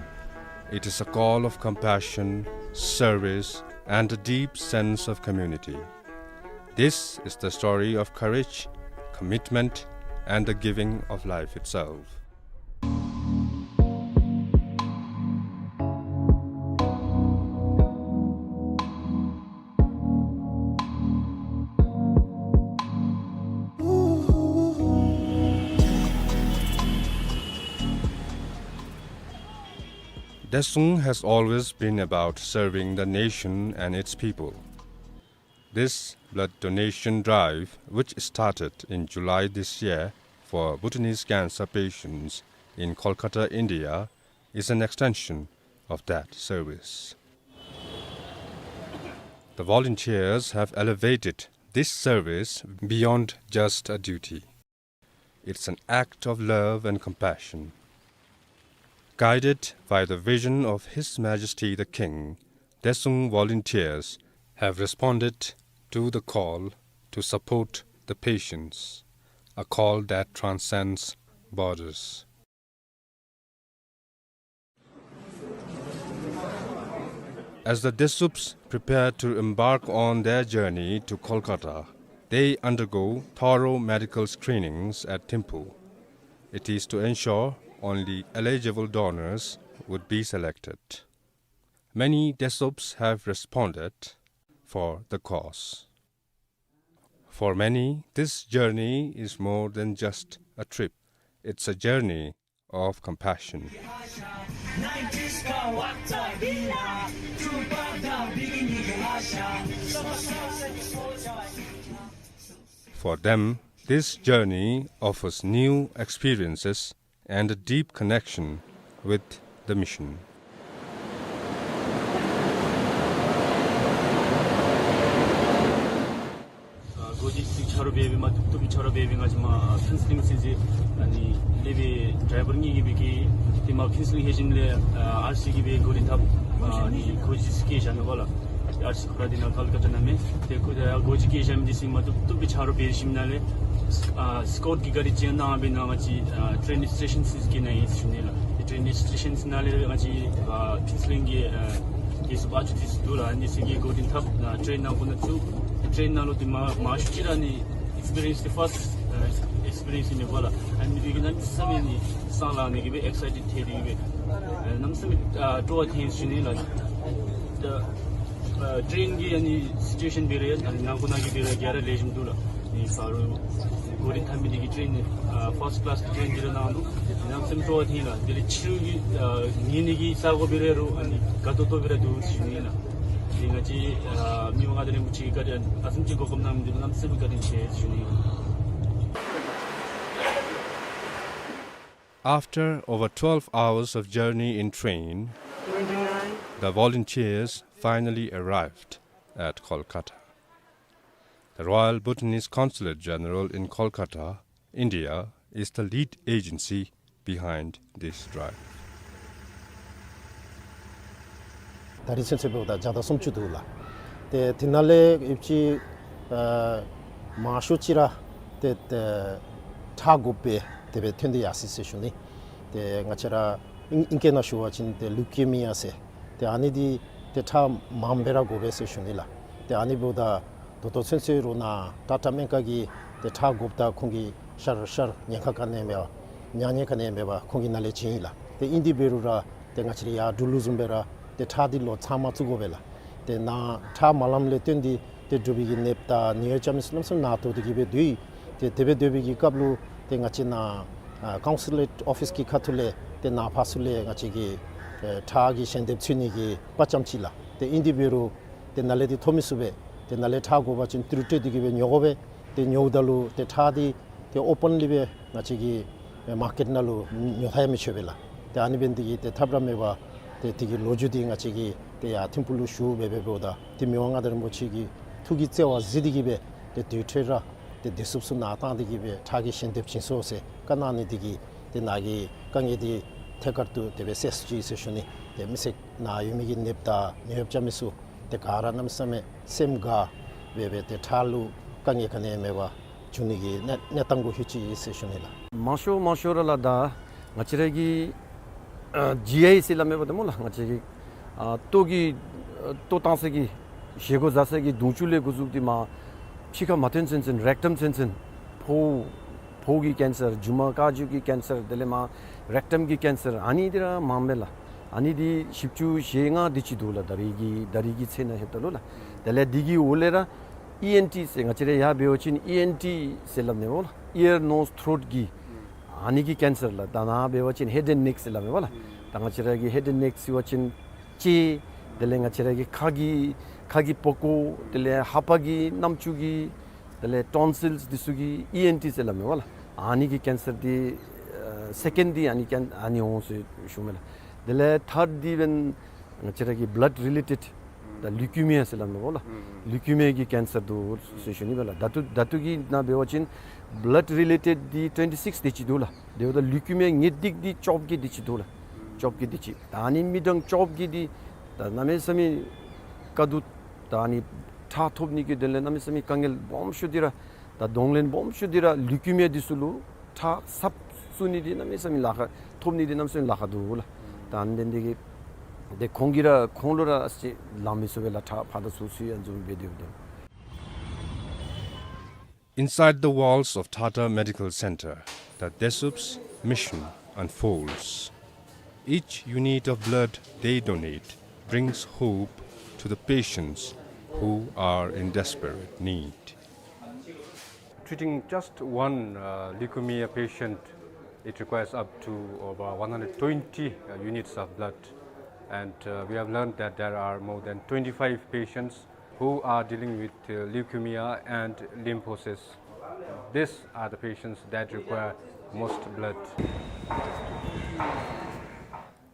It is a call of compassion, service, and a deep sense of community. This is the story of courage, commitment, and the giving of life itself. Detsung has always been about serving the nation and its people. This blood donation drive, which started in July this year for Bhutanese cancer patients in Kolkata, India, is an extension of that service. The volunteers have elevated this service beyond just a duty. It's an act of love and compassion. Guided by the vision of His Majesty the King, Daesung volunteers have responded to the call to support the patients, a call that transcends borders. As the Daesups prepare to embark on their journey to Kolkata, they undergo thorough medical screenings at Thimphu. It is to ensure only eligible donors would be selected. Many Daesups have responded for the cause. For many, this journey is more than just a trip. It's a journey of compassion. For them, this journey offers new experiences and a deep connection with the mission. ཨ་སྒོ་འདི་ཚུ་ཆ་རོགས་འབད་བའི་མ་བཏུབ་བཏུབ་པའི་ཆ་རོགས་འབད་བའི་ང་བཅས་མ་ཕེན་སི་ལིང་ཟེར་ཨ་ནི་ལས་པའི་ཌའི་བར་གཉིས་ཀྱིས་འབད་གི་དེ་མ་ཕེན་སི་ལིང་ལྷོད་ཞིནམ་ལས་ཨ་ཨར་སི་གིས་འབད་སྒོ་རིང་ཐགཔ་ཨ་ནི་སྒོ་འདི་ཚུ་བཀལ་བཞག་ནུག་པ་ལགས། ཨར་སི་ཁོ་ར་འདི་ནཱ་ཀལ་ཀ་ཏ་ནང་མས། ཏེ་ཁོ་ཨ་སྒོ་འདི་བཀལ་བཞག་མི་འདི་ཚུ་མ་བཏུབ་བཏུབ་པའི་ཆ་རོགས་འབད་ཞིནམ་ལས་ཨ་སི་ཀོཊ་གི་གཱ་རི་ཅིག་ནང་འབད་ནཱ་ང་བཅས་ཨ་ཊེན་སི་ཊེ་ཤཱན་ཚུ་གི་ནང་ཨིན་ཟེར་ཞུ་ནི་ལགས། ཏེ་ཊེན་སི་ཊེ་ཤཱན་ཚུ་ནང་ལས་ང་བཅས་ཨ་ཕེན་སི་ལིང་གི་ཨ་དེ་ཚུ་ཕར་ཚུར་འདི་ཚུ་འདུག་ལགས། ཨ་ནི་ཚུ་གིས་སྒོ་རིང་ཐགཔ་ཨ་ཊེན་ནང་ཁོ་ན་ཚུ་ཊེན་ནང་ལུ་འདི་མ་མང་ཤོས་ཅིག་ར་ཨ་ནི་ཨེགསི་པི་རི་ཡེནསི་འདི་ཕརསཊ་ཨ་ཨེགསི་པི་རི་ཡེནསི་ཨིན་པས་ལགས། ཨ་ནི་འདི་གིས་གནམ་མེད་ས་མེད་ཨ་ནི་སང་ལང་ནི་གི་སྦེ་ཨེགསི་སའི་ཊེཌ་ཐལ་ཏེ་གི་སྦེ་ཨ་གནམ་མེད་ས་མེད་ཨ་སྤྲོ་བ་ཐོན་ཟེར་ཞུ་ནི་ལགས། ད་ཨ་ཊེན་གྱི་ཨ་ནི་སི་ཊུ་ཨེ་ཤཱན་འབད་རུང་ཨ་ནི་ནང་ཁོ་ན་གི་འབད་རུང་ག་ར་ལེགས་ཤོམ་འདུག་ལགས། ཨ་ནི་ས་རུ་སྒོ་རིང་ཐགཔ་མི་འདི་གིས་ཊེན་ནི་ཨ་ཕརསཊ་ཀི་ལཱསི་གི་ཊེན་འདི་ར་གནང་ནུག། གནམ་མེད་ས་མེད་སྤྲོ་བ་ཐོན་ལགས། དེ་ལས་ཕྱི་རུ་གི་ཨ་ཉལ་ནི་གི་ས་སྒོ་འབད་རུང་ཨ་ནི་དགའ་ཏོག་ཏོ་སྦེ་ར་འདུག་ཟེར་ཞུ་ནི་ལགས། དེ་ང་བཅས་ཨ་མི་དབང་མངའ་བདག་རིན་པོ་ཆེ་གིས་བཀའ་དྲིན་ཨ་ཙམ་ཅིག་གོ་སྐབས་གནང་མི་འདི་གནམ་མེད་ས་མེད་བཀའ་དྲིན་ཆེ་ཟེར་ཞུ་ནི་ལགས། After over twelve hours of journey in train, the volunteers finally arrived at Kolkata. The Royal Bhutanese Consulate General in Kolkata, India, is the lead agency behind this drive. ད་རིས་ཚུན་ཚོད་འབདཝ་ད་བརྒྱ་དང་སུམ་ཅུ་འདུག་ལགས། ཏེ་དེ་ནང་ལས་ཨིན་ཅི་ཨ་མང་ཤོས་ཅིག་ར་ཏེ་ཏེ་ཁྲག་དགོཔ་སྦེ་དེ་སྦེ་ཐོན་ཏེ་ཡར་སོ་ཡི་ཟེར་ཞུ་ནི། ཏེ་ང་བཅས་ར་ཨིང་ཨིང་སྐད་ནང་ཞུ་བ་ཅིན་ཏེ་ལུ་ཀེ་མི་ཡ་ཟེར། ཏེ་ཨ་ནི་འདི་ཏེ་ཁྲག་མངམ་སྦེ་ར་དགོ་པས་ཟེར་ཞུ་ནི་ལགས། ཏེ་ཨ་ནི་འབདཝ་ད་ད་ལྟོ་ཚུན་ཚོད་ར་ནཱ་ཊ་ཊ་སྨན་ཁང་གིས་ཏེ་ཁྲག་དགོཔ་ད་ཁོང་གིས་ཤར་ཤར་ཉེན་ཁ་ག་ནི་ཡང་མེད་པར་ཉག་ཉེས་ག་ནི་ཡང་མེད་པར་ཁོང་གིས་ནཱ་ལས་བྱིན་ཡི་ལགས། ཏེ་ཨིན་དེ་འབད་རུང་ར་ཏེ་ང་བཅས་ར་ཡར་འགྲུལ་ལུགས་བཟུམ་སྦེ་ར་ཏེ་ཁྲག་འདི་ལོག་ཚང་མ་བཙུགས་དགོ་པས་ལགས། ཏེ་ནཱ་ཁྲག་མ་ལངམ་ལས་བརྟེན་ཏེ་ཏེ་འགྲུལ་པའི་གི་ནདཔ་དང་ནད་གཡོག་རྐྱབ་མི་ཚུ་གནམ་མེད་ས་མེད་ནང་དོག་སྟེ་གི་སྦེ་སྡོད་ཡི། ཏེ་དེ་སྦེ་སྡོད་པའི་གི་སྐབས་ལུ་ཏེ་ང་བཅས་ནཱ་ཨ་ཀའུན་སི་ལེཊ་ཨོ་ཕིསི་གི་ཁ་ཐུག་ལས་ཏེ་ནཱ་ཕར་ཚུར་ལས་ང་བཅས་ཀྱི་ཨེ་ཁྲག་གི་ཞལ་འདེབས་འཚོལ་ནི་གི་དཔའ་བཅམ་ཅི་ལགས། ཏེ་ཨིན་དེ་འབད་རུང་ཏེ་ནཱ་ལས་འདི་ཐོབ་མི་ཚུགས་པས། ཏེ་ནཱ་ལས་ཁྲག་དགོ་པ་ཅིན་ཏི་རུ་སྤྲོད་དེ་གི་སྦེ་ཉོ་དགོ་པས། ཏེ་ཉོཝ་ད་ལུ་ཏེ་ཁྲག་འདི་ཏེ་ཨོ་པཱན་ལི་སྦེ་ང་བཅས་ཀྱི་ཨེ་མར་ཀེཊ་ནང་ལུ་ཉོ་ཐངས་ཡང་མི་ཆོག་པས་ལགས། ཏེ་ཨ་ནི་འབད་ནི་དེ་གིས་ཏེ་ཐབས་ར་མེད་པར་ཏེ་དེ་གི་ལོ་རྒྱུས་འདི་ང་བཅས་ཀྱིས་ཏེ་ཡར་ཐིམ་ཕུག་ལུ་ཞུ་སྦེ་འབདཝ་ད་ཏེ་མི་དབང་མངའ་བདག་རིན་པོ་ཆེ་གི་ཐུགས་ཀྱི་བརྩེ་བ་གཟིགས་ཏེ་གི་སྦེ་ཏེ་དེ་འཕྲལ་ར་ཏེ་དེ་ཚུ་ཚུ་ནཱ་བཏང་སྟེ་གི་སྦེ་ཁྲག་གི་ཞལ་འདེབས་བྱིན་སོང་ཟེར་བཀའ་གནང་ནི་དེ་གིས་ཏེ་ནཱ་གི་དཀའ་ངལ་འདི་ཐད་ཀར་དུ་དེ་སྦེ་སེལ་ཅི་ཟེར་ཞུ་ནི། ཏེ་མི་སེར་ནཱ་ཡོད་མི་གི་ནདཔ་དང་ནད་གཡོགཔ་རྐྱབ་མི་ཚུ་ཏེ་ག་ར་གནམ་མེད་ས་མེད་སེམས་དགའ་སྦེ་སྦེ་ཏེ་ཁྲག་ལུ་དཀའ་ངལ་ག་ནི་ཡང་མེད་པར་འགྱོ་ནི་གི་གནས་གནས་སྟངས་གུ་ལྷོད་ཅི་ཟེར་ཞུ་ནི་ལགས། མང་ཤོས་མང་ཤོས་ར་ལགས་ད་ང་བཅས་ར་གི་ཨ་ཇི་ཨའི་ཟེར་སླབ་མས་པ་ཏེ་སྨོ་ལགས། ང་བཅས་ཀྱི་ཨ་ལྟོ་གི་ཨ་ལྟོ་བཏང་ས་གི་བཞེས་སྒོ་བཟའ་ས་གི་དུང་ཆུ་ལས་འགོ་བཙུགས་ཏེ་མར་ཕྱི་ཁ་མ་ཐོན་ཚུན་ཚོད་རེག་ཊམ་ཚུན་ཚོད་ཕོཝ་ཕོཝ་གི་ཀེན་སར་རྒྱུ་མ་དཀར་རྒྱུ་གི་ཀེན་སར་དེ་ལས་མར་རེག་ཊམ་གི་ཀེན་སར་ཨ་ནི་འདི་ར་མངམ་མས་ལགས། ཨ་ནི་འདི་བཞི་བཅུ་ཞེ་ལྔ་དེ་ཅིག་འདུག་ལགས། ད་རེས་ཀྱི་ད་རེས་ཀྱི་ཚད་ནང་ལྷོདཔ་ད་ལུ་ལགས། དེ་ལས་འདི་གི་འོག་ལས་ར་ཨི་ཨེན་ཊི་ཟེར་ང་བཅས་ར་ཡར་འབད་བ་ཅིན་ཨི་ཨེན་ཊི་ཟེར་སླབ་ནི་སྨོ་ལགས། ཨིར་ནོསི་ཐྲོཊ་གི་ཨ་ནི་གི་ཀེན་སར་ལགས། ད་ནཱ་འབད་བ་ཅིན་ཧེཌ་ཨེནཌ་ནེཀ་ཟེར་སླབ་མས་པ་ལགས། ད་ང་བཅས་ར་གི་ཧེཌ་ཨེནཌ་ནེཀ་ཟེར་བ་ཅིན་ལྕེ་དེ་ལས་ང་བཅས་ར་གི་ཁ་གི་ཁ་གི་པགས་ཀོ་དེ་ལས་ཧ་པ་གི་རྣམ་ཅོ་གི་དེ་ལས་ཊོན་སིལསི་འདི་ཚུ་གི་ཨི་ཨེན་ཊི་ཟེར་སླབ་མས་པ་ལགས། ཨ་ནི་གི་ཀེན་སར་འདི་ཨ་སེ་ཀེནཌ་འདི་ཨ་ནི་ཀེན་ཨ་ནི་འོང་ཟེར་ཞུཝ་མས་ལགས། དེ་ལས་ཐརཌ་འདི་འབདན་ང་བཅས་ར་གི་བླཌ་རི་ལེ་ཊེཌ་ ད་ལིའུ་ཀི་མི་ཡ་ཟེར་སླབ་མས་གོ་ལགས། ལིའུ་ཀི་མི་ཡ་གི་ཀེན་སར་འདུག་ཟེར་ཞུ་ནི་སྦེ་ལགས། ད་ལྟོ་ད་ལྟོ་གི་ནང་འབད་བ་ཅིན་བླཌ་རི་ལེ་ཊེཌ་འདི་ཊུ་ཝེན་ཊི་སིགསི་དེ་ཅིག་འདུག་ལགས། དེ་འབདཝ་ད་ལིའུ་ཀི་མི་ཡ་ངེས་ཏིག་འདི་བཅོ་བརྒྱད་དེ་ཅིག་འདུག་ལགས། བཅོ་བརྒྱད་དེ་ཅིག། ད་ཨ་ནི་མི་གྲངས་བཅོ་བརྒྱད་འདི་ད་གནམ་མེད་ས་མེད་དཀའ་སྡུག། ད་ཨ་ནི་ཁྲག་ཐོབ་ནི་གི་དོན་ལས་གནམ་མེད་ས་མེད་དཀའ་ངལ་སྦོམ་ཤོས་འདི་ར་ད་གདོང་ལེན་སྦོམ་ཤོས་འདི་ར་ལིའུ་ཀི་མི་ཡ་འདི་ཚུ་ལུ་ཁྲག་ཚབ་བཙུགས་ནི་འདི་གནམ་མེད་ས་མེད་ལཱ་ཁག། ཐོབ་ནི་འདི་གནམ་མེད་ས་མེད་ལཱ་ཁག་འདུག་ལགས། ད་ཨ་ནི་འདི་གིས་ཏེ་ཁོང་གིས་ར་ཁོང་ལུ་ར་ཨ་ཙི་ལང་མི་ཚུགས་པས་ལགས། ཁྲག་ཕར་དང་ཚུར་ཚུར་ཡང་འཛུལ་སྦེ་སྡོདཔ་ད། Inside the walls of Thatta Medical Centre, the Desup's mission unfolds. Each unit of blood they donate brings hope to the patients who are in desperate need. Treating just one, uh, leukemia patient, it requires up to over one hundred twenty, uh, units of blood. And, uh, we have learned that there are more than twenty-five patients who are dealing with, uh, leukemia and lymphosis. These are the patients that require most blood.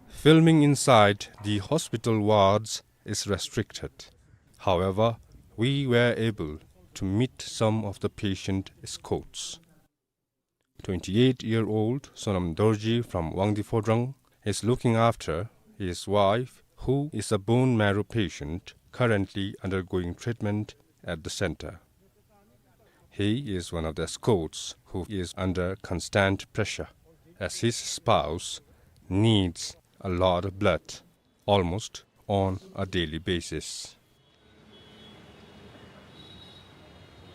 Filming inside the hospital wards is restricted. However, we were able to meet some of the patient escorts. Twenty-eight-year-old Sonam Dorji from Wangdi Phodrang is looking after his wife, who is a bone marrow patient currently undergoing treatment at the center. He is one of the escorts who is under constant pressure, as his spouse needs a lot of blood almost on a daily basis.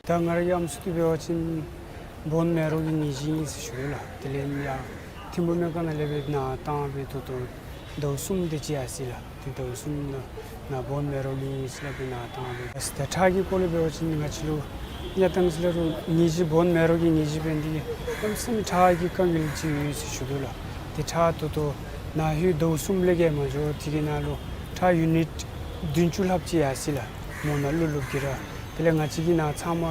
ད་ང་རའི་ཨམ་སྲུ་འདི་འབད་བ་ཅིན་བོན་མེ་རོ་གི་ནད་གཞི་ཨིན་ཟེར་ཞུ་དོ་ལགས། དེ་ལས་ཡར་ཐིམ་ཕུག་སྨན་ཁང་ནང་ལས་སྦེ་ནཱ་བཏང་སྦེ་ད་ལྟོ་ཟླཝ་གསུམ་དེ་ཅིག་ཡར་སོ་ཡི་ལགས། ཏེ་ཟླཝ་གསུམ་ནང་ནཱ་བོན་མེ་རོ་ལུ་ཨིན་ཟེར་སླབ་སྦེ་ནཱ་བཏང་སྦེ། ཨ་ཙི་ད་ཁྲག་གི་སྐོར་ལས་འབད་བ་ཅིན་ང་བཅས་ལུ་གནས་སྟངས་ཟེར་སླབ་རུང་ནད་གཞི་བོན་མེ་རོ་གི་ནད་གཞི་འབད་ནི་འདི་གནམ་མེད་ས་མེད་ཁྲག་གི་དཀའ་ངལ་ཅིག་ཡོད་ཟེར་ཞུ་དོ་ལགས། ཏེ་ཁྲག་ད་ལྟོ་ནཱ་ལྷོད་ཟླཝ་གསུམ་ལས་བརྒལ་མ་འགྱོ། དེ་གི་ནང་ལུ་ཁྲག་ཡུ་ནིཊ་བདུན་ཅུ་ལྷགཔ་ཅིག་ཡར་སོ་ཡི་ལགས། མོ་ནཱ་ལུ་ལུ་གི་ར། དེ་ལས་ང་བཅས་ཀྱི་ནཱ་ཚང་མ་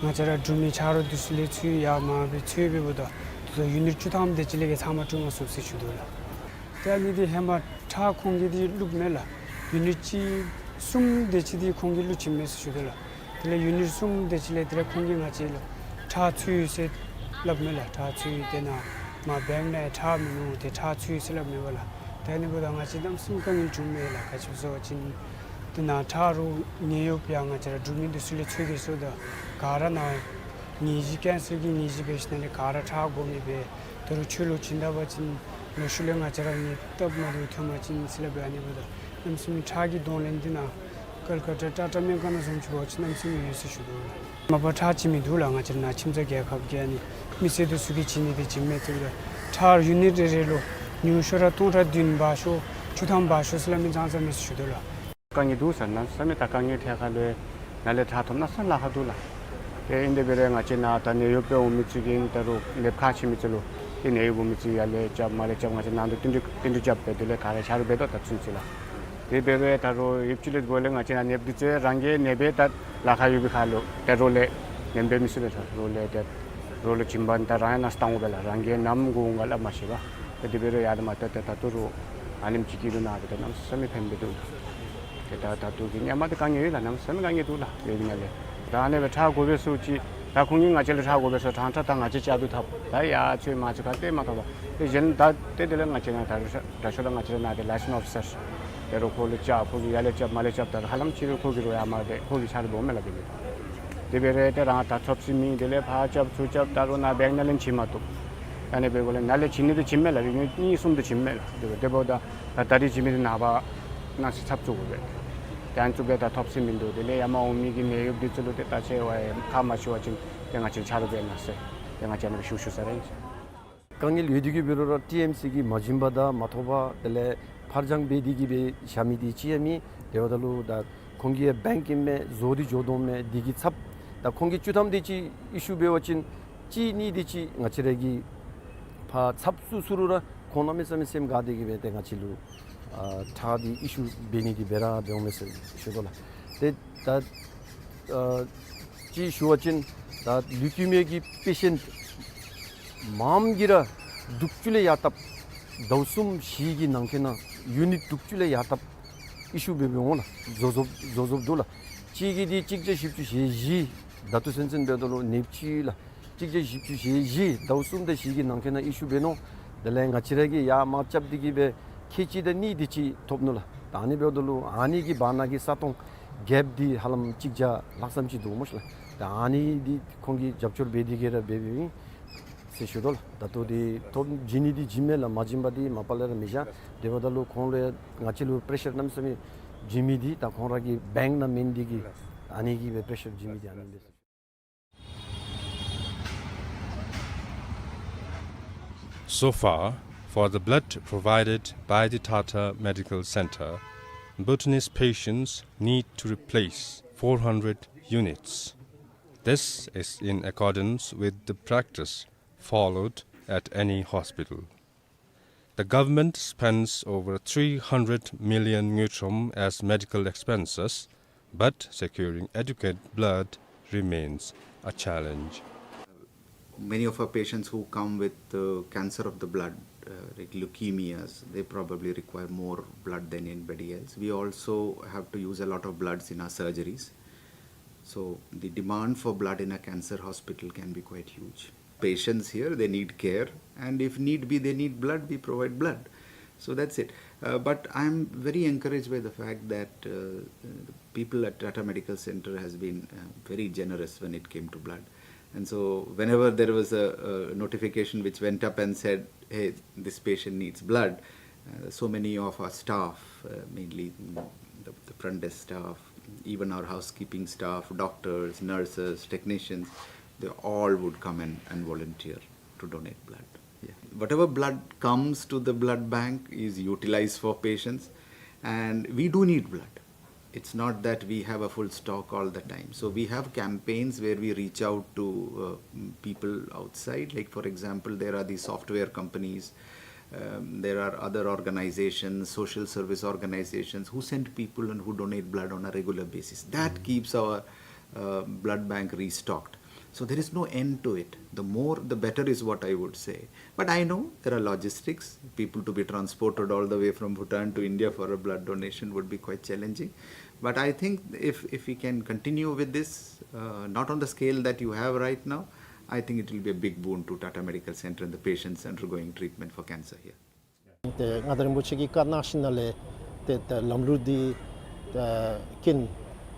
ང་བཅས་ར་འབྲུག་མི་ཆ་རོགས་འདི་ཚུ་ལས་ཚུར་ཡར་མར་སྦེ་འཚོལ་སྦེ་འབདཝ་ད་ད་ལྟོ་ཡུ་ནིཊ་བཅུ་ཐམ་དེ་ཅིག་ལས་བརྒལ་ཚང་མ་སྤྲོད་མ་ཚུགས་ཟེར་ཞུ་དོ་ལགས། ཏེ་ཨ་ནི་འདི་ཧེ་མ་ཁྲག་ཁོང་གིས་འདི་བླུགས་མས་ལགས། ཡུ་ནིཊ་གཅིག་གསུམ་དེ་ཅིག་འདི་ཁོང་གིས་བླུགས་བྱིན་མས་ཟེར་ཞུ་དོ་ལགས། དེ་ལས་ཡུ་ནིཊ་གསུམ་དེ་ཅིག་ལས་དེ་ལས་ཁོང་གིས་ང་བཅས་ལུ་ཁྲག་ཚུད་ཡི་ཟེར་སླབ་མས་ལགས། ཁྲག་ཚུད་ཡི། ཏེ་ནཱ་མར་བེངཀ་ནང་ཁྲག་མིན་ནུག། ཏེ་ཁྲག་ཚུད་ཡི་ཟེར་སླབ་མས་པ་ལགས། ཏེ་ཨ་ནི་འབདཝ་ད་ང་བཅས་གནམ་མེད་ས་མེད་དཀའ་ངལ་བྱུངམ་མས་ལགས། ག་ཅི་སྨོ་ཟེར་བ་ཅིན་ཏེ་ནཱ་ཁྲག་རོགས་ནད་གཡོགཔ་ཡང་ང་བཅས་ར་འབྲུག་མི་འདི་ཚུ་ལས་འཚོལ་གེ་ཟེརཝ་ད་ག་ར་ནཱ་ནད་གཞི་ཀེན་སར་གྱི་ནད་གཞི་འབད་ཞིནམ་ལས་ག་ར་ཁྲག་དགོ་མི་འབད། ད་རུང་ཁྱོད་ལུ་བྱིན་ད་པ་ཅིན་ལོག་ཤུལ་ལས་ང་བཅས་ར་ནི་སྟབས་མ་བདེཝ་ཐོན་པ་ཅིན་ཟེར་སླབ་སྦེ། ཨ་ནི་འབདཝ་ད་གནམ་མེད་ས་མེད་ཁྲག་གི་གདོང་ལེན་འདི་ནཱ་ཀལ་ཀ་ཏ་ཊ་ཊ་སྨན་ཁང་ནང་བཟུམ་ཅིག་འབད་བ་ཅིན་གནམ་མེད་ས་མེད་ཡོད་ཟེར་ཞུ་དོ་ལགས། མ་པ་ཁྲག་བྱིན་མི་འདུག་ལགས། ང་བཅས་ར་ནཱ་ཁྱིམ་ཚང་རྒྱལ་ཁབ་ཀྱི་ཨ་ནི་མི་སེར་འདི་ཚུ་གིས་བྱིན་ནི་འདི་བྱིནམ་མས། ཏེ་ཁྲག་ཡུ་ནིཊ་རེ་རེ་ལུ་ཉུང་ཤོས་ར་སྟོང་ཕྲག་བདུན་འབག་ཤོག་བཅུ་ཐམ་འབག་ཤོག་ཟེར་སླབ་མི་ཙང་ཙ་མས་ཟེར་ཞུ་དོ་ལགས། དཀའ་ངལ་འདུག་ཟེར། གནམ་མེད་ས་མེད་ད་དཀའ་ངལ་ཐད་ཁར་ལུ་ནཱ་ལས་ཁྲག་ཐོབ་ནི་ས་ལཱ་ཁག་འདུག་ལགས། ཏེ་ཨིན་དེ་འབད་རུང་ང་བཅས་ནཱ་ད་ནད་གཡོག་སྦེ་འོང་མི་ཚུ་གིས་ད་རུང་ནདཔ་ཁག་ཆེ་མི་ཚུ་ལུ་ཏེ་ནད་གཡོག་འབག་མི་ཚུ་ཡར་ལས་རྐྱབ་མར་ལས་རྐྱབ་ང་བཅས་ནང་དུ་བསྟུན་གྲོས་བསྟུན་གྲོས་རྐྱབ་སྦེ་དེ་ལས་ག་ར་ཆ་རོགས་འབད་དོ། ད་ཚུན་ཚོད་ལགས། དེ་འབད་རུང་ད་རུང་ཡོདཔ་ཅིག་ལས་འབདཝ་ལས་ང་བཅས་ནཱ་ནདཔ་འདི་ཚུ་རང་གིས་ནདཔ་སྦེ་ད་ལཱ་ཁག་ཡོད་པའི་ཁར་ལུ་ཏེ་རོགས་ལས་ནདཔ་འབད་མི་ཚུགས་པས། ད་རོགས་ལས་ཏེ་རོགས་ལུ་བྱིན་པ་ད་རང་ཡང་ནཱ་བཏང་དགོ་པས་ལགས། རང་གིས་ནམ་དགོ་འོང་ག་སླབ་མ་ཤེས་པས། ཏེ་དེ་འབད་རུང་ཡར་ལས་མར་ཏེ་ཏེ་ད་ལྟོ་ར་ཨ་ནེམ་ཅིག་གི་རུང་ནཱ་ཏེ་གནམ་མེད་ས་མེད་ཕན་པ་འདུག་ལགས། ཏེ་ད་ད་ལྟོ་གི་ཧེ་མ་འདི་དཀའ་ངལ་ཡོད་ལགས། གནམ་མེད་ས་མེད་དཀའ་ངལ་འདུག་ལགས། ཡོད་ནི་ལས་ད་ཨ་ནི་སྦེ་ཁྲག་དགོ་པས་ཟེར་ཅི། ད་ཁོང་གིས་ང་བཅས་ལུ་ཁྲག་དགོ་པས་ཟེར་ཕྲང་ཕྲང་ད་ང་བཅས་བཅར་བའི་ཐབས་ད་ཡར་འཚོལ་མར་འཚོལ་ག་ཏེ་མ་ཐོབ་པས། ཏེ་གཞན་ད་ཏེ་དེ་ལས་ང་བཅས་ནཱ་ད་རུང་ད་ཤུལ་ལས་ང་བཅས་ནཱ་ཏེ་ལའི་སེནསི་ཨོ་ཕི་སར་ཏེ་རོགས་ཁོ་ལུ་བཅར། ཁོ་གིས་ཡར་ལས་རྐྱབ་མར་ལས་རྐྱབ་ད་རུང་ཧ་ལམ་ཕྱི་རུ་ཁོ་གིས་རོགས་ཡར་མར་ཏེ་ཁོ་གིས་ཆ་རོགས་འབདཝ་མས་ལགས། དེ་འབད་དེ་འབད་རུང་ཏེ་རང་ད་ཚབ་ཤེས་མི་དེ་ལས་ཕར་རྐྱབ་ཚུར་རྐྱབ་ད་རུང་ནཱ་བེངཀ་ནང་ལེན་བྱིན་མ་བཏུབ། ད་ཨ་ནི་འབདཝ་ལས་ནཱ་ལས་བྱིན་ནི་འདི་བྱིནམ་མས་ལགས། རིག་ནུས་གཉིས་གསུམ་འདི་བྱིནམ་མས་ལགས། དེ་འབདཝ་ད་ད་ད་རིས་བྱིན་མི་འདི་ནངས་པ་གནངས་ཚེ་ཚབ་བཙུགས་དགོ་པས། ཏེ་ཨ་ནི་བཙུགས་པས་ད་ཐོབ་ཤེས་མིན་འདུག། དེ་ལས་ཡར་མར་འོང་མི་གི་ནད་གཡོགཔ་འདི་ཚུ་ལུ་ཏེ་ད་ཆེ་བ་ཁག་མ་ཆེ་བ་ཅིན་ཏེ་ང་བཅས་ཆ་རོགས་འབད་གནང་ཟེར་ཏེ་ང་བཅས་ཨ་ནི་སྦེ་ཞུ་ཞུ་ས་ར་ཨིན། དཀའ་ངལ་ཡོད་དེ་གིས་འབད་རུང་ར་ཊི་ཨེམ་སི་གིས་མ་བྱིན་པར་ད་མ་ཐོབ་པར་དེ་ལས་ཕར་འགྱངས་འབད་དེ་གིས་སྦེ་བཞག་མི་འདི་ཅིག་ཡང་མེད། དེ་འབདཝ་ད་ལུ་ད་ཁོང་གི་ཡང་བེངཀ་ཨིན་མས། རྫོགས་ཏེ་འགྱོ་དོ་མས། དེ་གི་ཚབ་ད་ཁོང་གིས་བཅུ་ཐམ་དེ་ཅིག་ཨི་ཤུ་འབད་བ་ཅིན་གཅིག་གཉིས་དེ་ཅིག་ང་བཅས་ར་གིས་ཕར་ཚབ་བཙུགས་བཙུགས་རུང་ར་ཁོང་གནམ་མེད་ས་མེད་སེམས་དགའ་སྟེ་གིས་སྦེ་ཏེ་ང་བཅས་ལུ་ཨ་ཁྲག་འདི་ཨི་ཤུ་འབད་ནི་འདི་འབད་ར་འབདཝ་མས་ཟེར་ཞུ་དོ་ལགས། ཏེ་ད་ཨ་ཅིག་ཞུ་བ་ཅིན་ད་ལིའུ་ཀི་མི་ཡ་གི་པེ་ཤེནཊ་མངམ་གིས་ར་དྲུག་ཅུ་ལས་ཡར་བཏབ། ཟླཝ་གསུམ་བཞི་གི་ནང་འཁོད་ནང་ཡུ་ནིཊ་དྲུག་ཅུ་ལས་ཡར་བཏབ། ཨི་ཤུ་འབད་འབདཝ་འོང་ལགས། བཟོ་བཟོ་བཟོ་བཟོཝ་འདུག་ལགས། གཅིག་གིས་འདི་གཅིག་བརྒྱ་བཞི་བཅུ་ཞེ་བཞི་ད་ལྟོ་ཚུན་ཚོད་འབདཝ་ད་ལུ་ནདཔ་ཅིག་ལགས། གཅིག་བརྒྱ་བཞི་བཅུ་ཞེ་བཞི་ཟླཝ་གསུམ་དང་བཞི་གི་ནང་འཁོད་ནང་ཨི་ཤུ་འབད་ནུག། དེ་ལས་ང་བཅས་ར་གིས་ཡར་དམག་རྐྱབ་སྟེ་གིས་སྦེ་ཁལ་གཅིག་དང་གཉིས་དེ་ཅིག་ཐོབ་ནུག་ལགས། ད་ཨ་ནི་འབདཝ་ད་ལུ་ཨ་ནི་གི་བར་ན་གི་ས་སྟོང་གེཔ་འདི་ཧ་ལམ་གཅིག་བརྒྱ་ལྷག་ཙམ་ཅིག་འདུག་སྨོ་ཤ་ལགས། ད་ཨ་ནི་འདི་ཁོང་གིས་རྒྱབ་སྐྱོར་འབད་དེ་གིས་ར་འབད་འབདཝ་ཨིན་ཟེར་ཞུ་དོ་ལགས། ད་ལྟོ་འདི་ཐོབ་བྱིན་ནི་འདི་བྱིན་མས་ལགས། མ་བྱིན་པ་འདི་མ་པ་ལས་ར་མི་བཞག། དེ་འབདཝ་ད་ལུ་ཁོང་ལུ་ཡང་ང་བཅས་ལུ་པེ་རེ་ཤར་གནམ་མེད་ས་མེད་བྱིན་མི་འདི་ད་ཁོང་ར་གི་བེངཀ་ནང་མེན་འདི་གིས་ཨ་ནི་གིས་སྦེ་པེ་རེ་ཤར་བྱིན་མི་འདི་ཨ་ནི་ཨིན་པས། So far, for the blood provided by the Tata Medical Center, Bhutanese patients need to replace four hundred units. This is in accordance with the practice followed at any hospital. The government spends over three hundred million ngultrum as medical expenses, but securing adequate blood remains a challenge. Many of our patients who come with uh, cancer of the blood, uh, like leukemias, they probably require more blood than anybody else. We also have to use a lot of bloods in our surgeries. So the demand for blood in a cancer hospital can be quite huge. Patients here, they need care, and if need be, they need blood, we provide blood. So that's it. Uh, but I'm very encouraged by the fact that uh, the people at Tata Medical Center has been uh, very generous when it came to blood. And so whenever there was a, a notification which went up and said, "Hey, this patient needs blood," uh, so many of our staff, uh, mainly mm, the, the front desk staff, even our housekeeping staff, doctors, nurses, technicians, they all would come and, and volunteer to donate blood. Yeah. Whatever blood comes to the blood bank is utilized for patients, and we do need blood. It's not that we have a full stock all the time. So we have campaigns where we reach out to uh, people outside. Like, for example, there are these software companies, um, there are other organizations, social service organizations who send people and who donate blood on a regular basis. That keeps our uh, blood bank restocked. So there is no end to it. The more, the better is what I would say. But I know there are logistics. People to be transported all the way from Bhutan to India for a blood donation would be quite challenging. But I think if, if we can continue with this, uh, not on the scale that you have right now, I think it will be a big boon to Tata Medical Center and the patients undergoing treatment for cancer here. ཏེ་མངའ་བདག་རིན་པོ་ཆེ་གིས་བཀའ་གནང་ཞིནམ་ལས་ཏེ་ཏེ་ལམ་ལུགས་འདི་ཏེ་ཀུན་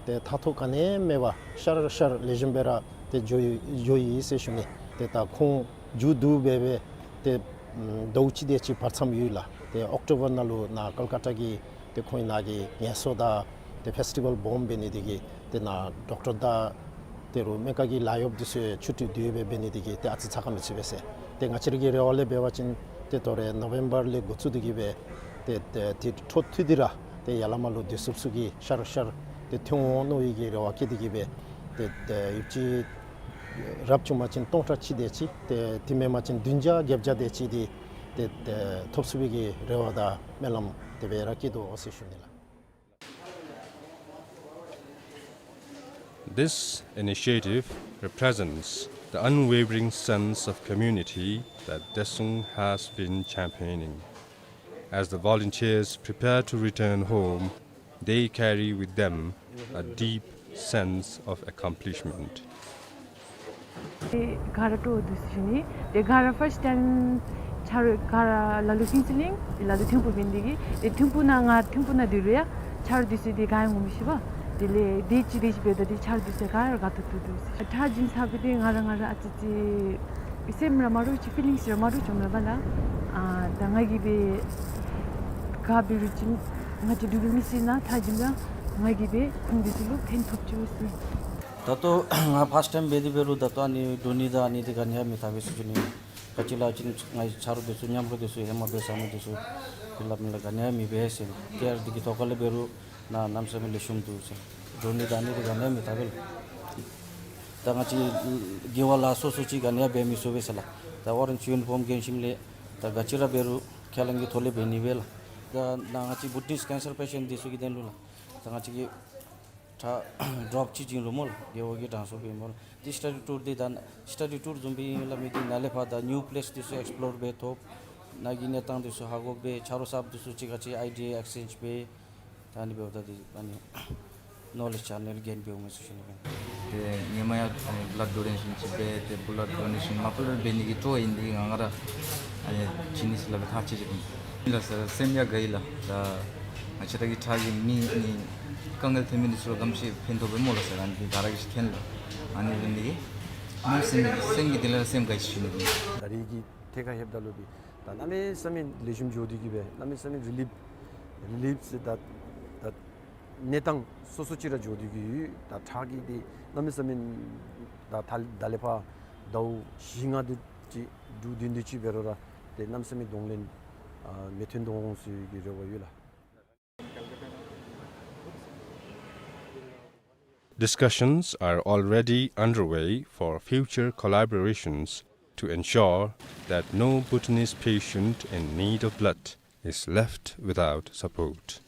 ཏེ་ཐ་ཐོག་ག་ནི་ཡང་མེད་པར་ཤར་ཤར་ལེགས་ཤོམ་སྦེ་ར་ཏེ་འགྱོ་ཡི་འགྱོ་ཡི་ཟེར་ཞུ་ནི། ཏེ་ད་ཁོང་མཇུག་བསྡུ་སྦེ་སྦེ་ཏེ་ཟླཝ་གཅིག་དེ་ཅིག་བར་མཚམས་ཡོད་ལགས། ཏེ་ཨོཀ་ཊོ་བར་ནང་ལུ་ནཱ་ཀལ་ཀ་ཏ་གི་ཏེ་ཁོང་གི་ནཱ་གི་ངལ་གསོ་དང་ཏེ་ཕེསི་ཊི་བཱལ་སྦོམ་འབད་ནི་དེ་གིས་ཏེ་ནཱ་ཌོག་ཊར་དང་ཏེ་རུང་སྨན་ཁང་གི་ལཱ་གཡོགཔ་འདི་ཚུ་ཆུ་ཊི་དེ་སྦེ་འབད་ནི་དེ་གིས་ཏེ་ཨ་ཙི་ཚ་ག་མི་ཚུད་པས་ཟེར། ཏེ་ང་བཅས་ར་གི་རེ་བ་ལས་འབད་བ་ཅིན་ཏེ་ད་རེས་ནོ་བེམ་བར་ལས་འགོ་བཙུགས་ཏེ་གིས་སྦེ་ཏེ་ཏེ་ཏེ་འཕྲོ་མཐུད་དེ་ར་ཏེ་ཡར་ལས་མར་ལུ་སྡོད་ཚུགསཔ་ཚུ་གིས་ཤར་ཤར་ཏེ་ཐོན་འོང་མནོ་བའི་གི་རེ་བ་བསྐྱེད་དེ་གིས་སྦེ་ཏེ་ཏེ་ཡོདཔ་ཅིག་རབ་བྱུང་པ་ཅིན་སྟོང་ཕྲག་གཅིག་དེ་ཅིག་ཏེ་དེ་མེན་པ་ཅིན་བདུན་བརྒྱ་བརྒྱད་བརྒྱ་དེ་ཅིག་འདི་ཏེ་ཏེ་ཐོབ་ཚུགས་པའི་གི་རེ་བ་དང་སྨོན་ལམ་དེ་སྦེ་ར་བསྐྱེད་དོ་ཟེར་ཞུ་ནི་ལགས། This initiative represents the unwavering sense of community that Daesung has been championing. As the volunteers prepare to return home, they carry with them a deep sense of accomplishment. ཏེ་ག་ར་སྤྲོ་བ་འདུག་ཟེར་ཞུ་ནི། ཏེ་ག་ར་ཕཱསཊ་ཊའིམ་ཆ་རོགས་ག་ར་ལ་ལུ་ཕུན་ཚོགས་གླིང་ལ་ལུ་ཐིམ་ཕུག་འབད་ནི་དེ་གིས་ཏེ་ཐིམ་ཕུག་ནང་ང་ཐིམ་ཕུག་ནང་སྡོད་རུང་ཡང་ཆ་རོགས་འདི་ཚུ་ཏེ་ག་ཡང་ངོ་མི་ཤེས་པས། དེ་ལས་དེ་ཅིག་དེ་ཅིག་འབདཝ་ད་ཏེ་ཆ་རོགས་འདི་ཚུ་ག་ར་དགའ་ཏོག་ཏོ་འདུག་ཟེར། ཁྲག་བྱིན་ཚར་བའི་ཏེ་ང་ར་ང་ར་ཨ་ཙི་ཙི་སེམས་ར་མ་རུང་ཅིག་ཕི་ལིངས་ར་མ་རུང་ཅིག་འོང་མས་པ་ལགས། ཨ་ད་ང་གིས་སྦེ་ག་འབད་རུང་ཅིག་ང་བཅས་འབྲུག་པའི་མི་སེར་ནང་ཁྲག་བྱིནམ་ད་ང་གིས་སྦེ་ཁོང་འདི་ཚུ་ལུ་ཕན་ཐོགས་ཅི་ཟེར། ད་ལྟོ་ང་ཕཱསཊ་ཊའིམ་འབད་དེ་འབད་རུང་ད་ལྟོ་ཨ་ནི་འདྲོག་ནི་དང་ཨ་ནི་འདི་ག་ནི་ཡང་མི་འཐབ་པས་ཟེར་ཞུ་ནི། ག་ཅི་ལ་ཅིག་ང་གི་ཆ་རོགས་འདི་ཚུ་མཉམ་རོགས་འདི་ཚུ་ཧེ་མ་འབད་ས་མི་འདི་ཚུ་ཁོང་ལ་མི་ལ་ག་ནི་ཡང་མི་འབད་ཟེར། ཏེ་ཡར་འདི་གི་ཐོག་ཁ་ལས་འབད་རུང་ནཱ་གནམ་མེད་ས་མེད་ལེགས་ཤོམ་འདུག་ཟེར། འདྲོག་ནི་དང་ཨ་ནི་འདི་ག་ནི་ཡང་མི་འཐབ་པས་ལགས། ད་ང་བཅས་དགེ་བ་ལཱ་སོ་སོ་ཅིག་ག་ནི་ཡང་འབད་མི་ཚུགས་པས་ཟེར་ལགས། ད་ཨོ་རེནཇ་ཡུ་ནི་ཕོརམ་གྱོན་ཞིནམ་ལས་ད་ག་ཅི་ར་འབད་རུང་ཁས་བླངས་ཀྱི་ཐོག་ལས་འབད་ནི་སྦེ་ལགས། ད་ནཱ་ང་བཅས་བུ་ཊིསཊ་ཀེན་སར་པེ་ཤེནཊ་འདི་ཚུ་གི་དོན་ལུ་ལགས། ད་ང་བཅས་ཀྱིས་ཁྲག་ཌོབ་གཅིག་བྱིན་རུང་སྨོ་ལགས། རྒྱལ་བ་གིས་དྲང་སྲོང་འབད་སྨོ་ལགས། ཏེ་སི་ཊ་ཌི་ཊུར་འདི་ད་སི་ཊ་ཌི་ཊུར་བཟུམ་སྦེ་ཨིན་སླབ་མི་འདི་ནཱ་ལས་ཕར་ད་ནིའུ་པི་ལེསི་འདི་ཚུ་ཨེགསི་པི་ལོར་འབད་ཐོབ། ནཱ་གི་གནས་སྟངས་འདི་ཚུ་ཧ་གོ་སྦེ་ཆ་རོགས་གསརཔ་འདི་ཚུ་གཅིག་ཁར་གཅིག་ཨའི་ཌི་ཡ་ཨེགསི་ཅེནཇ་འབད། ད་ཨ་ནི་འབདཝ་ད་འདི་ཨ་ནི་ནོ་ལེཇ་ཅེ་ནལ་གེན་འབདཝ་མས་ཟེར་ཞུ་ནི་ཨིན། ཏེ་ཧེ་མ་ཡང་ཨ་ནི་བླཌ་ཌོ་ནེ་ཤཱན་ཅིག་འབད་དེ་བླཌ་ཌོ་ནེ་ཤཱན་མ་པ་ལས་འབད་ནི་གི་སྤྲོ་ཨིན། འདི་ང་ང་ར་ཨ་ནི་བྱིན་ནི་ཟེར་སླབ་པའི་ཐག་བཅད་ཅི་ཨིན། ལགས་སོ། སེམས་ཡང་དགའ་ཡི་ལགས། ད་ང་བཅས་ར་གི་ཁྲག་གི་མི་ཨ་ནི་དཀའ་ངལ་ཐོན་མི་འདི་ཚུ་ལུ་ག་དེམ་ཅིག་ཕན་ཐོགས་པས་སྨོ་ལགས་སོ། ཨ་ནི་འདི་ག་ར་གིས་མཁྱེན་ལགས། ཨ་ནི་འབད་ནི་འདི་གིས་སེམས་སེམས་ཀྱི་དེ་ལས་སེམས་དགའ་ཡི་ཟེར་ཞུ་ནི་ཨིན། ད་རེས་ཀྱི་ཐད་ཁར་ལྷོདཔ་ད་ལུ་འདི་ད་གནམ་མེད་ས་མེད་ལེགས་ཤོམ་འགྱོ་སྟེ་གིས་སྦེ་གནམ་མེད་ས་མེད་རི་ལིཕ་རི་ལིཕ་ཟེར་ད་ད་གནས་སྟངས་སོ་སོ་ཅིག་ར་འགྱོ་སྟེ་གིས་ཡོད། ད་ཁྲག་གི་འདི་གནམ་མེད་ས་མེད་ད་ད་ད་ལས་ཕར་ཟླཝ་བཞི་ལྔ་དེ་ཅིག་འགྲོ་དེ་འདི་ཅིག་འབད་རུང་ར་ཏེ་གནམ་མེད་ས་མེད་གདོང་ལེན་ཨ་མི་ཐོན་དོ་འོང་ཟེར་གྱི་རེ་བ་ཡོད་ལགས། Discussions are already underway for future collaborations to ensure that no Bhutanese patient in need of blood is left without support.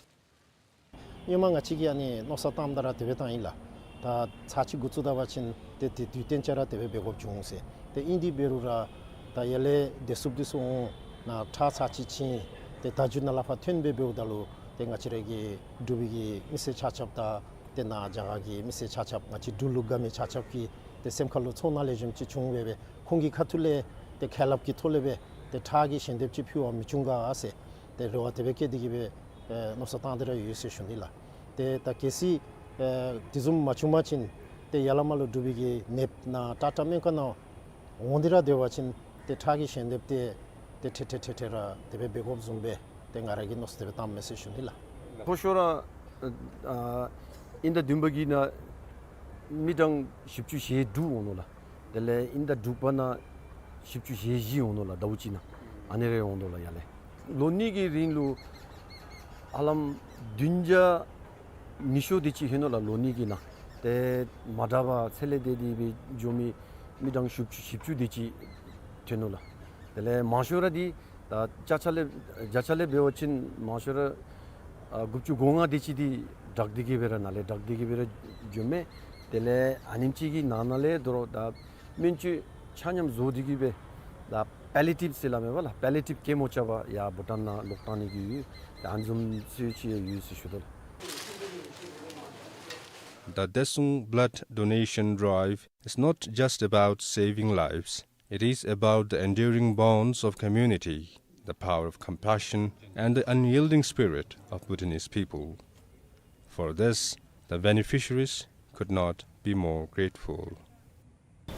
སྔོན་མ་ང་བཅས་ཀྱིས་ཨ་ནི་མནོ་བསམ་བཏངམ་ད་ར་དེ་སྦེ་བཏང་ཡི་ལགས། ད་ཚར་གཅིག་འགོ་བཙུགས་ད་པ་ཅིན་ཏེ་དེ་དུས་གཏན་ཅིག་ར་དེ་སྦེ་འབད་དགོཔ་འབྱུང་ཟེར། ཏེ་ཨིན་དེ་འབད་རུང་ར་ད་ཡར་ལས་བདེ་སྲུངཔ་འདི་ཚུ་འོང་ནཱ་ཁྲག་ཚར་གཅིག་བྱིན་ཏེ་ད་མཇུག་ནཱ་ལས་ཕར་ཐོན་སྦེ་འབདཝ་ད་ལུ་ཏེ་ང་བཅས་ར་གི་འབྲུག་པའི་གི་མི་སེར་ཆ་ཁྱབ་དང་ཏེ་ནཱ་རྒྱ་གར་གྱི་མི་སེར་ཆ་ཁྱབ་ང་བཅས་འབྲུག་ལུ་དགའ་མི་ཆ་ཁྱབ་ཀྱི་ཏེ་སེམས་ཁ་ལུ་ཚོར་སྣང་ལེགས་ཤོམ་ཅིག་བྱུང་སྦེ་སྦེ་ཁོང་གི་ཁ་ཐུག་ལས་ཏེ་ཁ་སླབ་ཀྱི་ཐོག་ལས་སྦེ་ཏེ་ཁྲག་གི་ཞལ་འདེབས་ཅིག་ཕུལ་བ་མི་བྱུང་ག་ཟེར་ཏེ་རེ་བ་དེ་སྦེ་བསྐྱེད་དེ་གིས་སྦེ་ཨེ་མནོ་བསམ་བཏང་སྟེ་ར་ཡོད་ཟེར་ཞུ་ནི་ལགས། ཏེ་ད་གལ་སྲིད་ཨེ་དེ་བཟུམ་མ་བྱུང་པ་ཅིན་ཏེ་ཡར་ལས་མར་ལུ་འབྲུག་པའི་གི་ནདཔ་ནཱ་ཊ་ཊ་སྨན་ཁང་ནང་འོང་སྟེ་ར་སྡོད་པ་ཅིན་ཏེ་ཁྲག་གི་ཞལ་འདེབས་དེ་ཏེ་ཁྲེ་ཁྲེ་ཁྲེ་ཁྲེ་ར་དེ་སྦེ་འབད་དགོཔ་བཟུམ་སྦེ་ཏེ་ང་ར་གིས་མནོ་བསམ་དེ་སྦེ་བཏངམ་མས་ཟེར་ཞུ་ནི་ལགས། མཐོ་ཤོས་ར་ཨ་དབྱིན་ཟླ་བདུན་པ་གི་ནང་མི་གྲངས་བཞི་བཅུ་ཞེ་དྲུག་འོང་ནུག་ལགས། དེ་ལས་དབྱིན་ཟླ་དྲུག་པ་ནང་བཞི་བཅུ་ཞེ་བཞི་འོང་ནུག་ལགས། ཟླཝ་གཅིག་ནང་ཨ་ནི་རེ་འོང་དོ་ལགས། ཡར་ལས་ལོ་གཉིས་ཀྱི་རིང་ལུ་ཧ་ལམ་བདུན་བརྒྱ་ཉི་ཤུ་དེ་ཅིག་ལྷོད་ནུག་ལགས། ལོ་གཉིས་ཀྱི་ནང་ཏེ་མ་དྲག་པར་ཚེ་ལས་འདས་ཏེ་སྦེ་འགྱོ་མི་མི་གྲངས་བཞི་བཅུ་བཞི་བཅུ་དེ་ཅིག་ཐོན་ནུག་ལགས། དེ་ལས་མང་ཤོས་ར་འདི་ད་བརྒྱ་ཆ་ལས་བརྒྱ་ཆ་ལས་འབད་བ་ཅིན་མང་ཤོས་ར་ཨ་དགུ་བཅུ་གོ་ལྔ་དེ་ཅིག་འདི་དྲག་སྟེ་གིས་སྦེ་ར་ནཱ་ལས་དྲག་སྟེ་གིས་སྦེ་ར་འགྱོཝ་མས། དེ་ལས་ཨ་ནེམ་ཅིག་གི་ནང་ན་ལས་དོ་རུང་ད་སྨན་བཅོས་ཆ་མཉམ་བཟོ་སྟེ་གིས་སྦེ་ད་པེ་ལི་ཡེ་ཊིབ་ཟེར་སླབ་མས་པ་ལགས། པེ་ལི་ཡེ་ཊིབ་ཀེ་མོ་རྐྱབ་པར་ཡར་བྷུ་ཊཱན་ནང་ལོག་བཏང་ནི་གི་ཡོད། ད་ཨ་ནི་བཟུམ་ཚུ་ཅིག་ཡོད་ཟེར་ཞུ་དོ་ལགས། The Detsub blood donation drive is not just about saving lives. It is about the enduring bonds of community, the power of compassion, and the unyielding spirit of Bhutanese people. For this, the beneficiaries could not be more grateful.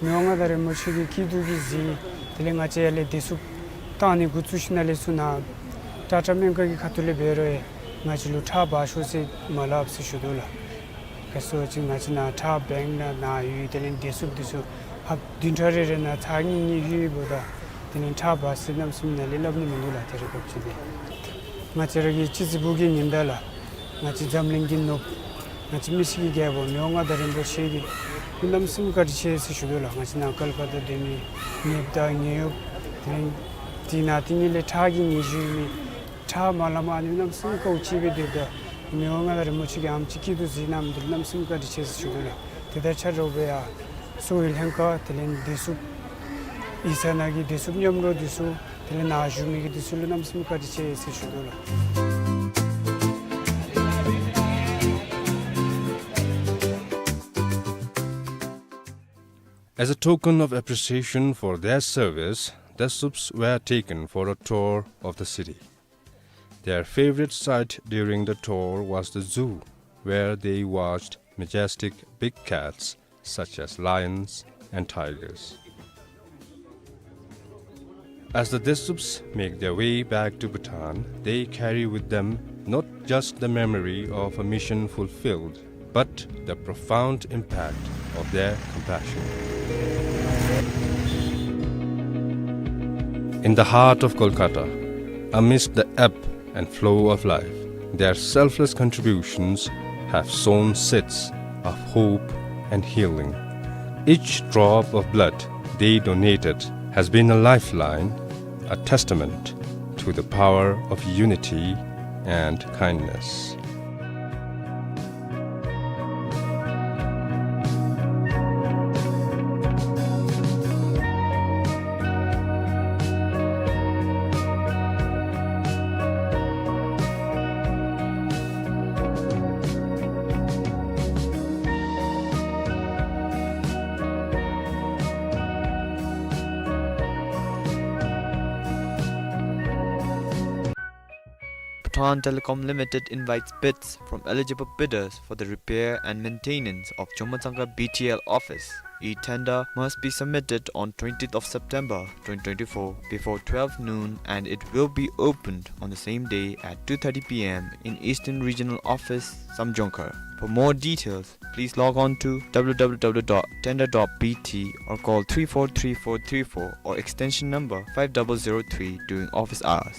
མི་དབང་མངའ་བདག་རིན་པོ་ཆེ་གི་སྐྱིད་སྡུག་གིས་གཟིགས། དེ་ལས་ང་བཅས་ཡར་ལས་བདེ་སྲུངཔ་བཏང་ནི་འགོ་བཙུགས་ཞིནམ་ལས་ཚུར་ནཱ་ཊ་ཊ་སྨན་ཁང་གི་ཁ་ཐུག་ལས་འབད་རུང་ང་བཅས་ལུ་ཁྲག་འབག་ཤོག་ཟེར་མ་སླབ་ཟེར་ཞུ་དོ་ལགས། ག་ཅི་ཟེར་བ་ཅིན་ང་བཅས་ནཱ་ཁྲག་བེངཀ་ནང་ནཱ་ཡོད། དེ་ལས་བདེ་སྲུངཔ་འདི་ཚུ་ཧབ་བདུན་ཕྲག་རེ་རེ་ནང་ཚར་གཉིས་གཉིས་ལྷོད་འབདཝ་ད་དེ་ལས་ཁྲག་འབག་ཟེར་གནམ་མེད་ས་མེད་ནཱ་ལས་སླབ་ནི་མིན་འདུག་ལགས། དེ་རེ་སྐབས་ཅིག་ལས་ང་བཅས་ར་གི་སྤྱི་ཚེས་དགུ་གི་ཉིན་ད་ལགས། ང་བཅས་འཛམ་གླིང་གི་ནོར་བུ་ང་བཅས་མི་སེར་གྱི་རྒྱལ་པོ་མི་དབང་མངའ་བདག་རིན་པོ་ཆེ་གིས་གནམ་མེད་ས་མེད་བཀའ་དྲིན་ཆེ་ཟེར་ཞུ་དོ་ལགས། ང་བཅས་ནཱ་ཀལ་ཀ་ཏ་སྡོད་མི་ནདཔ་དང་ངེ་ཡོད་དེ་ལས་དེ་ནང་དེ་ཉིད་ལས་ཁྲག་གི་ནད་གཞི་ཡོད་མི་ཁྲག་མ་ལང་མ་ཨ་ནི་གནམ་མེད་ས་མེད་དཀའཝ་སྤྱད་སྦེ་སྡོདཔ་ད་མི་དབང་མངའ་བདག་རིན་པོ་ཆེ་གིས་ཨ་ནེམ་ཅིག་སྐྱིད་སྡུག་གཟིགས་གནང་མི་འདི་ལུ་གནམ་མེད་ས་མེད་བཀའ་དྲིན་ཆེ་ཟེར་ཞུ་དོ་ལགས། དེ་དང་ཆ་འདྲཝ་སྦེ་ཡར་གསོ་བའི་ལྷན་ཁག་དེ་ལས་བདེ་སྲུངཔ་ཡིག་ཚང་ནང་གི་བདེ་སྲུངཔ་མཉམ་རོགས་འདི་ཚུ་དེ་ལས་ནཱ་བཞུགས་མི་གི་འདི་ཚུ་ལུ་གནམ་མེད་ས་མེད་བཀའ་དྲིན་ཆེ་ཟེར་ཞུ་དོ་ལགས། As a token of appreciation for their service, Detsubs were taken for a tour of the city. Their favorite sight during the tour was the zoo, where they watched majestic big cats such as lions and tigers. As the Detsubs make their way back to Bhutan, they carry with them not just the memory of a mission fulfilled, but the profound impact of their compassion. In the heart of Kolkata, amidst the ebb and flow of life, their selfless contributions have sown seeds of hope and healing. Each drop of blood they donated has been a lifeline, a testament to the power of unity and kindness. Bhutan Telecom Limited invites bids from eligible bidders for the repair and maintenance of Jommontsanga B T L office. E-tender must be submitted on twentieth of September twenty twenty-four before twelve noon, and it will be opened on the same day at two thirty p m in Eastern Regional Office, Samjongkhar. For more details, please log on to w w w dot tender dot b t or call three four three four three four or extension number five double zero three during office hours.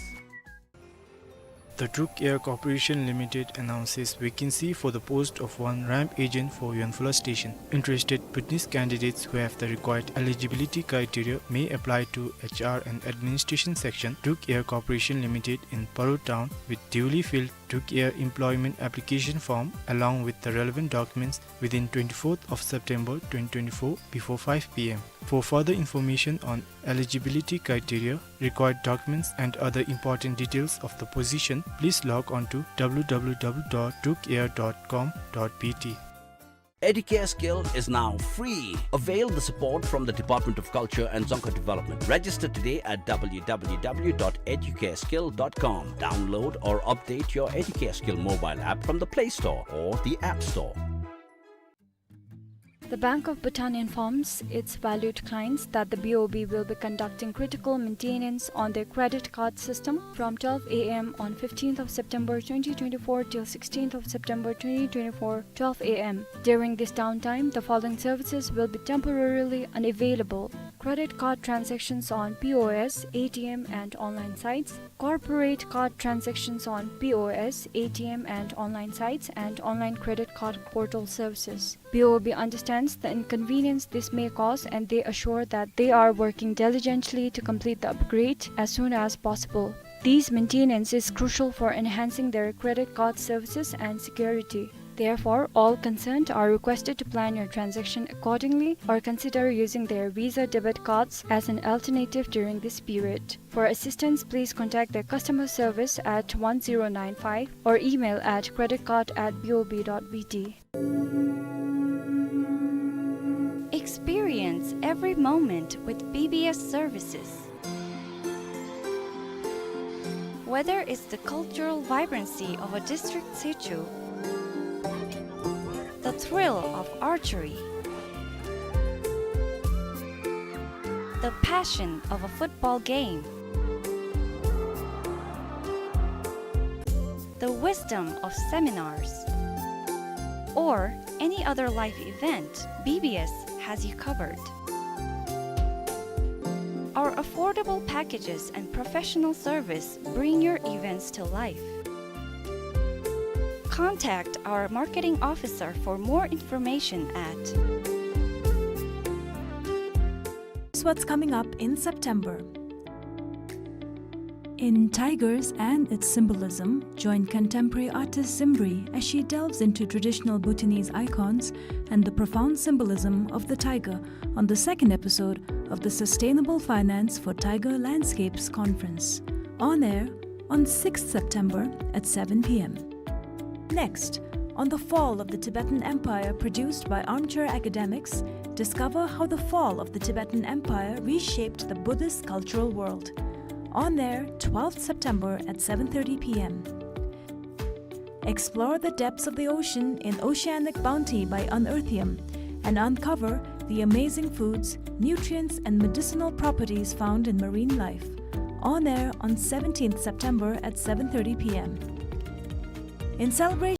The Druk Air Corporation Limited announces vacancy for the post of one ramp agent for Yonphula Station. Interested Bhutanese candidates who have the required eligibility criteria may apply to H R and Administration Section, Druk Air Corporation Limited in Paro Town, with duly filled Druk Air employment application form along with the relevant documents within twenty-fourth of September twenty twenty-four before five p m. For further information on eligibility criteria, required documents and other important details of the position, please log on to w w w dot druk air dot com dot b t. Educare Skill is now free. Avail the support from the Department of Culture and Dzongkha Development. Register today at w w w dot educare skill dot com. Download or update your Educare Skill mobile app from the Play Store or the App Store. The Bank of Bhutan informs its valued clients that the B O B will be conducting critical maintenance on their credit card system from twelve a m on fifteenth of September twenty twenty-four till sixteenth of September twenty twenty-four, twelve a m. During this downtime, the following services will be temporarily unavailable: credit card transactions on P O S, A T M, and online sites, corporate card transactions on P O S, A T M, and online sites, and online credit card portal services. B O B understands the inconvenience this may cause, and they assure that they are working diligently to complete the upgrade as soon as possible. This maintenance is crucial for enhancing their credit card services and security. Therefore, all concerned are requested to plan your transaction accordingly or consider using their Visa debit cards as an alternative during this period. For assistance, please contact their customer service at one zero nine five or email at credit card at B O B dot B T. Experience every moment with B B S services. Whether it's the cultural vibrancy of a district situ, the thrill of archery, the passion of a football game, the wisdom of seminars, or any other life event, B B S has you covered. Our affordable packages and professional service bring your events to life. Contact our marketing officer for more information at What's coming up in September? In Tigers and Its Symbolism, join contemporary artist Zimbri as she delves into traditional Bhutanese icons and the profound symbolism of the tiger on the second episode of the Sustainable Finance for Tiger Landscapes conference. On air on sixth September at seven p m. Next, on the fall of the Tibetan Empire, produced by Armchair Academics, discover how the fall of the Tibetan Empire reshaped the Buddhist cultural world. On air, twelfth September at seven thirty p m. Explore the depths of the ocean in Oceanic Bounty by Unearthium and uncover the amazing foods, nutrients, and medicinal properties found in marine life. On air on seventeenth September at seven thirty p m. In celebration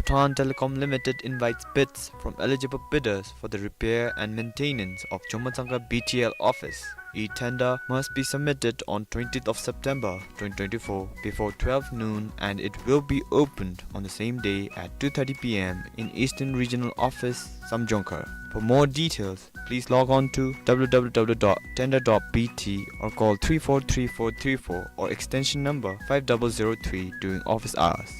Bhutan Telecom Limited invites bids from eligible bidders for the repair and maintenance of Jommontsanga B T L office. E-tender must be submitted on twentieth of September twenty twenty-four before twelve noon, and it will be opened on the same day at two thirty p m in Eastern Regional Office, Samjongkhar. For more details, please log on to w w w dot tender dot b t or call three four three four three four or extension number five double zero three during office hours.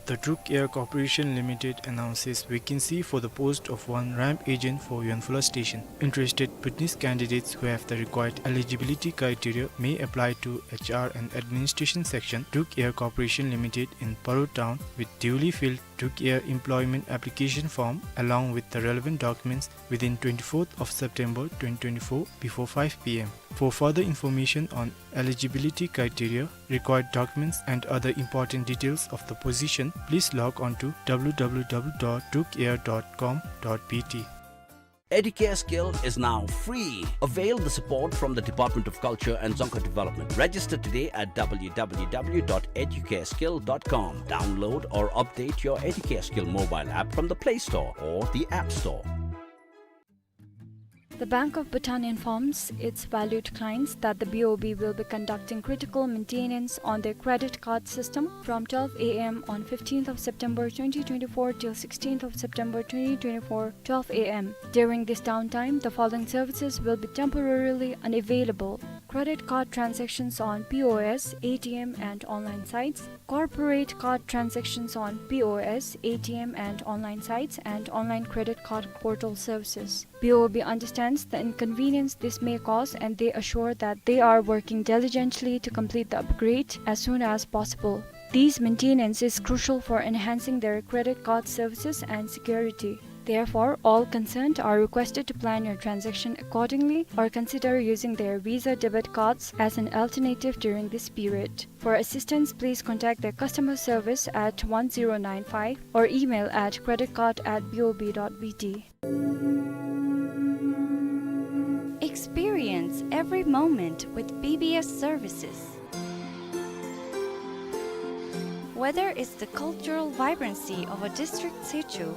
The Druk Air Corporation Limited announces vacancy for the post of one ramp agent for Yonphula Station. Interested Bhutanese candidates who have the required eligibility criteria may apply to H R and Administration Section, Druk Air Corporation Limited in Paro Town, with duly filled Druk Air employment application form along with the relevant documents within twenty-fourth of September twenty twenty-four before five p m. For further information on eligibility criteria, required documents and other important details of the position, please log on to w w w dot druk air dot com dot b t. Educare Skill is now free. Avail the support from the Department of Culture and Dzongkha Development. Register today at w w w dot educare skill dot com. Download or update your Educare Skill mobile app from the Play Store or the App Store. The Bank of Bhutan informs its valued clients that the B O B will be conducting critical maintenance on their credit card system from twelve a m on fifteenth of September twenty twenty-four till sixteenth of September twenty twenty-four, twelve a m. During this downtime, the following services will be temporarily unavailable: credit card transactions on P O S, A T M, and online sites, corporate card transactions on P O S, A T M, and online sites, and online credit card portal services. B O B understands the inconvenience this may cause, and they assure that they are working diligently to complete the upgrade as soon as possible. This maintenance is crucial for enhancing their credit card services and security. Therefore, all concerned are requested to plan your transaction accordingly or consider using their Visa debit cards as an alternative during this period. For assistance, please contact their customer service at one zero nine five or email at credit card at B O B dot B T. Experience every moment with B B S services. Whether it's the cultural vibrancy of a district situ,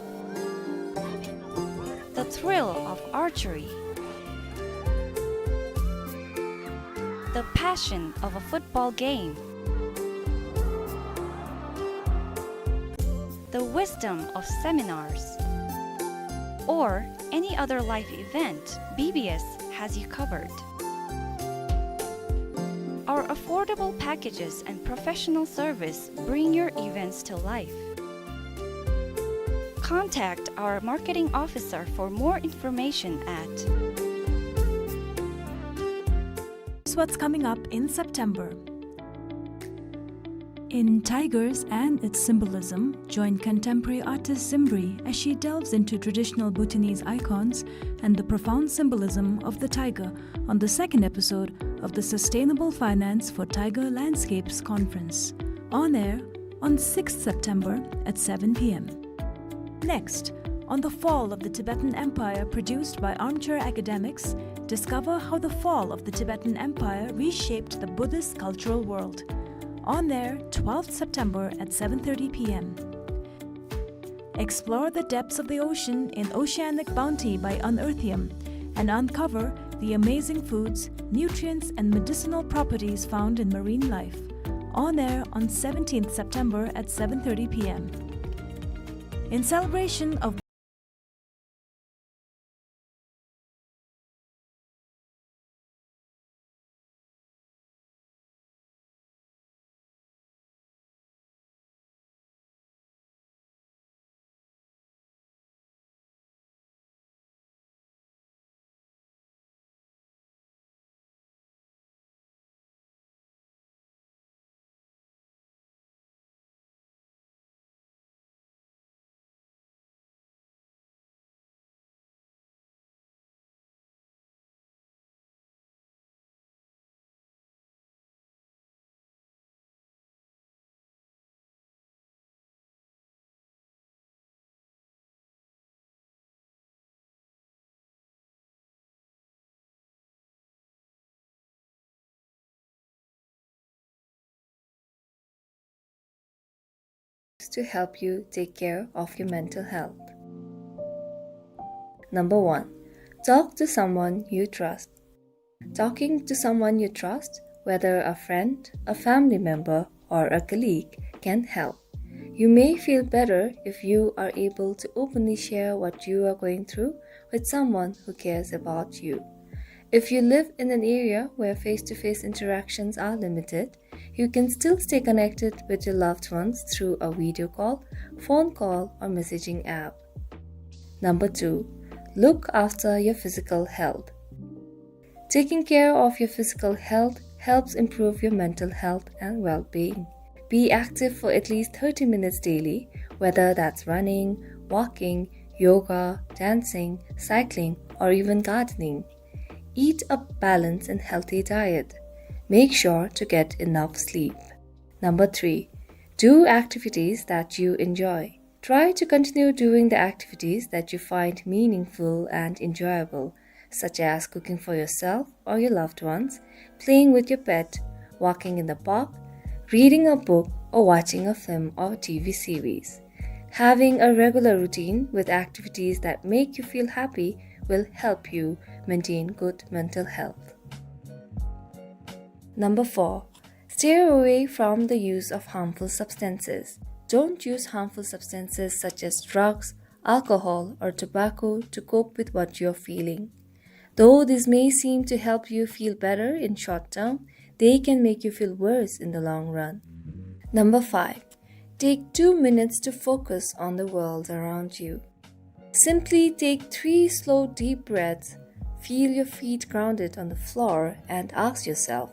the thrill of archery, the passion of a football game, the wisdom of seminars, or any other life event, B B S has you covered. Our affordable packages and professional service bring your events to life. Contact our marketing officer for more information at What's coming up in September? In Tigers and Its Symbolism, join contemporary artist Zimri as she delves into traditional Bhutanese icons and the profound symbolism of the tiger on the second episode of the Sustainable Finance for Tiger Landscapes conference, on air on sixth September at seven p m. Next, on the fall of the Tibetan Empire, produced by Armchair Academics, discover how the fall of the Tibetan Empire reshaped the Buddhist cultural world. On air, twelfth September at seven thirty p m. Explore the depths of the ocean in Oceanic Bounty by Unearthium and uncover the amazing foods, nutrients, and medicinal properties found in marine life. On air on seventeenth September at seven thirty p m. In celebration of to help you take care of your mental health. Number one, talk to someone you trust. Talking to someone you trust, whether a friend, a family member, or a colleague, can help. You may feel better if you are able to openly share what you are going through with someone who cares about you. If you live in an area where face-to-face interactions are limited, you can still stay connected with your loved ones through a video call, phone call, or messaging app. Number two, look after your physical health. Taking care of your physical health helps improve your mental health and well-being. Be active for at least thirty minutes daily, whether that's running, walking, yoga, dancing, cycling, or even gardening. Eat a balanced and healthy diet. Make sure to get enough sleep. Number three, do activities that you enjoy. Try to continue doing the activities that you find meaningful and enjoyable, such as cooking for yourself or your loved ones, playing with your pet, walking in the park, reading a book, or watching a film or T V series. Having a regular routine with activities that make you feel happy will help you maintain good mental health. Number four, steer away from the use of harmful substances. Don't use harmful substances such as drugs, alcohol, or tobacco to cope with what you're feeling. Though this may seem to help you feel better in short term, they can make you feel worse in the long run. Number five, take two minutes to focus on the world around you. Simply take three slow, deep breaths, feel your feet grounded on the floor, and ask yourself,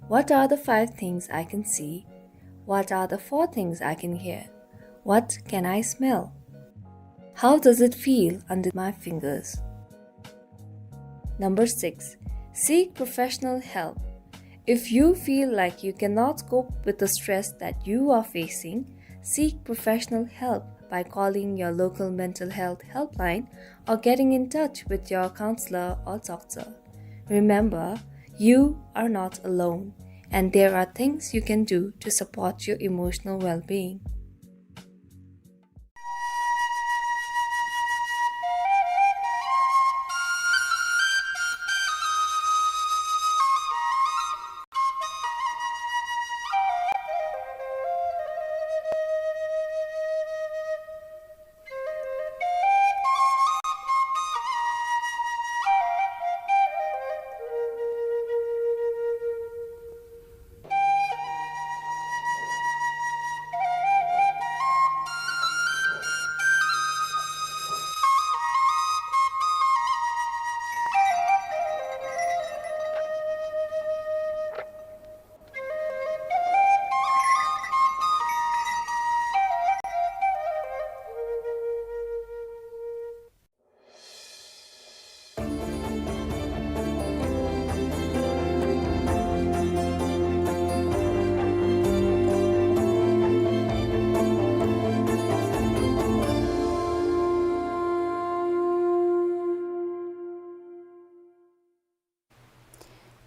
"What are the five things I can see? What are the four things I can hear? What can I smell? How does it feel under my fingers?" Number six, seek professional help. If you feel like you cannot cope with the stress that you are facing, seek professional help by calling your local mental health helpline or getting in touch with your counselor or doctor. Remember, you are not alone, and there are things you can do to support your emotional well-being.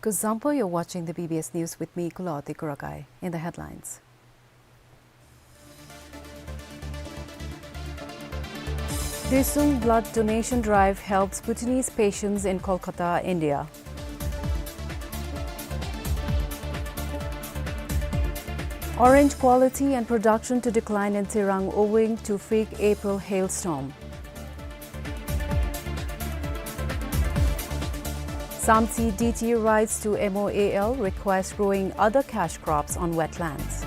Kuzuzangpo, you're watching the B B S News with me, Kulawati Kurakai. In the headlines. Duisum blood donation drive helps Bhutanese patients in Kolkata, India. Orange quality and production to decline in Tsirang owing to freak April hailstorm. Samtse D T writes to M O A L, requests growing other cash crops on wetlands.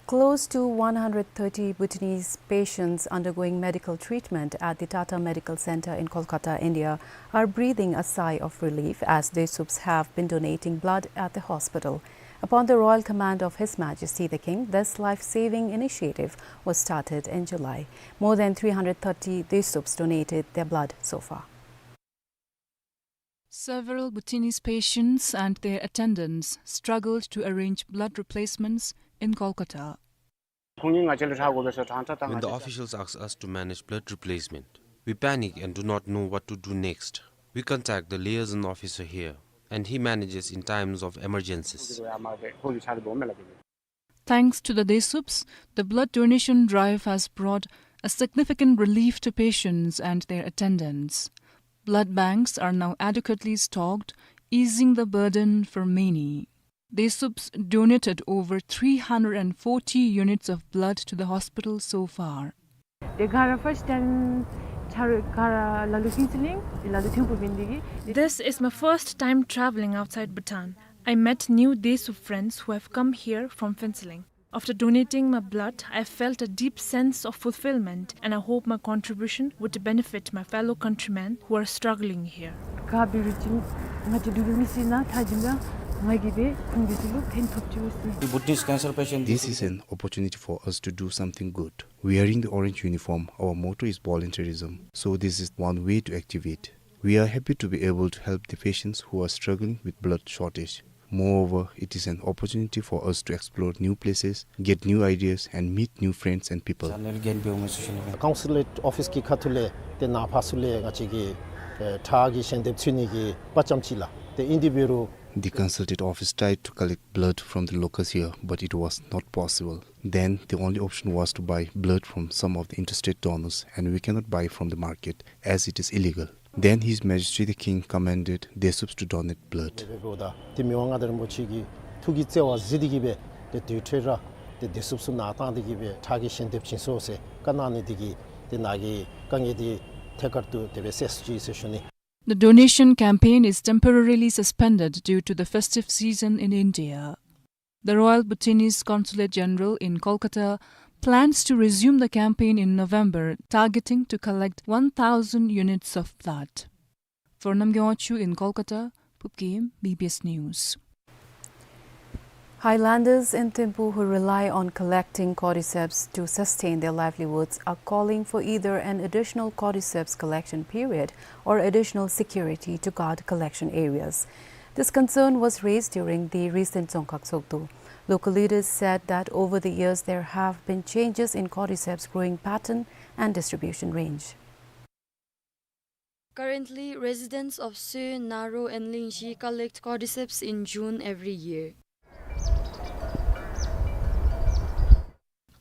Close to one hundred thirty Bhutanese patients undergoing medical treatment at the Tata Medical Centre in Kolkata, India, are breathing a sigh of relief as Duisups have been donating blood at the hospital. Upon the royal command of His Majesty the King, this life-saving initiative was started in July. More than three hundred thirty Duisups donated their blood so far. Several Bhutanese patients and their attendants struggled to arrange blood replacements in Kolkata. When the officials ask us to manage blood replacement, we panic and do not know what to do next. We contact the liaison officer here. and he manages in times of emergencies. Thanks to the Desups, the blood donation drive has brought a significant relief to patients and their attendants. Blood banks are now adequately stocked, easing the burden for many. Desups donated over three hundred and forty units of blood to the hospital so far. ཏེ་ག་ར་first time ཆ་རོགས་ག་ར་ལ་ལུ་ཕུན་ཚོགས་གླིང་ལ་ལུ་ཐིམ་ཕུག་འབད་ནི་དེ་གིས། This is my first time traveling outside Bhutan. I met new Desup friends who have come here from Phuentsholing. After donating my blood, I felt a deep sense of fulfillment, and I hope my contribution would benefit my fellow countrymen who are struggling here. ག་འབད་རུང་ཅིག་ང་བཅས་འབྲུག་པའི་མི་སེར་ནང་ལྟ་ཅི་ན་ང་གིས་འབད་ཁོང་དེ་ཚུ་ལུ་ཕན་ཐོགས་ཅི་འོང་ཟེར། Bhutanese cancer patient. This is an opportunity for us to do something good. Wearing the orange uniform, our motto is volunteerism. So this is one way to activate. We are happy to be able to help the patients who are struggling with blood shortage. Moreover, it is an opportunity for us to explore new places, get new ideas, and meet new friends and people. Consulate office གི་ཁ་ཐུག་ལས་ཏེ་ནཱ་ཕར་ཚུར་ལས་ང་བཅས་ཀྱིས་ཨེ་ཁྲག་གི་ཞལ་འདེབས་འཚོལ་ནི་གི་དཔའ་བཅམ་ཅི་ལགས། ཏེ་ཨིན་དེ་འབད་རུང་། The consulate office tried to collect blood from the locals here, but it was not possible. Then the only option was to buy blood from some of the interested donors, and we cannot buy from the market as it is illegal. Then His Majesty the King commanded Desups to donate blood. འབདཝ་ད་ཏེ་མི་དབང་མངའ་བདག་རིན་པོ་ཆེ་གི་ཐུགས་ཀྱི་བརྩེ་བ་གཟིགས་ཏེ་གིས་སྦེ་ཏེ་དེ་འཕྲལ་ར་ཏེ་དེ་སུབ་སུབ་ནཱ་བཏང་སྟེ་གིས་སྦེ་ཁྲག་གི་ཞལ་འདེབས་བྱིན་སོང་ཟེར་བཀའ་གནང་ནི་དེ་གིས་ཏེ་ནཱ་གི་དཀའ་ངལ་འདི་ཐད་ཀར་དུ་དེ་སྦེ་སེལ་ཚུགས་ཅི་ཟེར་ཞུ་ནི། The donation campaign is temporarily suspended due to the festive season in India. The Royal Bhutanese Consulate General in Kolkata plans to resume the campaign in November, targeting to collect one thousand units of blood. For Namgay Wangchuk in Kolkata, Phub Gyem, B B S News. Highlanders in Thimphu who rely on collecting cordyceps to sustain their livelihoods are calling for either an additional cordyceps collection period or additional security to guard collection areas. This concern was raised during the recent Dzongkhag Tshogdu. Local leaders said that over the years there have been changes in cordyceps growing pattern and distribution range. Currently, residents of Soe, Naro and Lingzhi collect cordyceps in June every year.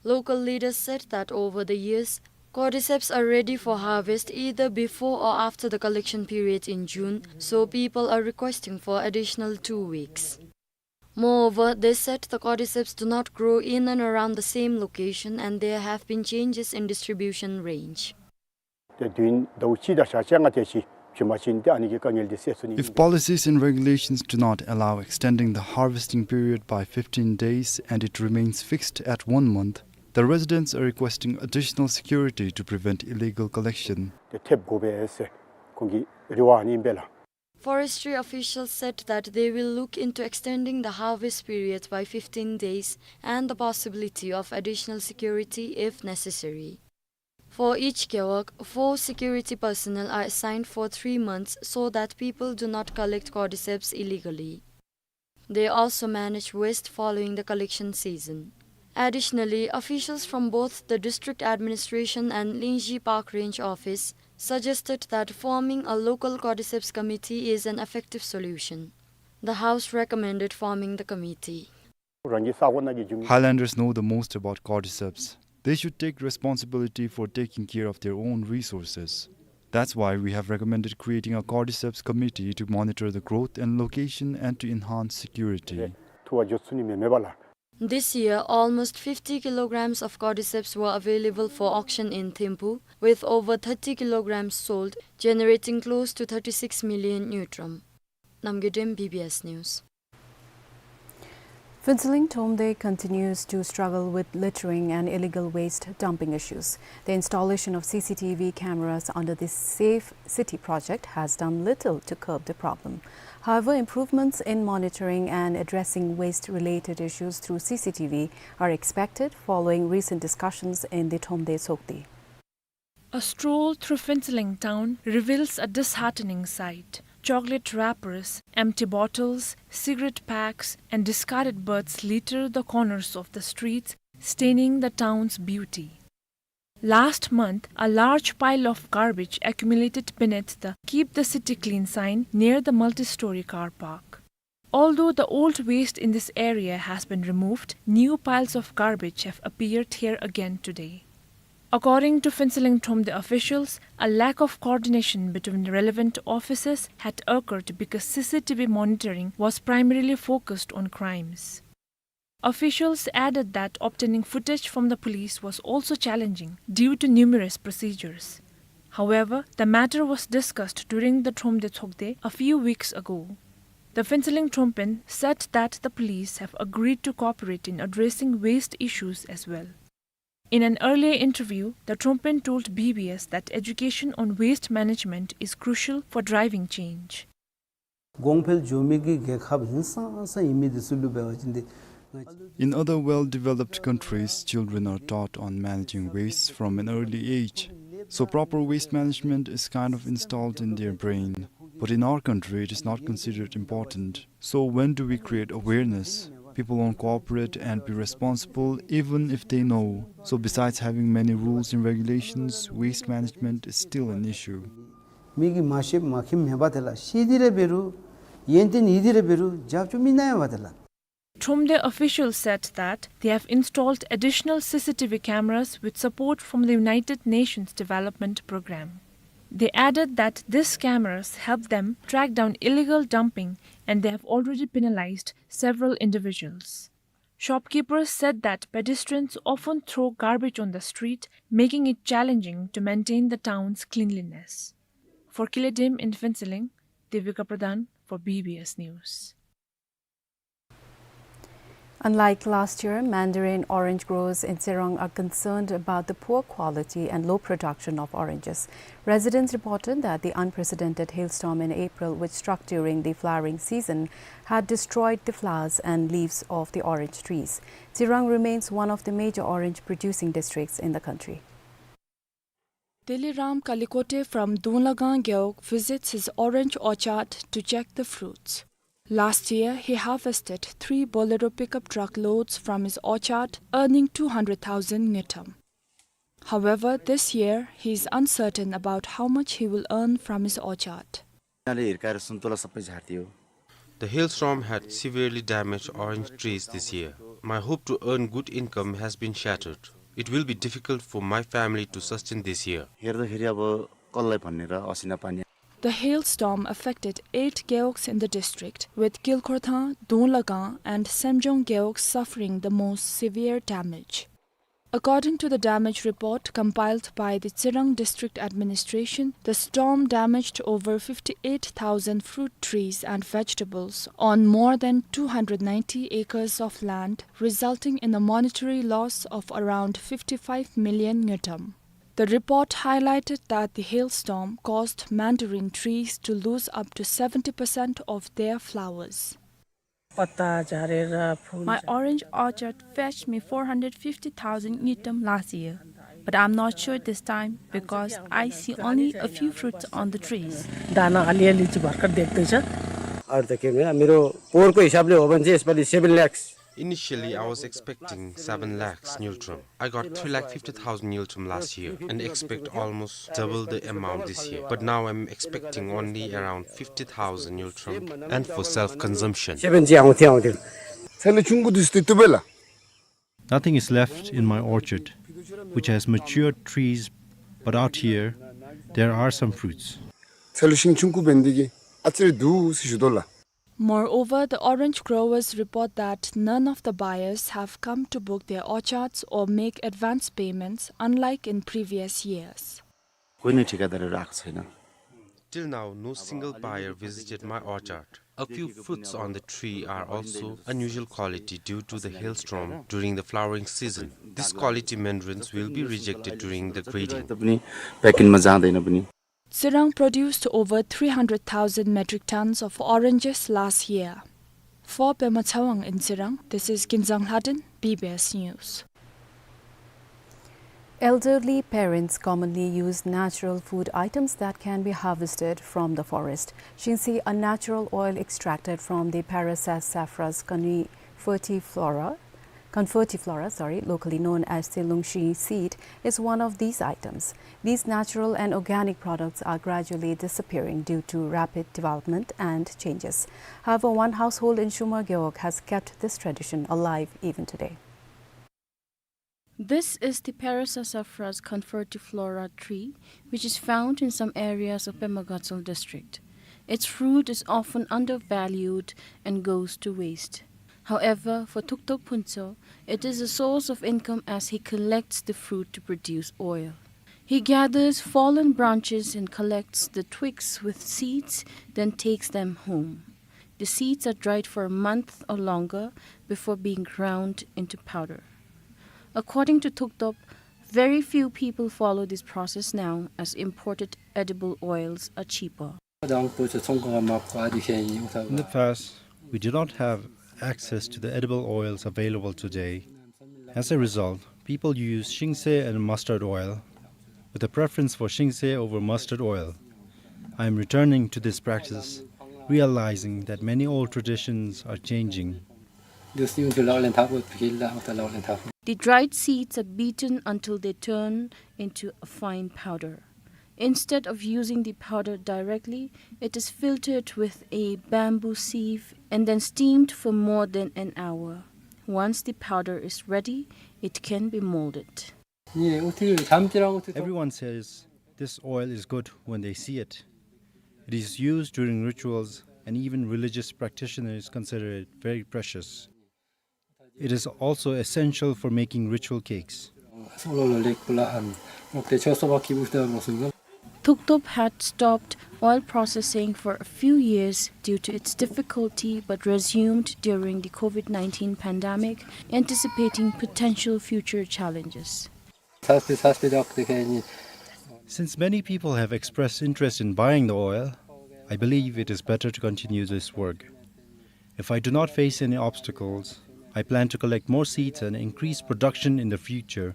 Local leaders said that over the years, cordyceps are ready for harvest either before or after the collection period in June, so people are requesting for additional two weeks. Moreover, they said the cordyceps do not grow in and around the same location and there have been changes in distribution range. ཏེ་བདུན་ཟླཝ་གཅིག་དང་ཞག་བཅོ་ལྔ་དེ་ཅིག་བྱིན་པ་ཅིན་ཏེ་ཨ་ནི་གི་དཀའ་ངལ་འདི་སེལ་ཚུགས་ནི་ཨིན། If policies and regulations do not allow extending the harvesting period by fifteen days and it remains fixed at one month, the residents are requesting additional security to prevent illegal collection. ཏེ་ཐེབས་དགོ་པས་ཟེར་ཁོང་གི་རེ་བ་ཨ་ནི་ཨིན་པས་ལགས། Forestry officials said that they will look into extending the harvest period by fifteen days and the possibility of additional security if necessary. For each gewog, four security personnel are assigned for three months so that people do not collect cordyceps illegally. They also manage waste following the collection season. Additionally, officials from both the district administration and Lingzhi Park Range office suggested that forming a local cordyceps committee is an effective solution. The house recommended forming the committee. རང་གི་ས་གོ་ནང་གི་འབྱུང་། Highlanders know the most about cordyceps. They should take responsibility for taking care of their own resources. That's why we have recommended creating a cordyceps committee to monitor the growth and location and to enhance security. ཐུབ་པ་འགྱོ་ཚུགས་ནི་མེན་མས་པ་ལགས། This year, almost fifty kilograms of cordyceps were available for auction in Thimphu, with over thirty kilograms sold, generating close to thirty-six million ngultrum. Namgay Dem, B B S News. Phuentsholing Thomde continues to struggle with littering and illegal waste dumping issues. The installation of C C T V cameras under the Safe City project has done little to curb the problem. However, improvements in monitoring and addressing waste-related issues through C C T V are expected following recent discussions in the Thomde Tshogdi. A stroll through Phuentsholing town reveals a disheartening sight. Chocolate wrappers, empty bottles, cigarette packs, and discarded butts litter the corners of the streets, staining the town's beauty. Last month, a large pile of garbage accumulated beneath the "Keep the City Clean" sign near the multi-story car park. Although the old waste in this area has been removed, new piles of garbage have appeared here again today. According to Phuentsholing Thromde officials, a lack of coordination between relevant offices had occurred because C C T V monitoring was primarily focused on crimes. Officials added that obtaining footage from the police was also challenging due to numerous procedures. However, the matter was discussed during the Thromde Tshogde a few weeks ago. The Phuentsholing Thrompen said that the police have agreed to cooperate in addressing waste issues as well. In an earlier interview, the Thrompen told B B S that education on waste management is crucial for driving change. གོང་འཕེལ་འགྱོ་མི་གི་རྒྱལ་ཁབ་ཧིང་སངས་ས་ཨིན་མི་འདི་ཚུ་ལུ་འབད་བ་ཅིན་འདི། In other well-developed countries, children are taught on managing waste from an early age. So proper waste management is kind of installed in their brain. But in our country, it is not considered important. So when do we create awareness? People won't cooperate and be responsible even if they know. So besides having many rules and regulations, waste management is still an issue. མི་གིས་མ་ཤེས་མ་མཁྱེནམ་མེད་པ་དེ་ལགས། ཤེས་ཏེ་ར་འབད་རུང་ཡོན་ཏན་ཡོད་དེ་ར་འབད་རུང་རྒྱབ་སྐྱོར་མེད་ནི་ཡོད་པ་དེ་ལགས། Thromde officials said that they have installed additional C C T V cameras with support from the United Nations Development Programme. They added that these cameras help them track down illegal dumping and they have already penalized several individuals. Shopkeepers said that pedestrians often throw garbage on the street, making it challenging to maintain the town's cleanliness. For Kile Dem in Phuentsholing, Devika Pradhan for B B S News. Unlike last year, mandarin orange growers in Tsirang are concerned about the poor quality and low production of oranges. Residents reported that the unprecedented hailstorm in April, which struck during the flowering season, had destroyed the flowers and leaves of the orange trees. Tsirang remains one of the major orange producing districts in the country. Deliram Kalikote from Dunglagang Gewog visits his orange orchard to check the fruits. Last year, he harvested three Bolero pickup truck loads from his orchard, earning two hundred thousand ngultrum. However, this year, he is uncertain about how much he will earn from his orchard. यिनीहरूले हिर्काएर सुन्तला सबै झारिदियो। The hailstorm had severely damaged orange trees this year. My hope to earn good income has been shattered. It will be difficult for my family to sustain this year. हेर्दाखेरि अब कसलाई भन्ने र असिना पानी। The hailstorm affected eight gewogs in the district, with Kilkhorthang, Dunglagang, and Semjong gewogs suffering the most severe damage. According to the damage report compiled by the Tsirang District Administration, the storm damaged over fifty-eight thousand fruit trees and vegetables on more than two hundred ninety acres of land, resulting in a monetary loss of around fifty-five million ngultrum. The report highlighted that the hailstorm caused mandarin trees to lose up to seventy percent of their flowers. पत्ता झरेर full My orange orchard fetched me four hundred fifty thousand ngultrum last year, but I'm not sure this time because I see only a few fruits on the trees. दाना अलिअलि चाहिँ भर्खर देख्दैछ। अरू त के, मेरो पोहोरको हिसाबले हो भने चाहिँ यसपालि seven lakhs। Initially, I was expecting seven lakhs ngultrum. I got three lakh fifty thousand ngultrum last year and expect almost double the amount this year. But now I'm expecting only around fifty thousand ngultrum and for self-consumption. Seven चाहिँ आउँथ्यो, आउँथ्यो। छैन, चुङ्गु दुस्ती तुबेला। Nothing is left in my orchard, which has matured trees, but out here, there are some fruits. छैन, सिङ चुङ्गु बेन्दिगी, अचरे दुसी जुदोला। Moreover, the orange growers report that none of the buyers have come to book their orchards or make advance payments, unlike in previous years. कुनै ठेकेदारहरू आएको छैन। Till now, no single buyer visited my orchard. A few fruits on the tree are also unusual quality due to the hailstorm during the flowering season. This quality mandarins will be rejected during the grading. पनि packing मा जाँदैन पनि। Tsirang produced over three hundred thousand metric tons of oranges last year. For Pema Chawang in Tsirang, this is Kinzang Lhaden, B B S News. Elderly parents commonly use natural food items that can be harvested from the forest. Shinsi, a natural oil extracted from the Parasaxifrage coniferiflora, Confertiflora, sorry, locally known as the lungshi seed, is one of these items. These natural and organic products are gradually disappearing due to rapid development and changes. However, one household in Shuma Gewog has kept this tradition alive even today. This is the Parasasafras confertiflora tree, which is found in some areas of Pema Gatshel district. Its fruit is often undervalued and goes to waste. However, for Thuktop Phuntsho, it is a source of income as he collects the fruit to produce oil. He gathers fallen branches and collects the twigs with seeds, then takes them home. The seeds are dried for a month or longer before being ground into powder. According to Thuktop, very few people follow this process now as imported edible oils are cheaper. In the past, we did not have access to the edible oils available today. As a result, people use shingse and mustard oil, with a preference for shingse over mustard oil. I am returning to this practice, realizing that many old traditions are changing. The dried seeds are beaten until they turn into a fine powder. Instead of using the powder directly, it is filtered with a bamboo sieve and then steamed for more than an hour. Once the powder is ready, it can be molded. Everyone says this oil is good when they see it. It is used during rituals, and even religious practitioners consider it very precious. It is also essential for making ritual cakes. Thuktop had stopped oil processing for a few years due to its difficulty, but resumed during the COVID nineteen pandemic, anticipating potential future challenges. Since many people have expressed interest in buying the oil, I believe it is better to continue this work. If I do not face any obstacles, I plan to collect more seeds and increase production in the future.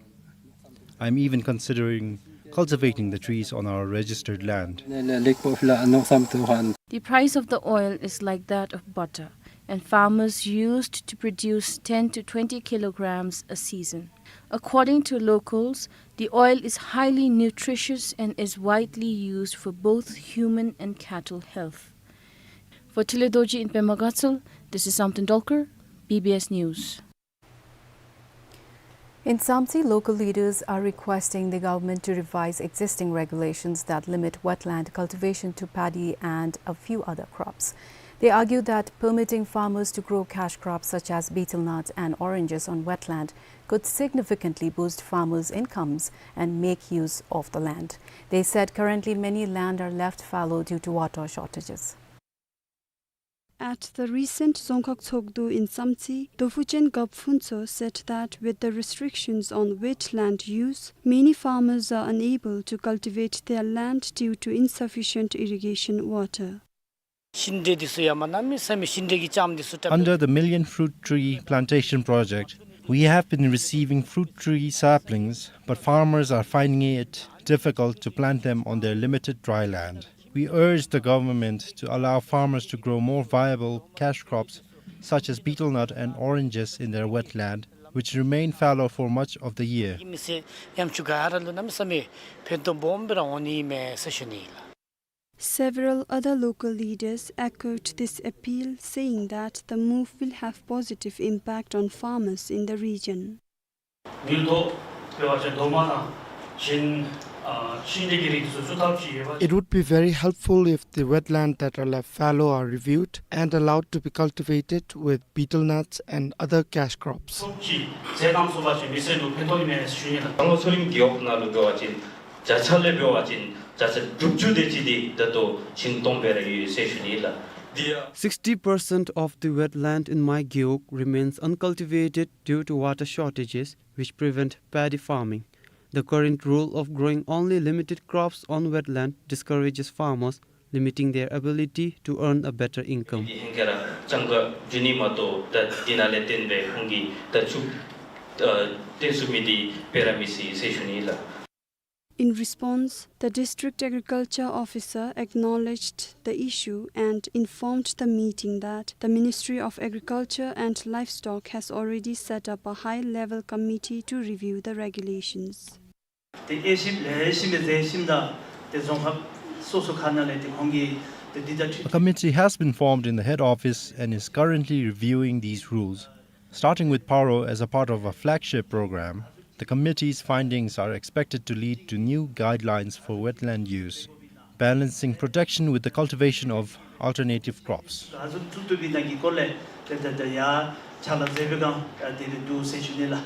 I am even considering cultivating the trees on our registered land. The price of the oil is like that of butter, and farmers used to produce ten to twenty kilograms a season. According to locals, the oil is highly nutritious and is widely used for both human and cattle health. For Tile Dorji in Pema Gatshel, this is Samten Dolkar, B B S News. In Samtse, local leaders are requesting the government to revise existing regulations that limit wetland cultivation to paddy and a few other crops. They argue that permitting farmers to grow cash crops such as betel nut and oranges on wetland could significantly boost farmers' incomes and make use of the land. They said currently many land are left fallow due to water shortages. At the recent Dzongkhag Tshogdu in Samtse, Dophuchen Gap Phuntsho said that with the restrictions on wetland use, many farmers are unable to cultivate their land due to insufficient irrigation water. Under the Million Fruit Tree Plantation Project, we have been receiving fruit tree saplings, but farmers are finding it difficult to plant them on their limited dry land. We urge the government to allow farmers to grow more viable cash crops such as betel nut and oranges in their wetland, which remain fallow for much of the year. Several other local leaders echoed this appeal, saying that the move will have positive impact on farmers in the region. It would be very helpful if the wetland that are left fallow are reviewed and allowed to be cultivated with betel nuts and other cash crops. Sixty percent of the wetland in my gewog remains uncultivated due to water shortages, which prevent paddy farming. The current rule of growing only limited crops on wetland discourages farmers, limiting their ability to earn a better income. ཨ་ནི་ཧེང་སྐལ་ར་ཅང་ག་འཇུ་ནི་མ་གཏོགས་ད་འདི་ནང་ལས་བརྟེན་སྦེ་ཁོང་གིས་ད་ཕྱུགས་ཨ་བཏོན་ཚུགས་མི་འདི་འབད་ར་མི་སྲིད་ཟེར་ཞུ་ནི་ལགས། In response, the district agriculture officer acknowledged the issue and informed the meeting that the Ministry of Agriculture and Livestock has already set up a high-level committee to review the regulations. ཏེ་དབྱེ་ཞིབ་ལེགས་ཤོམ་སྦེ་མཛད་ཞིནམ་ད་ཏེ་རྫོང་ཁག་སོ་སོ་ཁག་ནང་ལས་ཏེ་ཁོང་གིས་ཏེ་འདི་དང་འཁྲིལ། A committee has been formed in the head office and is currently reviewing these rules. Starting with Paro as a part of a flagship program, the committee's findings are expected to lead to new guidelines for wetland use, balancing protection with the cultivation of alternative crops. ག་ཟུག་བཙུགས་བཏུབ་པའི་ནང་གི་སྐོར་ལས་ཏེ་ད་ད་ཡར་ཕྱག་ལཱ་མཛད་པའི་སྒང་ཨ་དེ་རེ་འདུག་ཟེར་ཞུ་ནི་ལགས།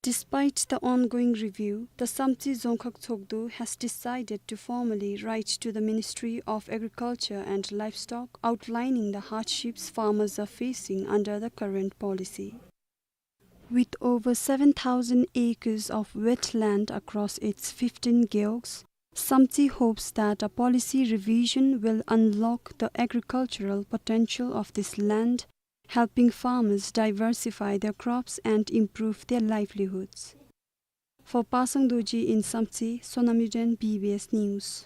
Despite the ongoing review, the Samtse Dzongkhag Tshogdu has decided to formally write to the Ministry of Agriculture and Livestock, outlining the hardships farmers are facing under the current policy. With over seven thousand acres of wetland across its fifteen gewogs, Samtse hopes that a policy revision will unlock the agricultural potential of this land, helping farmers diversify their crops and improve their livelihoods. For Pasang Dorji in Samtse, Sonam Yuden, B B S News.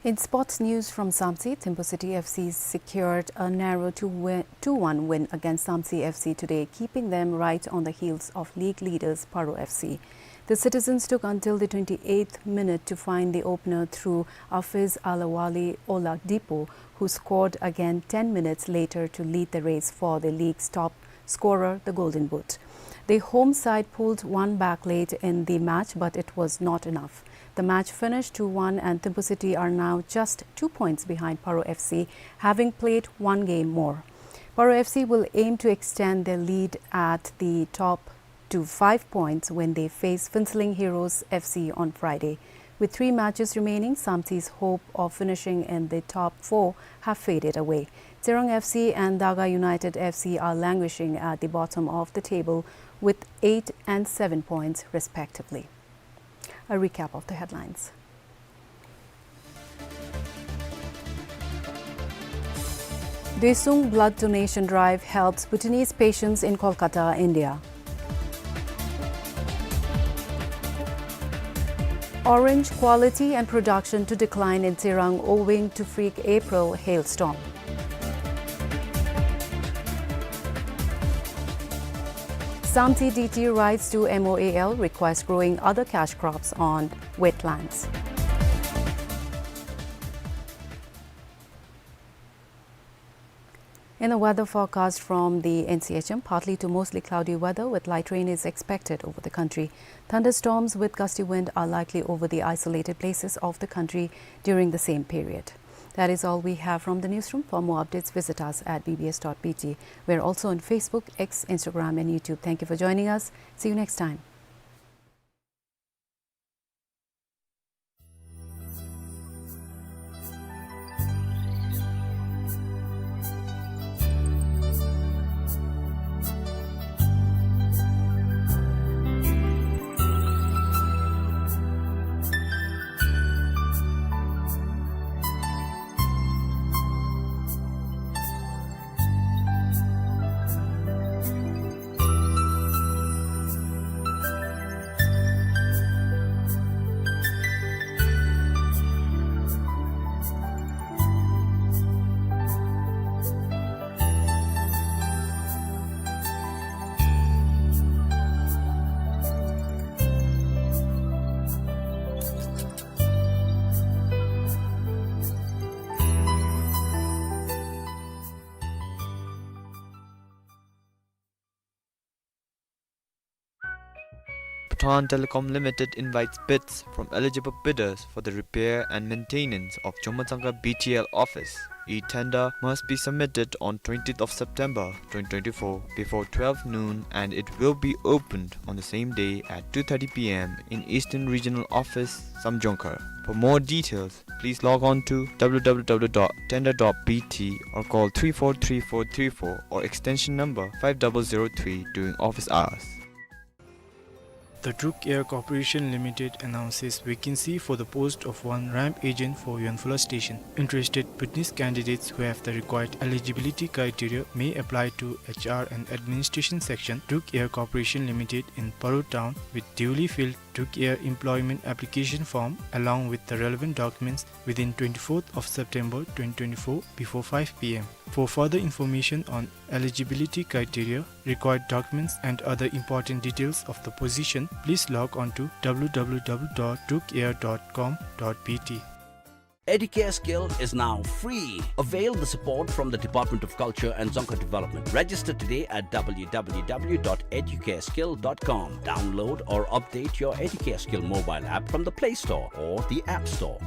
In sports news from Samtse, Thimphu City F C secured a narrow two wi-, two one win against Samtse F C today, keeping them right on the heels of league leaders Paro F C. The citizens took until the twenty-eighth minute to find the opener through Afiz Alawali Oladipo, who scored again ten minutes later to lead the race for the league's top scorer, the Golden Boot. The home side pulled one back late in the match, but it was not enough. The match finished two one, and Thimphu City are now just two points behind Paro F C, having played one game more. Paro F C will aim to extend their lead at the top to five points when they face Phuentsholing Heroes F C on Friday. With three matches remaining, Samtse's hope of finishing in the top four have faded away. Tsirang F C and Daga United F C are languishing at the bottom of the table with eight and seven points respectively. A recap of the headlines. Doesung blood donation drive helps Bhutanese patients in Kolkata, India. Orange quality and production to decline in Tsirang owing to freak April hailstorm. Samtse D T writes to M O A L, requests growing other cash crops on wetlands. In the weather forecast from the N C H M, partly to mostly cloudy weather with light rain is expected over the country. Thunderstorms with gusty wind are likely over the isolated places of the country during the same period. That is all we have from the newsroom. For more updates, visit us at B B S dot B T. We're also on Facebook, X, Instagram, and YouTube. Thank you for joining us. See you next time. Bhutan Telecom Limited invites bids from eligible bidders for the repair and maintenance of Jommatsangka B T L office. E-tender must be submitted on twentieth of September twenty twenty-four before twelve noon, and it will be opened on the same day at two thirty P M in Eastern Regional Office, Samjongkhar. For more details, please log on to W W W dot tender dot B T or call three four three four three four or extension number five double zero three during office hours. The Druk Air Corporation Limited announces vacancy for the post of one ramp agent for Yonphula Station. Interested Bhutanese candidates who have the required eligibility criteria may apply to H R and Administration Section, Druk Air Corporation Limited in Paro Town, with duly filled Druk Air employment application form along with the relevant documents within twenty-fourth of September twenty twenty-four before five P M. For further information on eligibility criteria, required documents and other important details of the position, please log on to W W W dot druk air dot com dot B T. Educare Skill is now free. Avail the support from the Department of Culture and Dzongkha Development. Register today at W W W dot educare skill dot com. Download or update your Educare Skill mobile app from the Play Store or the App Store.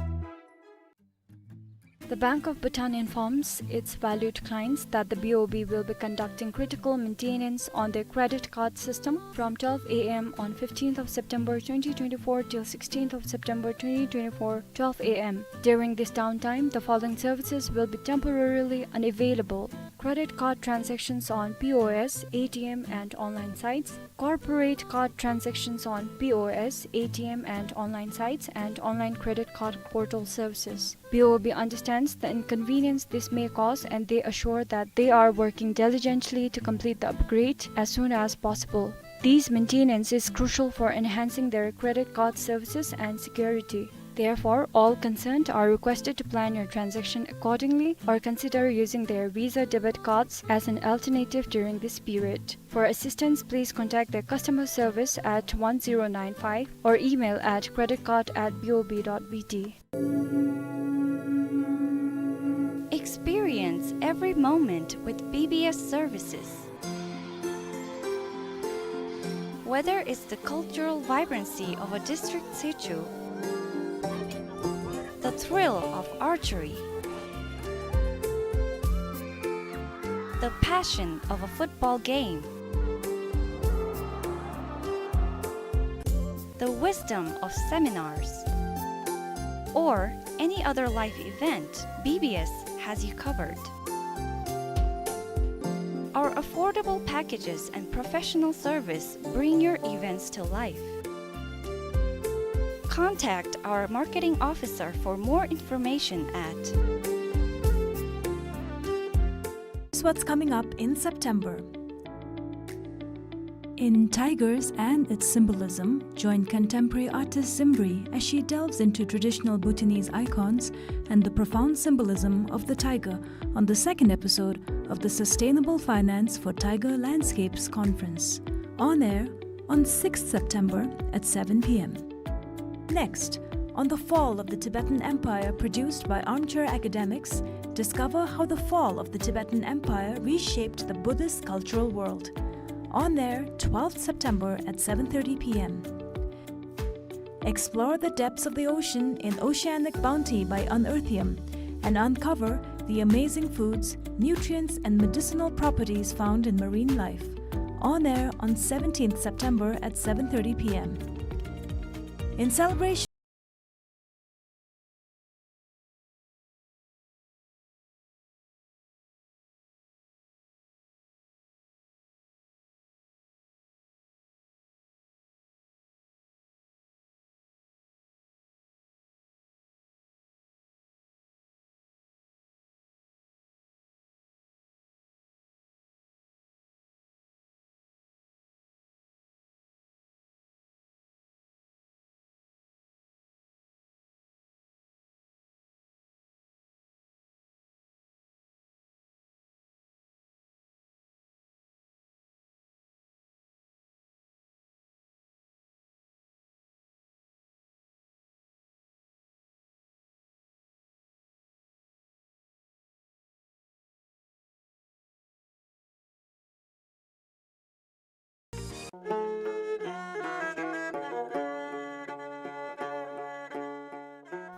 The Bank of Bhutan informs its valued clients that the B O B will be conducting critical maintenance on their credit card system from twelve A M on fifteenth of September twenty twenty-four till sixteenth of September twenty twenty-four, twelve A M. During this downtime, the following services will be temporarily unavailable: credit card transactions on P O S, A T M, and online sites, corporate card transactions on P O S, A T M, and online sites, and online credit card portal services. B O B understands the inconvenience this may cause, and they assure that they are working diligently to complete the upgrade as soon as possible. This maintenance is crucial for enhancing their credit card services and security. Therefore, all concerned are requested to plan your transaction accordingly or consider using their Visa debit cards as an alternative during this period. For assistance, please contact their customer service at one zero nine five or email at credit card at B O B dot B T. Experience every moment with B B S services. Whether it's the cultural vibrancy of a district situ, the thrill of archery, the passion of a football game, the wisdom of seminars, or any other life event, B B S has you covered. Our affordable packages and professional service bring your events to life. Contact our marketing officer for more information at What's coming up in September? In Tigers and Its Symbolism, join contemporary artist Zimbri as she delves into traditional Bhutanese icons and the profound symbolism of the tiger on the second episode of the Sustainable Finance for Tiger Landscapes conference. On air on sixth September at seven P M. Next, on the fall of the Tibetan Empire, produced by Armchair Academics, discover how the fall of the Tibetan Empire reshaped the Buddhist cultural world. On air, twelfth September at seven thirty P M. Explore the depths of the ocean in Oceanic Bounty by Unearthium and uncover the amazing foods, nutrients, and medicinal properties found in marine life. On air on seventeenth September at seven thirty P M. In celebration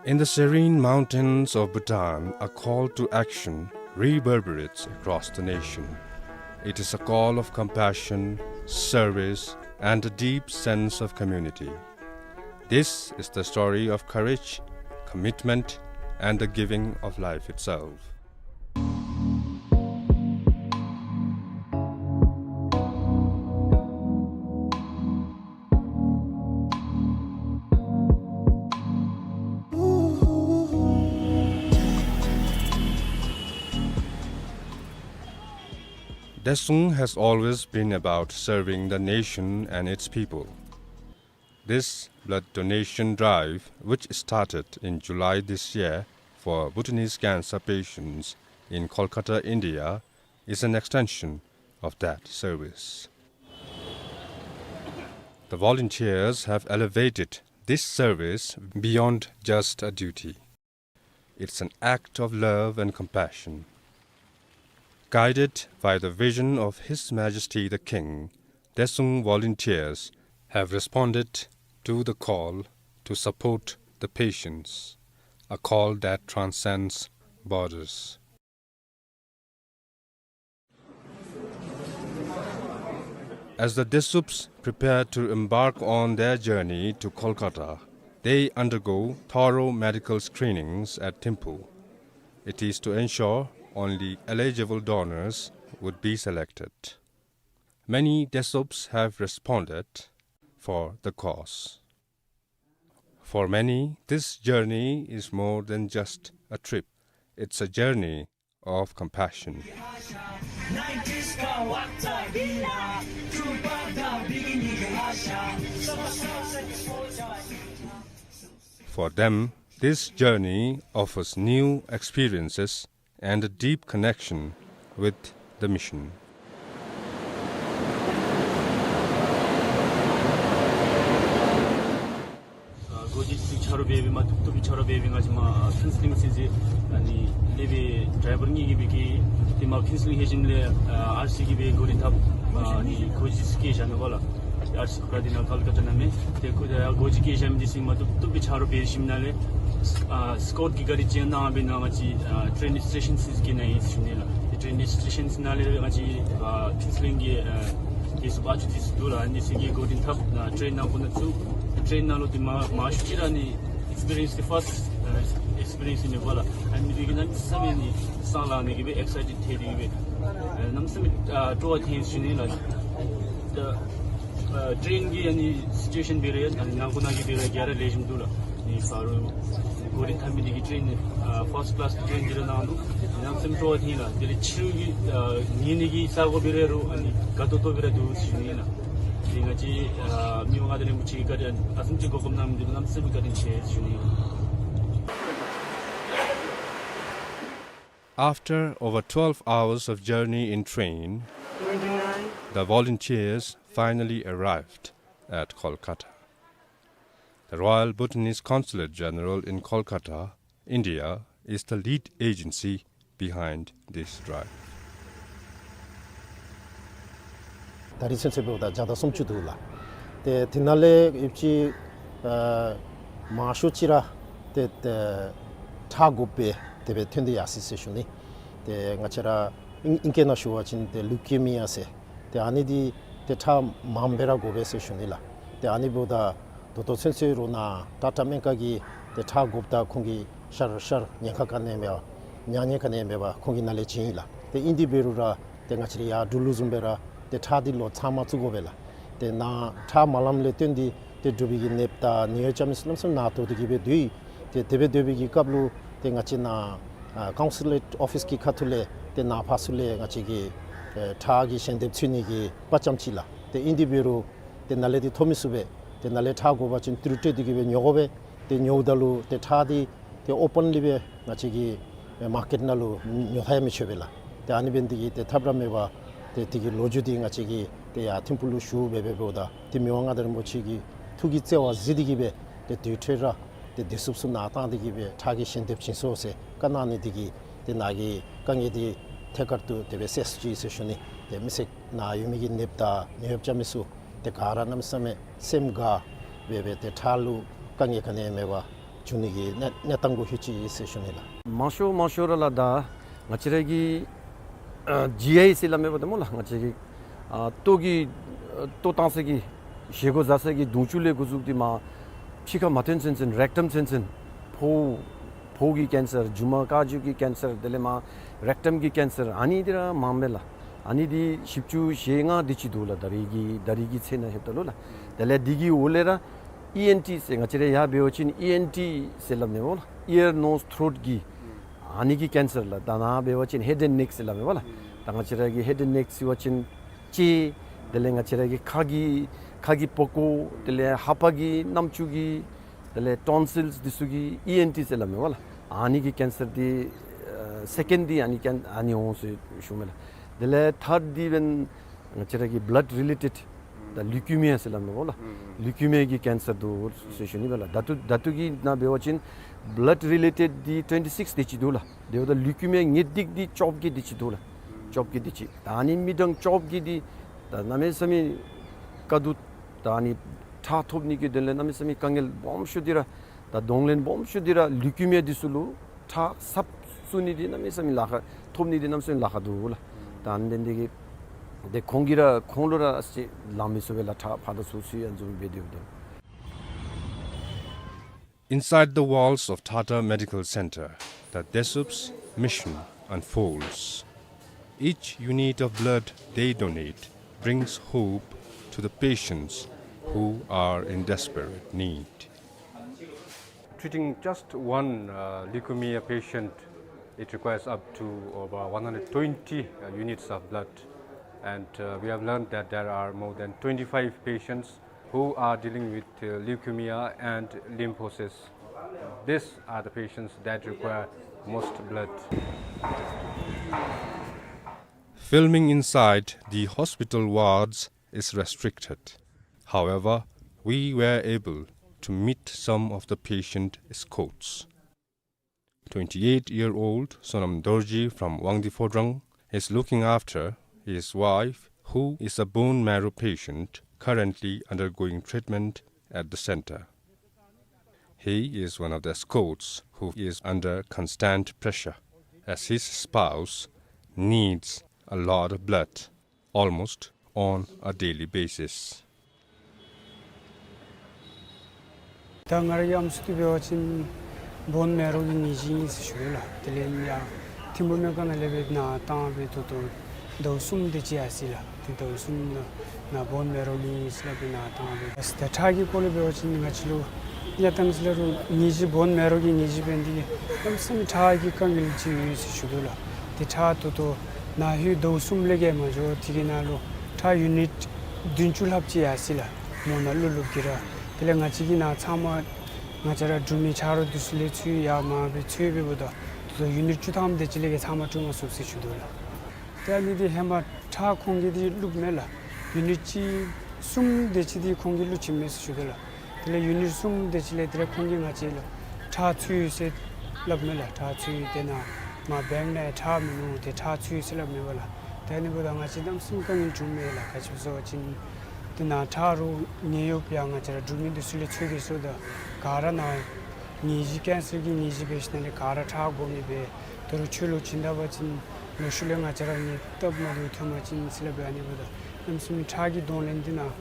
In the serene mountains of Bhutan, a call to action reverberates across the nation. It is a call of compassion, service, and a deep sense of community. This is the story of courage, commitment, and the giving of life itself. Daesung has always been about serving the nation and its people. This blood donation drive, which started in July this year for Bhutanese cancer patients in Kolkata, India, is an extension of that service. The volunteers have elevated this service beyond just a duty. It's an act of love and compassion. Guided by the vision of His Majesty the King, Daesung volunteers have responded to the call to support the patients, a call that transcends borders. As the Daesups prepare to embark on their journey to Kolkata, they undergo thorough medical screenings at Thimphu. It is to ensure only eligible donors would be selected. Many Daesups have responded for the cause. For many, this journey is more than just a trip. It's a journey of compassion. For them, this journey offers new experiences and a deep connection with the mission. ཨ་གོ་ཅི་ཅིག་ཆ་རོགས་འབད་བའི་མ་བཏུབ་བཏུབ་ཅིག་ཆ་རོགས་འབད་བའི་ང་བཅས་མ་ཨ་ཁའུན་སི་ལིང་ཟེར་ཨ་ནི་ལས་སྦེ་ཌའི་བར་གཉིས་ཀྱིས་འབད་གི་དེ་མ་ཁའུན་སི་ལིང་ལྷོད་ཞིནམ་ལས་ཨ་ཨར་སི་གིས་འབད་གོ་རིམ་ཐབས་ཨ་ནི་གོ་ཅི་ཅིག་བཀལ་བཞག་ནུག་པ་ལགས། ཨར་སི་ག་དེ་ནང་ཀལ་ཀ་ཏ་ནང་མས། ཏེ་གོ་ཨ་གོ་ཅི་བཀལ་བཞག་མི་འདི་ཚུ་མ་བཏུབ་བཏུབ་སྦེ་ཆ་རོགས་འབད་ཞིནམ་ལས་ཨ་སི་ཀོཊ་ཀྱི་གཱ་རི་ཅིག་ནང་སྦེ་ནཱ་ང་བཅས་ཨ་ཊེན་ནི་སི་ཊེ་ཤཱན་ཟེར་གི་ནང་ཨིན་ཟེར་ཞུ་ནི་ལགས། ཏེ་ཊེན་ནི་སི་ཊེ་ཤཱན་ནང་ལས་ང་བཅས་ཨ་ཁའུན་སི་ལིང་གི་ཨ་དེ་ཚུ་ཕར་ཚུར་དེ་ཚུ་འདུག་ལགས། ཨ་ནི་ཚུ་གི་གོ་རིམ་ཐབས་ཨ་ཊེན་ནང་ཁོ་ན་ཚུ་ཊེན་ནང་ལུ་དེ་མ་མང་ཤོས་ཅིག་ར་ཨ་ནི་ཨེགསི་པི་རི་ཡེནསི་དེ་ཕརསཊ་ཨ་ཨེགསི་པི་རི་ཡེནསི་ཨིན་ནི་པ་ལགས། ཨ་ནི་དེ་གིས་གནམ་མེད་ས་མེད་ཨ་ནི་སང་ལང་ནི་གི་སྦེ་ཨེགསི་སའི་ཊེཌ་ཐལ་ཏེ་གི་སྦེ་ཨ་གནམ་མེད་ས་མེད་ཨ་སྤྲོ་བ་ཐོན་ཟེར་ཞུ་ནི་ལགས། ད་ཨ་ཊེན་གྱི་ཨ་ནི་སི་ཅུ་ཨེ་ཤཱན་འབད་རུང་ཨ་ནི་ནང་ཁོ་ན་གི་འབད་རུང་ག་ར་ལེགས་ཤོམ་འདུག་ལགས། ཨ་ནི་ཕར་ལུ་གོ་རིམ་འཐབ་མི་འདི་གིས་ཊེན་ཨ་ཕརསཊ་ཀི་ལཱསི་ཊེན་འདི་ར་གནང་ནུག། གནམ་མེད་ས་མེད་སྤྲོ་བ་ཐོན་ལགས། དེ་ལས་ཕྱི་རུ་གི་ཨ་ཉལ་ནི་གི་ས་གོ་འབད་རུང་ཨ་ནི་དགའ་ཏོག་ཏོ་སྦེ་ར་འདུག་ཟེར་ཞུ་ནི་ལགས། དེ་ང་བཅས་ཨ་མི་དབང་མངའ་བདག་རིན་པོ་ཆེ་གིས་ག་ར་ཨ་ཙམ་ཅིག་གོ་སྐབས་གནང་མི་འདི་གནམ་མེད་ས་མེད་བཀའ་དྲིན་ཆེ་ཟེར་ཞུ་ནི་ལགས། After over twelve hours of journey in train, the volunteers finally arrived at Kolkata. The Royal Bhutanese Consulate General in Kolkata, India, is the lead agency behind this drive. ད་རིས་ཚུན་ཚོད་འབདཝ་ད་བརྒྱ་དང་སུམ་ཅུ་འདུག་ལགས། ཏེ་དེ་ནང་ལས་ཡོད་ཅི་ཨ་མང་ཤོས་ཅིག་ར་ཏེ་ཏེ་ཁྲག་དགོཔ་སྦེ་དེ་སྦེ་ཐོན་ཏེ་ཡར་སོ་ཡི་ཟེར་ཞུ་ནི། ཏེ་ང་བཅས་ར་ཨིང་ཨིང་སྐད་ནང་ཞུ་བ་ཅིན་ཏེ་ལུ་ཀེ་མི་ཡ་ཟེར། ཏེ་ཨ་ནི་འདི་ཏེ་ཁྲག་མངམ་སྦེ་ར་དགོ་པས་ཟེར་ཞུ་ནི་ལགས། ཏེ་ཨ་ནི་འབདཝ་ད་ད་ལྟོ་ཚུན་ཚོད་ར་ནཱ་ཊ་ཊ་སྨན་ཁང་གིས་ཏེ་ཁྲག་དགོཔ་ད་ཁོང་གིས་ཤར་ཤར་ཉེན་ཁ་ག་ནི་ཡང་མེད་པར་ཉག་ཉེས་ག་ནི་ཡང་མེད་པར་ཁོང་གིས་ནཱ་ལས་བྱིན་ཡི་ལགས། ཏེ་ཨིན་དེ་འབད་རུང་ར་ཏེ་ང་བཅས་ར་ཡར་འགྲོ་ལུགས་བཟུམ་སྦེ་ར་ཏེ་ཁྲག་འདི་ལོག་ཚང་མ་བཙུགས་དགོ་པས་ལགས། ཏེ་ནཱ་ཁྲག་མ་ལངམ་ལས་བརྟེན་ཏེ་ཏེ་འབྲུག་པའི་གི་ནདཔ་དང་ནད་གཡོག་རྐྱབ་མི་ཚུ་གནམ་མེད་ས་མེད་ནང་དོག་སྟེ་གི་སྦེ་སྡོད་ཡི། ཏེ་དེ་སྦེ་སྡོད་པའི་གི་སྐབས་ལུ་ཏེ་ང་བཅས་ནཱ་ཨ་ཀའུན་སི་ལེཊ་ཨོ་ཕིསི་གི་ཁ་ཐུག་ལས་ཏེ་ནཱ་ཕར་ཚུར་ལས་ང་བཅས་ཀྱིས་ཨེ་ཁྲག་གི་ཞལ་འདེབས་འཚོལ་ནི་གི་དཔའ་བཅམ་ཅི་ལགས། ཏེ་ཨིན་དེ་འབད་རུང་ཏེ་ནཱ་ལས་འདི་ཐོབ་མི་ཚུགས་པས། ཏེ་ནཱ་ལས་ཁྲག་དགོ་པ་ཅིན་ཏི་རུ་སྤྲོད་དེ་གི་སྦེ་ཉོ་དགོ་པས། ཏེ་ཉོཝ་ད་ལུ་ཏེ་ཁྲག་འདི་ཏེ་ཨོ་པཱན་ལི་སྦེ་ང་བཅས་ཀྱིས་ཨེ་མར་ཀེཊ་ནང་ལུ་ཉོ་ད་ཡང་མི་ཆོག་པས་ལགས། ཏེ་ཨ་ནི་འབད་ནི་དེ་གིས་ཏེ་ཐབས་ར་མེད་པར་ཏེ་དེ་གི་ལོ་རྒྱུས་འདི་ང་བཅས་ཀྱིས་ཏེ་ཡར་ཐིམ་ཕུ་ལུ་ཞུ་འབད་འབདཝ་ད་ཏེ་མི་དབང་མངའ་བདག་རིན་པོ་ཆེ་གི་ཐུགས་ཀྱི་བརྩེ་བ་གཟིགས་ཏེ་གི་སྦེ་ཏེ་དེ་འཕྲོ་ར་ཏེ་དེ་ཚུ་ཚུ་ནཱ་བཏང་སྟེ་གི་སྦེ་ཁྲག་གི་ཞལ་འདེབས་བྱིན་སོང་ཟེར་བཀའ་གནང་ནི་དེ་གིས་ཏེ་ནཱ་གི་དཀའ་ངལ་འདི་ཐད་ཀར་དུ་དེ་སྦེ་སེལ་ཚུགས་ཅི་ཟེར་ཞུ་ནི། ཏེ་མི་སེར་ནཱ་ཡོད་མི་གི་ནདཔ་དང་ནད་གཡོག་རྐྱབ་མི་ཚུ་ཏེ་ག་ར་གནམ་མེད་ས་མེད་སེམས་དགའ་སྦེ་སྦེ་ཏེ་ཁྲག་ལུ་དཀའ་ངལ་ག་ནི་ཡང་མེད་པར་འགྱོ་ནི་གི་གནས་གནས་སྟངས་གུ་ལྷོད་ཅི་ཟེར་ཞུ་ནི་ལགས། མང་ཤོས་མང་ཤོས་ར་ལགས་ད་ང་བཅས་ར་གི་ཨ་ཇི་ཨའི་ཟེར་སླབ་མས་པ་ཏེ་སྨོ་ལགས། ང་བཅས་ཀྱི་ཨ་ལྟོ་གི་ཨ་ལྟོ་བཏང་ས་གི་བཞེས་སྒོ་བཟའ་ས་གི་དུང་ཆུ་ལས་འགོ་བཙུགས་ཏེ་མར་ཕྱི་ཁར་མ་ཐོན་ཚུན་ཚོད་རེག་ཊམ་ཚུན་ཚོད་ཕོཝ་ཕོཝ་གི་ཀེན་སར་མཇུག་མ་དཀར་མཇུག་གི་ཀེན་སར་དེ་ལས་མར་རེག་ཊམ་གི་ཀེན་སར་ཨ་ནི་འདི་ར་མངམ་མས་ལགས། ཨ་ནི་འདི་བཞི་བཅུ་ཞེ་ལྔ་དེ་ཅིག་འདུག་ལགས། ད་རེས་ཀྱི་ད་རེས་ཀྱི་ཚད་ནང་ལྷོདཔ་ད་ལུ་ལགས། དེ་ལས་འདི་གི་འོག་ལས་ར་ཨི་ཨེན་ཊི་ཟེར་ང་བཅས་ར་ཡར་འབད་བ་ཅིན་ཨི་ཨེན་ཊི་ཟེར་སླབ་མས་པ་ལགས། ཨི་ཡར་ནོསི་ཐྲོཊ་གི་ཨ་ནི་གི་ཀེན་སར་ལགས། ད་ནཱ་འབད་བ་ཅིན་ཧེཌ་ཨེནཌ་ནེཀ་ཟེར་སླབ་མས་པ་ལགས། ད་ང་བཅས་ར་གི་ཧེཌ་ཨེནཌ་ནེཀ་ཟེར་བ་ཅིན་ལྕེ། དེ་ལས་ང་བཅས་ར་གི་ཁ་གི་ཁ་གི་པགས་ཀོ། དེ་ལས་ལྷ་པ་གི་རྣམ་ཅོ་གི། དེ་ལས་ཊོན་སིལསི་འདི་ཚུ་གི་ཨི་ཨེན་ཊི་ཟེར་སླབ་མས་པ་ལགས། ཨ་ནི་གི་ཀེན་སར་འདི་ཨ་སེ་ཀེནཌ་འདི་ཨ་ནི་ཀེན་ཨ་ནི་འོང་ཟེར་ཞུཝ་མས་ལགས། དེ་ལས་ཐརཌ་འདི་འབདན་ང་བཅས་ར་གི་བླཌ་རི་ལེ་ཊེཌ་ད་ལིའུ་ཀི་མི་ཡ་ཟེར་སླབ་མས་པ་ལགས། ལིའུ་ཀི་མི་ཡ་གི་ཀེན་སར་འདུག་ཟེར་ཞུ་ནི་པ་ལགས། ད་ལྟོ་ད་ལྟོ་གི་ནང་འབད་བ་ཅིན་བླཌ་རི་ལེ་ཊེཌ་འདི་ཊུ་ཝེན་ཊི་སིཀསི་དེ་ཅིག་འདུག་ལགས། དེ་འབདཝ་ད་ལིའུ་ཀི་མི་ཡ་ངེས་ཏིག་འདི་བཅོ་བརྒྱད་དེ་ཅིག་འདུག་ལགས། བཅོ་བརྒྱད་དེ་ཅིག། ད་ཨ་ནི་མི་གྲངས་བཅོ་བརྒྱད་འདི་ད་གནམ་མེད་ས་མེད་དཀའ་སྡུག། ད་ཨ་ནི་ཁྲག་ཐོབ་ནི་གི་དོན་ལས་གནམ་མེད་ས་མེད་དཀའ་ངལ་སྦོམ་ཤོས་འདི་ར་ད་གདོང་ལེན་སྦོམ་ཤོས་འདི་ར་ལིའུ་ཀི་མི་ཡ་འདི་ཚུ་ལུ་ཁྲག་ཚབ་བཙུགས་ནི་འདི་གནམ་མེད་ས་མེད་ལཱ་ཁག། ཐོབ་ནི་འདི་གནམ་མེད་ས་མེད་ལཱ་ཁག་འདུག་ལགས། ད་ཨ་ནི་འདི་གིས་ཏེ་ཁོང་གིས་ར་ཁོང་ལུ་ར་ཨ་ཙི་ལང་མི་ཚུགས་པས་ལགས། ཁྲག་ཕར་དང་ཚུར་ཚུར་ཡང་འཛོམས་སྦེ་སྡོད་དོ། Inside the walls of Tata Medical Center, the Daesup's mission unfolds. Each unit of blood they donate brings hope to the patients who are in desperate need. Treating just one, uh, leukemia patient, it requires up to about one hundred twenty, uh, units of blood. And, uh, we have learned that there are more than twenty-five patients who are dealing with, uh, leukemia and lymphosis. These are the patients that require most blood. Filming inside the hospital wards is restricted. However, we were able to meet some of the patient escorts. Twenty-eight-year-old Sonam Dorji from Wangdi Phodrang is looking after his wife, who is a bone marrow patient currently undergoing treatment at the center. He is one of the escorts who is under constant pressure, as his spouse needs a lot of blood almost on a daily basis. ད་ང་རའི་ཨམ་སྲུ་འདི་འབད་བ་ཅིན་བོན་མེ་རོ་གི་ནད་གཞི་ཨིན་ཟེར་ཞུ་དོ་ལགས། དེ་ལས་ཡང་ཐིམ་ཕུ་སྨན་ཁང་ནང་ལས་སྦེ་ནཱ་བཏང་སྦེ་ད་ལྟོ་ཟླཝ་གསུམ་དེ་ཅིག་ཡར་སོ་ཡི་ལགས། ཏེ་ཟླཝ་གསུམ་ནང་ན་བོན་མེ་རོ་ཨིན་ཟེར་སླབ་སྦེ་ནཱ་བཏང་སྦེ། ད་ཁྲག་གི་སྐོར་ལས་འབད་བ་ཅིན་ང་བཅས་ལུ་གནས་སྟངས་ཅིག་ལས་རུང་ནད་གཞི་བོན་མེ་རོ་གི་ནད་གཞི་འབད་ནི་འདི་གནམ་མེད་ས་མེད་ཁྲག་གི་དཀའ་ངལ་ཅིག་ཡོད་ཟེར་ཞུ་དོ་ལགས། ཏེ་ཁྲག་ད་ལྟོ་ན་ཧིང་ཟླཝ་གསུམ་ལས་བརྒལ་མ་འགྱོ། དེ་གི་ནང་ལུ་ཁྲག་ཡུ་ནིཊ་བདུན་ཅུ་ལྷགཔ་ཅིག་ཡར་སོ་ཡི་ལགས། མོ་ན་ལུ་ལུ་གི་ར། དེ་ལས་ང་བཅས་ཀྱི་ནང་ཚང་མ་ང་བཅས་ར་འབྲུག་མི་ཆ་རོགས་འདི་ཚུ་ལས་ཚུར་ཡར་མར་སྦེ་ཚུར་སྦེ་འབདཝ་ད་ད་ལྟོ་ཡུ་ནིཊ་བཅུ་ཐམ་དེ་ཅིག་ལས་བརྒལ་ཚང་མ་བཀྲུ་མ་ཚུགས་ཟེར་ཞུ་དོ་ལགས། ཏེ་ཨ་ནི་འདི་ཧེ་མ་ཁྲག་ཁོང་གིས་འདི་བླུགས་མས་ལགས། ཡུ་ནིཊ་གཅིག་གསུམ་དེ་ཅིག་འདི་ཁོང་གིས་བླུགས་ཅི་མས་ཟེར་ཞུ་དོ་ལགས། དེ་ལས་ཡུ་ནིཊ་གསུམ་དེ་ཅིག་ལས་དེ་ལས་ཁོང་གིས་ང་བཅས་ལུ་ཁྲག་ཚུད་ཡི་ཟེར་སླབ་མས་ལགས། ཁྲག་ཚུད་ཡི། ཏེ་ནཱ་མར་བེངཀ་ནང་ཁྲག་མིན་ནུག། ཏེ་ཁྲག་ཚུད་ཡི་ཟེར་སླབ་མས་པ་ལགས། ཏེ་ཨ་ནི་འབདཝ་ད་ང་བཅས་གནམ་མེད་ས་མེད་དཀའ་ངལ་བྱུངམ་མས་ལགས། ག་ཅི་སྨོ་ཟེར་བ་ཅིན་ཏེ་ནཱ་ཁྲག་རོགས་ཉེན་ཡོདཔ་ཡང་ང་བཅས་ར་འབྲུག་མི་འདི་ཚུ་ལས་ཚུར་གྱི་སོ་ད་ག་ར་ནཱ་ནད་གཞི་ཀེན་སར་གྱི་ནད་གཞི་འབད་ཞིནམ་ལས་ག་ར་ཁྲག་དགོ་མི་འབད། ད་རུང་ཆོས་ལུ་བྱིན་ད་པ་ཅིན་ལོག་ཤུལ་ལས་ང་བཅས་ར་ནི་སྟབས་མ་བདེཝ་ཐོན་པ་ཅིན་ཟེར་སླབ་སྦེ། ཨ་ནི་འབདཝ་ད་གནམ་མེད་ས་མེད་ཁྲག་གི་གདོང་ལེན་འདི་ནཱ་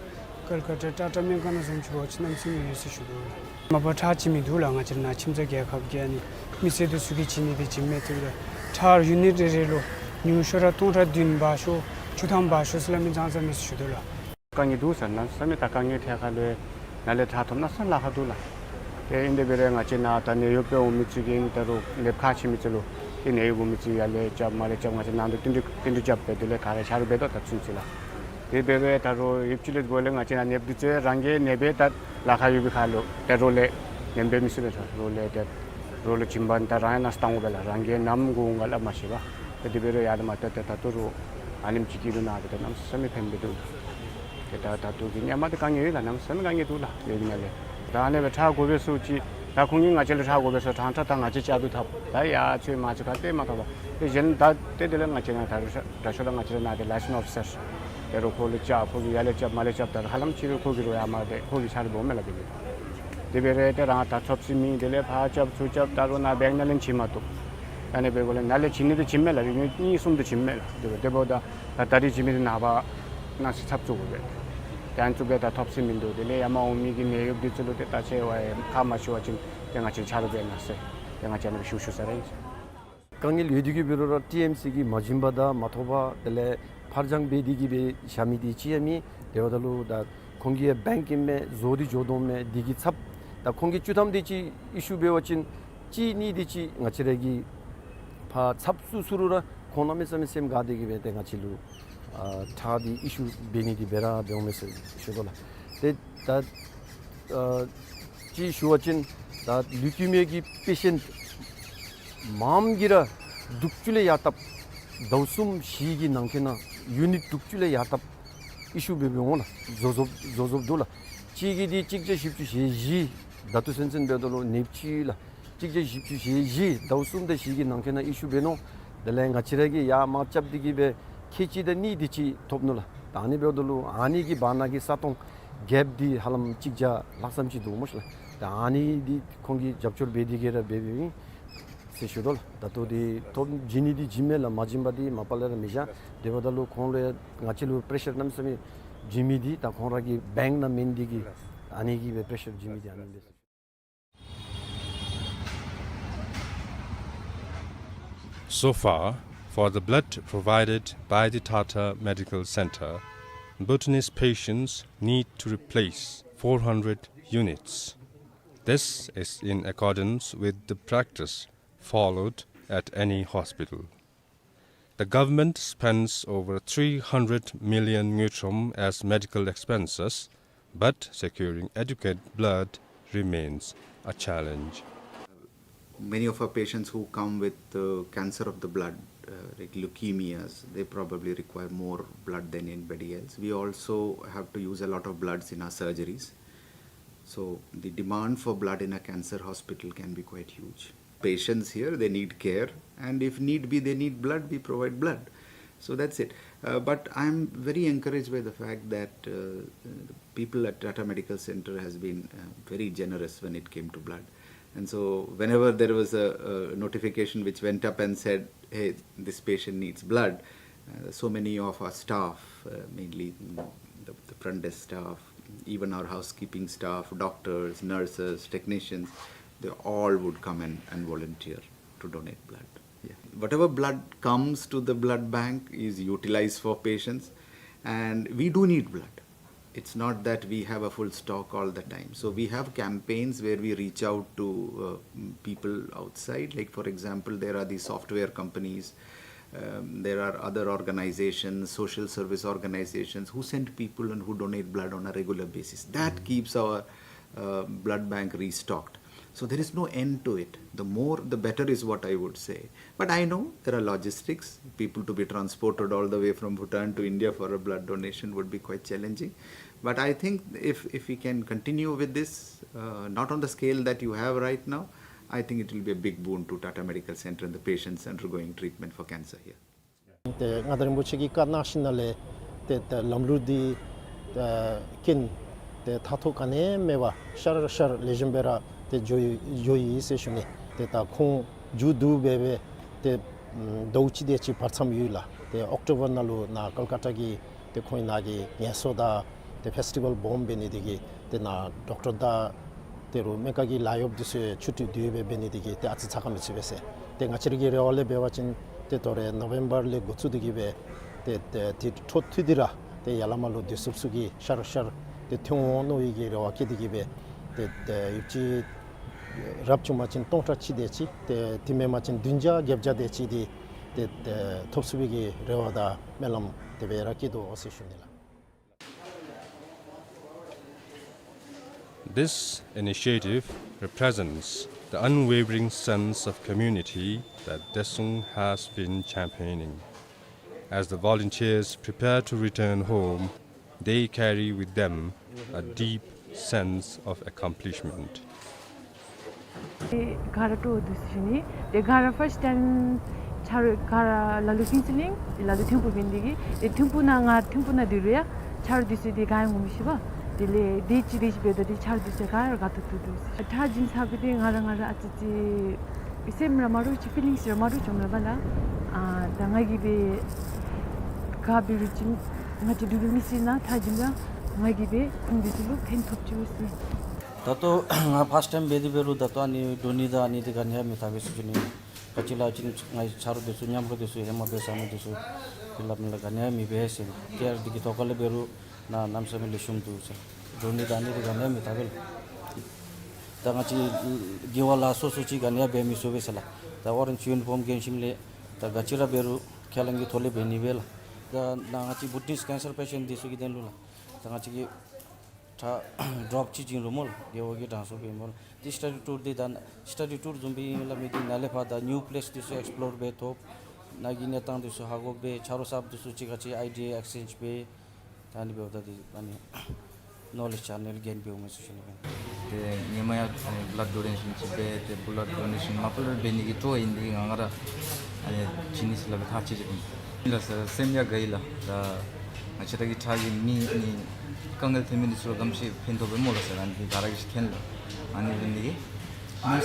ཀལ་ཀ་ཏ་ཊ་ཊ་སྨན་ཁང་ནང་བཟུམ་ཅིག་འབད་བ་ཅིན་གནམ་མེད་ས་མེད་ཡོད་ཟེར་ཞུ་དོ་ལགས། མ་པ་ཁྲག་བྱིན་མི་འདུག་ལགས། ང་བཅས་ནཱ་ཁྱིམ་ཚང་རྒྱལ་ཁབ་ཀྱི་ཨ་ནི་མི་སེར་འདི་ཚུ་གིས་བྱིན་ནི་འདི་བྱིན་མས། དེ་འབདཝ་ད་ཁྲག་ཡུ་ནིཊ་རེ་རེ་ལུ་ཉུང་ཤོས་ར་སྟོང་ཕྲག་བདུན་འབག་ཤོག་བཅུ་ཐམ་འབག་ཤོག་ཟེར་སླབ་མི་ཙང་ཙ་མེད་ཟེར་ཞུ་དོ་ལགས། དཀའ་ངལ་འདུག་ཟེར། གནམ་མེད་ས་མེད་ད་དཀའ་ངལ་ཐད་ཁར་ལུ་ནཱ་ལས་ཁྲག་ཐོབ་ནི་ས་ལཱ་ཁག་འདུག་ལགས། ཏེ་ཨིན་དེ་འབད་རུང་ང་བཅས་ནཱ་ད་ནད་གཡོགཔ་སྦེ་འོང་མི་ཚུ་གིས་ད་རུང་ལེན་ཁ་ཕྱེ་མི་ཚུ་ལུ་ཏེ་ནད་གཡོགཔ་འོང་མི་ཚུ་ཡར་ལས་རྐྱབ་མར་ལས་རྐྱབ་ང་བཅས་ནང་དུ་བསྟུན་གྲོས་བསྟུན་གྲོས་རྐྱབ་སྦེ་དེ་ལས་ག་ར་ཆ་རོགས་འབད་དོ་ད་ཚུན་ཚོད་ལགས། དེ་འབད་རུང་ད་རུང་ཡུདཔ་ཅིག་ལས་འགོ་ལས་ང་བཅས་ནཱ་ནདཔ་འདི་ཚུ་རང་གིས་ནདཔ་སྦེ་ད་ལཱ་ཁག་ཡོད་པའི་ཁར་ལུ་ཏེ་རོགས་ལས་ནདཔ་འབད་མི་ཚུགས་པས། ད་རོགས་ལས་ཏེ་རོགས་ལུ་བྱིན་པ་ད་རང་ཡང་ནཱ་བཏང་དགོ་པས་ལགས། རང་གིས་ནམ་འགོ་འོང་ག་སླབ་མ་ཤེས་པས། ཏེ་དེ་འབད་རུང་ཡར་ལས་མར་ཏེ་ཏེ་ད་ལྟོ་རོགས་ཨ་ནེམ་ཅིག་གི་རུང་ནཱ་ཏེ་ད་གནམ་མེད་ས་མེད་ཕན་པ་འདུག་ལགས། ཏེ་ད་ད་ལྟོ་གི་ཧེ་མ་འདི་དཀའ་ངལ་ཡོད་ལགས། གནམ་མེད་ས་མེད་དཀའ་ངལ་འདུག་ལགས། ཡོད་ནཱ་ལས་ད་ཨ་ནི་སྦེ་ཁྲག་དགོ་པས་ཟེར་ཅི། ད་ཁོང་གིས་ང་བཅས་ལུ་ཁྲག་དགོ་པས་ཟེར་ཁྲག་ཁྲག་ད་ང་བཅས་རྐྱབ་སྟེ་ཐོབ། ད་ཡར་ཚུར་མར་ཚུར་ག་ཏེ་མ་ཐོབ་པས། ཏེ་གཞན་ད་ཏེ་དེ་ལས་ང་བཅས་ནཱ་ད་རུང་ད་ཞོར་ལུ་ང་བཅས་ནཱ་ཏེ་ལའི་སེནསི་ཨོ་ཕི་སར་ཏེ་རོགས་ཁོ་ལུ་རྐྱབ། ཁོ་གིས་ཡར་ལས་རྐྱབ་མར་ལས་རྐྱབ། ད་ཧ་ལམ་ཕྱི་རུ་ཁོ་གི་རོགས་ཡར་མར་ཏེ་ཁོ་གི་ཆ་རོགས་འབདཝ་མས་ལགས། དེ་འབད་དེ་འབད་རུང་ཏེ་རང་ད་ཚབ་ཤེས་མི་དེ་ལས་ཕར་རྐྱབ་ཚུར་རྐྱབ་ད་རུང་ནཱ་བེངཀ་ནང་ལས་བྱིན་མ་བཏུབ། ཨ་ནི་འབདཝ་ལས་ནཱ་ལས་བྱིན་ནི་འདི་བྱིནམ་མས་ལགས། ཡུ་ནིཊ་གཉིས་གསུམ་འདི་བྱིནམ་མས་ལགས། དེ་འབདཝ་ད་ད་ད་རིས་བྱིན་མི་འདི་ནངས་པ་གནངས་ཚེ་ཚབ་བཙུགས་དགོ་པས། ཏེ་ཨ་ནི་བཙུགས་པས་ད་ཐོབ་ས་མིན་འདུག། དེ་ལས་ཡར་མར་འོང་མི་གི་ནད་གཡོགཔ་འདི་ཚུ་ལུ་ཏེ་ད་ཆེ་བ་ཡང་ཁག་མ་ཆེ་བ་ཅིན་ཏེ་ང་བཅས་ཆ་རོགས་འབད་གནང་ཟེར་ཏེ་ང་བཅས་ཨ་ནི་སྦེ་ཞུ་ཞུ་ས་ར་ཨིན། དཀའ་ངལ་ཡོད་དེ་གིས་འབད་རུང་ར་ཊི་ཨེམ་སི་གིས་མ་བྱིན་པར་ད་མ་ཐོབ་པར་དེ་ལས་ཕར་འགྱངས་འབད་དེ་གིས་སྦེ་བཞག་མི་འདི་ཅིག་ཡང་མེད། དེ་འབདཝ་ད་ལུ་ད་ཁོང་གི་ཡང་བེངཀ་ཨིན་མས། བཟོ་སྟེ་འགྱོ་དོ་མས། དེ་གི་ཚབ་ད་ཁོང་གིས་བཅུ་ཐམ་དེ་ཅིག་ཨི་ཤུ་འབད་བ་ཅིན་གཅིག་གཉིས་དེ་ཅིག་ང་བཅས་ར་གིས་ཕར་ཚབ་བཙུགས་བཙུགས་རུང་ར་ ཁོང་གནམ་མེད་ས་མེད་སེམས་དགའ་སྟེ་གིས་སྦེ་ཏེ་ང་བཅས་ལུ་ཨ་ཁྲག་འདི་ཨི་ཤུ་འབད་ནི་འདི་འབད་ར་འབད་འོང་མས་ཟེར་ཞུ་དོ་ལགས། ཏེ་ད་ཨ་ཅིག་ཞུ་བ་ཅིན་ད་ལུ་ཀི་མི་ཡ་གི་པེ་ཤེནཊ་མངམ་གིས་ར་དྲུག་ཅུ་ལས་ཡར་བཏབ་ཟླཝ་གསུམ་བཞི་གི་ནང་འཁོད་ནང་ཡུ་ནིཊ་དྲུག་ཅུ་ལས་ཡར་བཏབ་ཨི་ཤུ་འབད་འབདཝ་འོང་ལགས། བཟོ་བཟོཝ་བཟོ་བཟོཝ་འདུག་ལགས། གཅིག་གིས་འདི་གཅིག་བརྒྱ་བཞི་བཅུ་ཞེ་བཞི་ད་ལྟོ་ཚུན་ཚོད་འབདཝ་ད་ལུ་ནདཔ་ཅིག་ལགས། གཅིག་བརྒྱ་བཞི་བཅུ་ཞེ་བཞི་ཟླཝ་གསུམ་དང་བཞི་གི་ནང་འཁོད་ནང་ཨི་ཤུ་འབད་ནུག། དེ་ལས་ང་བཅས་ར་གིས་ཡར་དམག་རྐྱབ་སྟེ་གིས་སྦེ་ཁལ་གཅིག་དང་གཉིས་དེ་ཅིག་ཐོབ་ནུག་ལགས། ད་ཨ་ནི་འབདཝ་ད་ལུ་ཨ་ནི་གི་བར་ན་གི་ས་སྟོང་གེཔ་འདི་ཧ་ལམ་གཅིག་བརྒྱ་ལྷག་ཙམ་ཅིག་འདུག་སྨོ་ཤ་ལགས། ད་ཨ་ནི་འདི་ཁོང་གིས་རྒྱབ་སྐྱོར་འབད་དེ་གིས་ར་འབད་འབདཝ་ཨིན་ཟེར་ཞུ་དོ་ལགས། ད་ལྟོ་འདི་ཐོབ་བྱིན་ནི་འདི་བྱིན་མས་ལགས། མ་བྱིན་པར་འདི་མ་པ་ལས་ར་མི་བཞག། དེ་འབདཝ་ད་ལུ་ཁོང་ལུ་ཡང་ང་བཅས་ལུ་པེ་རེ་ཤར་གནམ་མེད་ས་མེད་བྱིན་མི་འདི་ད་ཁོང་ར་གི་བེངཀ་ནང་མེན་འདི་གིས་ཨ་ནི་གིས་སྦེ་པེ་རེ་ཤར་བྱིན་མི་འདི་ཨ་ནི་འབད། So far, for the blood provided by the Tata Medical Center, Bhutanese patients need to replace four hundred units. This is in accordance with the practice followed at any hospital. The government spends over three hundred million ngultrum as medical expenses, but securing adequate blood remains a challenge. Many of our patients who come with uh, cancer of the blood, uh, like leukemias, they probably require more blood than anybody else. We also have to use a lot of bloods in our surgeries. So the demand for blood in a cancer hospital can be quite huge. Patients here, they need care, and if need be, they need blood, we provide blood. So that's it. Uh, but I'm very encouraged by the fact that uh, the people at Tata Medical Center has been uh, very generous when it came to blood. And so whenever there was a, a notification which went up and said, "Hey, this patient needs blood," uh, so many of our staff, uh, mainly mm, the, the front desk staff, even our housekeeping staff, doctors, nurses, technicians, they all would come and, and volunteer to donate blood. Yeah. Whatever blood comes to the blood bank is utilized for patients, and we do need blood. It's not that we have a full stock all the time. So we have campaigns where we reach out to uh, people outside. Like, for example, there are these software companies, um, there are other organizations, social service organizations who send people and who donate blood on a regular basis. That keeps our uh, blood bank restocked. So there is no end to it. The more, the better is what I would say. But I know there are logistics. People to be transported all the way from Bhutan to India for a blood donation would be quite challenging. But I think if, if we can continue with this, uh, not on the scale that you have right now, I think it will be a big boon to Tata Medical Center and the patients undergoing treatment for cancer here. ཏེ་མངའ་བདག་རིན་པོ་ཆེ་གི་བཀའ་གནང་ཞིནམ་ལས་ཏེ་ཏེ་ལམ་ལུགས་འདི་ཏེ་རྐྱེན་ཏེ་ཐག་ཐོག་ག་ནི་ཡང་མེད་པར་ཤར་ཤར་ལེགས་ཤོམ་སྦེ་ར་ཏེ་འགྱོ་ཡི་འགྱོ་ཡི་ཟེར་ཞུ་ནི། ཏེ་ད་ཁོང་མཇུག་བསྡུ་སྦེ་སྦེ་ཏེ་ཟླཝ་གཅིག་དེ་ཅིག་བར་མཚམས་ཡོད་ལགས། ཏེ་ཨོཀ་ཊོ་བར་ནང་ལུ་ནཱ་ཀལ་ཀ་ཏ་གི་ཏེ་ཁོང་གི་ནཱ་གི་ངལ་གསོ་དང་ཏེ་ཕེསི་ཊི་བཱལ་སྦོམ་འབད་ནི་དེ་གིས་ཏེ་ནཱ་ཌོག་ཊར་དང་ཏེ་རུ་སྨན་ཁང་གི་ལཱ་གཡོགཔ་འདི་ཚུ་ཆུ་ཊི་བསྡུ་སྦེ་འབད་ནི་དེ་གིས་ཏེ་ཨ་ཙི་ཚ་ག་མི་ཚུད་པས་ཟེར། ཏེ་ང་བཅས་ར་གི་རེ་བ་ལས་འབད་བ་ཅིན་ཏེ་དོ་རུང་ནོ་བེམ་བར་ལས་འགོ་བཙུགས་ཏེ་གིས་སྦེ་ཏེ་ཏེ་ཏེ་འཕྲོ་མཐུད་དེ་ར་ཏེ་ཡར་ལས་མར་ལུ་བདེ་སྲུངཔ་ཚུ་གིས་ཤར་ཤར་ཏེ་ཐོན་འོང་མནོ་བའི་གི་རེ་བ་བསྐྱེད་དེ་གིས་སྦེ་ཏེ་ཏེ་ཡུདཔ་ཅིག་རབ་བྱུང་པ་ཅིན་སྟོང་ཕྲག་གཅིག་དེ་ཅིག་ཏེ་དེ་མེན་པ་ཅིན་བདུན་བརྒྱ་བརྒྱད་བརྒྱ་དེ་ཅིག་འདི་ཏེ་ཏེ་ཐོབ་ཚུགས་པའི་གི་རེ་བ་དང་སྨོན་ལམ་དེ་སྦེ་ར་བསྐྱེད་དོ་ཟེར་ཞུ་ནི་ལགས། This initiative represents the unwavering sense of community that Daesung has been championing. As the volunteers prepare to return home, they carry with them a deep sense of accomplishment. ཏེ་ག་ར་སྤྲོ་བ་འདུག་ཟེར་ཞུ་ནི། ཏེ་ག་ར་ཕརསཊ་ཊའིམ་ཆ་རོགས་ག་ར་ལ་ལུ་ཕུན་ཚོགས་གླིང་ལ་ལུ་ཐིམ་ཕུག་འབད་ནི་དེ་གིས་ཏེ་ཐིམ་ཕུག་ནང་ང་ཐིམ་ཕུག་ནང་སྡོད་རུང་ཡང་ཆ་རོགས་འདི་ཚུ་ཏེ་ག་ཡང་ངོ་མི་ཤེས་པས། དེ་ལས་དེ་ཅིག་དེ་ཅིག་འབདཝ་ད་ཏེ་ཆ་རོགས་འདི་ཚུ་ག་ར་དགའ་ཏོག་ཏོ་འདུག་ཟེར། ཁྲག་བྱིན་ཚར་བའི་ཏེ་ང་ར་ང་ར་ཨ་ཙི་ཅིག་སེམས་ར་མ་འདྲཝ་ཅིག་ཕི་ལིངས་ར་མ་འདྲཝ་བྱུང་མས་པ་ལགས། ཨ་ད་ང་གིས་སྦེ་ག་འབད་རུང་ཅིག་ང་བཅས་འབྲུག་པའི་མི་སེར་ནང་ཁྲག་བྱིན་རུང་ང་གིས་སྦེ་ཁོང་འདི་ཚུ་ལུ་ཕན་ཐོགས་ཅིག་འོང་ཟེར། ད་ལྟོ་ང་ཕརསཊ་ཊའིམ་འབད་དེ་འབད་རུང་ད་ལྟོ་ཨ་ནི་འདྲོག་ནི་དང་ཨ་ནི་འདི་ག་ནི་ཡང་མི་ཐོབ་པས་ཟེར་ཞུ་ནི། ག་ཅི་ལགས་ཅིག་ང་གི་ཆ་རོགས་འདི་ཚུ་མཉམ་རོགས་འདི་ཚུ་ཧེ་མ་འབད་ས་མི་འདི་ཚུ་ཧེ་ལམ་ལུ་ག་ནི་ཡང་མི་འབད་ཟེར། ཀེར་འདི་གི་ཐོག་ཁ་ལས་འབད་རུང་ནཱ་གནམ་མེད་ས་མེད་ལེགས་ཤོམ་འདུག་ཟེར། འདྲོག་ནི་དང་ཨ་ནི་འདི་ག་ནི་ཡང་མི་ཐོབ་པས་ལགས། ད་ང་བཅས་དགེ་བ་ལཱ་སོ་སོ་ཅིག་ག་ནི་ཡང་འབད་མི་ཚུགས་པས་ཟེར་ལགས། ད་ཨོ་རེནཇ་ཡུ་ནི་ཕོརམ་གྱོན་ཞིནམ་ལས་ད་ག་ཅི་ར་འབད་རུང་ ཁས་བླངས་ཀྱི་ཐོག་ལས་འབད་ནི་སྦེ་ལགས། ད་ནཱ་ང་བཅས་བུ་ཊིན་ཀེན་སར་པེ་ཤེནཊ་འདི་ཚུ་གི་དོན་ལུ་ལགས། ད་ང་བཅས་ཀྱིས་ཁྲག་ཌོབ་ཅིག་བྱིན་རུང་སྨོ་ལགས། རྒེད་འོག་གི་དྲང་སྲོང་འབད་སྨོ་ལགས། ཏེ་སི་ཊ་ཌི་ཊུར་འདི་ད་སི་ཊ་ཌི་ཊུར་བཟུམ་སྦེ་ཨིན་སླབ་མི་འདི་ནཱ་ལས་ཕར་ད་ནིའུ་པི་ལེསི་འདི་ཚུ་ཨེགསི་པི་ལོར་འབད་ཐོབ། ནཱ་གི་གནས་སྟངས་འདི་ཚུ་ཧ་གོ་སྦེ་ཆ་རོགས་གསརཔ་འདི་ཚུ་གཅིག་ཁར་གཅིག་ཨའི་ཌི་ཡ་ཨེགསི་ཅེནཇ་འབད། ད་ཨ་ནི་འབདཝ་ད་འདི་ཨ་ནི་ནོ་ལེཇ་ཅེ་ནལ་གེན་འབདཝ་མས་ཟེར་ཞུ་ནི་ཨིན། ཏེ་ངོ་མ་ཡང་ཨ་ནི་བླཌ་ཌོ་ནེ་ཤཱན་ཅིག་འབད་ཏེ་བླཌ་ཌོ་ནེ་ཤཱན་མ་པ་ལས་འབད་ནི་གི་སྤྲོ་ཨིན། འདི་ང་ང་ར་ཨ་ནི་བྱིན་ནི་ཟེར་སླབ་པའི་ཐག་བཅད་ཅི་ཨིན་ལགས་ཟེར། སེམས་ཡང་དགའ་ཡི་ལགས། ད་ང་བཅས་ར་གི་ཁྲག་གིས་མི་ཨ་ནི་དཀའ་ངལ་ཐོན་མི་འདི་ཚུ་ལུ་ག་དེམ་ཅིག་ཕན་ཐོགས་པས་སྨོ་ལགས་ཟེར། ཨ་ནི་འདི་ག་ར་གིས་མཁྱེན་ལགས། ཨ་ནི་འབད་ནི་གིས་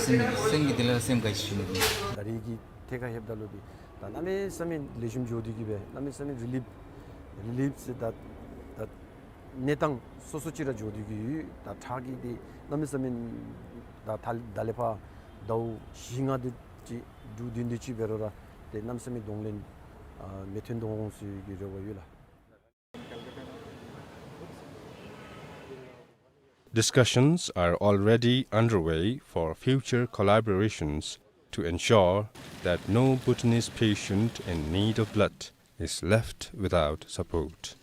སེམས་སེམས་ཀྱི་དེ་ལས་སེམས་དགའ་ཡི་ཟེར་ཞུ་ནི་ཨིན། ད་རེས་ཀྱི་ཐད་ཁར་ལྷོདཔ་ད་ལུ་འདི་ད་གནམ་མེད་ས་མེད་ལེགས་ཤོམ་འགྱོ་སྟེ་གིས་སྦེ་གནམ་མེད་ས་མེད་རི་ལིཕ་རི་ལིཕ་ཟེར་ད་ད་གནས་སྟངས་སོ་སོ་ཅིག་ར་འགྱོ་སྟེ་གིས་ཡོད། ད་ཁྲག་གི་འདི་གནམ་མེད་ས་མེད་ད་ད་ད་ལས་ཕར་ཟླཝ་བཞི་ལྔ་དེ་ཅིག་དྲུག་བདུན་དེ་ཅིག་འབད་རུང་ར་ཏེ་གནམ་མེད་ས་མེད་གདོང་ལེན་ཨ་མི་ཐོན་དོ་འོང་ཟེར་གྱི་རེ་བ་ཡོད་ལགས། Discussions are already underway for future collaborations to ensure that no Bhutanese patient in need of blood is left without support.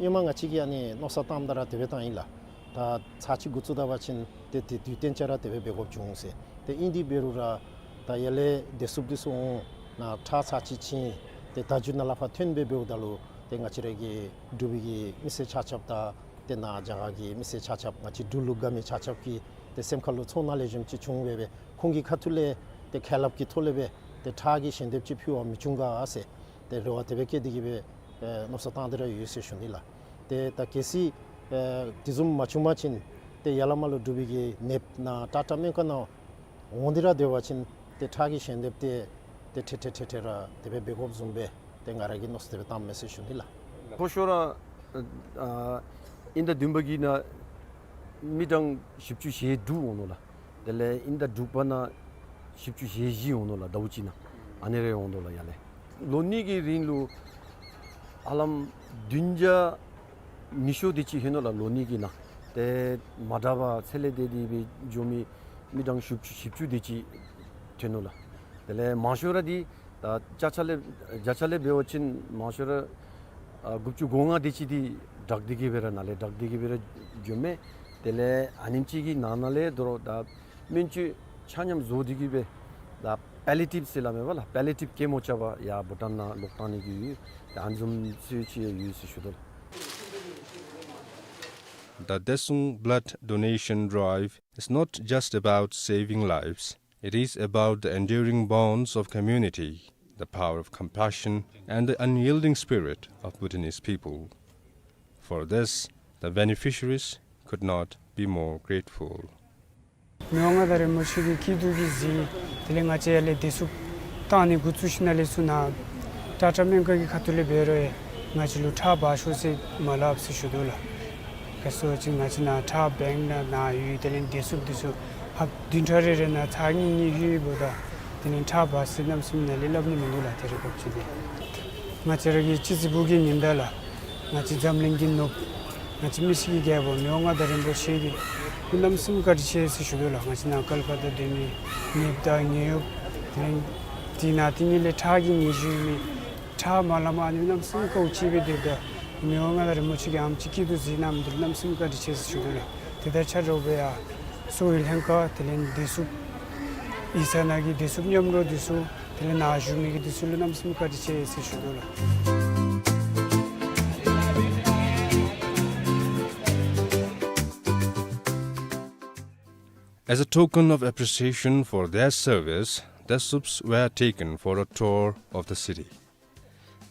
སྔོན་མ་ང་བཅས་ཀྱིས་ཨ་ནི་མནོ་བསམ་བཏངམ་ད་ར་དེ་སྦེ་བཏང་ཡི་ལགས། ད་ཚར་གཅིག་འགོ་བཙུགས་ད་པ་ཅིན་ཏེ་དེ་དུས་གཏན་འཇགས་ར་དེ་སྦེ་འབད་དགོཔ་འབྱུང་ཟེར། ཏེ་ཨིན་དེ་འབད་རུང་ར་ད་ཡར་ལས་བདེ་སྲུངཔ་འདི་ཚུ་འོང་ནཱ་ཁྲག་ཚར་གཅིག་བྱིན་ཏེ་ད་མཇུག་ནཱ་ལས་ཕར་ཐོན་སྦེ་འབདཝ་ད་ལུ་ཏེ་ང་བཅས་ར་གི་འབྲུག་པའི་གི་མི་སེར་ཆ་ཁྱབ་དང་ཏེ་ནཱ་རྒྱ་གར་གྱི་མི་སེར་ཆ་ཁྱབ་ང་བཅས་འབྲུག་ལུ་དགའ་མི་ཆ་ཁྱབ་ཀྱི་ཏེ་སེམས་ཁར་ལུ་ཚོར་སྣང་ལེགས་ཤོམ་ཅིག་བྱུང་སྦེ་སྦེ་ཁོང་གི་ཁ་ཐུག་ལས་ཏེ་ཁ་སླབ་ཀྱི་ཐོག་ལས་སྦེ་ཏེ་ཁྲག་གི་ཞལ་འདེབས་ཅིག་ཕུལ་བ་མི་བྱུང་ག་ཟེར་ཏེ་རེ་བ་དེ་སྦེ་བསྐྱེད་དེ་གིས་སྦེ་ཨེ་མནོ་བསམ་བཏང་སྟེ་ར་ཡོད་ཟེར་ཞུ་ནི་ལགས། ཏེ་ད་གལ་སྲིད་ཨེ་དེ་བཟུམ་མ་བྱུང་པ་ཅིན་ཏེ་ཡར་ལས་མར་ལུ་འབྲུག་པའི་གི་ནདཔ་ནཱ་ཊ་ཊ་སྨན་ཁང་ནང་འོང་སྟེ་ར་སྡོད་པ་ཅིན་ཏེ་ཁྲག་གི་ཞལ་འདེབས་འདི་ཏེ་ཏེ་ཏེ་ཏེ་ཏེ་ར་དེ་སྦེ་འབད་དགོཔ་བཟུམ་སྦེ་ཏེ་ང་ར་གིས་མནོ་བསམ་དེ་སྦེ་བཏངམ་མས་ཟེར་ཞུ་ནི་ལགས། ལྷོ་ཕྱོགས་ར་ཨ་དབྱིན་ཟླ་བདུན་པ་གི་ནང་མི་གྲངས་བཞི་བཅུ་ཞེ་དྲུག་འོང་ནུག་ལགས། དེ་ལས་དབྱིན་ཟླ་དྲུག་པ་ནང་བཞི་བཅུ་ཞེ་བཞི་འོང་ནུག་ལགས། ཟླཝ་གཅིག་ནང་ཨ་ནི་རེ་འོང་དོ་ལགས། ཡར་ལས་ལོ་གཉིས་ཀྱི་རིང་ལུ་ཧ་ལམ་བདུན་བརྒྱ་ཉི་ཤུ་དེ་ཅིག་ལྷོད་ནུག་ལགས། ལོ་གཉིས་ཀྱི་ནང་ཏེ་མ་དྲག་པར་ཚེ་ལས་འདས་ཏེ་སྦེ་འགྱོ་མི་མི་གྲངས་བཞི་བཅུ་བཞི་བཅུ་དེ་ཅིག་ཐོན་ནུག་ལགས། དེ་ལས་མང་ཤོས་ར་འདི་ད་བརྒྱ་ཆ་ལས་བརྒྱ་ཆ་ལས་འབད་བ་ཅིན་མང་ཤོས་ར་ཨ་དགུ་བཅུ་གོ་ལྔ་དེ་ཅིག་འདི་དྲག་སྟེ་གིས་སྦེ་ར་ནཱ་ལས་དྲག་སྟེ་གིས་སྦེ་ར་འགྱོཝ་མས། དེ་ལས་ཨ་ནེམ་ཅིག་གི་ནང་ན་ལས་དོ་རུང་ད་སྨན་བཅོས་ཆ་མཉམ་བཟོ་སྟེ་གིས་སྦེ་ད་པེ་ལི་ཡེ་ཊིབ་ཟེར་སླབ་མས་པ་ལགས། པེ་ལི་ཡེ་ཊིབ་ཀེ་མོ་རྐྱབ་པར་ཡར་བྷུ་ཊཱན་ནང་ལོག་བཏང་ནི་གི་ཡོད། ད་ཨ་ནི་བཟུམ་ཚུ་ཅིག་ཡང་ཡོད་ཟེར་ཞུ་དོ་ལགས། The Dessung blood donation drive is not just about saving lives. It is about the enduring bonds of community, the power of compassion, and the unyielding spirit of Bhutanese people. For this, the beneficiaries could not be more grateful. མི་དབང་མངའ་བདག་རིན་པོ་ཆེ་གི་སྐྱིད་སྡུག་གིས་གཟིགས། དེ་ལས་ང་བཅས་ཡར་ལས་བདེ་སྲུངཔ་བཏང་ནི་འགོ་བཙུགས་ཞིནམ་ལས་ཚུར་ནཱ་ཊ་ཊ་སྨན་ཁང་གི་ཁ་ཐུག་ལས་འབད་རུང་ཡང་ང་བཅས་ལུ་ཁྲག་འབག་ཤོག་ཟེར་མ་སླབ་ཟེར་ཞུ་དོ་ལགས། ག་ཅི་སྨོ་ཟེར་བ་ཅིན་ང་བཅས་ནཱ་ཁྲག་བེངཀ་ནང་ན་ཡོད། དེ་ལས་བདེ་སྲུངཔ་འདི་ཚུ་ཧབ་བདུན་ཕྲག་རེ་རེ་ནང་ཚར་གཉིས་གཉིས་ལྷོད་འབདཝ་ད་དེ་ལས་ཁྲག་འབག་ཟེར་གནམ་མེད་ས་མེད་ནཱ་ལས་སླབ་ནི་མིན་འདུག་ལགས། དེ་རེ་སྐབས་ཅིག་ནི་ང་བཅས་ར་གི་སྤྱི་ཚེས་དགུ་གི་ཉིན་ད་ལགས། ང་བཅས་འཛམ་གླིང་གི་ནོར་བུ་ང་བཅས་མི་སེར་གྱི་རྒྱལ་པོ་མི་དབང་མངའ་བདག་རིན་པོ་ཆེ་གིས་སྐུ་གནམ་མེད་ས་མེད་བཀའ་དྲིན་ཆེ་ཟེར་ཞུ་དོ་ལགས། ང་བཅས་ནཱ་ཀལ་ཀ་ཏ་སྡོད་མི་ནདཔ་དང་ནད་གཡོགཔ་དེ་ལས་དེ་ནང་དེ་ནང་ལས་ཁྲག་གི་ཉེན་ཤེས་ཡོད་མི་ཁྲག་མ་ལངམ་ཨ་ནི་གནམ་མེད་ས་མེད་དཀའཝ་སྤྱད་སྦེ་སྡོདཔ་ད་མི་དབང་མངའ་བདག་རིན་པོ་ཆེ་གིས་ཨ་ནེམ་ཅིག་སྐྱིད་སྡུག་གཟིགས་གནང་མི་འདི་ལུ་གནམ་མེད་ས་མེད་བཀའ་དྲིན་ཆེ་ཟེར་ཞུ་དོ་ལགས། དེ་དང་ཆ་འདྲཝ་སྦེ་ཡང་གསོ་བའི་ལྷན་ཁག་དེ་ལས་བདེ་སྲུངཔ་ཡིག་ཚང་ནང་གི་བདེ་སྲུངཔ་མཉམ་རོགས་འདི་ཚུ་དེ་ལས་ནཱ་བཞུགས་མི་གི་འདི་ཚུ་ལུ་གནམ་མེད་ས་མེད་བཀའ་དྲིན་ཆེ་ཟེར་ཞུ་དོ་ལགས། As a token of appreciation for their service, the Desups were taken for a tour of the city.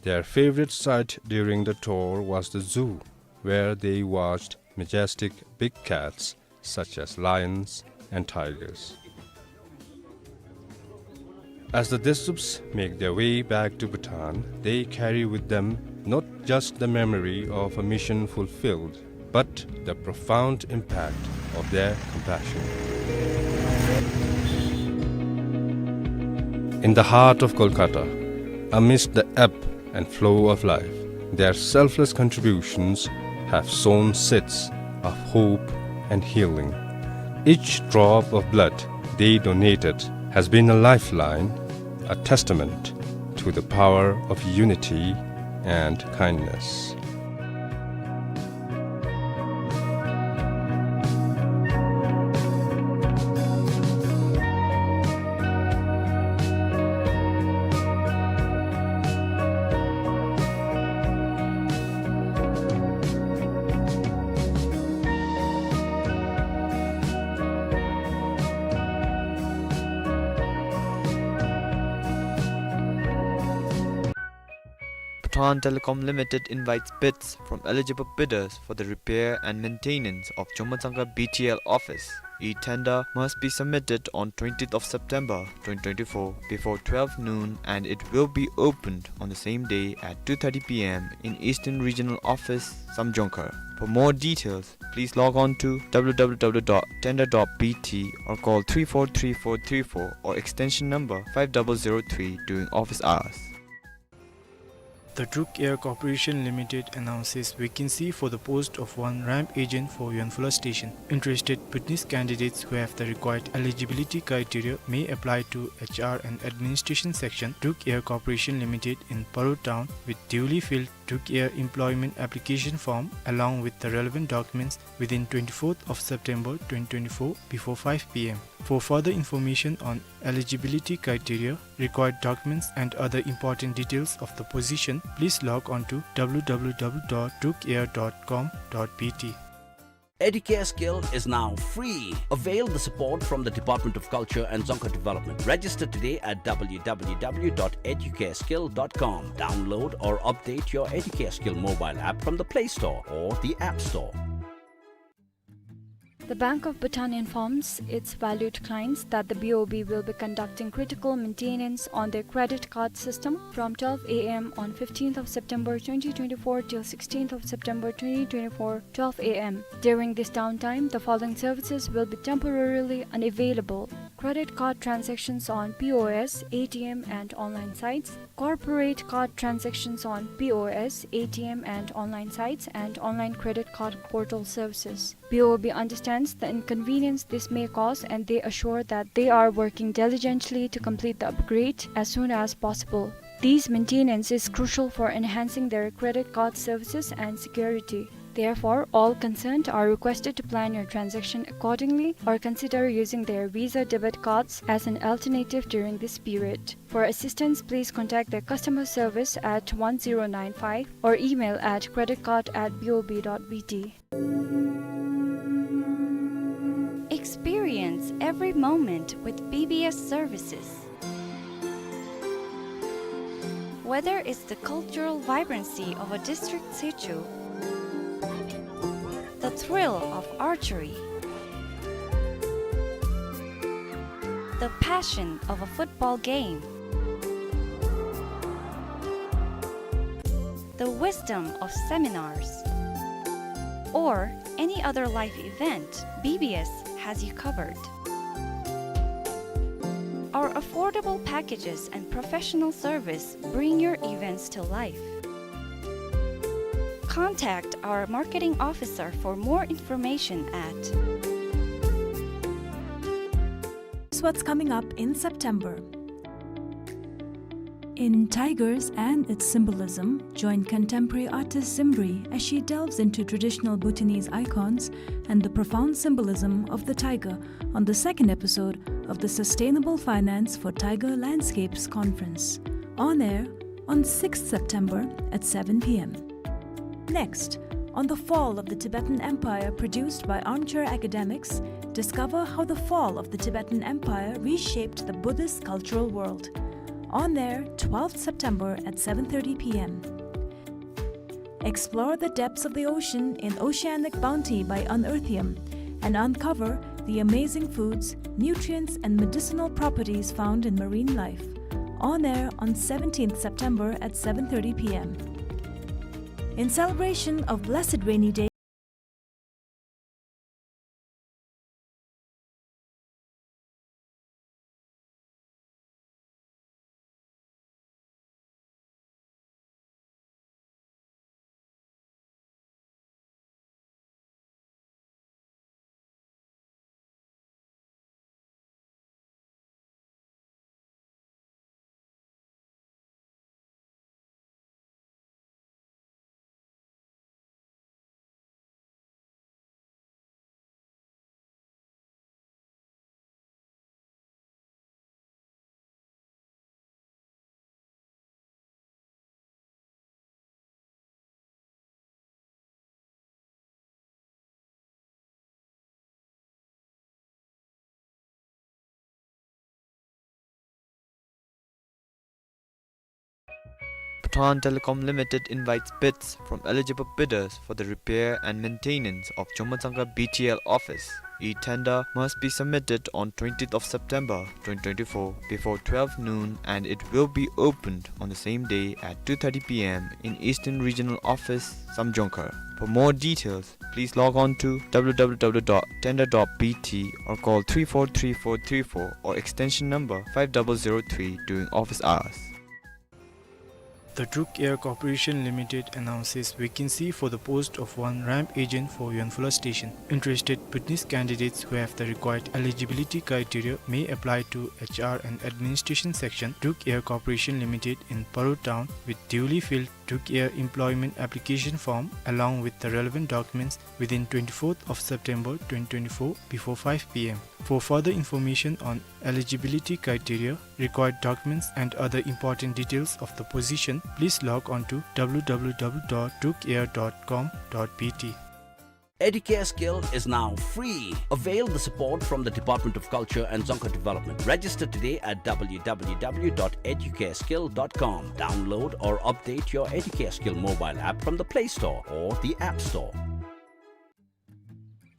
Their favorite sight during the tour was the zoo, where they watched majestic big cats such as lions and tigers. As the Desups make their way back to Bhutan, they carry with them not just the memory of a mission fulfilled, but the profound impact of their compassion. In the heart of Kolkata, amidst the ebb and flow of life, their selfless contributions have sown seeds of hope and healing. Each drop of blood they donated has been a lifeline, a testament to with the power of unity and kindness. Bhutan Telecom Limited invites bids from eligible bidders for the repair and maintenance of Jommatsangkha B T L office. E-tender must be submitted on twentieth of September twenty twenty-four before twelve noon, and it will be opened on the same day at two thirty p m in Eastern Regional Office, Samjongkhar. For more details, please log on to w w w dot tender dot b t or call three four three four three four or extension number five double zero three during office hours. The Druk Air Corporation Limited announces vacancy for the post of one ramp agent for Yonphula Station. Interested Bhutanese candidates who have the required eligibility criteria may apply to H R and Administration Section, Druk Air Corporation Limited in Paro Town, with duly filled Druk Air employment application form along with the relevant documents within twenty-fourth of September twenty twenty-four before five p m. For further information on eligibility criteria, required documents and other important details of the position, please log on to w w w dot druk air dot com dot b t. Educare Skill is now free. Avail the support from the Department of Culture and Dzongkha Development. Register today at w w w dot educare skill dot com. Download or update your Educare Skill mobile app from the Play Store or the App Store. The Bank of Bhutan informs its valued clients that the B O B will be conducting critical maintenance on their credit card system from twelve a m on fifteenth of September twenty twenty-four till sixteenth of September twenty twenty-four, twelve a m. During this downtime, the following services will be temporarily unavailable: credit card transactions on P O S, A T M, and online sites, corporate card transactions on P O S, A T M, and online sites, and online credit card portal services. B O B understands the inconvenience this may cause, and they assure that they are working diligently to complete the upgrade as soon as possible. This maintenance is crucial for enhancing their credit card services and security. Therefore, all concerned are requested to plan your transaction accordingly or consider using their Visa debit cards as an alternative during this period. For assistance, please contact their customer service at one zero nine five or email at credit card at B O B dot B T. Experience every moment with B B S services. Whether it's the cultural vibrancy of a district sichu, the thrill of archery, the passion of a football game, the wisdom of seminars, or any other life event, B B S has you covered. Our affordable packages and professional service bring your events to life. Contact our marketing officer for more information at. Here's what's coming up in September. In Tigers and Its Symbolism, join contemporary artist Zimri as she delves into traditional Bhutanese icons and the profound symbolism of the tiger on the second episode of the Sustainable Finance for Tiger Landscapes conference. On air on sixth September at seven p m. Next, on the fall of the Tibetan Empire, produced by Armchair Academics, discover how the fall of the Tibetan Empire reshaped the Buddhist cultural world. On air, twelfth September at seven thirty p m. Explore the depths of the ocean in Oceanic Bounty by Unearthium and uncover the amazing foods, nutrients, and medicinal properties found in marine life. On air on seventeenth September at seven thirty p m. In celebration of Blessed Rainy Day, Bhutan Telecom Limited invites bids from eligible bidders for the repair and maintenance of Jomod Dzongkha B T L office. E-tender must be submitted on twentieth of September twenty twenty-four before twelve noon, and it will be opened on the same day at two thirty p m in Eastern Regional Office, Samjongkhar. For more details, please log on to w w w dot tender dot b t or call three four three four three four or extension number five double zero three during office hours. The Druk Air Corporation Limited announces vacancy for the post of one ramp agent for Yonphula Station. Interested Bhutanese candidates who have the required eligibility criteria may apply to H R and Administration Section, Druk Air Corporation Limited in Paro Town, with duly filled Druk Air employment application form along with the relevant documents within twenty-fourth of September twenty twenty-four before five p m. For further information on eligibility criteria, required documents, and other important details of the position, please log on to w w w dot druk air dot com dot b t. Educare Skill is now free. Avail the support from the Department of Culture and Dzongkha Development. Register today at w w w dot educare skill dot com. Download or update your Educare Skill mobile app from the Play Store or the App Store.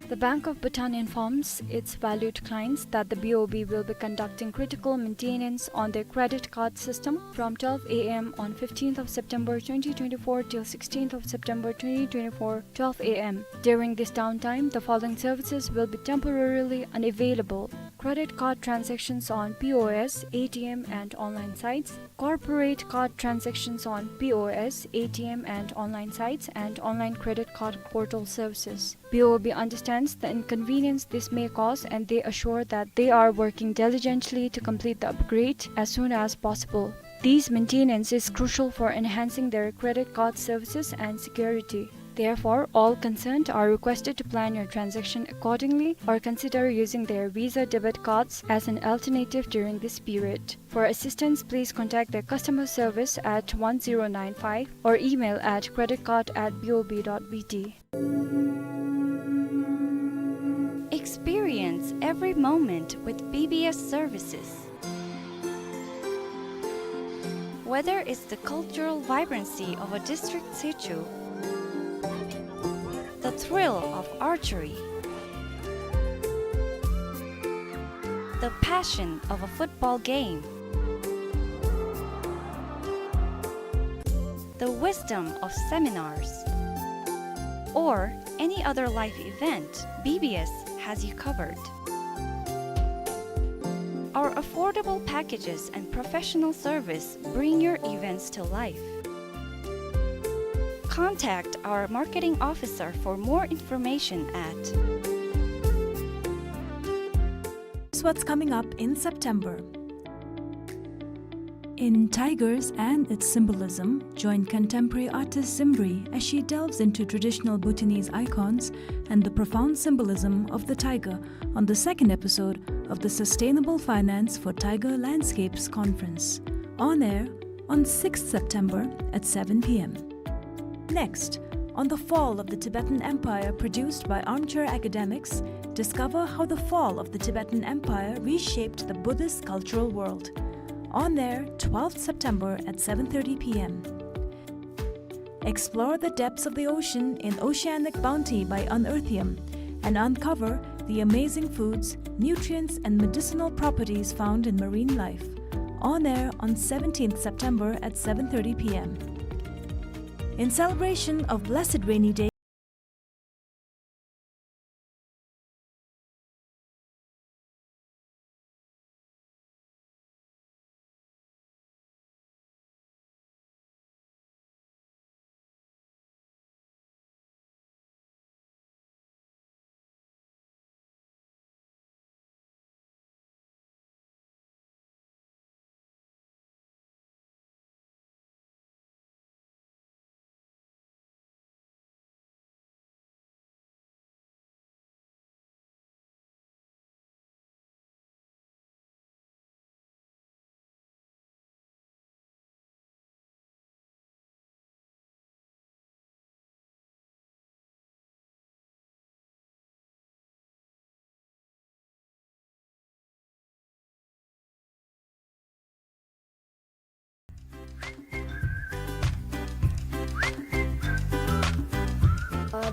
The Bank of Bhutan informs its valued clients that the B O B will be conducting critical maintenance on their credit card system from twelve a m on fifteenth of September twenty twenty-four till sixteenth of September twenty twenty-four, twelve a m. During this downtime, the following services will be temporarily unavailable: credit card transactions on P O S, A T M, and online sites, corporate card transactions on P O S, A T M, and online sites, and online credit card portal services. B O B understands the inconvenience this may cause, and they assure that they are working diligently to complete the upgrade as soon as possible. This maintenance is crucial for enhancing their credit card services and security. Therefore, all concerned are requested to plan your transaction accordingly or consider using their Visa debit cards as an alternative during this period. For assistance, please contact their customer service at one zero nine five or email at credit card at B O B dot B T. Experience every moment with B B S services. Whether it's the cultural vibrancy of a district sichu, the thrill of archery, the passion of a football game, the wisdom of seminars, or any other life event, B B S has you covered. Our affordable packages and professional service bring your events to life. Contact our marketing officer for more information at Here's what's coming up in September. In Tigers and Its Symbolism, join contemporary artist Zimri as she delves into traditional Bhutanese icons and the profound symbolism of the tiger on the second episode of the Sustainable Finance for Tiger Landscapes conference. On air on sixth September at seven p m. Next, on the fall of the Tibetan Empire, produced by Armchair Academics, discover how the fall of the Tibetan Empire reshaped the Buddhist cultural world. On air, twelfth September at seven thirty p m. Explore the depths of the ocean in Oceanic Bounty by Unearthium and uncover the amazing foods, nutrients, and medicinal properties found in marine life. On air on seventeenth September at seven thirty p m. In celebration of Blessed Rainy Day,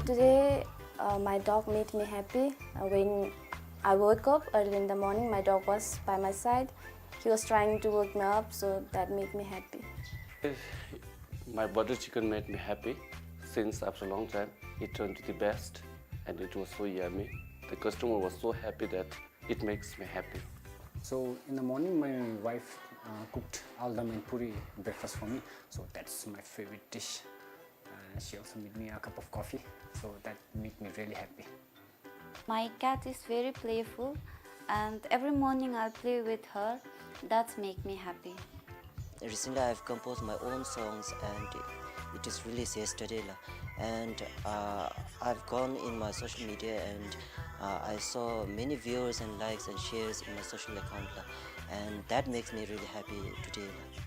Today, uh, my dog made me happy. Uh, when I woke up early in the morning, my dog was by my side. He was trying to wake me up, so that made me happy. My butter chicken made me happy since after a long time. It turned to the best and it was so yummy. The customer was so happy that it makes me happy. So in the morning, my wife uh, cooked aldam and puri breakfast for me. So that's my favorite dish. Uh, she also made me a cup of coffee. So that made me really happy. My cat is very playful, and every morning I play with her. That's make me happy. Recently, I've composed my own songs and it is released yesterday. La. And uh, I've gone in my social media and uh, I saw many viewers and likes and shares in my social account. La. And that makes me really happy today. La.